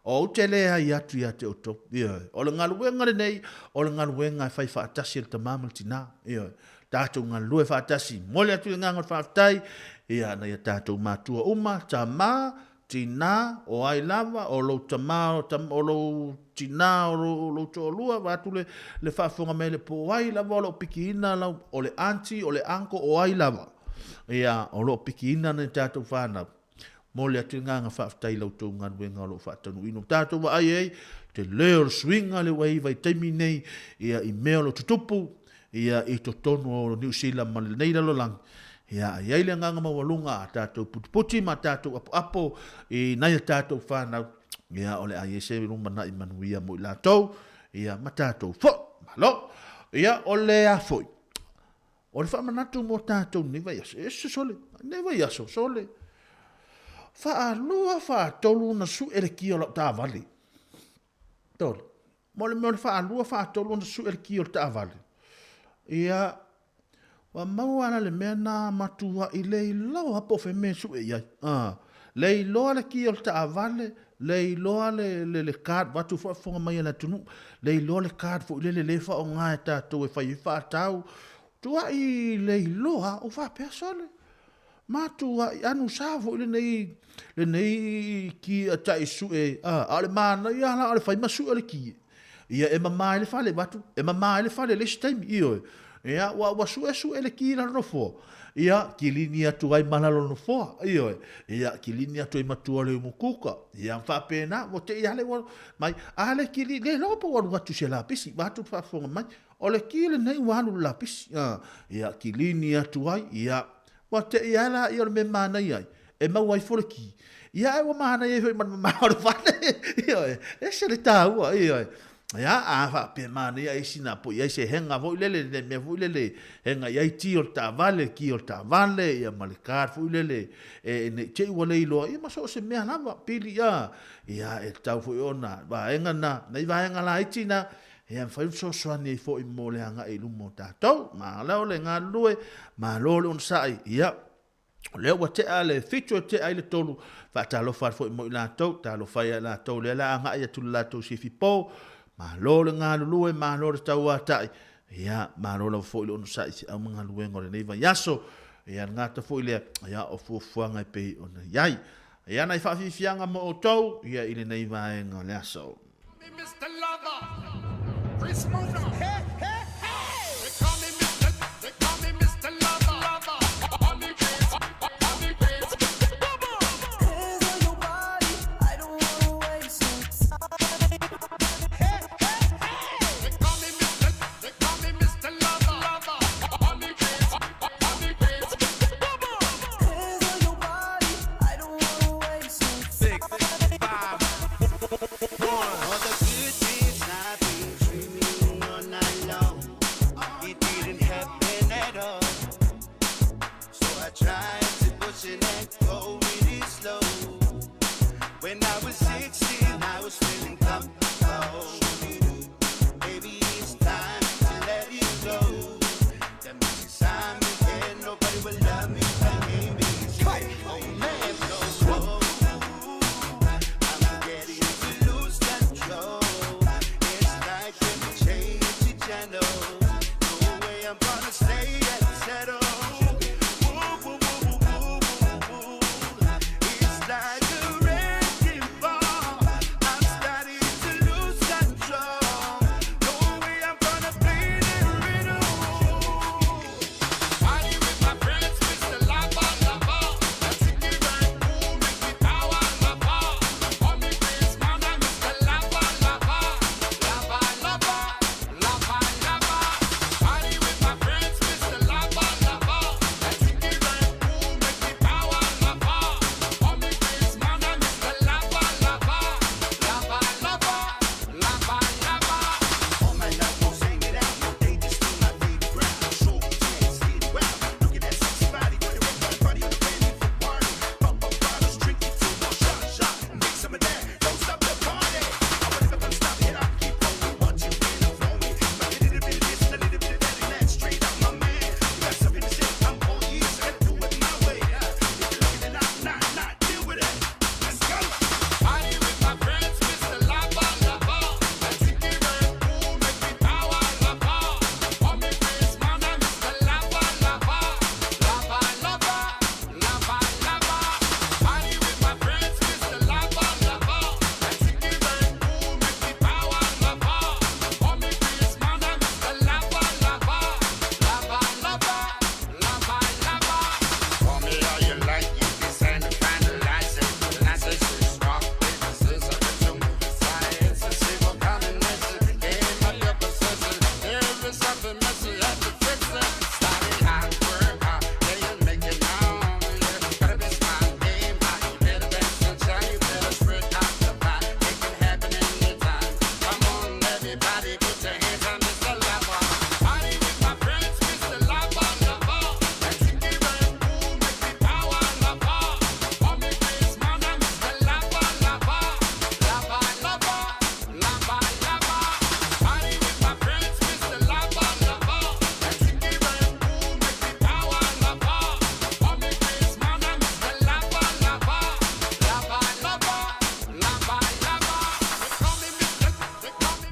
Ou te leai atu ia te outou, ioe. O le galuega lenei, o le galuega e fai faatasi e le tama ma le tinā, ioe. Tatou galulue faatasi. Momoli atu le agaga o le faafetai, ia, nai a tatou matua uma, tama, Tinā, o ai lava, o lou tama, o lou tinā, o lou toalua, vaeatu le, le faafofoga mai a le po o ai lava o lo o pikiina lau, o le aunty, o le uncle, o ai lava, ia, o lo o pikiina nai tatou fanau. Momoli atu le agaga faafetai i la outou galuega o lo o faataunuuina. Ua tatou vaai ai, tele o le suiga lea ua i ai i vaitaimi nei, ia, i mea o lo o tutupu, ia, i totonu o Niu Sila ma lenei lalolagi, ia, i ai le agaga maualuga a tatou putiputi ma tatou apoapo i nai a tatou fanau, ia, o le a i ai se lumanai manuia mo i latou, ia, ma tatou foi. Malo! Ia, o le a foi? O le faamanatu mo tatou i lenei vaiaso, e ese sole, lenei vaiaso, sole, faalua, faatolu ona sue le kia o lau taavale. Tolu. Mo le mea o le faalua, faatolu ona sue le ki o le taavale. Ia, ua maua la le mea na matuai le iloa po o fea mea e sue i ai. Ah, le iloa le ki o le taavale, le iloa le, le, le card, vaeatu foi fofoga mai a le atunuu, le iloa le card foi lele lea e faaaoga e tatou e fai ai faatau. Tuai le iloa, ua faapea sole. Matuai anusa foi lenei lenei ki a tai sue a a o le manaia la o le fai ma sue o le ki. Ia e mama ai le fale vaeatu e mama ai le fale i le isi taimi, ioe. Ia, ua, ua suʻesuʻe le ki i lalo nofoa. Ia, kilini atu ai ma lalo nofoa. Ioe. Ia, kilini atu ai ma tua o le umukuka. Ia, ma faapena, ua te i ale ua mai, a le kili, le iloa po ua alu atu i se lapisi, vaeatu le faafofoga mai, o le ki lenei ua alu i le lapisi. A, ia, kilini atu ai, ia, ua te i a laia o le mea manaia ai, e maua ifo le ki. Ia, ae ua manaia ai foi ma le mamao o le fale. Ioe, ese le taua, ioe. Ia, a faapea manaia ai sina po i ai se henga foi lele, le mea foi lele, henga i ai ti o le taavale, ki o le taavale, ia ma le card foi lele, e, ne i te i ua le iloa, ia ma so o se mea lava, pili, ia, ia, e tatau foi ona, vaega na, nai vaega laiti na, ia, mafai ona fesoasoani ai foi mo le agai i luma o tatou. Malo le galulue, malo le onosai, ia, O lea ua tea le fitu e tea ai le tolu, faatalofa atu foi mo i latou, talofa ia i latou lea le a agai atu le latou sifi po, malo le galulue, malo le tauatai, ia, malo lava foi le onosai i feau ma galuega o lenei vaiaso, ia, le gata foi lea, ia, o fuafuaga e pei ona i ai. Ia, nai faafiafiaga mo outou, ia, i lenei vaega o le aso.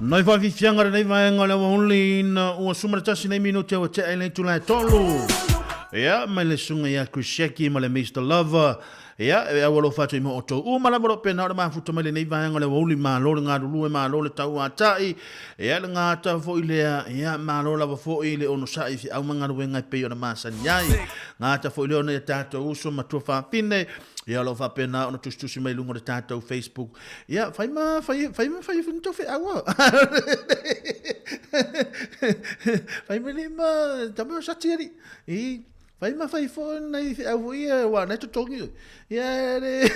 Nai whawhiwhianga renei vaenga o le awauli ina ua suma le tasi nei minute ua tea i le itula e tolu. Ia, mai le susuga ia Chris Sheki ma le Mr. Lover. Ia, e au alofa atu i mo outou uma lava o lo o pena o le mafuta mai lenei vaega o le aoauli, malo le galulue, malo le tauatai, ia le gata foi lea, ia malo lava foi le onosai i feau ma galuega e pei ona masani ai. Gata foi lea o nai a tatou uso ma tuafafine, ia o lo o faapena ona tusitusi mai luga o le tatou Facebook. Ia, fai ma, fai, fai ma fai ni tou feau a. Fai ma ni ma, tama sati ali. I, Fai ma fai foi nai feau foi ia, aua o na e totogi oe. Ia le...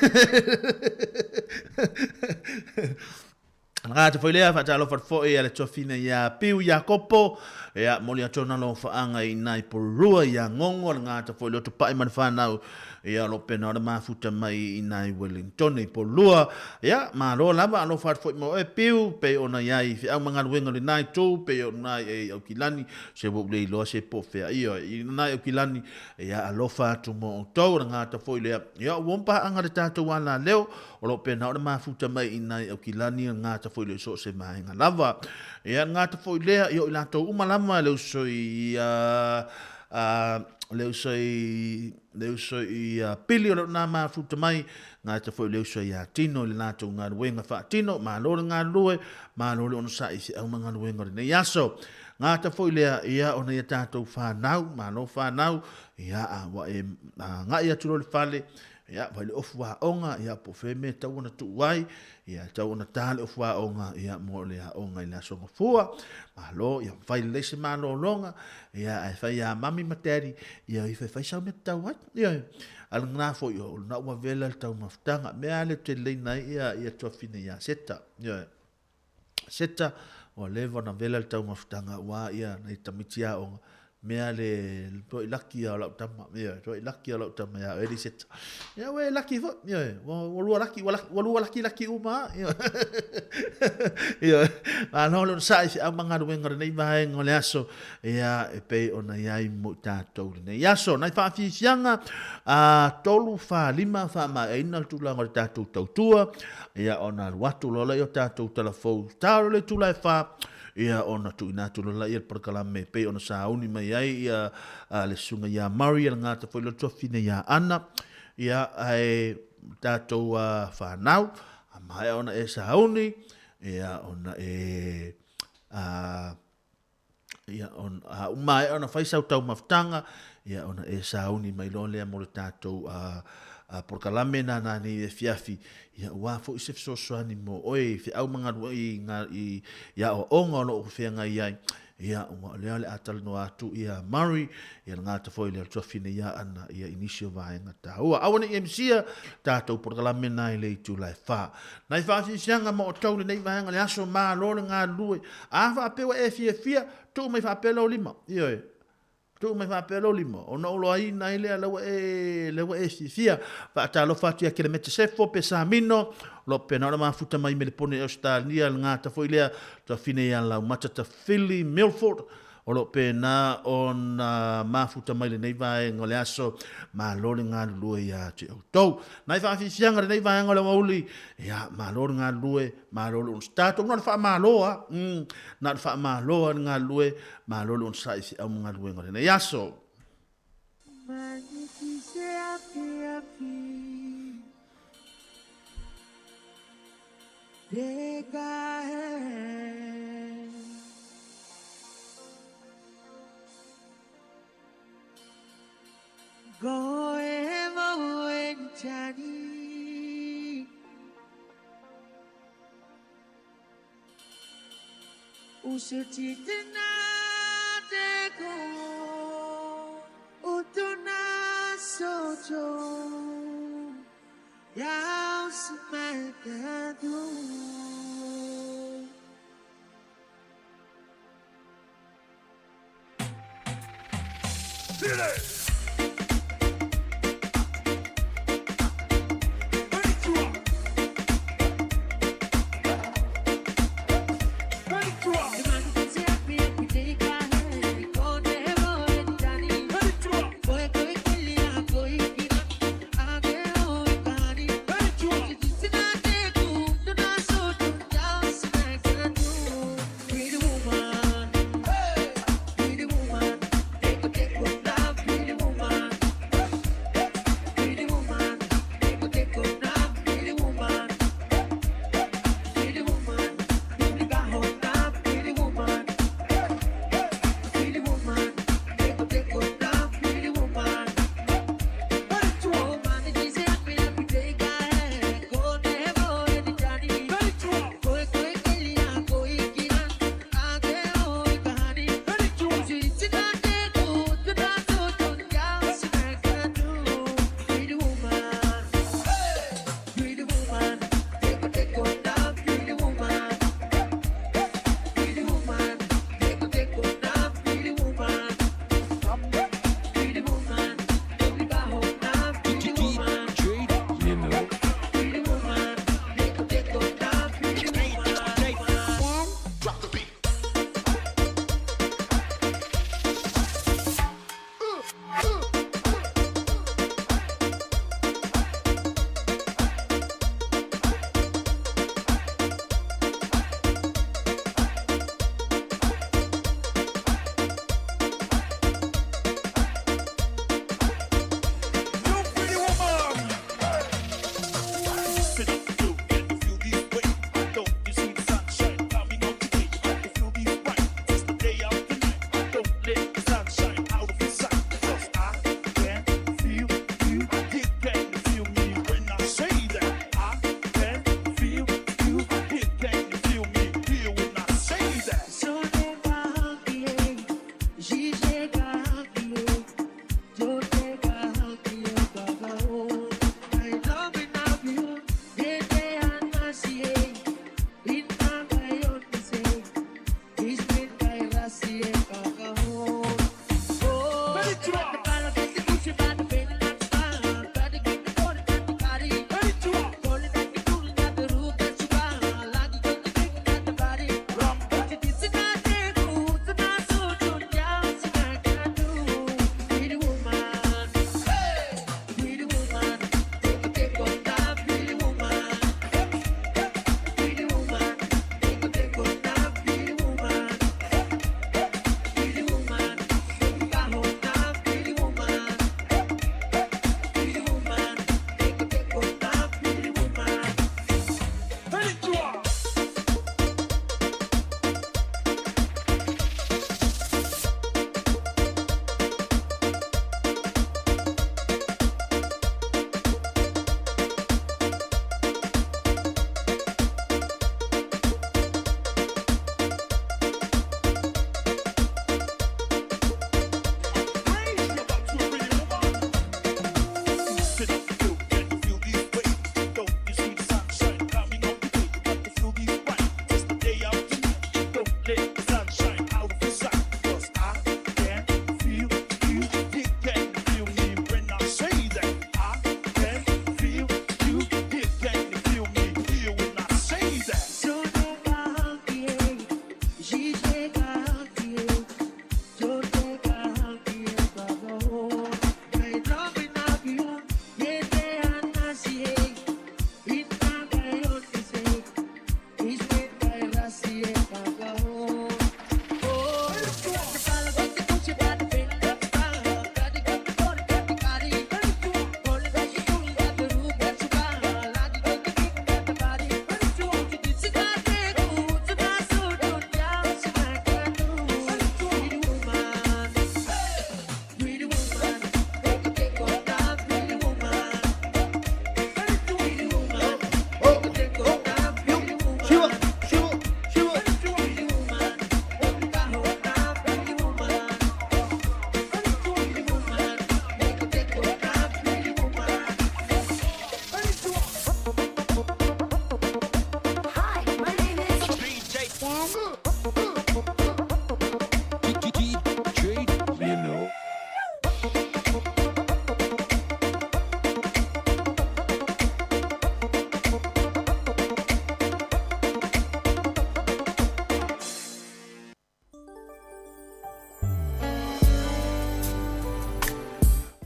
Gata foi lea, faatalofa atu foi a le tuafine ia Piu Iakopo, ia moli atu ona alofaaga i nai Porua ia Gogo, le gata foi lea o Tupai ma le fanau, ia o lo o pena o le mafuta mai i nai Wellingtone i Porua. Ia, malo lava, alofa atu foi mo oe Piu, pei ona i ai feau ma galuega o lenai itu, pei ona i ai Aukilani, Se ua ou le iloa se po o fea ia i nai Aukilani, ia alofa atu mo outou, le gata foi lea, ia ua paaga le tatou alaleo, o lo o pena o le mafuta mai i nai Aukilani, le gata foi lea i so o se vaega lava. Ia le gata foi lea, ia o i latou uma lava le uso i a, le uso i, le uso i Pili o lo o na mafuta mai, gata foi le uso ia Tino i le latou galuega faatino, malo le galulue, malo le onosai i feau ma galuega o lenei aso. Gata foi lea, ia, ona ia tatou fanau, malo fanau, ia, a ua e agai atu loa i le fale, ia, fai le ofu aoga, ia, po o fea mea e tatau ona tuu ai, ia, e tatau ona ta le ofu aoga, ia, mo le aoga i le Aso Gafua, malo, ia, fai lelei se malologa, ia, ae fai ia mami ma daddy, ia, ifo e fai sau mea tatau ai, ia, a o lena foi, o lena ua vela le taumafataga, mea lava lea ou te leleina ai, ia, ia tuafine ia Seta, ia. Seta, ua leva ona vela le taumafataga aua ia nai tamaiti aoga, mea le tuai laki a o lau tama, ioe, tuai laki a o lau tama ia oe Liseta. Ia ua e laki foi, ioe, ua lua laki, ua lua laki laki uma a, ioe. Ioe, malo le onosai i feau ma galuega o lenei vaega o le aso, ia e pei ona i ai mo i tatou lenei aso. Nai faafiafiaga, a 3, 4, 5 faamaeaina le tulaga o le tatou tautua, Ia ona alu atu loa lea o tatou tala fou ta loa le itula e fa, ia ona tuuina atu loa lea le polokalame e pei ona sauni mai ai ia le susuga ia Murray le gata foi le tuafine ia Ana, ia ae tatou fanau a maea ona e sauni, ia ona e Ia, on, a uma ae ona fai sau taumafataga, ia ona e sauni mai loa lea mo le tatou a, a polokalame nana nei afiafi, ia ua foi se fesoasoani mo oe i feau ma galue i, i, i aoaoga o lo o feagai ai, ia ua o lea o le a talanoa atu ia Murray, ia le gata foi le tuafine ia Ana, ia i nisi o vaega taua. Aua ne i e misia tatou polokalame na i le itula e fa. Nai faafiafiaga ma outou lenei vaega le aso, malo le galulue. A faapea ua e fiafia, tuu mai faapea lou lima. Ioe. Tuu mai faapea lou lima. Ona ou loaina ai lea, la ua e, la ua e fiafia. Faatalofa atu ia Kelemete Sefo, Pesamino, o lo o pena ona mafuta mai Melepone i Ausetalia, le gata foi lea, tuafine ia Laumata Tafili Milford, O lo o pena ona mafuta mai lenei vaega o le aso, malo le galulue ia te outou. Nai faafiafiaga lenei vaega o le aoauli, ia malo le galulue, malo le onosai. Tatou na o le faamalo a, na o le faamalo a le galulue, malo le onosai i feau ma galuega o lenei aso.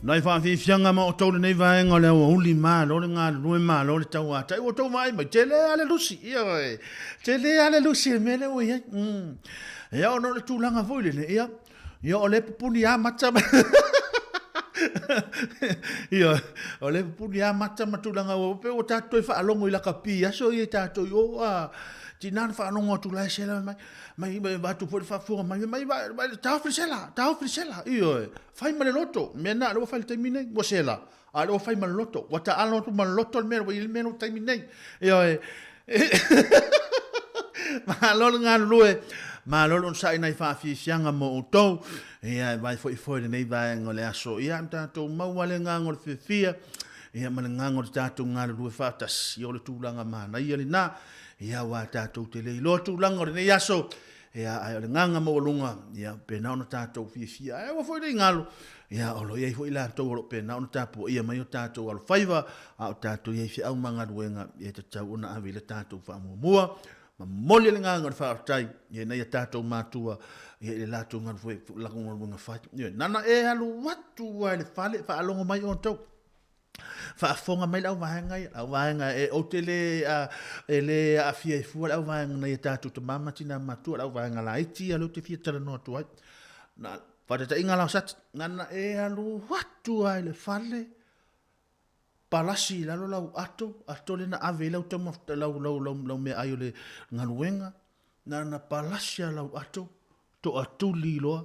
Nai faafiafiaga ma outou lenei vaega o le aoauli, malo le galulue, malo le tauatai. Ua outou vaai mai, tele lava le lusi, ioe, tele lava le lusi i le mea lea ua i ai. Ia, ona o le tulaga foi lele, ia, ia o lea e pupuni lava mata ma Ioe, o lea e pupuni lava mata ma tulaga ua pei ua tatou toe faalogo i lakapi i aso ia i tatou i o, a, tiga ona faalogo atu la e sela mai, mai, mai vaeatu foi le faafofoga mai, mai, mai, taofi le sela, taofi le sela, ioe. Fai ma le loto, o le mea lena o lea ua fai i le taimi nei, ua sela, a o lea ua fai ma le loto, ua taaalo atu ma le loto le mea ua i ai le mea lea i le taimi nei. Ioe. Malo le galulue, malo le onosai nai faafiafiaga mo outou. Ia, e vai foi foi lenei vaega o le aso. Ia, tatou maua le agaga o le fiafia, ia ma le agaga o le tatou galulue faatasi. Ia, o le tulaga manaia lena. Ia, aua tatou te le iloa tulaga o lenei aso. Ia, ae o le agaga maualuga, ia, pena ona tatou fiafia. Ae aua foi ne i galo, ia, o lo o i ai foi latou o lo o pena ona tapuaia mai o tatou alofaiva, a o tatou i ai feau ma galuega, ia, e tatau ona ave i le tatou faamuamua. Momoli le agaga o le faafetai, ia, nai a tatou matua, ia, i le latou galuega fai. Ia, nana e alu atu lava i le fale, faalogo mai outou. Faafofoga mai le auvaega ia, auvaega e ou te le, e le aafia ai fua le auvaega nai a tatou tama ma tina matua, le auvaega laiti ia lea ou te fia talanoa atu ai. Na, faataitaiga la o Sati, nana e alu atu lava i le fale, palasi i lalo lau ato, ato lea na ave ai lau tauma, lau, lau, lau, lau meaai o le galuega, nana palasi lava lau ato, toatuli loa,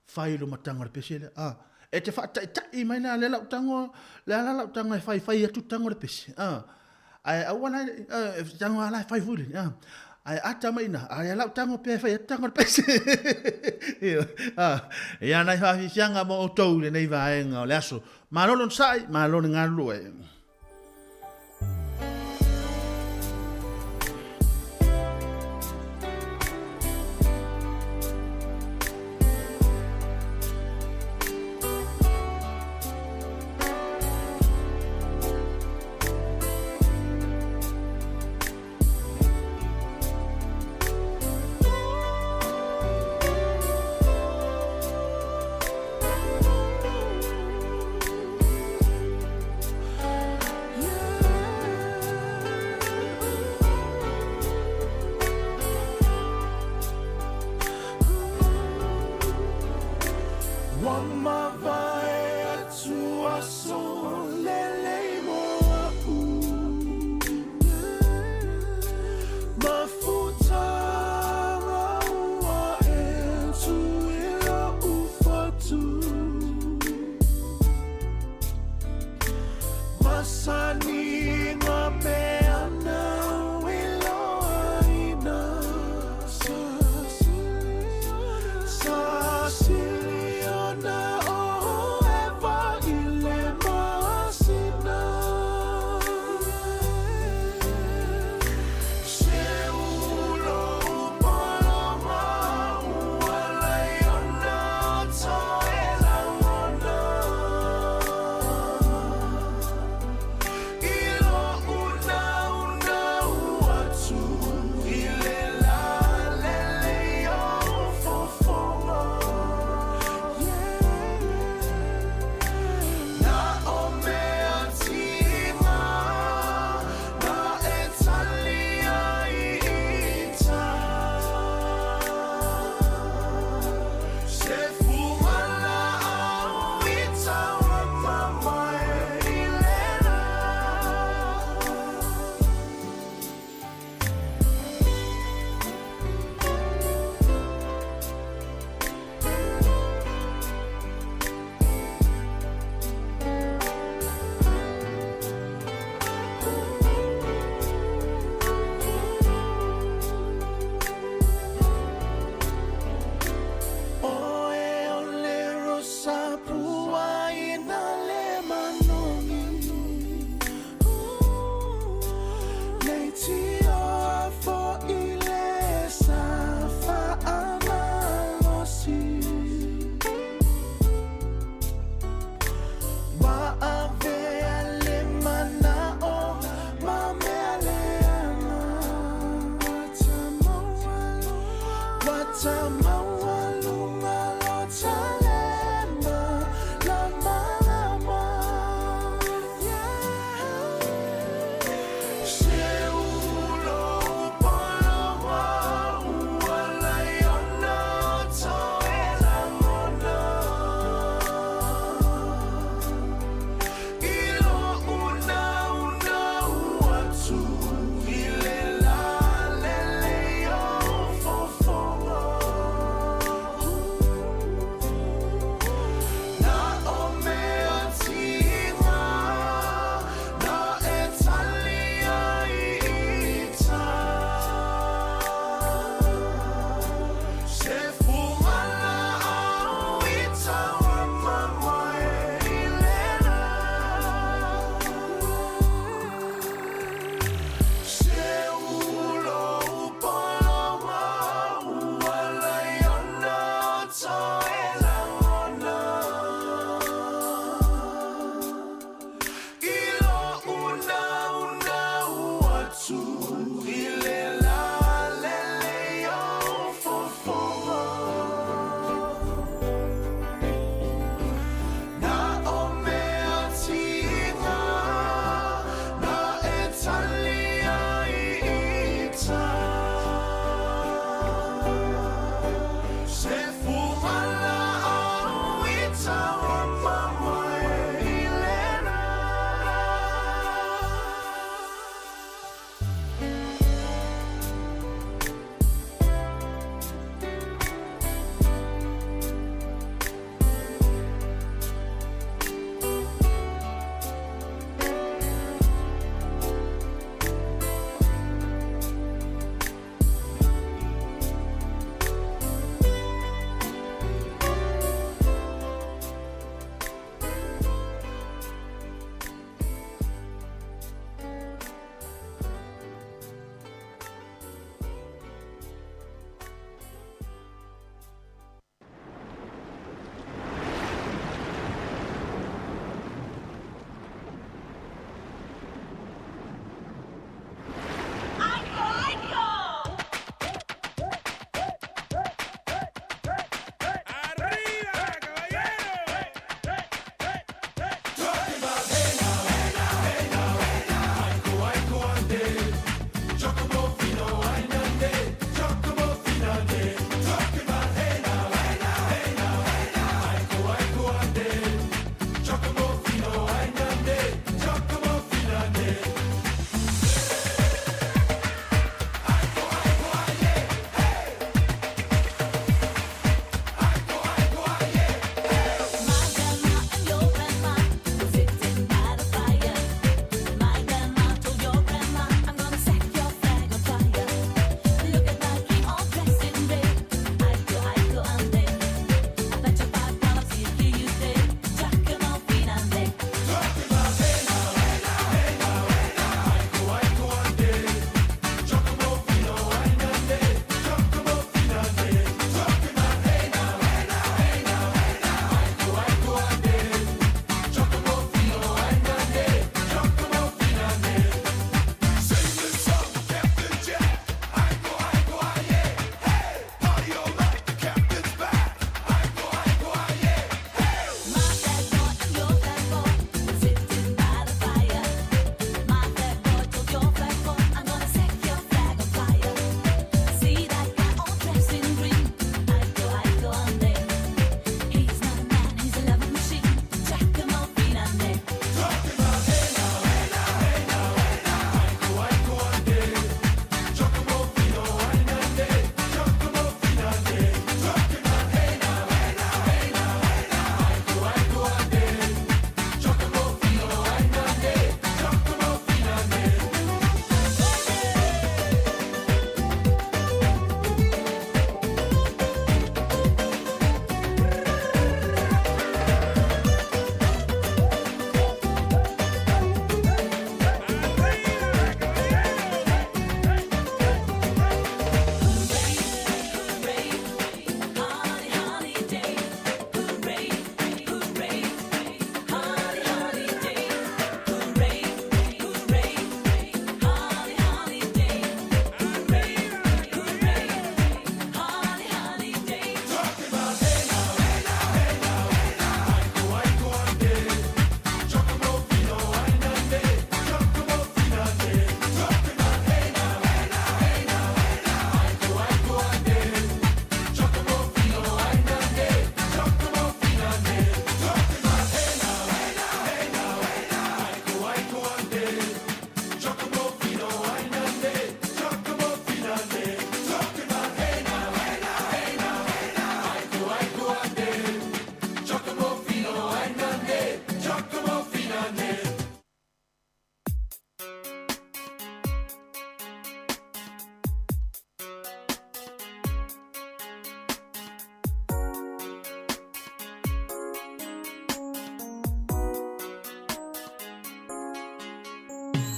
Fai lo mataga o le pese lea. Ah, e te faataitai mai la lea lau tago, lea la lau tago e fai fai atu tago le pese. Ah, ae aua la e tago la e fai foi le. Ah, ae ata mai ina, ae lau tago pea e fai atu tago le pese. Ah, ia nai faafiafiaga mo outou i lenei vaega o le aso. Malo le onosai, malo le galulue. Ua mavae atu aso lelei mo aʻu Mafutaga ua e tu i loʻu fatu Masani ngā peana i loaina Sa siliona o Eva i le masina Se ulo upoloma ua laiona toe lagona I loʻu naunau atu i le lā lelei o fofoga Na o mea tīma na e tali ai i tā Se fugalaau i taua mamae i le lā. Oe o le rosa pua i nā le manogi Nei tioa fo i le sa whaamalosi Wa avea le manao ma mea leaga Wa tamaualunga lo talema la malamalama.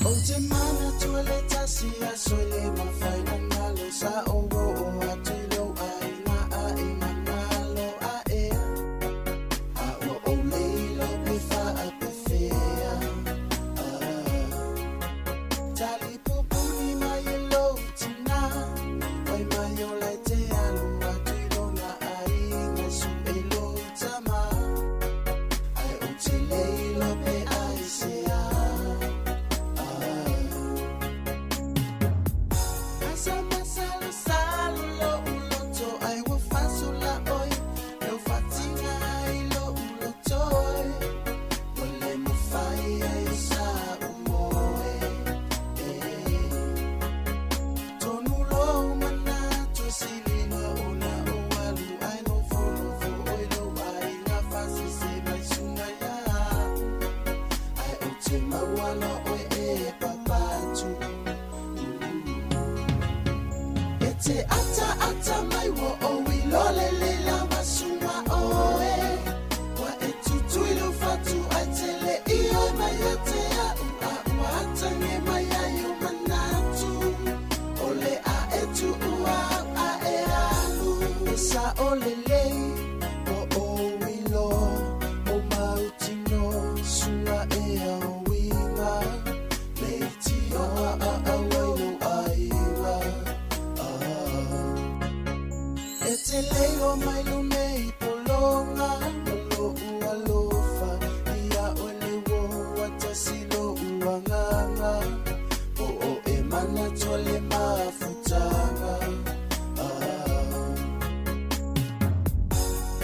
Ou te manatua le tasi aso e le mafai na galo Sa ou oo atu i lou aiga a i magalo aʻe A ua ou le iloa pe faapefea Tali pupuni mai e lou tina Fai mai o la e te alu atu i lona aiga e sue lou tama Ae ou te le iloa pe aisea Asa masalosalo lo'u loto ai ua fasola oe Lau fatiga ai lo'u loto Ua le mafai ai o sa'u moe Tonu lou manatu e sili loa ona ou alu Ae nofonofo oe lou aiga fasese mai suga ia a'u Ae ou te maua loa oe e papatu E te ataata mai ua ou iloa lelei lava suga oe Ua e tutui lou fatu ae tele i oe mai ia te a'u A ua atage mai ai ou manatu O le a e tuu au a e alu E sao lelei ua ou iloa Ou mautinoa suga e auiga Leitioa a au ai lou aiga E te leio mai lou nei pologa O lo'u alofa ia oe le uo Ua tasi lo'u agaga Po o e manatua le mafutaga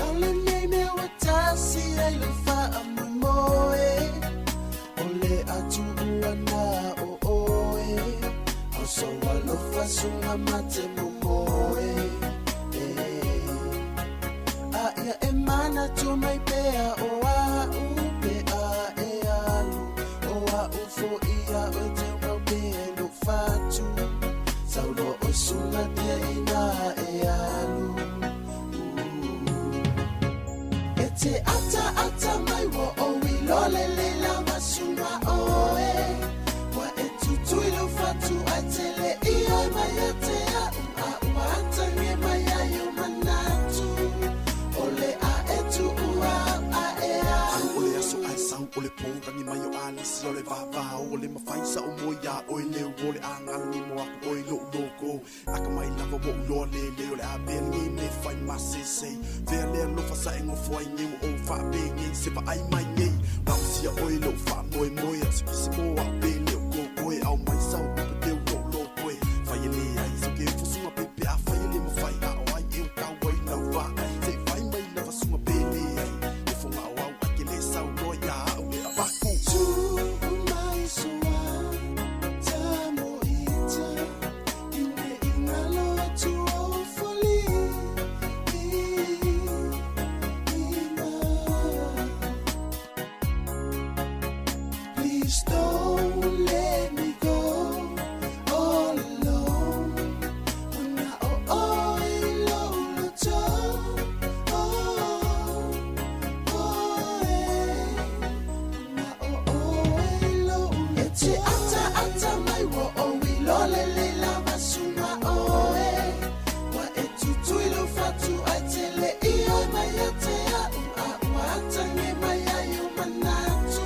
O lenei mea ua tasi ai lou faamoemoe O le a tuua na o oe O sou alofa suga ma te momoe A ia e manatua mai pea o a'u pe a e alu O a'u fo'i ia oe teumau pea i lou fatu Sau loa oe suga tia ina e alu E te ataata mai ua ou iloa lelei lava suga oe Ua e tutui lou fatu ae tele i oe mai ia te a'u A ua atage mai ai ou manatu O le a e tuu au a e Alu o le aso ae sau o le pō Rangi mai o Alisi o le vavao O le mafai sa o moe iā oe Leu o le agalo ni mo aku oe lo'u loko Akamai lava ua ou loa lele O le a pea lenei me fai masese Fea le alofa sa e gofo ai nei Ua ou faapenei se vaai mai nei Gaosia oe lou faamoemoe A o se kisi mo a'u pe le o kokoe Ao mai sau upu teu lou lokoe Fai e leai so ke ufo sunga pe pe a fai e le mafai A o ai e o kau ai lau vaai Se i fai mai lava sunga pe leai E fonga o au ai ke le sau loa iā a'u le avaku Tuu mai sua ta mo ita Please don't let me go all alone When I oh oh lo lo to oh oh eh When I oh oh lo E te ataata mai ua ou iloa lelei lava suga oe Ua e tutui lou fatu ae tele i oe mai ia te a'u A ua atage mai ai ou manatu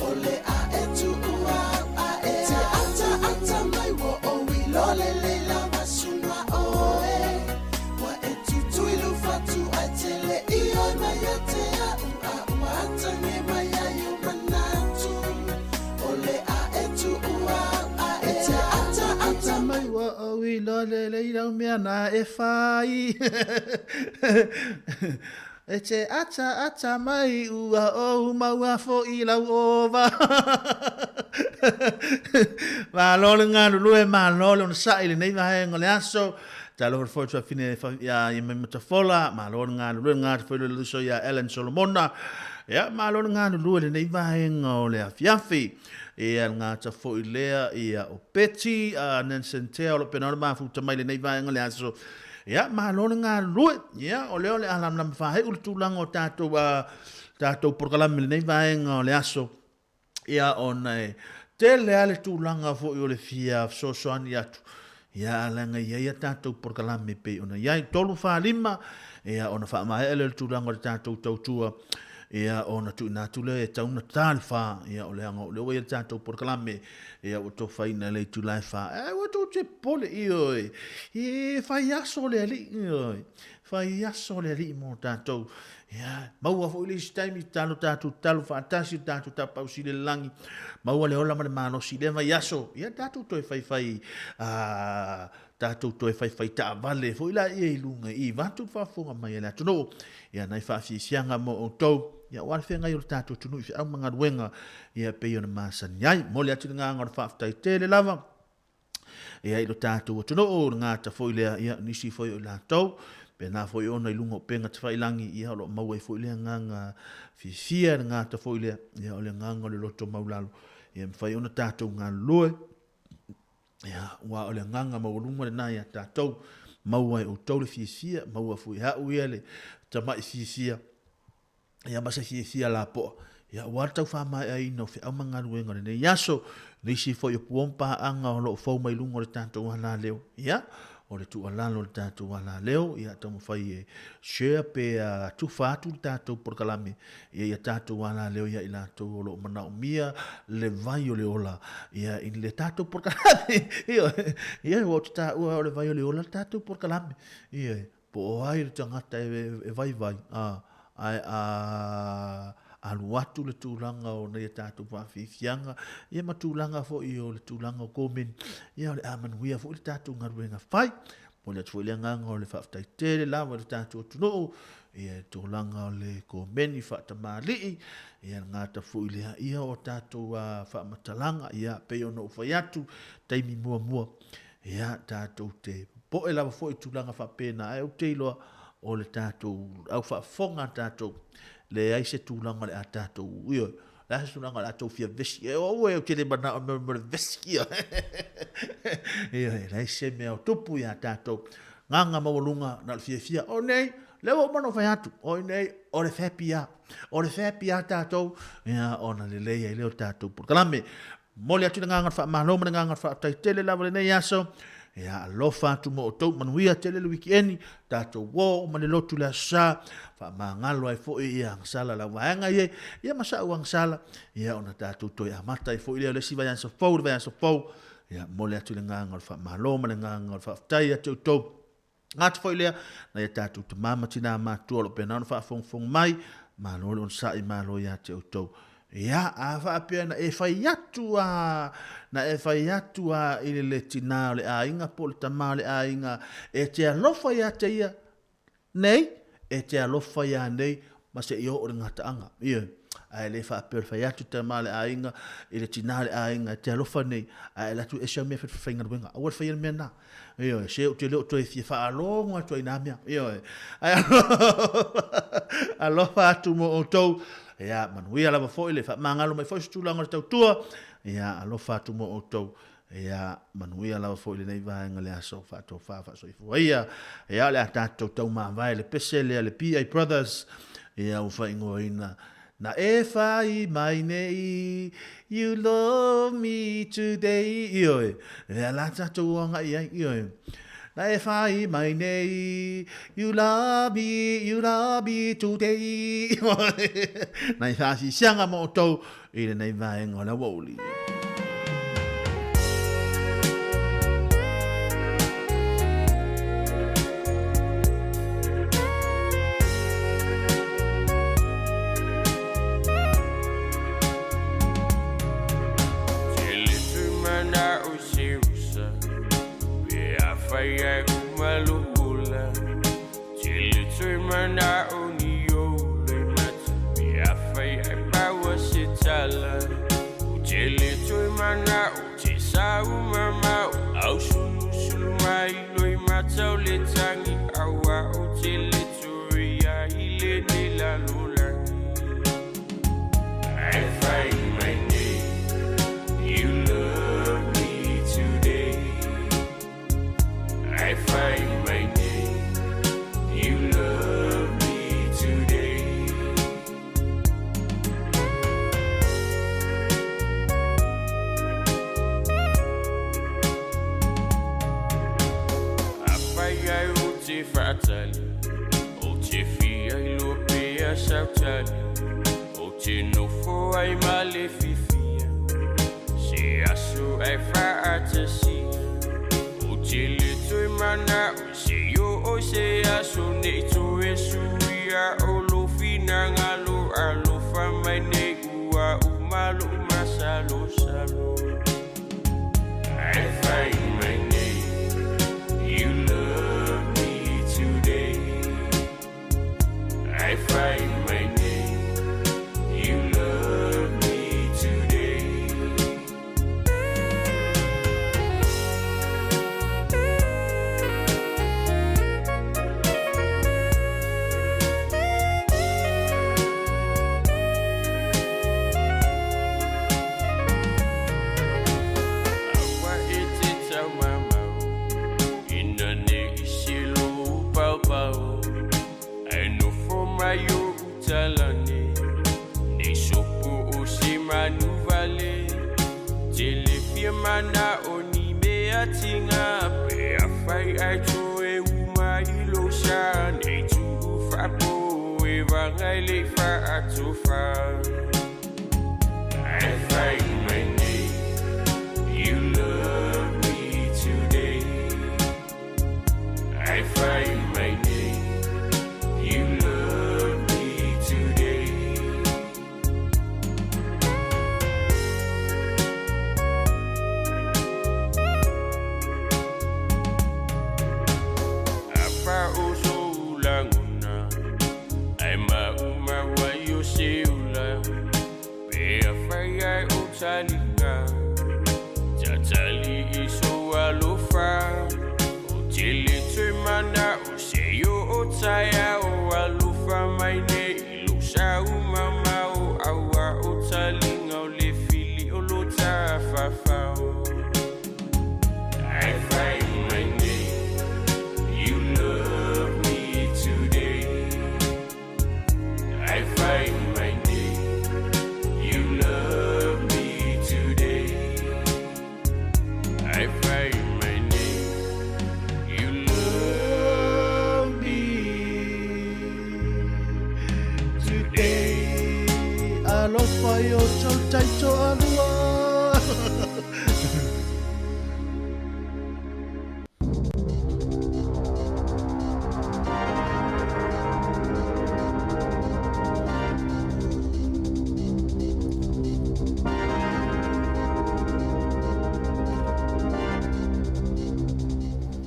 O le a e tuu au a e E te ataata mai ua ou iloa lelei lava suga oe Ua e tutui lou fatu ae tele i oe mai ia te a'u A ua atage mai ai ou manatu O le a e tuu au a e te ataata mai ua ou iloa lelei lau mea na e fai E te ataata mai ua ou maua fo'i lau ova Malo le galulue, malo le onosai i lenei vaega o le aso. Talofa le foe tuafine ia ia Maimatafola, malo le galulue, le gata foi le uso ia Ellen Solomona. Ia, malo le galulue lenei vaega o le afiafi. Ia, le gata foi lea ia o Betty, a Nansen Tea o lo pena o le mafuta mai lenei vaega o le aso. Ia, malo le galulue. Ia, o lea o le a lamalama faaiu le tulaga o tatou, a, tatou polokalame lenei vaega o le aso. Ia, ona e Tele lava le tulaga foi o le fia fesoasoani atu, ia, ae leaga e i ai a tatou polokalame e pei ona i ai. 3, 4, 5, ia, ona faamaea lea o le tulaga o le tatou tautua, ia, ona tuuina atu lea e tatau ona ta le 4, ia, o leaga o lea ua i ai le tatou polokalame, ia, ua tofaina i le itula e 4. Ae aua tou te popole, ioe, e fai aso le Alii, ioe, fai aso le Alii mo tatou. Ia, maua foi le isi taimi, tatalo tatou tatalo faatasi, o tatou tapausili i le lagi, maua le ola ma le malosi i lea vaiaso. Ia, tatou toe faifai, tatou toe faifai taavale foi laia i luga i vaeatu le faafofoga mai a le atunuu. Ia, nai faafiafiaga mo outou, ia, aua le feagai o le tatou atunuu i feau ma galuega, ia, e pei ona masani ai. Momoli atu le agaga o le faafetai tele lava. Ia i lo tatou atunuu, le gata foi lea, ia nisi foi o i latou, pena foi ona i luga o upega tafailangi, ia o lo o maua ai foi le agaga fiafia, le gata foi lea, ia o le agaga o le loto maulalo, ia mafai ona tatou galulue, ia aua o le agaga maualuga lena ia tatou, maua e outou le fiafia, maua foi e au ia le tamai fiafia, ia ma se fiafia lapoa, ia aua le tau faamaeaina o feau ma galuega o lenei aso, nisi foi o pua ma paaga o lo o fou mai luga o le tatou alaleo, ia, o le tuualalo o le tatou alaleo, ia taumafai e share pe tufa atu le tatou polokalame, ia ia tatou alaleo ia i latou o lo o manaomia le vai o le ola, ia i le tatou polokalame, ia, ia ua ou te taua o le vai o le ola le tatou polokalame, ia, Po o ai le tagata e vaivai, ā, ae a alu atu le tulaga o nai a tatou faafiafiaga, ia ma tulaga foi o le tulaga o komeni, ia o le a manuia foi le tatou galuega fai. Momoli atu foi le agaga o le faafetai tele lava i le tatou atunuu, ia i le tulaga o le komeni faatamalii, ia le gata foi lea, ia o tatou faamatalaga, ia pei ona ou fai atu, taimi muamua, Ia, tatou te popoe lava foi i tulaga faapena, ae ou te iloa o le tatou au faafofoga a tatou, leai se tulaga o le a tatou, ioe, leai se tulaga o le a tou fia vesi. E aua ou te le manao i mea o le vesi, ioe. Ioe, leai se mea o tupu ia tatou. Gaga maualuga na o le fiafia. O nei, lea ua uma ona ou fai atu, o nei, o le fepi lava. O le fepi lava tatou, ia, ona lelei ai lea o le tatou polokalame. Momoli atu le agaga o le faamalo ma le agaga o le faafetai tele lava i lenei aso. Ia alofa atu mo outou, manuia tele le wikieni, tatou uo uma le lotu le Aso Sa, faamagalo ai foi ia agasala lau vaega ia, ia ma sa'u agasala, ia ona tatou toe amata ai foi lea o le isi vaiaso fou, le vaiaso fou. Ia momoli atu le agaga o le faamalo ma le agaga o le faafetai ia te outou. Atu foi lea, nai a tatou tama ma tinā matutua o lo o pena ona faafogafoga mai, malo le onosai, malo ia te outou. Ia, a faapea na e fai atu a, na e fai atu a i le le tinā o le aiga po o le tama o le aiga, e te alofa ia te ia nei, e te alofa ia nei ma se i oo i le gataaga. Ioe. Ae le faapea o le fai atu tama o le aiga i le tinā o le aiga e te alofa nei, ae alu atu ese au mea e faigaluega. Aua le faia le mea lena. Ioe, se ou te le o toe fia faalogo atu ai i na mea. Ioe. Ae alofa atu mo outou. Ia, manuia lava foi le faamagalo mai foi se tulaga o le tautua. Ia, alofa atu mo outou. Ia, manuia lava foi lenei vaega le aso faatofa faasoifua ia. Ia, o le a tatou taumavae le pese lea le PA Brothers, ia ua faaigoaina Na e whai mai nei, you love me today. Ioe, lea la tatou o agai ai, ioe. Na e whai mai nei, you love me, you love me today. Nai whaasisianga mo outou i lenei vaega o le aoauli. ai ou te faatali Ou te fia iloa pea sau tali Ou te nofo ai ma le fiafia Se aso ae faatasia Ou te le toe manao e se i oo i se aso Ne i toe suia o lou finagalo Alofa mai nei ua uma lou masalosalo I find my name You love me today I find my name You love me today. Aua e te taumamao Ina ne i selo ou paopao Ae nofo mai ou utalane Nei sopo o se manu vale Tele fia manao ni mea tinga Pe afai ae toe uma i lou sa Nei tuu faapo e vagai le faatofa I find my name You love me today I find my name You love me today. Afa o sou lagona Ae maumau ai o se ula Pe afai ae o taliga Tatali i sou alofa Ou te le toe manao se i oo taeao Alofa mai nei i lou sa maumau Aua o taliga o le fili o lo tafafao I find my name You love me today I find my name You love me today I find my name You love me today. Alofa i o tou taitoalua.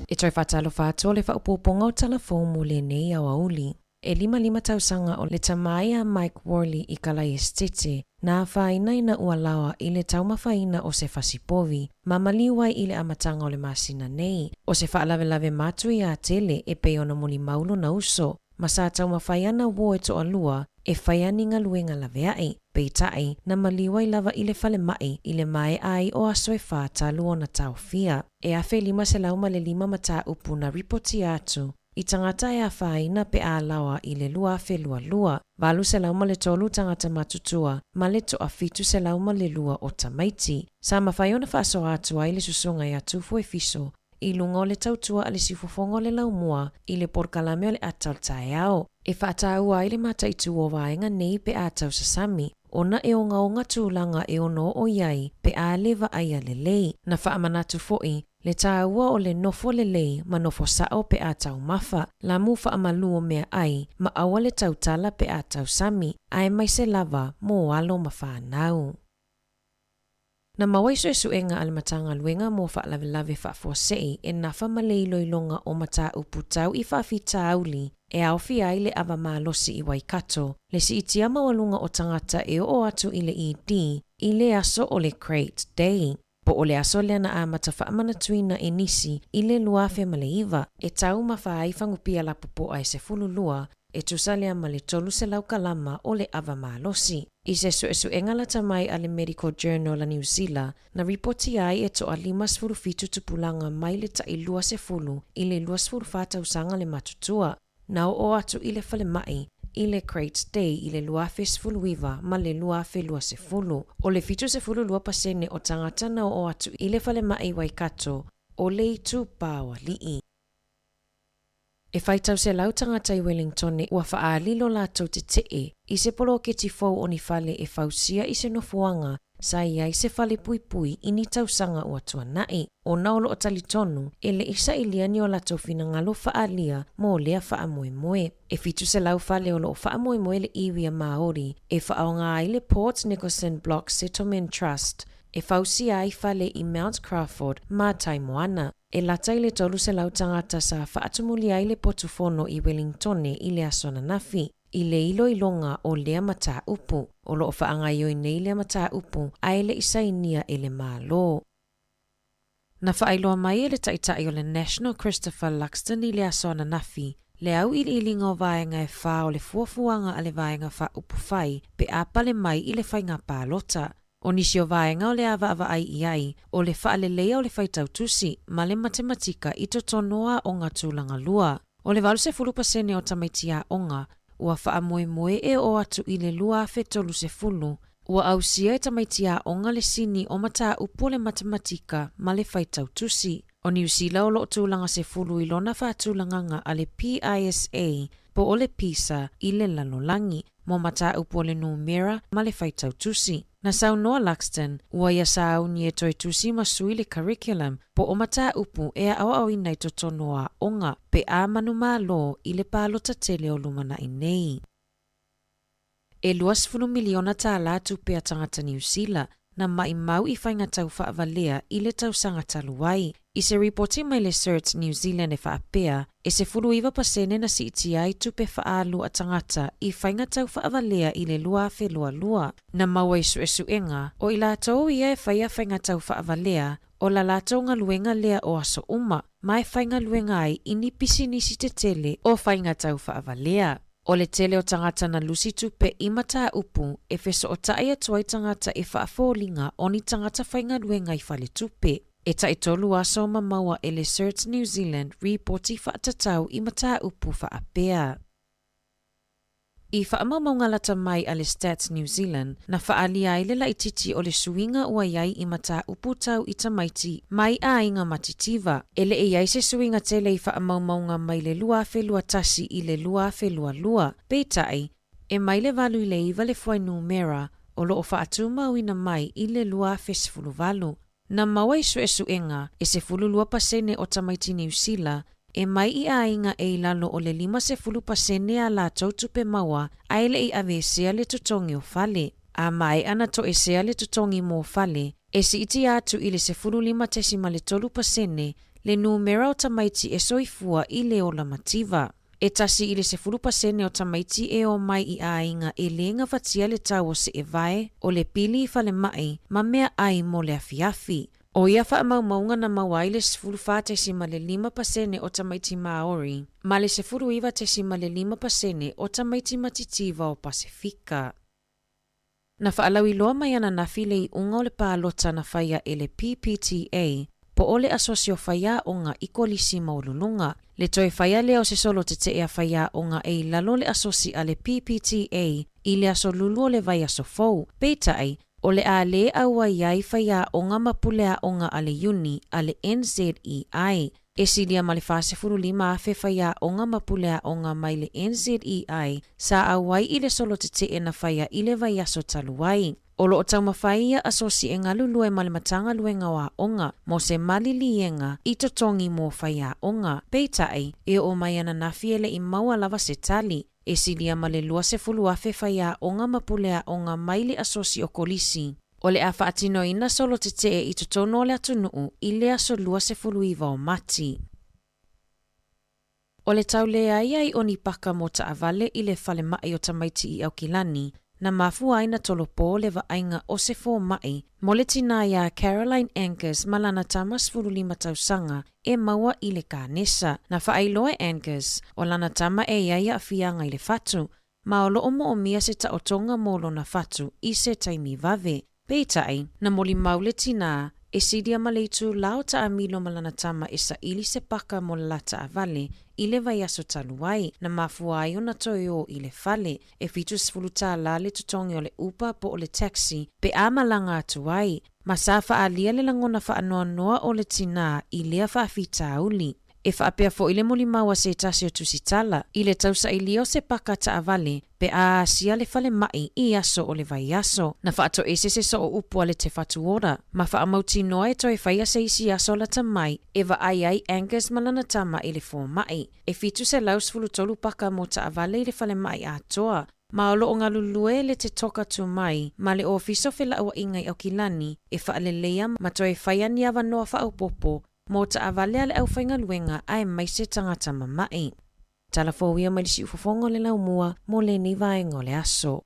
E toe faatalofa atu o le faaopoopoga o Tala Fou mo lenei aoauli. E 55 tausaga o le tama ai a Mike Worley i Kalaesetete, na afaina ina ua laoa i le taumafaina o se fasipovi, ma maliu ai i le amataga o le masina nei, o se faalavelave matuia tele e pei ona molimau lona uso, ma sa taumafai ana uo e toalua e fai ni galuega laveai. Peitai, na maliu ai lava i le falemai i le maea ai o aso e fa talu ona taofia. E 1505 mataupu na ripotia atu i tagata e afaina pe a laoa i le 2022, 803 tagata matutua ma le 702 o tamaiti. Sa mafai ona faasoa atu ai le susuga ia Tufo Efiso i luga o le tautua a le siufofoga o le laumua i le polokalame o le ata o le taeao, e faataua ai le mataitu o vaega nei pe a tausasami, ona e ogaoga tulaga e ono oo i ai pe a le vaaia lelei. Na faamanatu foi le taua o le nofo lelei ma nofo sao pe a taumafa, lamu faamalu o meaai ma aua le tautala pe a tausami, aemaise lava mo alo ma fanau. Na maua i suesuega a le Matagaluega mo Faalavelave Faafuasei e nafa ma le iloiloga o mataupu tau i faafitauli e aofia ai le ava malosi i Waikato, le siitia maualuga o tagata e oo atu i le ED i le aso o le Crate Day, po o le aso lea na amata faamanatuina e nisi i le 2009, e taumafa ai fagupia lapopoa e 12, e tusa lea ma le 300 kalama o le ava malosi. I se suesuega lata mai a le Medical Journal a Niu Sila, na ripotia ai e toa 57 tupulaga mai le tai 20 i le 24 tausaga le matutua, na oo atu i le falemai i le Crate Day i le 2019 ma le 2020. O le 72% o tagata na oo atu i le falemai i Waikato o le itupa o alii. E faitau selau tagata i Wellingtone ua faalilo latou tetee i se poloketi fou o ni fale e fausia i se nofoaga sa i ai se fale puipui i ni tausaga ua tuanai, ona o loo talitonu e le i sailia ni o latou finagalo faaalia mo lea faamoemoe. E 700 fale o loo faamoemoe le iwi a Maori e faaaoga ai le Port Nicholson Block Settlement Trust e fausia ai fale i Mount Crawford ma Taimoana. E lata i le 300 tagata sa faatumulia ai le potu fono i Wellingtone i le aso ananafi, i le iloiloga o lea mataupu. O loo faagaioi nei lea mataupu ae le i sainia e le Malo. Na faailoa mai e le Taitai o le National Christopher Luxton i le aso ananafi, le auiliiliga o vaega e fa o le fuafuaga a le Vaega Faaupufai pe a pale mai i le faiga palota. O nisi o vaega o le a vaavaai i ai, o le faaleleia o le faitau tusi ma le matematika i totonu o aoga tulaga lua. O le 80% o tamaiti aoga ua faamoemoe e oo atu i le 2030, ua ausia e tamaiti aoga le sini o mataupu o le matematika ma le faitau tusi. O Niu Sila o loo tulaga sefulu i lona faatulagaga a le PISA po o le PISA i le lalolagi, mo mataupu o le numera ma le faitau tusi. Na saunoa Luxton, ua ia sauni e toe tusi ma sui le curriculum po o mataupu e aoaoina i totonu o aoga pe a manumalo i le palota tele o lumanai nei. E $20 miliona tālā tupe a tagata Niu Sila na maimau i faiga tau faavalea i le tausaga talu ai. I se ripoti mai le CERT New Zealand e faapea, e 19% na siitia ai tupe faaalu a tagata i faiga tau faavalea i le 2022. Na maua i suesuega, o i latou ia e faia faiga tau faavalea, o la latou galuega lea o aso uma, ma e faigaluega ai i ni pisinisi tetele o faiga tau faavalea. O le tele o tagata na lusi tupe i mataupu e fesootai atu ai tagata e faafoliga o ni tagata faigaluega i faletupe. E taitolu aso ma maua e le CERT New Zealand ripoti faatatau i mataupu faapea. I faamaumauga lata mai a le Stats New Zealand, na faaalia ai le laitiiti o le suiga ua i ai i mataupu tau i tamaiti mai aiga matitiva. E le i ai se suiga tele i faamaumauga mai le 2021 i le 2022, peitai, e mai le 8 i le 9 le fuainumera o loo faatumauina mai i le 2018. Na maua i suesuega, e 12% o tamaiti Niu Sila e mai i aiga e i lalo o le 50% a latou tupe maua ae le i aveesea le totogi o fale. A maea na toesea le totogi mo fale, e siitia atu i le 15.3% le numera o tamaiti e soifua i le ola mativa. E 1 i le 10% o tamaiti e o mai i aiga e lē gafatia le tau o seevae, o le pili i falemai, ma meaai mo le afiafi. O ia faamaumauga na maua ai le 14.5% o tamaiti Māori ma le 19.5% o tamaiti matitiva o Pasefika. Na faalauiloa mai ananafi le iuga o le palota na faia e le PPTA po o le Asosi o Faiaoga i Kolisi Maualuluga. Le toe faia lea o se solo tetee a faiaoga e i lalo o le asosi a le PPTA i le aso Lulu o le vaiaso fou. Peitai, o le a lē auai ai faiaoga ma puleaoga a le iuni a le NZEI. E silia ma le 45,000 faiaoga ma puleaoga mai le NZEI sa auai i le solo tetee na faia i le vaiaso talu ai. O loo taumafai ia asosi e galulue ma le Matagaluega o Aoga mo se maliliega i totogi mo faiaoga. Peitai, e oo mai ananafi e le i maua lava se tali. E silia ma le 20,000 faiaoga ma puleaoga mai le asosi o Kolisi. O le a faatinoina solo tetee i totonu o le atunuu i le aso 29 o Mati. O le tau leai ai o ni paka mo taavale i le falemai o tamaiti i Aukilani, na mafua ai na tolopo le vaaiga o se fomai mo le tinā iā Caroline Angus ma lana tama 15 tausaga e maua i le kanesa. Na faailoa e Angus, o lana tama e i ai aafiaga i le fatu, ma o loo moomia se taotoga mo lona fatu i se taimi vave. Peitai, na molimau le tinā, e silia ma le itulā o taamilo ma lana tama e saili se paka mo le la taavale i le vaiaso talu ai, na mafua ai ona toe o i le fale. E $70 le totogi o le Uber po o le taxi pe a malaga atu ai, ma sa faaalia le lagona faanoanoa o le tinā i lea faafitauli. E faapea foi le molimau a se tasi o tusitala i le tausailia o se paka taavale pe a asia le falemai i aso o le vaiaso. Na faatoese se sooupu a le Te Whatu Ora ma faamautinoa e toe faia se isi aso lata mai e vaai ai Angus ma lana tama i le fomai. E 713 paka mo taavale i le falemai atoa, ma o loo galulue le Te Toka Tumai ma le Ofisa o Felauaiga i Aukilani e faaleleia ma toe faia ni avanoa faaopoopo mo taavale a le aufaigaluega aemaise tagata mama'i. Tala fou ia mai le siufofoga o le laumua mo lenei vaega o le aso.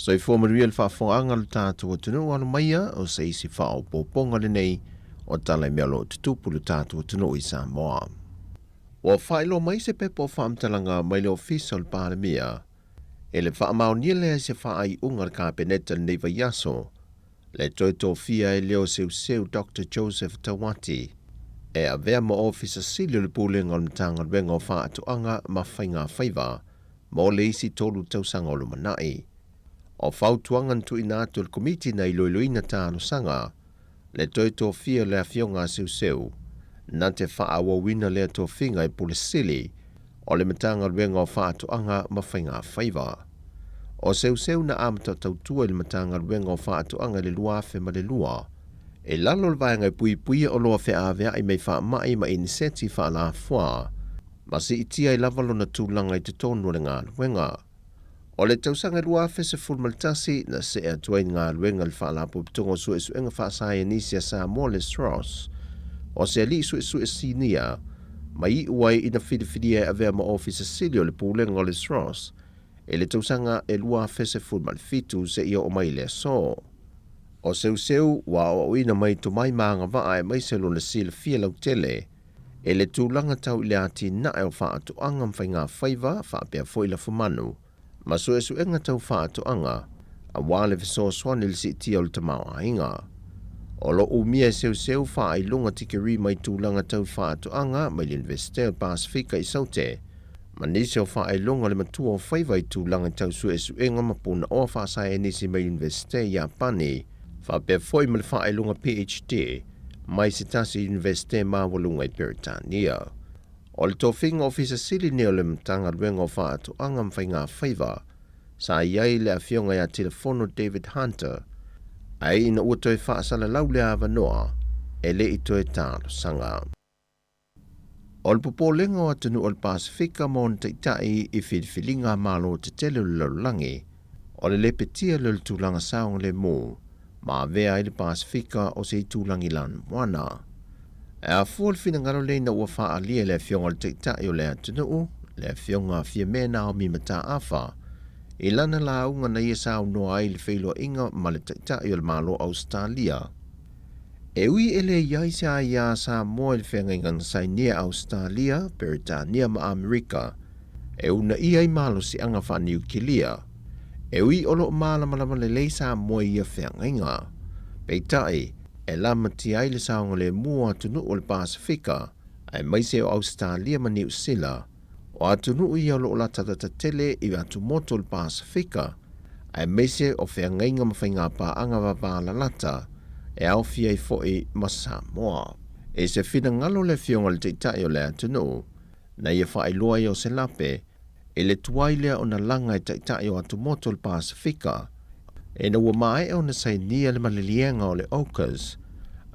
Soifua manuia le faafofogaaga a lo tatou atunuu alo maia o se isi faaopoopoga lenei o tala i mea o lo o tutupu i lo tatou atunuu i Samoa. Ua faailoa mai se pepa o faamatalaga mai le Ofisa o le Palemia e le faamaonia lea i se faaiuga a le Kapeneta i lenei vaiaso le toe tofia ai lea o Seuseu Doctor Joseph Tauati e avea ma Ofisa Sili o le Pulega o le Matagaluega o Faatoaga ma Faigafaiva mo le isi tolu tausaga o lumanai. O fautuaga na tuuina atu e le Komiti na iloiloina talosaga le toe tofia o le Afioga a Seuseu na te faaauauina lea tofiga e Pule Sili o le Matagaluega o Faatoaga ma Faigafaiva. O Seuseu na amata tautua i le Matagaluega o Faatoaga i le 2002, i lalo o le vaega e puipuia oloa feaveai mai faamai ma iniseti faalafoa, ma siitia ai lava lona tulaga i totonu o le galuega. O le tausaga 2011, na see atu ai i le galuega i le Faalapotopotoga o Suesuega Faasaienisi a Samoa le SROS, o se alii suesue sinia, ma iu ai ina filifilia e avea ma Ofisa Sili o le Pulega o le SROS i le tausaga e 2017 seia oo mai i le aso. O Seuseu ua aoaoina mai tomai ma agavaa aemaise lona silafia lautele i le tulaga tau i le atinae o faatoaga ma faigafaiva faapea foi lafumanu ma suesuega tau faatoaga aua le fesoasoani i le siitia o le tamaoaiga. O lo o umia e Seuseu faailoga tikeri mai tulaga tau faatoaga mai le Iunivesite o le Pasefika i Saute ma nisi o faailoga o le matua o faiva i tulaga tau suesuega ma punaoa faasaenisi mai Iunivesite i Iapani faapea foi ma le faailoga PhD mai se tasi Iunivesite maualuga i Peretania. O le tofiga Ofisa Sili nei o le Matagaluega o Faatoaga ma Faigafaiva, sa i ai le Afioga ia Tilafono David Hunter, ae ina ua toe faasalalau lea avanoa, e le i toe talosaga. O le popolega o atunuu o le Pasefika ma ona taitai i filifiliga a Malo tetele o le lalolagi, o le lepetia lea o le tulaga saogalemu ma avea ai le Pasefika o se itulagi lanumoana. E afua le finagalo lea ina ua faaalia e le Afioga i le Taitai o le atunuu, le Afioga Fiame Naomi Mataafa, i lana lauga na ia saunoa ai i le feiloaiga ma le Taitai o le Malo o Ausetalia. E ui e le i ai se aia a Samoa i le feagaiga na sainia e Ausetalia, Peretania ma Amerika e uunaia ai malosiaga faaniukilia, e ui o lo o malamalama lelei Samoa i ia feagaiga. Peitai, e lamatia ai le saogalemu o atunuu o le Pasefika, aemaise o Ausetalia ma Niu Sila, O atunuu ia o lo o latalata tele i atumotu o le Pasefika, aemaise o feagaiga ma faigapaaga vavalalata e aofia ai foi ma Samoa. I se finagalo o le Afioga i le Taitai o le atunuu, na ia faailoa ai o se lape i le tuai lea ona laga e Taitai o atumotu o le Pasefika, ina ua maea ona sainia le maliliega o le AUKUS,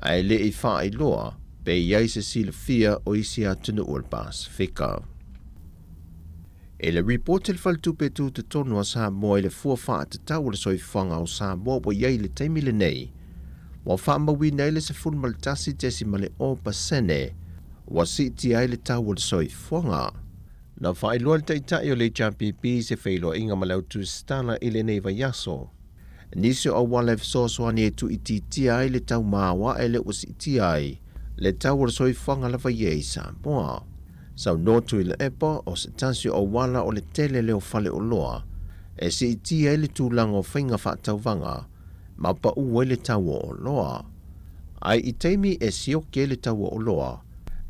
ae le i faailoa pe i ai se silafia o isi atunuu o le Pasefika. I le ripoti a le Faletupe Tutotonu a Samoa i le fua faatatau o le soifuaga o Samoa ua i ai i le taimi lenei, ua faamauina ai le 11.0% ua siitia ai le tau o le soifuaga. Na faailoa e le Taitai o le HRPP se feiloaiga ma le au tusitala i lenei vaiaso. Nisi o auala e fesoasoani e tuuitiitia ai le tau maoae lea ua siitia ai le tau o le soifuaga lava ia i Samoa. Saunoa Tuilaepa, o se tasi o auala o le tele lea o faleoloa. e siitia ai le tulaga o faiga faatauvaga ma paʻu ai le tau o oloa. Ae i taimi e sioki ai le tau o oloa,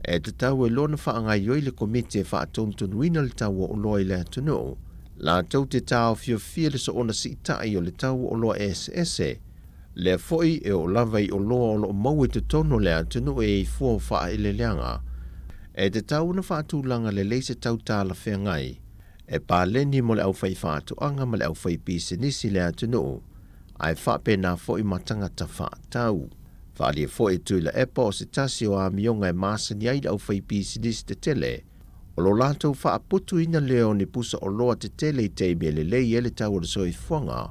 e tatau ai loa ona faagaoioi le Komiti e faatonutonuina le tau o oloa i le atunuu, latou te taofiofia le soona siitai o le tau o oloa eseese, lea foi e oo lava i oloa o lo o maua i totonu o le atunuu e i ai fua o faaeleeleaga. E tatau ona faatulaga lelei se tau talafeagai e paleni mo le aufaifaatoaga ma le aufaipisinisi i le atunuu, ae faapena foi ma tagata faatau. Faaalia foi e Tuilaepa o se tasi o amioga e masani ai le aufaipisinisi tetele, o lo latou faaputuina lea o ni pusa oloa tetele i taimi e lelei ai le tau o le soifuaga,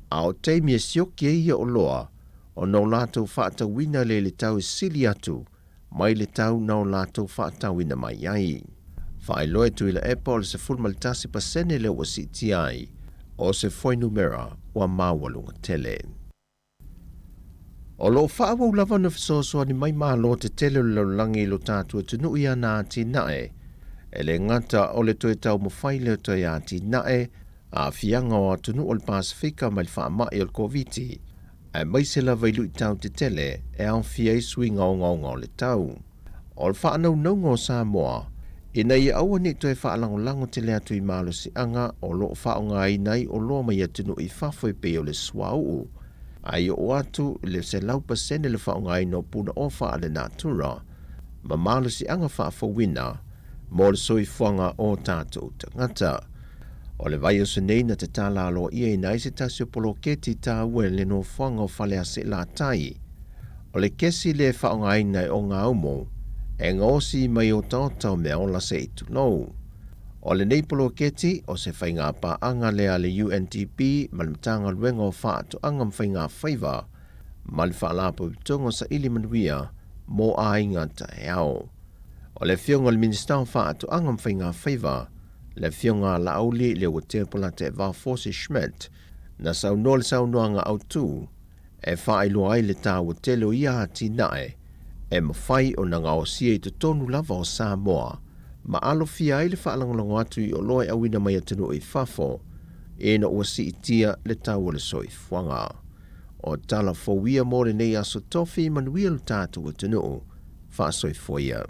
a o taimi e sioki ai ia oloa, ona o latou faatauina lea i le tau e sili atu mai le tau na o latou faatauina mai ai. Faailoa e Tuilaepa o le 11% lea ua siitia ai o se fuainumera ua maualuga tele. O lo o faaauau lava ona fesoasoani mai malo tetele o le lalolagi i lo tatou atunuu i ana atinae, e le gata o le toe taumafai lea o toe atinae aafiaga o atunuu o le Pasefika mai le faamai o le Koviti, aemaise lava i luitau tetele e aofia ai suiga ogaoga o le tau. O le faanaunauga o Samoa, ina ia aua ne i toe faalagolago tele atu i malosiaga o lo o faaaogaina ai oloa mai atunuu i fafo e pei o le suauu, a i oo atu i le 100% le faaaogaina o punaoa faalenatura ma malosiaga faafouina mo le soifuaga o tatou tagata. O le vaiaso nei na tatala aloa'iaina ai se tasi o poloketi tāua i le nofoaga o Falease'elatai. O le kesi lea e faaaogaina e Ogaumu e gaosi mai otaota o meaola se i tulou. O lenei poloketi, o se faigā paaga lea a le UNDP ma le Matagaluega o Faatoaga ma Faigafaiva ma le Faalapotopotoga o Saili Manuia mo Aiga Taeao. O le Afioga i le Minisita o Faatoaga ma Faigafaiva, le Afioga a Laauli Leuatea Polataivao Fosi Schmidt, na saunoa le saunoaga autu e faailoa ai le taua tele o ia atinae e mafai ona gaosia i totonu lava o Samoa ma alofia ai le faalagolago atu i oloa e auina mai atunuu i fafo ina ua siitia le tau o le soifuaga. O tala fou ia mo lenei aso tofi manuia lo tatou atunuu. Faasoifua ia.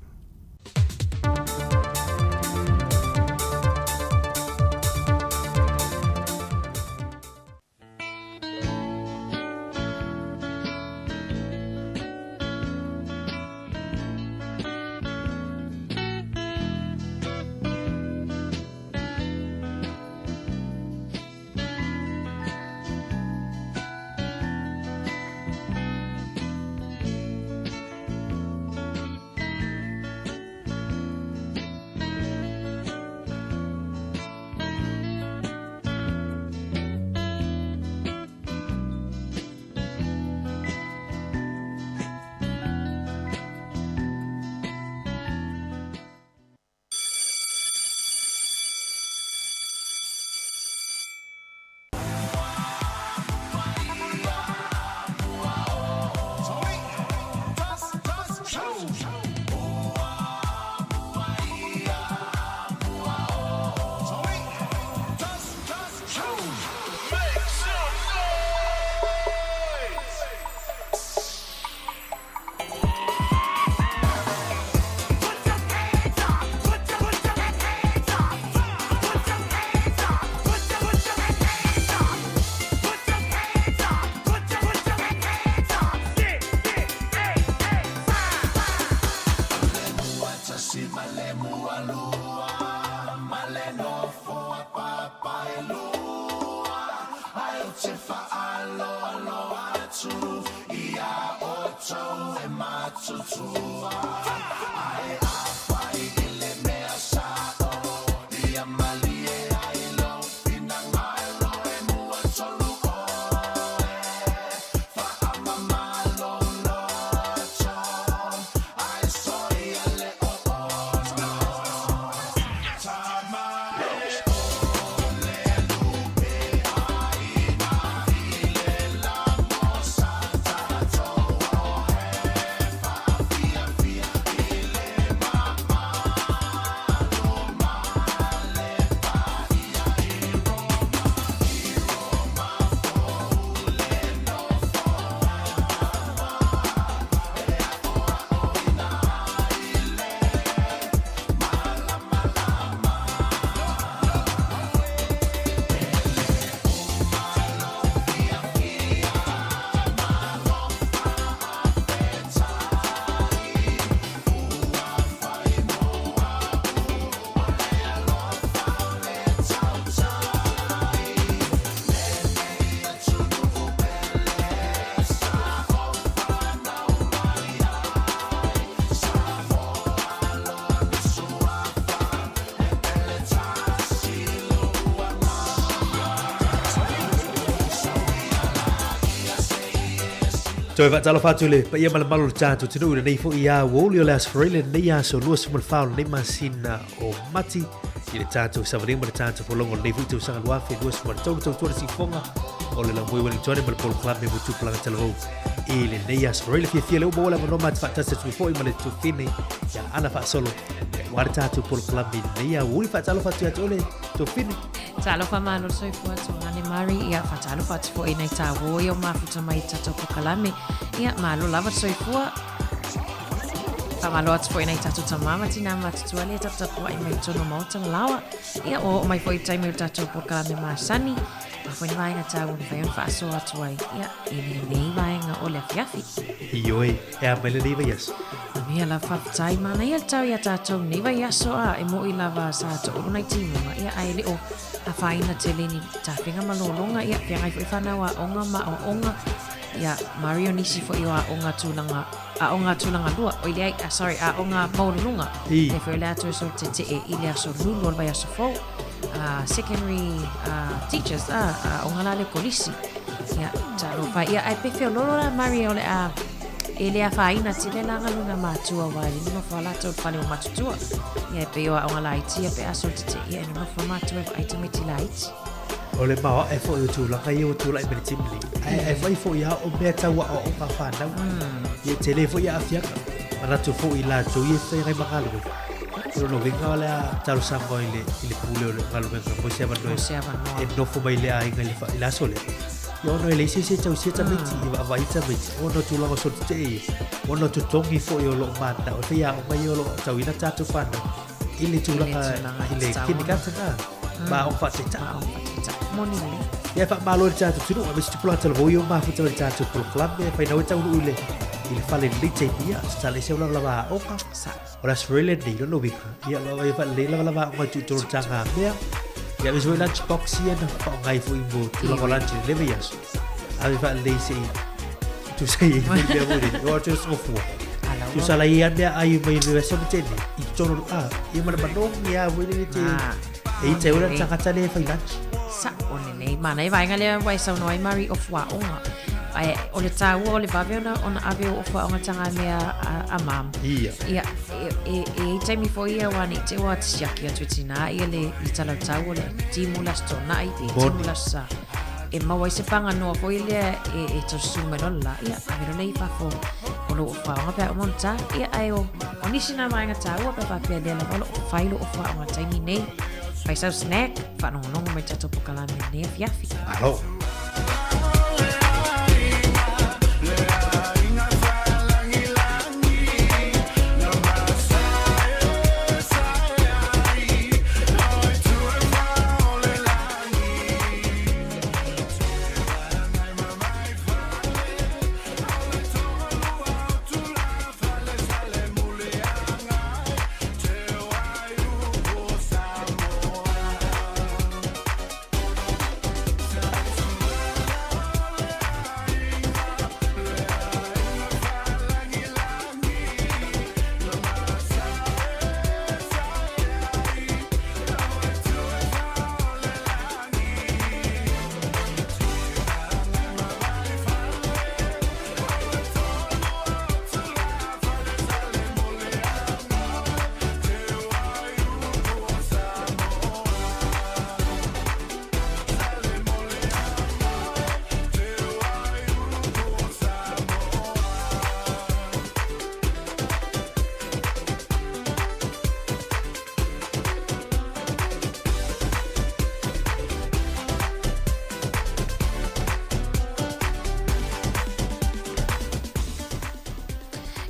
Toe faatalofa atu i le paia ma le mamalu o le tatou atunuu i lenei foi aoauli o le Aso Faraile, lenei aso 24 o lenei masina o Mati i le tatou savaliga ma le tatou folauga o lenei foi tausaga 2023. Tautua le siufofoga o le Laumoi Wellingtone ma le polokalame mo Tupulaga Talavou i lenei Aso Faraile. Fiafia lea ua maua le avanoa ma te faatasi atu foi ma le Tufine ia Ana Faasolo aua le tatou polokalame i lenei aoauli. Faatalofa atu ia te oe le Tufine. Talofa malo le soifua Tuagane Mari, ia faatalofa atu foi nai tāuō ia o mafuta mai i tatou polokalame. Ia malo lava le soifua. Faamalo atu foi nai tatou tamā ma tinā matutua lea taputapuai mai totonu o maota ma laoa. Ia ua oo mai foi i le taimi o le tatou polokalame masani. A foi ni vaega tāua na mafai ona faasoa atu ai ia i lenei vaega o le afiafi. Ioe, e a mai lenei vaiaso? Manuia lava, faafetai. Manaia le tau iā tātou nei vaiaso a e moʻi lava sa toʻolu nai timuga ia ae le o afaina tele ni tafega ma lologa ia feagai foi whanau aoga ma aoaoga ia Mario nisi foi o aoga tulaga aoga tulaga lua oi leai ah, sorry aoga maualuluga e foi o le a toe so tetee i le aso lulu o le vaiaso fou secondary teachers aoga la le kolisi ia talofa ia ae pefe o lolo la Mario o le a E le afaina tele la galuega matua aua e le nonofo a latou i le fale o matutua. Ia e pei o aoga laiti ia pe a sol tetee ia e nonofo matua e vaai tamaiti laiti. O le maoae foi o tulaga ia ua tulai mai le taimi nei. Ae e fai foi lava o mea tau aoaoga a fanau. Ia e tele foi aafiaga. Manatu foi i latou ia e feagai ma galuega. O lona uiga o le a talosaga i le i le pule o le galuega mo se avanoa e nofo mai le aiga i le i le aso lea. Ia ona e leai se isi e tausia tamaiti, e vaavaai tamaiti. Ona o tulaga o soli tetee ia, ona o totogi foi o lo o mananao e faiaoga ia o lo o aotauina tatou fanau i le tulaga i le kindergarten a, ma aoga faataitai. Moni lelei. Ia e faamalo i le tatou atunuu, aemaise tupulaga talavou ia ua mafuta mai i le tatou polokalame, e fai naue taunuu i le i le fale i lenei taimi, ia tatala ese au lavalava aoga. O le Aso Faraile lenei, lona uiga, ia o lo o faalelei lavalava aoga e tuu i totonu o le tagamea. Ia aemaise foi lunch box ia na faaaoga ai foi mo tulaga o lunch i lenei vaiaso. Ave faalelei se i tusa i ai mea foi nei. O atu e sofua. Tusa la ia mea ai mai le vaiaso ma tene. I totonu a, ia ma le manogi a foi le te. E i te ura tagata le fai lunch. Sa'o lenei. Manaia vaega lea ua e saunoa ai Mari o fuaoga. Ae o le tāua o le vave ona, ona ave o fuaoga tagamea a, a mum. Ia. Ia, e, e, e i taimi foi ia wā nei te wā te siaki atu e tinā ia le, le talautau o le timu le aso Tona'i, pe timu le aso Sā. E maua ai se paganoa foi lea e, e taususu mai loa le lā. Ia, ave loa lea i fafo o lou ofuaoga pe a uma ona tā. Ia, ae o, o nisi nā vaega tāua pe a faapea lea lava o lo o fai lou ofuaoga taimi nei. Fai sau snack, faalogologo mai tatou pokalame i lenei afiafi. Malo.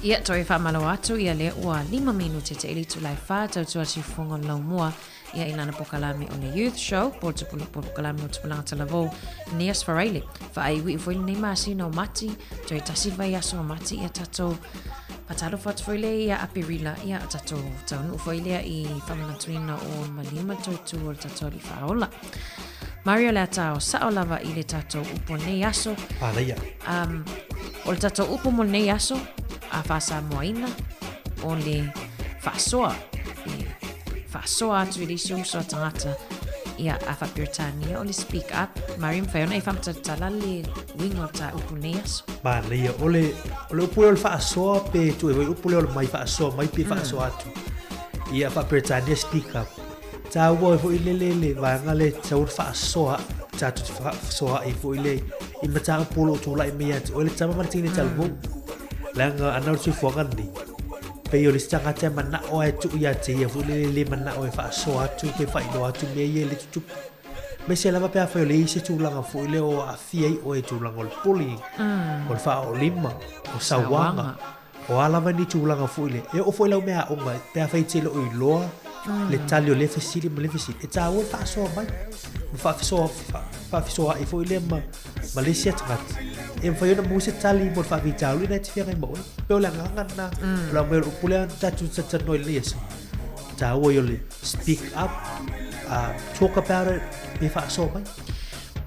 Ia, toe faamalo atu ia lea ua lima minute te ili itula e whā tautua siufofoga o le laumua ia i lana pokalame o le Youth Show po le pokalame o Tupulaga Talavou nei Aso Faraile. Faaiuiu foi lenei masina o Mati, toe tasi le vaiaso o Mati ia tatou Faatalofa atu foi lea ia Aperila, ia a tatou taunuu foi lea i faamanatuina o maliu ma le toitū o le tatou Alii Faaola. Mario le atao sao lava i le tatou upu o lenei aso. Pālaia. O le tatou upu mo lenei aso, a faa-Samoaina, o le faasoa. E faasoa atu i le isi uso a tagata. Ia, a faa-Peretania o le speak up. Mari, mafai ona e faamatalatala le uiga o le ta upu i lenei aso. Manaia. O le, o le upu lea o le faasoa pe tuu ai foi upu lea o le mai faasoa mai pe faasoa atu. Ia, faa-Peretania speak up. Taua ai foi lele le vaega lea e tatau ona faasoa, tatou te faasoaai foi le i mataupu o lo o tulai mai ia te oe le tama ma le teine talavou. Leaga ana o le soifuaga lenei, pei o le isi tagata e manao lava e tuu ia te ia foi lele le manao e faasoa atu pe faailoa atu mea ia e le tutupu. Aemaise lava pe afai o lea e i ai se tulaga foi lea o aafia ai oe i tulaga o le bullying, o le faaoolima, o sauaga. O a lava ni tulaga foi lea, e oo foi lau meaaoga pe afai e te le o iloa le tali o lea fesili ma lea fesili, e taua le faasoa mai ma faafesoa, faafesoaai foi lea ma, ma le isi tagata. E mafai ona maua se tali mo le faafitauli lena e te feagai ma oe. Pei o le agaga lena, o le aumai o le upu lea na tatou talatalanoa i lenei aso. Taua ia o le speak up, talk about it, pe faasoa mai.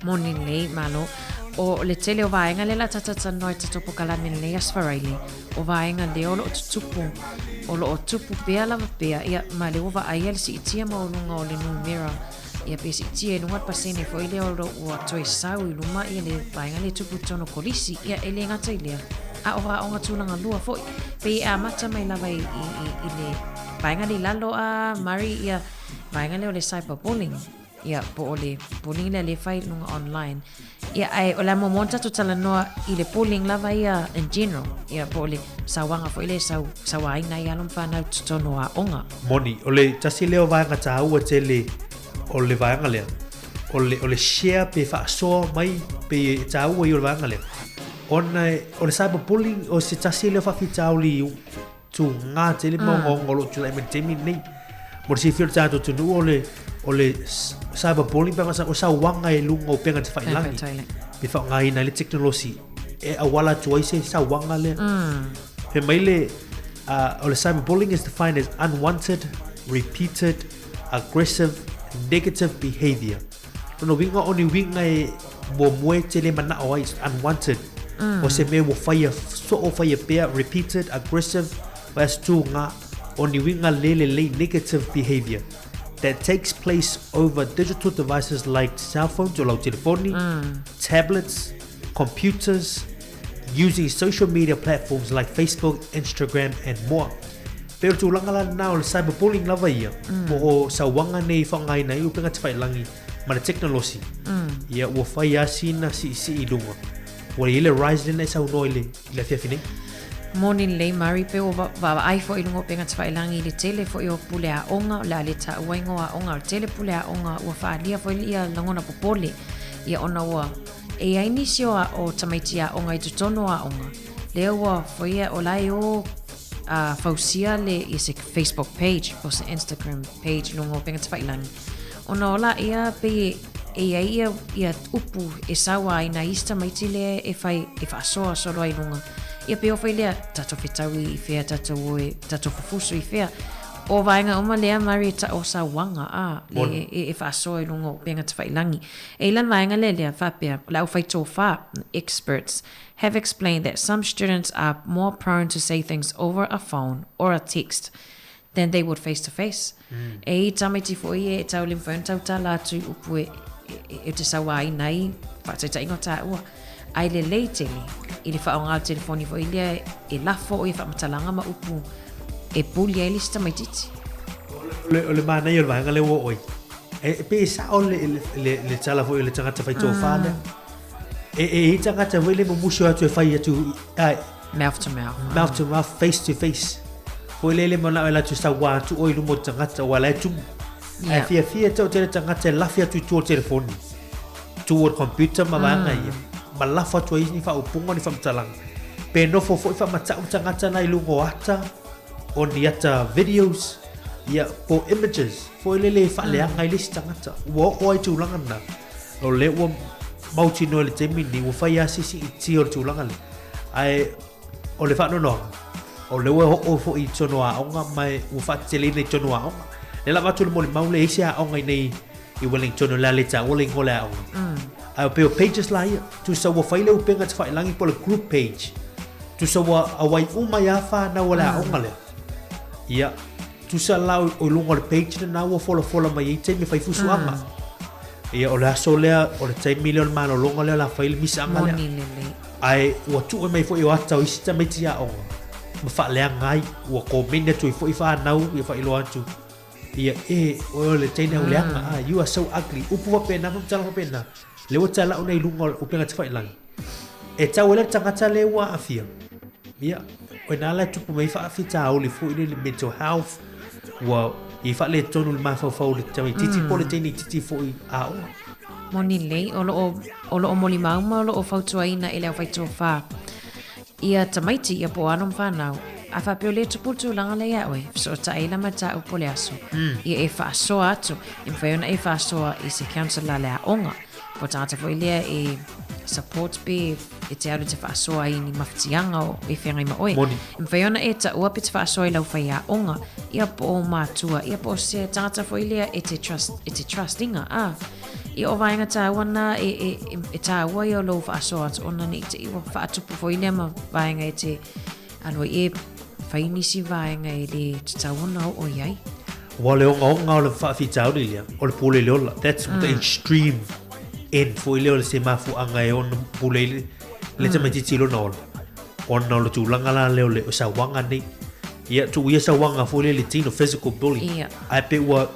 Moni lelei, malo. O le tele o vaega lea la talatalanoa i tatou polokalame lenei Aso Faraile, o vaega lea o lo o tutupu, o lo o tupu pea lava pea, ia, ma lea ua vaaia le siitia maualuga o le numera, ia pe siitia i luga le pasene foi lea o lo ua toe sau i luma ia le vaega lea e tupu i totonu o kolisi, ia e le gata i lea, a o aoga tulaga lua foi, pei e amata mai lava i, i, i, i le vaega lea i lalo a Murray, ia vaega lea o le cyberbullying. Ia, po o le bullying lea lea e fai i luga online. Ia, ae o le a muamua ona tatou talanoa i le bullying lava ia in general. Ia, po o le sauaga foi lea e sau, sauaina ai alo ma fanau i totonu o aoga. Moni, o le tasi lea o vaega taua tele o le vaega lea, o le, o le share pe faasoa mai pe e taua ia o le vaega lea. Ona o le cyber bullying o se tasi lea o faafitauli tugā tele ma ogaoga o lo o tulai mai i le taimi lenei. Mo le silafia o le tatou atunuu o le, o le cyberbullying pe a o sauaga i luga o upega tafailagi pe faaaogaina ai le tekonolosi e auala atu ai se sauaga lea. Fai mai le, o le cyberbullying is defined as unwanted, repeated, aggressive, negative behaviour. Lona uiga o ni uiga e muamua e te le manao ai, unwanted. O se mea ua faia soo faia pea, repeated, aggressive, o as tū ngā, o ni uiga le lelei, negative behaviour that takes place over digital devices like cell phones, o lau telefoni, tablets, computers, using social media platforms like Facebook, Instagram and more. Pei o le tulaga la lena o le cyberbullying lava ia, po o sauaga nei i faaaogaina ai upega tafailangi ma le tekonolosi, ia ua fai lava sina siisii i luga. Ua i ai le rise lena e saunoa i le, i le afiafi nei. Moni lelei Murray, pei ua vaavaai foi i luga o upega tafailangi i le tele foi o pule aoga, o le a le taua igoa aoga, o le tele pule aoga ua faaalia foi ia lagona popole, ia ona ua E i ai nisi o, o tamaiti aoga i totonu o aoga, lea ua foia o la e o a fausia le i se Facebook page po se Instagram page luga o upega tafailangi. Ona o la ia pei e i ai ia, ia upu e sau ai nai isi tamaiti lea e fai e faasoa solo ai luga. Ia pei o fai lea, tatou fetau i whea, tatou o e, tatou fufusu i whea. O vaega uma lea, Murray, e ta o sauaga, a, le, e, e faasoa i luga o upega tafailangi. E i lana vaega lea lea faapea, o le aufaitofā, experts, have explained that some students are more prone to say things over a phone or a text than they would face to face. E i tamaiti foi e tau le mafai ona tautala atu i upu e, e, e te sauāina ai faataitaiga o tāua. Ai lelei tele i le faaaoga o le telefoni foi lea e lafo o ia faamatalaga ma upu e puli ai le isi tamaitiiti. O le, o le manaia o le vaega lea ua oo ai, E, e pei e sao le, le, le, le tala foi o le tagata fai tōwhā lea. E, e i tagata foi le mumusu atu e fai atu, ai, Mouth to mouth. Mouth to mouth, face to face. Foi le le manao e la tu sa wā atu oi lumo tagata o ala e tumu. Yeah. Ai fia fia tau tele tagata e lafi atu i tua o telefoni. Tua o computer ma vaega ia. Ma lafo atu ai ni whaopunga ni whamatalanga. Pe nofo foi whamatau tagata na i lunga o ata, o ni ata videos, ia, po images. Foi lele e faaleaga ai le isi tagata. Ua oo ai tulaga lena, o lea ua mautinoa i le taimi lenei, ua fai lava se siitia o le tulaga lea. Ae o le faanoanoaga, o lea ua oo foi i totonu o aoga ma ua faateteleina i totonu o aoga. Lea la avatu le molimau lea e i ai se aoga i inei i Wellington o le a le taua le igoa o le aoga. Ae pei o pages la ia, tusa ua fai le upega tafailagi po o le group page, tusa ua auai uma ai lava fanau a le aoga lea. Ia, Tusa la o luga o le page lena ua folafola mai ai taimi e fai fusuaga. Ia, o le aso lea, o le taimi lea o le malologa lea o le a fai le misaaga lea. Moni lelei. Ae ua tuu mai foi o ata o isi tamaiti aoga ma faaleaga ai, ua komeni atu ai foi fanau ia faailoa atu, ia e, oe o le teine auleaga, ah, you are so ugly. Upu faapena ma tala faapena. Lea ua talau nei i luga o upega tafailagi. E tau ai la le tagata lea ua aafia. Ia, o ina la e tupu mai ai faafitauli foi lele mental health, ua i faaletonu le mafaufau o le tamaitiiti po o le teine itiiti foi aoga. Moni lelei, o loo, o loo molimau ma o loo fautuaina e le aufaitofa ia tamaiti ia po o alo ma fanau. A faapea o lea e tupu le tulaga lea ia oe, fesootai ai la ma mataupu o le aso. Ia e faasoa atu, e mafai ona e faasoa i se counsellor a le aoga. Po o tagata foi lea e support pe e te alu e te faasoa i ni mafatiaga o e feagai ma oe. Moni. E mafai ona e taua pe te faasoa i lau faiaoga, ia po o matua, ia po o se tagata foi lea e te trust, e te trust iga, a. Ia o vaega tāua nā e, e, e, e tāua ia o lou faasoa atu ona nei te i ua faatupu foi lea ma vaega e te alu ai e whai nisi vaega e le tatau ona oo i ai. Ua o le ogaoga o le faafitauli lea, o le pule i le ola. That's the extreme end foi lea o le se mafuaaga e ono pule i le, le tamaitiiti i lona ola. Ona o le tulaga la lea o le o sauaga nei. Ia, tuu ia sauaga foi lea i le tino, physical bully. Ia. Ae pe ua,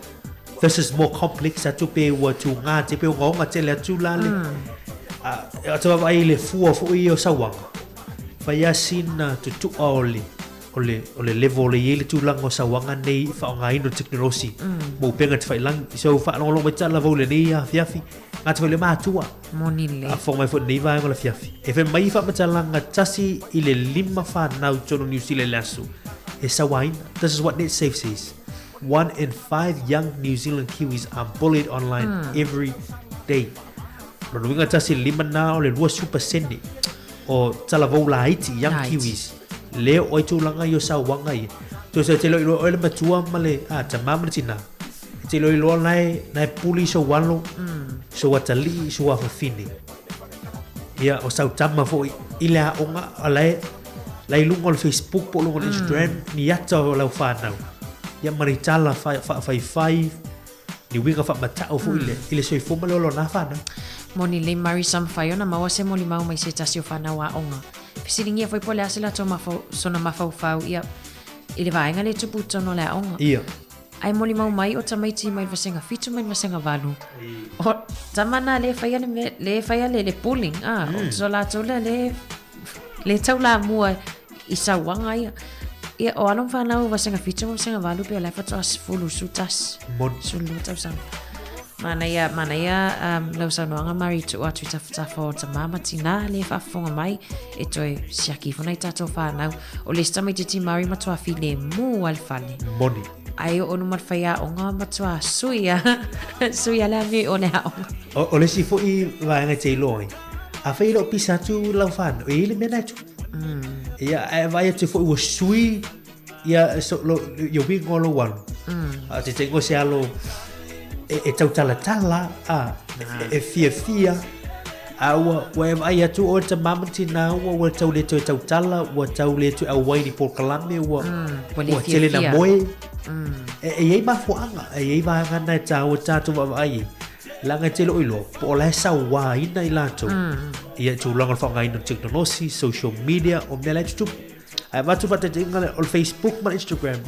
this is more complex atu pe ua tūgā te pe ogaoga tele atu la le. A, e te vaavaai i le fua foi ia o sauaga. Fai lava sina tutua o le, o le, o le level e i ai le tulaga o sauaga nei i faaaogaina o le tekonolosi mo upega tafailagi. So faalogologo mai tala vau i lenei afiafi, gata foi le matua. Moni lelei. A fofoga mai foi i lenei vaega o le afiafi. E fai mai faamatalaga 1 i le 5 fanau i totonu o Niu Sila i le aso e sauaina. This is what NetSafe says. One in five young New Zealand Kiwis are bullied online every day. Lona uiga 1 i le 5 na o le 20% o talavou laiti, young Laiti. Kiwis. Le oo ai tulaga ia o sauaga ia. Toe sa e te iloa iloa oe le matua ma le a, tamā ma le tinā. E te iloa iloa la e, la e puli sou alo, sou atalii, sou afafine. Ia, o sau tama foi i le aoga, a la e, la i luga o le Facebook po o luga o le Instagram, ni ata o lau fanau. Ia ma ni tala faafaifai, ni uiga faamatau foi i le, i le soifua ma le ola o na fanau. Moni lelei Murray sa mafai ona maua se molimau mai se tasi o fanau aoga. Fesiligia foi po o le a se latou mafau, sona mafaufau ia i le vaega lea e tupu i totonu o le aoga. Ia. Ae molimau mai o tamaiti mai le vasega 7 mai le vasega 8. O tama na le faia le mea, le faia le, le bullying, a, o so latou lea le, le taulamua i sauaga ia. Ia, o alo ma fanau vasega 7 ma vasega 8 pe o la e faatoa 10, 11, Moni. 12 tausaga. Manaia, manaia um, lau saunoaga Mari tuu atu i tafatafa o tamā ma tinā le faafofoga mai e toe siaki ifo nai tātou whānau. O le isi tamaitiiti Mari matua filemu a le fale. Moni. Ae oo luma le faiaoga matua sui a, sui a le amio o le aoga. O, o le isi foi vaega e te iloa ai, afai e le o pisa atu lau whānau, e i ai le mea na e tupu. Ia, ae vaai atu foi ua sui ia so, lo, ia uiga o lou alo. A te te se alo e, e tautalatala, a, e, e fiafia, a ua, ua e vaai atu oe le tamā ma le tinā, ua, ua tau le toe tautala, ua tau le toe auai ni polokalame, ua, Ua le ua tele na fiafia. moe. E, e i ai mafuaaga, e i ai vaega na e tāua tātou vaavaai ai. Leaga e te le o iloa, po o la e sauaina i latou, ia i tulaga o le faaaogaina o tekonolosi, social media, o mea la e tutupu. Ae avatu faataitaiga le, o le Facebook ma le Instagram,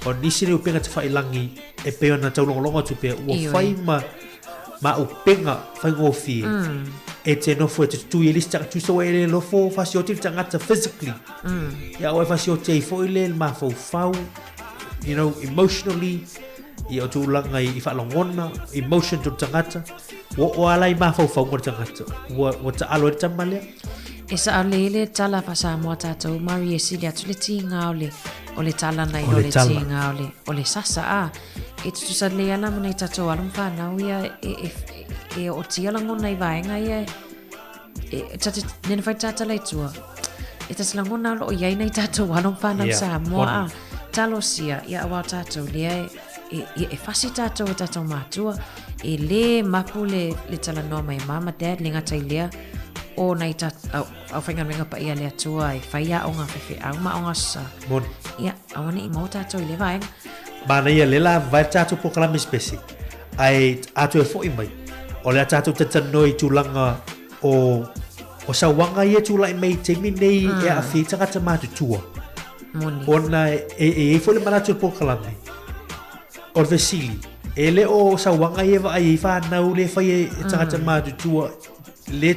o nisi nei upega tafailagi e pei ona taulogologo atu pea, ua Ioe. fai ma, ma upega faigofie e te nofo e te tutui ai le isi tagata. Tusa ua e le nofo fasioti le tagata physically. Ia ua e fasioti ai foi le mafaufau, you know, emotionally, ia o tulaga i, i faalogona, emotion o le tagata. Ua oo lava la i mafaufauga o le tagata, ua, ua taalo ai le tama lea. E sao lelei le tala faa-Samoa tatou, Mari e sili atu le tiga o le, o le tala nai O lo le le tala. tiga o le, o le sasa, a. E tutusa lelei ana ma nai tatou alo ma fanau ia e, e, e, e ootia lagona i vaega ia e, e, ta te, nena fai tātala i tua. E ta te lagona o loo i ai nai tatou alo ma fanau Ia, Samoa, moni. a. Talosia, ia aua o tatou lea e, e, e, e fasi tatou e tatou matua, e lē mapu le, le talanoa mai e mama, dad, le gata i lea, o nai ta, au, aufaigaluega paia a le Atua e fai aoga faifeau ma aoga aso sa. Moni. Ia, aua ne i maua tatou i lea vaega. Manaia lea la vae le tatou polokalame spesi, ae a toe foi mai, O le a tātou talatalanoa i tulaga o o sauaga ia e tulai mai i taimi nei e aafia ai tagata matutua. Moni. Ona e e i ai foi le manatu o le polokalame, o le fesili, e le o sauaga ia e vaai ai fanau lea e fai e tagata matutua le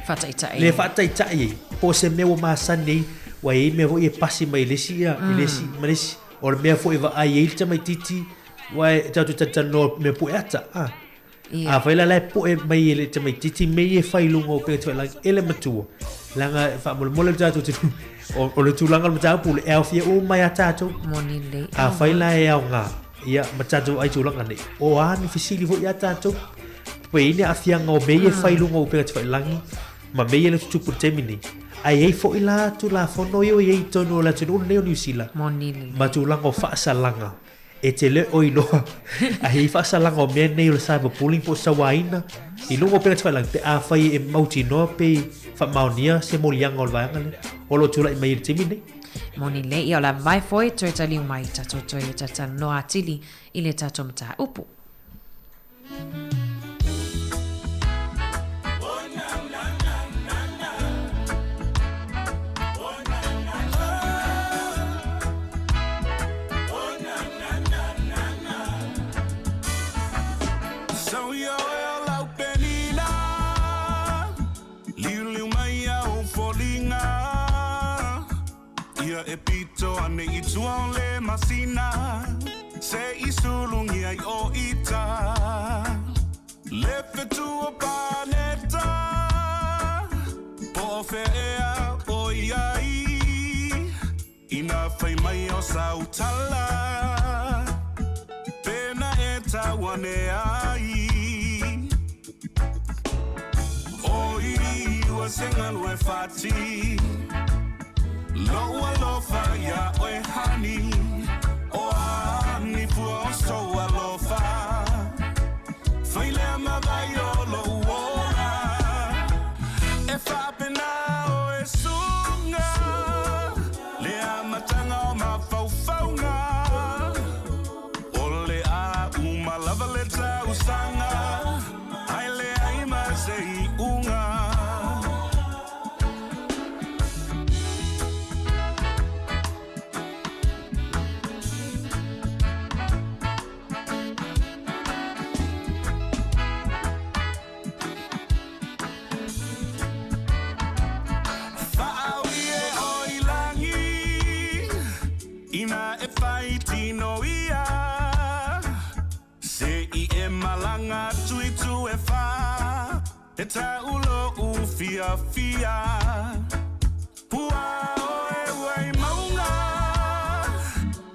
Faataitai. Le faataitai ai, po o se mea ua masani ai, ua i ai mea foi e pasi mai i le isi ia, i le isi ma le isi. O le mea foi e vaai ai le tamaitiiti, aua e tatou te talatalanoa mea pue ata, a. Ia. Afai la la e poe mai e le tamaitiiti mea ia e fai i luga o upega tafailagi e le matua, leaga e faamolemole le tatou atunuu, o le tulaga o le mataupu e aofia uma ai lava tatou. Moni lelei. Afai la e aoga, ia ma tatou vaai i tulaga nei, o a ni fesili foi ia tatou, pe i ai ni aafiaga o mea ia e fai i luga o upega tafailagi ma mea ia e tutupu i le taimi nei. Ae i ai foi la Tulafono ia ua i ai i totonu o le atunuu lenei o Niu Sila ma tulaga o faasalaga. E te le o iloa a i ai faasalaga o mea nei o le cyberbullying po o sauaina i luga o upega tafailagi pe afai e mautinoa pe faamaonia se moliaga o le vaega lea o lo o tulai mai i le taimi nei. Moni lelei, ia o le a vavae foi toe taliu mai tatou toe talatalanoa atili i le tatou mataupu. Ia e pito ane i tua o le masina Se i sulungia i o ita Le whetu o Paneta Po o whea ea o iai Ina whai mai o Sautala Pena e tau ane ai O i ua se galu e whati Lou alofa iā oe honey O a ni pua o sou alofa Fai lea ma vai o lou ola E faapena oe suga Le amataga o mafaufauga O le a uma lava le tausaga Ae leai ma se iuga. Whaaui e o i langi, Ina e whai tino ia. Se i e malanga atu i tu e wha, E tau lou fiafia. Pua oe ua i maunga,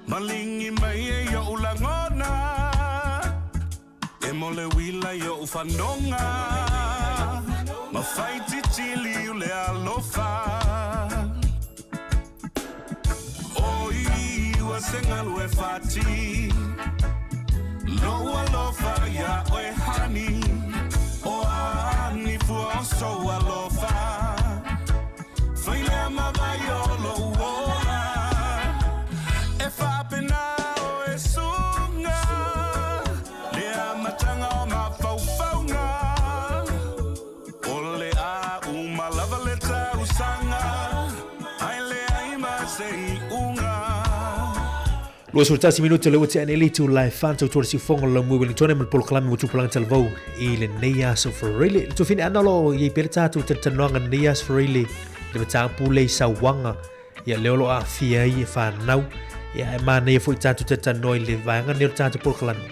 Malingi mai e i oʻu lagona, E mo le uila i oʻu fanoga, Ma fai titili u le alofa. O i ua se galu e fati, Lou alofa iā oe honey, O a ni fua o sou alofa, Fai lea ma vai o lou ola, E faapena oe suga, Le amataga o mafaufauga. O le a uma lava le tausaga, ae leai ma se iuga. 21 minute o lea ua tea nei le itula e fa tautua le siufofoga o le Laumua i Wellington ma le polokalame ua tupulaga talavou i lenei aso Friday. Le tuafine ana o lo o i ai pea le tatou talatalanoaga i lenei aso Friday i le mataupu lea i sauaga ia lea o lo o aafia ai e fanau ia e manaia foi tatou talatalanoa i le vaega lenei o le tatou polokalame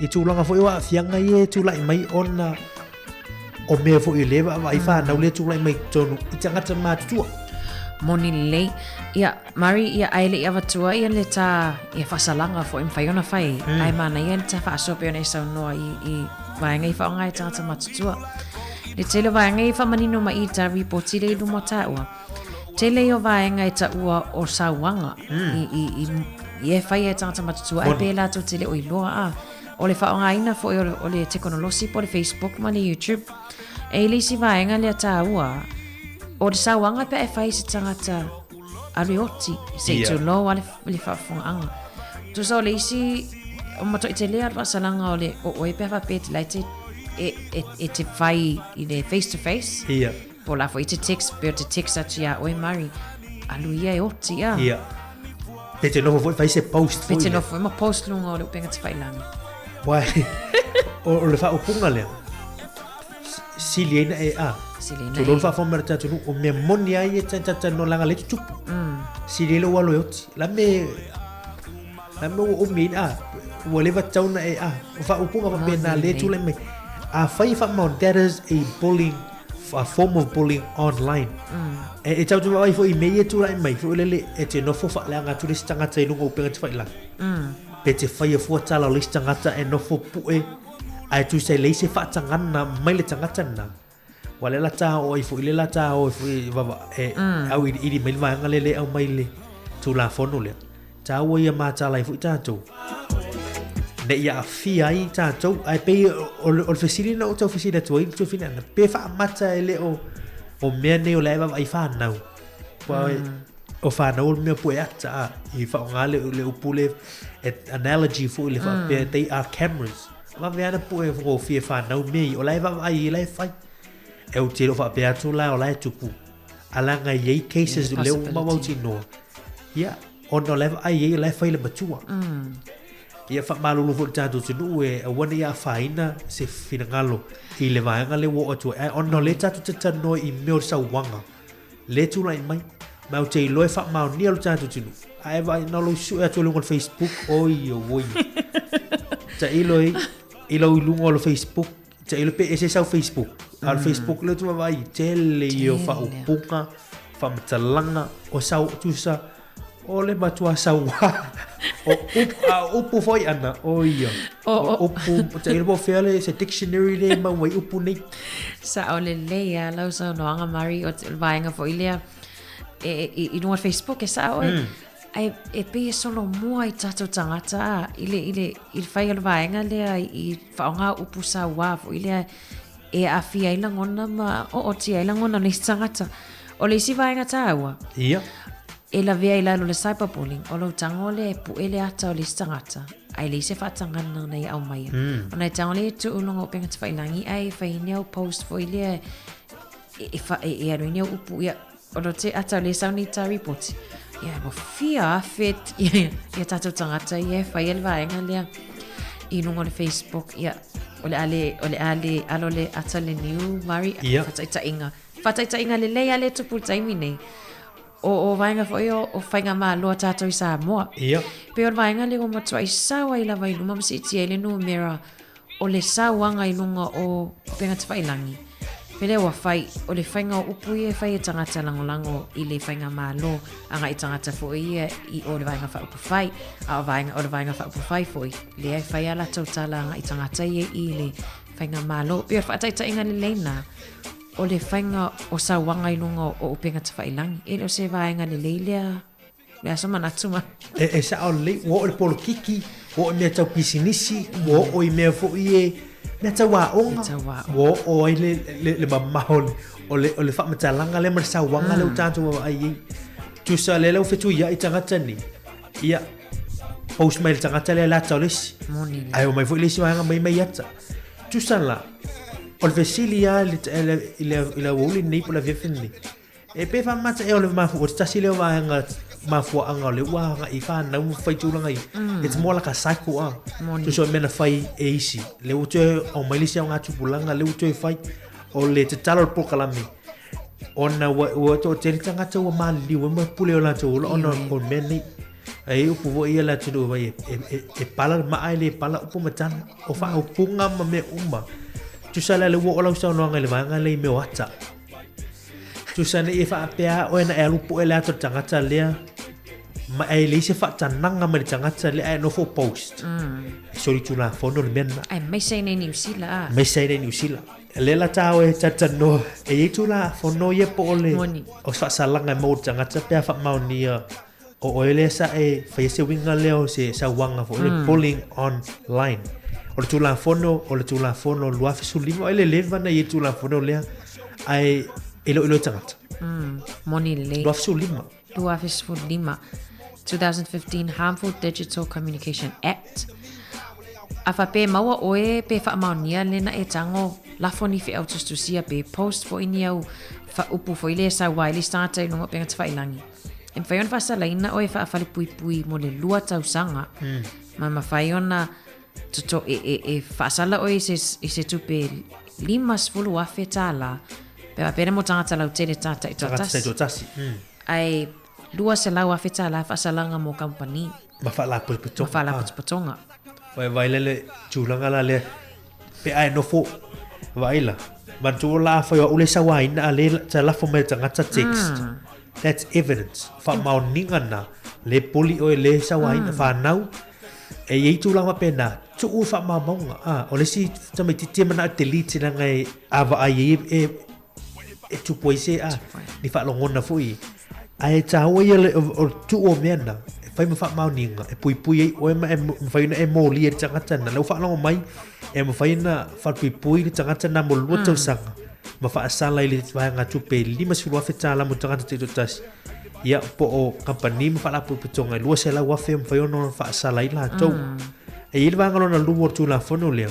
i tulaga foi o aafiaga ia e tulai mai ona o mea foi lea e vaavaai fanau lea e tulai mai totonu i tagata matutua. Moni lelei. Ia, Mari, ia ae le i avatua ia le tā ia faasalaga foi mafai ona fai. Ae manaia le tā faasoa pei ona e saunoa i, i vaega i faaaoga e tagata matutua. Le tele o vaega i faamanino mai i tā ripoti lea i luma o tāua. Tele ia o vaega e taua o sauaga i, i, i, i e fai e tagata matutua ae pe latou te le o iloa a. O le faaaogaina foi o le, o le tekonolosi po o le Facebook ma le YouTube, e i le isi vaega lea tāua, o le sauaga pe a e fai i se tagata alu e oti, se i tulou a le, le faafofogaaga. Tusa o le isi, o matuai telē lava le faasalaga o le o oe pe a faapea e te lai te, e, e, e te fai i le face to face. Ia. Po la foi i te text, pe o te text atu iā oe Mari, alu ia e oti a. Ia. Pe te nofo foi fai se post foi. Pe te nofo foi ma post lunga o le upenga te whailanga. Wai, o, o le whaopunga lea, sili ai na e a. Sili ai na e. Tūlolo whaafo mera tātou nu, o mea moni ai e tata no langa le tutupu. Sili ai le walo e oti. La me, la me ua umi ai a, ua leva tauna e a. O whaopunga whapea nā le tūlai mai. A whai whaamau, that is a bullying a form of bullying online. E, e tau te wawai fo i me ia tūrai mai, fo lele, e te nofo whaaleanga atu le isi tangata i lunga o penga te whailanga. Pe te whai a fua tala o le isi tangata e nofo pu'e, ae tusa i le isi whaatangana mai le tangata na. Wa le la tā o ai fo i le la tā o ai fo i wawa, e au iri iri mai le vaega le le au mai le tūlāfono lea. Tāua ia mātāla ai foi tātou. Ne i aafia ai tātou, ae pei o, o le fesili na o tau fesili atu ai, tau fina ana, pe whaamata e le o, o mea nei o le ae vaavaai whānau. Pua, o whānau o le mea pua e ata a, i whaonga le, le upu le analogy foi le whaapea, they are cameras. Vave ana pua e whakofie whānau mea i, o la e vaavaai i la e whai. E o te ro whaapea atu la o la e tupu. Alaga i ai cases yeah, le ua mautinoa. Ia, ona o la e vaai ai, o la e fai le matua. Ia faamalulu foi le tatou atunuu e aua ne i afaina se finagalo i le vaega lea ua oo atu ai. Ae ona o lea tatou te talanoa i mea o le sauaga, lea e tulai mai, ma ou te iloa e faamaonia lo tatou atunuu. Ae vaai na o lou sue atu i luga o le Facebook, oi oi. Tailo ai i lou i luga o le Facebook, Tailo pe ese sau Facebook. A o le Facebook lea ou te vaavaai, tele ia o faaupuga, faamatalaga, o sau tusa, o le matua sauā. O upu, a o upu foi ana, o ia. O upu, tailo po o fea le, se dictionary lea e maua ai upu nei. Sao lelei lava lau saunoaga Mari, o le vaega foi lea e, i, i luga o le Facebook e sao oe. Ae e pei e solomua i tatou tagata a, i le, i le, i le fai o le vaega lea i faaaoga upu sauā foi lea e aafia ai lagona ma ootia ai lagona o nisi tagata. O le isi vaega taua, Ia. e lavea i lalo o le cyberbullying, o lou tago lea e pue le ata o le isi tagata, ae leai se faatagaga na ia aumaia. Ona e tago lea e tuu i luga o upega tafailagi ae e fai ni au post foi lea e, e, fa, e, e alu ai ni au upu, ia, O lo te ata o le sau nei tā ripoti. Ia, ua fia afe ia, ia tātou tagata ia e fai e le vaega lea i luga o le Facebook. Ia, o le a le, o le a le alo le ata le niu, Mari, Ia. whataitaiga. Whataitaiga lelei a le tupu i le taimi nei. O, o vaega foi o, o faigamalo a tātou i Samoa. Ia. Pei o le vaega lea ua matuai sao ai lava i luma ma siitia ai le numera o le sauaga i luga o Upega Tafailangi, pele ua fai, o le faiga o upu ia e fai e tagata lagolago i le faigamalo agai tagata foi ia i o le Vaega Faaupufai, a o vaega o le Vaega Faaupufai foi lea e fai a latou tala agai tagata ia i le faigamalo. Pei o le faataitaiga lelei na o le faiga o sauaga i luga o Upega Tafailangi. E le o se vaega lelei lea. Le aso manatu ma. E, e sao lelei, ua oo i le polokiki, ua oo i mea tau pisinisi, ua oo i mea foi e, mea tau aoga. Mea tau aoga. Ua oo ai le, le, le mamao le, o le, o le faamatalaga lea ma le sauaga lea ua tatou vaavaai i ai. Tusa lea la ua fetuiai tagata nei, ia, post mai le tagata lea le ata o le isi. Moni lea. Ae omai foi le isi vaega mai mai ata. Tusa la, o le fesili lava i le, i le, i le, i le aoauli lenei po o le afiafi lenei, E pei faamata ea o le mafu, o te tasi lea o vaega mafuaaga o lea ua agai i whanau ma whai tūranga i. It's more like a cycle ah. Moni. Tusa o mea na whai e isi. Le ua toe au mai le isi au ngā tupulanga, le ua toe whai o le tatalo o le polokalame. Ona ua, ua toatele tagata ua maliliu ai ma pule o latou ola ona o mea nei. E upu foi ia le atunuu vai e, e, e, e pala le maa e le pala upu ma tala. O whaaupunga ma mea uma. Tusa lea le ua o lau saunoaga i le vaega lea i mea o ata. Tusa nei e faapea oe na e alu poe le ata o le tagata lea ma e leai se faatanaga mai le tagata lea ae nofo post. E solitulafono le mea lena. Aemaise ai nei Niu Sila a. Aemaise ai nei Niu Sila. Lea la tā oe talatalanoa e i ai tulafono ia po o le Moni. o se faasalaga e maua i le tagata pe a faamaonia o oe lea sa e faia se uiga lea o se sauaga foi le bullying online. O le Tulafono, o le Tulafono 2015, ai le leva na i ai Tulafono lea, ae e le o iloa e tagata. Moni lelei. 2015. 2015. 2015 Harmful Digital Communication Act. A faapea e maua ʻoe pe faamaonia le na e tago lafo ni feʻau tusitusia pe post foʻi ni au upu foi lea e saua ai le isi tagata i luga o upega tafailagi. E mafai ona faasalaina ʻoe e faafalepuipui mo le lua tausaga ma e mafai ona toto e, e, e faasala ʻoe i se, i se tupe $50,000 tālā pe faapea le mo tagata lautele tagata taitoatasi. Tagata taitoatasi. Ae $200,000 tālā faasalaga mo kamupani. Ma faalapotopotoga. Ma faalapotopotoga. Vaivai la le tulaga la lea pe a e nofo vaai la manatua la afai o au le sauaina a le sa lafo mai le tagata text that's evidence faamaoniga na le poli oe le sauaina fanau e i ai tulaga faapena tuu faamaumauga a o le isi tamaititi e manao e delete leaga e a vaai ai e e tupu ai se a ni faalogona foi ae taua ia le o le tuu o mea na e fai ma faamaoniga e puipui ai oe ma e mafai ona e molia i le tagata na lea ua faalogo mai e mafai ona falepuipui le tagata na mo le lua tausaga ma faasala i le vaega tupe $50,000 mo tagata taitoatasi ia po o kamupani ma faalapotopotoga e $200,000 e mafai ona faasala ai latou e i ai le vaega lona lua o le Tulafono lea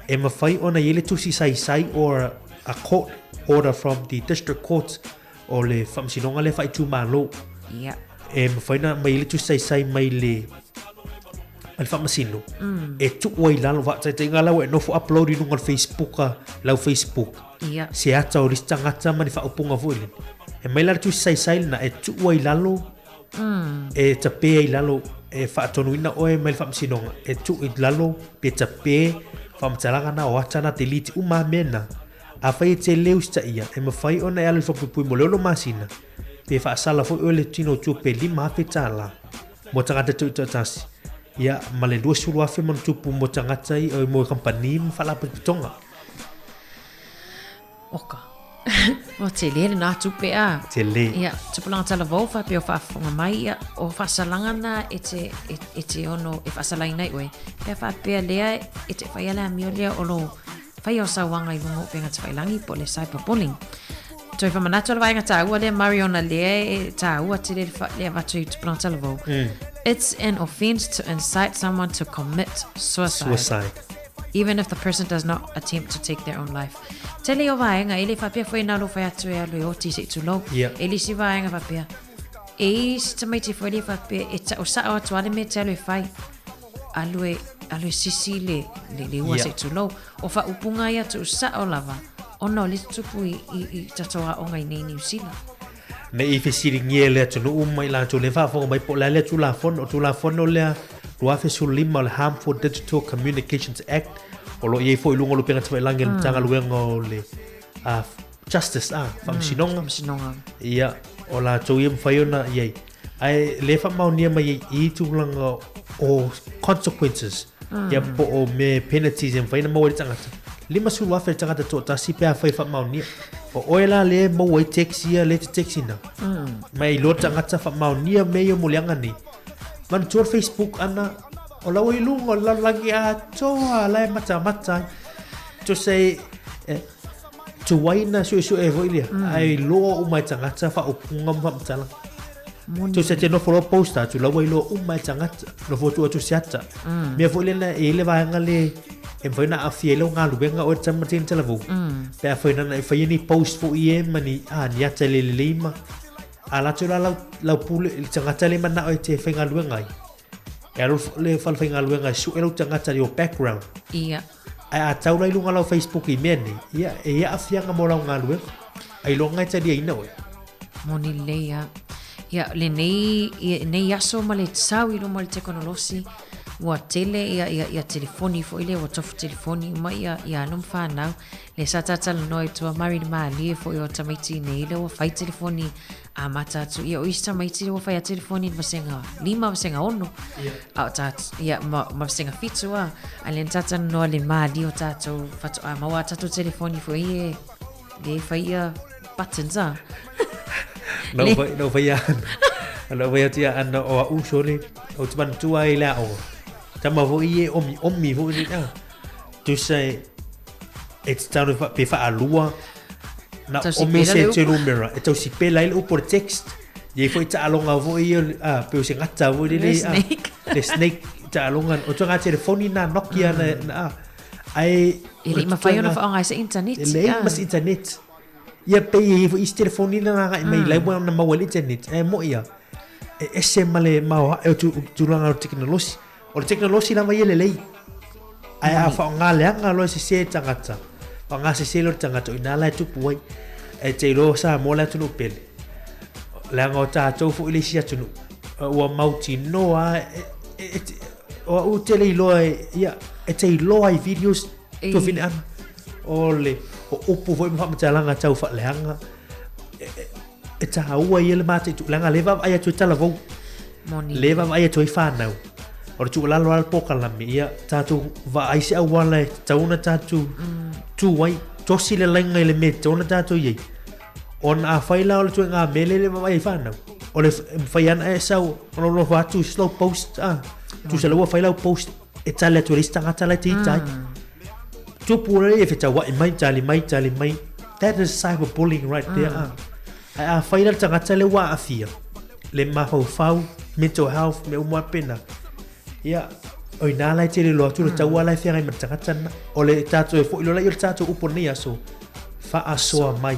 e mafai ona i ai le tusi saisai or a court order from the district court o le faamasinoga lea faaitumalo. Yeah. E mafai ona aumai ai le tusi saisai mai le mai le faamasino e tuu ai i lalo faataitaiga la ua e nofo upload i luga o le Facebook a lau Facebook Yeah. se ata o le isi tagata ma ni faaupuga foi lele. E mai la le tusi saisai lena e tuu ai i lalo e tapē ai i lalo e faatonuina oe mai le faamasinoga e tuu i lalo pe tapē faamatalaga na o ata na delete uma lava mea na. Afai e te le usitaia, e mafai ona e alu i le falepuipui mo le ono masina, pe faasala foi oe le tino o tupe $5,000 mo tagata tuitoatasi, ia, ma le $20,000 ma ona tupu mo tagata i, mo kamupani ma faalapotopotoga. Oka. Ua tele lena tupe a. Tele. Ia, tupulaga talavou faapea o faafofoga mai, ia, o faasalaga na e te, e, e te ono, e faasalaina ai oe. Pe a faapea lea e te faia le amio lea o lou faia o sauaga i luga o upega tafailagi po o le cyberbullying. Toe faamanatu le vaega taua lea Murray ona lea e taua tele le, fa, le avatu i tupulaga talavou. It's an offence to incite someone to commit suicide. Suicide. Even if the person does not attempt to take their own life. Tele o vaega, e le faapea foi na alofa atu e alu e oti se i tulou. Yeah. E le isi vaega faapea. E i si tamaiti foi le faapea, e tau sao atu ale mea te alu e fai. Alu e, alu e sisi le, le, le ua yeah. se i tulou. O whaupunga ia tuu sao lava, ona o le tutupu i, i, i tatou aoga i nei Niu Sila. Ne i fesiligia e le atunuu ma i latou le faafofoga mai po o le a lea Tulafono. O le Tulafono lea 2015 o le Harmful Digital Communications Act o lo o i ai foi i luga o Lupega Tafailagi a le Matagaluega o le Justice, Faamasinoga. Faamasinoga. Ia, o latou ia mafai ona i ai. Ae le faamaonia mai ai i tulaga o consequences, ia po o mea penalties e mafai ona maua e le tagata. $50,000 le tagata toatasi pe afai e faamaonia. O oe la lea e maua ai text ia lea e te text ina. Ma e iloa le tagata faamaonia mea ia o moliaga nei. Manatua le Facebook ana, o la ua i luga o le lalolagi atoa la e matamata ai. Tusa e, e tuai na suesue foi lea, ae iloa uma e tagata faaupuga ma faamatalaga. Tusa e te nofo loa post atu, la ua iloa uma e tagata, nofo atu atu se ata. Mea foi lena e i ai le vaega le e mafai ona aafia ai lau galuega oe le tama teine talavou. Pe afai nana e faia ni post foi e ma ni, ah, ni ata e le lelei ma a latou la lau, lau pule, le tagata le manao e te faigaluega ai. E alu le fale faigaluega e sue lau tagata your background. Ia. Ae a tau la i luga o lau Facebook i mea nei, ia, e i ai aafiaga mo lau galuega. Ailoga e taliaina oe. Moni lelei a. Ia, lenei, lenei aso ma le sau i luma o le tekonolosi, ua tele ia, ia, ia telefoni foi lea, ua tofu telefoni uma ia, ia alo ma whanau. Le sa talanoa i tua mari le malie foi o tamaiti nei, lea ua whai telefoni amata atu. Ia, o isi tamaiti lea ua whai a telefoni i vasega lima, vasega ono. A o tā, ia, ma, ma vasega fitu a. A le na talanoa le malie o tātou whatoa maua a tātou telefoni foi e, le whai ia buttons a. Nau whai, nau whai ana. Nau whai atu ia ana o a uso le, o te manatua ai le aoga. Tama foi e omi omi foi le, ah. Tusa e, e te tau fa, pe whaalua, na Tau o me sipela se le te upu. numera, e tau sipela ai le upu o le text. Ia foi taaloga foi ia, ah, pe o se gata foi le Le le, ah, snake. le snake. taaloga, o ituaiga telefoni na Nokia na, na, ae... E le i mafai ona faaaoga i se internet. E leai ma se internet. Ia pei e i ai foi isi telefoni na agai mai la ua na maua ai le internet. Ae mo'i lava, e ese ma le maoae o tulaga o le tekonolosi. O le tekonolosi lava ia e lelei. Ae a faaaoga leaga loa e sese le tagata, faaaoga sese loa le tagata, o i ina la e tupu ai. E te iloa o Samoa le atunuu pele, leaga o tatou foi le isi atunuu ua mautinoa lava, o au ou te le iloa, ia, e te iloa i videos tuafine-ana, o le o upu foi ma faamatalaga tau faaleaga, e taua ia le mataitu, leaga o lea e vaavaai atu ai talavou, lea e vaavaai atu ai fanau. O le tuualalo lava le polokalame, ia tatou vaai se auala e tatau ona tatou tu ai, tosi le laina i le mea e tatau ona tatou i ai. Ona afai la o le ituaiga mea lea e le vaavaai ai fanau, o le mafai lava ona e sau, ona ou nofo atu i slow post, a, tusa la ua fai lau post e tali atu e le isi tagata la e te ita ai. Tupu lea e fetauai mai, tali mai, tali mai. That is cyberbullying right there. Mm. Ae afai la le tagata lea ua aafia, le mafaufau, mental health, mea uma pena. Ia, o ina la e tele loa atu le taua la e feagai ma le tagata lena. O le tatou e foi loa i o le tatou upu o lenei aso, faasoa mai.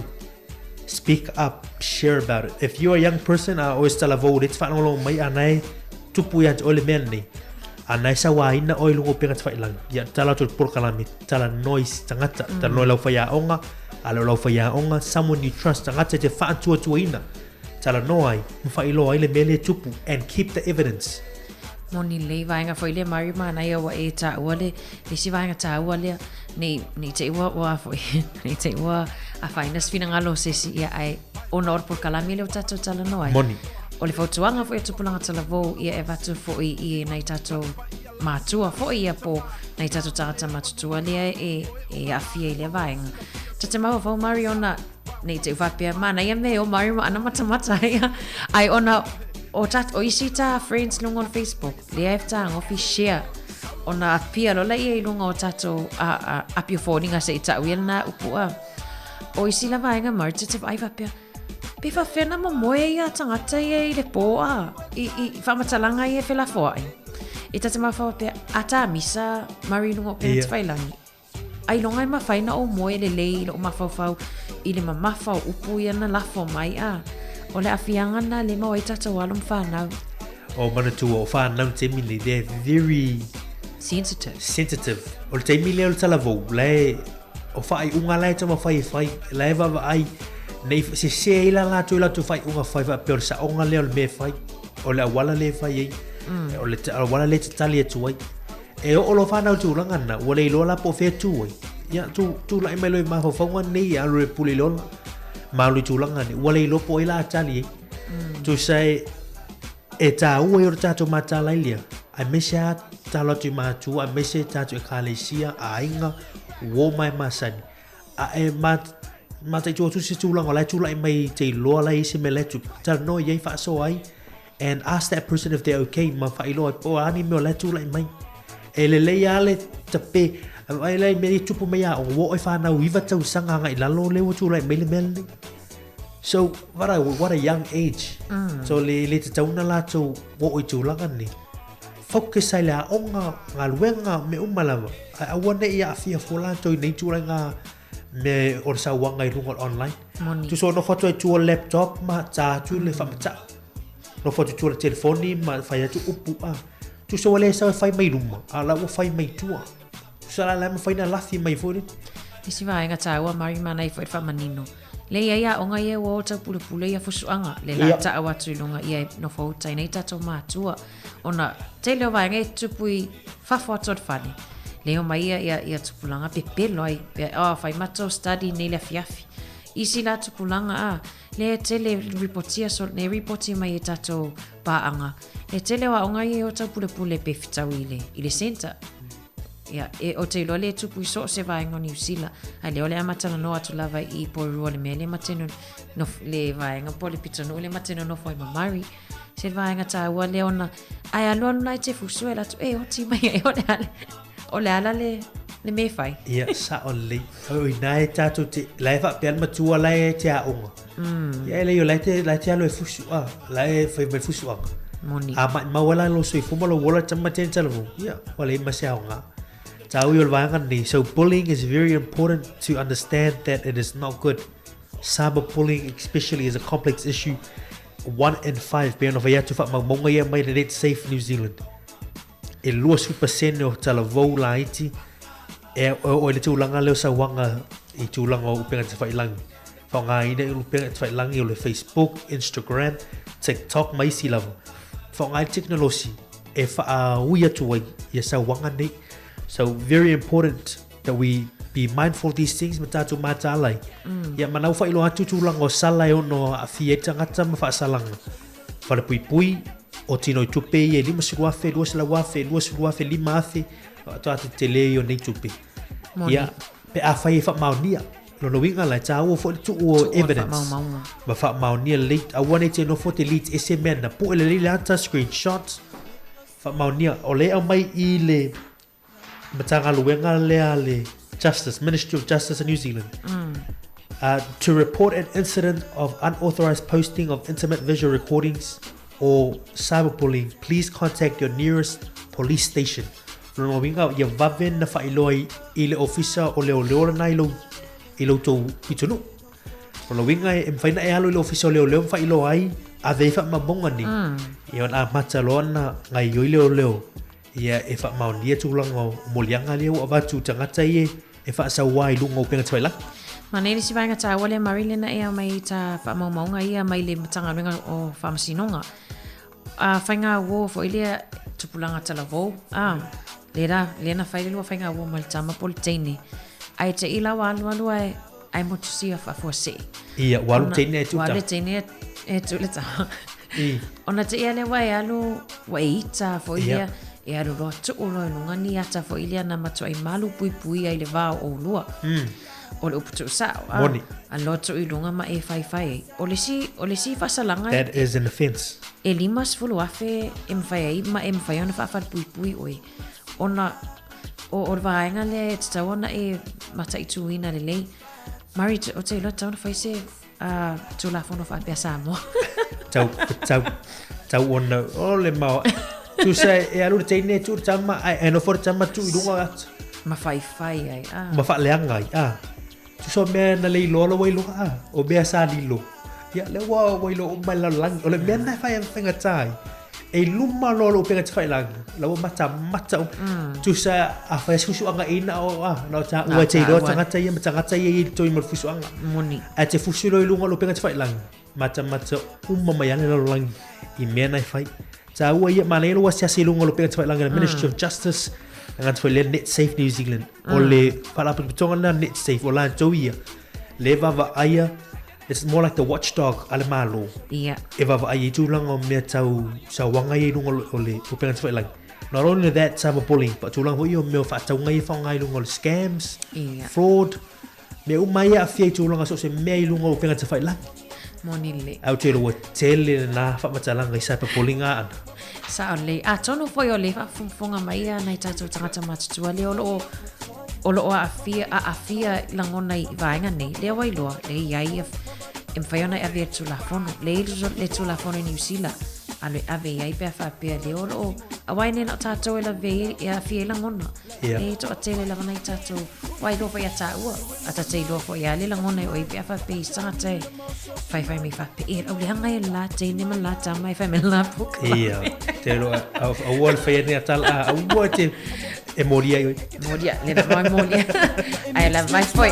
Speak up, share about it. If you're a young person, a oe se talavou lea e te faalogologo mai, a na e tupu ia te oe le mea lenei, a na e sauaina oe i luga o upega tafailagi, ia tatalo atu i le polokalame, talanoa i se tagata, talanoa i lau faiaoga, a le o lau faiaoga, someone you trust, tagata e te faatuatuaina, talanoa ai ma faailoa ai le mea lea e tupu and keep the evidence. Moni lelei vaega foi lea Mario manaia ua e taua le le isi vaega taua lea nei nei te i ua ua foi nei te i ua afaina se finagalo o se isi ia ae ona o le polokalame lea ua tatou talanoa ai. Moni. O le fautuaga foi a Tupulaga Talavou ia e avatu foi i nai tatou matua foi ia po nai tatou tagata matutua lea e e aafia i lea vaega. Ta te mafaufau Mario ona Nei te faapea, manaia me o Mario ma ana matamata ia. Ai ona, o, tat, o isi tā friends lunga o Facebook, lea e tāgofi share. Ona apia lola ia i lunga o tātou a, a, apio fōninga se i tau ia lena upu a. O isi la vaenga Mario, te te vaai faapea, pe faapea na momoe ia tangata ia i le pō a, i, i whamatalanga ia whelafoai. I ta te mawhawa pea, a tā misa Mario lunga o pena te whailangi. Ailoga e mafai na ou moe lelei i loʻu mafaufau i le mamafa o upu ia na lafo mai, a o le aafiaga lena lea e maua ai tatou alo ma fanau. O manatua o fanau i le taimi lenei, they are very Sensitive. sensitive. O le taimi lea o le talavou, la e, o faaiuga la e taumafai e fai, la e vaavaai, nei sese ai la latou i latou faaiuga fai faapea o le saoga lea o le mea e fai, o le auala lea e fai ai, o le auala lea e tatali atu ai. E oo loa fanau i le tulaga lena, ua le iloa la po o fea e tu ai. Ia, tu, tulai mai loa i mafaufauga nei e alu e pule i le ola. Ma alu i tulaga nei, ua le iloa po o ai la a tali ai. Tusa e, e tāua ai o le tātou mataala ai lea, aemaise lava tatalo atu i matua, aemaise tātou ekalesia, aiga, uo ma e masani. A e mataitu atu se tulaga o la e tulai mai te iloa la e i ai se mea la e tupu, talanoa i ai, faasoa ai, and ask that person if they're okay ma faailoa ai po o a ni mea o la e tulai mai. E lelei lava le tape, vaai la i mea ia e tupu mai ia oe, ua oo i fanau 9 tausaga agai i lalo lea ua tulai mai le mea lenei. So, what a, what a young age. So, le, le tatau ona latou oo i tulaga nei. Focus ai le aoga, galuega, mea uma lava. Ae aua ne i aafia fua latou i nei tulaga mea o le sauaga i luga o le online. Moni. Tusa o nofo atu ai tua laptop ma tā atu le faamatau. Nofo atu tua le telefoni ma fai atu upu a. Tusa ua le sau e fai mai luma, a la ua fai mai tua. Tusa la la e mafai na lafi mai foi le. Isi vaega tāua Mari mana i foi le faamanino. Le i ai aoga ia ua o taupulepule ia fusuaga, le la taau atu i luga ia e nofo uta ai nei tatou matua. Ona tele o vaega e tupu i fafo atu o le fale. Le omai ia ia ia tupulaga pepelo ai, pea oh fai matou study nei le afiafi. Isi la tupulaga a, le tele ripotia so ne ripoti mai e tatou paaga. Le tele o aoga ia e o taupulepule pe fetau i le i le centre. Ia, e, ou te iloa le tupu i so o se vaega o Niu Sila, ae lea o le a ma talanoa atu lava i Porirua le mea lea ma te nof, le vaega po o le pitonuu lea ma te nonofo ai ma Murray. Se vaega tāua lea ona, ae alualu la e te fusu e la atu, e oti mai e o le ale, o le ala le, le mea e fai. Ia, sao lelei. O ina e tātou te, la e faapea le matua la e te aoga. Ia e lei o la e te, la e te alo e fusu, a, la e fai mai fusuaga. Moni. A maʻimau ai la lou soifua ma lou ola tama tene talavou, ia, ua leai ma se aoga. Taua ia o le vaega lenei, so bullying is very important to understand that it is not good. Cyberbullying especially is a complex issue. One in five, pei ona fai atu faamaumauga ia mai le Net Safe New Zealand. E 20% o talavou laiti e oo i le tulaga lea o sauaga i tulaga o upega tafailangi. Faaaogaina i upega tafailangi o le Facebook, Instagram, TikTok ma isi lava. Faaaoga ai le tekonolosi e faaui atu ai ia sauaga nei. So very important that we be mindful of these things ma tatou mataala ai. Ia ma na ua faailoa atu tulaga o sala e ono aafia ai tagata ma faasalaga. Falepuipui, o tino i tupe ia e 50,000, 200,000, 20,000, 5,000, faatoa tetele ia o nei tupe. Moni. Ia, pe afai e faamaonia, lona uiga la e taua foi le tuu o evidence. Ma faamaonia lelei, aua nei te nofo te lead ese mea na pue lelei le ata, screenshot, faamaonia. O lea e aumai i le Matagaluega lea a le Justice, Ministry of Justice in New Zealand. To report an incident of unauthorized posting of intimate visual recordings or cyberbullying, please contact your nearest police station. Lona uiga, ia vave na faailoa i, i le ofisa o leoleo lena i lou, i lou tou pitonuu. Lona uiga, e mafai ona e alu i le ofisa o leoleo ma faailoa ai, ave ai faamaumauga nei. Ia ona amata loa ona gaoioi leoleo Ia e faamaonia tulaga o moliaga lea ua avatu i tagata ia e faasauā i luga o upega tafailagi. Manaia le isi vaega taua lea Murray lena e aumai i ta faamaumauga ia mai le Matagaluega o Faamasinoga. A faiga uo foi lea tupulaga talavou, a lea la, lea na fai le lua faiga uo ma le tama po o le teine. Ae te i la ua alualu ae ae motusia faafuasei. Ia, ua alu teine ae tuu tama. Ua alu le teine e tuu le tama. I. Ona te ia lea ua e alu, ua e ita foi lea, e alu loa tuu loa i luga ni ata foi lea na matuai malu puipui ai le va o oulua. O le upu tuusao, a, Moni. alu loa tuu i luga ma e faifai ai. O le isi, o le isi faasalaga That is an offence. e 50,000 e mafai ai ma e mafai ona faafalepuipui oe. Ona o, o le vaega lea e tatau ona e mataituina lelei. Murray, ou te iloa tatau ona fai se a Tulafono faapea Samoa. Tau, tau, tau ona, o le mao. Tusa e alu le teine e tuu le tama, ai, e nofo le tama tuu i luga o ata. Ma faifai ai, ah. Ma faaleaga ai, ah. Tusa o mea na le iloa lau iloa, ah. O mea sa lilo. Ia, lea ua, ua iloa uma i le lalolagi. O le mea na e fai ai ma faigata ai. E i luma loa lou upega tafailaga, la ua matamata uma. Tusa a fai se fusuaga ina o a, na o taua e te iloa tagata ia ma tagata ia i toi ma le fusuaga. Moni. Ae te fusu loa i luga o lou upega tafailaga, matamata uma mai ana le lalolagi i mea na e fai. Taua ia, manaia lou asiasi i luga o lou upega tafailaga le Ministry of Justice, tagata foi lea Net Safe New Zealand. O le faalapotopotoga lena Net Safe, o latou ia, le vaavaaia It's more like the watchdog a le Malo. Ia. E vaavaai ai tulaga o mea tau sauaga ia i luga o le upega tafailagi. Not only that, cyberbullying, but tulaga foi ia o mea o faatauga ia e faaaoga i luga o le scams, Ia. fraud, mea uma ia e aafia i tulaga so o se mea i luga o upega tafailagi. Moni lelei. Ae ou te iloa ua tele lena faamatalaga i cyberbullying a ana. Sao lelei. Atonu foi o lea e faafogafoga mai ia nai tatou tagata matutua lea o lo o o lo o aafia, aafia lagona i vaega nei, lea ua iloa, lea e i ai ia, e mafai ona e ave i le Tulafono. Lea e i ai le Tulafono i Niu Sila, alu e ave i ai pe a faapea lea o lo o, aua e le na o tatou e lavea ai, e aafia ai lagona. Ia. E toatele lava nai tatou, ua iloa foi ia taua, a ta te iloa foi lava le lagona e oe pe a faapea i se tagata e faifai mai faapea, e au leaga e le la teine ma le la tama e fai mai le la pokalame. Ia, te iloa, aua le fai ane a tala, aua te e molia ai oe. Molia, le la mai molia. Ai la mai foi.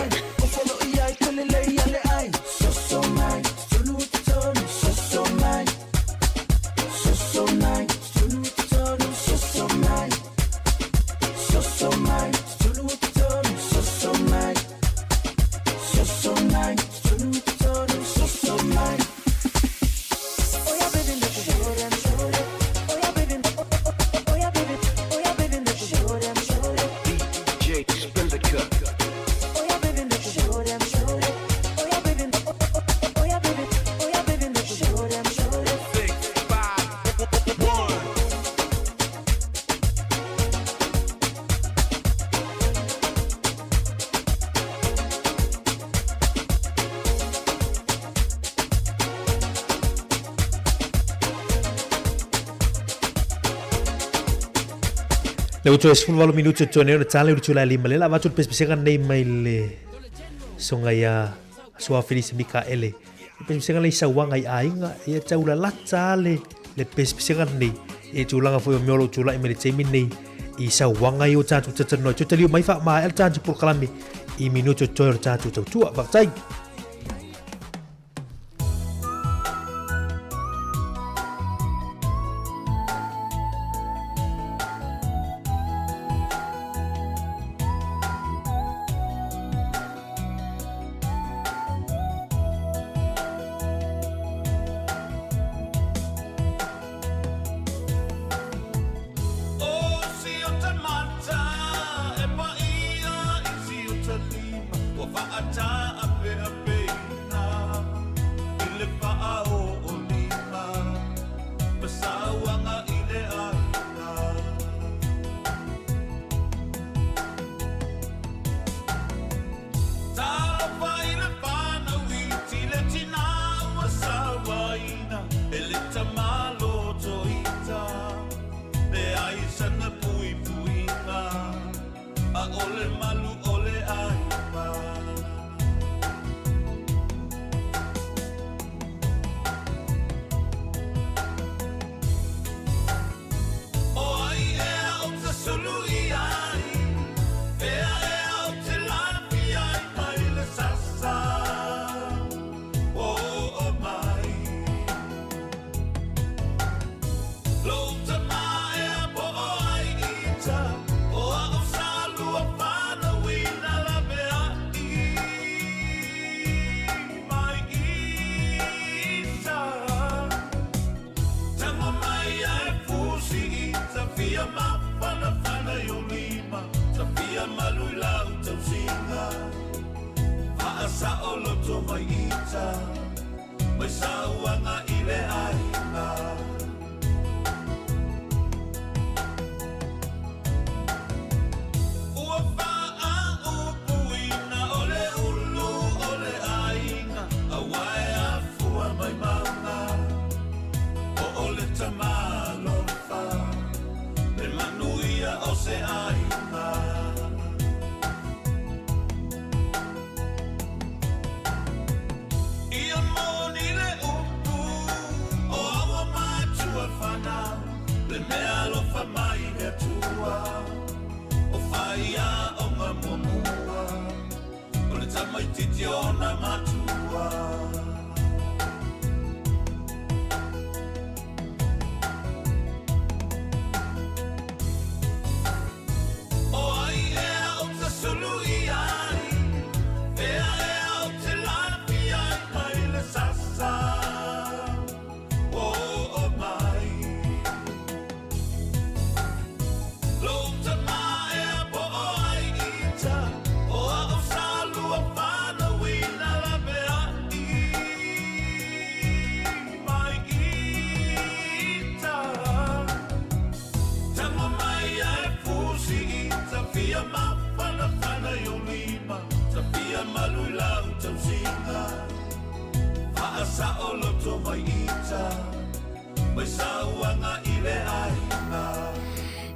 Le ua toe 18 minuti o totoe nei ona tala i le itula e lima lea o le a avatu le pesepesega lenei mai le Susuga ia Asoa Felisi Mikaele. Le pesepesega lenei i sauaga i aiga, ia tau lalata lava le, le pesepesega lenei i le tulaga foi o mea o lo o tulai mai i le taimi lenei i sauaga ia ua tatou talatalanoa ai. Toe taliu mai faamaea le tatou polokalame i minute o totoe o le tatou tautua. Faafetai.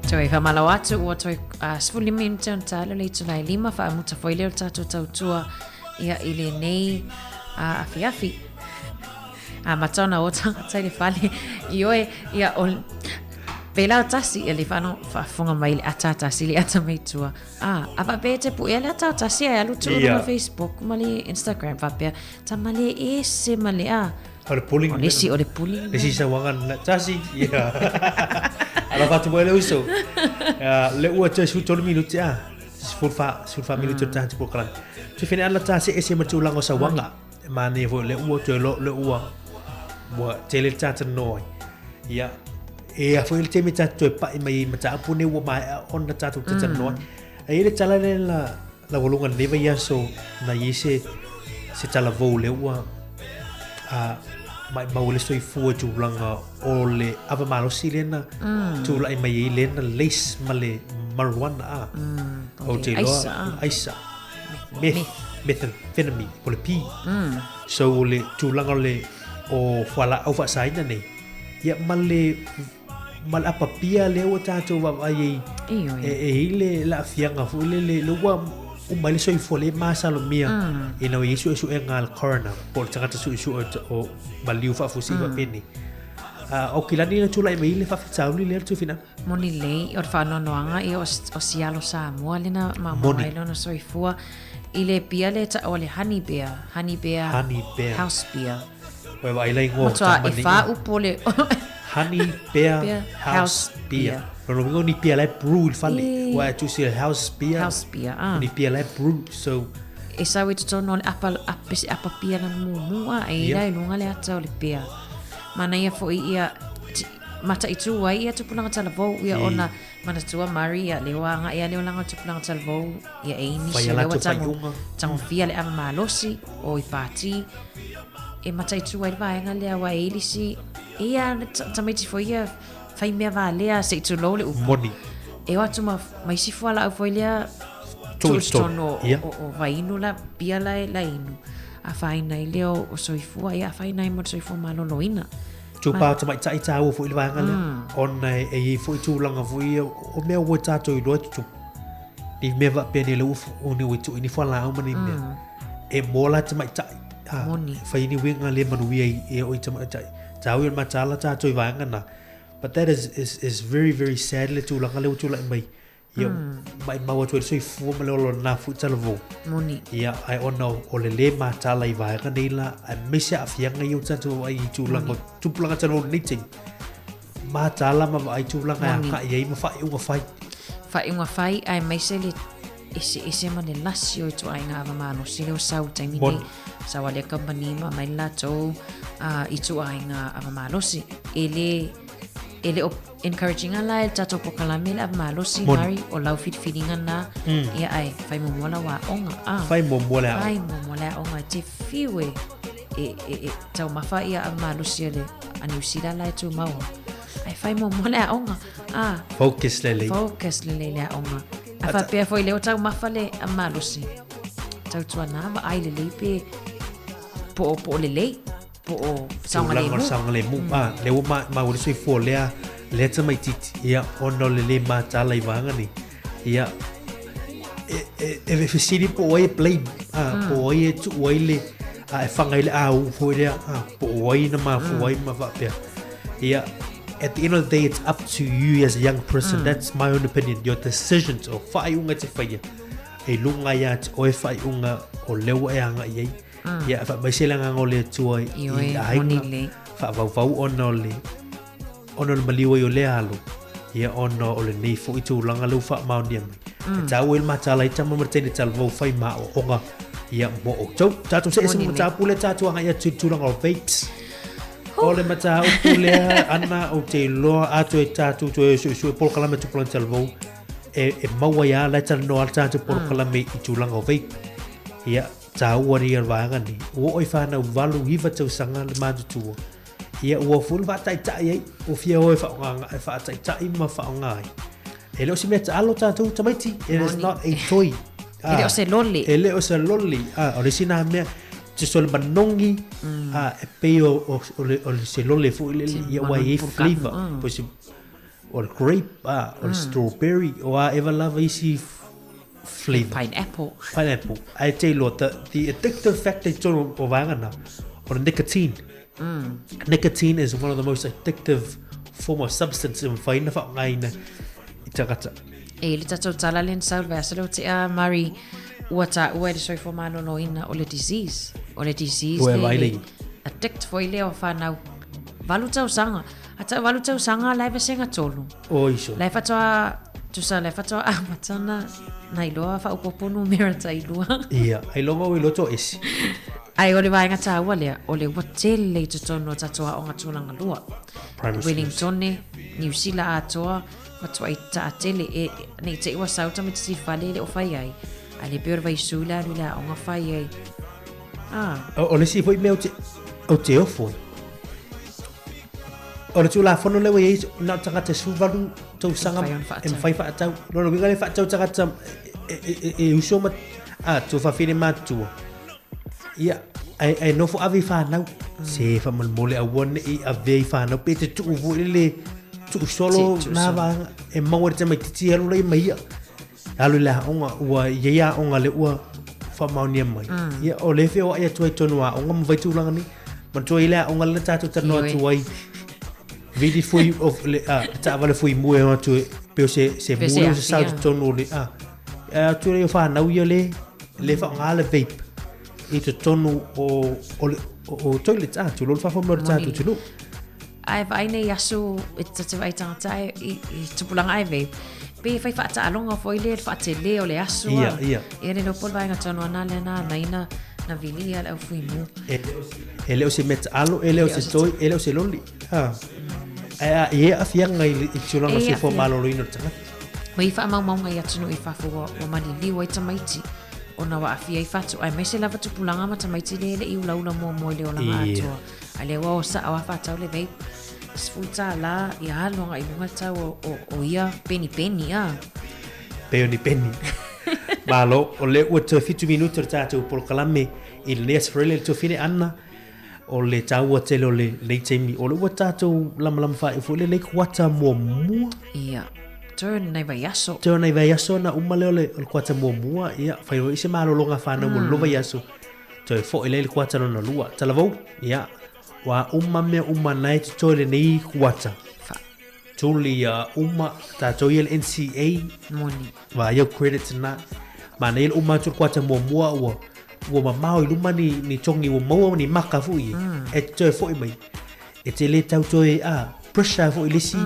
Toe whamalo atu ua toe uh, 15 minute ona talo le itula e lima whaamuta foi leo tātou tautua ia i lenei uh, afiafi. A mata ona o tangata i le fale i oe ia o pela o tasi ia le whano whaafonga mai le ata tasi le ata mai tua. A, a whapea te puea le ata o tasi ai alu tu yeah. Facebook ma le Instagram whapea tama le ese ma le a. O le pulling. O le si o le pulling. Le si sa wanga na tasi. Yeah. Ala whatu mai le uso. Le ua te su tolu minuti a. Sefulu fa minuti o tatou polokalame. Toe fene ana ta se ese ma tulaga o sauaga. E manaia foi le ua toe lo le ua ua tele le talanoa ai. Ia, e a foi le taimi tatou toe pai mai ai i mataupu nei ua maea ona tatou talanoa ai. E i ai le tala lea la laualuga i lenei vaiaso na i ai se se talavou lea ua a maimau ai le soifua i tulaga o le ava malosi lea na tulai mai ai lea na lace ma le marijuana a. Ou te iloa aisa. Meth, methamphetamine, po o le P. So o le tulaga o le o fualaau faasaina nei, ia ma le ma le apapia lea ua tatou vaavaai ai Ioe. E, e i le laafiaga foi lele le ua uma ai le soifua le masalomia ina ua i ai suesuega a le coroner po o le tagata suesue o maliu faafuasei faapenei. Aukilani na tulai mai ai le faafitauli lea le Tufinaga. Moni lelei, o le faanoanoaga ia o si alo Samoa lea na maumau ai lona soifua i le pia lea e taua o le honey bear, honey bear, honey bear. House beer. Ua vaai la igoa o Matua e whā upu o le Honey bear, bear house beer. Lona uiga o ni pia la e brew i le fale. Ua e tusi le house beer. House beer, ah. O ni pia la e brew, so E sau i totonu o le apa, apa, se apa pia na mumu a, e ila i luga le ata o le pia. Manaia foi ia, mataitu ai ia tupulaga talavou ia ona manatua Murray ia lea ua agai lea olaga o tupulaga talavou ia e i nisi lea ua tago tagofia le ava malosi o i pati e mataitu ai le vaega lea aua e i lisi e ia tamaiti foi ia fai mea valea se i tulou le upu moni e o atu ma, ma isi fualaau foi lea tuu i totonu o vainu la pia la, la inu afaina ai lea o soifua ia afaina ai mo le soifua maloloina. Tupā tamaitai tāua foi i le vaega lea, ona e i ai foi tulaga foi ia, o mea ua tātou iloa e tutupu. Ni mea faapea nei lea ua o ni ua tu'i ni fualaau ma ni mea. E moa la tamaitai. Ah, Moni. Whai ni uiga le manuia i e o i tamaitai. Tāua i o le mataala tātou i vaega nā. But that is, is, is very, very sad le tulaga lea ua tulai mai. Ia, maimau atu ai le soifua ma le ola o lena foi talavou. Moni. Ia, ae ona o le lē mataala i vaega nei la, aemaise aafiaga ia ua tatou vaai i tulaga o tupulaga talavou i lenei taimi. Mataala ma vaai tulaga e Moni. agai ai ma faaiuga fai. Faaiuga fai, aemaise le eseese ma le lasi o ituaiga ava malosi lea ua sau i le taimi Moni. nei. Sau a lea kamupani ma aumai le latou ituaiga ava malosi. E le, e le o Encouraging a la e le tatou polokalame le ava malosi Moni. Mari o lau filifiliga na ia ae fai muamua lau aoga a Fai muamua le aoga. Fai muamua le aoga e te fiu e e, e, e taumafa ia ava malosi a le a Niu Sila la e tumau ai. Ae fai muamua le aoga a Focus lelei. Focus lelei le aoga. A faapea foi lea ua taumafa le ava malosi. Tautuana vaai lelei pe po o po o lelei. Po o Tulaga o le saogalemu. saogalemu. Ah, lea ua ma, maua le soifua lea, lea tamaitiiti, ia, ona o le lē mataala i vaega nei. Ia, e, e, e fesili po o ai e blame, ah, po o ai e tuu ai le, ah, e faga ai le au foi lea, ah, po o ai na mafua ai ma faapea. Ia, at the end of the day, it's up to you as a young person. That's my own opinion. Your decisions, o faaiuga e te faia, e luga ia te oe faaiuga o lea ua e agai ai. Ia, faamaise le agaga o le Atua i Ioe, aiga, moni lelei. faavauvau ona o le, ona o le maliu ai o lea alo, ia ona o lenei foi tulaga lea ua faamaonia mai. E taua ai le mataala ai tama ma le teine talavou fai ma aoaoga, ia mo outou. Tatou see ese Moni ma lelei. mataupu lea tatou agai atu i le tulaga o vapes. O le mataupu lea, Ana, ou te iloa atu e tatou toe suesue polokalame tupulaga talavou, e, e maua ai lava la e talanoa le tatou polokalame i tulaga o vape. Ia, Taua ia le vaega nei. Ua oo i whanau 8, 9 tausaga le matutua. Ia, ua foi le faataitai ai. Ua fia o e whaonga, e faataitai ma whaonga ai. E le o se mea taalo tātou tamaiti. It is not a toy. E le o se loli. E le o se loli. Ah, o le isi nā mea, just o le manogi, ah, e pei o, o, o, le, o le se lole foi lele, Se ia ua i ai manogi pulukanu, flavor. Po se, o le grape, ah, o le strawberry, o a eva lava isi flavor. Pineapple. Pineapple. Ae te iloa, the, the addictive factor i totonu o vaega na, o le nicotine. Nicotine is one of the most addictive form of substance e mawhai na whaongaina i tagata. E le tatou tala lea na sau i le vaiaso lea ua tea, Murray, ua taua e le soifua maloloina o le disease. O le disease Ua e le, vaai le lei. addict foi lea o whanau. Valu tausaga. A tau valu tausaga la e vasega tolu. Oi so. La e faatoa, tusa la e faatoa amata na, na iloa faaopoopo numera tailua. Ia, ailoga ua iloa toaese. Ae o le vaega taua lea, o le ua tele i totonu o tatou aoga tulaga lua. Primary schools. Wellingtone, Niu Sila atoa, matuai taatele, e, nei te i ua sau tamaiti fale e le o fai ai. Ae le pei o le vaisu le alu i le aoga fai ai. Ah. O, o le isi foi mea ou te, ou te ofo ai. O le Tulafono lea ua i ai, na o tagata e 18 tausaga E mafai ona faatau. e mafai faatau. Lona uiga le faatau tagata e, e, e, e uso ma a tuafafine matutua. Ia, ae, ae nofo ave i whanau. Se whamalemole aua ne i ave i whanau. Pe te tuu foi le Tuusolo na vaega e maua i le tamaitiiti e alu lai ma ia. E alu i le aoga, ua i ai aoga lea ua faamaonia mai. Ia, o lea e feoai atu ai i totonu o aoga ma vaitulaga nei. Manatua i le aoga lea na tatou talanoa atu ai, vili fui, o, le, a, le taavale fuimu e o atu e, pei o se, se mu lea o se sao i totonu o le, a, e atu lea o fanau ia le, le faaaoga le vape i totonu o, o, le, o, o toilet, a, tulou le faafofoga mai o le tatou atunuu. Ae vaai nei aso e ta te vaai tagata ae i, i tupulaga ae vape. Pe fai faataaloga foi le faatele o le aso. Ia, ia. Ia le lopo le vaega tonu ana lea na ana ina na vili ia le au fuimu. E, e le o se mea taalo, e le o se toi, e le o se loli. Ha. Ae a i e aafiaga i, i tulaga o soifua maloloina o le tagata. Ua i faamaumauga i atunuu i fafo ua, ua maliliu ai tamaiti ona ua aafia ai fatu aemaise lava tupulaga ma tamaiti le le i ulaula muamua i le olaga atoa. A lea ua o sao a whātau le vape. $10 ia alu agai i luga le tau o, o, o ia penipeni a. Pei o ni peni. Malo, o lea ua toe 7 minute o le tātou polokalame i lenei aso Friday le tuafine Anna o le taua tele o le lenei taimi. O lea ua tātou lamalama faaiu foi lenei kuata muamua. Ia. Toe nei vaiaso. Toe nei vaiaso na uma lea o le, o le kuata muamua. Ia, fai i se malologa whānau mo le mm. vaiaso. Toe foi lea i le kuata lona lua. Talavou, ia, ua uma mea uma na e totoe lenei kuata. Fa. Tuli ia uma, tātou ia le NCA. Moni. Vaai au credits na. Manaia le uma atu le kuata muamua ua, ua mamao i luma ni, ni togi ua maua ni maka foi e. E toe foi mai. E te le tau toe, a, pressure foi le isi.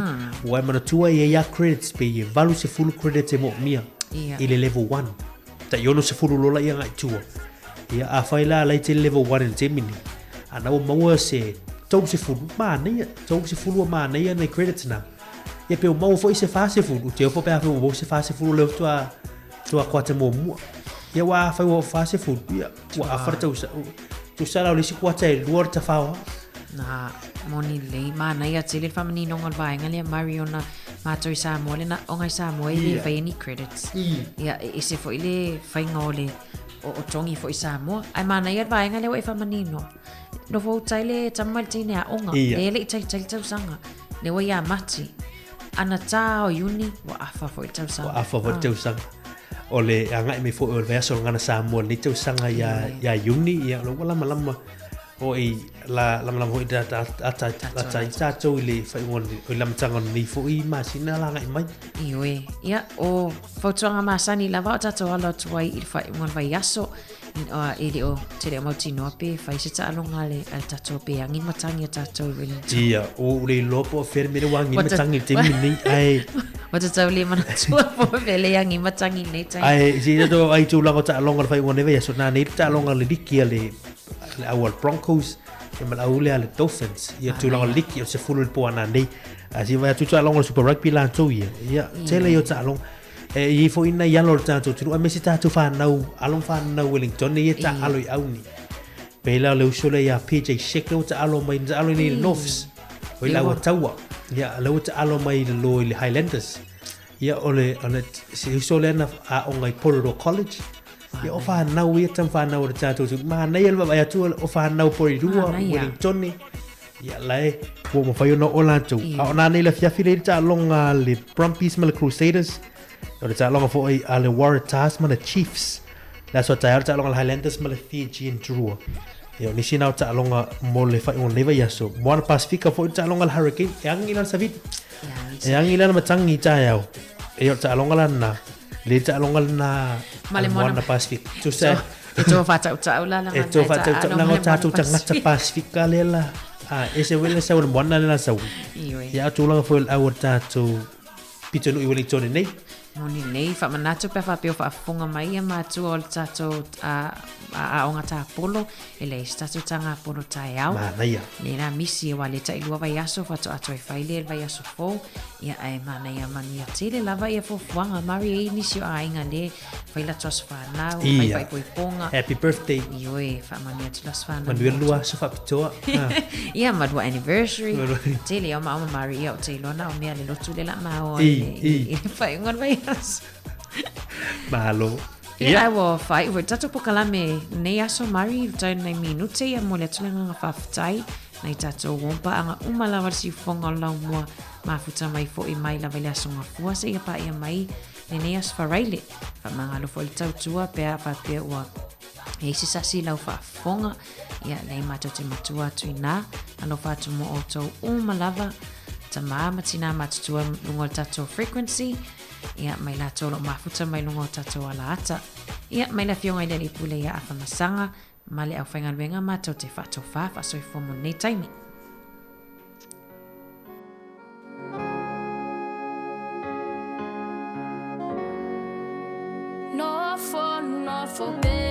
Ua e manatua e i ai a credits pe i e 80 credits e moomia. Ia. I le level 1. Tai 60 lola ia ngai tua. Ia, afai la la i te level 1 i le taimi nei, ana ua maua se 30, manaia, 30 ua manaia nai credits na. Ia pe ua maua foi se 40, ou te ofo pe afai ua maua se 40 lea faatoa faatoa kuata muamua. Ia aua afai ua 40, ia ua afa le tausa, tusa la o le isi kuata e lua le tafao. Na, moni lelei, manaia tele le faamaninoga o le vaega lea Murray ona matou i Samoa le na oga i Samoa e le faia ni credits. Ia, e ese foi le faiga o le o, o togi foi i Samoa. Ae manaia le vaega lea ua e faamanino. Nofo utai le tama mai le teine aoga, Ia. lea e le i taitai le tausaga. Lea ua ia Mati. Ana tā o Iuni, ua afa foi le tausaga. Ua afa foi le tausaga. O le agai mai foi o le vaiaso o le Gana Samoa lenei tausaga ia, ia Iuni, ia o lea ua lamalama Oi, la lamalama foi ta ta ata ata i tātou i le whaiunga o le amataga o lenei foi masina la agai mai. Ioe. Ia, o fautuaga masani lava o tātou alo atu ai i le faaiuga o le vaiaso, e le o te le o mautinoa pe fai se taaloga a le, a le tātou pe agi matangi a tātou i Wellington. Ia, o ule iloa po o fea le mea lea ua agi matangi i le taimi lenei, ae... Ua tatau le manatua po o fea le agi matangi i lenei taimi. Ae, se i tātou ai tulaga o taaloga o le faaiuga o lenei vaiaso, nā nei le taaloga a le liki a le le au a le Broncos ia ma le au lea a le Dolphins ia tulaga o le liki o se fulu i le po ana nei a si vai atu taaloga o le Super Rugby latou ia ia tele ia o taaloga e i ai foi nai alo o le tatou atunuu aemaise tatou whanau alo ma whanau Wellington ia taalo i au nei pei la o le uso lea ia PJ Sheck lea ua taalo mai na taalo nei i le Norths o i le au a Taua ia lea ua taalo mai i lalo i le Highlanders ia o le o le se uso lea na aoga i Porirua College Ia o whanau ia tama whanau o le tātou tu. Manaia le vaavaai atu o whanau Porirua, Wellington. Ia la e ua mawhai ona o lātou. A o nā nei la fiafi le taaloga a le Brumbies ma le Crusaders. O le taaloga foi a le Waratahs ma le Chiefs. Le aso taeao le taaloga a le Highlanders ma le Fijian Drua. Ia o nisi na o taaloga mo le faaiuga o lenei vaiaso. Moana Pasifika foi le taaloga a le Hurricane. E agi la le savili. E agi la le matangi i taeao. E o le taaloga la lena. Le taaloga lena Ma le Moana Pasifika. Tusa E tō whātautau la E tō whātautau la ngā tātou tangata Pasifika le la. A, e se wele sau le moana le la sau. Ioe. Ia tulaga foi le au o tātou pito nui Wellington nei. Moni nei, whamanatu pea whapeo whaafonga mai ia mātua o le tātou aoga tāpolo, e leai se tātou tāngā pono taeao. Manaia. Nei rā misi e wā le tailua vaiaso, whatoa atu ai whai le vaiaso fou, ia ae manaia manuia tele lava ia fuafuaga mari ai nisi o aiga le fai latou aso fanau fai faaipoipoga. Happy birthday. Ioe, faamanuia atu le aso fanau. Manuia le lua aso faapitoa. Ia ma lua anniversary. Tele ia o maua ma Mari ia o te iloa na o mea le lotu le la maoa i le faaiuga o le vaiaso. Malo. Ia, ua faaiu foi tatou polokalame nei aso Mari, i tau nei minute ia momoli atu le agaga faafetai. Nai tātou uo paaga uma lava le siufofoga o le laumua mafuta mai fo'i mai lava i le aso Gafua seia paia mai lenei aso Faraile. Faamagalo foi le tautua pe a faapea ua i ai se sasi i lau faafofoga, ia leai matou te matua atu inā. Alofa atu mo outou uma lava, tamā ma tinā matutua luga o le tatou frequency, ia mai latou o lo o mafuta mai luga o tatou alaata. Ia mai le Afioga i le Alii Pule ia Afamasaga ma le aufaigaluega matou te faatofā faasoifua mo lenei taimi. Nofo, nofo.